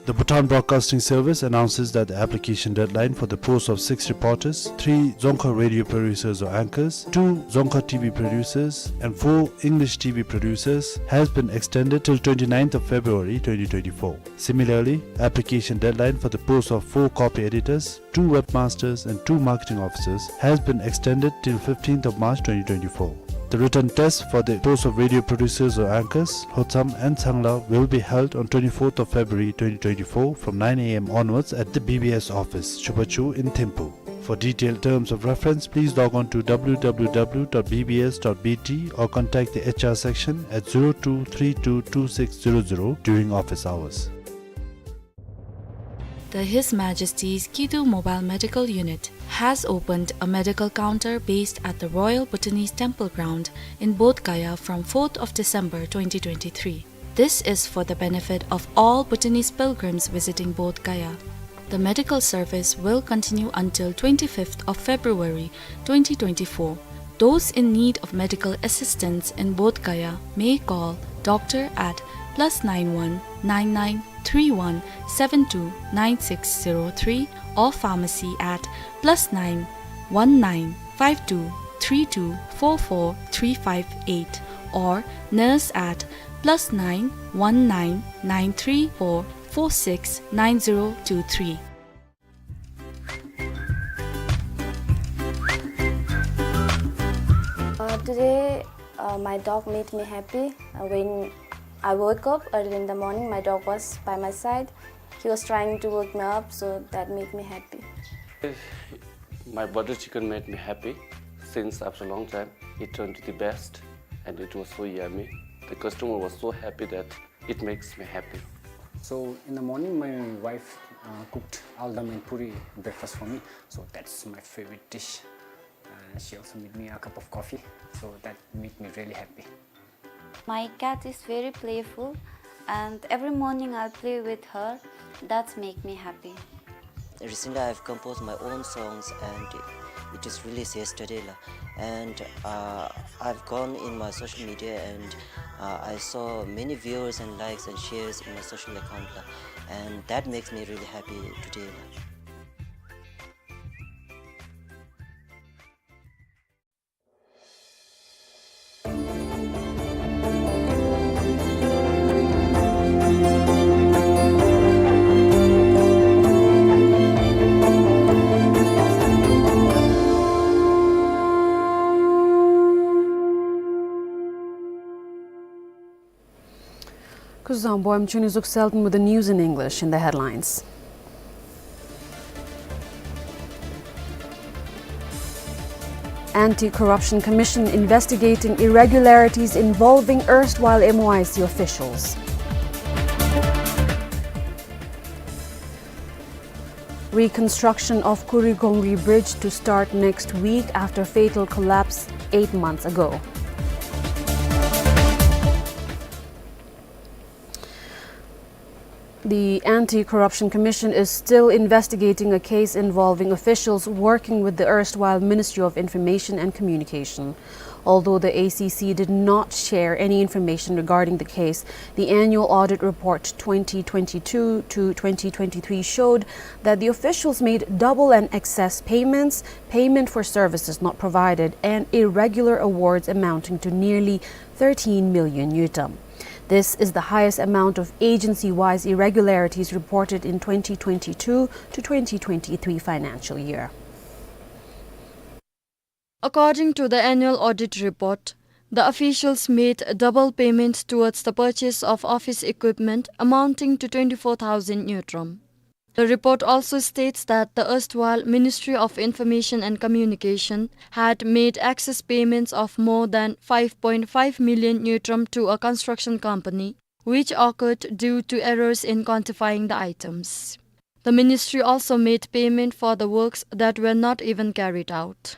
The Bhutan Broadcasting Service announces that the application deadline for the post of six reporters, three Dzongkha radio producers or anchors, two Dzongkha T V producers, and four English T V producers has been extended till twenty-ninth of February twenty twenty-four. Similarly, application deadline for the post of four copy editors, two webmasters and two marketing officers has been extended till fifteenth of March twenty twenty-four. The written test for the post of radio producers or anchors, Lhotsam and Tsangla, will be held on twenty-fourth of February twenty twenty-four from nine A M onwards at the B B S office, Chubachu in Thimphu. For detailed terms of reference, please log on to W W W dot B B S dot B T or contact the H R section at zero two three two two six zero zero during office hours. The His Majesty's Kidu Mobile Medical Unit has opened a medical counter based at the Royal Bhutanese Temple Ground in Bodh Gaya from fourth of December twenty twenty-three. This is for the benefit of all Bhutanese pilgrims visiting Bodh Gaya. The medical service will continue until twenty-fifth of February twenty twenty-four. Those in need of medical assistance in Bodh Gaya may call doctor at plus nine one nine nine three one seven two nine six zero three or pharmacy at plus nine one nine five two three two four four three five eight or nurse at plus nine one nine nine three four four six nine zero two three. Uh, today, uh, my dog made me happy. Uh, when I woke up early in the morning, my dog was by my side. He was trying to wake me up, so that made me happy. My butter chicken made me happy. Since after a long time, it turned to the best, and it was so yummy. The customer was so happy that it makes me happy. So in the morning, my wife, uh, cooked aldam and puri breakfast for me. So that's my favorite dish. Uh, she also made me a cup of coffee. So that made me really happy. My cat is very playful, and every morning I'll play with her. That's make me happy. Recently, I've composed my own songs, and it is released yesterday, la. And, uh, I've gone in my social media, and, uh, I saw many viewers and likes and shares in my social account, la. And that makes me really happy today, la. Kuzuzangpo, I'm Chuni Zuk Selton with the news in English. In the headlines: Anti-Corruption Commission investigating irregularities involving erstwhile M O I C officials. Reconstruction of Kurigongri Bridge to start next week after fatal collapse eight months ago. The Anti-Corruption Commission is still investigating a case involving officials working with the erstwhile Ministry of Information and Communication. Although the A C C did not share any information regarding the case, the annual audit report twenty twenty-two to twenty twenty-three showed that the officials made double and excess payments, payment for services not provided, and irregular awards amounting to nearly thirteen million ngultrum. This is the highest amount of agency-wise irregularities reported in twenty twenty-two to twenty twenty-three financial year. According to the annual audit report, the officials made double payments towards the purchase of office equipment amounting to twenty-four thousand ngultrum. The report also states that the erstwhile Ministry of Information and Communication had made excess payments of more than five point five million ngultrum to a construction company, which occurred due to errors in quantifying the items. The ministry also made payment for the works that were not even carried out.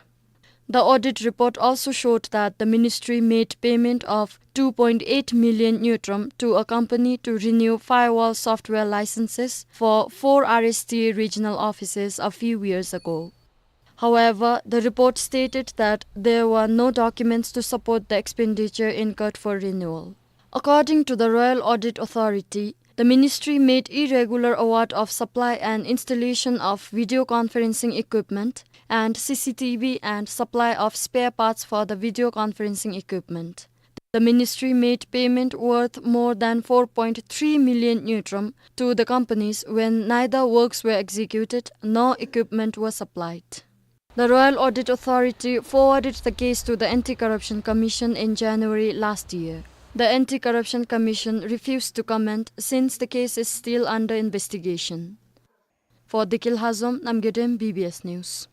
The audit report also showed that the ministry made payment of two point eight million ngultrum to a company to renew firewall software licenses for four R S T A regional offices a few years ago. However, the report stated that there were no documents to support the expenditure incurred for renewal. According to the Royal Audit Authority, the ministry made irregular award of supply and installation of video conferencing equipment and C C T V and supply of spare parts for the video conferencing equipment. The ministry made payment worth more than four point three million ngultrum to the companies when neither works were executed nor equipment was supplied. The Royal Audit Authority forwarded the case to the Anti-Corruption Commission in January last year. The Anti-Corruption Commission refused to comment since the case is still under investigation. For Dikil Hazom, Namgay Dem, B B S News.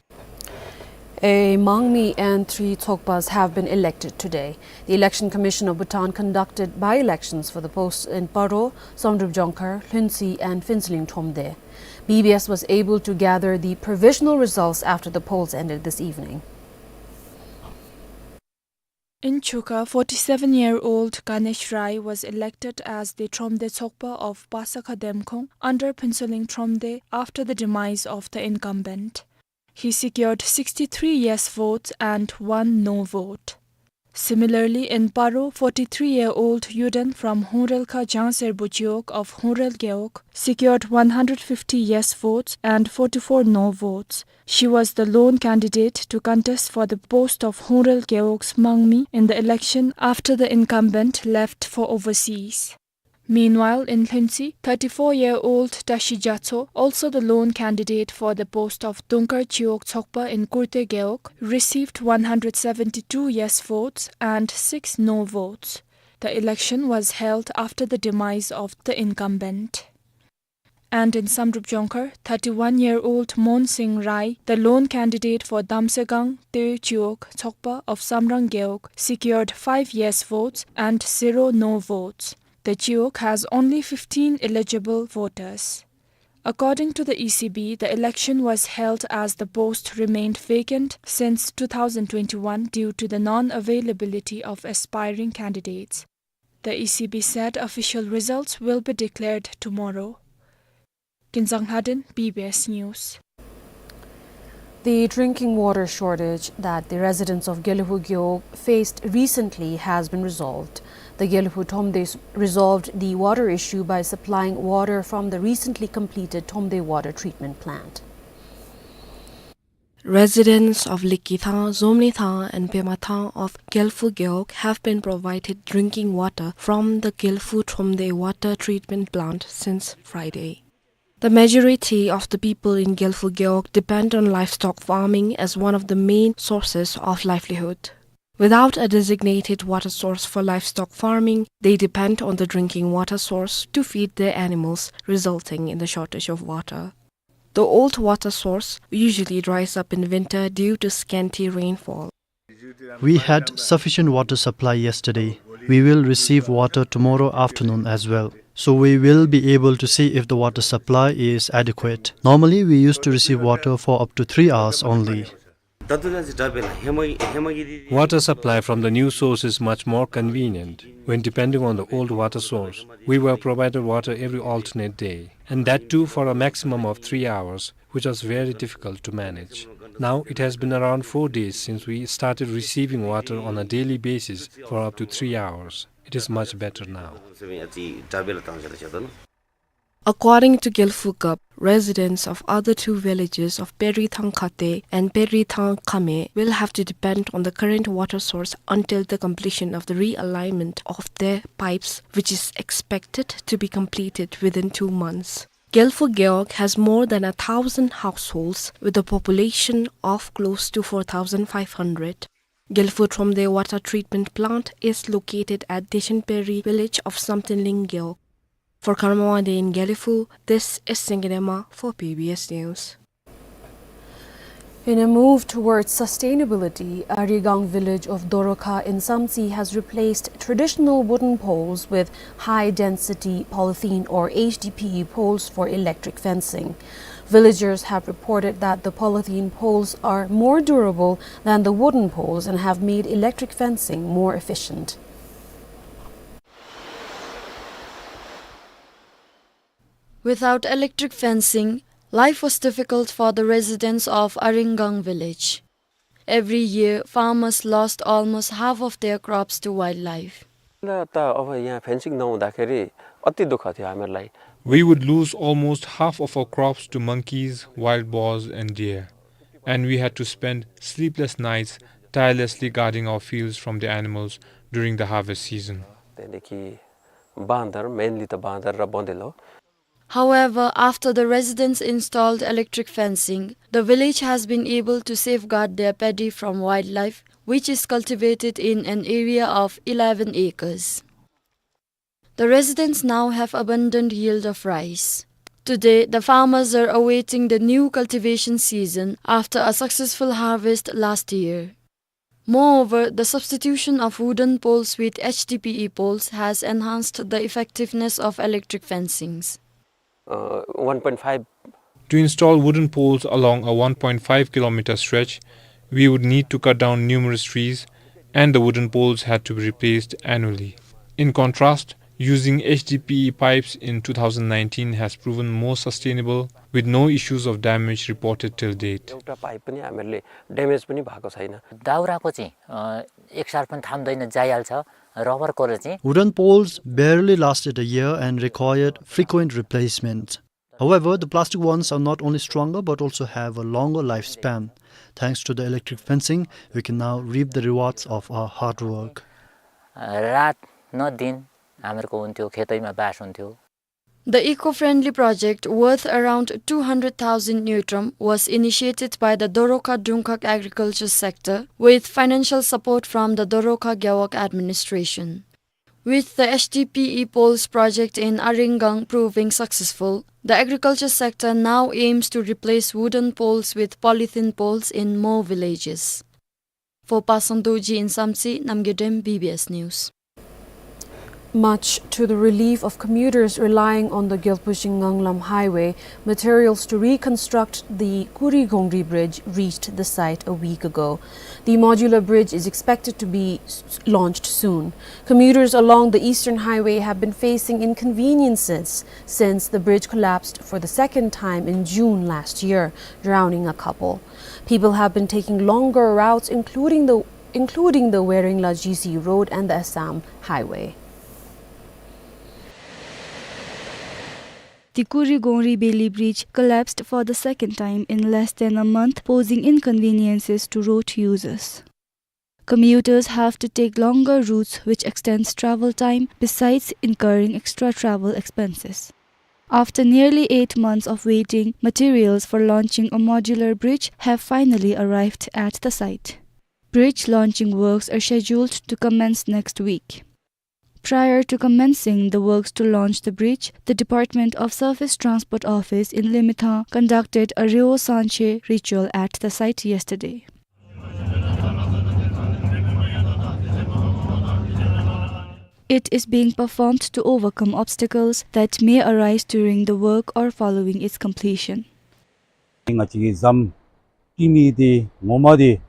A Mangmi and three Tsokpas have been elected today. The Election Commission of Bhutan conducted by-elections for the posts in Paro, Samdrup Jongkhar, Lhuentse and Phuentsholing Thromde. B B S was able to gather the provisional results after the polls ended this evening. In Chuka, forty-seven-year-old Ganesh Rai was elected as the Thromde Tsokpa of Pasakha Demkhong under Phuentsholing Thromde after the demise of the incumbent. He secured sixty-three yes votes and one no vote. Similarly, in Paro, forty-three-year-old Yuden from Hungrel Kha Jangserbu Chiwog of Hungrel Gewog secured one hundred fifty yes votes and forty-four no votes. She was the lone candidate to contest for the post of Hungrel Gewog's Mangmi in the election after the incumbent left for overseas. Meanwhile, in Lhuentse, thirty-four-year-old Tashi Jatso, also the lone candidate for the post of Dungkar Chiwog Tsokpa in Kurte Gewog, received one hundred seventy-two yes votes and six no votes. The election was held after the demise of the incumbent. And in Samdrup Jongkhar, thirty-one-year-old Mon Singh Rai, the lone candidate for Damsegang Tew Chiwog Tsokpa of Samrang Gewog, secured five yes votes and zero no votes. The Chiwog has only fifteen eligible voters. According to the E C B, the election was held as the post remained vacant since two thousand twenty-one due to the non-availability of aspiring candidates. The E C B said official results will be declared tomorrow. Kinzang Lhaden, B B S News. The drinking water shortage that the residents of Gelephu Gewog faced recently has been resolved. The Gelephu Thromde s-, resolved the water issue by supplying water from the recently completed Thromde water treatment plant. Residents of Likithang, Zomlithang and Pemathang of Gelephu Gewog have been provided drinking water from the Gelephu Thromde water treatment plant since Friday. The majority of the people in Gelephu Gewog depend on livestock farming as one of the main sources of livelihood. Without a designated water source for livestock farming, they depend on the drinking water source to feed their animals, resulting in the shortage of water. The old water source usually dries up in winter due to scanty rainfall. We had sufficient water supply yesterday. We will receive water tomorrow afternoon as well. So we will be able to see if the water supply is adequate. Normally, we used to receive water for up to three hours only. Water supply from the new source is much more convenient when depending on the old water source. We were provided water every alternate day, and that too for a maximum of three hours, which was very difficult to manage. Now it has been around four days since we started receiving water on a daily basis for up to three hours. It is much better now. According to Gelephu Gup, residents of other two villages of Perithang Khate and Perithang Khame will have to depend on the current water source until the completion of the realignment of their pipes, which is expected to be completed within two months. Gelephu Gewog has more than a thousand households with a population of close to four thousand five hundred. Gelephu Thromde water treatment plant is located at Deshinperi village of Samtenling Gewog. For Karma Wangdi in Gelephu, this is Singirema for B B S News. In a move towards sustainability, Arigang village of Dorokha in Samtse has replaced traditional wooden poles with high-density polythene or H D P E poles for electric fencing. Villagers have reported that the polythene poles are more durable than the wooden poles and have made electric fencing more efficient. Without electric fencing, life was difficult for the residents of Aringang village. Every year, farmers lost almost half of their crops to wildlife. ल, त अब यहाँ फेन्सिङ नहुँदाखेरि अति दुःख थियो हामीहरूलाई। We would lose almost half of our crops to monkeys, wild boars, and deer. And we had to spend sleepless nights tirelessly guarding our fields from the animals during the harvest season. त्यहाँदेखि बाँदर, mainly त बाँदर र बँदेलो। However, after the residents installed electric fencing, the village has been able to safeguard their paddy from wildlife, which is cultivated in an area of eleven acres. The residents now have abundant yield of rice. Today, the farmers are awaiting the new cultivation season after a successful harvest last year. Moreover, the substitution of wooden poles with H D P E poles has enhanced the effectiveness of electric fencings. Uh, one point five. To install wooden poles along a one point five kilometer stretch, we would need to cut down numerous trees, and the wooden poles had to be replaced annually. In contrast, using H D P E pipes in two thousand nineteen has proven more sustainable, with no issues of damage reported till date. एउटा पाइप पनि हामीहरूले ड्यामेज पनि भएको छैन। दाउराको चाहिँ, अ, एक साल पनि थाम्दैन, जाइहाल्छ। रबरको र चाहिँ Wooden poles barely lasted a year and required frequent replacement. However, the plastic ones are not only stronger but also have a longer lifespan. Thanks to the electric fencing, we can now reap the rewards of our hard work. रात न दिन हामीहरूको हुन्थ्यो, खेतैमा बास हुन्थ्यो। The eco-friendly project, worth around two hundred thousand ngultrum, was initiated by the Dorakha Dungkhag Agriculture Sector with financial support from the Dorakha Gewog Administration. With the H D P E poles project in Aringgang proving successful, the agriculture sector now aims to replace wooden poles with polythene poles in more villages. For Pasang Dorji in Samtse, Namgay Dem, B B S News. Much to the relief of commuters relying on the Gyalpushing-Nganglam highway, materials to reconstruct the Kurigongri Bridge reached the site a week ago. The modular bridge is expected to be s-, launched soon. Commuters along the Eastern Highway have been facing inconveniences since the bridge collapsed for the second time in June last year, drowning a couple. People have been taking longer routes, including the, including the Waringla G C Road and the Assam Highway. The Kurigongri Beli Bridge collapsed for the second time in less than a month, posing inconveniences to road users. Commuters have to take longer routes, which extends travel time, besides incurring extra travel expenses. After nearly eight months of waiting, materials for launching a modular bridge have finally arrived at the site. Bridge launching works are scheduled to commence next week. Prior to commencing the works to launch the bridge, the Department of Surface Transport Office in Limethang conducted a Reo Sanche ritual at the site yesterday. It is being performed to overcome obstacles that may arise during the work or following its completion. ང་བཅས་ཀྱི་ཟམ་བཏིང་ནི་འདི་ངོ་མ་འདི་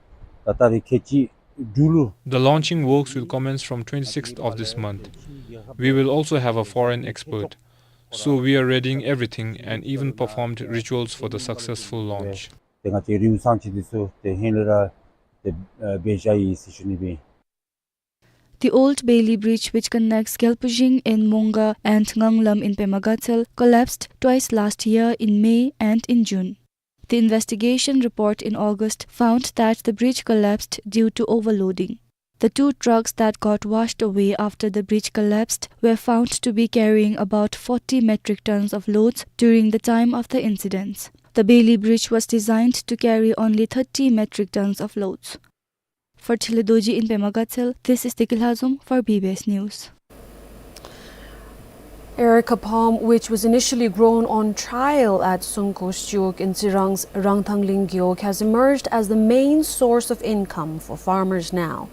ད་ལྟ་རེ་ཁལ་གཅིག་འགྲུལ། The launching works will commence from twenty-sixth of this month. We will also have a foreign expert. So we are readying everything and even performed rituals for the successful launch. ཏེ་ང་བཅས་རེའུ་སང་ཅི་འདི་ཚུ་ཏེ་ཧེང་ལས་ར་ཏེ་ཨ་འབད་བཞག་ཡི་ཟེར་ཞུ་ནི་སྦེ། The old Beli Bridge, which connects Gyalpushing in Mongga and Nganglam in Pema Gatshel, collapsed twice last year in May and in June. The investigation report in August found that the bridge collapsed due to overloading. The two trucks that got washed away after the bridge collapsed were found to be carrying about forty metric tons of loads during the time of the incidents. The Beli Bridge was designed to carry only thirty metric tons of loads. For Thilo Dorji in Pema Gatshel, this is Teki Lhazom for B B S News. Areca palm, which was initially grown on trial at Songkos Chiwog in Tsirang's Rangthangling Gewog, has emerged as the main source of income for farmers now.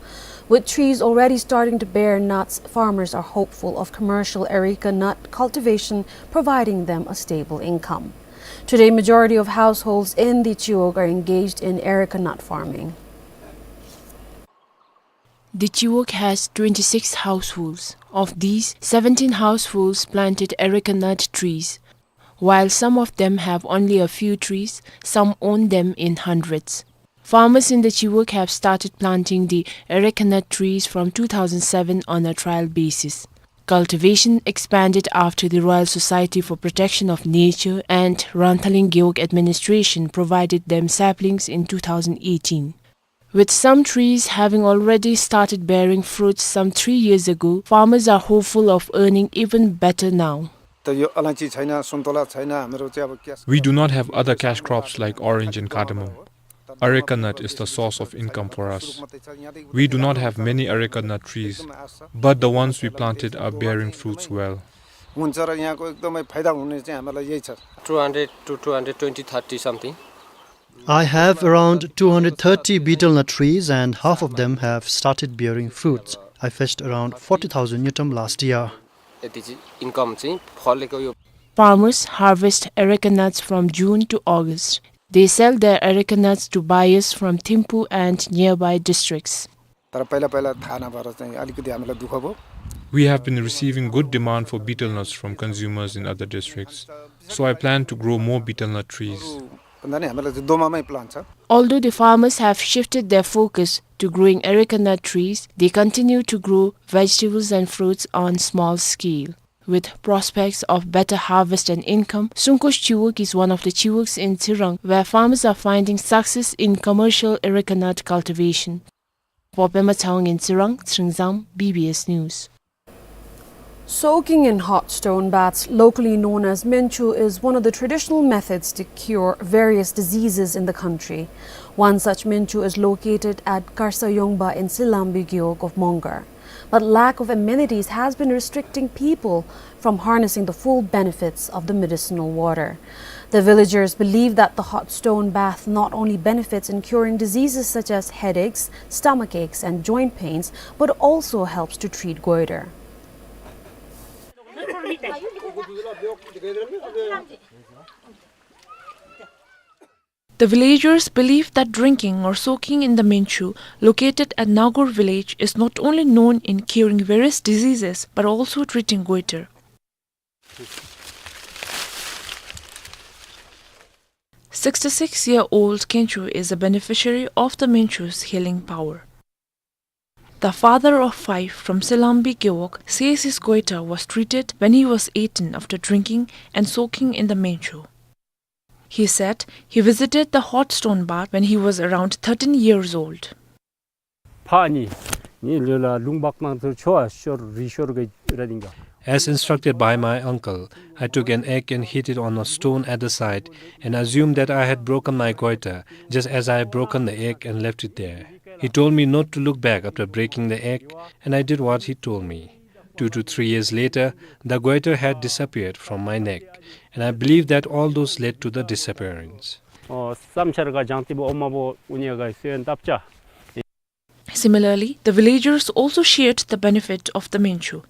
With trees already starting to bear nuts, farmers are hopeful of commercial areca nut cultivation providing them a stable income. Today, majority of households in the Chiwog are engaged in areca nut farming. The Chiwog has twenty-six households. Of these, seventeen households planted areca nut trees. While some of them have only a few trees, some own them in hundreds. Farmers in the Chiwog have started planting the areca nut trees from two thousand seven on a trial basis. Cultivation expanded after the Royal Society for Protection of Nature and Rangthangling Gewog administration provided them saplings in two thousand eighteen. With some trees having already started bearing fruits some three years ago, farmers are hopeful of earning even better now. त यो अलैँची छैन, सुन्तोला छैन, हामीहरू चाहिँ अब क्यास We do not have other cash crops like orange and cardamom. Areca nut is the source of income for us. We do not have many areca nut trees, but the ones we planted are bearing fruits well. हुन्छ र यहाँको एकदमै फाइदा हुने चाहिँ हामीलाई यही छ। Two hundred to two hundred twenty, thirty something. I have around two hundred thirty betel nut trees and half of them have started bearing fruits. I fetched around forty thousand ngultrum last year. यति चाहिँ इन्कम चाहिँ फलेको यो। Farmers harvest areca nuts from June to August. They sell their areca nuts to buyers from Thimphu and nearby districts. तर पहिला पहिला थाहा नभएर चाहिँ अलिकति हामीलाई दुःख भयो। We have been receiving good demand for betel nuts from consumers in other districts, so I plan to grow more betel nut trees. भन्दा नि हामीलाई चाहिँ दोमामै प्लान छ। Although the farmers have shifted their focus to growing areca nut trees, they continue to grow vegetables and fruits on small scale. With prospects of better harvest and income, Sungkush Chiwog is one of the chiwogs in Tsirang where farmers are finding success in commercial areca nut cultivation. For Pema Chawang in Tsirang, Tsringzam, B B S News. Soaking in hot stone baths, locally known as Menchu, is one of the traditional methods to cure various diseases in the country. One such Menchu is located at Karsa Yongba in Silambi Gewog of Mongar. But lack of amenities has been restricting people from harnessing the full benefits of the medicinal water. The villagers believe that the hot stone bath not only benefits in curing diseases such as headaches, stomach aches, and joint pains, but also helps to treat goiter. The villagers believe that drinking or soaking in the Menchu located at Nagur village is not only known in curing various diseases but also treating goiter. Sixty-six-year-old Kenchu is a beneficiary of the Menchu's healing power. The father of five from Silambi Gewog says his goiter was treated when he was eighteen after drinking and soaking in the Menchu. He said he visited the hot stone bath when he was around thirteen years old. ཕར་ནི་ནི་ལུ་ལ་ལུང་འབག་ནང་དུ་ཆོ་ཤོར་རི་ཤོར་གི་ར་དིང་ག། As instructed by my uncle, I took an egg and hit it on a stone at the site and assumed that I had broken my goiter, just as I had broken the egg and left it there. He told me not to look back after breaking the egg, and I did what he told me. Two to three years later, the goiter had disappeared from my neck, and I believe that all those led to the disappearance. ཨོ་བསམ་འཆར་ག་ལྗང་རྟིང་པོ་ཨོ་མ་པོ་ཨུ་ནི་ག་སེན་ཏབ་ཅ། Similarly, the villagers also shared the benefit of the Menchu.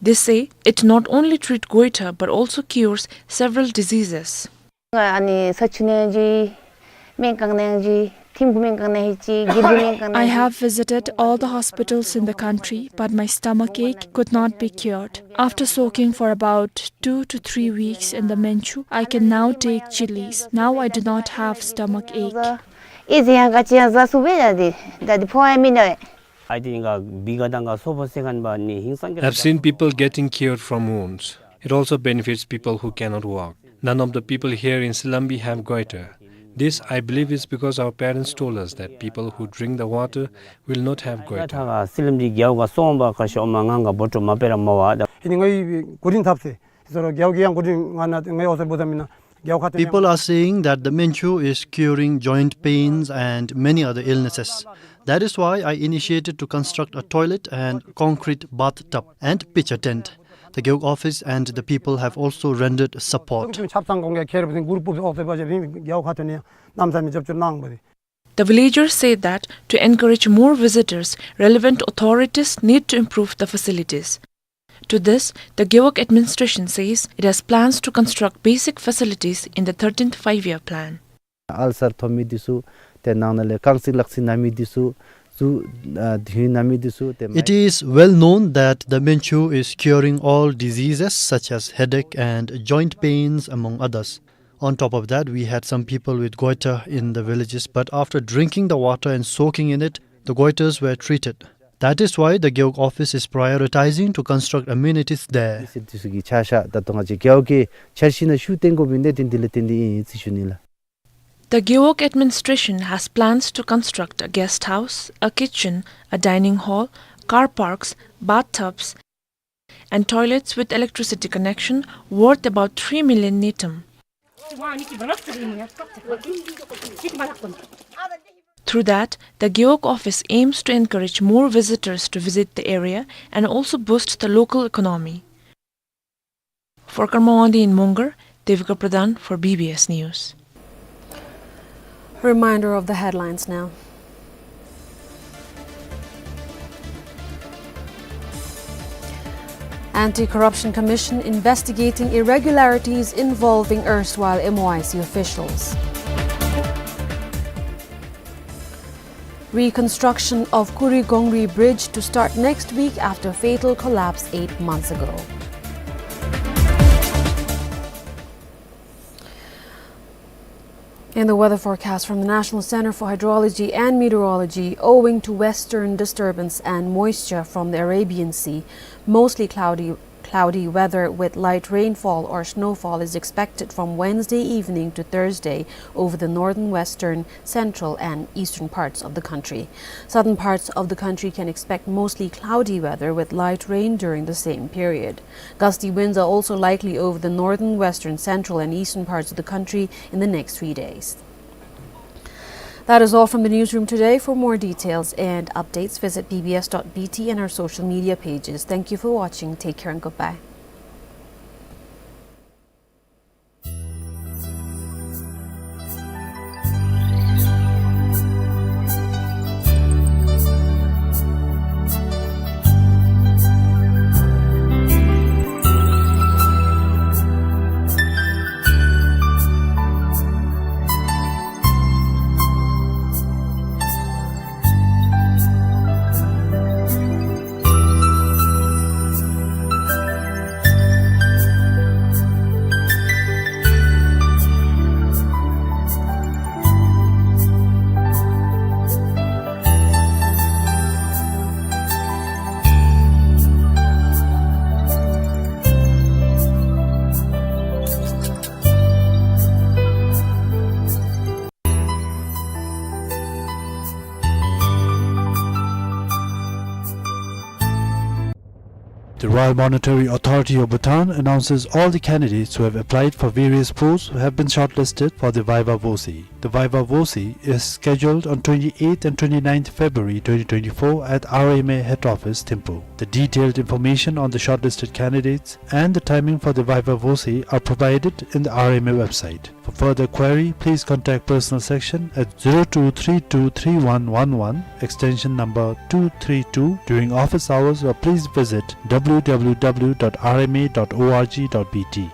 They say it not only treats goiter but also cures several diseases. ང་ཨ་ནི་ས་ཆུ་ནང་ཅིག་སྨན་ཁང་ནང་ཅིག་ཐིམ་ཕུ་སྨན་ཁང་ནང་ཅིག་དགེ་ལྡན་སྨན་ཁང་ནང་ཅིག། I have visited all the hospitals in the country, but my stomach ache could not be cured. After soaking for about two to three weeks in the Menchu, I can now take chillis. Now I do not have stomach ache. ཨེ་ཟེར་ཡང་ག་ཅི་ཡང་ཟ་སུ་བེ་ད་དེ་ད་དེ་ཕོ་ཡང་མི་ནོ། ཨའི་ཏེན་ག་བི་ག་དང་ག་སོ་པོ་སེ་ཁན་བ་ནི་ཧིང་སང་གི། I've seen people getting cured from wounds. It also benefits people who cannot walk. None of the people here in Silambi have goiter. This, I believe, is because our parents told us that people who drink the water will not have goiter. ད་ག་སི་ལམ་རི་རྒྱལ་ག་སོང་བ་ཁ་ཤོ་མ་ངང་ག་བོ་ཏོ་མ་པེ་ར་མ་བ་ད། ཨ་ནི་ང་ཡི་གོ་རིན་ཐབས་སེ། ཟེར་རོ་རྒྱལ་གི་ཡང་གོ་རིན་ང་ན་ང་ཡོ་སེ་བོ་ད་མི་ན་རྒྱལ་ཁ་ཏེ། People are saying that the Menchu is curing joint pains and many other illnesses. That is why I initiated to construct a toilet and concrete bathtub and pitch a tent. The Gewog office and the people have also rendered support. ཆབ་ཚང་གོང་གི་ཁེར་བ་སེ་གུར་པུབ་ཨོག་སེ་བ་ཞེ་རིང་རྒྱལ་ཁ་ཏེ་ནི་ནམ་ས་མི་ཅོབ་ཅོ་ནང་བ་རེ། The villagers say that to encourage more visitors, relevant authorities need to improve the facilities. To this, the Gewog administration says it has plans to construct basic facilities in the thirteenth Five-Year Plan. ཨལ་སར་ཐོབ་མི་འདི་ཚུ་ཏེ་ནང་ན་ལས་རྐང་རྩིག་ལག་རྩིག་ན་མི་འདི་ཚུ་ཚུ་ཨ་དུས་ན་མི་འདི་ཚུ་ཏེ། It is well known that the Menchu is curing all diseases such as headache and joint pains, among others. On top of that, we had some people with goiter in the villages, but after drinking the water and soaking in it, the goiters were treated. That is why the Gewog office is prioritizing to construct amenities there. སི་ཏུ་སུ་གི་ཆ་ཤ་ད་དུང་ང་ཅི་རྒྱལ་གི་འཆར་གཞི་ནང་ཞུ་བཏང་དགོ་པིན་ཏེ་དེ་འདི་ལ་བརྟེན་ཏེ་ཨིན་ཟེར་ཞུ་ནི་ལགས། The Gewog administration has plans to construct a guest house, a kitchen, a dining hall, car parks, bathtubs, and toilets with electricity connection worth about three million ngultrum. Through that, the Gewog office aims to encourage more visitors to visit the area and also boost the local economy. For Karma Wangdi in Mongar, Devika Pradhan for B B S News. A reminder of the headlines now. Anti-Corruption Commission investigating irregularities involving erstwhile M O I C officials. Reconstruction of Kurigongri Bridge to start next week after fatal collapse eight months ago. In the weather forecast from the National Center for Hydrology and Meteorology, owing to western disturbance and moisture from the Arabian Sea, mostly cloudy, cloudy weather with light rainfall or snowfall is expected from Wednesday evening to Thursday over the northern, western, central, and eastern parts of the country. Southern parts of the country can expect mostly cloudy weather with light rain during the same period. Gusty winds are also likely over the northern, western, central, and eastern parts of the country in the next three days. That is all from the newsroom today. For more details and updates, visit B B S dot B T and our social media pages. Thank you for watching. Take care and goodbye. The Royal Monetary Authority of Bhutan announces all the candidates who have applied for various posts have been shortlisted for the Viva Voce. The Viva Voce is scheduled on twenty-eighth and twenty-ninth February twenty twenty-four at R M A head office, Thimphu. The detailed information on the shortlisted candidates and the timing for the Viva Voce are provided in the R M A website. For further query, please contact personal section at zero two three two three one one one, extension number two three two, during office hours, or please visit W W W dot R M A dot O R G dot B T.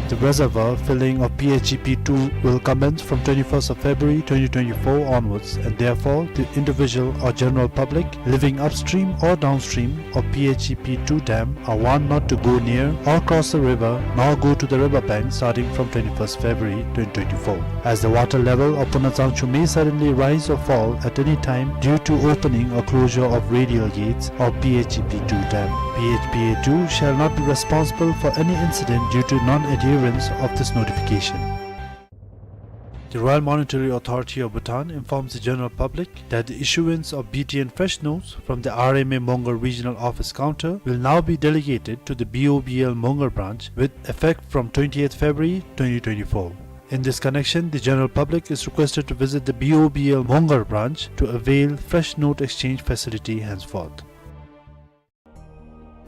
The reservoir filling of P H E P two will commence from twenty-first of February twenty twenty-four onwards, and therefore the individual or general public living upstream or downstream of P H E P two dam are warned not to go near or cross the river, nor go to the river bank starting from twenty-first February twenty twenty-four, as the water level of Punatsangshu may suddenly rise or fall at any time due to opening or closure of radial gates of P H E P two dam. P H P A two shall not be responsible for any incident due to non-adherence of this notification. The Royal Monetary Authority of Bhutan informs the general public that the issuance of B T N fresh notes from the R M A Mongar Regional Office Counter will now be delegated to the B O B L Mongar branch with effect from twentieth February twenty twenty-four. In this connection, the general public is requested to visit the B O B L Mongar branch to avail fresh note exchange facility henceforth.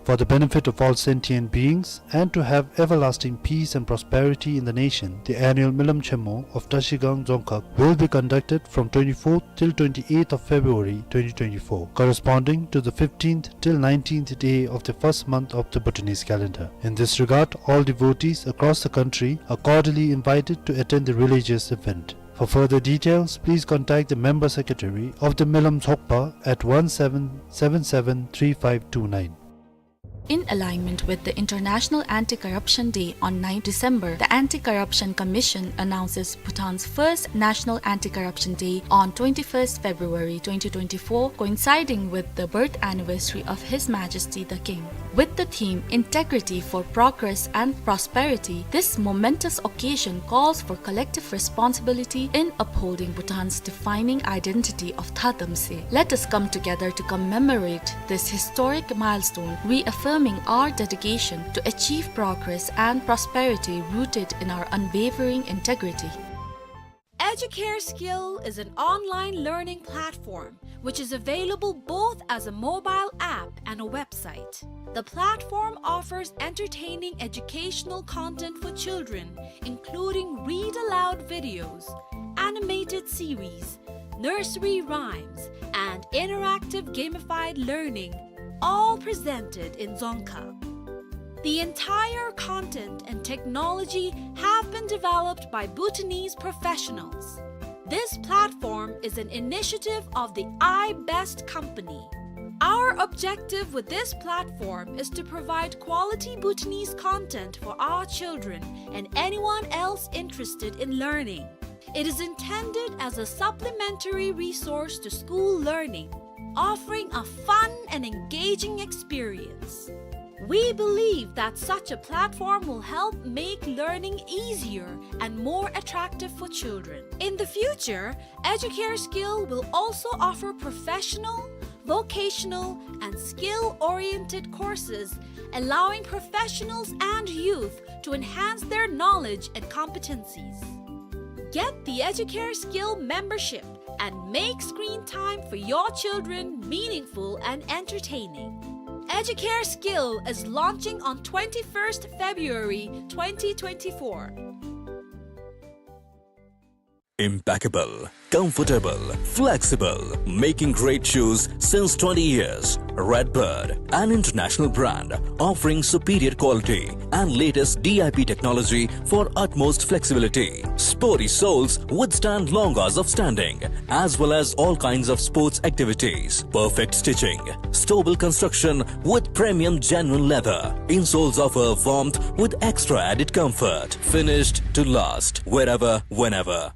For the benefit of all sentient beings and to have everlasting peace and prosperity in the nation, the annual Milam Chenmo of Trashigang Dzongkhag will be conducted from twenty-fourth till twenty-eighth of February twenty twenty-four, corresponding to the fifteenth till nineteenth day of the first month of the Bhutanese calendar. In this regard, all devotees across the country are cordially invited to attend the religious event. For further details, please contact the member secretary of the Milam Dzogpa at one seven seven seven three five two nine. In alignment with the International Anti-Corruption Day on ninth December, the Anti-Corruption Commission announces Bhutan's first National Anti-Corruption Day on twenty-first February twenty twenty-four, coinciding with the birth anniversary of His Majesty the King. With the theme "Integrity for Progress and Prosperity," this momentous occasion calls for collective responsibility in upholding Bhutan's defining identity of Thatamse. Let us come together to commemorate this historic milestone, reaffirming our dedication to achieve progress and prosperity rooted in our unwavering integrity. Educare Skill is an online learning platform which is available both as a mobile app and a website. The platform offers entertaining educational content for children, including read aloud videos, animated series, nursery rhymes, and interactive gamified learning, all presented in Dzongkha. The entire content and technology have been developed by Bhutanese professionals. This platform is an initiative of the iBest company. Our objective with this platform is to provide quality Bhutanese content for our children and anyone else interested in learning. It is intended as a supplementary resource to school learning, offering a fun and engaging experience. We believe that such a platform will help make learning easier and more attractive for children. In the future, Educare Skill will also offer professional, vocational, and skill-oriented courses, allowing professionals and youth to enhance their knowledge and competencies. Get the Educare Skill membership and make screen time for your children meaningful and entertaining. Educare Skill is launching on twenty-first February twenty twenty-four. Impeccable, comfortable, flexible, making great shoes since twenty years. Redbird, an international brand offering superior quality and latest D I P technology for utmost flexibility. Sporty soles withstand long hours of standing, as well as all kinds of sports activities. Perfect stitching, stable construction with premium genuine leather. Insoles offer warmth with extra added comfort. Finished to last, wherever, whenever.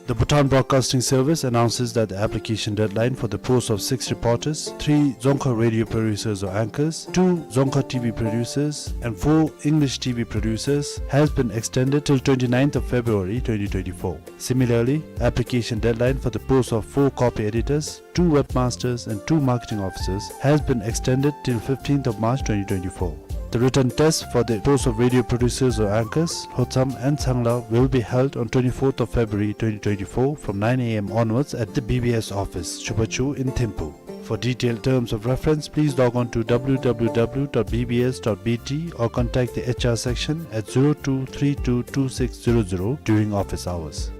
The Bhutan Broadcasting Service announces that the application deadline for the post of six reporters, three Dzongkha radio producers or anchors, two Dzongkha T V producers, and four English T V producers has been extended till twenty-ninth of February twenty twenty-four. Similarly, application deadline for the post of four copy editors, two webmasters and two marketing officers has been extended till fifteenth of March twenty twenty-four. The written test for the post of radio producers or anchors, Lhotsam and Tsangla, will be held on twenty-fourth of February twenty twenty-four from nine A M onwards at the B B S office, Chubachu in Thimphu. For detailed terms of reference, please log on to W W W dot B B S dot B T or contact the H R section at zero two three two two six zero zero during office hours.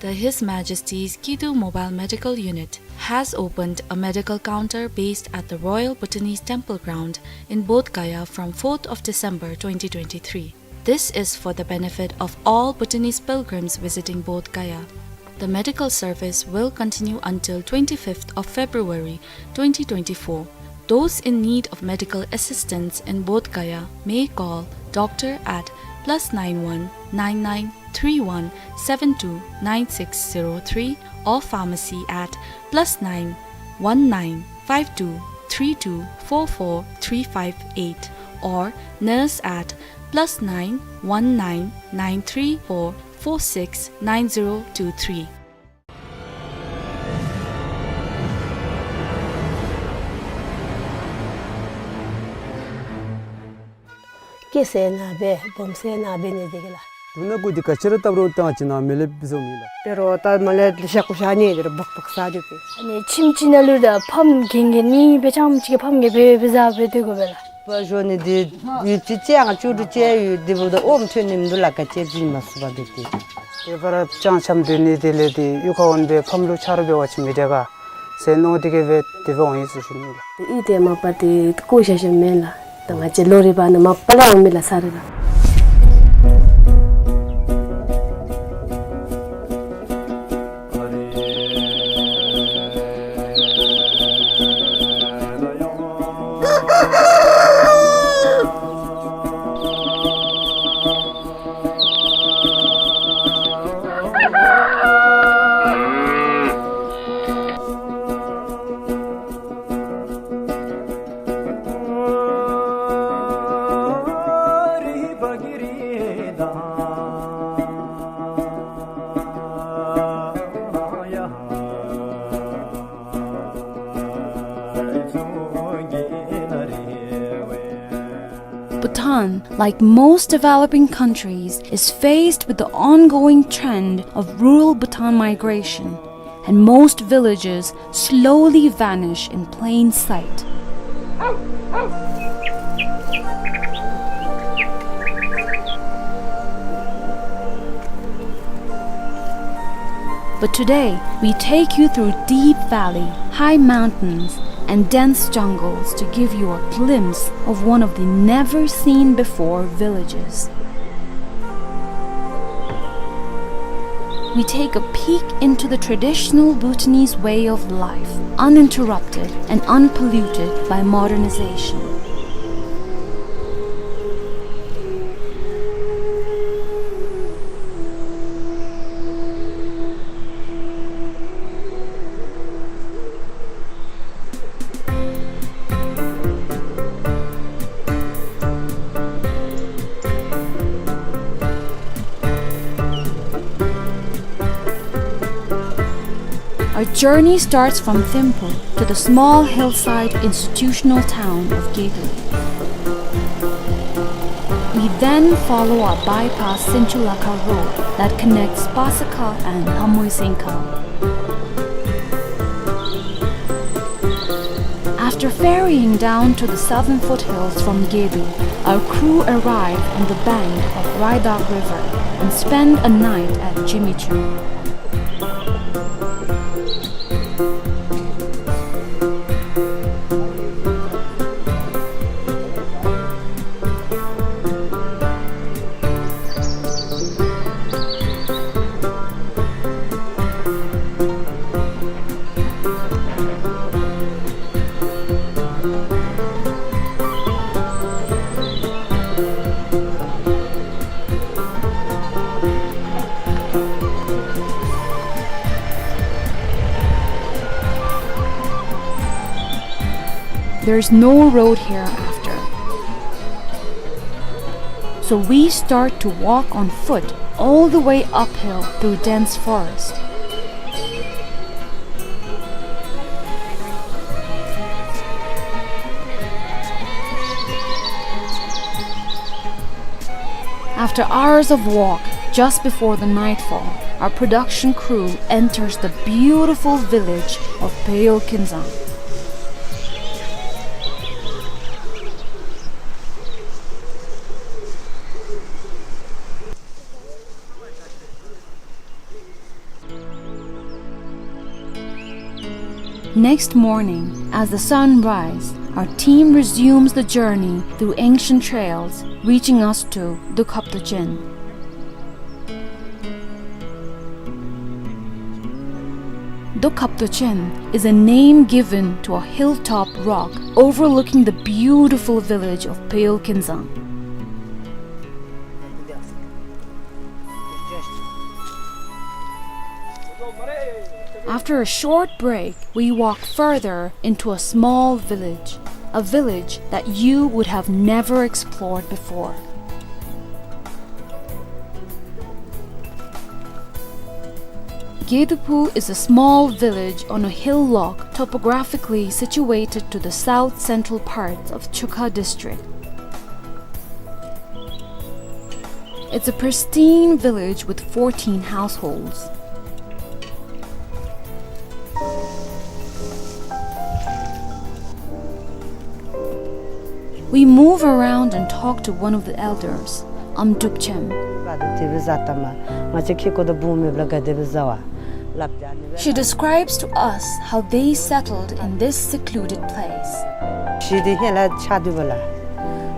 The His Majesty's Kidu Mobile Medical Unit has opened a medical counter based at the Royal Bhutanese Temple Ground in Bodh Gaya from fourth of December twenty twenty-three. This is for the benefit of all Bhutanese pilgrims visiting Bodh Gaya. The medical service will continue until twenty-fifth of February twenty twenty-four. Those in need of medical assistance in Bodh Gaya may call doctor at plus nine one nine nine three one seven two nine six zero three or pharmacy at plus nine one nine five two three two four four three five eight or nurse at plus nine one nine nine three four four six nine zero two three. སྐྱེ་ས་ནཱ་སྦེ་སྦོམ་ས་ནཱ་སྦེ་ནི་འདི་གི་ལགས། དུག་སྣ་གུ་འདི་ག་ཅི་ར་བཏབ་རུང་ཏེ་ང་བཅས་ནཱ་མེ་ལེབ་བཟོ་མི་ལགས། དེ་རུང་ད་མ་ལེ་ཤ་ཀུ་ཤ་ནི་དེ་རུང་སྦག་སྦག་ཟ་རྒྱུ་པས། ཨ་ནི་ཁྱིམ་གཅིག་ནང་ལུ་ད་ཕམ་གན་གན་ནི་སྦེ་ཅང་ཅིག་གི་ཕམ་གན་སྦེ་སྦེ་ཟ་སྦེ་སྡོད་དགོ་པས་ལགས། པ་ཞོ་ནི་འདི་ཡུད་ཅིག་ཅིག་ཡང་བཅུ་དྲུག་ཅིག་ཡོད། འདི་འབདཝ་ད་ཨོམ་ཐོན་ནི་མིན་འདུག་ལགས། ག་ཅི་བྱིན་མ་ཚུགས་པར་སྡོད་དེ། དེ་བར་ཅང་ཆམ་སྡོད་ནི་དེ་ལས་དེ་གཡུས་ཁར་འོང་སྦེ་ཕམ་ལུ་ཆ་རོགས་འབད་བ་ཅིན་མི་དྲག་ག་ཟེར་མནོ་སྟེ་གི་སྦེ་དེ་སྦེ་འོང་ཡི་ཟེར་ཞུ་ནི་ལགས། དེ་ཨི་དེ་མ་པ་དེ་བཀོ་བཞག་བཞགཔ་མེན་ལགས། ད་ང་བཅས་ལོ་རེ་བ་ནི་མ་པ་ལས་འོང་མི་ལགས་ས་རེ་ལགས། Bhutan, like most developing countries, is faced with the ongoing trend of rural Bhutan migration. and most villages slowly vanish in plain sight. But today, we take you through deep valley, high mountains, and dense jungles to give you a glimpse of one of the never-seen-before villages. We take a peek into the traditional Bhutanese way of life, uninterrupted and unpolluted by modernization. Our journey starts from Thimphu to the small hillside institutional town of Gedu. We then follow a bypass Sinchulakha road that connects Pasakha and Hamuisengkha. After ferrying down to the southern foothills from Gedu, our crew arrive on the bank of Raidak River and spend a night at Jimichung. There's no road here after. So we start to walk on foot all the way uphill through dense forest. After hours of walk, just before the nightfall, our production crew enters the beautiful village of Peyo Kinzang. Next morning, as the sun rise, our team resumes the journey through ancient trails, reaching us to Dukhaptochen. Dukhaptochen is a name given to a hilltop rock overlooking the beautiful village of Peyo Kinzang. After a short break, we walk further into a small village, a village that you would have never explored before. Gedupu is a small village on a hillock topographically situated to the south-central parts of Chukha district. It's a pristine village with fourteen households. We move around and talk to one of the elders, Amdrupchem. She describes to us how they settled in this secluded place. ཤི་དེ་ཧེ་ལ་ཆ་དུ་བ་ལ།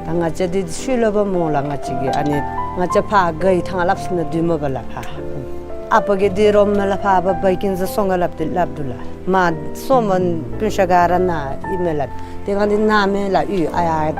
ད་ང་བཅས་དེ་ཤུལ་ལོ་བ་མོ་ལ་ང་བཅས་ཀྱི་ཨ་ནི་ང་བཅས་ཕ་གི་ཐང་ལབ་སི་ན་དུ་མོ་བ་ལ་ཕ། ཨ་པ་གི་དེ་རོ་མེ་ལ་ཕ་བ་བ་ཀིན་ཟ་སོང་ག་ལབ་དེ་ལབ་དུ་ལ། མ་སོ་མ་པུན་ཤ་ག་ར་ན་ཨི་མེ་ལ། དེ་གང་དེ་ན་མེ་ལ་ཨུ་ཨ་ཡ་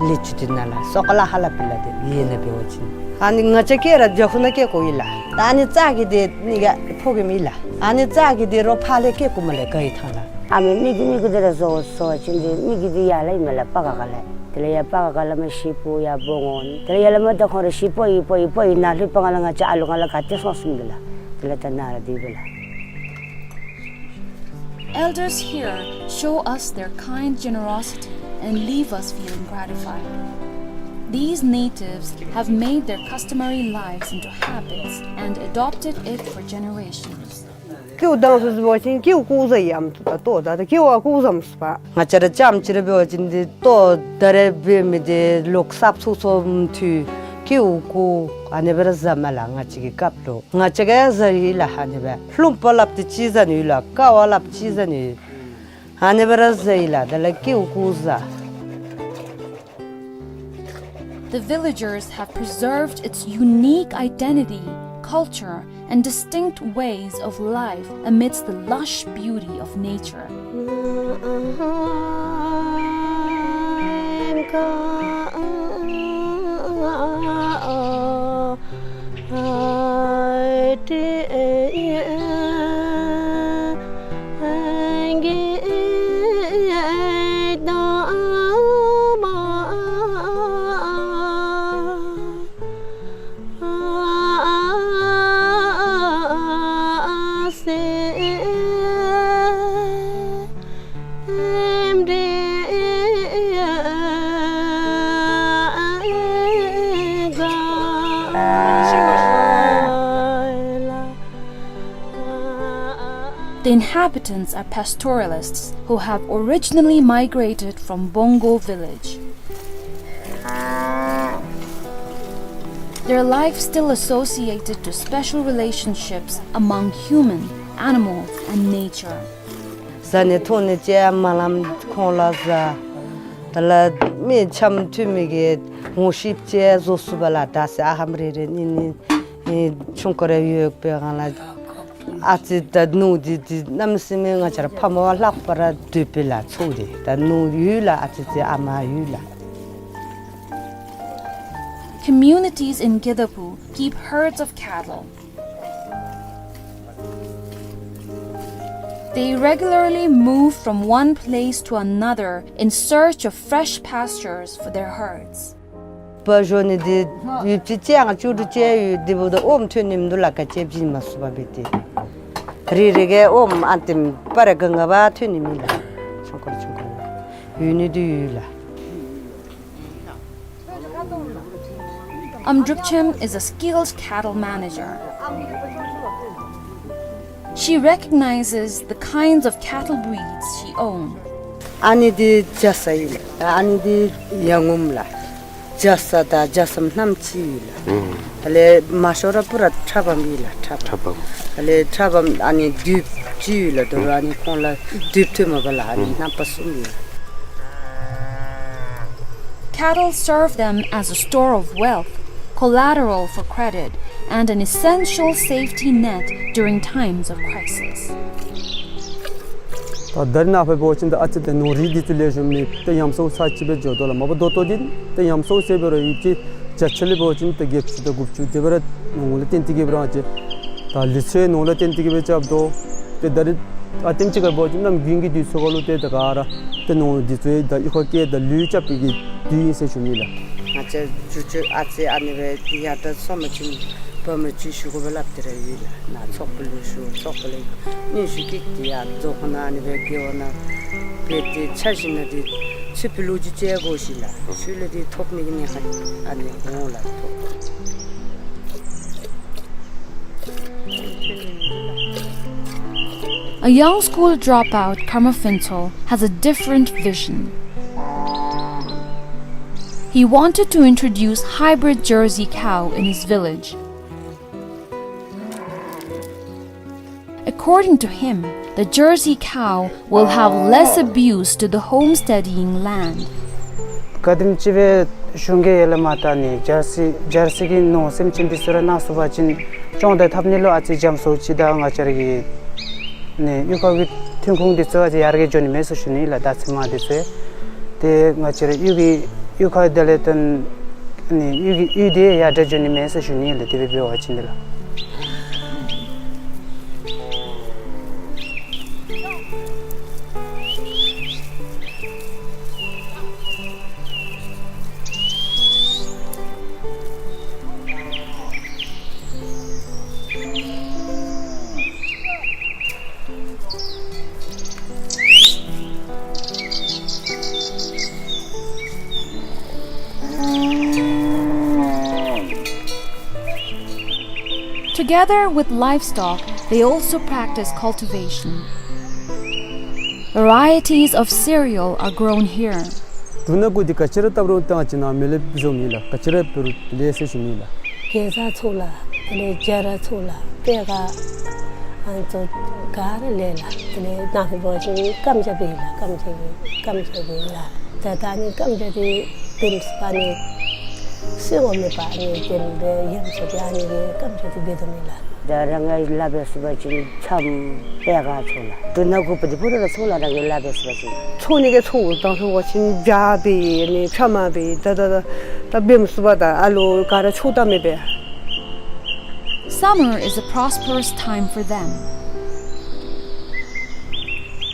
ལི་ཆུ་དེ་ན་ལ་སོ་ཀ་ལ་ཧ་ལ་པི་ལ་དེ་ཡེ་ན་བེ་བ་ཅིན། ཨ་ནི་ང་བཅས་ཀྱི་ར་ཇོ་ཁུ་ན་ཀེ་ཀོ་ཨི་ལ། ད་ཨ་ནི་ཙ་གི་དེ་ནི་ག་ཕོ་གི་མི་ལ། ཨ་ནི་ཙ་གི་དེ་རོ་ཕ་ལེ་ཀེ་ཀོ་མ་ལེ་ག་ཡི་ཐང་ལ། ཨ་མེ་མི་གི་མི་གི་དེ་ར་ཟོ་སོ་ཅིན་དེ་མི་གི་དེ་ཡ་ལ་ཨི་མེ་ལ་པ་ག་ག་ལ། དེ་ལ་ཡ་པ་ག་ག་ལ་མ་ཤི་པོ་ཡ་བོ་ངོ་ནི། དེ་ལ་ཡ་ལ་མ་ད་ཁོང་ར་ཤི་པོ་ཡི་པོ་ཡི་པོ་ཡི་ན་ལྷུ་པ་ང་ལ་ང་བཅས་ཨ་ལུ་ང་ལ་ག་ཏེ་སོང་སུམ་དེ་ལ། དེ་ལ་ད་ན་ར་དེ་བེ་ལ། Elders here show us their kind generosity and leave us feeling gratified. These natives have made their customary lives into habits and adopted it for generations. ཀེའུ་དང་སུ་སུ་འབད་བ་ཅིན་ཀེའུ་ཀུ་ཟ་ཡམ་ཏོ་ད་ཏོ་ད་ད་ཀེའུ་ཨ་ཀུ་ཟམ་སུ་པ། ང་བཅས་ར་རྐྱངམ་ཅིག་ར་འབད་བ་ཅིན་འདི་ཏོ་ད་རེས་འབད་མི་འདི་ལོག་སབ་ཚུགས་ཚུགས་མི་ཐུབ། ཀེའུ་ཀུ་ཨ་ནི་སྦེ་ར་ཟ་མས་ལགས། ང་བཅས་ཀྱི་སྐབས་ལུ་ང་བཅས་ཀྱིས་ཟ་ཡི་ལགས། ཨ་ནི་སྦེ་ལྷུམ་པ་ལགཔ་འདི་ཅིག་ཟ་ནི་ཡོད་ལགས། ཀ་བ་ལགཔ་ཅིག་ཟ་ནི་ཡོད། ཨ་ནི་སྦེ་ར་ཟ་ཡི་ལགས། དེ་ལས་ཀེའུ་ཀུ་ཟ། The villagers have preserved its unique identity, culture, and distinct ways of life amidst the lush beauty of nature. The inhabitants are pastoralists who have originally migrated from Bongo village. Their life still associated to special relationships among human, animals, and nature. ཟ་ནི་འཐུང་ནི་ཅིག་མ་ལངམ་ཁོང་ལུ་ཟ། དེ་ལས་མི་འཆམ་མཐུན་མི་གི་ངོ་ཤེསཔ་ཅིག་བཟོ་ཚུགས་པས་ལགས། ད་ཟེར་ཨ་ཧམ་རེ་རེ་གཉིས་གཉིས་ཨེ་ཆུང་ཀུ་རེ་ཡོད་པའི་སྒང་ལས་ཨ་ཙི་ད་ནོར་འདི་འདི་གནམ་མེད་ས་མེད་ང་བཅས་ར་ཕ་མ་ལྷག་པར་འདོད་པས་ལགས། ཚོགས་འདི་ད་ནོར་ཡོད་ལགས། ཨ་ཙི་ཙི་ཨ་མ་ཡོད་ལགས། Communities in Gedapu keep herds of cattle. They regularly move from one place to another in search of fresh pastures for their herds. བ་ཞོ་ནི་འདི་ཡོདཔ་ཅིག་ཅིག་ཡང་བཅུ་དྲུག་ཅིག་ཡོད། འདི་འབདཝ་ད་ཨོམ་ཐོན་ནི་མིན་འདུག་ལགས། ག་ཅི་བྱིན་མ་ཚུགས་པ་འབད་དེ། རེ་རེ་གིས་ཨོམ་ཨ་ཏེམ་པ་ར་ག་ང་བ་ཐོན་ནི་མེད་ལགས། ཆུང་ཀུ་ཆུང་ཀུ་ཡོད་ནི་འདི་ཡོད་ལགས། Amdrupchem is a skilled cattle manager. She recognizes the kinds of cattle breeds she owns. ཨ་ནི་འདི་རྒྱ་ཚ་ཨིན་ལགས། ཨ་ནི་འདི་ཡ་ངོམ་ལགས། རྒྱ་ཚ་དང་རྒྱ་ཚམ་རྣམ་ཅིག་ཡོད་ལགས། ཨུམ། དེ་ལས་མ་ཤོར་ར་པུ་ར་ཁྲ་བམ་ཨིན་ལགས། ཁྲ་བམ། ཁྲ་བམ། དེ་ལས་ཁྲ་བམ་ཨ་ནི་མདུདཔ་ཅིག་ཡོད་ལགས། དོ་རུང་ཨ་ནི་ཁོང་ལུ་མདུདཔ་ཐོན་མ་པ་ལགས། ཨ་ནི་ཨུམ་རྣམ་པ་གསུམ་ཡོད། Cattle serve them as a store of wealth, collateral for credit, and an essential safety net during times of crisis. ད་ད་རེས་ནངས་པ་འབད་བ་ཅིན་ད་ཨ་ཙི་ད་ནོར་རིགས་འདི་ཚུ་ལེགས་ཤོམ་མེད། ད་ཡམ་སོང་ཚར་ཅིག་སྦེ་འགྱོ་དོ་ལགས། མ་པ་ད་ལྟོ་འདི་ད་ཡམ་སོང་ཟེར་འབད་རུང་ཡུདཔ་ཅིག་བརྒྱ་ཆ་ལས་འབད་བ་ཅིན་ད་བརྒྱད་ཅུ་དང་དགུ་བཅུ་དེ་སྦེ་ར་ནོར་ལུ་བརྟེན་ཏེ་གིས་འབད་ར་ཅིག་ད་ལུས་ཚེ་ནོར་ལུ་བརྟེན་ཏེ་གིས་སྦེ་རྐྱབ་དོ། ཏེ་ད་རེས་ཨ་ཏེམ་ཅིག་ཁར་འབད་བ་ཅིན་གནམ་དགུན་གྱི་དུས་ཚོད་ཁར་ལུ་ཏེ་ད་ག་ར་ཏེ་ནོར་འདི་ཚུ་ད་གཡུས་ཁར་བསྐྱལ་ད་ལུད་རྐྱབ་པའི་གི་དུས་ཨིན་ཟེར་ཞུ་ནི་ལགས། ང་བཅས་རྒྱུ་ཆ་ཨ་ཙི་ཨ་ནི་སྦེ་ཡར་ད་སོང་པ་ཅིན་བ་མ་ཅིག་ཞུ་དགོ་པས་སླབ་སྟེ་ར་ཡོད་ལགས། ནཱ་ཚོགས་པ་ལུ་ཞུ། ཚོགས་པ་ལས་སྙན་ཞུ་བསྐྱལ་ཏེ་ཡར་རྫོང་ཁོངས་ནང་ཨ་ནི་སྦེ་རྒེད་འོག་ནང་སྦེ་ཏེ་འཆར་གཞི་ནང་འདི་ཚུད་པའི་ལོ་རྒྱུས་ཅིག་དགོ་ཞིན་ལགས། ཚུད་ལས་འདི་ཐོབ་ནི་གི་ནི་ཧ་ཨ་ནི་འོང་ལགས་ཐོབ། A young school dropout, Karma Phuntsho, has a different vision. He wanted to introduce hybrid Jersey cow in his village. According to him, the Jersey cow will have less abuse to the homesteading land. ག་དེམ་ཅིག་སྦེ་གཞུང་གིས་ཡར་ལས་མར་ད་ནི་ཇར་སི་ཇར་སི་གི་ནོར་སེམས་ཅན་འདི་ཚུ་ར་གནང་ཚུགས་པ་ཅིན་སྐྱོང་དང་འཐབ་ནི་ལུ་ཨ་ཙི་འཇམ་སོང་ཅིག་དང་ང་བཅས་ར་གི་ནི་གཡུས་ཁ་གི་ཐོན་ཁུངས་འདི་ཚུ་ཨ་ཙི་ཡར་རྒྱས་འགྱོ་ནི་མས་ཟེར་ཞུ་ནི་ལགས། ད་ཚེར་མ་འདི་ཚུ་ཏེ་ང་བཅས་ར་གཡུས་ཀྱི་གཡུས་ཁ་དེ་ལས་ཏེ་ནི་གཡུས་ཀྱི་གཡུས་འདི་ཡར་དྲག་འགྱོ་ནི་མས་ཟེར་ཞུ་ནི་ལགས། དེ་སྦེ་འབད་བ་ཅིན་འདི་ལགས། Together with livestock, they also practice cultivation. Varieties of cereal are grown here. དུག་སྣ་གུ་འདི་ག་ཅི་ར་བཏབ་རུང་ད་ང་བཅས་ནཱ་མེ་ལེབ་བཟོ་མི་ལགས། ག་ཅི་ར་འབད་རུང་ལེགས་ཟེར་ཞུ་མི་ལགས། གེ་ཛ་ཚུ་ལགས། དེ་ལས་སྦྱར་ཚུ་ལགས། པད་ཁ་ཨ་ནི་ཚུ་ག་ར་ལེགས་ལགས། དེ་ལས་ནཱ་ལུ་འབད་བ་ཅིན་སྐམ་ཇ་འབད་ལགས། སྐམ་ཇ་འབད་སྐམ་ཇ་འབད་ལགས། ད་ད་ཨ་ནི་སྐམ་ཇ་འདི་བེམ་སྦ་ནི་སོ་ངོ་མེད་པ་ཨ་ནི་དེ་ལས་ཡང་ཚུ་ད་ཨ་ནི་གི་སྐམ་ཇ་འདི་འབད་དོ་མེན་ལགས། ད་རང་གི་ལཱ་འབད་ཚུགས་པ་ཅིན་ཕྱགམ་པད་ཁ་ཚུ་ལགས། དུག་སྣ་གུ་པ་འདི་ཕུ་ར་ཚུ་ལགས། རང་གི་ལཱ་འབད་ཚུགས་པ་ཅིན། ཚོང་ནི་གི་ཚོང་དང་ཚོང་པ་ཅིན་ཇ་འབད་ནི་ཕྱགམ་འབད་ད་ད་ད་ད་བེམ་སྦ་དང་ཨ་ལུ་ག་ར་ཚུ་ད་མེད་པས། Summer is a prosperous time for them.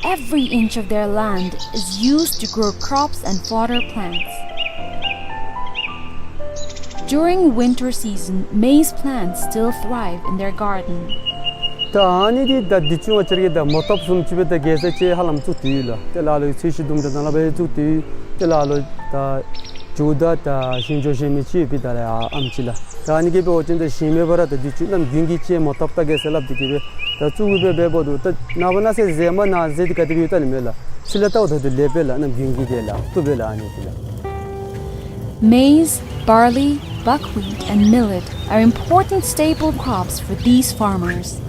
Every inch of their land is used to grow crops and fodder plants. During winter season, maize plants still thrive in their garden. ད་ཨ་ནི་འདི་ད་འདི་ཚུ་ང་བཅས་ར་གིས་ད་མོ་ཐོབ་བཟུམ་ཅིག་སྦེ་ད་གེ་ཛ་ཅིག་ཧ་ལམ་བཙུགས་ཏེ་ཡོད་ལགས། ཏེ་ལ་ལུ་ཚོས་གཞི་དུམ་གྲ་ནང་ལུ་སྦེ་བཙུགས་ཏེ་ཡོད། ཏེ་ལ་ལུ་ད་ཇོ་བདག་དང་ཞིང་ཇོ་ཞིང་མི་ཅིག་ཡོད་པའི་ད་ལས་ཨ་ཨམ་ཅིག་ལགས། ད་ཨ་ནི་གིས་འབད་བ་ཅིན་ད་ཞིང་མེད་པར་ད་འདི་ཚུ་གནམ་དགུན་གྱི་ཅིག་མོ་ཐོབ་ད་གེ་ཟེར་སླབ་སྟེ་གིས་སྦེ་ད་བཙུགས་སྦེ་འབད་འབདཝ་ད་ད་ནངས་པ་གནངས་ཚེ་ཟེར་མ་གནང་ཟེར་འདི་ག་དེ་སྦེ་ཡོད་ད་ལས་མེད་ལགས། ཚུ་ལས་ད་འོ་ད་ད་ལེགས་པས་ལགས། གནམ་དགུན་གྱི་དེ་ལགས་བཏུབ་པས་ལགས། ཨ་ནི་དེ་ལགས། Maize, barley, buckwheat, and millet are important staple crops for these farmers.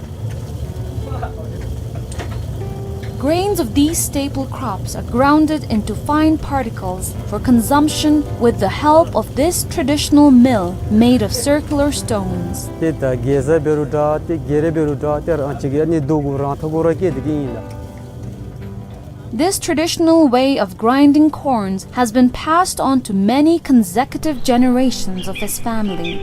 Grains of these staple crops are grounded into fine particles for consumption with the help of this traditional mill made of circular stones. ཏེ་ད་གེ་ཛ་འབད་རུང་འདྲ་ཏེ་གེ་རེ་འབད་རུང་འདྲ་ཏེ་རང་ཅིག་གི་ཨ་ནི་རྡོ་གུ་རང་ཐག་གུ་ར་སྐྱེས་ཏེ་གི་ཨིན་ལགས། This traditional way of grinding corns has been passed on to many consecutive generations of his family.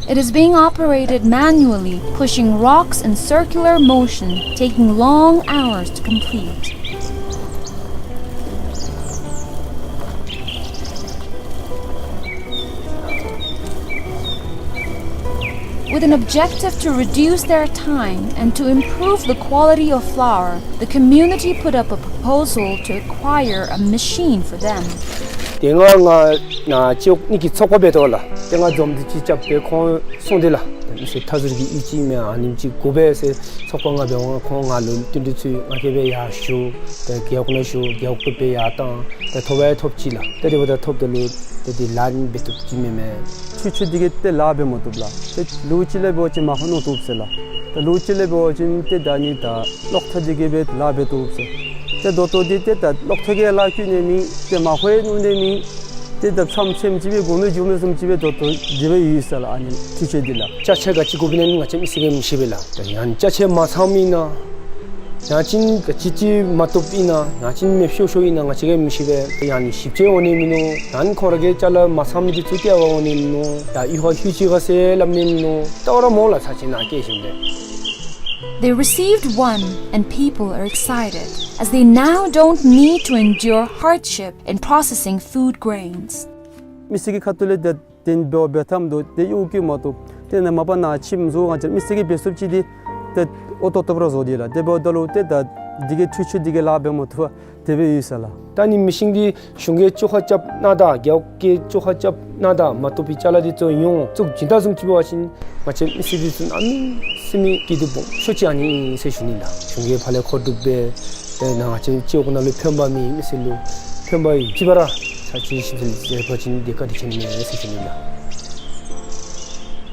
It is being operated manually, pushing rocks in circular motion, taking long hours to complete. With an objective to reduce their time and to improve the quality of flour, the community put up a proposal to acquire a machine for them. དེ་སྔ་ང་ནཱ་ཅོག་ནི་གི་ཚོགས་པ་འབད་དོ་ལགས། དེ་སྔ་འཛོམས་འདུ་ཅིག་རྐྱབ་སྦེ་ཁོང་གསུངས་ཏེ་ལགས། མི་སེར་མཐའ་ཟུར་གྱི་ཡིད་ཆེས་མེད་ཨ་ནེམ་ཅིག་དགོ་པས་ཟེར་ཚོགས་པ་ང་འབད་འོང་ཁོང་ང་ལུ་བསྟུན་གྲོས་ཚུ་ང་གིས་སྦེ་ཡར་ཞུ། ཏེ་རྒེད་འོག་ནང་ཞུ། རྒེད་འོག་གིས་སྦེ་ཡར་བཏང་། ཏེ་ཐོབ་ཡང་ཐོབ་ཅི་ལགས། ཏེ་དེ་འབདཝ་ད་ཐོབ་ད་ལུ་ཏེ་དེ་ལཱ་འབད་བཏུབ་ཅི་མེན་མས། འཕྲུལ་ཆས་འདི་གིས་ཏེ་ལཱ་འབད་མ་བཏུབ་ལགས། ཏེ་ལོ་གཅིག་ལས་འབད་བ་ཅིན་མར་ཁུ་རྣོ་བཏུབ་ཟེར་ལགས། ཏེ་ལོ་གཅིག་ལས་འབད་བ་ཅིན་ཏེ་ད་ཨ་ནི་ད་གློག་ཐག་འདི་གིས་སྦེ་ལཱ་འབད་བཏུབ་ཟེར། ཏེ་ད་ལྟོ་འདི་ཏེ་ད་གློག་ཐག་གིས་ལཱ་བཀོལ་ནི་མེད། ཏེ་མར་ཁུ་ཡང་རྣོ་ནི་མེད། ཏེ་ད་ཚམ་ཚེམ་ཅིག་སྦེ་དགོ་མི་འགྱོ་མི་བཟུམ་ཅིག་སྦེ་ད་ལྟོ་དེ་སྦེ་ཡོད་ཟེར་ལགས། ཨ་ནི་འཕྲུལ་ཆས་འདི་ལགས། ཅ་ཆས་ག་ཅི་དགོཔ་ཨིན་ན་ང་བཅས་མི་སེར་གྱིས་མི་ཤེས་པས་ལགས། ཏེ་ཡང་ཅ་ཆས་མ་ཚངམ་ཨིན་ན་ཡང་ཅིན་ག་ཅི་ཅིག་མ་བཏུབ་ཨིན་ན་ཡང་ཅིན་མེདཔ་ཤོར་ཤོརཝ་ཨིན་ན་ང་བཅས་ཀྱིས་མི་ཤེས་པས། ཡང་ཞིབ་དཔྱད་འོང་ནི་མིན་ནུག། ཡང་ཁོང་ར་གི་ཅ་ལ་མ་ཚངམ་འདི་ཚུ་སྟེར་བར་འོང་ནི་མིན་ནུག། ཡང་ཡུ་ཧ་ཧུ་ཅི་ག་ཟེར་སླབ་ནི་མིན་ནུག། ད་འོ་ར་མོ་ལགས་ཚར་ཅིག་ནཱ་སྐྱེལ་ཞིནམ་ལས། They received one and people are excited as they now don't need to endure hardship in processing food grains. མི་སེར་གྱི་ཁ་ཐུག་ལས་ཏེ་དེ་འབདཝ་འབད་ཐངས་འདི་ཏེ་ཡོད་ཀྱི་མ་གཏོགས་ཏེ་ནཱ་མ་པ་ནཱ་ཁྱིམ་བཟོ་ང་བཅས་མི་སེར་གྱིས་འབད་ཚུགསཔ་ཅིག་འདི་ཏེ་ཨོ་ཏོག་ཏོ་ར་བཟོ་སྟེ་ལགས། དེ་འབདཝ་ད་ལུ་ཏེ་ད་འདི་གིས་འཕྲུལ་ཆས་འདི་གིས་ལཱ་འབད་མ་བཏུབ་པར་དེ་སྦེ་ཡོད་ཟེར་ལགས། ད་ནི་མི་ཤིན་འདི་གཞུང་གིས་བཅོ་ཁ་རྐྱབ་གནང་ད་རྒེད་འོག་གིས་བཅོ་ཁ་རྐྱབ་གནང་ད་མ་བཏུབ་པའི་ཅ་ལ་འདི་ཚུ་ཡོངས་བཙུགས་བྱིན་ད་བཟུམ་ཅིག་འབད་བ་ཅིན་ང་བཅས་མི་སེར་འདི་ཚུ་གནམ་མེད་ས་མེད་སྐྱིད་སྡུག་སྦོམ་ཤོས་ཅིག་ཨ་ནི་ཨིན་ཟེར་ཞུ་ནི་ལགས། གཞུང་གིས་ཕར་ལས་མཁོ་སྒྲུབ་འབད་ཏེ་ནཱ་ང་བཅས་སྤྱི་འོག་ནང་ལུ་ཕན་པ་མེད་མི་སེར་ལུ་ཕན་པ་ཡོད་ཅི་བ་ར་ཚར་ཅིག་ཞིབ་འཚོལ་མཛད་པ་ཅིན་འདི་བཀའ་དྲིན་ཆེ་ནི་མས་ཟེར་ཞུ་ནི་ལགས།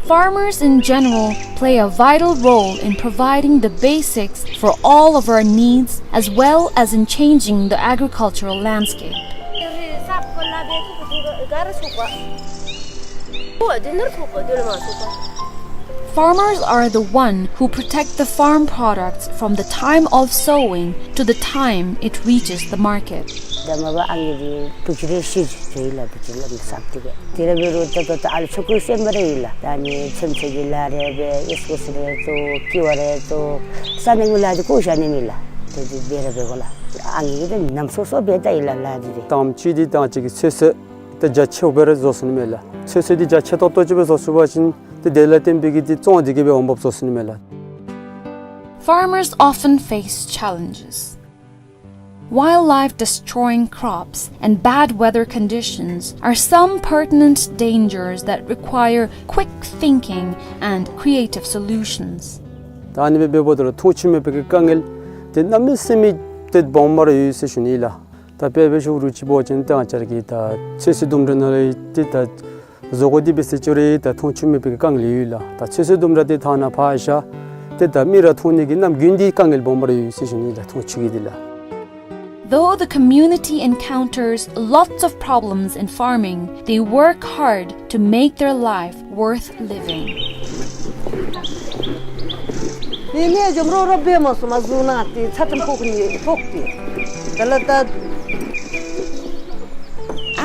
Farmers in general play a vital role in providing the basics for all of our needs as well as in changing the agricultural landscape. Farmers are the one who protect the farm products from the time of sowing to the time it reaches the market. ད་མ་པ་ཨ་ནི་འདི་བུ་ཅིག་རེ་ཤི་ཅི་ལགས། བུ་ཅིག་ལགས་མི་སག་ཏེ་གི་དེ་ར་འབད་རུང་ད་ད་ད་ཨ་ལུ་ཆོ་ག་ཤེས་པ་ར་ཡོད་ལགས། ད་ཨ་ནི་ཚེམ་ཚད་ཀྱི་ལཱ་རེ་འབད་ཨིས་ཀོ་སི་རེ་བཙོ་ཀི་བ་རེ་བཙོ་ས་གནས་ཀྱི་ལཱ་འདི་གོ་ཤ་ནི་མེད་ལགས། ཏེ་འདི་འབད་ར་འབད་དགོ་ལགས། ཨ་ནི་འདི་ནམ་སོ་སོ་འབད་ད་ཡི་ལགས་ལཱ་འདི་ཏེ། དང་པ་ཅིག་འདི་ད་ཅིག་གི་ཚོད་བསྲེ་ཏེ་རྒྱ་ཆེཝ་སྦེ་ར་བཟོ་ཚུགས་ནི་མས་ལགས། ཚོད་བསྲེ་འདི་རྒྱ་ཆེ་ཏོག་ཏོ་ཅིག་སྦེ་བཟོ་ཚུགས་པ་ཅིན་ཏེ་དེ་ལས་བརྟེན་པའི་གི་ཏེ་བཙོང་འདི་གིས་སྦེ་འོང་འབབ་བཟོ་ཚུགས་ནི་མས་ལགས། Farmers often face challenges. Wildlife destroying crops and bad weather conditions are some pertinent dangers that require quick thinking and creative solutions. ད་ཨ་ནི་སྦེ་འབདཝ་ད་ལུ་མཐོང་ཆོས་མེད་པའི་གི་དཀའ་ངལ་འདི་གནམ་མེད་ས་མེད་ཏེ་སྦོམ་སྦེ་ར་ཡོད་ཟེར་ཞུ་ནི་ལགས། ད་དཔེ་འབད་ཞུ་རུང་ཅིག་འབད་བ་ཅིན་ད་ང་བཅས་ར་གི་ད་ཚོད་བསྲེ་ལྡུམ་ར་ནང་ལུ་ཏེ་ད་བཟོ་བཀོད་འདི་འབད་ཟེར་ཅི་རུང་ད་མཐོང་ཆོས་མེད་པའི་གི་དཀའ་ངལ་ཡོད་ལགས། ད་ཚོད་བསྲེ་ལྡུམ་ར་འདི་ཐ་ན་ཕར་བཞག་ཏེ་ད་མི་ར་མཐོང་ནི་གི་གནམ་དགུན་འདི་དཀའ་ངལ་སྦོམ་སྦེ་ར་ཡོད་ཟེར་ཞུ་ནི་ལགས། མཐོང་ཆོས་ཀྱི་འདི་ལགས། Though the community encounters lots of problems in farming, they work hard to make their life worth living. ནི་ནི་འཇོམས་རོགས་རོགས་འབད་མ་སོང་མ་བཟུང་ན་ཏེ་ཚ་ཏམ་ཕོག་ནི་ཕོག་སྟེ། དེ་ལས་ད།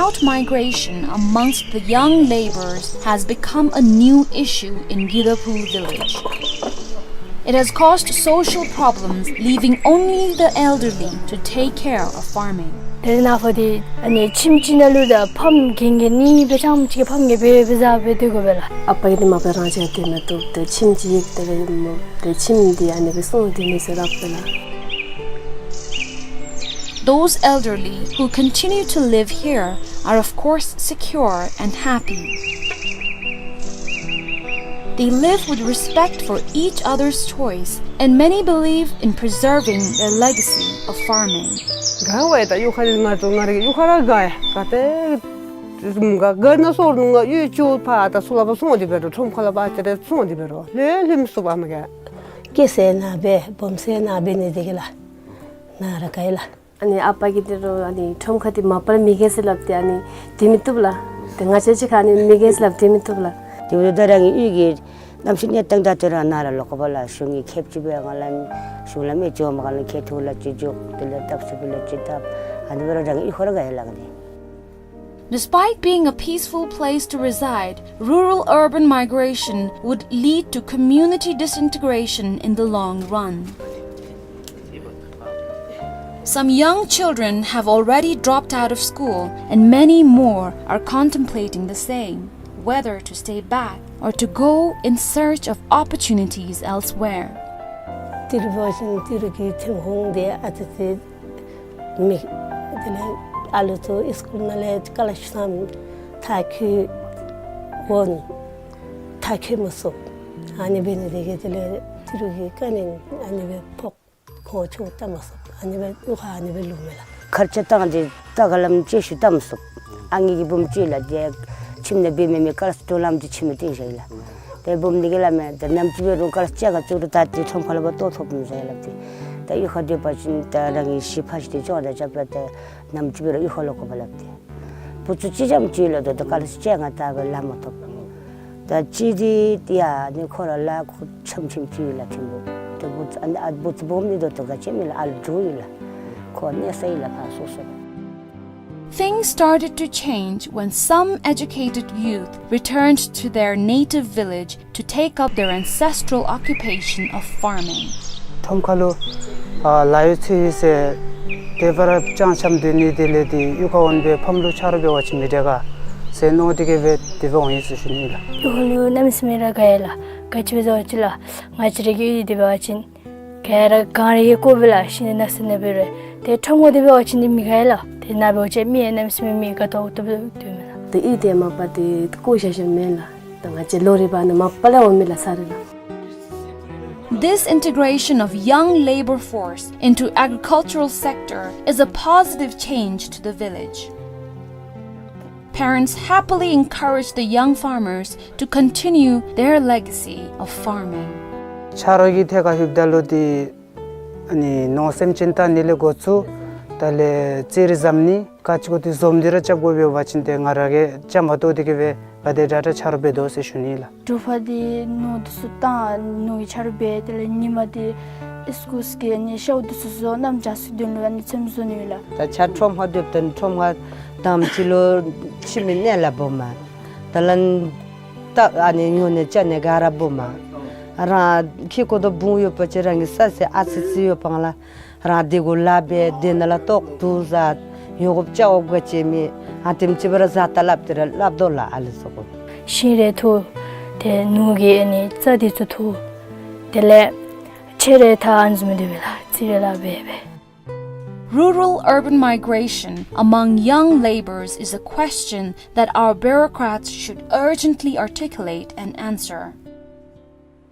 Outmigration amongst the young laborers has become a new issue in Gidaphu village. It has caused social problems, leaving only the elderly to take care of farming. དེ་ནང་ཕར་འདི་ཨ་ནི་ཁྱིམ་གཅིག་ནང་ལུ་ད་ཕམ་རྒན་རྒས་གཉིས་སྦེ་རྐྱངམ་གཅིག་ཕམ་རྒས་སྦེ་སྦེ་བཟའ་སྦེ་སྡོད་དགོ་པས་ལགས། ཨ་པ་གིས་འདི་མ་པ་རང་བཞིན་དེ་མ་གཏོགས་ཏེ་ཁྱིམ་གཅིག་ཡོད་དེ་ལས་མོ་ཏེ་ཁྱིམ་འདི་ཨ་ནི་སྦེ་སོང་སྟེ་ནི་ཟེར་སླབ་པས་ལགས། Those elderly who continue to live here are of course secure and happy. They live with respect for each other's choice, and many believe in preserving their legacy of farming. དགའ་བས། ད་གཡུས་ཁ་ལས་ང་ཚུ་ང་རའི་གཡུས་ཁར་ར་དགའ་ཡ། ག་ཏེ་དགའ་ན་སོར་ནུ་ང་གཡུས་ཅོག་ཕར་ད་ཚུར་ལ་ཕར་སོང་སྟེ་འབད་རུང་ཁྲོམ་ཁ་ལ་ཕར་ཅིག་ར་སོང་སྟེ་འབད་རུང་ལྷོད་ལྷོདཔ་མ་ག་སྐྱེས་ས་ནཱ་འབད་སྦོམ་ས་ནཱ་འབད་ནི་དེ་གིས་ལགས། ནཱ་ར་དགའ་ཡི་ལགས། ཨ་ནི་ཨ་པ་གིས་འདི་རུང་ཨ་ནི་ཁྲོམ་ཁ་འདི་མ་པ་ལས་མི་རྒས་ཟེར་སླབ་སྟེ་ཨ་ནི་སྡོད་མི་བཏུབ་ལགས། ཏེ་ང་བཅས་ཅིག་ཁར་ཨ་ནི་མི་རྒས་ཟེར་སླབ་སྟེ་སྡོད་མི་བཏུབ་ལགས། དེ་འབདཝ་ད་རང་གི་གཡུས་ཀྱི་གནམ་གཤིས་གནས་སྟངས་དང་དེ་ར་ནཱ་ར་ལོག་དགོ་པས་ལགས། གཞུང་གིས་ཁེབ་ཅིག་སྦེ་ང་ལུ་གཞུང་ལས་མི་ཅིག་འོངམ་ཁར་ལུ་ཁེ་ཐུག་ལ་ཅིག་འཇོག། དེ་ལས་བཏབ་ཚུགསཔ་ལུ་ཅིག་བཏབ། ཨ་ནི་སྦེ་ར་རང་གི་གཡུས་ཁར་ར་དགའ་ཡི་ལགས་ནི། Despite being a peaceful place to reside, rural-urban migration would lead to community disintegration in the long run. Some young children have already dropped out of school, and many more are contemplating the same, whether to stay back or to go in search of opportunities elsewhere. ཏི་རུ་འབད་བ་ཅིན་ཏི་རུ་གི་ཐོན་ཁུངས་འདི་ཨ་ཙི་ཙི་མེད། དེ་ལས་ཨ་ལུ་ཚུ་སི་ཀུལ་ནང་ལས་ཀ་ལ་ཤུ་སམ་མཐར་འཁྱོལ་འོང་མཐར་འཁྱོལ་མ་ཚུགས། ཨ་ནི་འབད་ནི་དེ་གིས་དེ་ལས་ཏི་རུ་གི་དཀའ་ངལ་ཨ་ནི་སྦེ་ཕོག། ཁོང་ཆུང་ཀུ་བལྟ་མ་ཚུགས། ཨ་ནི་སྦེ་གཡུས་ཁར་ཨ་ནི་སྦེ་ལུས་མས་ལགས། ཁར་ཆ་བཏང་སྟེ་ད་ག་ལམ་ཅིག་ཤུལ་བལྟ་མ་ཚུགས། ཨ་ངེ་གི་བུམོ་ཅིག་ཡོད་ལགས། ཏེ་ཁྱིམ་ནང་འབད་མི་མེད། ཀ་ལཱསི་ཏོ་ལམ་ཅིག་ཁྱིམ་ནང་བཏིང་བཞག་ཡི་ལགས། ཏེ་བུམོ་འདི་གིས་སླབ་མས། ད་ནམ་ཅིག་འབད་རུང་ཀ་ལཱསི་བཅད་ག་བཅུག་རུང་ད་ཏེ་ཁྲོམ་ཁ་ལུ་འབད་བཏོག་ཐོབ་མི་ཟེར་སླབ་སྟེ། ད་གཡུས་ཁར་སྡོད་པ་ཅིན་ད་རང་གི་གཞིས་ཕ་གཞིས་དེ་ཅིག་དང་རྐྱབ་ད་ཏེ་ནམ་ཅིག་འབད་རུང་གཡུས་ཁར་ལོག་དགོ་པས་སླབ་སྟེ། བུ་ཚུ་གཅིག་རྐྱངམ་ཅིག་ཡོད་ལགས། ད་ད་ཀ་ལཱསི་བཅད་ག་བལྟ་སྦེ་ལཱ་མ་ཐོབ། ད་གཅིག་འདི་ཡ་ནི་ཁོ་ར་ལཱ་ཁུ་ཆམ་ཆིམ་ཅིག་ཡོད་ལགས། ཐིམ་པོ་ཏེ་བུ་ཚུ་ཨ་ནི་ཨ་བུ་ཚུ་སྦོམ་ནི་ད་ད་ག་ཅི་མེད་ལགས། ཨ་ལུ་འགྱོ་ཡི་ལགས། ཁོ་གནས་ས་ཡོད་ལགས་ཕར་སོ་སོ། Things started to change when some educated youth returned to their native village to take up their ancestral occupation of farming. ཁྲོམ་ཁ་ལུ་ཨ་ལཱ་ཡོད་ཚུ་ཡོད་ཟེར་དེ་སྦེ་ར་ཅང་ཅང་སྡོད་ནི་དེ་ལས་ཏེ་གཡུས་ཁར་འོང་སྦེ་ཕམ་ལུ་ཆ་རོགས་འབད་བ་ཅིན་མི་དྲག་ག་ཟེར་མནོ་སྟེ་གིས་སྦེ་དེ་སྦེ་འོང་ཡི་ཟེར་ཞུ་ནི་ལགས། གཡུས་ཁར་ལུ་གནམ་མེད་ས་མེད་ར་དགའ་ཡི་ལགས། ག་ཅི་སྦེ་ཟེར་བ་ཅིན་ལགས། ང་བཅས་ར་གི་གཡུས་འདི་འབད་བ་ཅིན་ག་ར་གངས་རི་གི་སྐོར་སྦེ་ལགས། ཤིང་ནགས་ས་ནང་འབད་རུང་ཏེ་ཁྲོམ་ཁ་འདི་འབད་བ་ཅིན་ཏེ་མི་དགའ་ཡི་ལགས། ཏེ་ནཱ་འབད་བ་ཅིན་མི་གནམ་མེད་ས་མེད་མི་དགའ་ཏོག་ཏོ་སྦེ་སྡོད་མས་ལགས། ཏེ་གཡུས་འདི་མ་པ་འདི་བཀོ་བཞག་བཞགཔ་མེན་ལགས། ད་ང་བཅས་ལོ་རེ་བ་ནི་མ་པ་ལས་འོང་མི་ལགས་ས་རེ་ལགས། This integration of young labor force into agricultural sector is a positive change to the village. Parents happily encourage the young farmers to continue their legacy of farming. ཆ་རོགས་ཀྱི་ཐད་ཁར་ལྷོདཔ་ད་ལུ་ཏེ་ཨ་ནི་ནོར་སེམས་ཅན་བལྟ་ནི་ལས་འགོ་བཙུགས་ད་ལས་རྩིས་རིག་འཛམ་ནི་ག་ཅི་གོ་ཏེ་འཛོམས་ཏེ་ར་རྐྱབ་དགོ་པས། འབད་བ་ཅིན་ཏེ་ང་ར་གིས་རྐྱབ་མ་བཏུབ་དེ་གིས་སྦེ་ག་དེ་དྲག་དྲག་ཆ་རོགས་འབད་དོ་ཟེར་ཞུ་ནི་ལགས། དྲོ་པ་འདི་ནོར་འདི་ཚུ་བཏང་ནོར་གྱི་ཆ་རོགས་འབད། དེ་ལས་ཉིན་མ་འདི་ཨིས་ཀུལ་གི་ཨ་ནི་ཤཝ་འདི་ཚུ་བཟོ། གནམ་བྱཱར་ཚུ་དོན་ལུ་ཨ་ནི་ཚོདམ་བཟོ་ནི་ཡོད་ལགས། ད་ཆ་ཁྲོམ་ཁར་སྡོདཔ་ད་ཁྲོམ་ཁར་དང་པ་ཅིག་ལུ་ཁྱིམ་གྱི་གནས་ལ་སྦོམ་མས། ད་ལན་ད་ཨ་ནི་ཉོ་ནི་བཅའ་ནི་ག་ར་སྦོམ་མས། རང་ཁྱིམ་གུ་དོ་བུང་ཡོད་པ་ཅིན་རང་གི་ས་ཟེར་ཨ་ཙི་ཙི་ཡོད་པ་ལགས། རང་དེ་གུ་ལཱ་འབད། དེ་ནང་ལས་ལྟོ་བཏུབ་ཟ། ཉོ་དགོཔ་རྐྱབ་དགོཔ་ག་ཅི་མེད། ཨ་དེམ་ཅིག་སྦེ་ར་བཟའ་ད་སླབ་སྟེ་ར་སླབ་དོ་ལགས་ཨ་ལུ་ཚུ་གུ། ཤིང་རེ་འཐུ། ཏེ་ནོར་གྱི་ཨ་ནི་རྩྭ་འདི་ཚུ་འཐུ། དེ་ལས་ ཆེ་རེ་ཐ་ཨན་ཟུམ་དེ་བེ་ལ་ཚི་རེ་ལ་བེ་བེ། Rural-urban migration among young labourers is a question that our bureaucrats should urgently articulate and answer.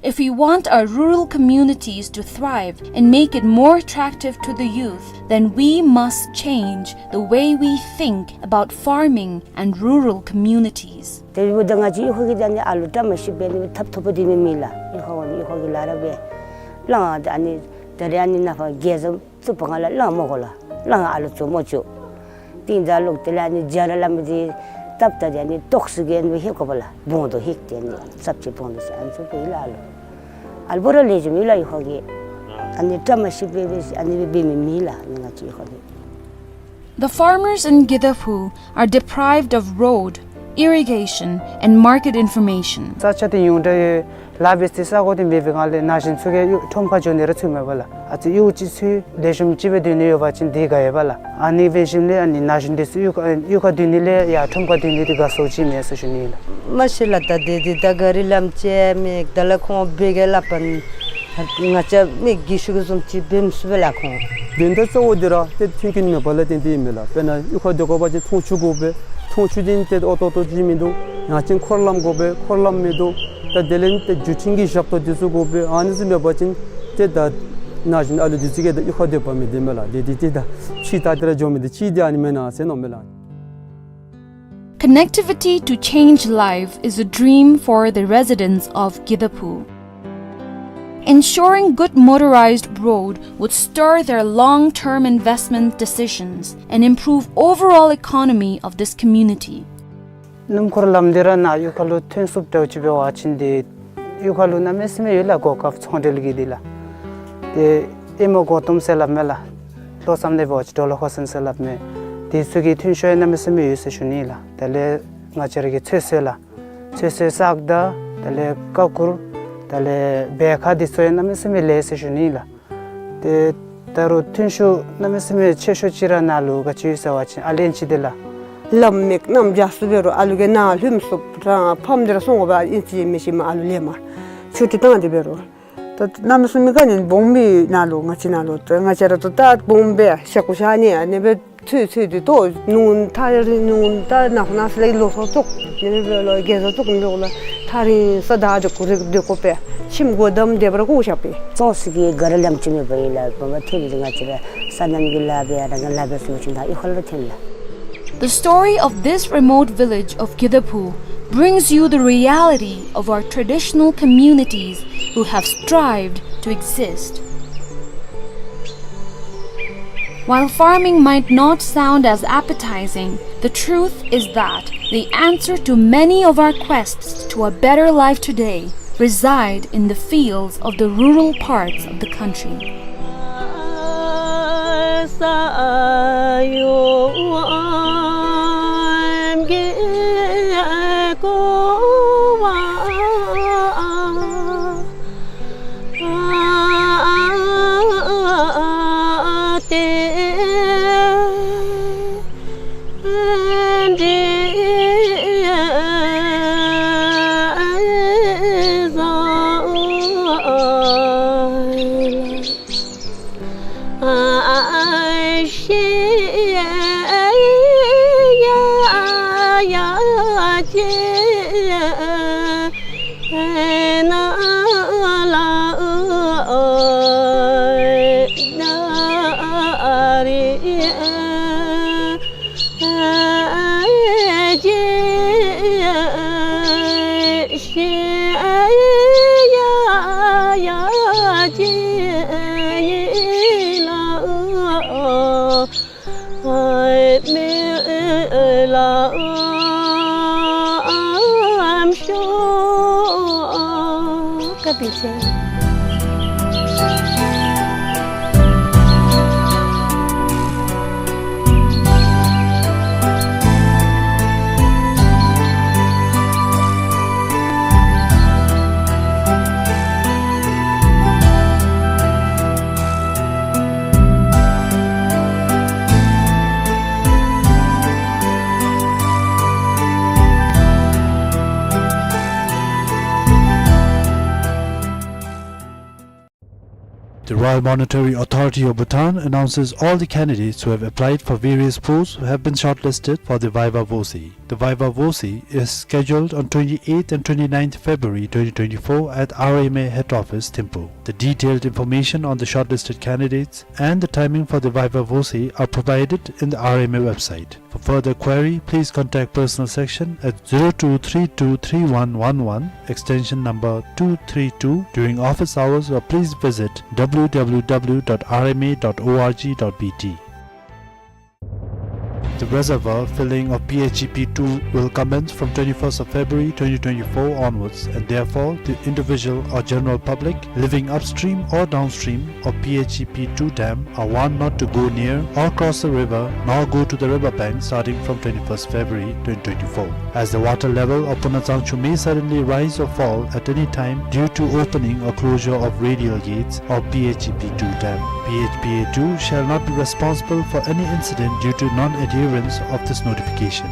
If we want our rural communities to thrive and make it more attractive to the youth, then we must change the way we think about farming and rural communities. དེ་འབདཝ་ད་ང་བཅས་གཡུས་ཁ་གི་ད་ནི་ཨ་ལུ་བཀྲ་མ་ཤིས་པའི་ནི་ཐབ་ཐོབ་པོ་དེ་ནི་མེད་ལགས། གཡུས་ཁ་འོང་ནི་གཡུས་ཁ་གི་ལཱ་ར་འབད་ལང་། ཨ་ནི་ད་རེས་ཨ་ནི་ནཱ་ཕར་རྒྱལ་བཟང་བཙུགས་པ་ང་ལ་ལང་མི་དགོ་ལགས། ལང་ཨ་ལུ་བཙུགས་མི་བཅུག། ཏིང་ད་ལོག་དེ་ལས་ཨ་ནི་རྒྱ་ར་ལ་མི་དེ་སྟབས་ད་དེ་ཨ་ནི་ཏོག་སི་གི་ཨ་ནི་ཧེ་གོ་བ་ལགས། བོང་དོ་ཧིག་དེ་ཨ་ནི་ཙབ་ཅིག་བོང་དོ་ཟེར་ཨ་ནི་ཚུ་འབད་ལགས། ཨ་ལུ་ཨ་ལུ་བོ་ར་ལེགས་ཤོམ་ཡོད་ལགས་གཡུས་ཁ་གི། ཨ་ནི་བཀྲ་མ་ཤིས་པའི་འབད་ཨ་ནི་འབད་མི་མེད་ལགས་ཨ་ནི་ང་བཅས་གཡུས་ཁ་གི། The farmers in Gidaphu are deprived of road, irrigation, and market information. ས་ཆ་དེ་ཉུང་དྲགས་ཡོད། ལཱ་འབད་སའི་ས་གོ་དེ་མེད་པའི་སྒང་ལས་ན་གཞོན་ཚུ་གིས་གཡུས་ཁྲོམ་ཁར་འགྱོ་ནི་ར་ཚུགས་མེད་པ་ལགས། ཨ་ཙི་གཡུས་ཅིག་ཚུ་ལེགས་ཤོམ་ཅིག་སྦེ་སྡོད་ནི་ཡོད་པ་ཅིན་དེ་དགའ་ཡོད་པ་ལགས། ཨ་ནི་འབད་ཞིནམ་ལས་ཨ་ནི་ན་གཞོན་དེ་ཚུ་གཡུས་ཁ་གཡུས་ཁར་སྡོད་ནི་ལས་ཡར་ཁྲོམ་ཁར་སྡོད་ནི་དེ་དགའ་སུ་ཅིག་མེད་ཟེར་ཞུ་ནི་ལགས། མ་གཞི་ལགས་ད་དེ་དེ་ད་ག་རི་ལམ་ཅིག་མེད། ད་ལགས་ཁོང་འབད་གེ་སླབ་པ་ན་ང་བཅས་མི་རྒས་ཤོས་ཀྱིས་བཟུམ་ཅིག་འབད་མི་ཚུགས་པས་ལགས་ཁོང་། དོན་དག་གཙོ་བོ་དེ་ར་ཏེ་མཐུན་རྐྱེན་མེད་པ་ལས་བརྟེན་ཏེ་ཨིན་མས་ལགས། དཔེར་ན་གཡུས་ཁར་སྡོད་དགོ་པ་ཅིན་འཐུང་ཆུ་དགོ་པས། འཐུང་ཆུ་དེ་ཏེ་ཨོ་ཏོ་ཏོ་ཅིག་མིན་འདུག། ཡང་ཅིན་འཁོར་ལམ་དགོ་པས། འཁོར་ལམ་མིན་འདུག། ད་དེ་ལས་ཏེ་བརྒྱུད་འཕྲིན་གྱི་ཞབས་ཏོག་དེ་ཚུ་དགོ་པས། ཨ་ནི་ཚུ་མེད་པ་ཅིན་ཏེ་ད་ན་གཞོན་ཨ་ལུ་དེ་ཚུ་གིས་ད་གཡུས་ཁར་སྡོད་པ་མི་བདེ་མས་ལགས། དེ་དེ་ཏེ་ད་ཕྱི་ད་དེ་ར་འགྱོ་མི་བདེ་ཅིག་དེ་ཨ་ནི་མེན་ན་ཟེར་མནོཝ་མས་ལགས། Connectivity to change life is a dream for the residents of Gidaphu. Ensuring good motorized road would stir their long-term investment decisions and improve overall economy of this community. སྣུམ་འཁོར་ལམ་འདི་ར་ནཱ་གཡུས་ཁ་ལུ་ཐོན་ཚུགསཔ་འདྲཝ་ཅིག་འབད་བ་ཅིན་དེ་གཡུས་ཁ་ལུ་གནམ་མེད་ས་མེད་ཡོད་ལགས། གོ་སྐབས་ཚོང་འབྲེལ་གྱི་དེ་ལགས། དེ་ཨེ་མ་གོ་ཏོམ་ཟེར་སླབ་མས་ལགས། ལྷོ་མཚམས་ལས་འབད་བ་ཅིན་ཌོ་ལ་ཧོ་སན་ཟེར་སླབ་མས། དེ་ཚུ་གི་ཐོན་ཤུགས་ཡང་གནམ་མེད་ས་མེད་ཡོད་ཟེར་ཞུ་ནི་ལགས། དེ་ལས་ང་བཅས་ར་གི་ཚོད་བསྲེ་ལགས། ཚོད་བསྲེ་སག་དང་དེ་ལས་ཀ་ཁུར་དེ་ལས་བལ་ཁ་དེ་ཚུ་ཡང་གནམ་མེད་ས་མེད་ལེགས་ཟེར་ཞུ་ནི་ལགས། ཏེ་ད་རུང་ཐོན་ཤུགས་གནམ་མེད་ས་མེད་ཆེ་ཤོས་ཅིག་ར་ནཱ་ལུ་ག་ཅི་ཡོད་ཟེར་བ་ཅིན་ཨ་ལན་ཅིག་དེ་ལགས། ལམ་མེད་གནམ་རྒྱ་སུ་འབད་རུང་ཨ་ལུ་གིས་ནཱ་ལྷོད་མི་ཚུགས། རང་ཕམ་སྟེ་ར་སོང་དགོ་པས། ཨིན་ཅི་མི་ཤེས་མས། ཨ་ལུ་ལེན་པར་ཆུ་ཏི་བཏང་སྟེ་འབད་རུང་ད་གནམ་མེད་ས་མེད་ག་ནི་སྦོམ་སྦེ་ནཱ་ལུ་ང་བཅས་ནཱ་ལུ་ད་ང་བཅས་ར་ད་ད་སྦོམ་སྦེ་ཤ་ཁུ་ཤ་ནི་ཨ་ནི་སྦེ་ཚོད་ཚོད་དེ་ཏོ་ནུ་ཐ་རི་ནུ་ད་ནག་ནག་སི་ལེ་ལོ་སོ་ཙུག་ནི་སྦེ་ལོ་རྒྱལ་སོ་ཙུག་ནི་ལོ་ལ་ཐ་རི་ས་ད་དེ་ཁུ་རེ་དེ་ཁོ་པས་ཁྱིམ་སྒོ་བསྡམས་ཏེ་འབད་ར་བཀོ་བཞག་པས། ཙོང་སི་གི་ག་ར་ལམ་ཅིག་མེད་པ་ཨིན་ལགས། བ་མ་ཐོན་ཏེ་ང་བཅས་ར་སོ་ནམ་གྱི་ལཱ་འབད་ཡ་ར་ང་ལཱ་འབད་ཚུགས་པ་ཅིན་ད་གཡུས་ཁ་ལུ་ཐོན་ལགས། The story of this remote village of Gidaphu brings you the reality of our traditional communities who have strived to exist. While farming might not sound as appetizing, the truth is that the answer to many of our quests to a better life today reside in the fields of the rural parts of the country. The Royal Monetary Authority of Bhutan announces all the candidates who have applied for various posts have been shortlisted for the Viva Voce. The Viva Voce is scheduled on twenty-eighth and twenty-ninth February twenty twenty-four at R M A head office, Thimphu. The detailed information on the shortlisted candidates and the timing for the Viva Voce are provided in the R M A website. For further query, please contact personnel section at zero two three two three one one one, extension number two three two, during office hours, or please visit W W W dot R M A dot O R G dot B T. The reservoir filling of P H E P two will commence from twenty-first of February twenty twenty-four onwards, and therefore the individual or general public living upstream or downstream of P H E P two dam are warned not to go near or cross the river nor go to the river bank starting from twenty-first February twenty twenty-four, as the water level of Puna Tsangchu may suddenly rise or fall at any time due to opening or closure of radial gates of P H E P two dam. P H P A two shall not be responsible for any incident due to non-adherence of this notification.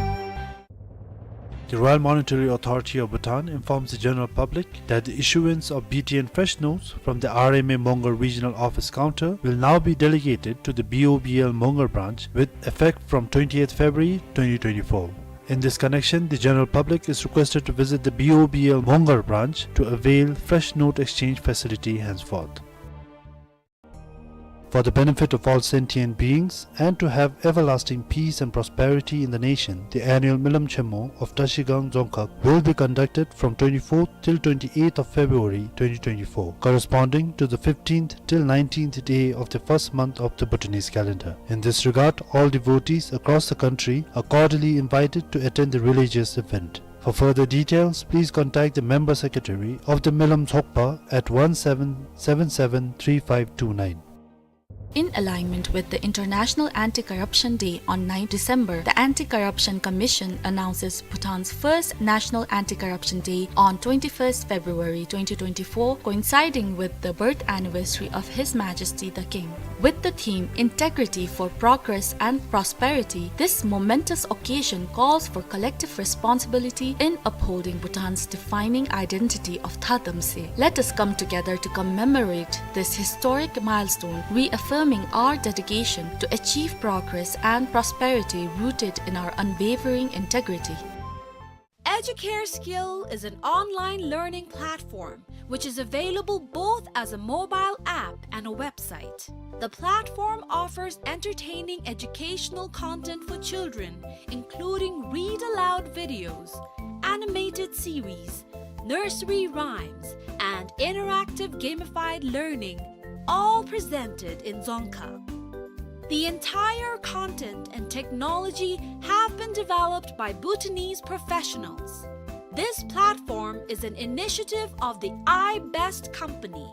The Royal Monetary Authority of Bhutan informs the general public that the issuance of B T N fresh notes from the R M A Mongar Regional Office Counter will now be delegated to the B O B L Mongar branch with effect from twentieth February twenty twenty-four. In this connection, the general public is requested to visit the B O B L Mongar branch to avail fresh note exchange facility henceforth. For the benefit of all sentient beings and to have everlasting peace and prosperity in the nation, the annual Milam Chenmo of Trashigang Dzongkhag will be conducted from twenty-fourth till twenty-eighth of February twenty twenty-four, corresponding to the fifteenth till nineteenth day of the first month of the Bhutanese calendar. In this regard, all devotees across the country are cordially invited to attend the religious event. For further details, please contact the member secretary of the Milam Dzongkhag at one seven seven seven three five two nine. In alignment with the International Anti-Corruption Day on ninth December, the Anti-Corruption Commission announces Bhutan's first National Anti-Corruption Day on twenty-first February twenty twenty-four, coinciding with the birth anniversary of His Majesty the King. With the theme Integrity for Progress and Prosperity, this momentous occasion calls for collective responsibility in upholding Bhutan's defining identity of Thadamtse. Let us come together to commemorate this historic milestone, reaffirming our dedication to achieve progress and prosperity rooted in our unwavering integrity. Educare Skill is an online learning platform which is available both as a mobile app and a website. The platform offers entertaining educational content for children, including read aloud videos, animated series, nursery rhymes, and interactive gamified learning, all presented in Dzongkha. The entire content and technology have been developed by Bhutanese professionals. This platform is an initiative of the iBest company.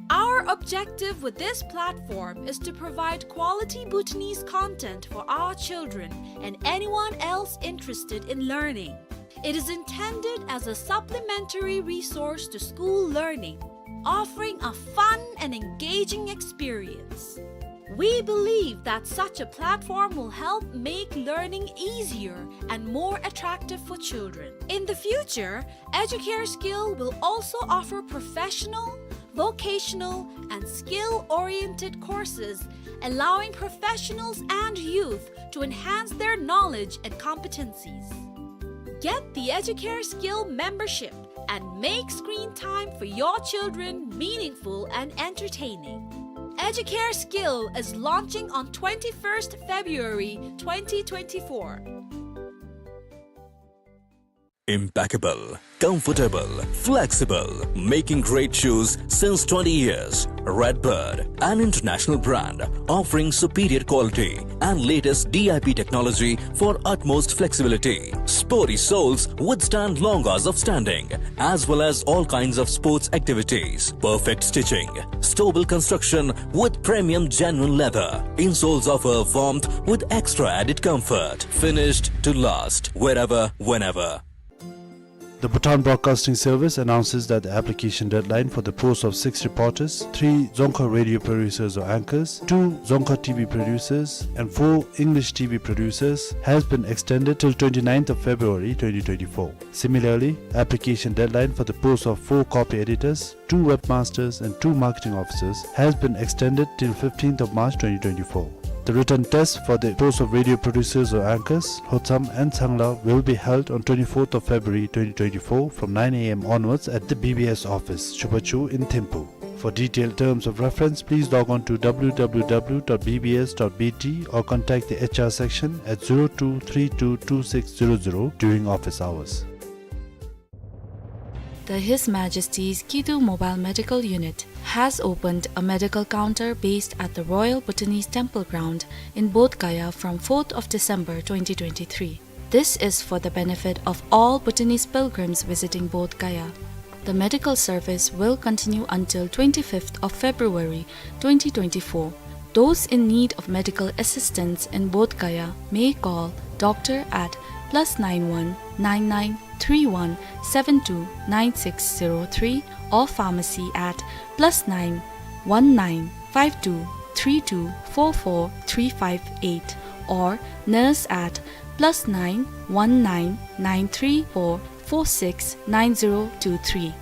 Our objective with this platform is to provide quality Bhutanese content for our children and anyone else interested in learning. It is intended as a supplementary resource to school learning, offering a fun and engaging experience. We believe that such a platform will help make learning easier and more attractive for children. In the future, Educare Skill will also offer professional, vocational, and skill-oriented courses, allowing professionals and youth to enhance their knowledge and competencies. Get the Educare Skill membership and make screen time for your children meaningful and entertaining. Educare Skill is launching on twenty-first February twenty twenty-four. Impeccable, comfortable, flexible, making great shoes since twenty years. Redbird, an international brand offering superior quality and latest D I P technology for utmost flexibility. Sporty soles withstand long hours of standing, as well as all kinds of sports activities. Perfect stitching, stable construction with premium genuine leather. Insoles offer warmth with extra added comfort. Finished to last, wherever, whenever. The Bhutan Broadcasting Service announces that the application deadline for the post of six reporters, three Dzongkha radio producers or anchors, two Dzongkha T V producers, and four English T V producers has been extended till twenty-ninth of February twenty twenty-four. Similarly, application deadline for the post of four copy editors, two webmasters, and two marketing officers has been extended till fifteenth of March twenty twenty-four. The written test for the post of radio producers or anchors, Lhotsam and Tsangla, will be held on twenty-fourth of February twenty twenty-four from nine A M onwards at the B B S office, Chubachu in Thimphu. For detailed terms of reference, please log on to W W W dot B B S dot B T or contact the H R section at zero two three two two six zero zero during office hours. The His Majesty's Kidu Mobile Medical Unit has opened a medical counter based at the Royal Bhutanese Temple Ground in Bodh Gaya from fourth of December twenty twenty-three. This is for the benefit of all Bhutanese pilgrims visiting Bodh Gaya. The medical service will continue until twenty-fifth of February twenty twenty-four. Those in need of medical assistance in Bodh Gaya may call doctor at plus nine one nine nine three one seven two nine six zero three or pharmacy at plus nine one nine five two three two four four three five eight or nurse at plus nine one nine nine three four four six nine zero two three.